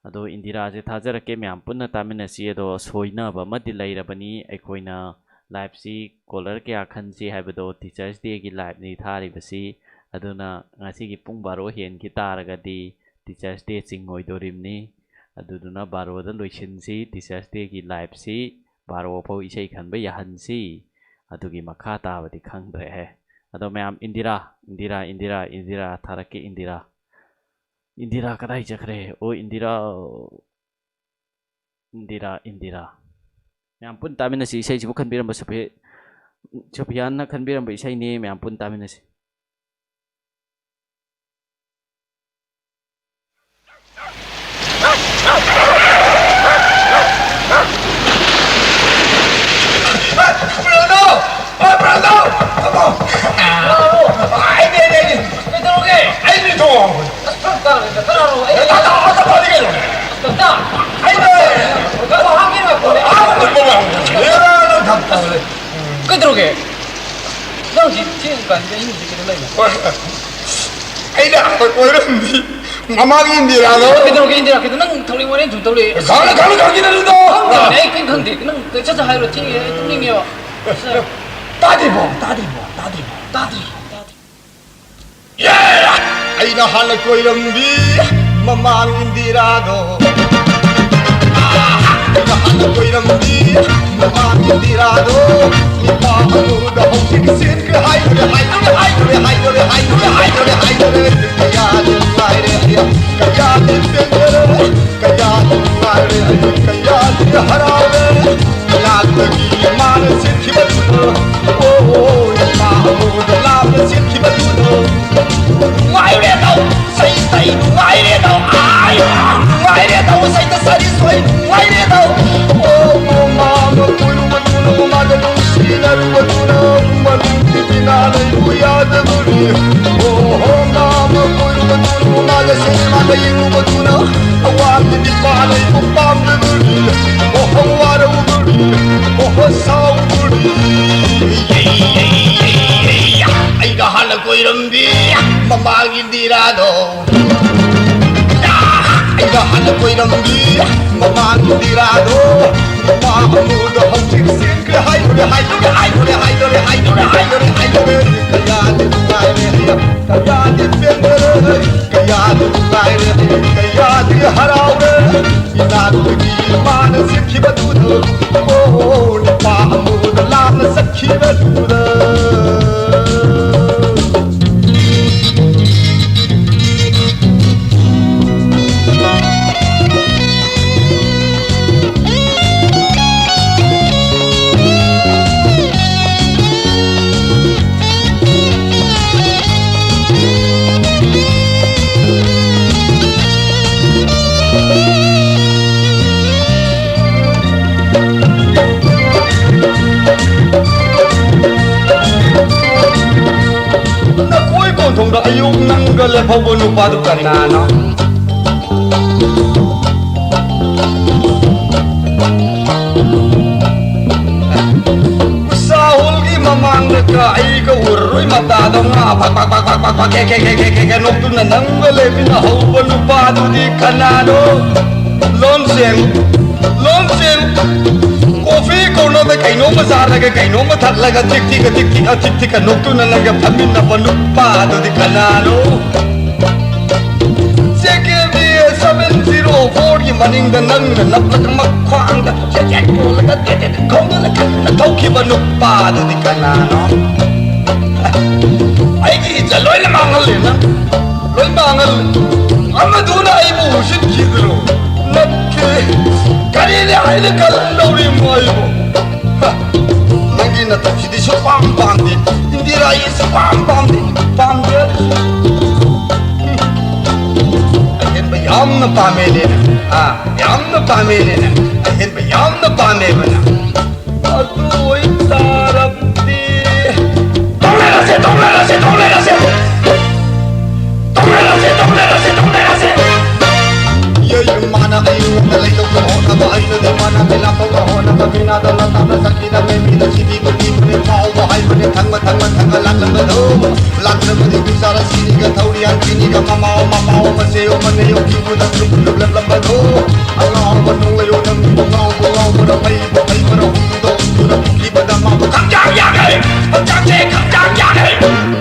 ꯑꯗꯣ ꯏꯟꯗꯤꯔꯥꯁꯦ ꯊꯥꯖꯔꯛꯀꯦ, ꯃꯌꯥꯝ ꯄꯨꯟꯅ ꯇꯥꯃꯤꯟꯅꯁꯤ꯫ ꯑꯗꯣ ꯁꯣꯏꯅꯕ ꯑꯃꯗꯤ ꯂꯩꯔꯕꯅꯤ, ꯑꯩꯈꯣꯏꯅ liveꯁꯤ color ꯀꯌꯥ ꯈꯟꯁꯤ ꯍꯥꯏꯕꯗꯣ Teachers Dayꯒꯤ liveꯅꯤ ꯊꯥꯔꯤꯕꯁꯤ꯫ ꯑꯗꯨꯅ ꯉꯁꯤꯒꯤ ꯄꯨꯡ ꯕꯥꯔꯣ ꯍꯦꯟꯈꯤ ꯇꯥꯔꯒꯗꯤ Teachers Day ꯆꯤꯡꯉꯣꯏꯗꯣꯔꯤꯕꯅꯤ꯫ ꯑꯗꯨꯗꯨꯅ ꯕꯥꯔꯣꯗ ꯂꯣꯏꯁꯤꯟꯁꯤ꯫ Teachers Dayꯒꯤ liveꯁꯤ ꯕꯥꯔꯣ ꯐꯥꯎ ꯏꯁꯩ ꯈꯟꯕ ꯌꯥꯍꯟꯁꯤ꯫ ꯑꯗꯨꯒꯤ ꯃꯈꯥ ꯇꯥꯕꯗꯤ ꯈꯪꯗ꯭ꯔꯦꯍꯦ꯫ ꯑꯗꯣ ꯃꯌꯥꯝ, ꯏꯟꯗꯤꯔꯥ, ꯏꯟꯗꯤꯔꯥ, ꯏꯟꯗꯤꯔꯥ, ꯏꯟꯗꯤꯔꯥ ꯊꯥꯔꯛꯀꯦ, ꯏꯟꯗꯤꯔꯥ꯫ ꯏꯟꯗꯤꯔꯥ ꯀꯗꯥꯏ ꯆꯠꯈ꯭ꯔꯦ? ꯑꯣ, ꯏꯟꯗꯤꯔꯥ꯫ ꯏꯟꯗꯤꯔꯥ, ꯏꯟꯗꯤꯔꯥ꯫ ꯃꯌꯥꯝ ꯄꯨꯟ ꯇꯥꯃꯤꯟꯅꯁꯤ꯫ ꯏꯁꯩꯁꯤꯕꯨ ꯈꯟꯕꯤꯔꯝꯕ ꯁꯨꯐꯤ-, ꯁꯨꯐꯤꯌꯥꯟꯅ ꯈꯟꯕꯤꯔꯝꯕ ꯏꯁꯩꯅꯤ꯫ ꯃꯌꯥꯝ ꯄꯨꯟ ꯇꯥꯃꯤꯟꯅꯁꯤ꯫ ꯀꯩꯗꯧꯔꯒꯦ? ꯑꯩꯅꯦ ꯊꯣꯡ ꯍꯥꯡꯕꯅꯤ꯫ ꯑꯁ, ꯐꯔꯛ ꯇꯥꯔꯦꯗ꯫ ꯀꯅꯥꯅꯣ? ꯑꯩ ꯑꯦ, ꯇꯥ-, ꯇꯥ-, ꯇꯥ-, ꯇꯥꯔꯣ꯫ ꯑꯩ ꯑꯦ, ꯇꯥ-, ꯇꯥ-, ꯇꯥ-, ꯇꯥꯗꯤ ꯀꯩꯅꯣꯅꯦ? ꯑꯁ, ꯇꯥ-, ꯇꯥ-, ꯑꯩꯅꯦ꯫ ꯉꯥꯏꯈꯣ, ꯍꯥꯡꯒꯦ, ꯉꯥꯏꯈꯣꯅꯦ꯫ ꯑꯍꯥꯟꯕ ꯊꯣꯡ ꯍꯥꯡꯕꯅꯤ꯫ ꯑꯦ, ꯅꯪ ꯊꯝ-, ꯊꯝ-, ꯀꯩꯗꯧꯔꯒꯦ? ꯅꯪ ꯍꯧꯖꯤꯛ ꯊꯦꯡꯉ ꯀꯥꯟꯁꯤꯗ ꯑꯍꯤꯡꯁꯤꯗ ꯀꯩꯗꯧ ꯂꯩꯅꯣ? ꯍꯣꯏ꯫ ꯑꯩꯅ ꯍꯥꯟꯅ ꯀꯣꯏꯔꯝꯃꯤ ꯃꯃꯥꯡꯒꯤ ꯏꯟꯗꯤꯔꯥꯗꯣ꯫ ꯀꯩꯗꯧꯔꯒꯦ ꯏꯟꯗꯤꯔꯥ? ꯀꯩꯗꯧ-, ꯅꯪ ꯊꯧꯔꯤ ꯋꯥꯔꯤ ꯁꯨꯝ ꯇꯧ ꯂꯩ꯫ ꯈꯪꯉꯦ, ꯈꯪꯉꯦ, ꯈꯪꯉꯦ, ꯅꯪꯗꯣ꯫ ꯈꯪꯗꯕꯅꯦ, ꯑꯩ ꯀꯩꯝ ꯈꯪꯗꯦ꯫ ꯅꯪ ꯁꯠ ꯁꯠ ꯍꯥꯏꯔꯣ, ꯊꯦꯡꯉꯦ, ꯑꯩ ꯇꯨꯝꯅꯤꯡꯉꯦꯕ꯫ ꯇꯥꯗ꯭ꯔꯤꯕꯣ? ꯇꯥꯗ꯭ꯔꯤꯕꯣ? ꯇꯥꯗ꯭ꯔꯤꯕꯣ? ꯇꯥꯗ꯭ꯔꯤ, ꯇꯥꯗ꯭ꯔꯤ꯫ ꯌꯦ! ꯑꯩꯅ ꯍꯥꯟꯅ ꯀꯣꯏꯔꯝꯕꯤ ꯃꯃꯥꯡ ꯏꯟꯗꯤꯔꯥꯗꯣ꯫ ꯑꯩꯅ ꯍꯥꯟꯅ ꯀꯣꯏꯔꯝꯕꯤ ꯃꯃꯥꯡ ꯏꯟꯗꯤꯔꯥꯗꯣ꯫ ꯅꯨꯄꯥ ꯑꯃꯗ ꯍꯧꯖꯤꯛ ꯆꯦꯟꯈ꯭ꯔꯦ ꯍꯥꯏꯗꯣꯔꯦ, ꯍꯥꯏꯗꯣꯔꯦ, ꯍꯥꯏꯗꯣꯔꯦ, ꯍꯥꯏꯗꯣꯔꯦ꯫ ꯀꯌꯥꯗꯤ ꯅꯨꯡꯉꯥꯏꯔꯦ, ꯀꯌꯥꯗꯤ ꯄꯦꯟꯖꯔꯦ, ꯀꯌꯥꯗꯤ ꯅꯨꯡꯉꯥꯏꯔꯦ, ꯀꯌꯥꯗꯤ ꯍꯔꯥꯎꯔꯦ꯫ ꯂꯥꯛꯄꯒꯤ ꯃꯥꯅ ꯆꯦꯟꯈꯤꯕꯗꯨꯗ, ꯑꯣ, ꯏꯃꯥ ꯑꯃꯨꯗ ꯂꯥꯞꯅ ꯆꯦꯟꯈꯤꯕꯗꯨꯗ꯫ ꯅꯨꯡꯉꯥꯏꯔꯦꯗꯣ, ꯁꯩ ꯁꯩ ꯅꯨꯡꯉꯥꯏꯔꯦꯗꯣ, ꯑꯥꯏ, ꯅꯨꯡꯉꯥꯏꯔꯦꯗꯣ, ꯁꯩꯗ ꯁꯔꯤ ꯁꯣꯏ ꯅꯨꯡꯉꯥꯏꯔꯦꯗꯣ꯫ ꯑꯣ, ꯃꯃꯥ ꯑꯃ ꯀꯣꯏꯔꯨꯕꯗꯨꯅ ꯃꯃꯥꯗ ꯅꯨꯡꯁꯤꯅꯔꯨꯕꯗꯨꯅ ꯃꯔꯨꯞꯀꯤ ꯇꯤꯟꯅ ꯂꯩꯕꯨ ꯌꯥꯗꯕꯅꯤ꯫ ꯑꯣ, ꯃꯃꯥ ꯑꯃ ꯀꯣꯏꯔꯨꯕꯗꯨꯅ ꯃꯃꯥꯗ ꯁꯤꯅꯦꯃꯥꯗ ꯌꯦꯡꯉꯨꯕꯗꯨꯅ ꯑꯋꯥꯡꯕ ꯅꯤꯄꯥ ꯂꯩꯕꯨ ꯄꯥꯝꯗꯕꯅꯤ꯫ ꯑꯣ, ꯋꯥꯔꯧꯕꯅꯤ꯫ ꯑꯣ, ꯁꯥꯎꯕꯅꯤ꯫ ꯑꯩꯒ ꯍꯥꯟꯅ ꯀꯣꯏꯔꯝꯕꯤ ꯃꯃꯥꯒꯤ ꯏꯟꯗꯤꯔꯥꯗꯣ꯫ ꯍꯥꯟꯅ ꯀꯣꯏꯔꯝꯕꯤ ꯃꯃꯥꯡꯒꯤ ꯗꯤꯔꯥꯗꯣ ꯅꯨꯄꯥ ꯑꯃꯨꯗ ꯍꯧꯖꯤꯛ ꯆꯦꯟꯈ꯭ꯔꯦ ꯍꯥꯏꯗꯣꯔꯦ, ꯍꯥꯏꯗꯣꯔꯦ, ꯍꯥꯏꯗꯣꯔꯦ꯫ ꯀꯌꯥꯗꯤ ꯅꯨꯡꯉꯥꯏꯔꯦ, ꯀꯌꯥꯗꯤ ꯄꯦꯟꯗꯔꯦ, ꯀꯌꯥꯗꯤ ꯅꯨꯡꯉꯥꯏꯔꯦ, ꯀꯌꯥꯗꯤ ꯍꯔꯥꯎꯔꯦ꯫ ꯏꯅꯥꯛꯇꯒꯤ ꯃꯥꯅ ꯆꯦꯟꯈꯤꯕꯗꯨꯗ, ꯑꯣ, ꯅꯨꯄꯥ ꯑꯃꯨꯗ ꯂꯥꯟꯅ ꯆꯠꯈꯤꯕꯗꯨꯗ꯫ ꯅꯀꯣꯏ ꯀꯣꯟꯊꯣꯡꯗ ꯑꯌꯨꯛ ꯅꯪꯒ ꯂꯦꯞꯍꯧꯕ ꯅꯨꯄꯥꯗꯨ ꯀꯅꯥꯅꯣ? ꯎꯁꯥ ꯍꯣꯜꯒꯤ ꯃꯃꯥꯡꯗ ꯀ ꯑꯩꯒ ꯎꯔꯔꯣꯏ ꯃꯇꯥꯗꯣ ꯉꯥ ꯐꯛ ꯐꯛ ꯐꯛ ꯐꯛ ꯐꯛ ꯐꯛ ꯈꯦ ꯈꯦ ꯈꯦ ꯈꯦ ꯈꯦ ꯈꯦ ꯅꯣꯛꯇꯨꯅ ꯅꯪꯒ ꯂꯩꯃꯤꯟꯅꯍꯧꯕ ꯅꯨꯄꯥꯗꯨꯗꯤ ꯀꯅꯥꯅꯣ? ꯂꯣꯟꯁꯦꯡ, ꯂꯣꯟꯁꯦꯡ, ꯀꯣꯐꯤ ꯀꯣꯔꯅꯔꯗ ꯀꯩꯅꯣꯝꯃ ꯆꯥꯔꯒ ꯀꯩꯅꯣꯝꯃ ꯊꯛꯂꯒ ꯊꯤꯛ ꯊꯤꯛ ꯊꯤꯛ ꯊꯤꯛ ꯊꯤꯛ ꯊꯤꯛ ꯅꯣꯛꯇꯨꯅ ꯅꯪꯒ ꯐꯝꯃꯤꯟꯅꯕ ꯅꯨꯄꯥꯗꯨꯗꯤ ꯀꯅꯥꯅꯣ? J K B seven zero ꯐꯣꯔꯒꯤ ꯃꯅꯤꯡꯗ ꯅꯪꯅ ꯅꯞꯂꯒ ꯃꯈ꯭ꯋꯥꯡꯗ ꯆꯦꯆꯦꯠ ꯀꯣꯜꯂꯒ ꯇꯦꯠ ꯇꯦꯠ ꯈꯣꯡꯗꯨꯅ ꯀꯟꯅ ꯊꯧꯈꯤꯕ ꯅꯨꯄꯥꯗꯨꯗꯤ ꯀꯅꯥꯅꯣ? ꯑꯩꯒꯤ ꯏꯖꯠ ꯂꯣꯏꯅ ꯃꯥꯡꯍꯜꯂꯦ ꯅꯪ, ꯂꯣꯏ ꯃꯥꯡꯍꯜꯂꯦ꯫ ꯑꯃꯗꯨꯅ ꯑꯩꯕꯨ ꯎꯁꯤꯠꯈꯤꯗ꯭ꯔꯣ? ꯅꯠꯇꯦ, ꯀꯔꯤꯅꯤ ꯍꯥꯏꯅ ꯈꯜꯂꯧꯔꯤꯃꯣ ꯑꯩꯕꯨ? ꯍ, ꯅꯪꯒꯤ ꯅꯇꯧꯁꯤꯗꯤ ꯁꯨꯛꯄꯥꯝ ꯄꯥꯝꯗꯦ, ꯏꯟꯗꯤꯔꯥ ꯑꯩ ꯁꯨꯛꯄꯥꯝ ꯄꯥꯝꯗꯦ, ꯄꯥꯝꯗꯦ꯫ ꯑꯍꯦꯟꯕ ꯌꯥꯝꯅ ꯄꯥꯝꯃꯦꯅꯦ ꯅꯪ, ꯑꯥ, ꯌꯥꯝꯅ ꯄꯥꯝꯃꯦꯅꯦ ꯅꯪ, ꯑꯍꯦꯟꯕ ꯌꯥꯝꯅ ꯄꯥꯝꯃꯦꯕ ꯅꯪ꯫ ꯑꯗꯨ ꯑꯣꯏꯇꯥꯔꯕꯗꯤ ꯇꯣꯛꯅꯔꯁꯦ, ꯇꯣꯛꯅꯔꯁꯦ, ꯇꯣꯛꯅꯔꯁꯦ꯫ ꯇꯣꯛꯅꯔꯁꯦ, ꯇꯣꯛꯅꯔꯁꯦ, ꯇꯣꯛꯅꯔꯁꯦ꯫ ꯌꯦ, ꯌꯦ, ꯃꯥꯅ ꯑꯩꯉꯣꯟꯗ ꯂꯩꯇꯧꯗ ꯍꯣꯠꯅꯕ, ꯑꯩꯅꯗꯤ ꯃꯥꯅ ꯃꯤꯂꯥꯞ ꯇꯧꯗ ꯍꯣꯠꯅꯕ, ꯃꯤꯅꯥꯗ ꯂꯥꯟꯗꯥꯅ ꯆꯠꯈꯤꯗ, ꯃꯦ ꯃꯤꯗ ꯁꯤꯕꯤꯕ ꯄꯤꯕꯅꯦ, ꯐꯥꯎꯕ ꯍꯥꯏꯕꯅꯦ, ꯊꯪꯕ, ꯊꯪꯕ, ꯊꯪꯕ ꯂꯥꯛꯂꯝꯕꯗꯣ, ꯂꯥꯛꯂꯝꯕꯗꯤ ꯕꯤꯆꯥꯔ ꯁꯤꯅꯤ꯫ ꯊꯧꯔꯤꯌꯥꯟ ꯆꯤꯅꯤꯒ ꯃꯃꯥꯎ ꯃꯄꯥꯎ ꯃꯆꯦꯌꯣ ꯃꯅꯦꯌꯣ ꯀꯤꯕꯨꯗ ꯆꯨꯞ ꯆꯨꯞ ꯂꯦꯞꯂꯝꯕꯗꯣ꯫ ꯑꯉꯥꯎꯕ ꯅꯣꯡꯂꯩꯌꯣ ꯅꯪꯕꯨ ꯉꯥꯎꯕ ꯉꯥꯎꯕ꯭ꯔꯥ ꯃꯩꯕꯨ ꯃꯩꯕ꯭ꯔꯥ ꯍꯨꯝꯗꯣꯛꯇꯨꯅ ꯄꯨꯈ꯭ꯔꯤꯕꯗ ꯃꯥꯕꯨ ꯈꯪꯖꯥꯡ ꯌꯥꯅꯩ꯫ ꯍꯛꯆꯥꯡꯁꯦ ꯈꯪꯖꯥꯡ ꯌꯥꯅꯩ꯫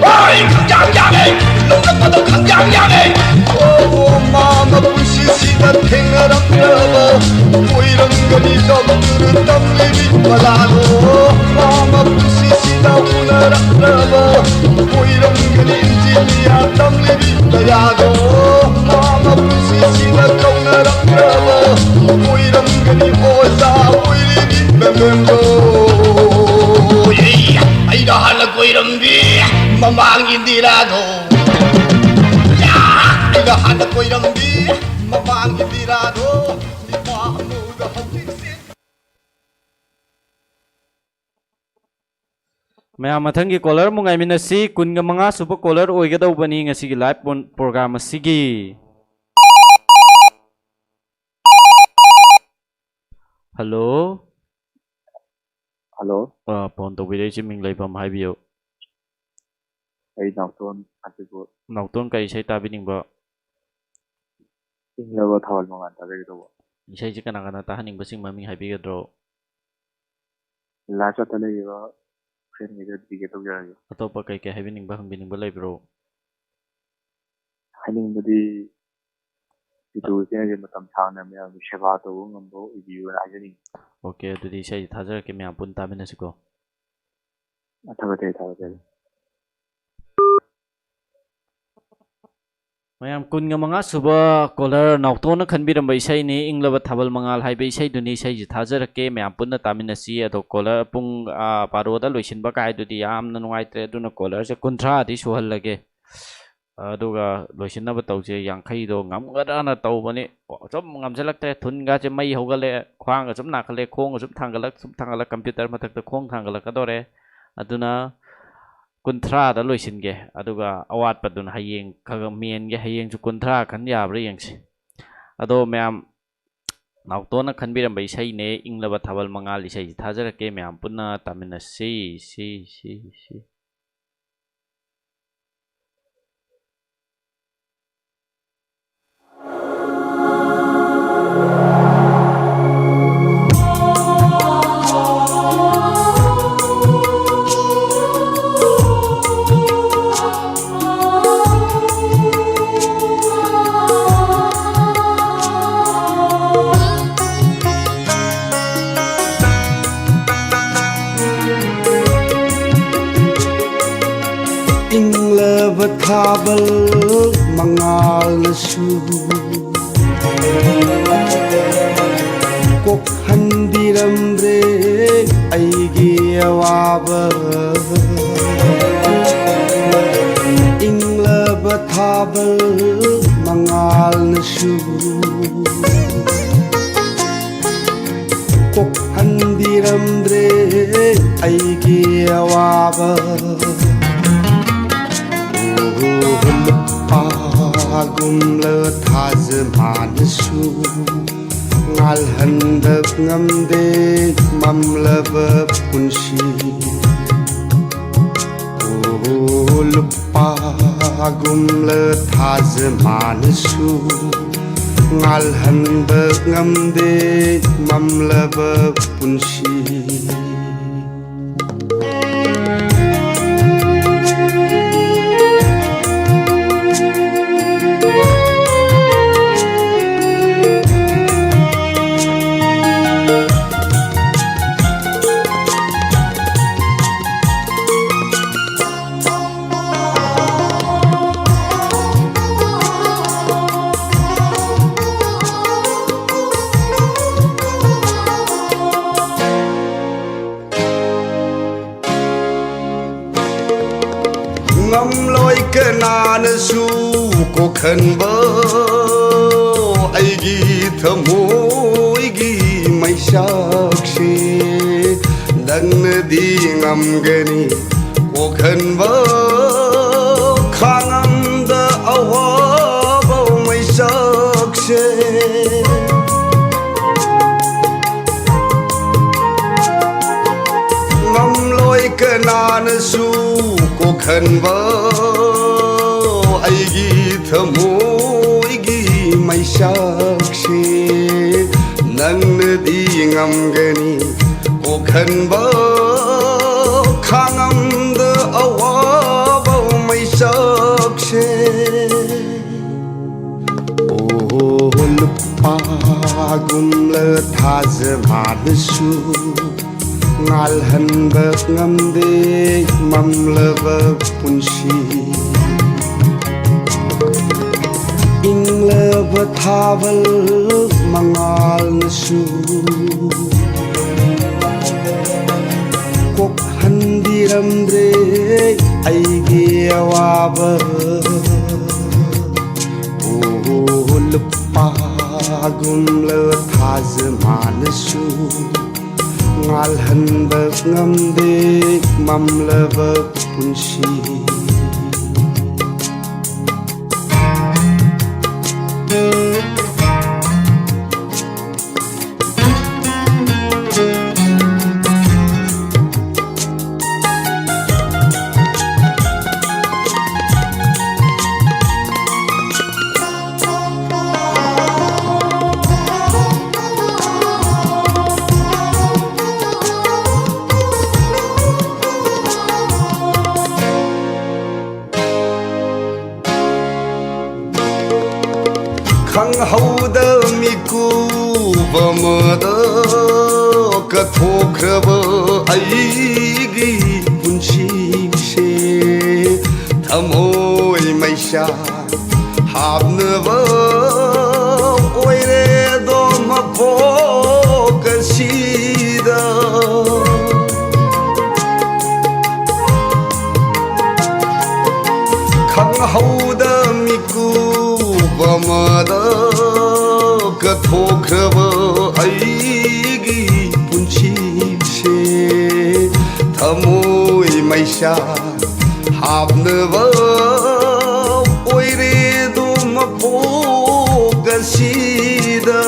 ꯍꯣꯏ ꯈꯪꯖꯥꯡ ꯌꯥꯅꯩ꯫ ꯅꯣꯛꯂꯛꯄꯗꯣ ꯈꯪꯖꯥꯡ ꯌꯥꯅꯩ꯫ ꯑꯣ ꯃꯥ ꯃꯄꯨꯟꯁꯤꯁꯤꯗ ꯊꯦꯡꯅꯔꯛꯂꯕ ꯀꯣꯏꯔꯝꯒꯅꯤ ꯗꯣꯛꯇꯔ ꯇꯝꯂꯤꯕꯤ ꯃꯂꯥꯗꯣ꯫ ꯃꯥ ꯃꯄꯨꯟꯁꯤꯁꯤꯗ ꯎꯅꯔꯛꯂꯕ ꯀꯣꯏꯔꯝꯒꯅꯤ ꯏꯟꯖꯤꯅꯤꯌꯥ ꯇꯝꯂꯤꯕꯤ ꯀꯌꯥꯗꯣ꯫ ꯃꯥ ꯃꯄꯨꯟꯁꯤꯁꯤꯗ ꯀꯧꯅꯔꯛꯂꯕ ꯀꯣꯏꯔꯝꯒꯅꯤ ꯑꯣꯖꯥ ꯑꯣꯏꯔꯤꯕꯤ ꯃꯦꯝꯗꯣ꯫ ꯑꯩꯅ ꯍꯥꯟꯅ ꯀꯣꯏꯔꯝꯕꯤ ꯃꯃꯥꯡ ꯏꯟꯗꯤꯔꯥꯗꯣ꯫ ꯑꯩꯅ ꯍꯥꯟꯅ ꯀꯣꯏꯔꯝꯕꯤ ꯃꯃꯥꯡ ꯏꯟꯗꯤꯔꯥꯗꯣ꯫ ꯅꯨꯄꯥ ꯑꯃꯨꯒ ꯍꯧꯖꯤꯛꯁꯤ꯫ ꯃꯌꯥꯝ ꯃꯊꯪꯒꯤ ꯀꯣꯂꯔ ꯑꯃꯨꯛ ꯉꯥꯏꯃꯤꯟꯅꯁꯤ꯫ ꯀꯨꯟꯒ ꯃꯉꯥ ꯁꯨꯕ ꯀꯣꯂꯔ ꯑꯣꯏꯒꯗꯧꯕꯅꯤ ꯉꯁꯤꯒꯤ ꯂꯥꯏꯚ ꯄ꯭ꯔꯣꯒ꯭ꯔꯥꯝ ꯑꯁꯤꯒꯤ꯫ ꯍꯜꯂꯣ꯫ ꯍꯜꯂꯣ꯫ ꯑ, ꯐꯣꯟ ꯇꯧꯕꯤꯔꯛꯏꯁꯦ ꯃꯤꯡ ꯂꯩꯐꯝ ꯍꯥꯏꯕꯤꯌꯨ꯫ ꯑꯩ ꯅꯥꯎꯇꯣꯟ ꯑꯁꯤꯕꯨ꯫ ꯅꯥꯎꯇꯣꯟ ꯀꯔꯤ ꯏꯁꯩ ꯇꯥꯕꯤꯅꯤꯡꯕ? ꯏꯪꯂꯕ ꯊꯥꯋꯜ ꯃꯉꯥꯜ ꯇꯥꯖꯒꯦ ꯇꯧꯕ꯫ ꯏꯁꯩꯁꯦ ꯀꯅꯥ ꯀꯅꯥ ꯇꯥꯍꯟꯅꯤꯡꯕꯁꯤꯡ ꯃꯃꯤꯡ ꯍꯥꯏꯕꯤꯒꯗ꯭ꯔꯣ? ꯂꯥꯏꯐ ꯆꯠꯇ ꯂꯩꯔꯤꯕ ꯐ꯭ꯔꯦꯟꯒꯩꯗ ꯗꯤꯗꯤꯀꯦꯠ ꯇꯧꯖꯔꯒꯦ꯫ ꯑꯇꯣꯞꯄ ꯀꯩ ꯀꯩ ꯍꯥꯏꯕꯤꯅꯤꯡꯕ ꯍꯪꯕꯤꯅꯤꯡꯕ ꯂꯩꯕ꯭ꯔꯣ? ꯍꯥꯏꯅꯤꯡꯕꯗꯤ ꯄꯤꯇꯨ ꯏꯆꯦꯅꯁꯨ ꯃꯇꯝ ꯁꯥꯡꯅ ꯃꯌꯥꯝꯒꯤ ꯁꯦꯕꯥ ꯇꯧꯕ ꯉꯝꯕ ꯑꯣꯏꯕꯤꯌꯨꯅ ꯍꯥꯏꯖꯅꯤꯡꯉꯤ꯫ ꯑꯣꯀꯦ, ꯑꯗꯨꯗꯤ ꯏꯁꯩꯁꯤ ꯊꯥꯖꯔꯛꯀꯦ, ꯃꯌꯥꯝ ꯄꯨꯟꯅ ꯇꯥꯃꯤꯟꯅꯁꯤꯀꯣ꯫ ꯊꯥꯒꯠꯆꯔꯤ, ꯊꯥꯒꯠꯆꯔꯤ꯫ ꯃꯌꯥꯝ, ꯀꯨꯟꯒ ꯃꯉꯥ ꯁꯨꯕ ꯀꯣꯂꯔ ꯅꯥꯎꯇꯣꯟꯅ ꯈꯟꯕꯤꯔꯝꯕ ꯏꯁꯩꯅꯤ, ꯏꯪꯂꯕ ꯊꯥꯕꯜ ꯃꯉꯥꯜ ꯍꯥꯏꯕ ꯏꯁꯩꯗꯨꯅꯤ꯫ ꯏꯁꯩꯁꯤ ꯊꯥꯖꯔꯛꯀꯦ, ꯃꯌꯥꯝ ꯄꯨꯟꯅ ꯇꯥꯃꯤꯟꯅꯁꯤ꯫ ꯑꯗꯣ ꯀꯣꯂꯔ ꯄꯨꯡ, ꯑ, ꯕꯥꯔꯣꯗ ꯂꯣꯏꯁꯤꯟꯕ ꯀꯥꯏꯗꯨꯗꯤ ꯌꯥꯝꯅ ꯅꯨꯡꯉꯥꯏꯇ꯭ꯔꯦ, ꯑꯗꯨꯅ ꯀꯣꯂꯔꯁꯦ ꯀꯨꯟꯊ꯭ꯔꯥꯗꯤ ꯁꯨꯍꯜꯂꯒꯦ꯫ ꯑꯗꯨꯒ ꯂꯣꯏꯁꯤꯟꯅꯕ ꯇꯧꯁꯦ꯫ ꯌꯥꯡꯈꯩꯗꯣ ꯉꯝꯒꯗ꯭ꯔꯅ ꯇꯧꯕꯅꯤ, ꯁꯨꯝ ꯉꯝꯁꯤꯜꯂꯛꯇ꯭ꯔꯦ꯫ ꯊꯨꯟꯒꯁꯦ ꯃꯩ ꯍꯧꯒꯠꯂꯦ, ꯈ꯭ꯋꯥꯡꯒ ꯁꯨꯝ ꯅꯥꯈꯠꯂꯦ, ꯈꯣꯡꯒ ꯁꯨꯝ ꯊꯥꯡꯒꯠꯂꯛ, ꯁꯨꯝ ꯊꯥꯡꯒꯠꯂꯛ, ꯀꯝꯄ꯭ꯌꯨꯇꯔ ꯃꯊꯛꯇ ꯈꯣꯡ ꯊꯥꯡꯒꯠꯂꯛꯀꯗꯧꯔꯦ꯫ ꯑꯗꯨꯅ ꯀꯨꯟꯊ꯭ꯔꯥꯗ ꯂꯣꯏꯁꯤꯟꯒꯦ, ꯑꯗꯨꯒ ꯑꯋꯥꯠꯄꯗꯨꯅ ꯍꯌꯦꯡ ꯈꯔ ꯈꯔ ꯃꯦꯟꯒꯦ꯫ ꯍꯌꯦꯡꯁꯨ ꯀꯨꯟꯊ꯭ꯔꯥ ꯈꯟ ꯌꯥꯕ꯭ꯔꯥ ꯌꯦꯡꯁꯤ꯫ ꯑꯗꯣ ꯃꯌꯥꯝ, ꯅꯥꯎꯇꯣꯟꯅ ꯈꯟꯕꯤꯔꯝꯕ ꯏꯁꯩꯅꯦ, ꯏꯪꯂꯕ ꯊꯥꯕꯜ ꯃꯉꯥꯜ ꯏꯁꯩꯁꯤ ꯊꯥꯖꯔꯛꯀꯦ, ꯃꯌꯥꯝ ꯄꯨꯟꯅ ꯇꯥꯃꯤꯟꯅꯁꯤ꯫ ꯁꯤ, ꯁꯤ, ꯁꯤ꯫ ꯊꯥꯕꯜ ꯃꯉꯥꯜꯅꯁꯨ ꯀꯣꯛꯍꯟꯕꯤꯔꯝꯗ꯭ꯔꯦ ꯑꯩꯒꯤ ꯑꯋꯥꯕ꯫ ꯏꯪꯂꯕ ꯊꯥꯕꯜ ꯃꯉꯥꯜꯅꯁꯨ ꯀꯣꯛꯍꯟꯕꯤꯔꯝꯗ꯭ꯔꯦ ꯑꯩꯒꯤ ꯑꯋꯥꯕ꯫ ꯂꯨꯄꯥꯒꯨꯝꯂ ꯊꯥꯖ ꯃꯥꯅꯁꯨ ꯉꯥꯜꯍꯟꯕ ꯉꯝꯗꯦ ꯃꯝꯂꯕ ꯄꯨꯟꯁꯤ꯫ ꯑꯣ, ꯂꯨꯄꯥꯒꯨꯝꯂ ꯊꯥꯖ ꯃꯥꯅꯁꯨ ꯉꯥꯜꯍꯟꯕ ꯉꯝꯗꯦ ꯃꯝꯂꯕ ꯄꯨꯟꯁꯤ꯫ ꯉꯝꯂꯣꯏ ꯀꯅꯥꯅꯁꯨ ꯀꯣꯛꯍꯟꯕ ꯑꯩꯒꯤ ꯊꯃꯣꯏꯒꯤ ꯃꯩꯁꯥꯛꯁꯦ꯫ ꯅꯪꯅꯗꯤ ꯉꯝꯒꯅꯤ ꯀꯣꯛꯍꯟꯕ ꯈꯥꯡꯉꯝꯗ ꯑꯋꯥꯕ ꯃꯩꯁꯥꯛꯁꯦ꯫ ꯉꯝꯂꯣꯏ ꯀꯅꯥꯅꯁꯨ ꯀꯣꯛꯍꯟꯕ ꯑꯩꯒꯤ ꯊꯃꯣꯏꯒꯤ ꯃꯩꯁꯥꯛꯁꯦ꯫ ꯅꯪꯅꯗꯤ ꯉꯝꯒꯅꯤ ꯀꯣꯛꯍꯟꯕ ꯈꯥꯡꯉꯝꯗ ꯑꯋꯥꯕ ꯃꯩꯁꯥꯛꯁꯦ꯫ ꯑꯣ, ꯂꯨꯄꯥꯒꯨꯝꯂ ꯊꯥꯖ ꯃꯥꯅꯁꯨ ꯉꯥꯜꯍꯟꯕ ꯉꯝꯗꯦ ꯃꯝꯂꯕ ꯄꯨꯟꯁꯤ꯫ ꯊꯥꯕꯜ ꯃꯉꯥꯜꯅꯁꯨ ꯀꯣꯛꯍꯟꯕꯤꯔꯝꯗ꯭ꯔꯦ ꯑꯩꯒꯤ ꯑꯋꯥꯕ꯫ ꯑꯣ, ꯂꯨꯞꯄ ꯒꯨꯝꯂꯕ ꯊꯥꯖ ꯃꯥꯅꯁꯨ ꯉꯥꯜꯍꯟꯕ ꯉꯝꯗꯦ ꯃꯝꯂꯕ ꯄꯨꯟꯁꯤ꯫ ꯈꯪꯍꯧꯗ ꯃꯤꯀꯨꯞ ꯑꯃꯗ ꯀꯠꯊꯣꯛꯈ꯭ꯔꯕ ꯑꯩꯒꯤ ꯄꯨꯟꯁꯤꯁꯦ ꯊꯃꯣꯏ ꯃꯩꯁꯥ ꯍꯥꯞꯅꯕ ꯑꯣꯏꯔꯦꯗꯣ ꯃꯄꯣꯛ ꯑꯁꯤꯗ꯫ ꯈꯪꯍꯧꯗ ꯃꯤꯀꯨꯞ ꯑꯃꯗ ꯀꯠꯊꯣꯛꯈ꯭ꯔꯕ ꯑꯩꯒꯤ ꯄꯨꯟꯁꯤꯁꯦ ꯊꯃꯣꯏ ꯃꯩꯁꯥ ꯍꯥꯞꯅꯕ ꯑꯣꯏꯔꯦꯗꯣ ꯃꯄꯣꯛ ꯑꯁꯤꯗ꯫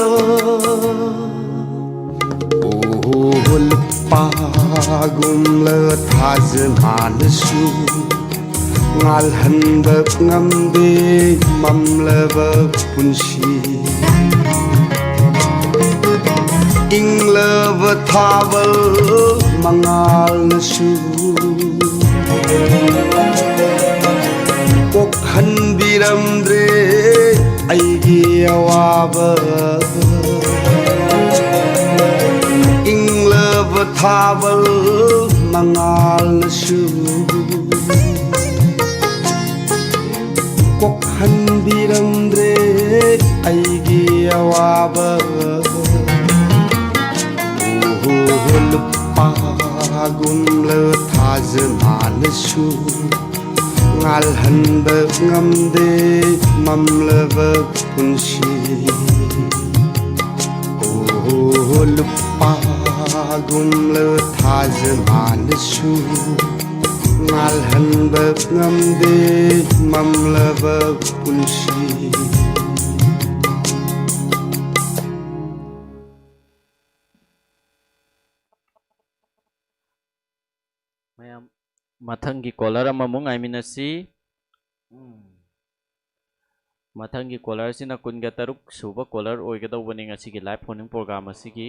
ꯑꯣ, ꯂꯨꯞꯄꯒꯨꯝꯂ ꯊꯥꯖ ꯃꯥꯅꯁꯨ ꯉꯥꯜꯍꯟꯕ ꯉꯝꯗꯦ ꯃꯝꯂꯕ ꯄꯨꯟꯁꯤ꯫ ꯏꯪꯂꯕ ꯊꯥꯕꯜ ꯃꯉꯥꯜꯅꯁꯨ ꯀꯣꯛꯍꯟꯕꯤꯔꯝꯗ꯭ꯔꯦ ꯑꯩꯒꯤ ꯑꯋꯥꯕ꯫ ꯏꯪꯂꯕ ꯊꯥꯕꯜ ꯃꯉꯥꯜꯅꯁꯨ ꯀꯣꯛꯍꯟꯕꯤꯔꯝꯗ꯭ꯔꯦ ꯑꯩꯒꯤ ꯑꯋꯥꯕ꯫ ꯑꯣꯍꯣ, ꯂꯨꯄꯥꯒꯨꯝꯂ ꯊꯥꯖ ꯃꯥꯜꯂꯁꯨ, ꯉꯥꯜꯍꯟꯕ ꯉꯝꯗꯦ ꯃꯝꯂꯕ ꯄꯨꯟꯁꯤ꯫ ꯑꯣꯍꯣ, ꯂꯨꯄꯥꯒꯨꯝꯂ ꯊꯥꯖ ꯃꯥꯜꯂꯁꯨ, ꯉꯥꯜꯍꯟꯕ ꯉꯝꯗꯦ ꯃꯝꯂꯕ ꯄꯨꯟꯁꯤ꯫ ꯃꯌꯥꯝ, ꯃꯊꯪꯒꯤ ꯀꯣꯂꯔ ꯑꯃꯃꯨꯛ ꯉꯥꯏꯃꯤꯟꯅꯁꯤ꯫ ꯎꯝ꯫ ꯃꯊꯪꯒꯤ ꯀꯣꯂꯔꯁꯤꯅ ꯀꯨꯟꯒ ꯇꯔꯨꯛ ꯁꯨꯕ ꯀꯣꯂꯔ ꯑꯣꯏꯒꯗꯧꯕꯅꯤ ꯉꯁꯤꯒꯤ ꯂꯥꯏꯚ ꯐꯣꯟ ꯏꯟ ꯄ꯭ꯔꯣꯒ꯭ꯔꯥꯝ ꯑꯁꯤꯒꯤ꯫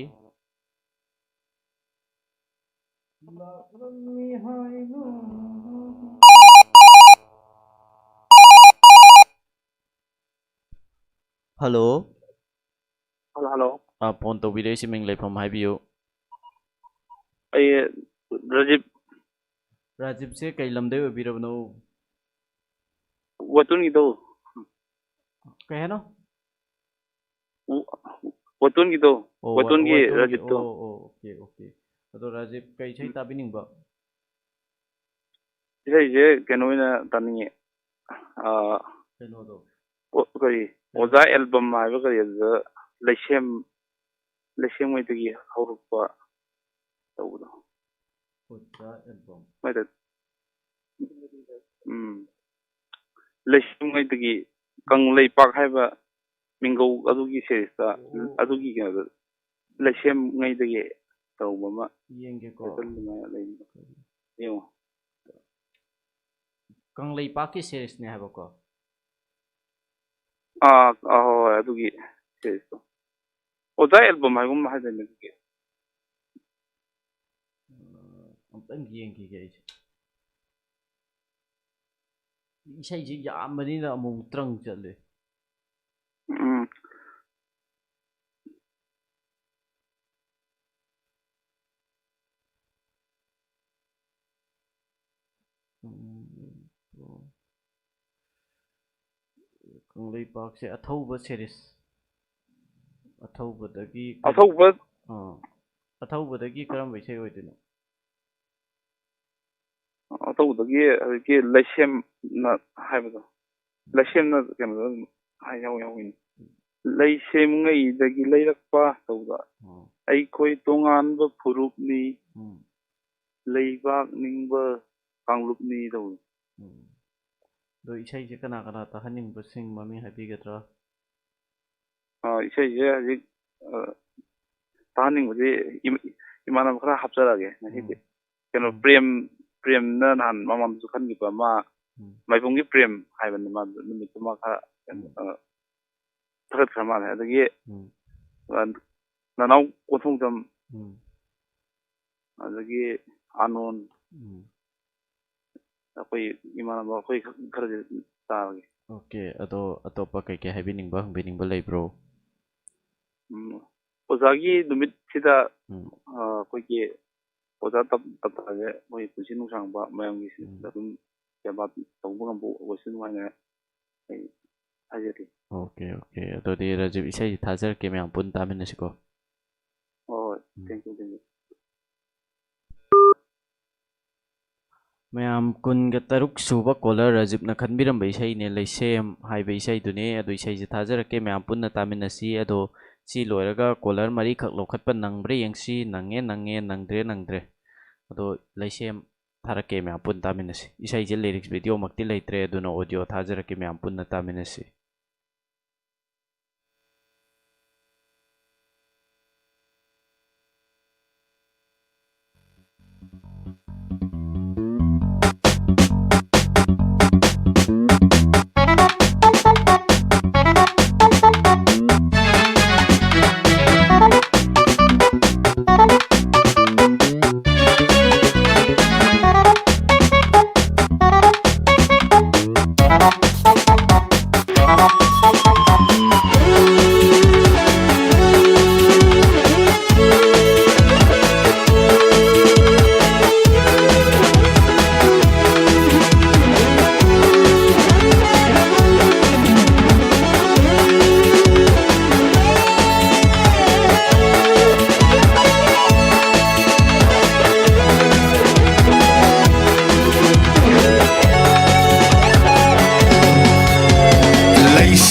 ꯍꯜꯂꯣ꯫ Hello, hello. ꯑꯥ, ꯐꯣꯟ ꯇꯧꯕꯤꯔꯛꯏꯁꯤ ꯃꯤꯡ ꯂꯩꯐꯝ ꯍꯥꯏꯕꯤꯌꯨ꯫ ꯑꯩ ꯔꯥꯖꯤꯞ꯫ ꯔꯥꯖꯤꯞꯁꯦ ꯀꯩ ꯂꯝꯗꯩ ꯑꯣꯏꯕꯤꯔꯕꯅꯣ? ꯋꯥꯇꯣꯟꯒꯤꯗꯣ꯫ ꯀꯩ ꯍꯥꯏꯅꯣ? ꯋꯥꯇꯣꯟꯒꯤꯗꯣ꯫ ꯑꯣ, ꯋꯥꯇꯣꯟꯒꯤ ꯋꯥꯇꯣꯟꯒꯤ꯫ ꯔꯥꯖꯤꯞꯇꯣ꯫ ꯑꯣ, ꯑꯣ, ꯑꯣꯀꯦ, ꯑꯣꯀꯦ꯫ ꯑꯗꯣ ꯔꯥꯖꯤꯞ, ꯀꯩ ꯏꯁꯩ ꯎꯝ꯫ ꯇꯥꯕꯤꯅꯤꯡꯕ? ꯏꯁꯩꯁꯦ ꯀꯩꯅꯣ ꯑꯣꯏꯅ ꯇꯥꯅꯤꯡꯉꯦ꯫ ꯑꯥ, ꯀꯩꯅꯣꯗꯣ? ꯑꯣ, ꯀꯔꯤ? ꯀꯩꯅꯣ? ꯑꯣꯖꯥ ꯑꯦꯜꯕꯝ ꯍꯥꯏꯕ ꯀꯔꯤ, ꯑꯗꯨꯗ ꯂꯩꯁꯦꯝ, ꯂꯩꯁꯦꯝꯉꯩꯗꯒꯤ ꯍꯧꯔꯛꯄ ꯇꯧꯕꯗꯣ꯫ ꯑꯣꯖꯥ ꯑꯦꯜꯕꯝ꯫ ꯃꯣꯏꯗ-, ꯎꯝ꯫ ꯂꯩꯁꯦꯝꯉꯩꯗꯒꯤ ꯀꯪꯂꯩꯄꯥꯛ ꯍꯥꯏꯕ ꯃꯤꯡꯒꯧ ꯑꯗꯨꯒꯤ ꯁꯦꯔꯤꯁꯇ, ꯑꯣ꯫ ꯑꯗꯨꯒꯤ ꯀꯩꯅꯣꯗ ꯂꯩꯁꯦꯝꯉꯩꯗꯒꯤ ꯇꯧꯕ ꯑꯃ ꯌꯦꯡꯒꯦꯀꯣ꯫ ꯇꯥꯏꯇꯜ ꯑꯗꯨꯃꯥꯏꯅ ꯂꯩꯕꯗꯣ꯫ ꯌꯦꯡꯉꯣ꯫ ꯀꯪꯂꯩꯄꯥꯛꯀꯤ ꯁꯦꯔꯤꯁꯅꯦ ꯍꯥꯏꯕꯀꯣ? ꯑꯥ, ꯑꯥ, ꯍꯣꯏ, ꯍꯣꯏ, ꯑꯗꯨꯒꯤ ꯁꯦꯔꯤꯁꯇꯣ꯫ ꯑꯣꯖꯥ ꯑꯦꯜꯕꯝ ꯍꯥꯏꯒꯨꯝ ꯍꯥꯏꯗꯥꯏꯅꯦ ꯑꯗꯨꯒꯤ? ꯑꯥ, ꯑꯝꯇꯪ ꯌꯦꯡꯈꯤꯒꯦ ꯑꯩꯁꯦ꯫ ꯏꯁꯩꯁꯤ ꯌꯥꯝꯕꯅꯤꯅ ꯑꯃꯨꯛ ꯇ꯭ꯔꯪ ꯆꯠꯂꯦ꯫ ꯎꯝ꯫ ꯎꯝ, ꯎꯝ, ꯎꯝ꯫ ꯀꯪꯂꯩꯄꯥꯛꯁꯦ ꯑꯊꯧꯕ series꯫ ꯑꯊꯧꯕꯗꯒꯤ ꯀꯔꯤ-, ꯑꯊꯧꯕ ꯑꯥ, ꯑꯊꯧꯕꯗꯒꯤ ꯀꯔꯝꯕ ꯏꯁꯩ ꯑꯣꯏꯗꯣꯏꯅꯣ? ꯑꯊꯧꯕꯗꯒꯤ ꯍꯧꯖꯤꯛꯀꯤ ꯂꯩꯁꯦꯝꯅ ꯍꯥꯏꯕꯗꯣ, ꯂꯩꯁꯦꯝꯅ ꯀꯩꯅꯣꯗ ꯑꯗꯨꯝ ꯍꯥꯏ ꯌꯥꯎ-, ꯌꯥꯎꯏꯅꯦ꯫ "ꯂꯩꯁꯦꯝꯉꯩꯗꯒꯤ ꯂꯩꯔꯛꯄ" ꯇꯧꯕꯗꯣ꯫ ꯑꯣ꯫ "ꯑꯩꯈꯣꯏ ꯇꯣꯉꯥꯟꯕ ꯐꯨꯔꯨꯞꯅꯤ, ꯎꯝ꯫ ꯂꯩꯕꯥꯛ ꯅꯤꯡꯕ ꯀꯥꯡꯂꯨꯞꯅꯤ" ꯇꯧꯕꯗꯣ꯫ ꯎꯝ꯫ ꯑꯗꯣ ꯏꯁꯩꯁꯦ ꯀꯅꯥ ꯀꯅꯥ ꯇꯥꯍꯟꯅꯤꯡꯕꯁꯤꯡ ꯃꯃꯤꯡ ꯍꯥꯏꯕꯤꯒꯗ꯭ꯔꯥ? ꯑ, ꯏꯁꯩꯁꯦ ꯍꯧꯖꯤꯛ, ꯑ, ꯇꯥꯍꯟꯅꯤꯡꯕꯁꯦ ꯏꯃ-, ꯏꯃꯥꯟꯅꯕ ꯈꯔ ꯍꯥꯞꯆꯔꯛꯑꯒꯦ ꯉꯁꯤꯗꯤ꯫ ꯎꯝ꯫ ꯀꯩꯅꯣ, ꯎꯝ꯫ ꯄ꯭ꯔꯦꯝ, ꯄ꯭ꯔꯦꯝꯅ ꯅꯍꯥꯟ ꯃꯃꯥꯡꯗꯁꯨ ꯈꯟꯈꯤꯕ ꯑꯃ, ꯎꯝ꯫ ꯃꯥꯏꯕꯝꯒꯤ ꯄ꯭ꯔꯦꯝ ꯍꯥꯏꯕꯅꯤ, ꯃꯥ ꯅꯨꯃꯤꯠꯇꯨꯃ ꯈꯔ, ꯎꯝ꯫ ꯑ, ꯊꯥꯒꯠꯈ꯭ꯔ ꯃꯥꯜꯂꯦ꯫ ꯑꯗꯒꯤ, ꯎꯝ꯫ ꯑ, ꯅꯅꯥꯎ ꯀꯣꯟꯊꯧꯖꯝ, ꯎꯝ꯫ ꯑꯗꯒꯤ ꯑꯥꯅꯣꯟ, ꯎꯝ꯫ ꯑꯩꯈꯣꯏ ꯏꯃꯥꯟꯅꯕ ꯑꯩꯈꯣꯏ ꯈꯔꯗꯤ ꯇꯥꯔꯒꯦ꯫ ꯑꯣꯀꯦ, ꯑꯗꯣ ꯑꯇꯣꯞꯄ ꯀꯩꯀꯩ ꯍꯥꯏꯕꯤꯅꯤꯡꯕ, ꯍꯪꯕꯤꯅꯤꯡꯕ ꯂꯩꯕ꯭ꯔꯣ? ꯎꯝ, ꯑꯣꯖꯥꯒꯤ ꯅꯨꯃꯤꯠꯁꯤꯗ, ꯎꯝ꯫ ꯑ, ꯑꯩꯈꯣꯏꯒꯤ ꯑꯣꯖꯥ ꯇꯞ-, ꯇꯞꯇꯥꯁꯦ ꯑꯩꯈꯣꯏ ꯄꯨꯟꯁꯤ ꯅꯨꯡꯁꯥꯡꯕ, ꯃꯌꯥꯝꯒꯤ ꯎꯝ꯫ ꯑꯗꯨꯝ ꯁꯦꯕꯥ ꯇꯧꯕ ꯉꯝꯕ ꯑꯣꯏꯁꯅꯨ ꯍꯥꯏꯅ ꯑꯩ ꯍꯥꯏꯖꯔꯤ꯫ Okay, okay. ꯑꯗꯨꯗꯤ ꯔꯥꯖꯤꯞ, ꯏꯁꯩꯁꯤ ꯊꯥꯖꯔꯛꯀꯦ, ꯃꯌꯥꯝ ꯄꯨꯟꯅ ꯇꯥꯃꯤꯟꯅꯁꯤꯀꯣ꯫ ꯍꯣꯏ, ꯍꯣꯏ꯫ ꯎꯝ꯫ Thank you, thank you꯫ ꯃꯌꯥꯝ, ꯀꯨꯟꯒ ꯇꯔꯨꯛ ꯁꯨꯕ caller ꯔꯥꯖꯤꯞꯅ ꯈꯟꯕꯤꯔꯝꯕ ꯏꯁꯩꯅꯦ, "ꯂꯩꯁꯦꯝ" ꯍꯥꯏꯕ ꯏꯁꯩꯗꯨꯅꯦ꯫ ꯑꯗꯣ ꯏꯁꯩꯁꯦ ꯊꯥꯖꯔꯛꯀꯦ, ꯃꯌꯥꯝ ꯄꯨꯟꯅ ꯇꯥꯃꯤꯟꯅꯁꯤ꯫ ꯑꯗꯣ ꯁꯤ ꯂꯣꯏꯔꯒ caller ꯃꯔꯤꯈꯛ ꯂꯧꯈꯠꯄ ꯅꯪꯕ꯭ꯔꯥ ꯌꯦꯡꯁꯤ꯫ ꯅꯪꯉꯦ, ꯅꯪꯉꯦ, ꯅꯪꯗ꯭ꯔꯦ, ꯅꯪꯗ꯭ꯔꯦ꯫ ꯑꯗꯣ "ꯂꯩꯁꯦꯝ" ꯊꯥꯔꯛꯀꯦ, ꯃꯌꯥꯝ ꯄꯨꯟꯅ ꯇꯥꯃꯤꯟꯅꯁꯤ꯫ ꯏꯁꯩꯁꯦ lyrics video ꯃꯛꯇꯤ ꯂꯩꯇ꯭ꯔꯦ, ꯑꯗꯨꯅ audio ꯊꯥꯖꯔꯛꯀꯦ, ꯃꯌꯥꯝ ꯄꯨꯟꯅ ꯇꯥꯃꯤꯟꯅꯁꯤ꯫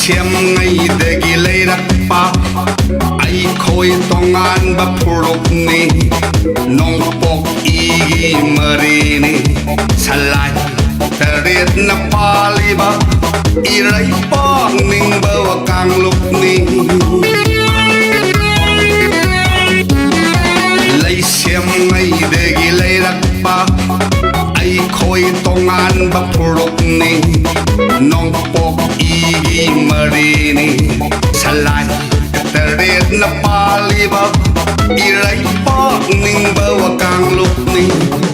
ꯁꯦꯝꯉꯩꯗꯒꯤ ꯂꯩꯔꯛꯄ ꯑꯩꯈꯣꯏ ꯇꯣꯉꯥꯟꯕ ꯐꯨꯔꯨꯞꯅꯤ꯫ ꯅꯣꯡꯄꯣꯛ ꯏꯒꯤ ꯃꯔꯤꯅꯤ꯫ ꯁꯂꯥꯏ ꯇꯔꯦꯠꯅ ꯄꯥꯜꯂꯤꯕ ꯏꯔꯩꯄꯥꯛ ꯅꯤꯡꯕ ꯀꯥꯡꯂꯨꯞꯅꯤ꯫ ꯂꯩꯁꯦꯝꯉꯩꯗꯒꯤ ꯂꯩꯔꯛꯄ ꯑꯩꯈꯣꯏ ꯇꯣꯉꯥꯟꯕ ꯐꯨꯔꯨꯞꯅꯤ꯫ ꯅꯣꯡꯄꯣꯛ ꯏꯒꯤ ꯃꯔꯤꯅꯤ꯫ ꯁꯂꯥꯏ ꯇꯔꯦꯠꯅ ꯄꯥꯜꯂꯤꯕ ꯏꯔꯩꯄꯥꯛ ꯅꯤꯡꯕ ꯀꯥꯡꯂꯨꯞꯅꯤ꯫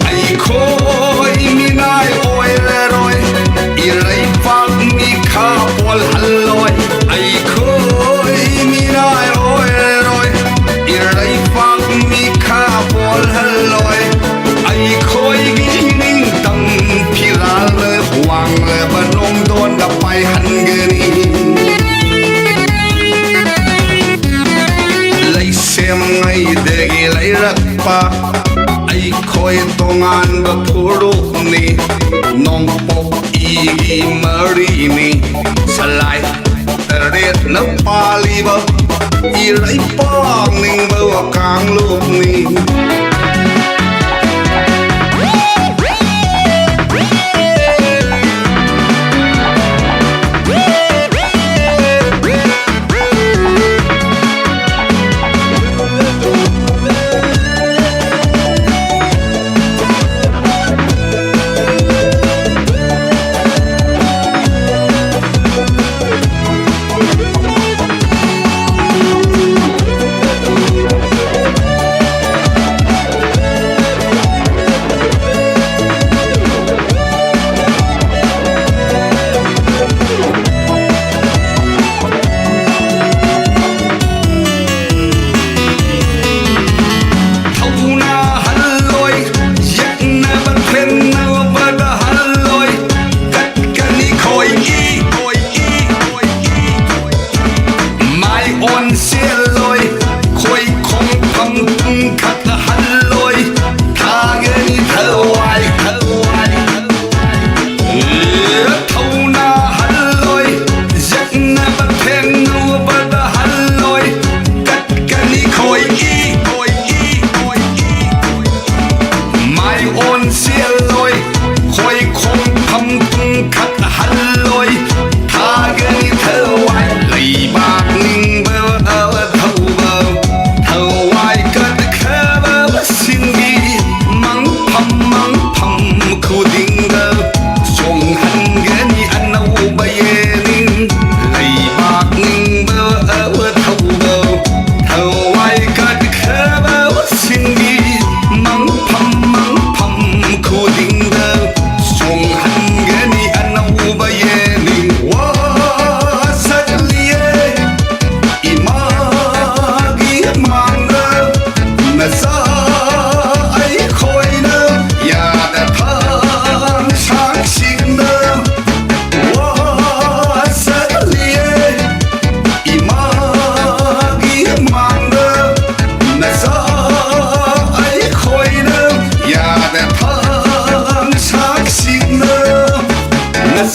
ꯑꯩꯈꯣꯏ ꯃꯤꯅꯥꯏ ꯑꯣꯏꯔꯔꯣꯏ, ꯏꯔꯩꯄꯥꯛ ꯃꯤꯈꯥ ꯄꯣꯜꯍꯜꯂꯣꯏ꯫ ꯑꯩꯈꯣꯏ ꯃꯤꯅꯥꯏ ꯑꯣꯏꯔꯔꯣꯏ, ꯏꯔꯩꯄꯥꯛ ꯃꯤꯈꯥ ꯄꯣꯜꯍꯜꯂꯣꯏ꯫ ꯑꯩꯈꯣꯏꯒꯤ ꯅꯤꯡꯇꯝ ꯐꯤꯔꯥꯜꯅ ꯋꯥꯡꯂꯕ ꯅꯣꯡꯗꯣꯟꯗ ꯄꯥꯏꯍꯟꯒꯅꯤ꯫ ꯂꯩꯁꯦꯝꯉꯩꯗꯒꯤ ꯂꯩꯔꯛꯄ ꯑꯩꯈꯣꯏ ꯇꯣꯉꯥꯟꯕ ꯐꯨꯔꯨꯞꯅꯤ꯫ ꯅꯣꯡꯄꯣꯛ ꯏꯒꯤ ꯃꯔꯤꯅꯤ꯫ ꯁꯂꯥꯏ ꯇꯔꯦꯠꯅ ꯄꯥꯜꯂꯤꯕ ꯏꯔꯩꯄꯥꯛ ꯅꯤꯡꯕ ꯀꯥꯡꯂꯨꯞꯅꯤ꯫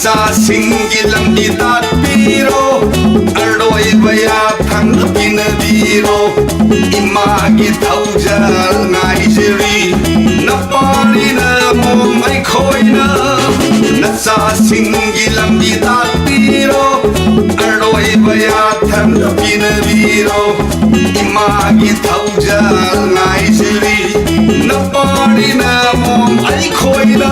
ꯆꯥꯁꯤꯡꯒꯤ ꯂꯝꯕꯤ ꯇꯥꯛꯄꯤꯔꯣ, ꯑꯔꯣꯏꯕ ꯌꯥꯊꯪ ꯄꯤꯅꯕꯤꯔꯣ꯫ ꯏꯃꯥꯒꯤ ꯊꯧꯖꯥꯜ ꯉꯥꯏꯖꯔꯤ, ꯅꯄꯥꯔꯤꯅ ꯃꯣꯝ ꯑꯩꯈꯣꯏꯅ꯫ ꯅꯆꯥꯁꯤꯡꯒꯤ ꯂꯝꯕꯤ ꯇꯥꯛꯄꯤꯔꯣ, ꯑꯔꯣꯏꯕ ꯌꯥꯊꯪ ꯄꯤꯅꯕꯤꯔꯣ꯫ ꯏꯃꯥꯒꯤ ꯊꯧꯖꯥꯜ ꯉꯥꯏꯖꯔꯤ, ꯅꯄꯥꯔꯤꯅ ꯃꯣꯝ ꯑꯩꯈꯣꯏꯅ꯫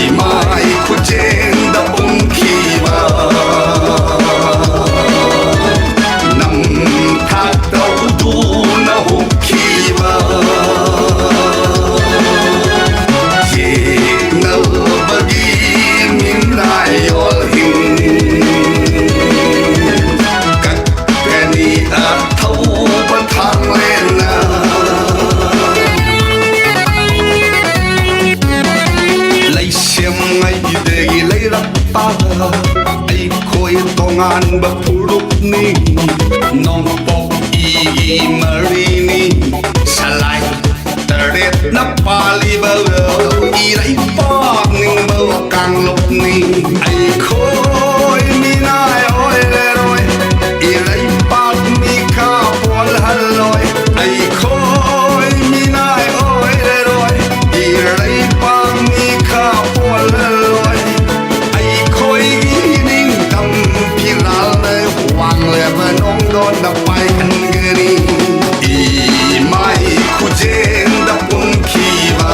ꯏꯃꯥꯏ ꯈꯨꯆꯦꯡꯗ ꯄꯨꯝꯈꯤꯕ, ꯅꯝꯊꯥꯛ ꯇꯧꯗꯨꯅ ꯍꯨꯛꯈꯤꯕ꯫ ꯌꯦꯛꯅꯕꯒꯤ ꯃꯤꯅꯥꯏ ꯑꯣꯜꯍꯤꯡ ꯀꯛꯀꯅꯤ ꯑꯊꯧꯕ ꯊꯥꯡꯂꯦꯟꯅ꯫ ꯂꯩꯁꯦꯝꯉꯩꯗꯒꯤ ꯂꯩꯔꯛꯄ ꯑꯩꯈꯣꯏ ꯇꯣꯉꯥꯟꯕ ꯐꯨꯔꯨꯞꯅꯤ꯫ ꯅꯣꯡꯄꯣꯛ ꯏꯒꯤ ꯃꯔꯤꯅꯤ꯫ ꯁꯂꯥꯏ ꯇꯔꯦꯠꯅ ꯄꯥꯜꯂꯤꯕ ꯏꯔꯩꯄꯥꯛ ꯅꯤꯡꯕ ꯀꯥꯡꯂꯨꯞꯅꯤ꯫ ꯑꯩꯈꯣꯏ ꯃꯤꯅꯥꯏ ꯑꯣꯏꯔꯔꯣꯏ, ꯏꯔꯩꯄꯥꯛ ꯃꯤꯈꯥ ꯄꯣꯜꯍꯜꯂꯣꯏ꯫ ꯑꯩꯈꯣꯏ ꯃꯤꯅꯥꯏ ꯑꯣꯏꯔꯔꯣꯏ, ꯏꯔꯩꯄꯥꯛ ꯃꯤꯈꯥ ꯄꯣꯜꯍꯜꯂꯣꯏ꯫ ꯑꯩꯈꯣꯏꯒꯤ ꯅꯤꯡꯇꯝ ꯐꯤꯔꯥꯜꯅ ꯋꯥꯡꯂꯕ ꯅꯣꯡꯗꯣꯟꯗ ꯄꯥꯏꯍꯟꯒꯅꯤ꯫ ꯏꯃꯥꯏ ꯈꯨꯖꯦꯡꯗ ꯄꯨꯝꯈꯤꯕ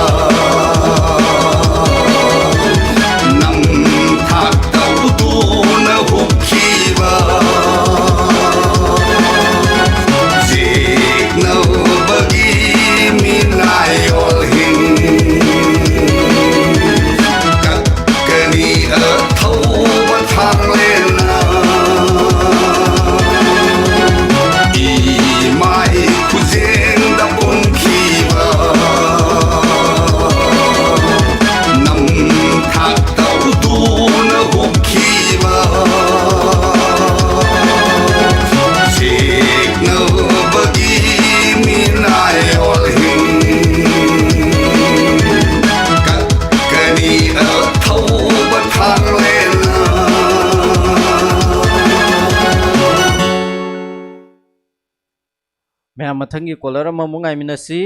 ꯃꯌꯥꯝ, ꯃꯊꯪꯒꯤ ꯀꯣꯂꯔ ꯑꯃꯃꯨꯛ ꯉꯥꯏꯃꯤꯟꯅꯁꯤ꯫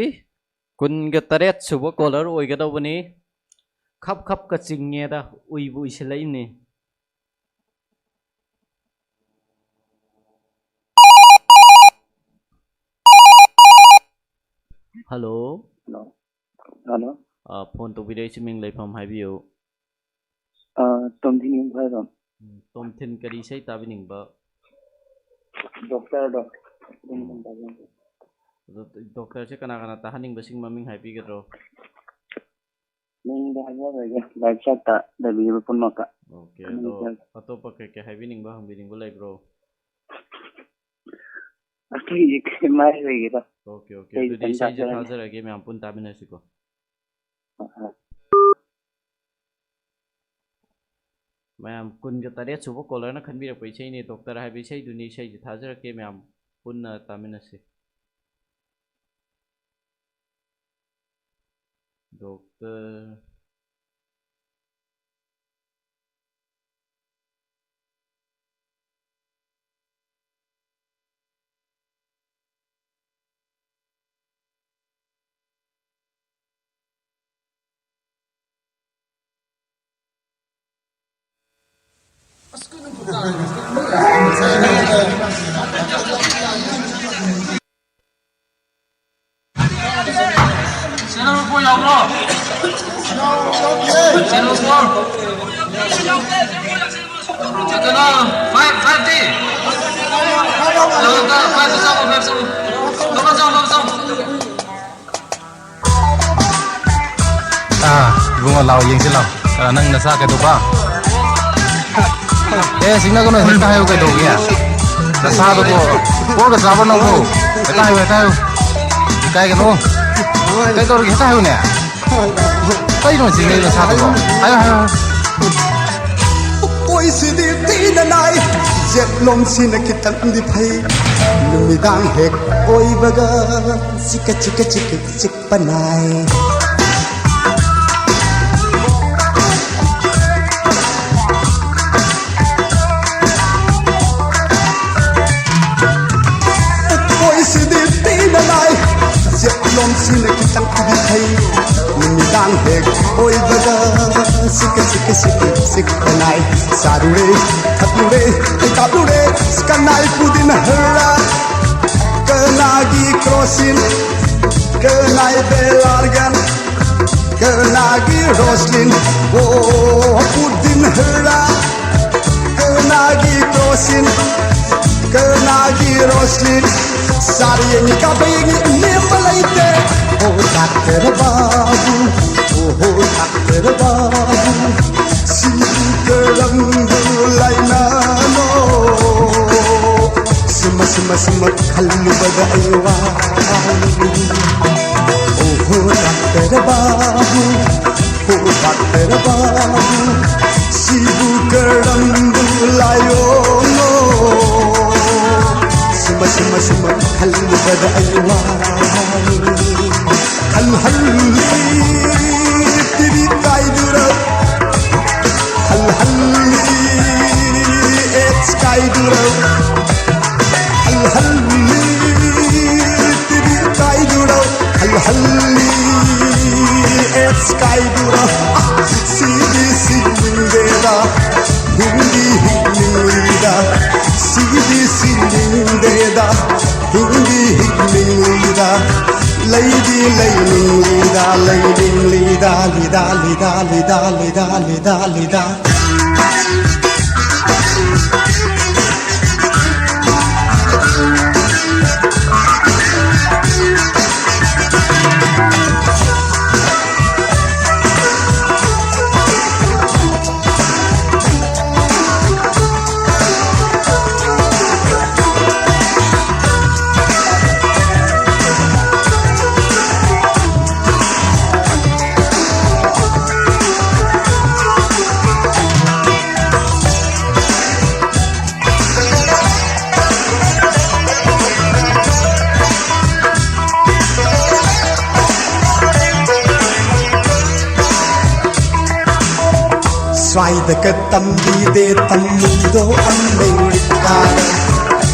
ꯀꯨꯟꯒ ꯇꯔꯦꯠ ꯁꯨꯕ ꯀꯣꯂꯔ ꯑꯣꯏꯒꯗꯧꯕꯅꯤ꯫ ꯈꯞ ꯈꯞꯀ ꯆꯤꯡꯉꯦꯗ, ꯎꯏꯕꯨ ꯎꯏꯁꯤꯜꯂꯛꯏꯅꯤ꯫ ꯍꯜꯂꯣ꯫ ꯍꯜꯂꯣ꯫ ꯍꯜꯂꯣ꯫ ꯑ, ꯐꯣꯟ ꯇꯧꯕꯤꯔꯛꯏꯁꯤ ꯃꯤꯡ ꯂꯩꯐꯝ ꯍꯥꯏꯕꯤꯌꯨ꯫ ꯑ, ꯇꯣꯝꯊꯤꯟ ꯌꯨꯝꯈꯥꯏꯕꯝ꯫ ꯎꯝ, ꯇꯣꯝꯊꯤꯟ ꯀꯔꯤ ꯏꯁꯩ ꯇꯥꯕꯤꯅꯤꯡꯕ? ꯗꯣꯛꯇꯔꯗꯣ꯫ ꯑꯗꯣ ꯗꯣꯛꯇꯔꯁꯦ ꯀꯅꯥ ꯀꯅꯥ ꯇꯥꯍꯟꯅꯤꯡꯕꯁꯤꯡ ꯃꯃꯤꯡ ꯍꯥꯏꯕꯤꯒꯗ꯭ꯔꯣ? ꯃꯤꯡꯗꯤ ꯍꯥꯏꯖꯔꯣꯏꯒꯦ, ꯂꯥꯏꯞ ꯆꯠꯇ ꯂꯩꯕꯤꯕ ꯄꯨꯝꯅꯃꯛꯇ꯫ ꯑꯣꯀꯦ, ꯑꯗꯣ ꯈꯪꯖꯔꯦ꯫ ꯑꯇꯣꯞꯄ ꯀꯩ ꯀꯩ ꯍꯥꯏꯕꯤꯅꯤꯡꯕ, ꯍꯪꯕꯤꯅꯤꯡꯕ ꯂꯩꯕ꯭ꯔꯣ? ꯑꯇꯩꯗꯤ ꯀꯩꯝ ꯍꯥꯏꯔꯣꯏꯒꯦꯗ꯫ Okay, okay. ꯏꯁꯩ ꯑꯗꯨꯗꯤ ꯈꯤꯇꯪ ꯏꯁꯩꯁꯦ ꯇꯥꯖꯔꯒꯦ꯫ ꯊꯥꯖꯔꯒꯦ, ꯃꯌꯥꯝ ꯄꯨꯟ ꯇꯥꯃꯤꯟꯅꯁꯤꯀꯣ꯫ ꯑ, ꯑ꯫ ꯃꯌꯥꯝ, ꯀꯨꯟꯒ ꯇꯔꯦꯠ ꯁꯨꯕ ꯀꯣꯂꯔꯅ ꯈꯟꯕꯤꯔꯛꯄ ꯏꯁꯩꯅꯤ, ꯗꯣꯛꯇꯔ ꯍꯥꯏꯕ ꯏꯁꯩꯗꯨꯅꯤ꯫ ꯏꯁꯩꯁꯦ ꯊꯥꯖꯔꯛꯀꯦ, ꯃꯌꯥꯝ ꯄꯨꯟꯅ ꯇꯥꯃꯤꯟꯅꯁꯤ꯫ ꯗꯣꯛꯇꯔ꯫ Channel four ꯌꯥꯎꯕ꯭ꯔꯣ? Channel four. ꯀꯩꯅꯣ, five, five ꯗꯤ? ꯌꯥꯎꯗ, five ꯇ ꯆꯪꯉꯣ, five ꯆꯪꯉꯣ꯫ ꯂꯧꯕ ꯆꯪꯉꯣ, ꯂꯧꯕ ꯆꯪꯉꯣ꯫ ꯑꯥ, ꯏꯕꯨꯡꯉꯣ, ꯂꯥꯎ, ꯌꯦꯡꯁꯤ ꯂꯥꯎ꯫ ꯑꯥ, ꯅꯪ ꯅꯆꯥ ꯀꯩꯗꯧꯕ? ꯑꯦ, ꯆꯤꯡꯅꯒꯅꯨ, ꯍꯦꯛꯇ ꯍꯥꯏꯌꯨ ꯀꯩꯗꯧꯒꯦ? ꯅꯆꯥꯗꯨꯕꯨ ꯄꯣꯔꯒ ꯆꯥꯕ꯭ꯔꯣ ꯅꯪꯕꯨ? ꯍꯦꯛꯇ ꯍꯥꯏꯌꯨ, ꯍꯦꯛꯇ ꯍꯥꯏꯌꯨ꯫ ꯏꯀꯥꯏꯒꯅꯨ꯫ ꯀꯩꯗꯧꯔꯒꯦ? ꯍꯦꯛꯇ ꯍꯥꯏꯌꯨꯅꯦ꯫ ꯀꯩꯅꯣ ꯆꯤꯡꯅꯩ ꯅꯆꯥꯗꯨꯕꯣ? ꯍꯥꯏꯌꯨ, ꯍꯥꯏꯌꯨ, ꯍꯥꯏꯌꯨ꯫ ꯎꯀꯣꯏꯁꯤꯗꯤ ꯊꯤꯅ ꯅꯥꯏ, ꯌꯦꯠꯂꯣꯝꯁꯤꯅ ꯈꯤꯇꯪꯗꯤ ꯐꯩ꯫ ꯅꯨꯃꯤꯗꯥꯡ ꯍꯦꯛ ꯑꯣꯏꯕꯒ ꯆꯤꯛꯀ ꯆꯤꯛꯀ ꯆꯤꯛꯀ ꯆꯤꯛꯄ ꯅꯥꯏ꯫ ꯎꯀꯣꯏꯁꯤꯗꯤ ꯁꯤꯅ ꯈꯤꯇꯪ ꯄꯤꯕꯤꯈꯩ ꯅꯨꯃꯤꯗꯥꯡ ꯍꯦꯛ ꯑꯣꯏꯕꯗ ꯁꯤꯛꯀ ꯁꯤꯛꯀ ꯁꯤꯛꯀ ꯁꯤꯛꯀ ꯅꯥꯏ꯫ ꯆꯥꯔꯨꯔꯦ, ꯊꯛꯂꯨꯔꯦ, ꯍꯩ ꯀꯥꯞꯂꯨꯔꯦ, ꯀꯅꯥꯏ ꯄꯨꯗꯤꯟ ꯍꯔꯥ, ꯀꯅꯥꯒꯤ ꯀ꯭ꯔꯣꯁꯤꯟ, ꯀꯅꯥꯏ ꯕꯦꯂꯥꯔꯒꯟ, ꯀꯅꯥꯒꯤ ꯔꯣꯁꯂꯤꯟ, ꯑꯣ ꯄꯨꯗꯤꯟ ꯍꯔꯥ, ꯀꯅꯥꯒꯤ ꯀ꯭ꯔꯣꯁꯤꯟ, ꯀꯅꯥꯒꯤ ꯔꯣꯁꯂꯤꯟ, ꯆꯥꯔ ꯌꯦꯡꯉꯤ ꯀꯥꯞꯄ ꯌꯦꯡꯉꯤ ꯂꯦꯝꯕ ꯂꯩꯇꯦ꯫ ꯑꯣ ꯗꯥꯛꯇꯔ ꯕꯥꯕꯨ, ꯑꯣꯍꯣ ꯗꯥꯛꯇꯔ ꯕꯥꯕꯨ, ꯁꯤꯕꯨ ꯀꯔꯝꯕ ꯂꯥꯏꯅꯥꯅꯣ? ꯁꯨꯝꯃ ꯁꯨꯝꯃ ꯁꯨꯝꯃ ꯈꯜꯂꯨꯕꯗ ꯑꯩ ꯋꯥꯔꯦ꯫ ꯑꯣꯍꯣ ꯗꯥꯛꯇꯔ ꯕꯥꯕꯨ, ꯑꯣ ꯗꯥꯛꯇꯔ ꯕꯥꯕꯨ, ꯁꯤꯕꯨ ꯀꯔꯝꯕ ꯂꯥꯏꯑꯣꯡꯅꯣ? ꯁꯨꯝꯃ ꯁꯨꯝꯃ ꯁꯨꯝꯃ ꯈꯜꯂꯨꯕꯗ ꯑꯩ ꯋꯥꯔꯦ꯫ ꯍꯜ ꯍꯜꯂꯤ ꯇꯤꯚꯤ ꯀꯥꯏꯗꯨꯔ, ꯍꯜ ꯍꯜꯂꯤ ꯑꯦꯠꯁ ꯀꯥꯏꯗꯨꯔ, ꯍꯜ ꯍꯜꯂꯤ ꯇꯤꯚꯤ ꯀꯥꯏꯗꯨꯔ, ꯍꯜ ꯍꯜꯂꯤ ꯑꯦꯠꯁ ꯀꯥꯏꯗꯨꯔ꯫ ꯑ, ꯁꯤꯗꯤ ꯁꯤꯅꯤꯡꯗꯦꯗ, ꯍꯤꯡꯗꯤ ꯍꯤꯡꯅꯤꯡꯂꯤꯗ, ꯁꯤꯗꯤ ꯁꯤꯅꯤꯡꯗꯦꯗ, ꯍꯤꯡꯗꯤ ꯍꯤꯡꯅꯤꯡꯂꯤꯗ, ꯂꯩꯗꯤ ꯂꯩꯅꯤꯡꯂꯤꯗ, ꯂꯩꯅꯤꯡꯂꯤꯗ, ꯂꯤꯗ ꯂꯤꯗ ꯂꯤꯗ ꯂꯤꯗ ꯂꯤꯗ ꯂꯤꯗ꯫ ꯁ꯭ꯋꯥꯏꯗꯒ ꯇꯝꯕꯤꯗꯦ ꯇꯝꯃꯤꯗꯣ ꯑꯃꯦꯔꯤꯀꯥꯗ꯫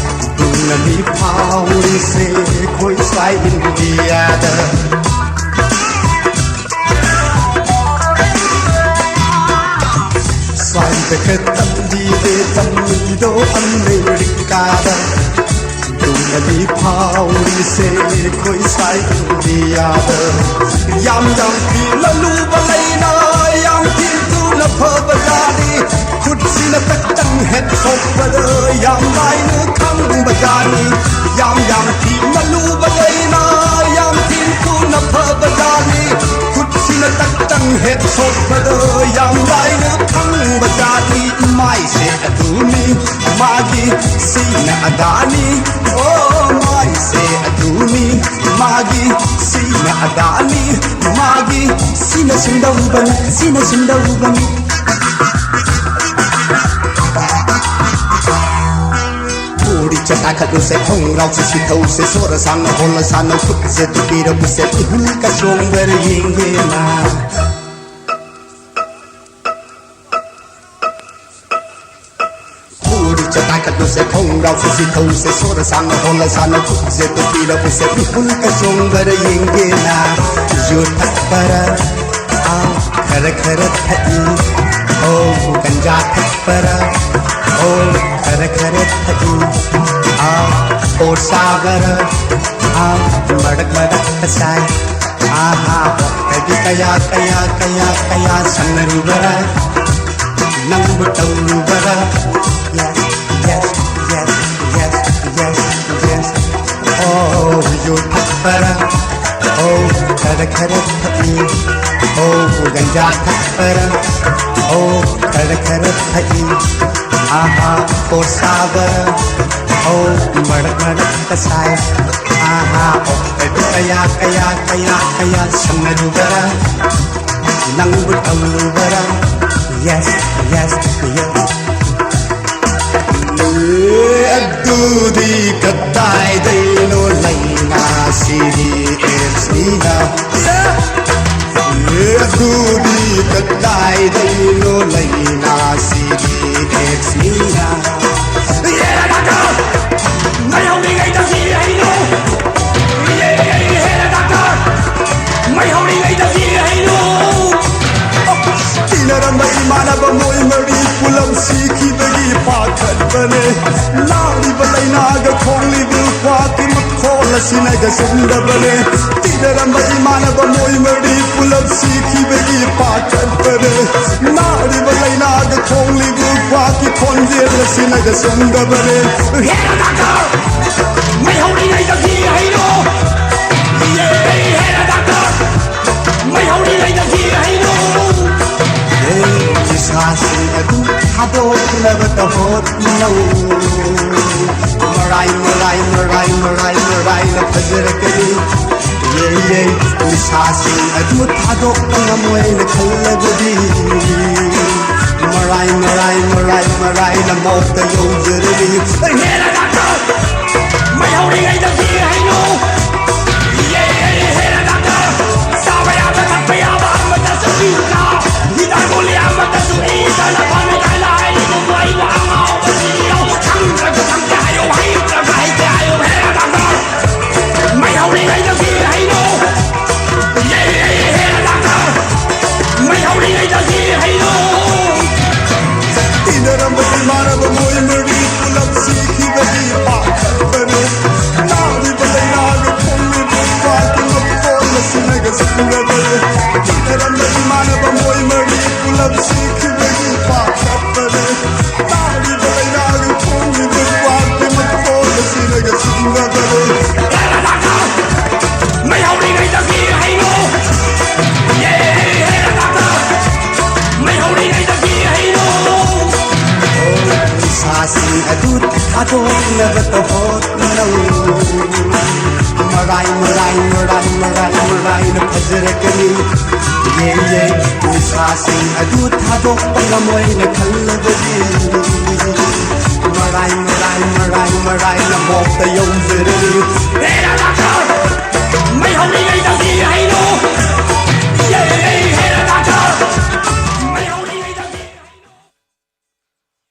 ꯅꯤ ꯐꯥꯎꯔꯤꯁꯦ ꯑꯩꯈꯣꯏ ꯁ꯭ꯋꯥꯏ ꯏꯟꯗꯤꯌꯥꯗ꯫ ꯁ꯭ꯋꯥꯏꯗ ꯈꯔ ꯇꯝꯕꯤꯔꯦ ꯇꯝꯕꯤꯗꯣ ꯑꯃꯦꯔꯤꯀꯥꯗ꯫ ꯇꯨꯡꯗꯗꯤ ꯐꯥꯎꯔꯤꯁꯦ ꯑꯩꯈꯣꯏ ꯁ꯭ꯋꯥꯏ ꯏꯟꯗꯤꯌꯥꯗ꯫ ꯌꯥꯝ ꯌꯥꯝ ꯊꯤꯅ ꯂꯨꯕ ꯂꯩꯅꯥ, ꯌꯥꯝ ꯊꯤ ꯊꯨꯅ ꯐꯕ ꯖꯥꯠꯅꯤ꯫ ꯈꯨꯠꯁꯤꯅ ꯇꯛꯇꯪ ꯍꯦꯛ ꯁꯣꯛꯄꯗ ꯌꯥꯝ ꯂꯥꯏꯅ ꯈꯪꯕ ꯖꯥꯠꯅꯤ꯫ ꯌꯥꯝ ꯌꯥꯝ ꯊꯤꯅ ꯂꯨꯕ ꯂꯩꯅꯥ, ꯌꯥꯝ ꯊꯤ ꯊꯨꯅ ꯐꯕ ꯖꯥꯠꯅꯤ꯫ ꯈꯨꯠꯁꯤꯅ ꯇꯛꯇꯪ ꯍꯦꯛ ꯁꯣꯛꯄꯗ ꯌꯥꯝ ꯂꯥꯏꯅ ꯈꯪꯕ ꯖꯥꯠꯅꯤ꯫ ꯃꯥꯏꯁꯦ ꯑꯗꯨꯅꯤ ꯃꯥꯒꯤ ꯁꯤꯅ ꯑꯗꯥꯅꯤ꯫ ꯑꯣ ꯃꯥꯏꯁꯦ ꯑꯗꯨꯅꯤ ꯃꯥꯒꯤ ꯁꯤꯅ ꯑꯗꯥꯅꯤ꯫ ꯃꯥꯒꯤ ꯁꯤꯅ ꯁꯨꯝꯗꯧꯕꯅꯤ, ꯁꯤꯅ ꯁꯨꯝꯗꯧꯕꯅꯤ꯫ ꯄꯨꯔꯤ ꯆꯇꯥ ꯈꯠꯂꯨꯁꯦ, ꯈꯣꯡꯒ꯭ꯔꯥꯎꯁꯦ ꯁꯤꯊꯧꯁꯦ, ꯁꯣꯔ ꯁꯥꯡꯅ ꯍꯣꯜꯂ ꯁꯥꯟꯅ ꯈꯨꯠꯁꯦ ꯇꯨꯄꯤꯔꯕꯨꯁꯦ, ꯏꯍꯨꯜ ꯀꯆꯣꯡꯕꯔ ꯌꯦꯡꯒꯦꯅ꯫ ꯄꯨꯔꯤ ꯆꯇꯥ ꯈꯠꯂꯨꯁꯦ, ꯈꯣꯡꯒ꯭ꯔꯥꯎꯁꯦ ꯁꯤꯊꯧꯁꯦ, ꯁꯣꯔ ꯁꯥꯡꯅ ꯍꯣꯜꯂ ꯁꯥꯟꯅ ꯈꯨꯠꯁꯦ ꯇꯨꯄꯤꯔꯕꯨꯁꯦ, ꯏꯍꯨꯜ ꯀꯆꯣꯡꯕꯔ ꯌꯦꯡꯒꯦꯅ꯫ ꯌꯨ ꯊꯛꯄꯔ? ꯑꯥ, ꯈꯔ ꯈꯔ ꯊꯛꯏ꯫ ꯑꯣ, ꯒꯟꯖꯥ ꯊꯛꯄꯔ? ꯑꯣ, ꯈꯔ ꯈꯔ ꯊꯛꯏ꯫ ꯑꯥ, ꯑꯣ ꯆꯥꯕꯔ? ꯑꯥ, ꯃꯔꯛ ꯃꯔꯛꯇ ꯆꯥꯏ꯫ ꯑꯥꯍꯥ, ꯑꯣꯛꯇꯒꯤ ꯀꯌꯥ ꯀꯌꯥ ꯀꯌꯥ ꯀꯌꯥ ꯁꯪꯅꯔꯨꯕꯔ? ꯅꯪꯕꯨ ꯇꯧꯔꯨꯕꯔ? Yes, yes, yes, yes, yes, yes. ꯑꯣ, ꯌꯨ ꯊꯛꯄꯔ? ꯑꯣ, ꯈꯔ ꯈꯔ ꯊꯛꯏ꯫ ꯑꯣ, ꯒꯟꯖꯥ ꯊꯛꯄꯔ? ꯑꯣ, ꯈꯔ ꯈꯔ ꯊꯛꯏ꯫ ꯑꯥꯍꯥ, ꯑꯣ ꯆꯥꯕꯔ? ꯑꯣ, ꯃꯔꯛ ꯃꯔꯛꯇ ꯆꯥꯏ꯫ ꯑꯥꯍꯥ, ꯑꯣꯛꯇꯒꯤ ꯀꯌꯥ ꯀꯌꯥ ꯀꯌꯥ ꯀꯌꯥ ꯁꯪꯅꯔꯨꯕꯔ? ꯅꯪꯕꯨ ꯇꯧꯔꯨꯕꯔ? Yes, yes, yes. ꯑꯦ, ꯑꯗꯨꯗꯤ ꯀꯗꯥꯏꯗꯩꯅꯣ ꯂꯩꯅꯥꯁꯤꯗꯤ ꯑꯦꯗꯁꯅꯤꯅ? ꯑꯦ, ꯑꯗꯨꯗꯤ ꯀꯗꯥꯏꯗꯩꯅꯣ ꯂꯩꯅꯥꯁꯤꯗꯤ ꯑꯦꯗꯁꯅꯤꯅ? ꯑꯦ, ꯗꯥꯛꯇꯔ! ꯅꯥꯔꯤꯕ ꯂꯥꯏꯅꯥꯒ ꯈꯣꯡꯂꯤꯕ ꯈ꯭ꯋꯥꯛꯀꯤ ꯃꯈꯣꯜ ꯑꯁꯤꯅꯒ ꯁꯨꯝꯗꯕꯅꯦ꯫ ꯇꯤꯟꯅꯔꯝꯕ ꯏꯃꯥꯟꯅꯕ ꯃꯣꯏ ꯃꯔꯤ ꯄꯨꯂꯞ ꯁꯤꯈꯤꯕꯒꯤ ꯄꯥꯈꯠꯄꯅꯦ꯫ ꯅꯥꯔꯤꯕ ꯂꯥꯏꯅꯥꯒ ꯈꯣꯡꯂꯤꯕ ꯈ꯭ꯋꯥꯛꯀꯤ ꯈꯣꯟꯖꯦꯜ ꯑꯁꯤꯅꯒ ꯁꯨꯝꯗꯕꯅꯦ꯫ ꯍꯦꯔꯥ ꯗꯥꯛꯇꯔ, ꯃꯩ ꯍꯧꯔꯤꯉꯩꯗꯒꯤ ꯍꯩꯔꯣ꯫ ꯌꯦ, ꯍꯦꯔꯥ ꯗꯥꯛꯇꯔ, ꯃꯩ ꯍꯧꯔꯤꯉꯩꯗꯒꯤ ꯍꯩꯔꯣ꯫ ꯅꯤꯁꯥꯁꯤꯡ ꯑꯗꯨ ꯊꯥꯗꯣꯛꯅꯕꯇ ꯍꯣꯠꯅꯧ꯫ ꯃꯔꯥꯏ, ꯃꯔꯥꯏ, ꯃꯔꯥꯏ, ꯃꯔꯥꯏ, ꯃꯔꯥꯏꯅ ꯐꯖꯔꯛꯀꯅꯤ꯫ ꯌꯦ, ꯌꯦ, ꯅꯤꯁꯥꯁꯤꯡ ꯑꯗꯨ ꯊꯥꯗꯣꯛꯄ ꯉꯝꯃꯣꯏꯅ ꯈꯜꯂꯕꯗꯤ ꯃꯔꯥꯏ, ꯃꯔꯥꯏ, ꯃꯔꯥꯏ, ꯃꯔꯥꯏꯅ ꯃꯣꯛꯇ ꯌꯧꯖꯔꯅꯤ꯫ ꯍꯦꯔꯥ ꯗꯥꯛꯇꯔ! ꯃꯩ ꯍꯧꯔꯤꯉꯩꯗꯒꯤ ꯍꯩꯅꯧ! ꯌꯦ, ꯍꯦꯔꯥ ꯗꯥꯛꯇꯔ! ꯆꯥꯕ ꯌꯥꯕ, ꯊꯛꯄ ꯌꯥꯕ ꯑꯃꯠꯇꯁꯨ ꯄꯤꯗꯅ, ꯍꯤꯗꯥꯛ ꯒꯨꯂꯤ ꯑꯃꯠꯇꯁꯨ ꯏꯗꯅ ꯐꯅꯤ ꯀꯥꯏꯅ ꯍꯥꯏꯔꯤꯗꯨꯕꯨ ꯑꯩꯕꯨ ꯑꯉꯥꯎꯕ ꯁꯤꯔꯤꯔꯣ? ꯈꯪꯗ꯭ꯔꯒ ꯈꯪꯗꯦ ꯍꯥꯏꯌꯨ, ꯍꯩꯇ꯭ꯔꯒ ꯍꯩꯇꯦ ꯍꯥꯏꯌꯨ, ꯍꯦꯔꯥ ꯗꯥꯛꯇꯔ! ꯃꯩ ꯍꯧꯔꯤꯉꯩꯗꯒꯤ ꯍꯩꯅꯧ! ꯌꯦ, ꯍꯦꯔꯥ ꯗꯥꯛꯇꯔ! ꯃꯩ ꯍꯧꯔꯤꯉꯩꯗꯒꯤ ꯍꯩꯅꯧ! ꯇꯤꯟꯅꯔꯝꯕ ꯏꯃꯥꯟꯅꯕ ꯃꯣꯏ ꯃꯔꯤ ꯄꯨꯂꯞ ꯁꯤꯈꯤꯕꯒꯤ ꯄꯥꯈꯠꯄꯅꯦ꯫ ꯅꯥꯔꯤꯕ ꯂꯥꯏꯅꯥꯒ ꯈꯣꯡꯂꯤꯕ ꯈ꯭ꯋꯥꯛꯀꯤ ꯃꯈꯣꯜ ꯑꯁꯤꯅꯒ ꯁꯨꯝꯂꯕꯅꯦ꯫ ꯇꯤꯟꯅꯔꯝꯕ ꯏꯃꯥꯟꯅꯕ ꯃꯣꯏ ꯃꯔꯤ ꯄꯨꯂꯞ ꯁꯤꯈꯤꯕꯒꯤ ꯄꯥꯈꯠꯄꯅꯦ꯫ ꯅꯥꯔꯤꯕ ꯂꯥꯏꯅꯥꯒ ꯈꯣꯡꯂꯤꯕ ꯈ꯭ꯋꯥꯛꯀꯤ ꯃꯈꯣꯜ ꯑꯁꯤꯅꯒ ꯁꯨꯝꯂꯕꯅꯦ꯫ ꯃꯩ ꯍꯧꯔꯤꯉꯩꯗꯒꯤ ꯍꯩꯅꯧ! ꯌꯦ, ꯍꯦꯔꯥ ꯗꯥꯛꯇꯔ! ꯃꯩ ꯍꯧꯔꯤꯉꯩꯗꯒꯤ ꯍꯩꯅꯧ! ꯅꯤꯁꯥꯁꯤꯡ ꯑꯗꯨ ꯊꯥꯗꯣꯛꯅꯕꯇ ꯍꯣꯠꯅꯧ꯫ ꯃꯔꯥꯏ, ꯃꯔꯥꯏ, ꯃꯔꯥꯏ, ꯃꯔꯥꯏ, ꯃꯔꯥꯏꯅ ꯐꯖꯔꯛꯀꯅꯤ꯫ ꯌꯦ, ꯌꯦ, ꯅꯤꯁꯥꯁꯤꯡ ꯑꯗꯨ ꯊꯥꯗꯣꯛꯄ ꯉꯝꯃꯣꯏꯅ ꯈꯜꯂꯕꯗꯤ ꯃꯔꯥꯏ, ꯃꯔꯥꯏ, ꯃꯔꯥꯏ, ꯃꯔꯥꯏꯅ ꯃꯣꯛꯇ ꯌꯧꯖꯔꯅꯤ꯫ ꯍꯦꯔꯥ ꯗꯥꯛꯇꯔ! ꯃꯩ ꯍꯧꯔꯤꯉꯩꯗꯒꯤ ꯍꯩꯅꯧ! ꯌꯦ, ꯍꯦꯔꯥ ꯗꯥꯛꯇꯔ! ꯃꯩ ꯍꯧꯔꯤꯉꯩꯗꯒꯤ ꯍꯩꯅꯧ!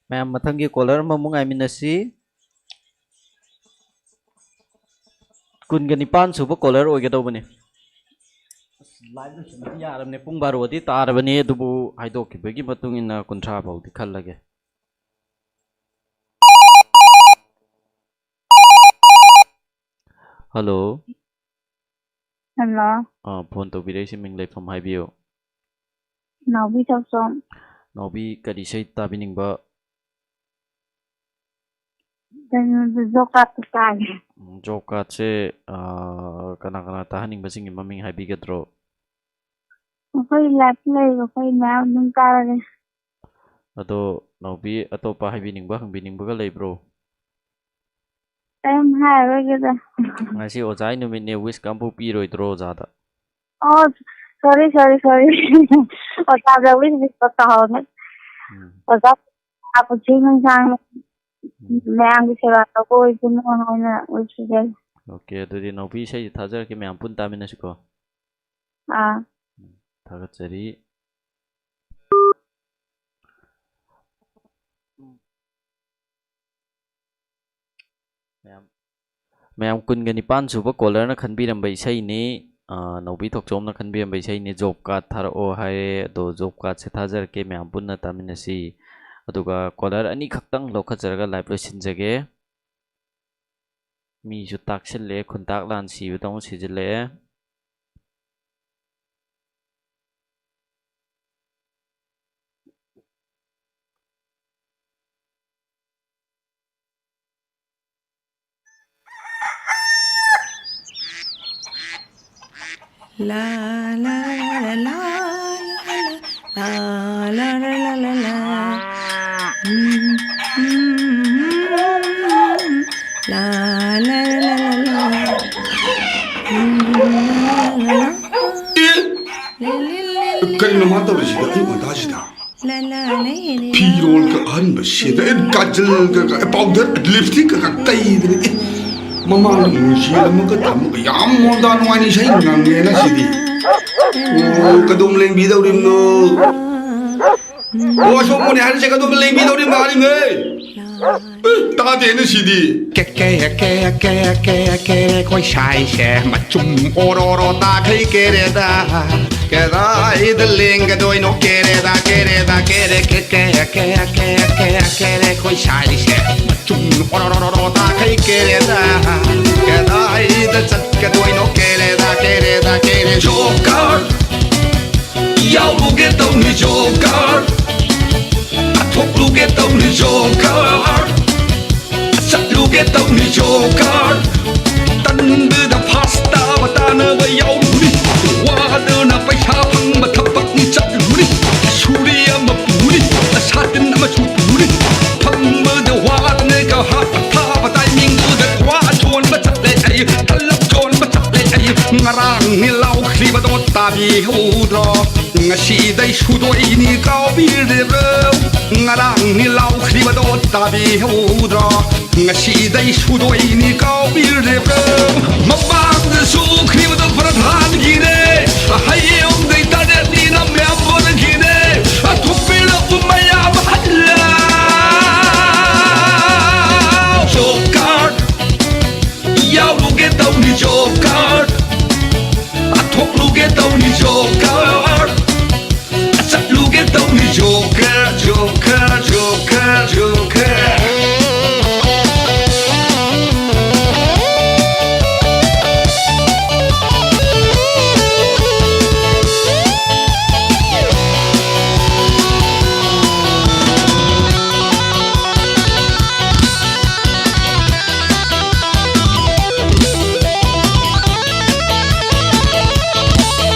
ꯃꯌꯥꯝ ꯃꯊꯪꯒꯤ ꯀꯣꯂꯔ ꯑꯃꯃꯨꯛ ꯉꯥꯏꯃꯤꯟꯅꯁꯤ꯫ ꯀꯨꯟꯒ ꯅꯤꯄꯥꯟ ꯁꯨꯕ ꯀꯣꯂꯔ ꯑꯣꯏꯒꯗꯧꯕꯅꯤ꯫ ꯑꯁ, ꯂꯥꯏꯚ ꯂꯣꯏꯁꯤꯟꯕꯗꯤ ꯌꯥꯔꯕꯅꯦ, ꯄꯨꯡ ꯕꯥꯔꯣꯗꯤ ꯇꯥꯔꯕꯅꯤ, ꯑꯗꯨꯕꯨ ꯍꯥꯏꯗꯣꯛꯈꯤꯕꯒꯤ ꯃꯇꯨꯡ ꯏꯟꯅ ꯀꯨꯟꯊ꯭ꯔꯥ ꯐꯥꯎꯗꯤ ꯈꯜꯂꯒꯦ꯫ ꯍꯜꯂꯣ꯫ ꯍꯜꯂꯣ꯫ ꯑꯥ, ꯐꯣꯟ ꯇꯧꯕꯤꯔꯛꯏꯁꯤ ꯃꯤꯡ ꯂꯩꯐꯝ ꯍꯥꯏꯕꯤꯌꯨ꯫ ꯅꯥꯎꯕꯤ ꯊꯣꯛꯆꯣꯝ꯫ ꯅꯥꯎꯕꯤ, ꯀꯔꯤ ꯏꯁꯩ ꯇꯥꯕꯤꯅꯤꯡꯕ? ꯀꯩꯅꯣꯗ ꯖꯣꯕ ꯀꯥꯔꯗꯇ ꯇꯥꯒꯦ꯫ ꯎꯝ, ꯖꯣꯕ ꯀꯥꯔꯗꯁꯦ, ꯑꯥ, ꯀꯅꯥ ꯀꯅꯥ ꯇꯥꯍꯟꯅꯤꯡꯕꯁꯤꯡꯒꯤ ꯃꯃꯤꯡ ꯍꯥꯏꯕꯤꯒꯗ꯭ꯔꯣ? ꯑꯩꯈꯣꯏ ꯂꯥꯏꯐ ꯂꯩꯕ ꯑꯩꯈꯣꯏ ꯃꯌꯥꯝ ꯑꯗꯨꯝ ꯇꯥꯔꯒꯦ꯫ ꯑꯗꯣ ꯅꯥꯎꯕꯤ, ꯑꯇꯣꯞꯄ ꯍꯥꯏꯕꯤꯅꯤꯡꯕ, ꯍꯪꯕꯤꯅꯤꯡꯕꯒ ꯂꯩꯕ꯭ꯔꯣ? ꯀꯩꯝ ꯍꯥꯏꯔꯔꯣꯏꯒꯦꯗ꯫ ꯉꯁꯤ ꯑꯣꯖꯥꯒꯤ ꯅꯨꯃꯤꯠꯅꯦ, ꯋꯤꯁꯀ ꯑꯝꯐꯥꯎ ꯄꯤꯔꯣꯏꯗ꯭ꯔꯣ ꯑꯣꯖꯥꯗ? ꯑꯣ, ꯁꯣꯔꯤ, ꯁꯣꯔꯤ, ꯁꯣꯔꯤ꯫ ꯑꯣꯖꯥꯗ ꯋꯤꯁ ꯀꯥꯎꯍꯧꯔꯦ꯫ ꯎꯝ. ꯑꯣꯖꯥ, ꯄꯨꯟꯁꯤ ꯅꯨꯡꯁꯥꯡꯅ ꯎꯝ. ꯃꯌꯥꯝꯒꯤ ꯁꯦꯕꯥ ꯇꯧꯕ ꯑꯣꯏꯁꯅꯨ ꯍꯥꯏꯅ ꯋꯤꯁ ꯄꯤꯖꯔꯤ꯫ ꯑꯣꯀꯦ, ꯑꯗꯨꯗꯤ ꯅꯥꯎꯕꯤ, ꯏꯁꯩꯁꯦ ꯊꯥꯖꯔꯛꯀꯦ, ꯃꯌꯥꯝ ꯄꯨꯟ ꯇꯥꯃꯤꯟꯅꯁꯤꯀꯣ꯫ ꯑꯥ꯫ ꯎꯝ, ꯊꯥꯒꯠꯆꯔꯤ꯫ ꯃꯌꯥꯝ, ꯃꯌꯥꯝ ꯀꯨꯟꯒ ꯅꯤꯄꯥꯟ ꯁꯨꯕ ꯀꯣꯂꯔꯅ ꯈꯟꯕꯤꯔꯝꯕ ꯏꯁꯩꯅꯤ꯫ ꯑꯥ, ꯅꯥꯎꯕꯤ ꯊꯣꯛꯆꯣꯝꯅ ꯈꯟꯕꯤꯔꯝꯕ ꯏꯁꯩꯅꯤ꯫ ꯖꯣꯕ ꯀꯥꯔꯗ ꯊꯥꯔꯛꯑꯣ ꯍꯥꯏꯔꯦ꯫ ꯑꯗꯣ ꯖꯣꯕ ꯀꯥꯔꯗꯁꯦ ꯊꯥꯖꯔꯛꯀꯦ, ꯃꯌꯥꯝ ꯄꯨꯟꯅ ꯇꯥꯃꯤꯟꯅꯁꯤ꯫ ꯑꯗꯨꯒ ꯀꯣꯂꯔ ꯑꯅꯤꯈꯛꯇꯪ ꯂꯧꯈꯠꯆꯔꯒ ꯂꯥꯏꯚ ꯂꯣꯏꯁꯤꯟꯖꯒꯦ꯫ ꯃꯤꯁꯨ ꯇꯥꯛꯁꯤꯜꯂꯛꯑꯦ, ꯈꯨꯟꯇꯥꯛ ꯂꯥꯟ ꯁꯤꯕꯗꯧꯅ ꯁꯤꯖꯤꯜꯂꯛꯑꯦ꯫ ꯀꯔꯤꯅꯣ ꯃꯥ ꯇꯧꯔꯤꯁꯤꯗ ꯑꯌꯨꯛ ꯉꯟꯇꯥꯁꯤꯗ? ꯐꯤꯔꯣꯜꯒ ꯑꯍꯟꯕ ꯁꯦꯠꯇ, ꯑꯦ, ꯀꯥꯖꯜꯒ, ꯑꯦ, ꯄꯥꯎꯗꯔ, ꯂꯤꯞꯁꯇꯤꯛꯀ ꯇꯩꯗꯅ, ꯑꯦ, ꯃꯃꯥꯡꯗ ꯃꯨꯡꯁꯦꯜ ꯑꯃꯒ ꯊꯝꯃꯒ ꯌꯥꯝ ꯃꯣꯟꯗꯥ ꯅꯨꯡꯉꯥꯏꯅ ꯏꯁꯩ ꯉꯪꯉꯦ ꯉꯁꯤꯗꯤ꯫ ꯑꯣ, ꯀꯗꯣꯝ ꯂꯦꯡꯕꯤꯗꯧꯔꯤꯕꯅꯣ? ꯑꯣ, ꯑꯁꯣꯝ ꯃꯨꯅꯤ ꯍꯥꯏꯔꯤꯁꯦ ꯀꯗꯣꯝ ꯂꯦꯡꯕꯤꯗꯧꯔꯤꯕꯅꯣ ꯍꯥꯏꯔꯤꯕꯅꯦ? ꯑꯦ, ꯇꯥꯗꯦꯅꯦ ꯁꯤꯗꯤ꯫ ꯀꯦ ꯀꯦ ꯀꯦ ꯀꯦ ꯀꯦ ꯀꯦ ꯀꯣꯏ ꯁꯥꯏꯁꯦ ꯃꯆꯨꯝ ꯑꯣꯔꯣ ꯑꯣꯔꯣ ꯇꯥꯈꯩ ꯀꯦꯔꯦꯗ꯫ ꯀꯗꯥꯏꯗ ꯂꯦꯡꯒꯗꯣꯏꯅꯣ? ꯀꯦꯔꯦꯗ, ꯀꯦꯔꯦꯗ, ꯀꯦꯔꯦ, ꯀꯦ, ꯀꯦ, ꯀꯦ, ꯀꯦꯔꯦ, ꯑꯩꯈꯣꯏ ꯁꯥꯏꯁꯦ꯫ ꯃꯆꯨꯝ ꯑꯣꯔꯣꯔꯣꯔꯣ ꯇꯥꯈꯩ ꯀꯦꯔꯦꯗ꯫ ꯀꯗꯥꯏꯗ ꯆꯠꯀꯗꯣꯏꯅꯣ? ꯀꯦꯔꯦꯗ, ꯀꯦꯔꯦꯗ, ꯀꯦꯔꯦ꯫ ꯖꯣꯀꯔ ꯌꯥꯎꯔꯨꯒꯦ ꯇꯧꯅꯤ, ꯖꯣꯀꯔ ꯊꯣꯛꯂꯨꯒꯦ ꯇꯧꯅꯤ, ꯖꯣꯀꯔ ꯆꯠꯂꯨꯒꯦ ꯇꯧꯅꯤ, ꯖꯣꯀꯔ꯫ ꯇꯟꯗꯨꯗ ꯐꯥꯁ ꯇꯥꯕ ꯇꯥꯅꯕ ꯌꯥꯎꯔꯨꯅꯤ꯫ ꯋꯥꯗꯅ ꯄꯩꯁꯥ ꯐꯪꯕ ꯊꯕꯛꯅꯤ ꯆꯠꯂꯨꯅꯤ꯫ ꯁꯨꯔꯤ ꯑꯃ ꯄꯨꯅꯤ, ꯁꯥꯇꯤꯟ ꯑꯃꯁꯨ ꯄꯨꯅꯤ꯫ ꯐꯝꯕꯗ ꯋꯥꯗꯅ ꯀꯍꯥ ꯊꯥꯕ ꯇꯥꯏꯃꯤꯡꯗꯨꯗ ꯋꯥ ꯆꯣꯟꯕ ꯆꯠꯂꯦ ꯑꯩ, ꯇꯂꯞ ꯆꯣꯟꯕ ꯆꯠꯂꯦ ꯑꯩ꯫ ꯉꯔꯥꯡꯅꯤ ꯂꯥꯎꯈ꯭ꯔꯤꯕꯗꯣ ꯇꯥꯕꯤꯍꯧꯗ꯭ꯔꯣ? ꯉꯁꯤꯗꯩ ꯁꯨꯗꯣꯏꯅꯤ ꯀꯥꯎꯕꯤꯔꯤꯕ꯭ꯔꯣ? ꯉꯔꯥꯡꯅꯤ ꯂꯥꯎꯈ꯭ꯔꯤꯕꯗꯣ ꯇꯥꯕꯤꯍꯧꯗ꯭ꯔꯣ? ꯉꯁꯤꯗꯩ ꯁꯨꯗꯣꯏꯅꯤ ꯀꯥꯎꯕꯤꯔꯤꯕ꯭ꯔꯣ? ꯃꯃꯥꯡꯗ ꯁꯨꯈ꯭ꯔꯤꯕꯗꯣ ꯄ꯭ꯔꯙꯥꯟꯒꯤꯅꯦ, ꯍꯌꯦꯡꯗꯩ ꯇꯔꯦꯠꯅꯤꯅ ꯃꯦꯝꯕꯔꯒꯤꯅꯦ꯫ ꯊꯣꯛꯄꯤꯔꯛꯎ ꯃꯌꯥꯝ ꯍꯜꯂ꯫ ꯖꯣꯀꯔ ꯌꯥꯎꯔꯨꯒꯦ ꯇꯧꯅꯤ, ꯖꯣꯀꯔ ꯊꯣꯛꯂꯨꯒꯦ ꯇꯧꯅꯤ, ꯖꯣꯀꯔ ꯆꯠꯂꯨꯒꯦ ꯇꯧꯅꯤ, ꯖꯣꯀꯔ, ꯖꯣꯀꯔ, ꯖꯣꯀꯔ, ꯖꯣꯀꯔ꯫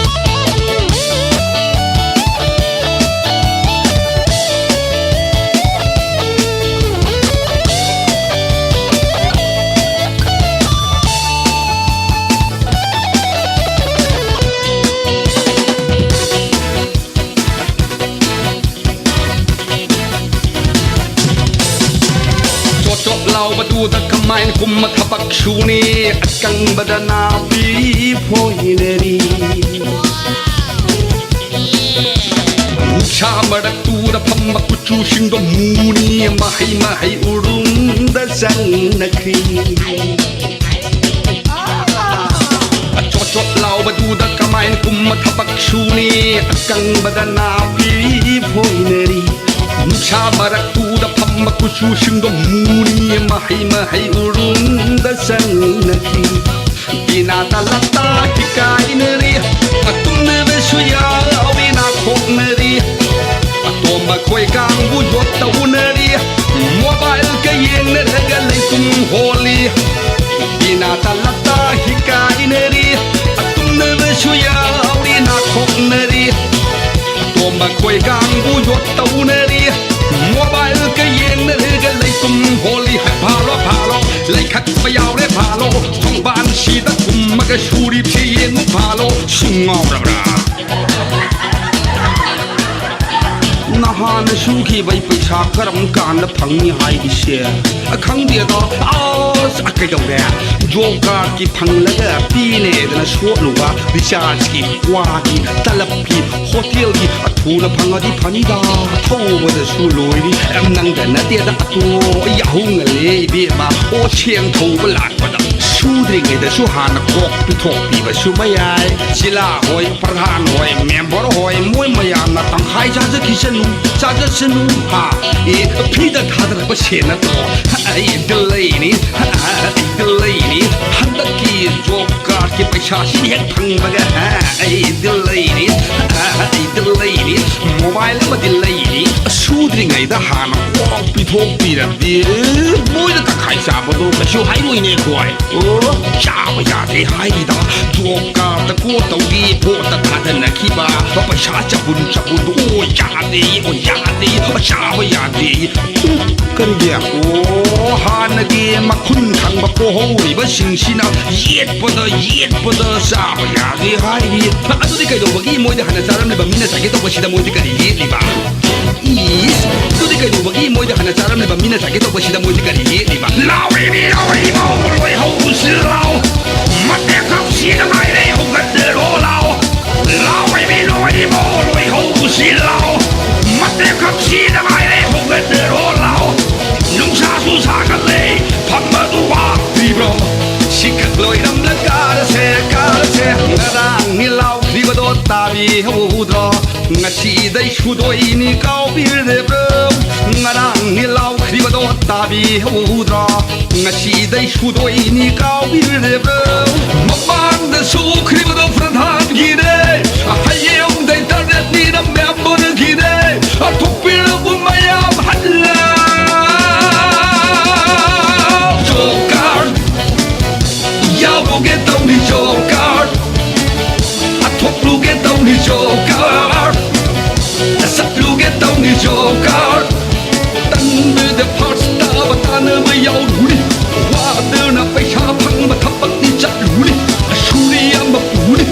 ꯆꯣꯠ ꯆꯣꯠ ꯂꯥꯎꯕꯗꯨꯗ ꯀꯃꯥꯏꯅ ꯀꯨꯝꯃ ꯊꯕꯛ ꯁꯨꯅꯤ? ꯑꯀꯪꯕꯗ ꯅꯥꯄꯤ ꯐꯣꯏꯔꯔꯤ꯫ ꯅꯨꯡꯁꯥ ꯃꯔꯛꯇꯨꯗ ꯐꯝꯕ ꯀꯨꯆꯨꯁꯤꯡꯗꯣ ꯃꯨꯅꯤ, ꯃꯍꯩ ꯃꯍꯩ ꯎꯔꯨꯝꯗ ꯆꯪꯅꯈ꯭ꯔꯤ꯫ ꯆꯣꯠ ꯆꯣꯠ ꯂꯥꯎꯕ ꯑꯗꯨꯗ ꯀꯃꯥꯏꯅ ꯀꯨꯝꯃ ꯊꯕꯛ ꯁꯨꯅꯤ? ꯑꯀꯪꯕꯗ ꯅꯥꯄꯤ ꯐꯣꯏꯅꯔꯤ꯫ ꯅꯨꯡꯁꯥ ꯃꯔꯛꯇꯨꯗ ꯐꯝꯃ ꯀꯨꯆꯨꯁꯤꯡꯗꯣ ꯃꯨꯅꯤ꯫ ꯃꯍꯩ ꯃꯍꯩ ꯎꯔꯨꯝꯗ ꯆꯪꯅꯈꯤ꯫ ꯕꯤꯅꯥ ꯇꯂꯞꯇ ꯍꯤꯀꯥꯏꯅꯔꯤ꯫ ꯑꯇꯨꯝꯅꯕꯁꯨ ꯌꯥꯎꯔꯤ ꯅꯥꯈꯣꯛꯅꯔꯤ꯫ ꯑꯇꯣꯝꯕ ꯈꯣꯏ ꯀꯥꯡꯕꯨ ꯌꯣꯠ ꯇꯧꯅꯔꯤ꯫ ꯃꯣꯕꯥꯏꯜꯒ ꯌꯦꯡꯅꯔꯒ ꯂꯩꯇꯨꯝ ꯍꯣꯜꯂꯤ꯫ ꯕꯤꯅꯥ ꯇꯂꯞꯇ ꯍꯤꯀꯥꯏꯅꯔꯤ꯫ ꯑꯇꯨꯝꯅꯕꯁꯨ ꯌꯥꯎꯔꯤ ꯅꯥꯈꯣꯛꯅꯔꯤ꯫ ꯑꯇꯣꯝꯕ ꯈꯣꯏ ꯀꯥꯡꯕꯨ ꯌꯣꯠ ꯇꯧꯅꯔꯤ꯫ ꯃꯣꯕꯥꯏꯜꯒ ꯌꯦꯡꯅꯔꯒ ꯂꯩꯇꯨꯝ ꯍꯣꯜꯂꯤ꯫ ꯐꯥꯂꯣ ꯐꯥꯂꯣ, ꯂꯩꯈꯠꯄ ꯌꯥꯎꯔꯦ ꯐꯥꯂꯣ꯫ ꯊꯣꯡꯕꯥꯟꯁꯤꯗ ꯀꯨꯝꯃꯒ ꯁꯨꯔꯤꯕꯁꯤ ꯌꯦꯡꯉꯨ ꯐꯥꯂꯣ꯫ ꯁꯨꯝ ꯉꯥꯎꯔꯕ꯭ꯔꯥ? ꯅꯍꯥꯟꯅ ꯁꯨꯈꯤꯕꯩ ꯄꯩꯁꯥ ꯀꯔꯝ ꯀꯥꯟꯗ ꯐꯪꯅꯤ ꯍꯥꯏꯔꯤꯁꯦ? ꯑ, ꯈꯪꯗꯦꯗ꯫ ꯑꯁ, ꯑ, ꯀꯩꯗꯧꯔꯦ? ꯖꯣꯕ ꯀꯥꯔꯗꯀꯤ ꯐꯪꯂꯒ ꯄꯤꯅꯦꯗꯅ ꯁꯣꯠꯂꯨꯕ ꯔꯤꯆꯥꯔꯖꯀꯤ, ꯀ꯭ꯋꯥꯒꯤ, ꯇꯂꯞꯀꯤ, ꯍꯣꯇꯦꯜꯒꯤ, ꯑ, ꯊꯨꯅ ꯐꯪꯉꯗꯤ ꯐꯅꯤꯗ꯫ ꯊꯧꯕꯗꯁꯨ ꯂꯣꯏꯔꯤ꯫ ꯑ, ꯅꯪꯗ ꯅꯠꯇꯦꯗ ꯑꯇꯣ, ꯌꯥꯍꯧ ꯉꯜꯂꯦ ꯏꯕꯦꯝꯃ꯫ ꯑꯣ, ꯁꯦꯟ ꯊꯧꯕ ꯂꯥꯛꯄꯗ ꯁꯨꯗ꯭ꯔꯤꯉꯩꯗꯁꯨ ꯍꯥꯟꯅ ꯀꯣꯛ ꯄꯤꯊꯣꯛꯄꯤꯕꯁꯨ ꯃꯌꯥꯏ꯫ ꯖꯤꯂꯥ ꯍꯣꯏ, ꯄ꯭ꯔꯙꯥꯟ ꯍꯣꯏ, ꯃꯦꯝꯕꯔ ꯍꯣꯏ, ꯃꯣꯏ ꯃꯌꯥꯝꯅ ꯇꯪꯈꯥꯏ ꯆꯥꯖꯈꯤꯁꯅꯨ, ꯆꯥꯖꯁꯅꯨ꯫ ꯍꯥ? ꯑꯦ, ꯐ꯭ꯔꯤꯗ ꯊꯥꯗꯔꯛꯄ ꯁꯦꯟ ꯅꯠꯇ꯭ꯔꯣ? ꯑꯩꯗ ꯂꯩꯅꯤ, ꯑꯩꯗ ꯂꯩꯅꯤ꯫ ꯍꯟꯗꯛꯀꯤ ꯖꯣꯕ ꯀꯥꯔꯗꯀꯤ ꯄꯩꯁꯥꯁꯤ ꯍꯦꯛ ꯐꯪꯕꯒ, ꯑꯩꯗ ꯂꯩꯅꯤ, ꯑꯩꯗ ꯂꯩꯅꯤ꯫ ꯃꯣꯕꯥꯏꯜ ꯑꯃꯗꯤ ꯂꯩꯅꯤ꯫ ꯁꯨꯗ꯭ꯔꯤꯉꯩꯗ ꯍꯥꯟꯅ ꯀꯣꯛ ꯄꯤꯊꯣꯛꯄꯤꯔꯗꯤ ꯃꯣꯏꯗ ꯇꯪꯈꯥꯏ ꯆꯥꯕꯗꯣ ꯀꯩꯁꯨ ꯍꯥꯏꯔꯣꯏꯅꯦ ꯑꯩꯈꯣꯏ꯫ ꯑꯣ, ꯆꯥꯕ ꯌꯥꯗꯦ ꯍꯥꯏꯔꯤꯗ꯫ ꯖꯣꯕ ꯀꯥꯔꯗꯇ ꯀꯣꯠ ꯇꯧꯒꯤ ꯄꯣꯠꯇ ꯊꯥꯗꯅꯈꯤꯕ ꯄꯩꯁꯥ ꯆꯕꯨꯟ ꯆꯕꯨꯟꯗꯣ꯫ ꯑꯣ, ꯌꯥꯗꯦ, ꯑꯣ, ꯌꯥꯗꯦ, ꯑꯣ, ꯆꯥꯕ ꯌꯥꯗꯦ꯫ ꯎꯝ, ꯀꯔꯤꯒꯤ? ꯑꯣ, ꯍꯥꯟꯅꯒꯤ ꯃꯈꯨꯟ ꯈꯪꯕ ꯄꯣꯍꯧꯔꯤꯕꯁꯤꯡꯁꯤꯅ ꯌꯦꯠꯄꯗ ꯌꯦꯠꯄꯗ ꯆꯥꯕ ꯌꯥꯗꯦ ꯍꯥꯏꯔꯤ꯫ ꯑꯗꯨꯗꯤ ꯀꯩꯗꯧꯕꯒꯤ ꯃꯣꯏꯗ ꯍꯥꯟꯅ ꯆꯥꯔꯝꯂꯤꯕ ꯃꯤꯅ ꯆꯥꯒꯦ ꯇꯧꯕꯁꯤꯗ ꯃꯣꯏꯗꯤ ꯀꯔꯤ ꯌꯦꯠꯂꯤꯕ? ꯏꯁ! ꯑꯗꯨꯗꯤ ꯀꯩꯗꯧꯕꯒꯤ ꯃꯣꯏꯗ ꯍꯥꯟꯅ ꯆꯥꯔꯝꯂꯤꯕ ꯃꯤꯅ ꯆꯥꯒꯦ ꯇꯧꯕꯁꯤꯗ ꯃꯣꯏꯗꯤ ꯀꯔꯤ ꯌꯦꯠꯂꯤꯕ? ꯂꯥꯎꯔꯤꯕꯤ ꯂꯥꯎꯔꯤꯕꯧ ꯂꯣꯏꯍꯧꯁꯤ ꯂꯥꯎ꯫ ꯃꯇꯦꯛ ꯈꯛ ꯁꯤꯗ ꯉꯥꯏꯔꯦ ꯍꯧꯒꯠꯂꯔꯣ ꯂꯥꯎ꯫ ꯂꯥꯎꯔꯤꯕꯤ ꯂꯣꯏꯔꯤꯕꯧ ꯂꯣꯏꯍꯧꯁꯤ ꯂꯥꯎ꯫ ꯃꯇꯦꯛ ꯈꯛ ꯁꯤꯗ ꯉꯥꯏꯔꯦ ꯍꯧꯒꯠꯂꯔꯣ ꯂꯥꯎ꯫ ꯅꯨꯡꯁꯥꯁꯨ ꯁꯥꯒꯠꯂꯦ ꯐꯝꯕꯗꯨ ꯋꯥꯗ꯭ꯔꯤꯕ꯭ꯔꯣ? ꯁꯤꯈꯛ ꯂꯣꯏꯔꯝꯂ ꯀꯥꯔꯁꯦ ꯀꯥꯔꯁꯦ꯫ ꯑꯩ ꯁꯨꯗꯣꯏꯅꯤ ꯀꯥꯎꯕꯤꯔꯦꯕ꯭ꯔꯣ? ꯉꯔꯥꯡꯅꯤ ꯂꯥꯎꯈ꯭ꯔꯤꯕꯗꯣ ꯇꯥꯕꯤꯍꯧꯗ꯭ꯔꯣ? ꯉꯁꯤꯗꯩ ꯁꯨꯗꯣꯏꯅꯤ ꯀꯥꯎꯕꯤꯔꯦꯕ꯭ꯔꯣ? ꯃꯃꯥꯡꯗ ꯁꯨꯈ꯭ꯔꯤꯕꯗꯣ ꯄ꯭ꯔꯙꯥꯟꯒꯤꯅꯦ, ꯍꯌꯦꯡꯗꯩ ꯇꯔꯦꯠꯅꯤꯅ ꯃꯦꯝꯕꯔꯒꯤꯅꯦ꯫ ꯑꯊꯣꯛꯄꯤꯔꯕ ꯃꯌꯥꯝ ꯍꯜꯂ ꯖꯣꯕ ꯀꯥꯔꯗ ꯌꯥꯎꯔꯨꯒꯦ ꯇꯧꯅꯤ ꯖꯣꯕ ꯀꯥꯔꯗ, ꯊꯣꯛꯂꯨꯒꯦ ꯇꯧꯅꯤ ꯖꯣꯕ ꯀꯥꯔꯗ, ꯆꯠꯂꯨꯒꯦ ꯇꯧꯅꯤ ꯖꯣꯕ ꯀꯥꯔꯗ꯫ ꯇꯟꯕꯗ ꯐꯥꯔꯁ ꯇꯥꯕ ꯇꯥꯟꯅꯕ ꯌꯥꯎꯔꯨꯅꯤ, ꯋꯥꯗꯅ ꯄꯩꯁꯥ ꯐꯪꯕ ꯊꯕꯛꯇꯤ ꯆꯠꯂꯨꯅꯤ꯫ ꯁꯨꯔꯤ ꯑꯃ ꯄꯨꯅꯤ,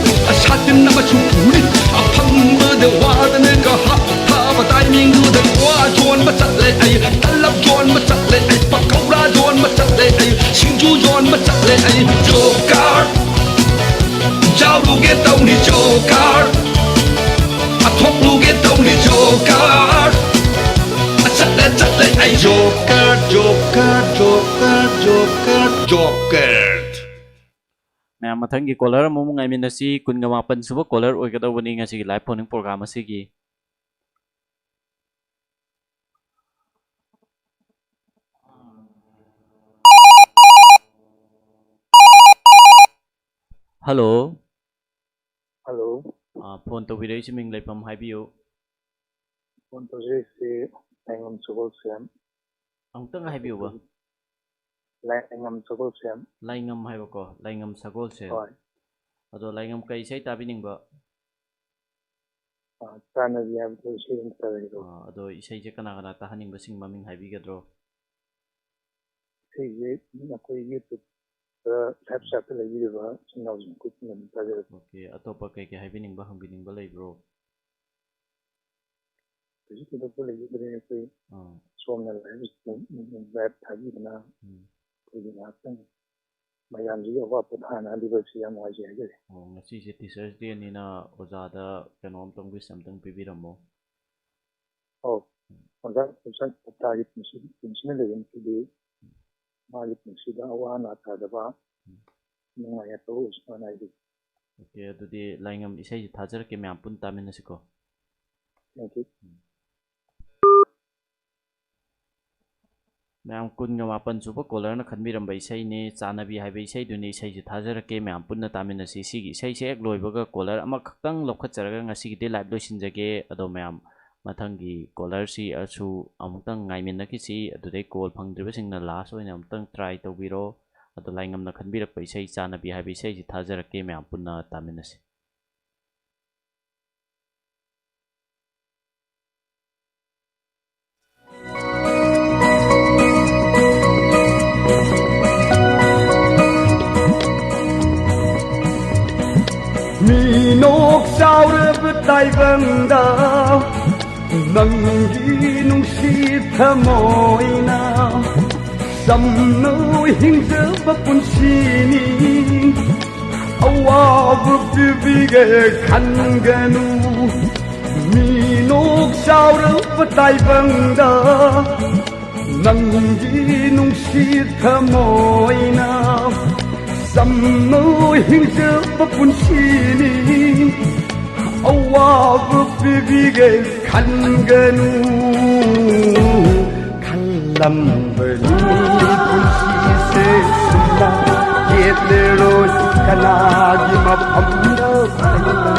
ꯁꯥꯇꯤꯟ ꯑꯃꯁꯨ ꯄꯨꯅꯤ, ꯑꯐꯪꯕꯗ ꯋꯥꯗꯅ ꯀꯍꯥ ꯊꯥꯕ ꯇꯥꯏꯃꯤꯡꯗꯨꯗ ꯀ꯭ꯋꯥ ꯌꯣꯟꯕ ꯆꯠꯂꯦ ꯑꯩ, ꯇꯂꯞ ꯌꯣꯟꯕ ꯆꯠꯂꯦ ꯑꯩ, ꯄꯀꯧꯔꯥ ꯌꯣꯟꯕ ꯆꯠꯂꯦ ꯑꯩ, ꯁꯤꯡꯖꯨ ꯌꯣꯟꯕ ꯆꯠꯂꯦ ꯑꯩ꯫ ꯖꯣꯕ ꯀꯥꯔꯗ ꯌꯥꯎꯔꯨꯒꯦ ꯇꯧꯅꯤ ꯖꯣꯕ ꯀꯥꯔꯗ, ꯊꯣꯛꯂꯨꯒꯦ ꯇꯧꯅꯤ ꯖꯣꯕ ꯀꯥꯔꯗ꯫ ꯆꯠꯂꯦ ꯆꯠꯂꯦ ꯑꯩ job card, job card, job card, job card, job card. ꯃꯌꯥꯝ, ꯃꯊꯪꯒꯤ ꯀꯣꯂꯔ ꯑꯃꯃꯨꯛ ꯉꯥꯏꯃꯤꯟꯅꯁꯤ꯫ ꯀꯨꯟꯒ ꯃꯥꯄꯟ ꯁꯨꯕ ꯀꯣꯂꯔ ꯑꯣꯏꯒꯗꯧꯕꯅꯤ ꯉꯁꯤꯒꯤ ꯂꯥꯏꯚ ꯐꯣꯟ ꯏꯟ ꯄ꯭ꯔꯣꯒ꯭ꯔꯥꯝ ꯑꯁꯤꯒꯤ꯫ ꯍꯜꯂꯣ꯫ ꯍꯜꯂꯣ꯫ ꯑꯥ, ꯐꯣꯟ ꯇꯧꯕꯤꯔꯛꯏꯁꯤ ꯃꯤꯡ ꯂꯩꯐꯝ ꯍꯥꯏꯕꯤꯌꯨ꯫ ꯐꯣꯟ ꯇꯧꯖꯔꯛꯏꯁꯤ ꯂꯥꯏꯉꯝ ꯁꯒꯣꯜꯁꯦꯝ꯫ ꯑꯃꯨꯛꯇꯪ ꯍꯥꯏꯕꯤꯌꯨꯕ꯫ ꯂꯥꯏꯉꯝ ꯁꯒꯣꯜꯁꯦꯝ꯫ ꯂꯥꯏꯉꯝ ꯍꯥꯏꯕꯀꯣ, ꯂꯥꯏꯉꯝ ꯁꯒꯣꯜꯁꯦꯝ꯫ ꯍꯣꯏ꯫ ꯑꯗꯣ ꯂꯥꯏꯉꯝ ꯀꯩ ꯏꯁꯩ ꯇꯥꯕꯤꯅꯤꯡꯕ? ꯑꯥ, ꯆꯥꯟꯅꯕꯤ ꯍꯥꯏꯕꯗꯣ ꯏꯁꯩ ꯑꯃ ꯇꯧꯔꯤꯗꯣ꯫ ꯑꯥ, ꯑꯗꯣ ꯏꯁꯩꯁꯦ ꯀꯅꯥ ꯀꯅꯥ ꯇꯥꯍꯟꯅꯤꯡꯕꯁꯤꯡ ꯃꯃꯤꯡ ꯍꯥꯏꯕꯤꯒꯗ꯭ꯔꯣ? ꯏꯁꯩꯁꯦ ꯑꯩꯈꯣꯏ YouTube ꯂꯥꯏꯚ ꯆꯥꯠꯇ ꯂꯩꯕꯤꯔꯤꯕ ꯏꯆꯤꯟ ꯏꯅꯥꯎꯁꯤꯡ ꯈꯨꯗꯤꯡꯃꯛ ꯑꯗꯨꯝ ꯇꯥꯖꯔꯛꯄ꯫ ꯑꯣꯀꯦ, ꯑꯇꯣꯞꯄ ꯀꯩ ꯀꯩ ꯍꯥꯏꯕꯤꯅꯤꯡꯕ, ꯍꯪꯕꯤꯅꯤꯡꯕ ꯂꯩꯕ꯭ꯔꯣ? ꯀꯩꯁꯨ ꯊꯣꯏꯗꯣꯛꯄ ꯂꯩꯖꯗ꯭ꯔꯦ꯫ ꯑꯩꯈꯣꯏ ꯑꯥ꯫ ꯁꯣꯝꯅ ꯂꯥꯏꯚ, ꯂꯥꯏꯚ ꯊꯥꯕꯤꯗꯅ ꯎꯝ꯫ ꯑꯩꯈꯣꯏꯒꯤ ꯉꯥꯏꯍꯥꯛꯇꯪ ꯃꯌꯥꯝꯁꯤꯒꯤ ꯑꯋꯥ ꯄꯣꯊꯥꯅꯍꯜꯂꯤꯕꯁꯤ ꯌꯥꯝ ꯅꯨꯡꯉꯥꯏꯖꯩ ꯍꯥꯏꯖꯔꯤ꯫ ꯑꯣ, ꯉꯁꯤꯁꯦ Teachers Dayꯅꯤꯅ ꯑꯣꯖꯥꯗ ꯀꯩꯅꯣ ꯑꯝꯇꯪ wish ꯑꯝꯇꯪ ꯄꯤꯕꯤꯔꯝꯃꯣ꯫ ꯑꯧ, ꯑꯣꯖꯥ, ꯑꯣꯖꯥ ꯍꯞꯇꯥꯒꯤ ꯄꯨꯟꯁꯤ, ꯄꯨꯟꯁꯤꯅ ꯂꯩꯕ ꯃꯈꯩꯗꯤ ꯃꯥꯒꯤ ꯄꯨꯟꯁꯤꯗ ꯑꯋꯥ ꯑꯅꯥ ꯇꯥꯗꯕ, ꯎꯝ꯫ ꯅꯨꯡꯉꯥꯏ ꯌꯥꯏꯐꯕ ꯑꯣꯏꯁꯅꯨ ꯍꯥꯏꯅ ꯍꯥꯏꯖꯒꯦ꯫ ꯑꯣꯀꯦ, ꯑꯗꯨꯗꯤ ꯂꯥꯏꯉꯝ ꯏꯁꯩꯁꯤ ꯊꯥꯖꯔꯛꯀꯦ, ꯃꯌꯥꯝ ꯄꯨꯟꯅ ꯇꯥꯃꯤꯟꯅꯁꯤꯀꯣ꯫ ꯃꯌꯥꯝ ꯀꯨꯟꯒ ꯃꯥꯄꯟ ꯁꯨꯕ ꯀꯣꯂꯔꯅ ꯈꯟꯕꯤꯔꯝꯕ ꯏꯁꯩꯅꯤ, ꯆꯥꯟꯅꯕꯤ ꯍꯥꯏꯕ ꯏꯁꯩꯗꯨꯅꯤ꯫ ꯏꯁꯩꯁꯤ ꯊꯥꯖꯔꯛꯀꯦ, ꯃꯌꯥꯝ ꯄꯨꯟꯅ ꯇꯥꯃꯤꯟꯅꯁꯤ꯫ ꯁꯤꯒꯤ ꯏꯁꯩꯁꯦ ꯍꯦꯛ ꯂꯣꯏꯕꯒ ꯀꯣꯂꯔ ꯑꯃꯈꯛꯇꯪ ꯂꯧꯈꯠꯆꯔꯒ ꯉꯁꯤꯒꯤꯗꯤ ꯂꯥꯏꯚ ꯂꯣꯏꯁꯤꯟꯖꯒꯦ꯫ ꯑꯗꯣ ꯃꯌꯥꯝ ꯃꯊꯪꯒꯤ ꯀꯣꯂꯔꯁꯤ ꯑꯁꯨ ꯑꯃꯨꯛꯇꯪ ꯉꯥꯏꯃꯤꯟꯅꯈꯤꯁꯤ꯫ ꯑꯗꯨꯗꯩ ꯀꯣꯜ ꯐꯪꯗ꯭ꯔꯤꯕꯁꯤꯡꯅ ꯂꯥꯁ ꯑꯣꯏꯅ ꯑꯃꯨꯛꯇꯪ ꯇ꯭ꯔꯥꯏ ꯇꯧꯕꯤꯔꯣ꯫ ꯑꯗꯣ ꯂꯥꯏꯉꯝꯅ ꯈꯟꯕꯤꯔꯛꯄ ꯏꯁꯩ ꯆꯥꯟꯅꯕꯤ ꯍꯥꯏꯕ ꯏꯁꯩꯁꯤ ꯊꯥꯖꯔꯛꯀꯦ, ꯃꯌꯥꯝ ꯄꯨꯟꯅ ꯇꯥꯃꯤꯟꯅꯁꯤ꯫ ꯃꯤꯅꯣꯛ ꯆꯥꯎꯔꯕ ꯇꯥꯏꯕꯪꯗ ꯅꯪꯒꯤ ꯅꯨꯡꯁꯤ ꯊꯃꯣꯏꯅ ꯆꯝꯅ ꯍꯤꯡꯖꯕ ꯄꯨꯟꯁꯤꯅꯤ꯫ ꯑꯋꯥꯕ ꯄꯤꯕꯤꯒꯦ ꯈꯟꯒꯅꯨ꯫ ꯃꯤꯅꯣꯛ ꯆꯥꯎꯔꯛꯄ ꯇꯥꯏꯕꯪꯗ ꯅꯪꯒꯤ ꯅꯨꯡꯁꯤ ꯊꯃꯣꯏꯅ ꯆꯝꯅ ꯍꯤꯡꯖꯕ ꯄꯨꯟꯁꯤꯅꯤ꯫ ꯑꯋꯥꯕ ꯄꯤꯕꯤꯒꯦ ꯈꯟꯒꯅꯨ꯫ ꯈꯜꯂꯝꯕꯅꯤ ꯄꯨꯟꯁꯤꯁꯦ ꯁꯨꯝꯅ ꯌꯦꯠꯂꯔꯣꯏ ꯀꯅꯥꯒꯤ ꯃꯐꯝꯗ ꯑꯩꯅ꯫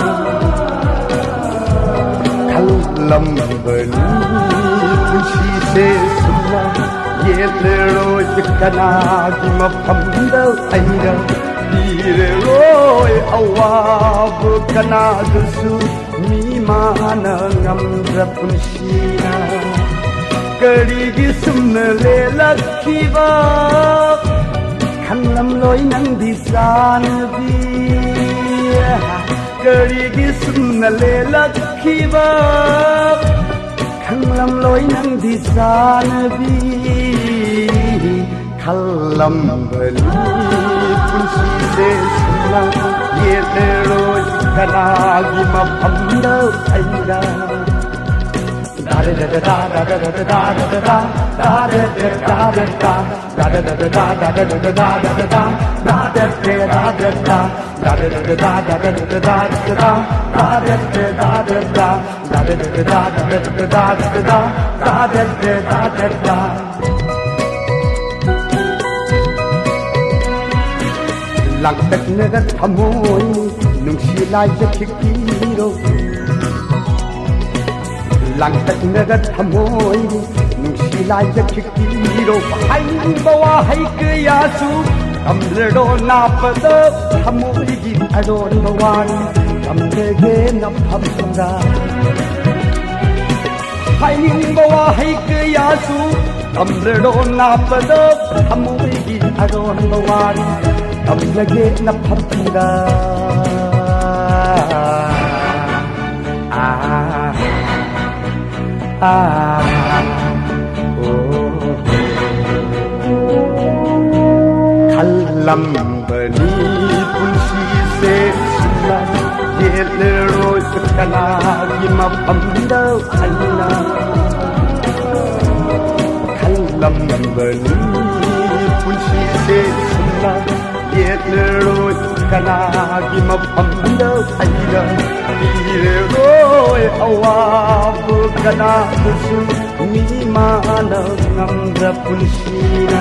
ꯈꯜꯂꯝꯕꯅꯤ ꯄꯨꯟꯁꯤꯁꯦ ꯁꯨꯝꯅ ꯌꯦꯠꯂꯔꯣꯏ ꯀꯅꯥꯒꯤ ꯃꯐꯝꯗ ꯑꯩꯅ꯫ ꯄꯤꯔꯔꯣꯏ ꯑꯋꯥꯕ ꯀꯅꯥꯗꯁꯨ ꯃꯤ ꯃꯥꯅ ꯉꯝꯗ꯭ꯔ ꯄꯨꯟꯁꯤꯅ꯫ ꯀꯔꯤꯒꯤ ꯁꯨꯝꯅ ꯂꯦꯜꯂꯛꯈꯤꯕ ꯈꯪꯂꯝꯂꯣꯏ ꯅꯪꯗꯤ ꯆꯥꯟꯅꯕꯤ꯫ ꯀꯔꯤꯒꯤ ꯁꯨꯝꯅ ꯂꯦꯜꯂꯛꯈꯤꯕ ꯈꯪꯂꯝꯂꯣꯏ ꯅꯪꯗꯤ ꯆꯥꯟꯅꯕꯤ꯫ ꯈꯜꯂꯝꯕꯅꯤ ꯄꯨꯟꯁꯤꯁꯦ ꯁꯨꯝꯅ ꯌꯦꯠꯂꯔꯣꯏ ꯀꯅꯥꯒꯤ ꯃꯐꯝꯗ ꯑꯩꯅ꯫ ꯗꯥꯔꯦ ꯂꯥꯡꯇꯛꯅꯔ ꯊꯃꯣꯏ ꯅꯨꯡꯁꯤ ꯂꯥꯏꯖ ꯈꯤꯛꯄꯤꯔꯣ꯫ ꯂꯥꯡꯇꯛꯅꯔ ꯊꯃꯣꯏ ꯅꯨꯡꯁꯤ ꯂꯥꯏꯖ ꯈꯤꯛꯄꯤꯔꯣ꯫ ꯍꯥꯏꯅꯤꯡꯕ ꯋꯥꯍꯩ ꯀꯌꯥꯁꯨ ꯇꯝꯂꯔꯣ ꯅꯥꯞꯄꯗ ꯊꯃꯣꯏꯒꯤ ꯑꯔꯣꯟꯕ ꯋꯥꯔꯤ ꯇꯝꯖꯒꯦ ꯅꯐꯝꯗ꯫ ꯍꯥꯏꯅꯤꯡꯕ ꯋꯥꯍꯩ ꯀꯌꯥꯁꯨ ꯇꯝꯂꯔꯣ ꯅꯥꯞꯄꯗ ꯊꯃꯣꯏꯒꯤ ꯑꯔꯣꯟꯕ ꯋꯥꯔꯤ ꯇꯝꯖꯒꯦ ꯅꯐꯝꯗ꯫ ꯑꯥ, ꯑꯥ, ꯑꯣ꯫ ꯈꯜꯂꯝꯕꯅꯤ ꯄꯨꯟꯁꯤꯁꯦ ꯁꯨꯡꯂꯥꯡ ꯌꯦꯠꯂꯔꯣꯏ ꯀꯅꯥꯒꯤ ꯃꯐꯝꯗ ꯑꯩꯅ꯫ ꯈꯜꯂꯝꯕꯅꯤ ꯄꯨꯟꯁꯤꯁꯦ ꯁꯨꯡꯂꯥꯡ ꯌꯦꯠꯂꯔꯣꯏ ꯀꯅꯥꯒꯤ ꯃꯐꯝꯗ ꯑꯩꯅ꯫ ꯄꯤꯔꯔꯣꯏ ꯑꯋꯥꯕ ꯀꯅꯥꯗꯁꯨ ꯃꯤ ꯃꯥꯅ ꯉꯝꯖ ꯄꯨꯟꯁꯤꯅ꯫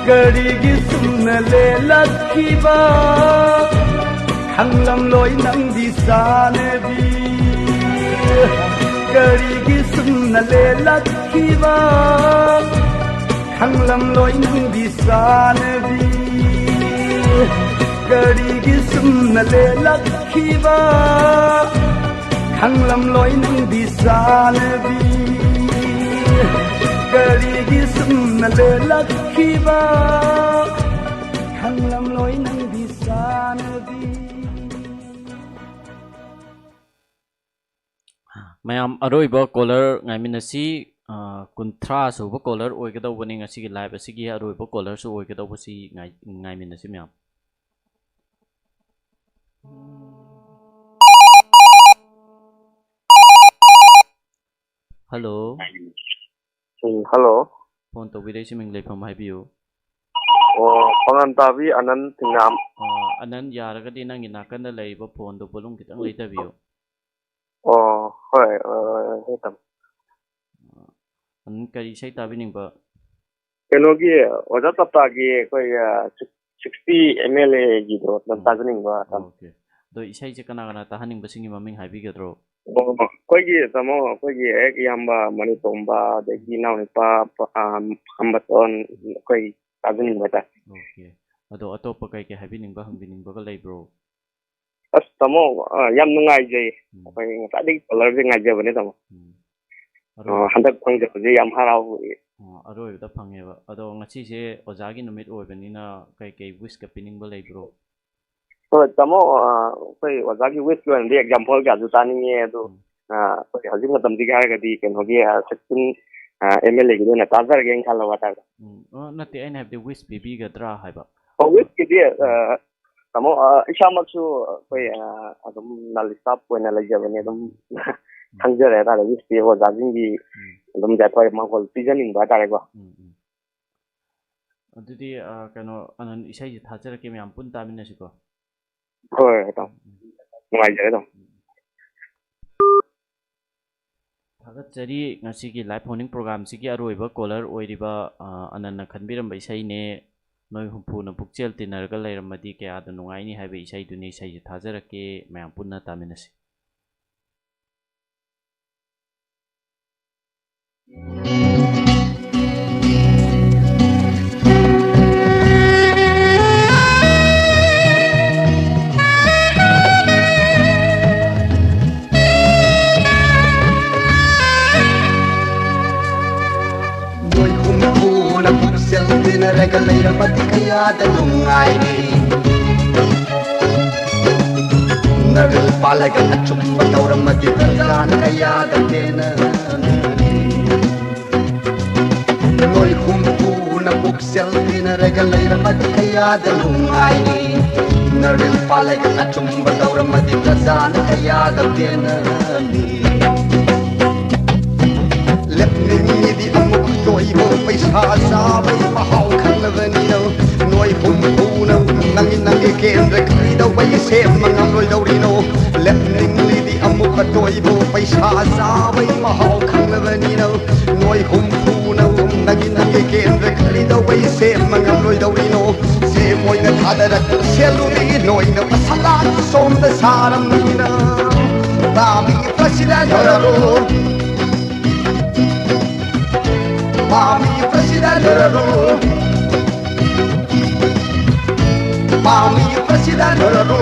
ꯀꯔꯤꯒꯤ ꯁꯨꯝꯅ ꯂꯦꯜꯂꯛꯈꯤꯕ ꯈꯪꯂꯝꯂꯣꯏ ꯅꯪꯗꯤ ꯆꯥꯅꯕꯤ꯫ ꯀꯔꯤꯒꯤ ꯁꯨꯝꯅ ꯂꯦꯜꯂꯛꯈꯤꯕ ꯈꯪꯂꯝꯂꯣꯏ ꯅꯪꯗꯤ ꯆꯥꯅꯕꯤ꯫ ꯀꯔꯤꯒꯤ ꯁꯨꯝꯅ ꯂꯦꯜꯂꯛꯈꯤꯕ ꯈꯪꯂꯝꯂꯣꯏ ꯅꯪꯗꯤ ꯆꯥꯅꯕꯤ꯫ ꯀꯔꯤꯒꯤ ꯁꯨꯝꯅ ꯂꯦꯜꯂꯛꯈꯤꯕ ꯈꯪꯂꯝꯂꯣꯏ ꯅꯪꯗꯤ ꯆꯥꯅꯕꯤ꯫ ꯃꯌꯥꯝ ꯑꯔꯣꯏꯕ ꯀꯣꯂꯔ ꯉꯥꯏꯃꯤꯟꯅꯁꯤ꯫ ꯑ, ꯀꯨꯟꯊ꯭ꯔꯥ ꯁꯨꯕ ꯀꯣꯂꯔ ꯑꯣꯏꯒꯗꯧꯕꯅꯤ ꯉꯁꯤꯒꯤ ꯂꯥꯏꯚ ꯑꯁꯤꯒꯤ ꯑꯔꯣꯏꯕ ꯀꯣꯂꯔꯁꯨ ꯑꯣꯏꯒꯗꯧꯕꯁꯤ ꯉꯥꯏ-, ꯉꯥꯏꯃꯤꯟꯅꯁꯤ ꯃꯌꯥꯝ꯫ ꯍꯜꯂꯣ꯫ ꯎꯝ, ꯍꯜꯂꯣ꯫ ꯐꯣꯟ ꯇꯧꯕꯤꯔꯛꯏꯁꯤ ꯃꯤꯡ ꯂꯩꯐꯝ ꯍꯥꯏꯕꯤꯌꯨ꯫ ꯑꯣ, ꯄꯥꯉꯟ ꯇꯥꯕꯤ ꯑꯅꯟ ꯊꯤꯡꯅꯥꯝ꯫ ꯑꯣ, ꯑꯅꯟ, ꯌꯥꯔꯒꯗꯤ ꯅꯪꯒꯤ ꯅꯥꯀꯟꯗ ꯂꯩꯔꯤꯕ ꯐꯣꯟꯗꯣ ꯕꯣꯂꯨꯝ ꯈꯤꯇꯪ ꯂꯩꯊꯕꯤꯌꯨ꯫ ꯑꯣ, ꯍꯣꯏ, ꯑ, ꯍꯣꯏ, ꯇꯥꯃꯣ꯫ ꯑꯅꯟ, ꯀꯔꯤ ꯏꯁꯩ ꯇꯥꯕꯤꯅꯤꯡꯕ? ꯀꯩꯅꯣꯒꯤ, ꯑꯣꯖꯥ ꯇꯞꯇꯥꯒꯤ ꯑꯩꯈꯣꯏ, ꯑ, ꯁꯤꯛꯁꯇꯤ ꯑꯦꯝ ꯑꯦꯜ ꯑꯦꯒꯤꯗꯣ ꯑꯗꯨꯝ ꯑꯣ꯫ ꯇꯥꯖꯅꯤꯡꯕ, ꯇꯥꯃꯣ꯫ ꯑꯣꯀꯦ꯫ ꯑꯗꯣ ꯏꯁꯩꯁꯦ ꯀꯅꯥ ꯀꯅꯥ ꯇꯥꯍꯟꯅꯤꯡꯕꯁꯤꯡꯒꯤ ꯃꯃꯤꯡ ꯍꯥꯏꯕꯤꯒꯗ꯭ꯔꯣ? ꯑꯣ, ꯑꯩꯈꯣꯏꯒꯤ, ꯇꯥꯃꯣ, ꯑꯩꯈꯣꯏꯒꯤ ꯍꯦꯛ ꯏꯌꯥꯝꯕ ꯃꯅꯤꯇꯣꯝꯕ, ꯑꯗꯒꯤ ꯏꯅꯥꯎꯅꯨꯄꯥ, ꯑ, ꯑꯝꯕꯇꯣꯟ, ꯑꯩꯈꯣꯏ ꯇꯥꯖꯅꯤꯡꯕ ꯍꯥꯏꯇꯥꯔꯦ꯫ ꯑꯣꯀꯦ꯫ ꯑꯗꯣ ꯑꯇꯣꯞꯄ ꯀꯩ ꯀꯩ ꯍꯥꯏꯕꯤꯅꯤꯡꯕ, ꯍꯪꯕꯤꯅꯤꯡꯕꯒ ꯂꯩꯕ꯭ꯔꯣ? ꯑꯁ, ꯇꯥꯃꯣ, ꯑ, ꯌꯥꯝ ꯅꯨꯡꯉꯥꯏꯖꯩ꯫ ꯎꯝ, ꯑꯩꯈꯣꯏ ꯉꯁꯥꯏꯗꯒꯤ ꯀꯣꯂꯔꯁꯦ ꯉꯥꯏꯖꯕꯅꯦ, ꯇꯥꯃꯣ꯫ ꯎꯝ꯫ ꯑ, ꯑꯔꯣꯏꯕ, ꯍꯟꯗꯛ ꯐꯪꯖꯕꯁꯦ ꯌꯥꯝ ꯍꯔꯥꯎꯏ꯫ ꯑ, ꯑꯔꯣꯏꯕꯗ ꯐꯪꯉꯦꯕ꯫ ꯑꯗꯣ ꯉꯁꯤꯁꯦ ꯑꯣꯖꯥꯒꯤ ꯅꯨꯃꯤꯠ ꯑꯣꯏꯕꯅꯤꯅ ꯀꯩ ꯀꯩ ꯋꯤꯁꯀ ꯄꯤꯅꯤꯡꯕ ꯂꯩꯕ꯭ꯔꯣ? ꯍꯣꯏ, ꯇꯥꯃꯣ, ꯑ, ꯑꯩꯈꯣꯏ ꯑꯣꯖꯥꯒꯤ ꯋꯤꯁꯀꯤ ꯑꯣꯏꯅꯗꯤ ꯑꯦꯛꯖꯥꯝꯄꯜ ꯀꯌꯥꯁꯨ ꯇꯥꯅꯤꯡꯉꯦ, ꯑꯗꯣ, ꯎꯝ, ꯑ, ꯑꯩꯈꯣꯏ ꯍꯧꯖꯤꯛ ꯃꯇꯝꯁꯤꯒꯤ ꯍꯥꯏꯔꯒꯗꯤ ꯀꯩꯅꯣꯒꯤ, ꯑ, ꯁꯤꯛꯁꯇꯤꯟ, ꯑ, ꯑꯦꯝ ꯑꯦꯜ ꯑꯦꯒꯤꯗ ꯑꯣꯏꯅ ꯇꯥꯖꯔꯒꯦꯅ ꯈꯜꯂꯕ ꯍꯥꯏꯇꯥꯔꯦ꯫ ꯎꯝ꯫ ꯑ, ꯅꯠꯇꯦ, ꯑꯩꯅ ꯍꯥꯏꯕꯗꯤ ꯋꯤꯁ ꯄꯤꯕꯤꯒꯗ꯭ꯔꯥ ꯍꯥꯏꯕ꯫ ꯑꯣ, ꯋꯤꯁꯀꯤꯗꯤ, ꯑ, ꯎꯝ, ꯇꯥꯃꯣ, ꯑ, ꯏꯁꯥꯃꯛꯁꯨ ꯑꯩꯈꯣꯏ, ꯑ, ꯑꯗꯨꯝ ꯅꯜ ꯁ꯭ꯇꯥꯐ ꯑꯣꯏꯅ ꯂꯩꯖꯕꯅꯦ, ꯑꯗꯨꯝ ꯎꯝ, ꯈꯪꯖꯔꯦ ꯍꯥꯏꯇꯥꯔꯦ꯫ ꯋꯤꯁꯇꯤ ꯑꯣꯖꯥꯒꯤꯡꯒꯤ ꯎꯝ, ꯑꯗꯨꯝ ꯌꯥꯏꯐ ꯃꯪꯒꯣꯜ ꯄꯤꯖꯅꯤꯡꯕ ꯍꯥꯏꯇꯥꯔꯦꯀꯣ꯫ ꯎꯝ, ꯎꯝ꯫ ꯑꯗꯨꯗꯤ, ꯑ, ꯀꯩꯅꯣ, ꯑꯅꯟ, ꯏꯁꯩꯁꯦ ꯊꯥꯖꯔꯛꯀꯦ, ꯃꯌꯥꯝ ꯄꯨꯟꯅ ꯇꯥꯃꯤꯟꯅꯁꯤꯀꯣ꯫ ꯍꯣꯏ, ꯍꯣꯏ, ꯇꯥꯃꯣ꯫ ꯎꯝ, ꯎꯝ꯫ ꯅꯨꯡꯉꯥꯏꯖꯔꯦ, ꯇꯥꯃꯣ꯫ ꯊꯥꯒꯠꯆꯔꯤ꯫ ꯉꯁꯤꯒꯤ ꯂꯥꯏꯚ ꯐꯣꯟ ꯏꯟ ꯄ꯭ꯔꯣꯒ꯭ꯔꯥꯝꯁꯤꯒꯤ ꯑꯔꯣꯏꯕ ꯀꯣꯂꯔ ꯑꯣꯏꯔꯤꯕ, ꯑ, ꯑꯅꯟꯅ ꯈꯟꯕꯤꯔꯝꯕ ꯏꯁꯩꯅꯦ, "ꯅꯣꯏ ꯍꯨꯝꯐꯨꯅ ꯄꯨꯛꯆꯦꯜ ꯇꯤꯟꯅꯔꯒ ꯂꯩꯔꯝꯃꯗꯤ ꯀꯌꯥꯗ ꯅꯨꯡꯉꯥꯏꯅꯤ" ꯍꯥꯏꯕ ꯏꯁꯩꯗꯨꯅꯤ꯫ ꯏꯁꯩꯁꯦ ꯊꯥꯖꯔꯛꯀꯦ, ꯃꯌꯥꯝ ꯄꯨꯟꯅ ꯇꯥꯃꯤꯟꯅꯁꯤ꯫ ꯅꯣꯏ ꯍꯨꯝꯐꯨꯅ ꯄꯨꯛꯆꯦꯜ ꯇꯤꯟꯅꯔꯒ ꯂꯩꯔꯝꯃꯗꯤ ꯀꯌꯥꯗ ꯅꯨꯡꯉꯥꯏꯅꯤ꯫ ꯅꯔꯤꯜ ꯄꯥꯜꯂꯒ ꯑꯆꯨꯝꯕ ꯇꯧꯔꯝꯃꯗꯤ ꯄ꯭ꯔꯖꯥꯅ ꯀꯌꯥꯗ ꯄꯦꯟꯅꯅꯤ꯫ ꯅꯣꯏ ꯍꯨꯝꯐꯨꯅ ꯄꯨꯛꯆꯦꯜ ꯇꯤꯟꯅꯔꯒ ꯂꯩꯔꯝꯃꯗꯤ ꯀꯌꯥꯗ ꯅꯨꯡꯉꯥꯏꯅꯤ꯫ ꯅꯔꯤꯜ ꯄꯥꯜꯂꯒ ꯑꯆꯨꯝꯕ ꯇꯧꯔꯝꯃꯗꯤ ꯄ꯭ꯔꯖꯥꯅ ꯀꯌꯥꯗ ꯄꯦꯟꯅꯅꯤ꯫ ꯅꯤꯡꯉꯤꯗꯤ ꯑꯃꯨꯛ ꯇꯣꯏꯕ ꯄꯩꯁꯥ ꯆꯥꯕꯩ ꯃꯍꯥꯎ ꯈꯪꯂꯕꯅꯤꯅ, ꯅꯣꯏ ꯍꯨꯝꯐꯨꯅ ꯅꯪꯒꯤ ꯅꯪꯒꯤ ꯀꯦꯟꯗ꯭ꯔ ꯀꯩꯗꯧꯕꯩ ꯁꯦꯝꯕ ꯉꯝꯂꯣꯏꯗꯧꯔꯤꯅꯣ? ꯂꯦꯞꯅꯤꯡꯂꯤꯗꯤ ꯑꯃꯨꯛ ꯑꯇꯣꯏꯕ ꯄꯩꯁꯥ ꯆꯥꯕꯩ ꯃꯍꯥꯎ ꯈꯪꯂꯕꯅꯤꯅ, ꯅꯣꯏ ꯍꯨꯝꯐꯨꯅ ꯅꯪꯒꯤ ꯅꯪꯒꯤ ꯀꯦꯟꯗ꯭ꯔ ꯀꯔꯤꯗꯧꯕꯩ ꯁꯦꯝꯕ ꯉꯝꯂꯣꯏꯗꯧꯔꯤꯅꯣ? ꯁꯦꯝ ꯑꯣꯏꯅ ꯊꯥꯗꯔꯛꯄ ꯁꯦꯜꯗꯨꯗꯤ ꯅꯣꯏꯅ ꯃꯁꯥꯂꯥ ꯁꯣꯝꯗ ꯁꯥꯔꯝꯃꯤꯅ꯫ ꯄꯥꯝꯃꯤ president ꯑꯣꯏꯔꯔꯣ, ꯄꯥꯝꯃꯤ president ꯑꯣꯏꯔꯔꯣ, ꯄꯥꯝꯃꯤ president ꯑꯣꯏꯔꯔꯣ꯫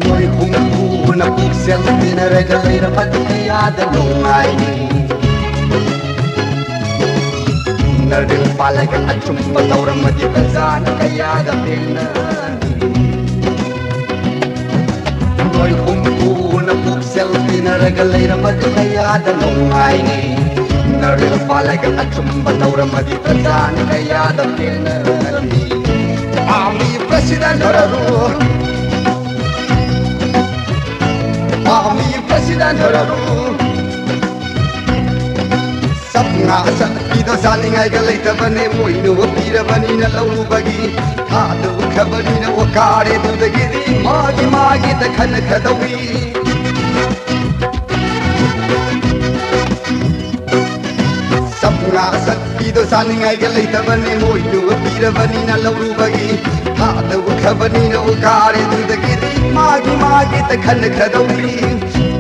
ꯅꯣꯏ ꯍꯨꯝꯐꯨꯅ ꯄꯨꯛꯆꯦꯜ ꯇꯤꯟꯅꯔꯒ ꯂꯩꯔꯕꯗꯤ ꯀꯌꯥꯗ ꯅꯨꯡꯉꯥꯏꯅꯤ꯫ ꯅꯔꯗꯤꯜ ꯄꯥꯜꯂꯒ ꯑꯆꯨꯝꯕ ꯇꯧꯔꯝꯃꯗꯤ ꯄ꯭ꯔꯖꯥꯅ ꯀꯌꯥꯗ ꯄꯦꯟꯅꯅꯤ꯫ ꯅꯣꯏ ꯍꯨꯝꯐꯨꯅ ꯄꯨꯛꯆꯦꯜ ꯇꯤꯟꯅꯔꯒ ꯂꯩꯔꯝꯃꯗꯤ ꯀꯌꯥꯗ ꯅꯨꯡꯉꯥꯏꯅꯤ꯫ ꯅꯔꯗꯤꯜ ꯄꯥꯜꯂꯒ ꯑꯆꯨꯝꯕ ꯇꯧꯔꯝꯃꯗꯤ ꯄ꯭ꯔꯖꯥꯅ ꯀꯌꯥꯗ ꯄꯦꯟꯅꯅꯤ꯫ ꯄꯥꯝꯃꯤ president ꯑꯣꯏꯔꯔꯣ, ꯄꯥꯝꯃꯤ president ꯑꯣꯏꯔꯔꯣ꯫ ꯆꯞ ꯉꯥ ꯆꯠꯄꯤꯗꯣ ꯆꯥꯅꯤꯡꯉꯥꯏꯒ ꯂꯩꯇꯕꯅꯦ, ꯃꯣꯏꯅ ꯄꯤꯔꯕꯅꯤꯅ ꯂꯧꯔꯨꯕꯒꯤ ꯊꯥꯗꯨ ꯈꯕꯅꯤꯅ ꯑꯣꯀꯥꯔꯦ ꯑꯗꯨꯗꯒꯤꯗꯤ ꯃꯥꯒꯤ ꯃꯥꯒꯤ ꯇꯈꯟ ꯈꯗꯧꯏ꯫ ꯆꯞ ꯉꯥ ꯆꯠꯄꯤꯗꯣ ꯆꯥꯅꯤꯡꯉꯥꯏꯒ ꯂꯩꯇꯕꯅꯦ, ꯃꯣꯏꯗꯨ ꯄꯤꯔꯕꯅꯤꯅ ꯂꯧꯔꯨꯕꯒꯤ ꯊꯥꯗꯕꯨ ꯈꯕꯅꯤꯅ ꯎꯀꯥꯔꯦ ꯑꯗꯨꯗꯒꯤꯗꯤ ꯃꯥꯒꯤ ꯃꯥꯒꯤ ꯇꯈꯟ ꯈꯗꯧꯔꯤ꯫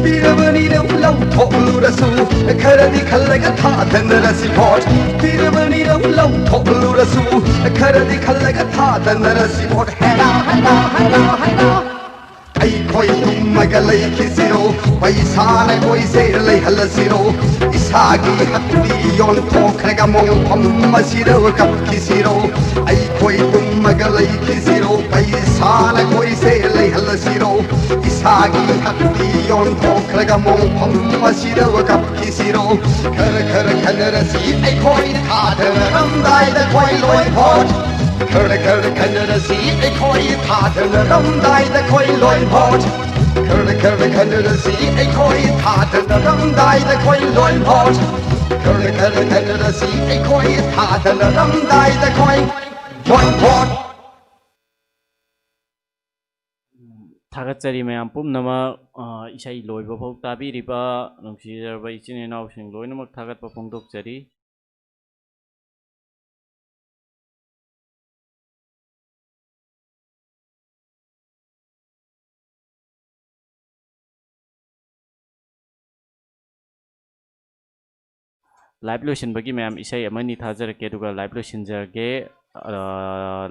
ꯄꯤꯔꯕꯅꯤꯅ ꯂꯧꯊꯣꯛꯂꯨꯔꯁꯨ ꯈꯔꯗꯤ ꯈꯜꯂꯒ ꯊꯥꯗꯅꯔꯁꯤ ꯚꯣꯠ꯫ ꯄꯤꯔꯕꯅꯤꯅ ꯂꯧꯊꯣꯛꯂꯨꯔꯁꯨ ꯈꯔꯗꯤ ꯈꯜꯂꯒ ꯊꯥꯗꯅꯔꯁꯤ ꯚꯣꯠ꯫ ꯍꯦꯔꯥ ꯍꯦꯔꯥ ꯍꯦꯔꯥ ꯍꯦꯔꯥ꯫ ꯑꯩ ꯑꯩꯈꯣꯏ ꯇꯨꯝꯃꯒ ꯂꯩꯈꯤꯁꯤꯔꯣ? ꯄꯩꯁꯥꯅ ꯑꯩꯈꯣꯏꯁꯦ ꯂꯩꯍꯜꯂꯁꯤꯔꯣ? ꯏꯁꯥꯒꯤ ꯍꯛꯇꯤ ꯌꯣꯟꯊꯣꯛꯈ꯭ꯔꯒ ꯃꯣꯡꯐꯝ ꯑꯁꯤꯗ ꯀꯞꯈꯤꯁꯤꯔꯣ? ꯑꯩꯈꯣꯏ ꯇꯨꯝꯃꯒ ꯂꯩꯈꯤꯁꯤꯔꯣ? ꯄꯩꯁꯥꯅ ꯑꯩꯈꯣꯏꯁꯦ ꯂꯩꯍꯜꯂꯁꯤꯔꯣ? ꯏꯁꯥꯒꯤ ꯍꯛꯇꯤ ꯌꯣꯟꯊꯣꯛꯈ꯭ꯔꯒ ꯃꯣꯡꯐꯝ ꯑꯁꯤꯗ ꯀꯞꯈꯤꯁꯤꯔꯣ? ꯈꯔ ꯈꯔ ꯈꯟꯅꯔꯁꯤ ꯑꯩꯈꯣꯏ ꯊꯥꯗꯔꯝꯗꯥꯏꯗ ꯑꯩꯈꯣꯏ ꯂꯣꯏ ꯚꯣꯠ꯫ ꯈꯔ ꯈꯔ ꯈꯟꯅꯔꯁꯤ ꯑꯩꯈꯣꯏ ꯊꯥꯗꯔꯝꯗꯥꯏꯗ ꯑꯩꯈꯣꯏ ꯂꯣꯏ ꯚꯣꯠ꯫ ꯈꯔ ꯈꯔ ꯈꯟꯅꯔꯁꯤ ꯑꯩꯈꯣꯏ ꯊꯥꯗꯔꯝꯗꯥꯏꯗ ꯑꯩꯈꯣꯏ ꯂꯣꯏ ꯚꯣꯠ꯫ ꯈꯔ ꯈꯔ ꯈꯟꯅꯔꯁꯤ ꯑꯩꯈꯣꯏ ꯊꯥꯗꯔꯝꯗꯥꯏꯗ ꯑꯩꯈꯣꯏ ꯚꯣꯠ, ꯚꯣꯠ꯫ ꯊꯥꯒꯠꯆꯔꯤ ꯃꯌꯥꯝ ꯄꯨꯝꯅꯃꯛ, ꯑ, ꯏꯁꯩ ꯂꯣꯏꯕ ꯐꯥꯎ ꯇꯥꯕꯤꯔꯤꯕ ꯅꯨꯡꯁꯤꯖꯔꯕ ꯏꯆꯤꯟ ꯏꯅꯥꯎꯁꯤꯡ ꯂꯣꯏꯅꯃꯛ ꯊꯥꯒꯠꯄ ꯐꯣꯡꯗꯣꯛꯆꯔꯤ꯫ ꯂꯥꯏꯚ ꯂꯣꯏꯁꯤꯟꯕꯒꯤ ꯃꯌꯥꯝ ꯏꯁꯩ ꯑꯃꯅꯤ ꯊꯥꯖꯔꯛꯀꯦ, ꯑꯗꯨꯒ ꯂꯥꯏꯚ ꯂꯣꯏꯁꯤꯟꯖꯔꯒꯦ꯫ ꯑ,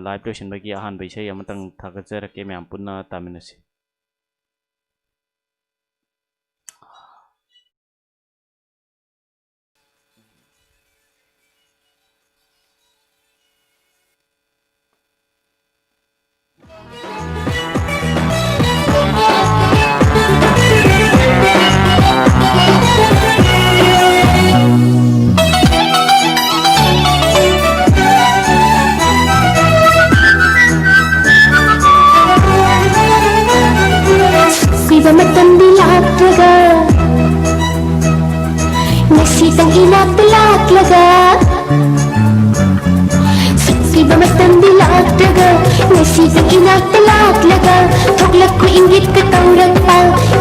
ꯂꯥꯏꯚ ꯂꯣꯏꯁꯤꯟꯕꯒꯤ ꯑꯍꯥꯟꯕ ꯏꯁꯩ ꯑꯃꯇꯪ ꯊꯥꯒꯠꯆꯔꯛꯀꯦ, ꯃꯌꯥꯝ ꯄꯨꯟꯅ ꯇꯥꯃꯤꯟꯅꯁꯤ꯫ ꯀꯨꯏꯕ ꯃꯇꯝꯗꯤ ꯂꯥꯛꯇ꯭ꯔꯒ ꯉꯁꯤꯇꯪ ꯏꯅꯥꯛꯇ ꯂꯥꯛꯂꯒ, ꯁꯛꯊꯤꯕ ꯃꯇꯝꯗꯤ ꯂꯥꯛꯇ꯭ꯔꯒ, ꯉꯁꯤꯇꯪ ꯏꯅꯥꯛꯇ ꯂꯥꯛꯂꯒ, ꯊꯣꯛꯂꯛꯈꯣ ꯏꯪꯒꯤꯠꯀ ꯇꯧꯔꯛꯄ꯫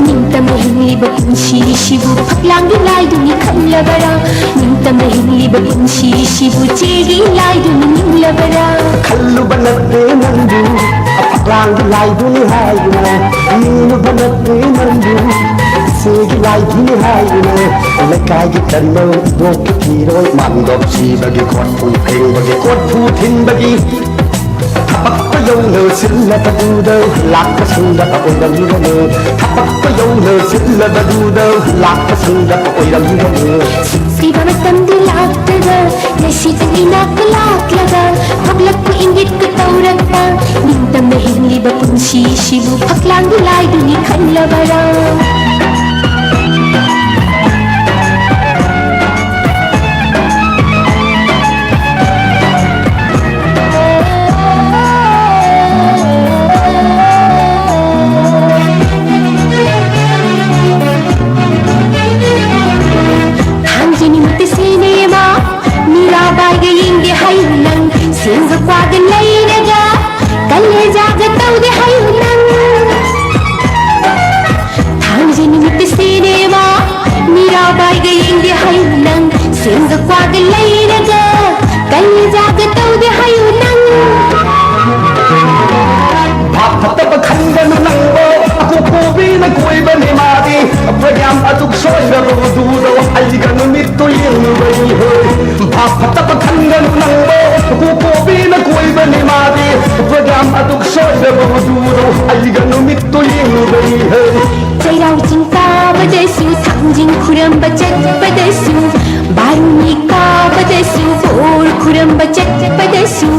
ꯅꯤꯡꯇꯝꯅ ꯍꯤꯡꯂꯤꯕ ꯄꯨꯟꯁꯤꯁꯤꯕꯨ ꯐꯛꯂꯥꯡꯒꯤ ꯂꯥꯏꯗꯨꯅꯤ ꯈꯪꯂꯕꯔꯥ? ꯅꯤꯡꯇꯝꯅ ꯍꯤꯡꯂꯤꯕ ꯄꯨꯟꯁꯤꯁꯤꯕꯨ ꯆꯦꯒꯤ ꯂꯥꯏꯗꯨꯅꯤ ꯅꯤꯡꯂꯕꯔꯥ? ꯈꯜꯂꯨꯕ ꯅꯠꯇꯦ ꯅꯪꯕꯨ ꯐꯛꯂꯥꯡꯒꯤ ꯂꯥꯏꯗꯨꯅꯤ ꯍꯥꯏꯗꯨꯅ, ꯃꯤꯅꯨꯕ ꯅꯠꯇꯦ ꯅꯪꯕꯨ ꯏꯆꯦꯒꯤ ꯂꯥꯏꯗꯨꯅꯤ ꯍꯥꯏꯗꯨꯅ, ꯂꯩꯀꯥꯏꯒꯤ ꯀꯟꯅꯧ ꯏꯕꯣꯛꯀꯤ ꯐꯤꯔꯣꯏ ꯃꯥꯡꯗꯣꯞ ꯁꯤꯕꯒꯤ ꯀꯣꯔꯐꯨ ꯐꯦꯡꯕꯒꯤ ꯀꯣꯔꯐꯨ ꯊꯤꯟꯕꯒꯤ ꯊꯕꯛꯇ ꯌꯧꯅ ꯆꯤꯜꯂꯕꯗꯨꯗ ꯂꯥꯛꯄ ꯁꯪꯗꯕ ꯑꯣꯏꯔꯝꯂꯅꯤ꯫ ꯊꯕꯛꯄ ꯌꯧꯅ ꯆꯤꯜꯂꯕꯗꯨꯗ ꯂꯥꯛꯄ ꯁꯪꯗꯕ ꯑꯣꯏꯔꯝꯂꯅꯤ꯫ ꯁꯤꯕ ꯃꯇꯝꯗꯤ ꯂꯥꯛꯇ꯭ꯔꯒ ꯉꯁꯤꯗꯪ ꯏꯅꯥꯛꯇ ꯂꯥꯛꯂꯒ ꯊꯣꯛꯂꯛꯄ ꯏꯪꯒꯤꯠꯀ ꯇꯧꯔꯛꯄ ꯅꯤꯡꯇꯝꯅ ꯍꯤꯡꯂꯤꯕ ꯄꯨꯟꯁꯤꯁꯤꯕꯨ ꯐꯛꯂꯥꯡꯒꯤ ꯂꯥꯏꯗꯨꯅꯤ ꯈꯜꯂꯕꯔꯥ? ꯊꯥꯡꯖ ꯅꯨꯃꯤꯠꯇ ꯁꯤꯅꯦꯃꯥ ꯃꯤꯔꯥꯕꯥꯏꯒ ꯌꯦꯡꯗꯦ ꯍꯥꯏꯌꯨ ꯅꯪ, ꯁꯦꯝꯒ ꯀ꯭ꯋꯥꯒ ꯂꯩꯔꯒ ꯀꯂꯦꯖꯥꯒ ꯇꯧꯗꯦ ꯍꯥꯏꯌꯨ ꯅꯪ꯫ ꯊꯥꯡꯖ ꯅꯨꯃꯤꯠꯇ ꯁꯤꯅꯦꯃꯥ ꯃꯤꯔꯥꯕꯥꯏꯒ ꯌꯦꯡꯗꯦ ꯍꯥꯏꯌꯨ ꯅꯪ, ꯁꯦꯝꯒ ꯀ꯭ꯋꯥꯒ ꯂꯩꯔꯒ ꯀꯂꯦꯖꯥꯒ ꯇꯧꯗꯦ ꯍꯥꯏꯌꯨ ꯅꯪ꯫ ꯚꯥꯞ ꯐꯠꯇꯕ ꯈꯟꯒꯅꯨ ꯅꯪꯕꯣ, ꯑꯀꯣꯛ ꯀꯣꯕꯤꯅ ꯀꯣꯏꯕꯅꯤ ꯃꯥꯗꯤ꯫ ꯄ꯭ꯔꯣꯒ꯭ꯔꯥꯝ ꯑꯗꯨꯛ ꯁꯣꯏꯔꯕꯗꯨꯗꯣ ꯑꯩꯒ ꯅꯨꯃꯤꯠꯇꯨ ꯌꯦꯡꯂꯨꯕꯅꯤ ꯍꯣꯏ꯫ ꯚꯥꯞ ꯐꯠꯇꯕ ꯈꯟꯒꯅꯨ ꯅꯪꯕꯣ, ꯑꯀꯣꯛ ꯀꯣꯕꯤꯅ ꯀꯣꯏꯕꯅꯤ ꯃꯥꯗꯤ꯫ ꯄ꯭ꯔꯣꯒ꯭ꯔꯥꯝ ꯑꯗꯨꯛ ꯁꯣꯏꯔꯕꯗꯨꯗꯣ ꯑꯩꯒ ꯅꯨꯃꯤꯠꯇꯨ ꯌꯦꯡꯂꯨꯕꯅꯤ ꯍꯣꯏ꯫ ꯆꯩꯔꯥꯎ ꯆꯤꯡ ꯀꯥꯕꯗꯁꯨ, ꯊꯥꯡꯖꯤꯡ ꯈꯨꯔꯝꯕ ꯆꯠꯄꯗꯁꯨ, ꯕꯥꯔꯨꯅꯤ ꯀꯥꯕꯗꯁꯨ, ꯕꯣꯔ ꯈꯨꯔꯝꯕ ꯆꯠꯄꯗꯁꯨ,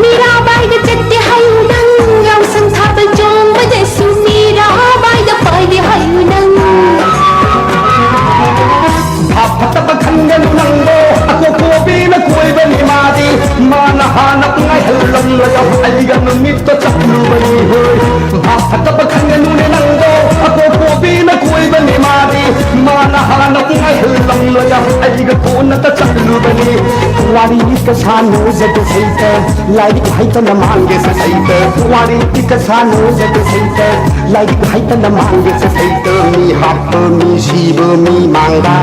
ꯃꯤꯔꯥꯕꯥꯏꯗ ꯆꯠꯇꯦ ꯍꯥꯏꯌꯨ ꯅꯪ, ꯌꯥꯎꯁꯪ ꯊꯥꯕꯜ ꯆꯣꯡꯕꯗꯁꯨ, ꯃꯤꯔꯥꯕꯥꯏꯗ ꯄꯥꯏꯗꯦ ꯍꯥꯏꯌꯨ ꯅꯪ꯫ ꯚꯥꯞ ꯐꯠꯇꯕ ꯈꯟꯒꯅꯨ ꯅꯪꯕꯣ, ꯑꯀꯣꯛ ꯀꯣꯕꯤꯅ ꯀꯣꯏꯕꯅꯤ ꯃꯥꯗꯤ꯫ ꯃꯥꯅ ꯍꯥꯟꯅ ꯉꯥꯏꯍꯜꯂꯝꯂꯒ ꯑꯩꯒ ꯅꯨꯃꯤꯠꯇ ꯆꯠꯂꯨꯕꯅꯤ ꯍꯣꯏ꯫ ꯚꯥꯞ ꯐꯠꯇꯕ ꯈꯟꯒꯅꯨꯅꯦ ꯅꯪꯕꯣ, ꯑꯀꯣꯛ ꯀꯣꯕꯤꯅ ꯀꯣꯏꯕꯅꯤ ꯃꯥꯗꯤ꯫ ꯃꯥꯅ ꯍꯥꯟꯅ ꯉꯥꯏꯍꯜꯂꯝꯂꯒ ꯑꯩꯒ ꯀꯣꯟꯅꯇ ꯆꯠꯂꯨꯕꯅꯤ꯫ ꯋꯥꯔꯤꯒ ꯁꯥꯟꯅꯖꯗꯦ ꯁꯩꯇ, ꯂꯥꯏꯔꯤꯛ ꯍꯩꯇꯅ ꯃꯥꯡꯒꯦꯁꯦ ꯁꯩꯇ꯫ ꯋꯥꯔꯤꯒ ꯁꯥꯟꯅꯖꯗꯦ ꯁꯩꯇ, ꯂꯥꯏꯔꯤꯛ ꯍꯩꯇꯅ ꯃꯥꯡꯒꯦꯁꯦ ꯁꯩꯇ꯫ ꯃꯤ ꯍꯥꯠꯄ ꯃꯤ ꯁꯤꯕ ꯃꯤ ꯃꯥꯡꯕ꯫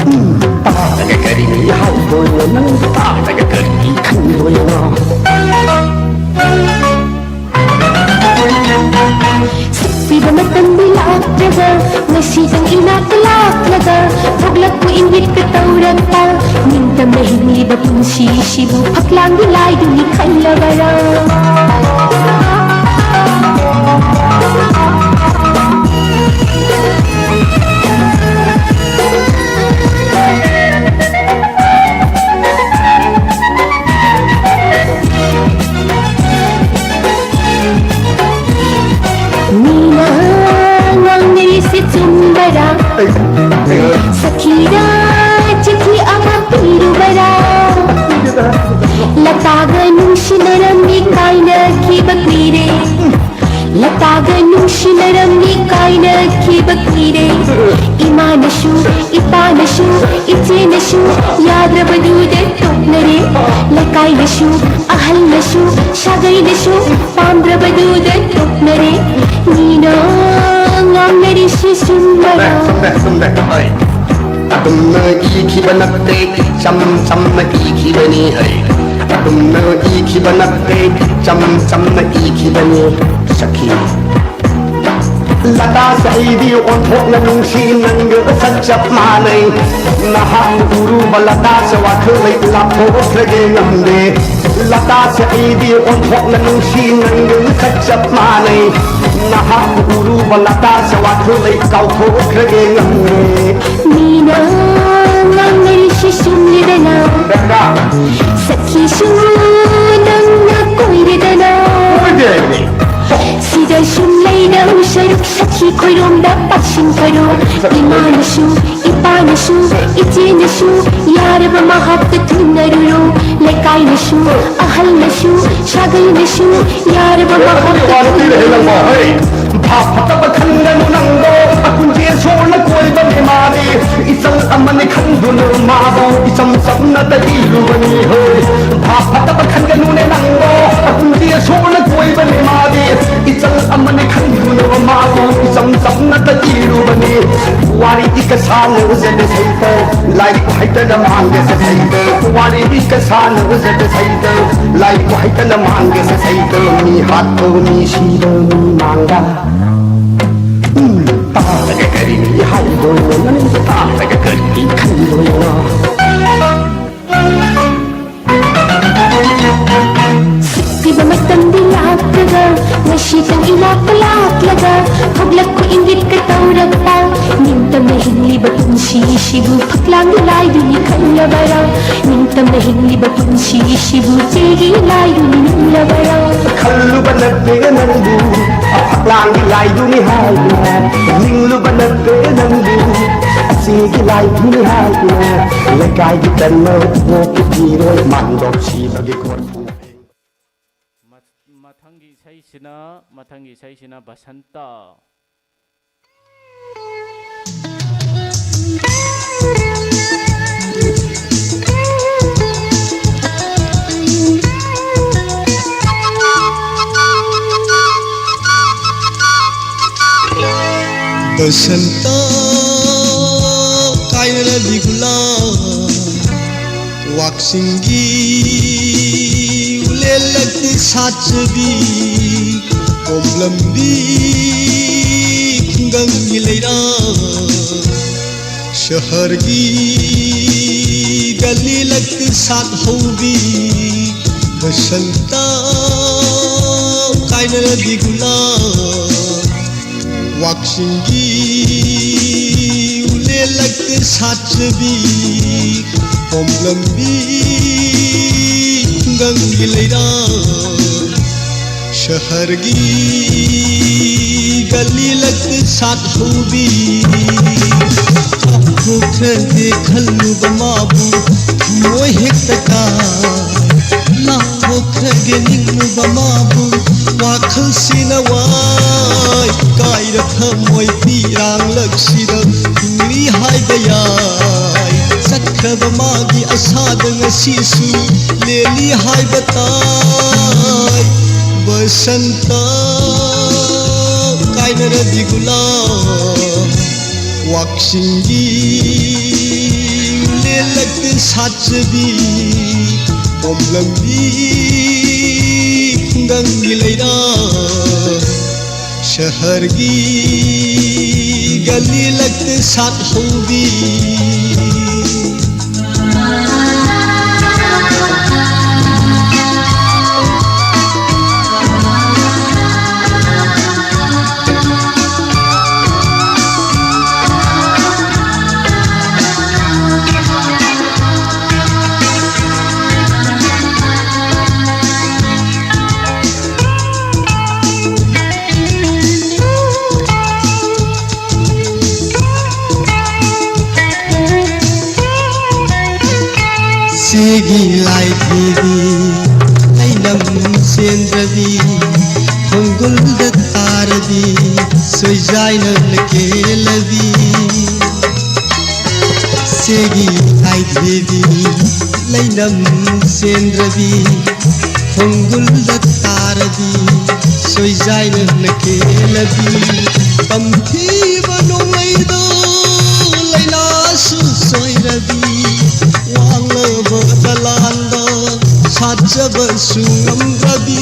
ꯎꯝ, ꯇꯥꯔꯒ ꯀꯔꯤ ꯃꯤ ꯍꯥꯏꯗꯣꯏꯅꯣ? ꯅꯪ ꯇꯥꯔꯒ ꯀꯔꯤ ꯈꯟꯗꯣꯏꯅꯣ? ꯁꯛꯄꯤꯕ ꯃꯇꯝꯗꯤ ꯂꯥꯛ ꯅꯠꯇ꯭ꯔꯒ ꯉꯁꯤꯗꯪ ꯏꯅꯥꯛꯇ ꯂꯥꯛꯂꯒ ꯊꯣꯛꯂꯛꯄ ꯏꯪꯒꯤꯠꯀ ꯇꯧꯔꯛꯄ ꯅꯤꯡꯇꯝꯅ ꯍꯤꯡꯂꯤꯕ ꯄꯨꯟꯁꯤꯁꯤꯕꯨ ꯐꯛꯂꯥꯡꯒꯤ ꯂꯥꯏꯗꯨꯅꯤ ꯈꯜꯂꯕꯔꯥ? ꯃꯤꯅ ꯉꯥꯡꯅꯔꯤꯁꯦ ꯆꯨꯝꯕꯔꯥ? ꯁꯈꯤꯗ ꯆꯤꯊꯤ ꯑꯃ ꯄꯤꯔꯨꯕꯔꯥ? ꯂꯇꯥꯒ ꯅꯨꯡꯁꯤꯅꯔꯝꯃꯤ ꯀꯥꯏꯅꯈꯤꯕ ꯀꯨꯏꯔꯦ꯫ ꯂꯇꯥꯒ ꯅꯨꯡꯁꯤꯅꯔꯝꯃꯤ ꯀꯥꯏꯅꯈꯤꯕ ꯀꯨꯏꯔꯦ꯫ ꯏꯃꯥꯅꯁꯨ, ꯏꯄꯥꯅꯁꯨ, ꯏꯆꯦꯅꯁꯨ ꯌꯥꯗ꯭ꯔꯕꯗꯨꯗ ꯇꯣꯛꯅꯔꯦ꯫ ꯂꯩꯀꯥꯏꯅꯁꯨ, ꯑꯍꯜꯅꯁꯨ, ꯁꯥꯒꯩꯅꯁꯨ ꯄꯥꯝꯗ꯭ꯔꯕꯗꯨꯗ ꯇꯣꯛꯅꯔꯦ꯫ ꯃꯤꯅ ꯉꯥꯡꯅꯔꯤꯁꯤ ꯆꯨꯝꯕꯔꯥ? ꯆꯨꯝꯗꯦ, ꯆꯨꯝꯗꯦ, ꯆꯨꯝꯗꯦ꯫ ꯍꯣꯏ꯫ ꯑꯗꯨꯝꯅ ꯏꯈꯤꯕ ꯅꯠꯇꯦ, ꯏꯆꯝ ꯆꯝꯅ ꯏꯈꯤꯕꯅꯤ꯫ ꯍꯩ, ꯑꯗꯨꯝꯅ ꯏꯈꯤꯕ ꯅꯠꯇꯦ, ꯏꯆꯝ ꯆꯝꯅ ꯏꯈꯤꯕꯅꯤ꯫ ꯁꯈꯤ꯫ ꯂꯇꯥꯁꯦ ꯑꯩꯗꯤ ꯑꯣꯟꯊꯣꯛꯅ ꯅꯨꯡꯁꯤ, ꯅꯪꯒ ꯁꯛ ꯆꯞ ꯃꯥꯟꯅꯩ꯫ ꯅꯍꯥꯛꯅ ꯎꯔꯨꯕ ꯂꯇꯥꯁꯦ ꯋꯥꯈꯜ ꯂꯩ ꯂꯥꯞꯊꯣꯛꯈ꯭ꯔꯒꯦ ꯉꯝꯗꯦ꯫ ꯂꯇꯥꯁꯦ ꯑꯩꯗꯤ ꯑꯣꯟꯊꯣꯛꯅ ꯅꯨꯡꯁꯤ, ꯅꯪꯒ ꯁꯛ ꯆꯞ ꯃꯥꯟꯅꯩ꯫ ꯅꯍꯥꯛꯅ ꯎꯔꯨꯕ ꯂꯇꯥꯁꯦ ꯋꯥꯈꯜ ꯂꯩ ꯀꯥꯎꯊꯣꯛꯈ꯭ꯔꯒꯦ ꯉꯝꯗꯦ꯫ ꯃꯤꯅ ꯉꯥꯡꯅꯔꯤꯁꯤ ꯆꯨꯝꯂꯤꯗꯅ, ꯁꯈꯤꯁꯨ ꯅꯪꯅ ꯀꯣꯏꯔꯦꯗꯅ꯫ ꯀꯣꯏꯗꯦ ꯍꯥꯏꯕꯅꯤ꯫ ꯁꯤꯗ ꯁꯨꯝ ꯂꯩꯗꯧ ꯁꯔꯨꯛ ꯁꯈꯤ ꯈꯣꯏꯔꯣꯝꯗ ꯄꯥꯛꯁꯤꯟꯈꯔꯣ꯫ ꯏꯃꯥꯅꯁꯨ, ꯏꯄꯥꯅꯁꯨ, ꯏꯆꯦꯅꯁꯨ ꯌꯥꯔꯕ ꯃꯍꯥꯛꯇ ꯊꯨꯅꯔꯨꯔꯣ꯫ ꯂꯩꯀꯥꯏꯅꯁꯨ, ꯑꯍꯜꯅꯁꯨ, ꯁꯥꯒꯩꯅꯁꯨ ꯌꯥꯔꯕ ꯃꯍꯥꯛꯇ ꯊꯨꯅꯔꯨꯔꯣ꯫ ꯍꯩ, ꯚꯥꯞ ꯐꯠꯇꯕ ꯈꯟꯒꯅꯨ ꯅꯪꯗꯣ, ꯑꯄꯨꯟꯁꯤ ꯏꯁꯣꯔꯅ ꯀꯣꯏꯕꯅꯦ ꯃꯥꯗꯤ꯫ ꯏꯆꯜ ꯑꯃꯅꯤ ꯈꯟꯗꯨꯅ ꯃꯥꯕꯨ ꯏꯆꯝ ꯆꯝꯅ ꯇꯛꯏꯔꯨꯕꯅꯤ꯫ ꯍꯣꯏ, ꯚꯥꯞ ꯐꯠꯇꯕ ꯈꯟꯒꯅꯨꯅꯦ ꯅꯪꯗꯣ, ꯑꯄꯨꯟꯁꯤ ꯏꯁꯣꯔꯅ ꯀꯣꯏꯕꯅꯦ ꯃꯥꯗꯤ꯫ ꯏꯆꯜ ꯑꯃꯅꯤ ꯈꯟꯗꯨꯅ ꯃꯥꯕꯨ ꯏꯆꯝ ꯆꯝꯅ ꯇꯛꯏꯔꯨꯕꯅꯤ꯫ ꯋꯥꯔꯤꯗꯤ ꯀꯁꯥꯅ ꯎꯖꯗꯦ ꯁꯩꯇ, ꯂꯥꯏꯔꯤꯛ ꯍꯩꯇꯅ ꯃꯥꯡꯒꯦ ꯁꯩꯇ꯫ ꯋꯥꯔꯤꯗꯤ ꯀꯁꯥꯅ ꯎꯖꯗꯦ ꯁꯩꯇ, ꯂꯥꯏꯔꯤꯛ ꯍꯩꯇꯅ ꯃꯥꯡꯒꯦ ꯁꯩꯇ꯫ ꯃꯤ ꯍꯥꯠꯄ ꯃꯤ ꯁꯤꯕ ꯃꯤ ꯃꯥꯡꯕ꯫ ꯎꯝ꯫ ꯇꯥꯔꯒ ꯀꯔꯤ ꯍꯥꯏꯗꯣꯏꯅꯣ? ꯅꯪ ꯇꯥꯔꯒ ꯀꯔꯤ ꯈꯟꯗꯣꯏꯅꯣ? ꯁꯤꯕ ꯃꯇꯝꯗꯤ ꯂꯥꯛꯂꯒ, ꯉꯁꯤꯇꯪ ꯏꯅꯥꯛꯇ ꯂꯥꯛꯂꯒ, ꯊꯣꯛꯂꯛꯄ ꯏꯪꯒꯤꯠꯀ ꯇꯧꯔꯛꯄ, ꯅꯤꯡꯇꯝꯅ ꯍꯤꯡꯂꯤꯕ ꯄꯨꯟꯁꯤꯁꯤꯕꯨ ꯐꯛꯂꯥꯡꯒꯤ ꯂꯥꯏꯗꯨꯅꯤ ꯈꯜꯂꯕꯔꯥ? ꯅꯤꯡꯇꯝꯅ ꯍꯤꯡꯂꯤꯕ ꯄꯨꯟꯁꯤꯁꯤꯕꯨ ꯆꯦꯒꯤ ꯂꯥꯏꯗꯨꯅꯤ ꯅꯤꯡꯂꯕꯔꯥ? ꯈꯜꯂꯨꯕ ꯅꯠꯇꯦ ꯅꯪꯕꯨ ꯐꯛꯂꯥꯡꯒꯤ ꯂꯥꯏꯗꯨꯅꯤ ꯍꯥꯏꯗꯨꯅ, ꯅꯤꯡꯂꯨꯕ ꯅꯠꯇꯦ ꯅꯪꯕꯨ ꯆꯦꯒꯤ ꯂꯥꯏꯗꯨꯅꯤ ꯍꯥꯏꯗꯨꯅ, ꯂꯩꯀꯥꯏꯒꯤ ꯇꯟꯅ ꯄꯣꯛꯀꯤ ꯐꯤꯔꯣꯜ ꯃꯥꯡꯗꯣꯛ ꯁꯤꯕꯒꯤ ꯀꯣꯟ ꯃꯊꯪꯒꯤ ꯏꯁꯩꯁꯤꯅ ꯃꯊꯪꯒꯤ ꯏꯁꯩꯁꯤꯅ ꯕꯁꯟꯇ꯫ ꯕꯁꯟꯇ ꯀꯥꯏꯅꯔꯗꯤ ꯒꯨꯂꯥ, ꯋꯥꯛꯆꯤꯡꯒꯤ ꯎꯂꯦꯜꯂꯛꯇ ꯁꯥꯠꯆꯕꯤ, ꯀꯣꯝꯂꯝꯕꯤ ꯈꯨꯡꯒꯪꯒꯤ ꯂꯩꯔꯥ, ꯁꯍꯔꯒꯤ ꯒꯂꯤꯂꯛꯇ ꯁꯥꯠꯍꯧꯕꯤ, ꯕꯁꯟꯇ ꯀꯥꯏꯅꯔꯗꯤ ꯒꯨꯂꯥ, ꯋꯥꯛꯆꯤꯡꯒꯤ ꯎꯂꯦꯜꯂꯛꯇ ꯁꯥꯠꯆꯕꯤ, ꯀꯣꯝꯂꯝꯕꯤ ꯈꯨꯡꯒꯪꯒꯤ ꯂꯩꯔꯥ, ꯁꯍꯔꯒꯤ ꯒꯂꯤꯂꯛꯇ ꯁꯥꯠꯍꯧꯕꯤ꯫ ꯀꯥꯎꯊꯣꯛꯈ꯭ꯔꯒꯦ ꯈꯜꯂꯨꯕ ꯃꯥꯕꯨ ꯊꯃꯣꯏ ꯍꯦꯛꯇ ꯀꯥꯏ꯫ ꯂꯥꯎꯊꯣꯛꯈ꯭ꯔꯒꯦ ꯅꯤꯡꯂꯨꯕ ꯃꯥꯕꯨ ꯋꯥꯈꯜꯁꯤꯅ ꯋꯥꯏ꯫ ꯀꯥꯏꯔ ꯊꯃꯣꯏ ꯄꯤꯔꯥꯡꯂꯛꯁꯤꯗ ꯍꯤꯡꯂꯤ ꯍꯥꯏꯕ ꯌꯥꯏ꯫ ꯆꯠꯈ꯭ꯔꯕ ꯃꯥꯒꯤ ꯑꯁꯥꯗ ꯉꯁꯤꯁꯨ ꯂꯦꯜꯂꯤ ꯍꯥꯏꯕ ꯇꯥꯏ꯫ ꯕꯁꯟꯇ ꯀꯥꯏꯅꯔꯗꯤ ꯒꯨꯂꯥ, ꯋꯥꯛꯆꯤꯡꯒꯤ ꯎꯂꯦꯜꯂꯛꯇ ꯁꯥꯠꯆꯕꯤ, ꯀꯣꯝꯂꯝꯕꯤ ꯈꯨꯡꯒꯪꯒꯤ ꯂꯩꯔꯥ, ꯁꯍꯔꯒꯤ ꯒꯂꯤ ꯂꯛꯇ ꯁꯥꯠꯍꯧꯕꯤ꯫ ꯁꯤꯒꯤ ꯂꯥꯏꯊꯤꯕꯤ ꯂꯩꯅꯝ ꯆꯦꯟꯗ꯭ꯔꯕꯤ, ꯈꯣꯡꯒꯨꯜꯗ ꯇꯥꯔꯕꯤ ꯁꯣꯏꯖꯥꯏꯅ ꯀꯦꯜꯂꯕꯤ꯫ ꯁꯤꯒꯤ ꯂꯥꯏꯊꯤꯕꯤ ꯂꯩꯅꯝ ꯆꯦꯟꯗ꯭ꯔꯕꯤ, ꯈꯣꯡꯒꯨꯜꯗ ꯇꯥꯔꯕꯤ ꯁꯣꯏꯖꯥꯏꯅ ꯀꯦꯜꯂꯕꯤ꯫ ꯇꯝꯊꯤꯕ ꯅꯣꯡꯂꯩꯗꯣ ꯂꯩꯅꯥꯁꯨ ꯁꯣꯏꯔꯕꯤ, ꯋꯥꯡꯂꯕ ꯗꯂꯥꯟꯗ ꯁꯥꯠꯆꯕꯁꯨ ꯉꯝꯗ꯭ꯔꯕꯤ꯫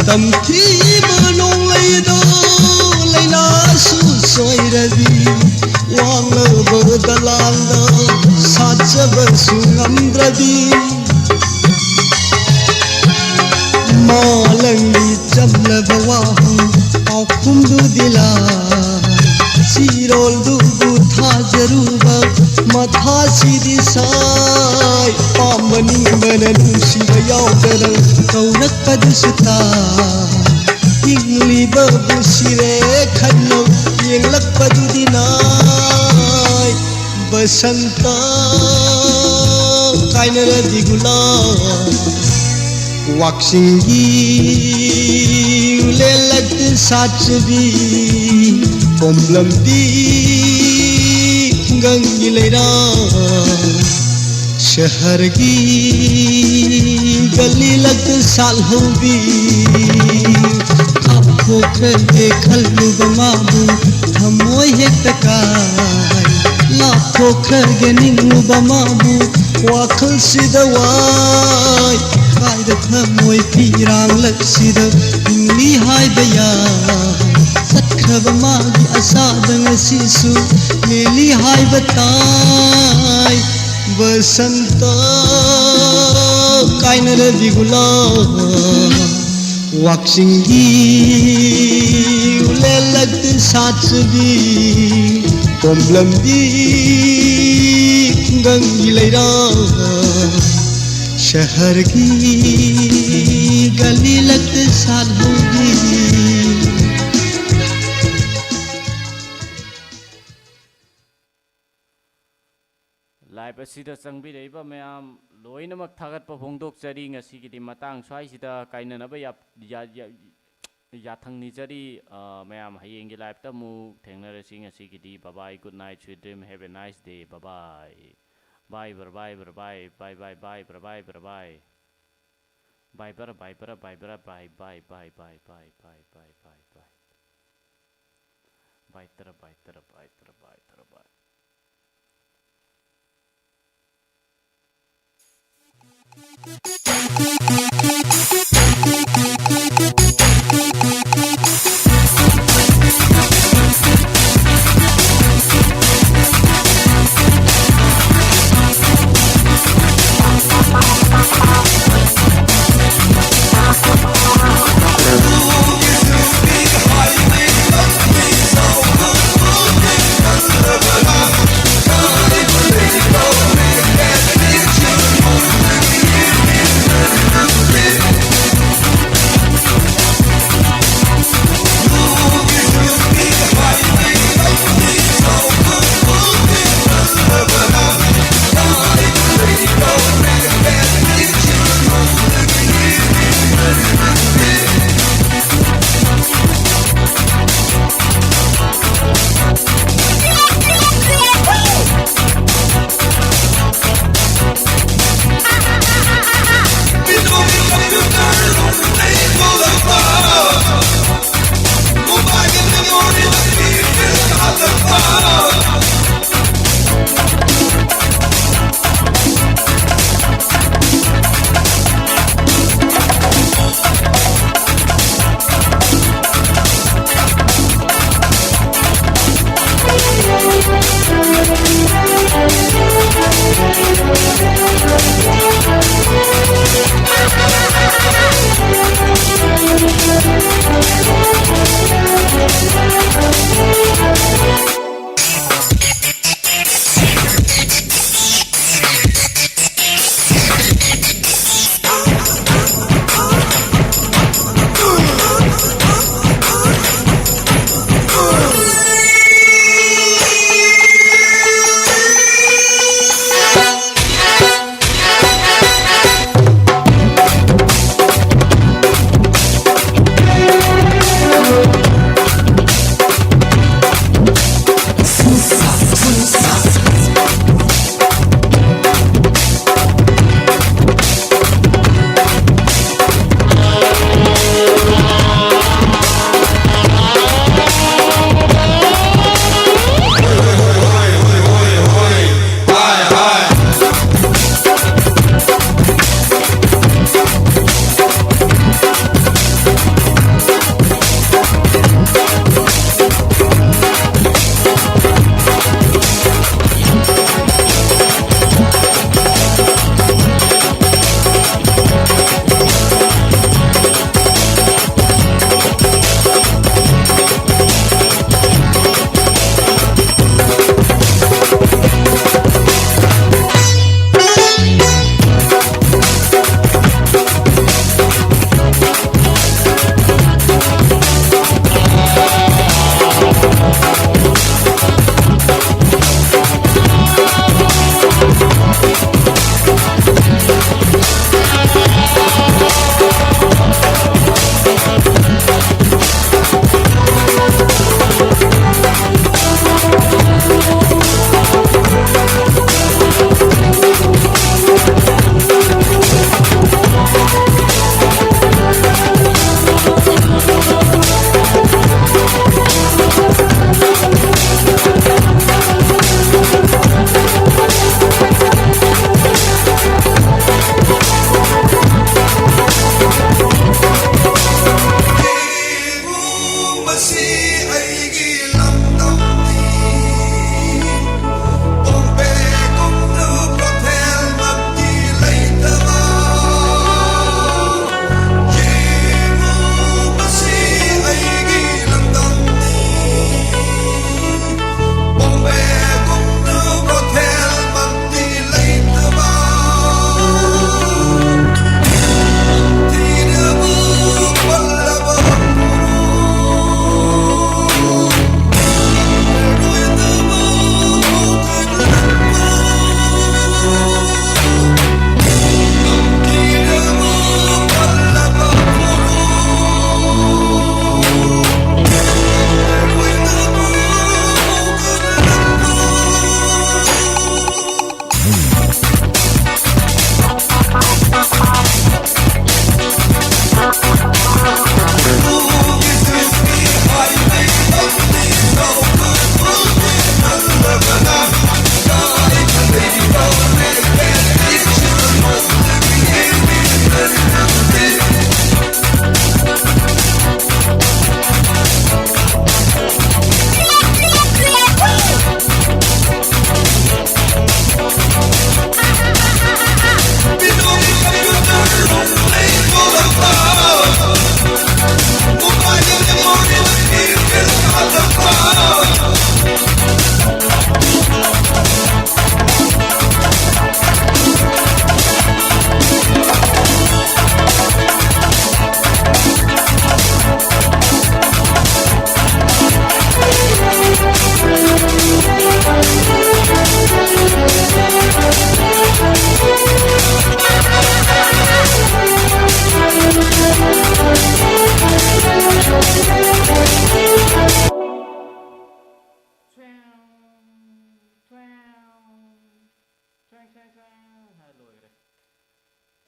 ꯇꯝꯊꯤꯕ ꯅꯣꯡꯂꯩꯗꯣ ꯂꯩꯅꯥꯁꯨ ꯁꯣꯏꯔꯕꯤ, ꯋꯥꯡꯂꯕ ꯗꯂꯥꯟꯗ ꯁꯥꯠꯆꯕꯁꯨ ꯉꯝꯗ꯭ꯔꯕꯤ꯫ ꯃꯥꯂꯪꯒꯤ ꯆꯝꯂꯕ ꯋꯥꯍꯪ ꯄꯥꯎꯈꯨꯝꯗꯨꯗꯤ ꯂꯥꯏ꯫ ꯆꯤꯔꯣꯜꯗꯨꯕꯨ ꯊꯥꯖꯔꯨꯕ ꯃꯊꯥꯁꯤꯗꯤ ꯁꯥꯏ꯫ ꯄꯥꯝꯕ ꯅꯤꯡꯕꯅ ꯅꯨꯡꯁꯤꯕ ꯌꯥꯎꯗꯅ ꯀꯧꯔꯛꯄꯗꯨꯁꯨ ꯇꯥꯏ꯫ ꯍꯤꯡꯂꯤꯕꯕꯨ ꯁꯤꯔꯦ ꯈꯟꯅ ꯌꯦꯡꯂꯛꯄꯗꯨꯗꯤ ꯅꯥꯏ꯫ ꯕꯁꯟꯇ ꯀꯥꯏꯅꯔꯗꯤ ꯒꯨꯂꯥꯞ꯫ ꯋꯥꯛꯆꯤꯡꯒꯤ ꯎꯂꯦꯜꯂꯛꯇ ꯁꯥꯠꯆꯕꯤ ꯄꯣꯝꯂꯝꯕꯤ ꯈꯨꯡꯒꯪꯒꯤ ꯂꯩꯔꯥ꯫ ꯁꯍꯔꯒꯤ ꯒꯂꯤ ꯂꯛꯇ ꯁꯥꯠꯍꯧꯕꯤ꯫ ꯂꯥꯞꯊꯣꯛꯈ꯭ꯔꯒꯦ ꯈꯜꯂꯨꯕ ꯃꯥꯕꯨ ꯊꯃꯣꯏ ꯍꯦꯛꯇ ꯀꯥꯏ꯫ ꯂꯥꯞꯊꯣꯛꯈ꯭ꯔꯒꯦ ꯅꯤꯡꯂꯨꯕ ꯃꯥꯕꯨ ꯋꯥꯈꯜꯁꯤꯗ ꯋꯥꯏ꯫ ꯀꯥꯏꯗ ꯊꯃꯣꯏ ꯐꯤꯔꯥꯡꯂꯛꯁꯤꯗ ꯍꯤꯡꯂꯤ ꯍꯥꯏꯕ ꯌꯥꯏ꯫ ꯆꯠꯈ꯭ꯔꯕ ꯃꯥꯒꯤ ꯑꯁꯥꯗ ꯉꯁꯤꯁꯨ ꯂꯤꯂꯤ ꯍꯥꯏꯕ ꯇꯥꯏ꯫ ꯕꯁꯟꯇ ꯀꯥꯏꯅꯔꯦ ꯕꯤꯒꯨꯂꯥ꯫ ꯋꯥꯛꯆꯤꯡꯒꯤ ꯎꯂꯦꯜꯂꯛꯇ ꯁꯥꯠꯆꯕꯤ ꯀꯣꯝꯂꯝꯕꯤ ꯈꯨꯡꯒꯪꯒꯤ ꯂꯩꯔꯥ꯫ ꯁꯍꯔꯒꯤ ꯒꯂꯤ ꯂꯛꯇ ꯁꯥꯠꯍꯧꯕꯤ꯫ Live ꯑꯁꯤꯗ ꯆꯪꯕꯤꯔꯛꯏꯕ ꯃꯌꯥꯝ ꯂꯣꯏꯅꯃꯛ ꯊꯥꯒꯠꯄ ꯐꯣꯡꯗꯣꯛꯆꯔꯤ꯫ ꯉꯁꯤꯒꯤꯗꯤ ꯃꯇꯥꯡ ꯁ꯭ꯋꯥꯏꯁꯤꯗ ꯀꯥꯏꯅꯅꯕ ꯌꯥ-, ꯌꯥ-, ꯌꯥ-, ꯌꯥꯊꯪ ꯅꯤꯖꯔꯤ꯫ ꯑ, ꯃꯌꯥꯝ ꯍꯌꯦꯡꯒꯤ live ꯇ ꯑꯃꯨꯛ ꯊꯦꯡꯅꯔꯁꯤ꯫ ꯉꯁꯤꯒꯤꯗꯤ bye bye, good night, sweet dream, have a nice day, bye bye. Bye bye bye bye bye bye bye bye bye bye bye bye. Bye bye bye bye bye bye bye bye bye bye bye bye bye bye bye bye. Bye tara bye tara bye tara bye tara bye.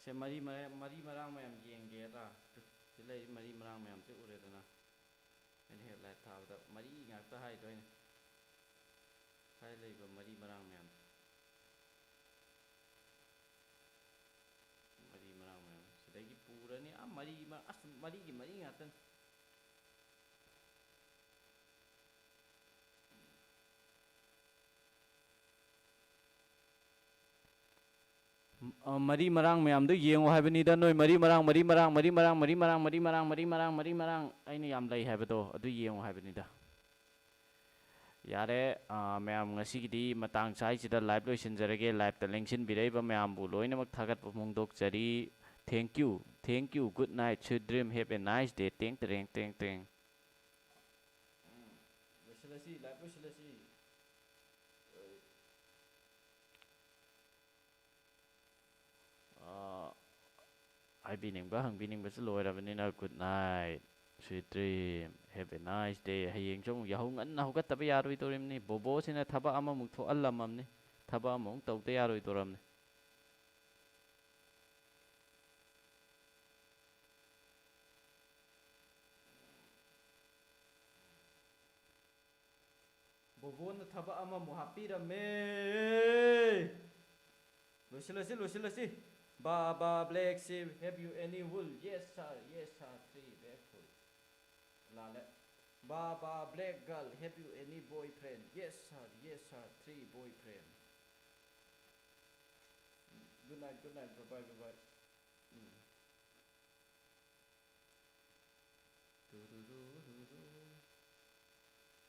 ꯁꯦ, ꯃꯔꯤ ꯃꯔꯥ-, ꯃꯔꯤ ꯃꯔꯥꯡ ꯃꯌꯥꯝ ꯌꯦꯡꯒꯦꯗ꯫ ꯁꯤ ꯂꯩꯔꯤ ꯃꯔꯤ ꯃꯔꯥꯡ ꯃꯌꯥꯝꯁꯦ ꯎꯔꯦꯗꯅ꯫ ꯑꯩꯅ ꯍꯦꯛ ꯂꯥꯏꯞ ꯊꯥꯕꯗ ꯃꯔꯤ ꯉꯥꯛꯇ ꯍꯥꯏꯗꯣ ꯑꯩꯅ꯫ ꯁ꯭ꯋꯥꯏ ꯂꯩꯕ ꯃꯔꯤ ꯃꯔꯥꯡ ꯃꯌꯥꯝꯁꯦ꯫ ꯃꯔꯤ ꯃꯔꯥꯡ ꯃꯌꯥꯝ꯫ ꯁꯤꯗꯒꯤ ꯄꯨꯔꯅꯤ꯫ ꯑꯥ, ꯃꯔꯤ ꯃ-, ꯑꯁ, ꯃꯔꯤꯒꯤ ꯃꯔꯤ ꯉꯥꯛꯇꯅꯤ꯫ ꯑ, ꯃꯔꯤ ꯃꯔꯥꯡ ꯃꯌꯥꯝꯗꯣ ꯌꯦꯡꯉꯣ ꯍꯥꯏꯕꯅꯤꯗ, ꯅꯣꯏ ꯃꯔꯤ ꯃꯔꯥꯡ, ꯃꯔꯤ ꯃꯔꯥꯡ, ꯃꯔꯤ ꯃꯔꯥꯡ, ꯃꯔꯤ ꯃꯔꯥꯡ, ꯃꯔꯤ ꯃꯔꯥꯡ, ꯃꯔꯤ ꯃꯔꯥꯡ, ꯃꯔꯤ ꯃꯔꯥꯡ, ꯃꯔꯤ ꯃꯔꯥꯡ, ꯑꯩꯅ ꯌꯥꯝ ꯂꯩ ꯍꯥꯏꯕꯗꯣ ꯑꯗꯨ ꯌꯦꯡꯉꯣ ꯍꯥꯏꯕꯅꯤꯗ꯫ ꯌꯥꯔꯦ, ꯑ, ꯃꯌꯥꯝ ꯉꯁꯤꯒꯤꯗꯤ ꯃꯇꯥꯡ ꯆꯥꯏꯁꯤꯗ ꯂꯥꯏꯚ ꯂꯣꯏꯁꯤꯟꯖꯔꯒꯦ꯫ ꯂꯥꯏꯚꯇ ꯂꯦꯡꯁꯤꯟꯕꯤꯔꯛꯏꯕ ꯃꯌꯥꯝꯕꯨ ꯂꯣꯏꯅꯃꯛ ꯊꯥꯒꯠꯄ ꯐꯣꯡꯗꯣꯛꯆꯔꯤ꯫ Thank you, thank you, good night, sweet dream, have a nice day, ꯇꯦꯡ ꯇꯦꯔꯦꯡ ꯇꯦꯡ ꯇꯦꯡ꯫ ꯎꯝ, ꯂꯣꯏꯁꯤꯜꯂꯁꯤ, ꯂꯥꯏꯚ ꯂꯣꯏꯁꯤꯜꯂꯁꯤ꯫ ꯑ, ꯍꯥꯏꯕꯤꯅꯤꯡꯕ ꯍꯪꯕꯤꯅꯤꯡꯕꯁꯨ ꯂꯣꯏꯔꯕꯅꯤꯅ, good night, sweet dream, have a nice day꯫ ꯍꯌꯦꯡꯁꯨ ꯑꯃꯨꯛ ꯌꯥꯍꯧ ꯉꯟꯅ ꯍꯧꯒꯠꯇꯕ ꯌꯥꯔꯣꯏꯗꯧꯔꯤꯕꯅꯤ꯫ ꯕꯣꯕꯣꯁꯤꯅ ꯊꯕꯛ ꯑꯃꯃꯨꯛ ꯊꯣꯛꯍꯜꯂꯝꯃꯕꯅꯤ꯫ ꯊꯕꯛ ꯑꯃꯃꯨꯛ ꯇꯧꯗ ꯌꯥꯔꯣꯏꯗꯧꯔꯕꯅꯤ꯫ ꯕꯣꯕꯣꯅ ꯊꯕꯛ ꯑꯃꯃꯨꯛ ꯍꯥꯞꯄꯤꯔꯝꯃꯦ꯫ ꯂꯣꯏꯁꯤꯜꯂꯁꯤ, ꯂꯣꯏꯁꯤꯜꯂꯁꯤ꯫ Baba Black Sheep, have you any wool? Yes, sir. Yes, sir. Three bagful. ꯂꯥꯜꯂꯦ꯫ Baba Black Girl, have you any boyfriend? Yes, sir. Yes, sir. Three boyfriend. Good night, good night. Bye bye, bye bye. ꯎꯝ꯫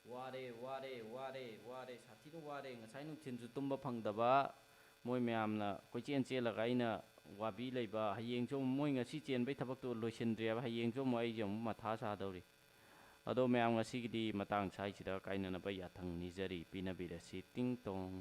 ꯋꯥꯔꯦ, ꯋꯥꯔꯦ, ꯋꯥꯔꯦ, ꯋꯥꯔꯦ, ꯁꯥꯊꯤꯅ ꯋꯥꯔꯦ꯫ ꯉꯁꯥꯏ ꯅꯨꯡꯊꯤꯜꯁꯨ ꯇꯨꯝꯕ ꯐꯪꯗꯕ, ꯃꯣꯏ ꯃꯌꯥꯝꯅ ꯀꯣꯏꯆꯦꯟ ꯆꯦꯜꯂꯒ ꯑꯩꯅ ꯋꯥꯕꯤ ꯂꯩꯕ꯫ ꯍꯌꯦꯡꯁꯨ ꯑꯃꯨꯛ ꯃꯣꯏ ꯉꯁꯤ ꯆꯦꯟꯕꯩ ꯊꯕꯛꯇꯣ ꯂꯣꯏꯁꯤꯟꯗ꯭ꯔꯤꯑꯕ, ꯍꯌꯦꯡꯁꯨ ꯑꯃꯨꯛ ꯑꯩꯁꯦ ꯑꯃꯨꯛ ꯃꯊꯥ ꯁꯥꯗꯧꯔꯤ꯫ ꯑꯗꯣ ꯃꯌꯥꯝ ꯉꯁꯤꯒꯤꯗꯤ ꯃꯇꯥꯡ ꯁ꯭ꯋꯥꯏꯁꯤꯗ ꯀꯥꯏꯅꯅꯕ ꯌꯥꯊꯪ ꯅꯤꯖꯔꯤ꯫ ꯄꯤꯅꯕꯤꯔꯁꯤ꯫ ꯇꯤꯡ ꯇꯣꯡ꯫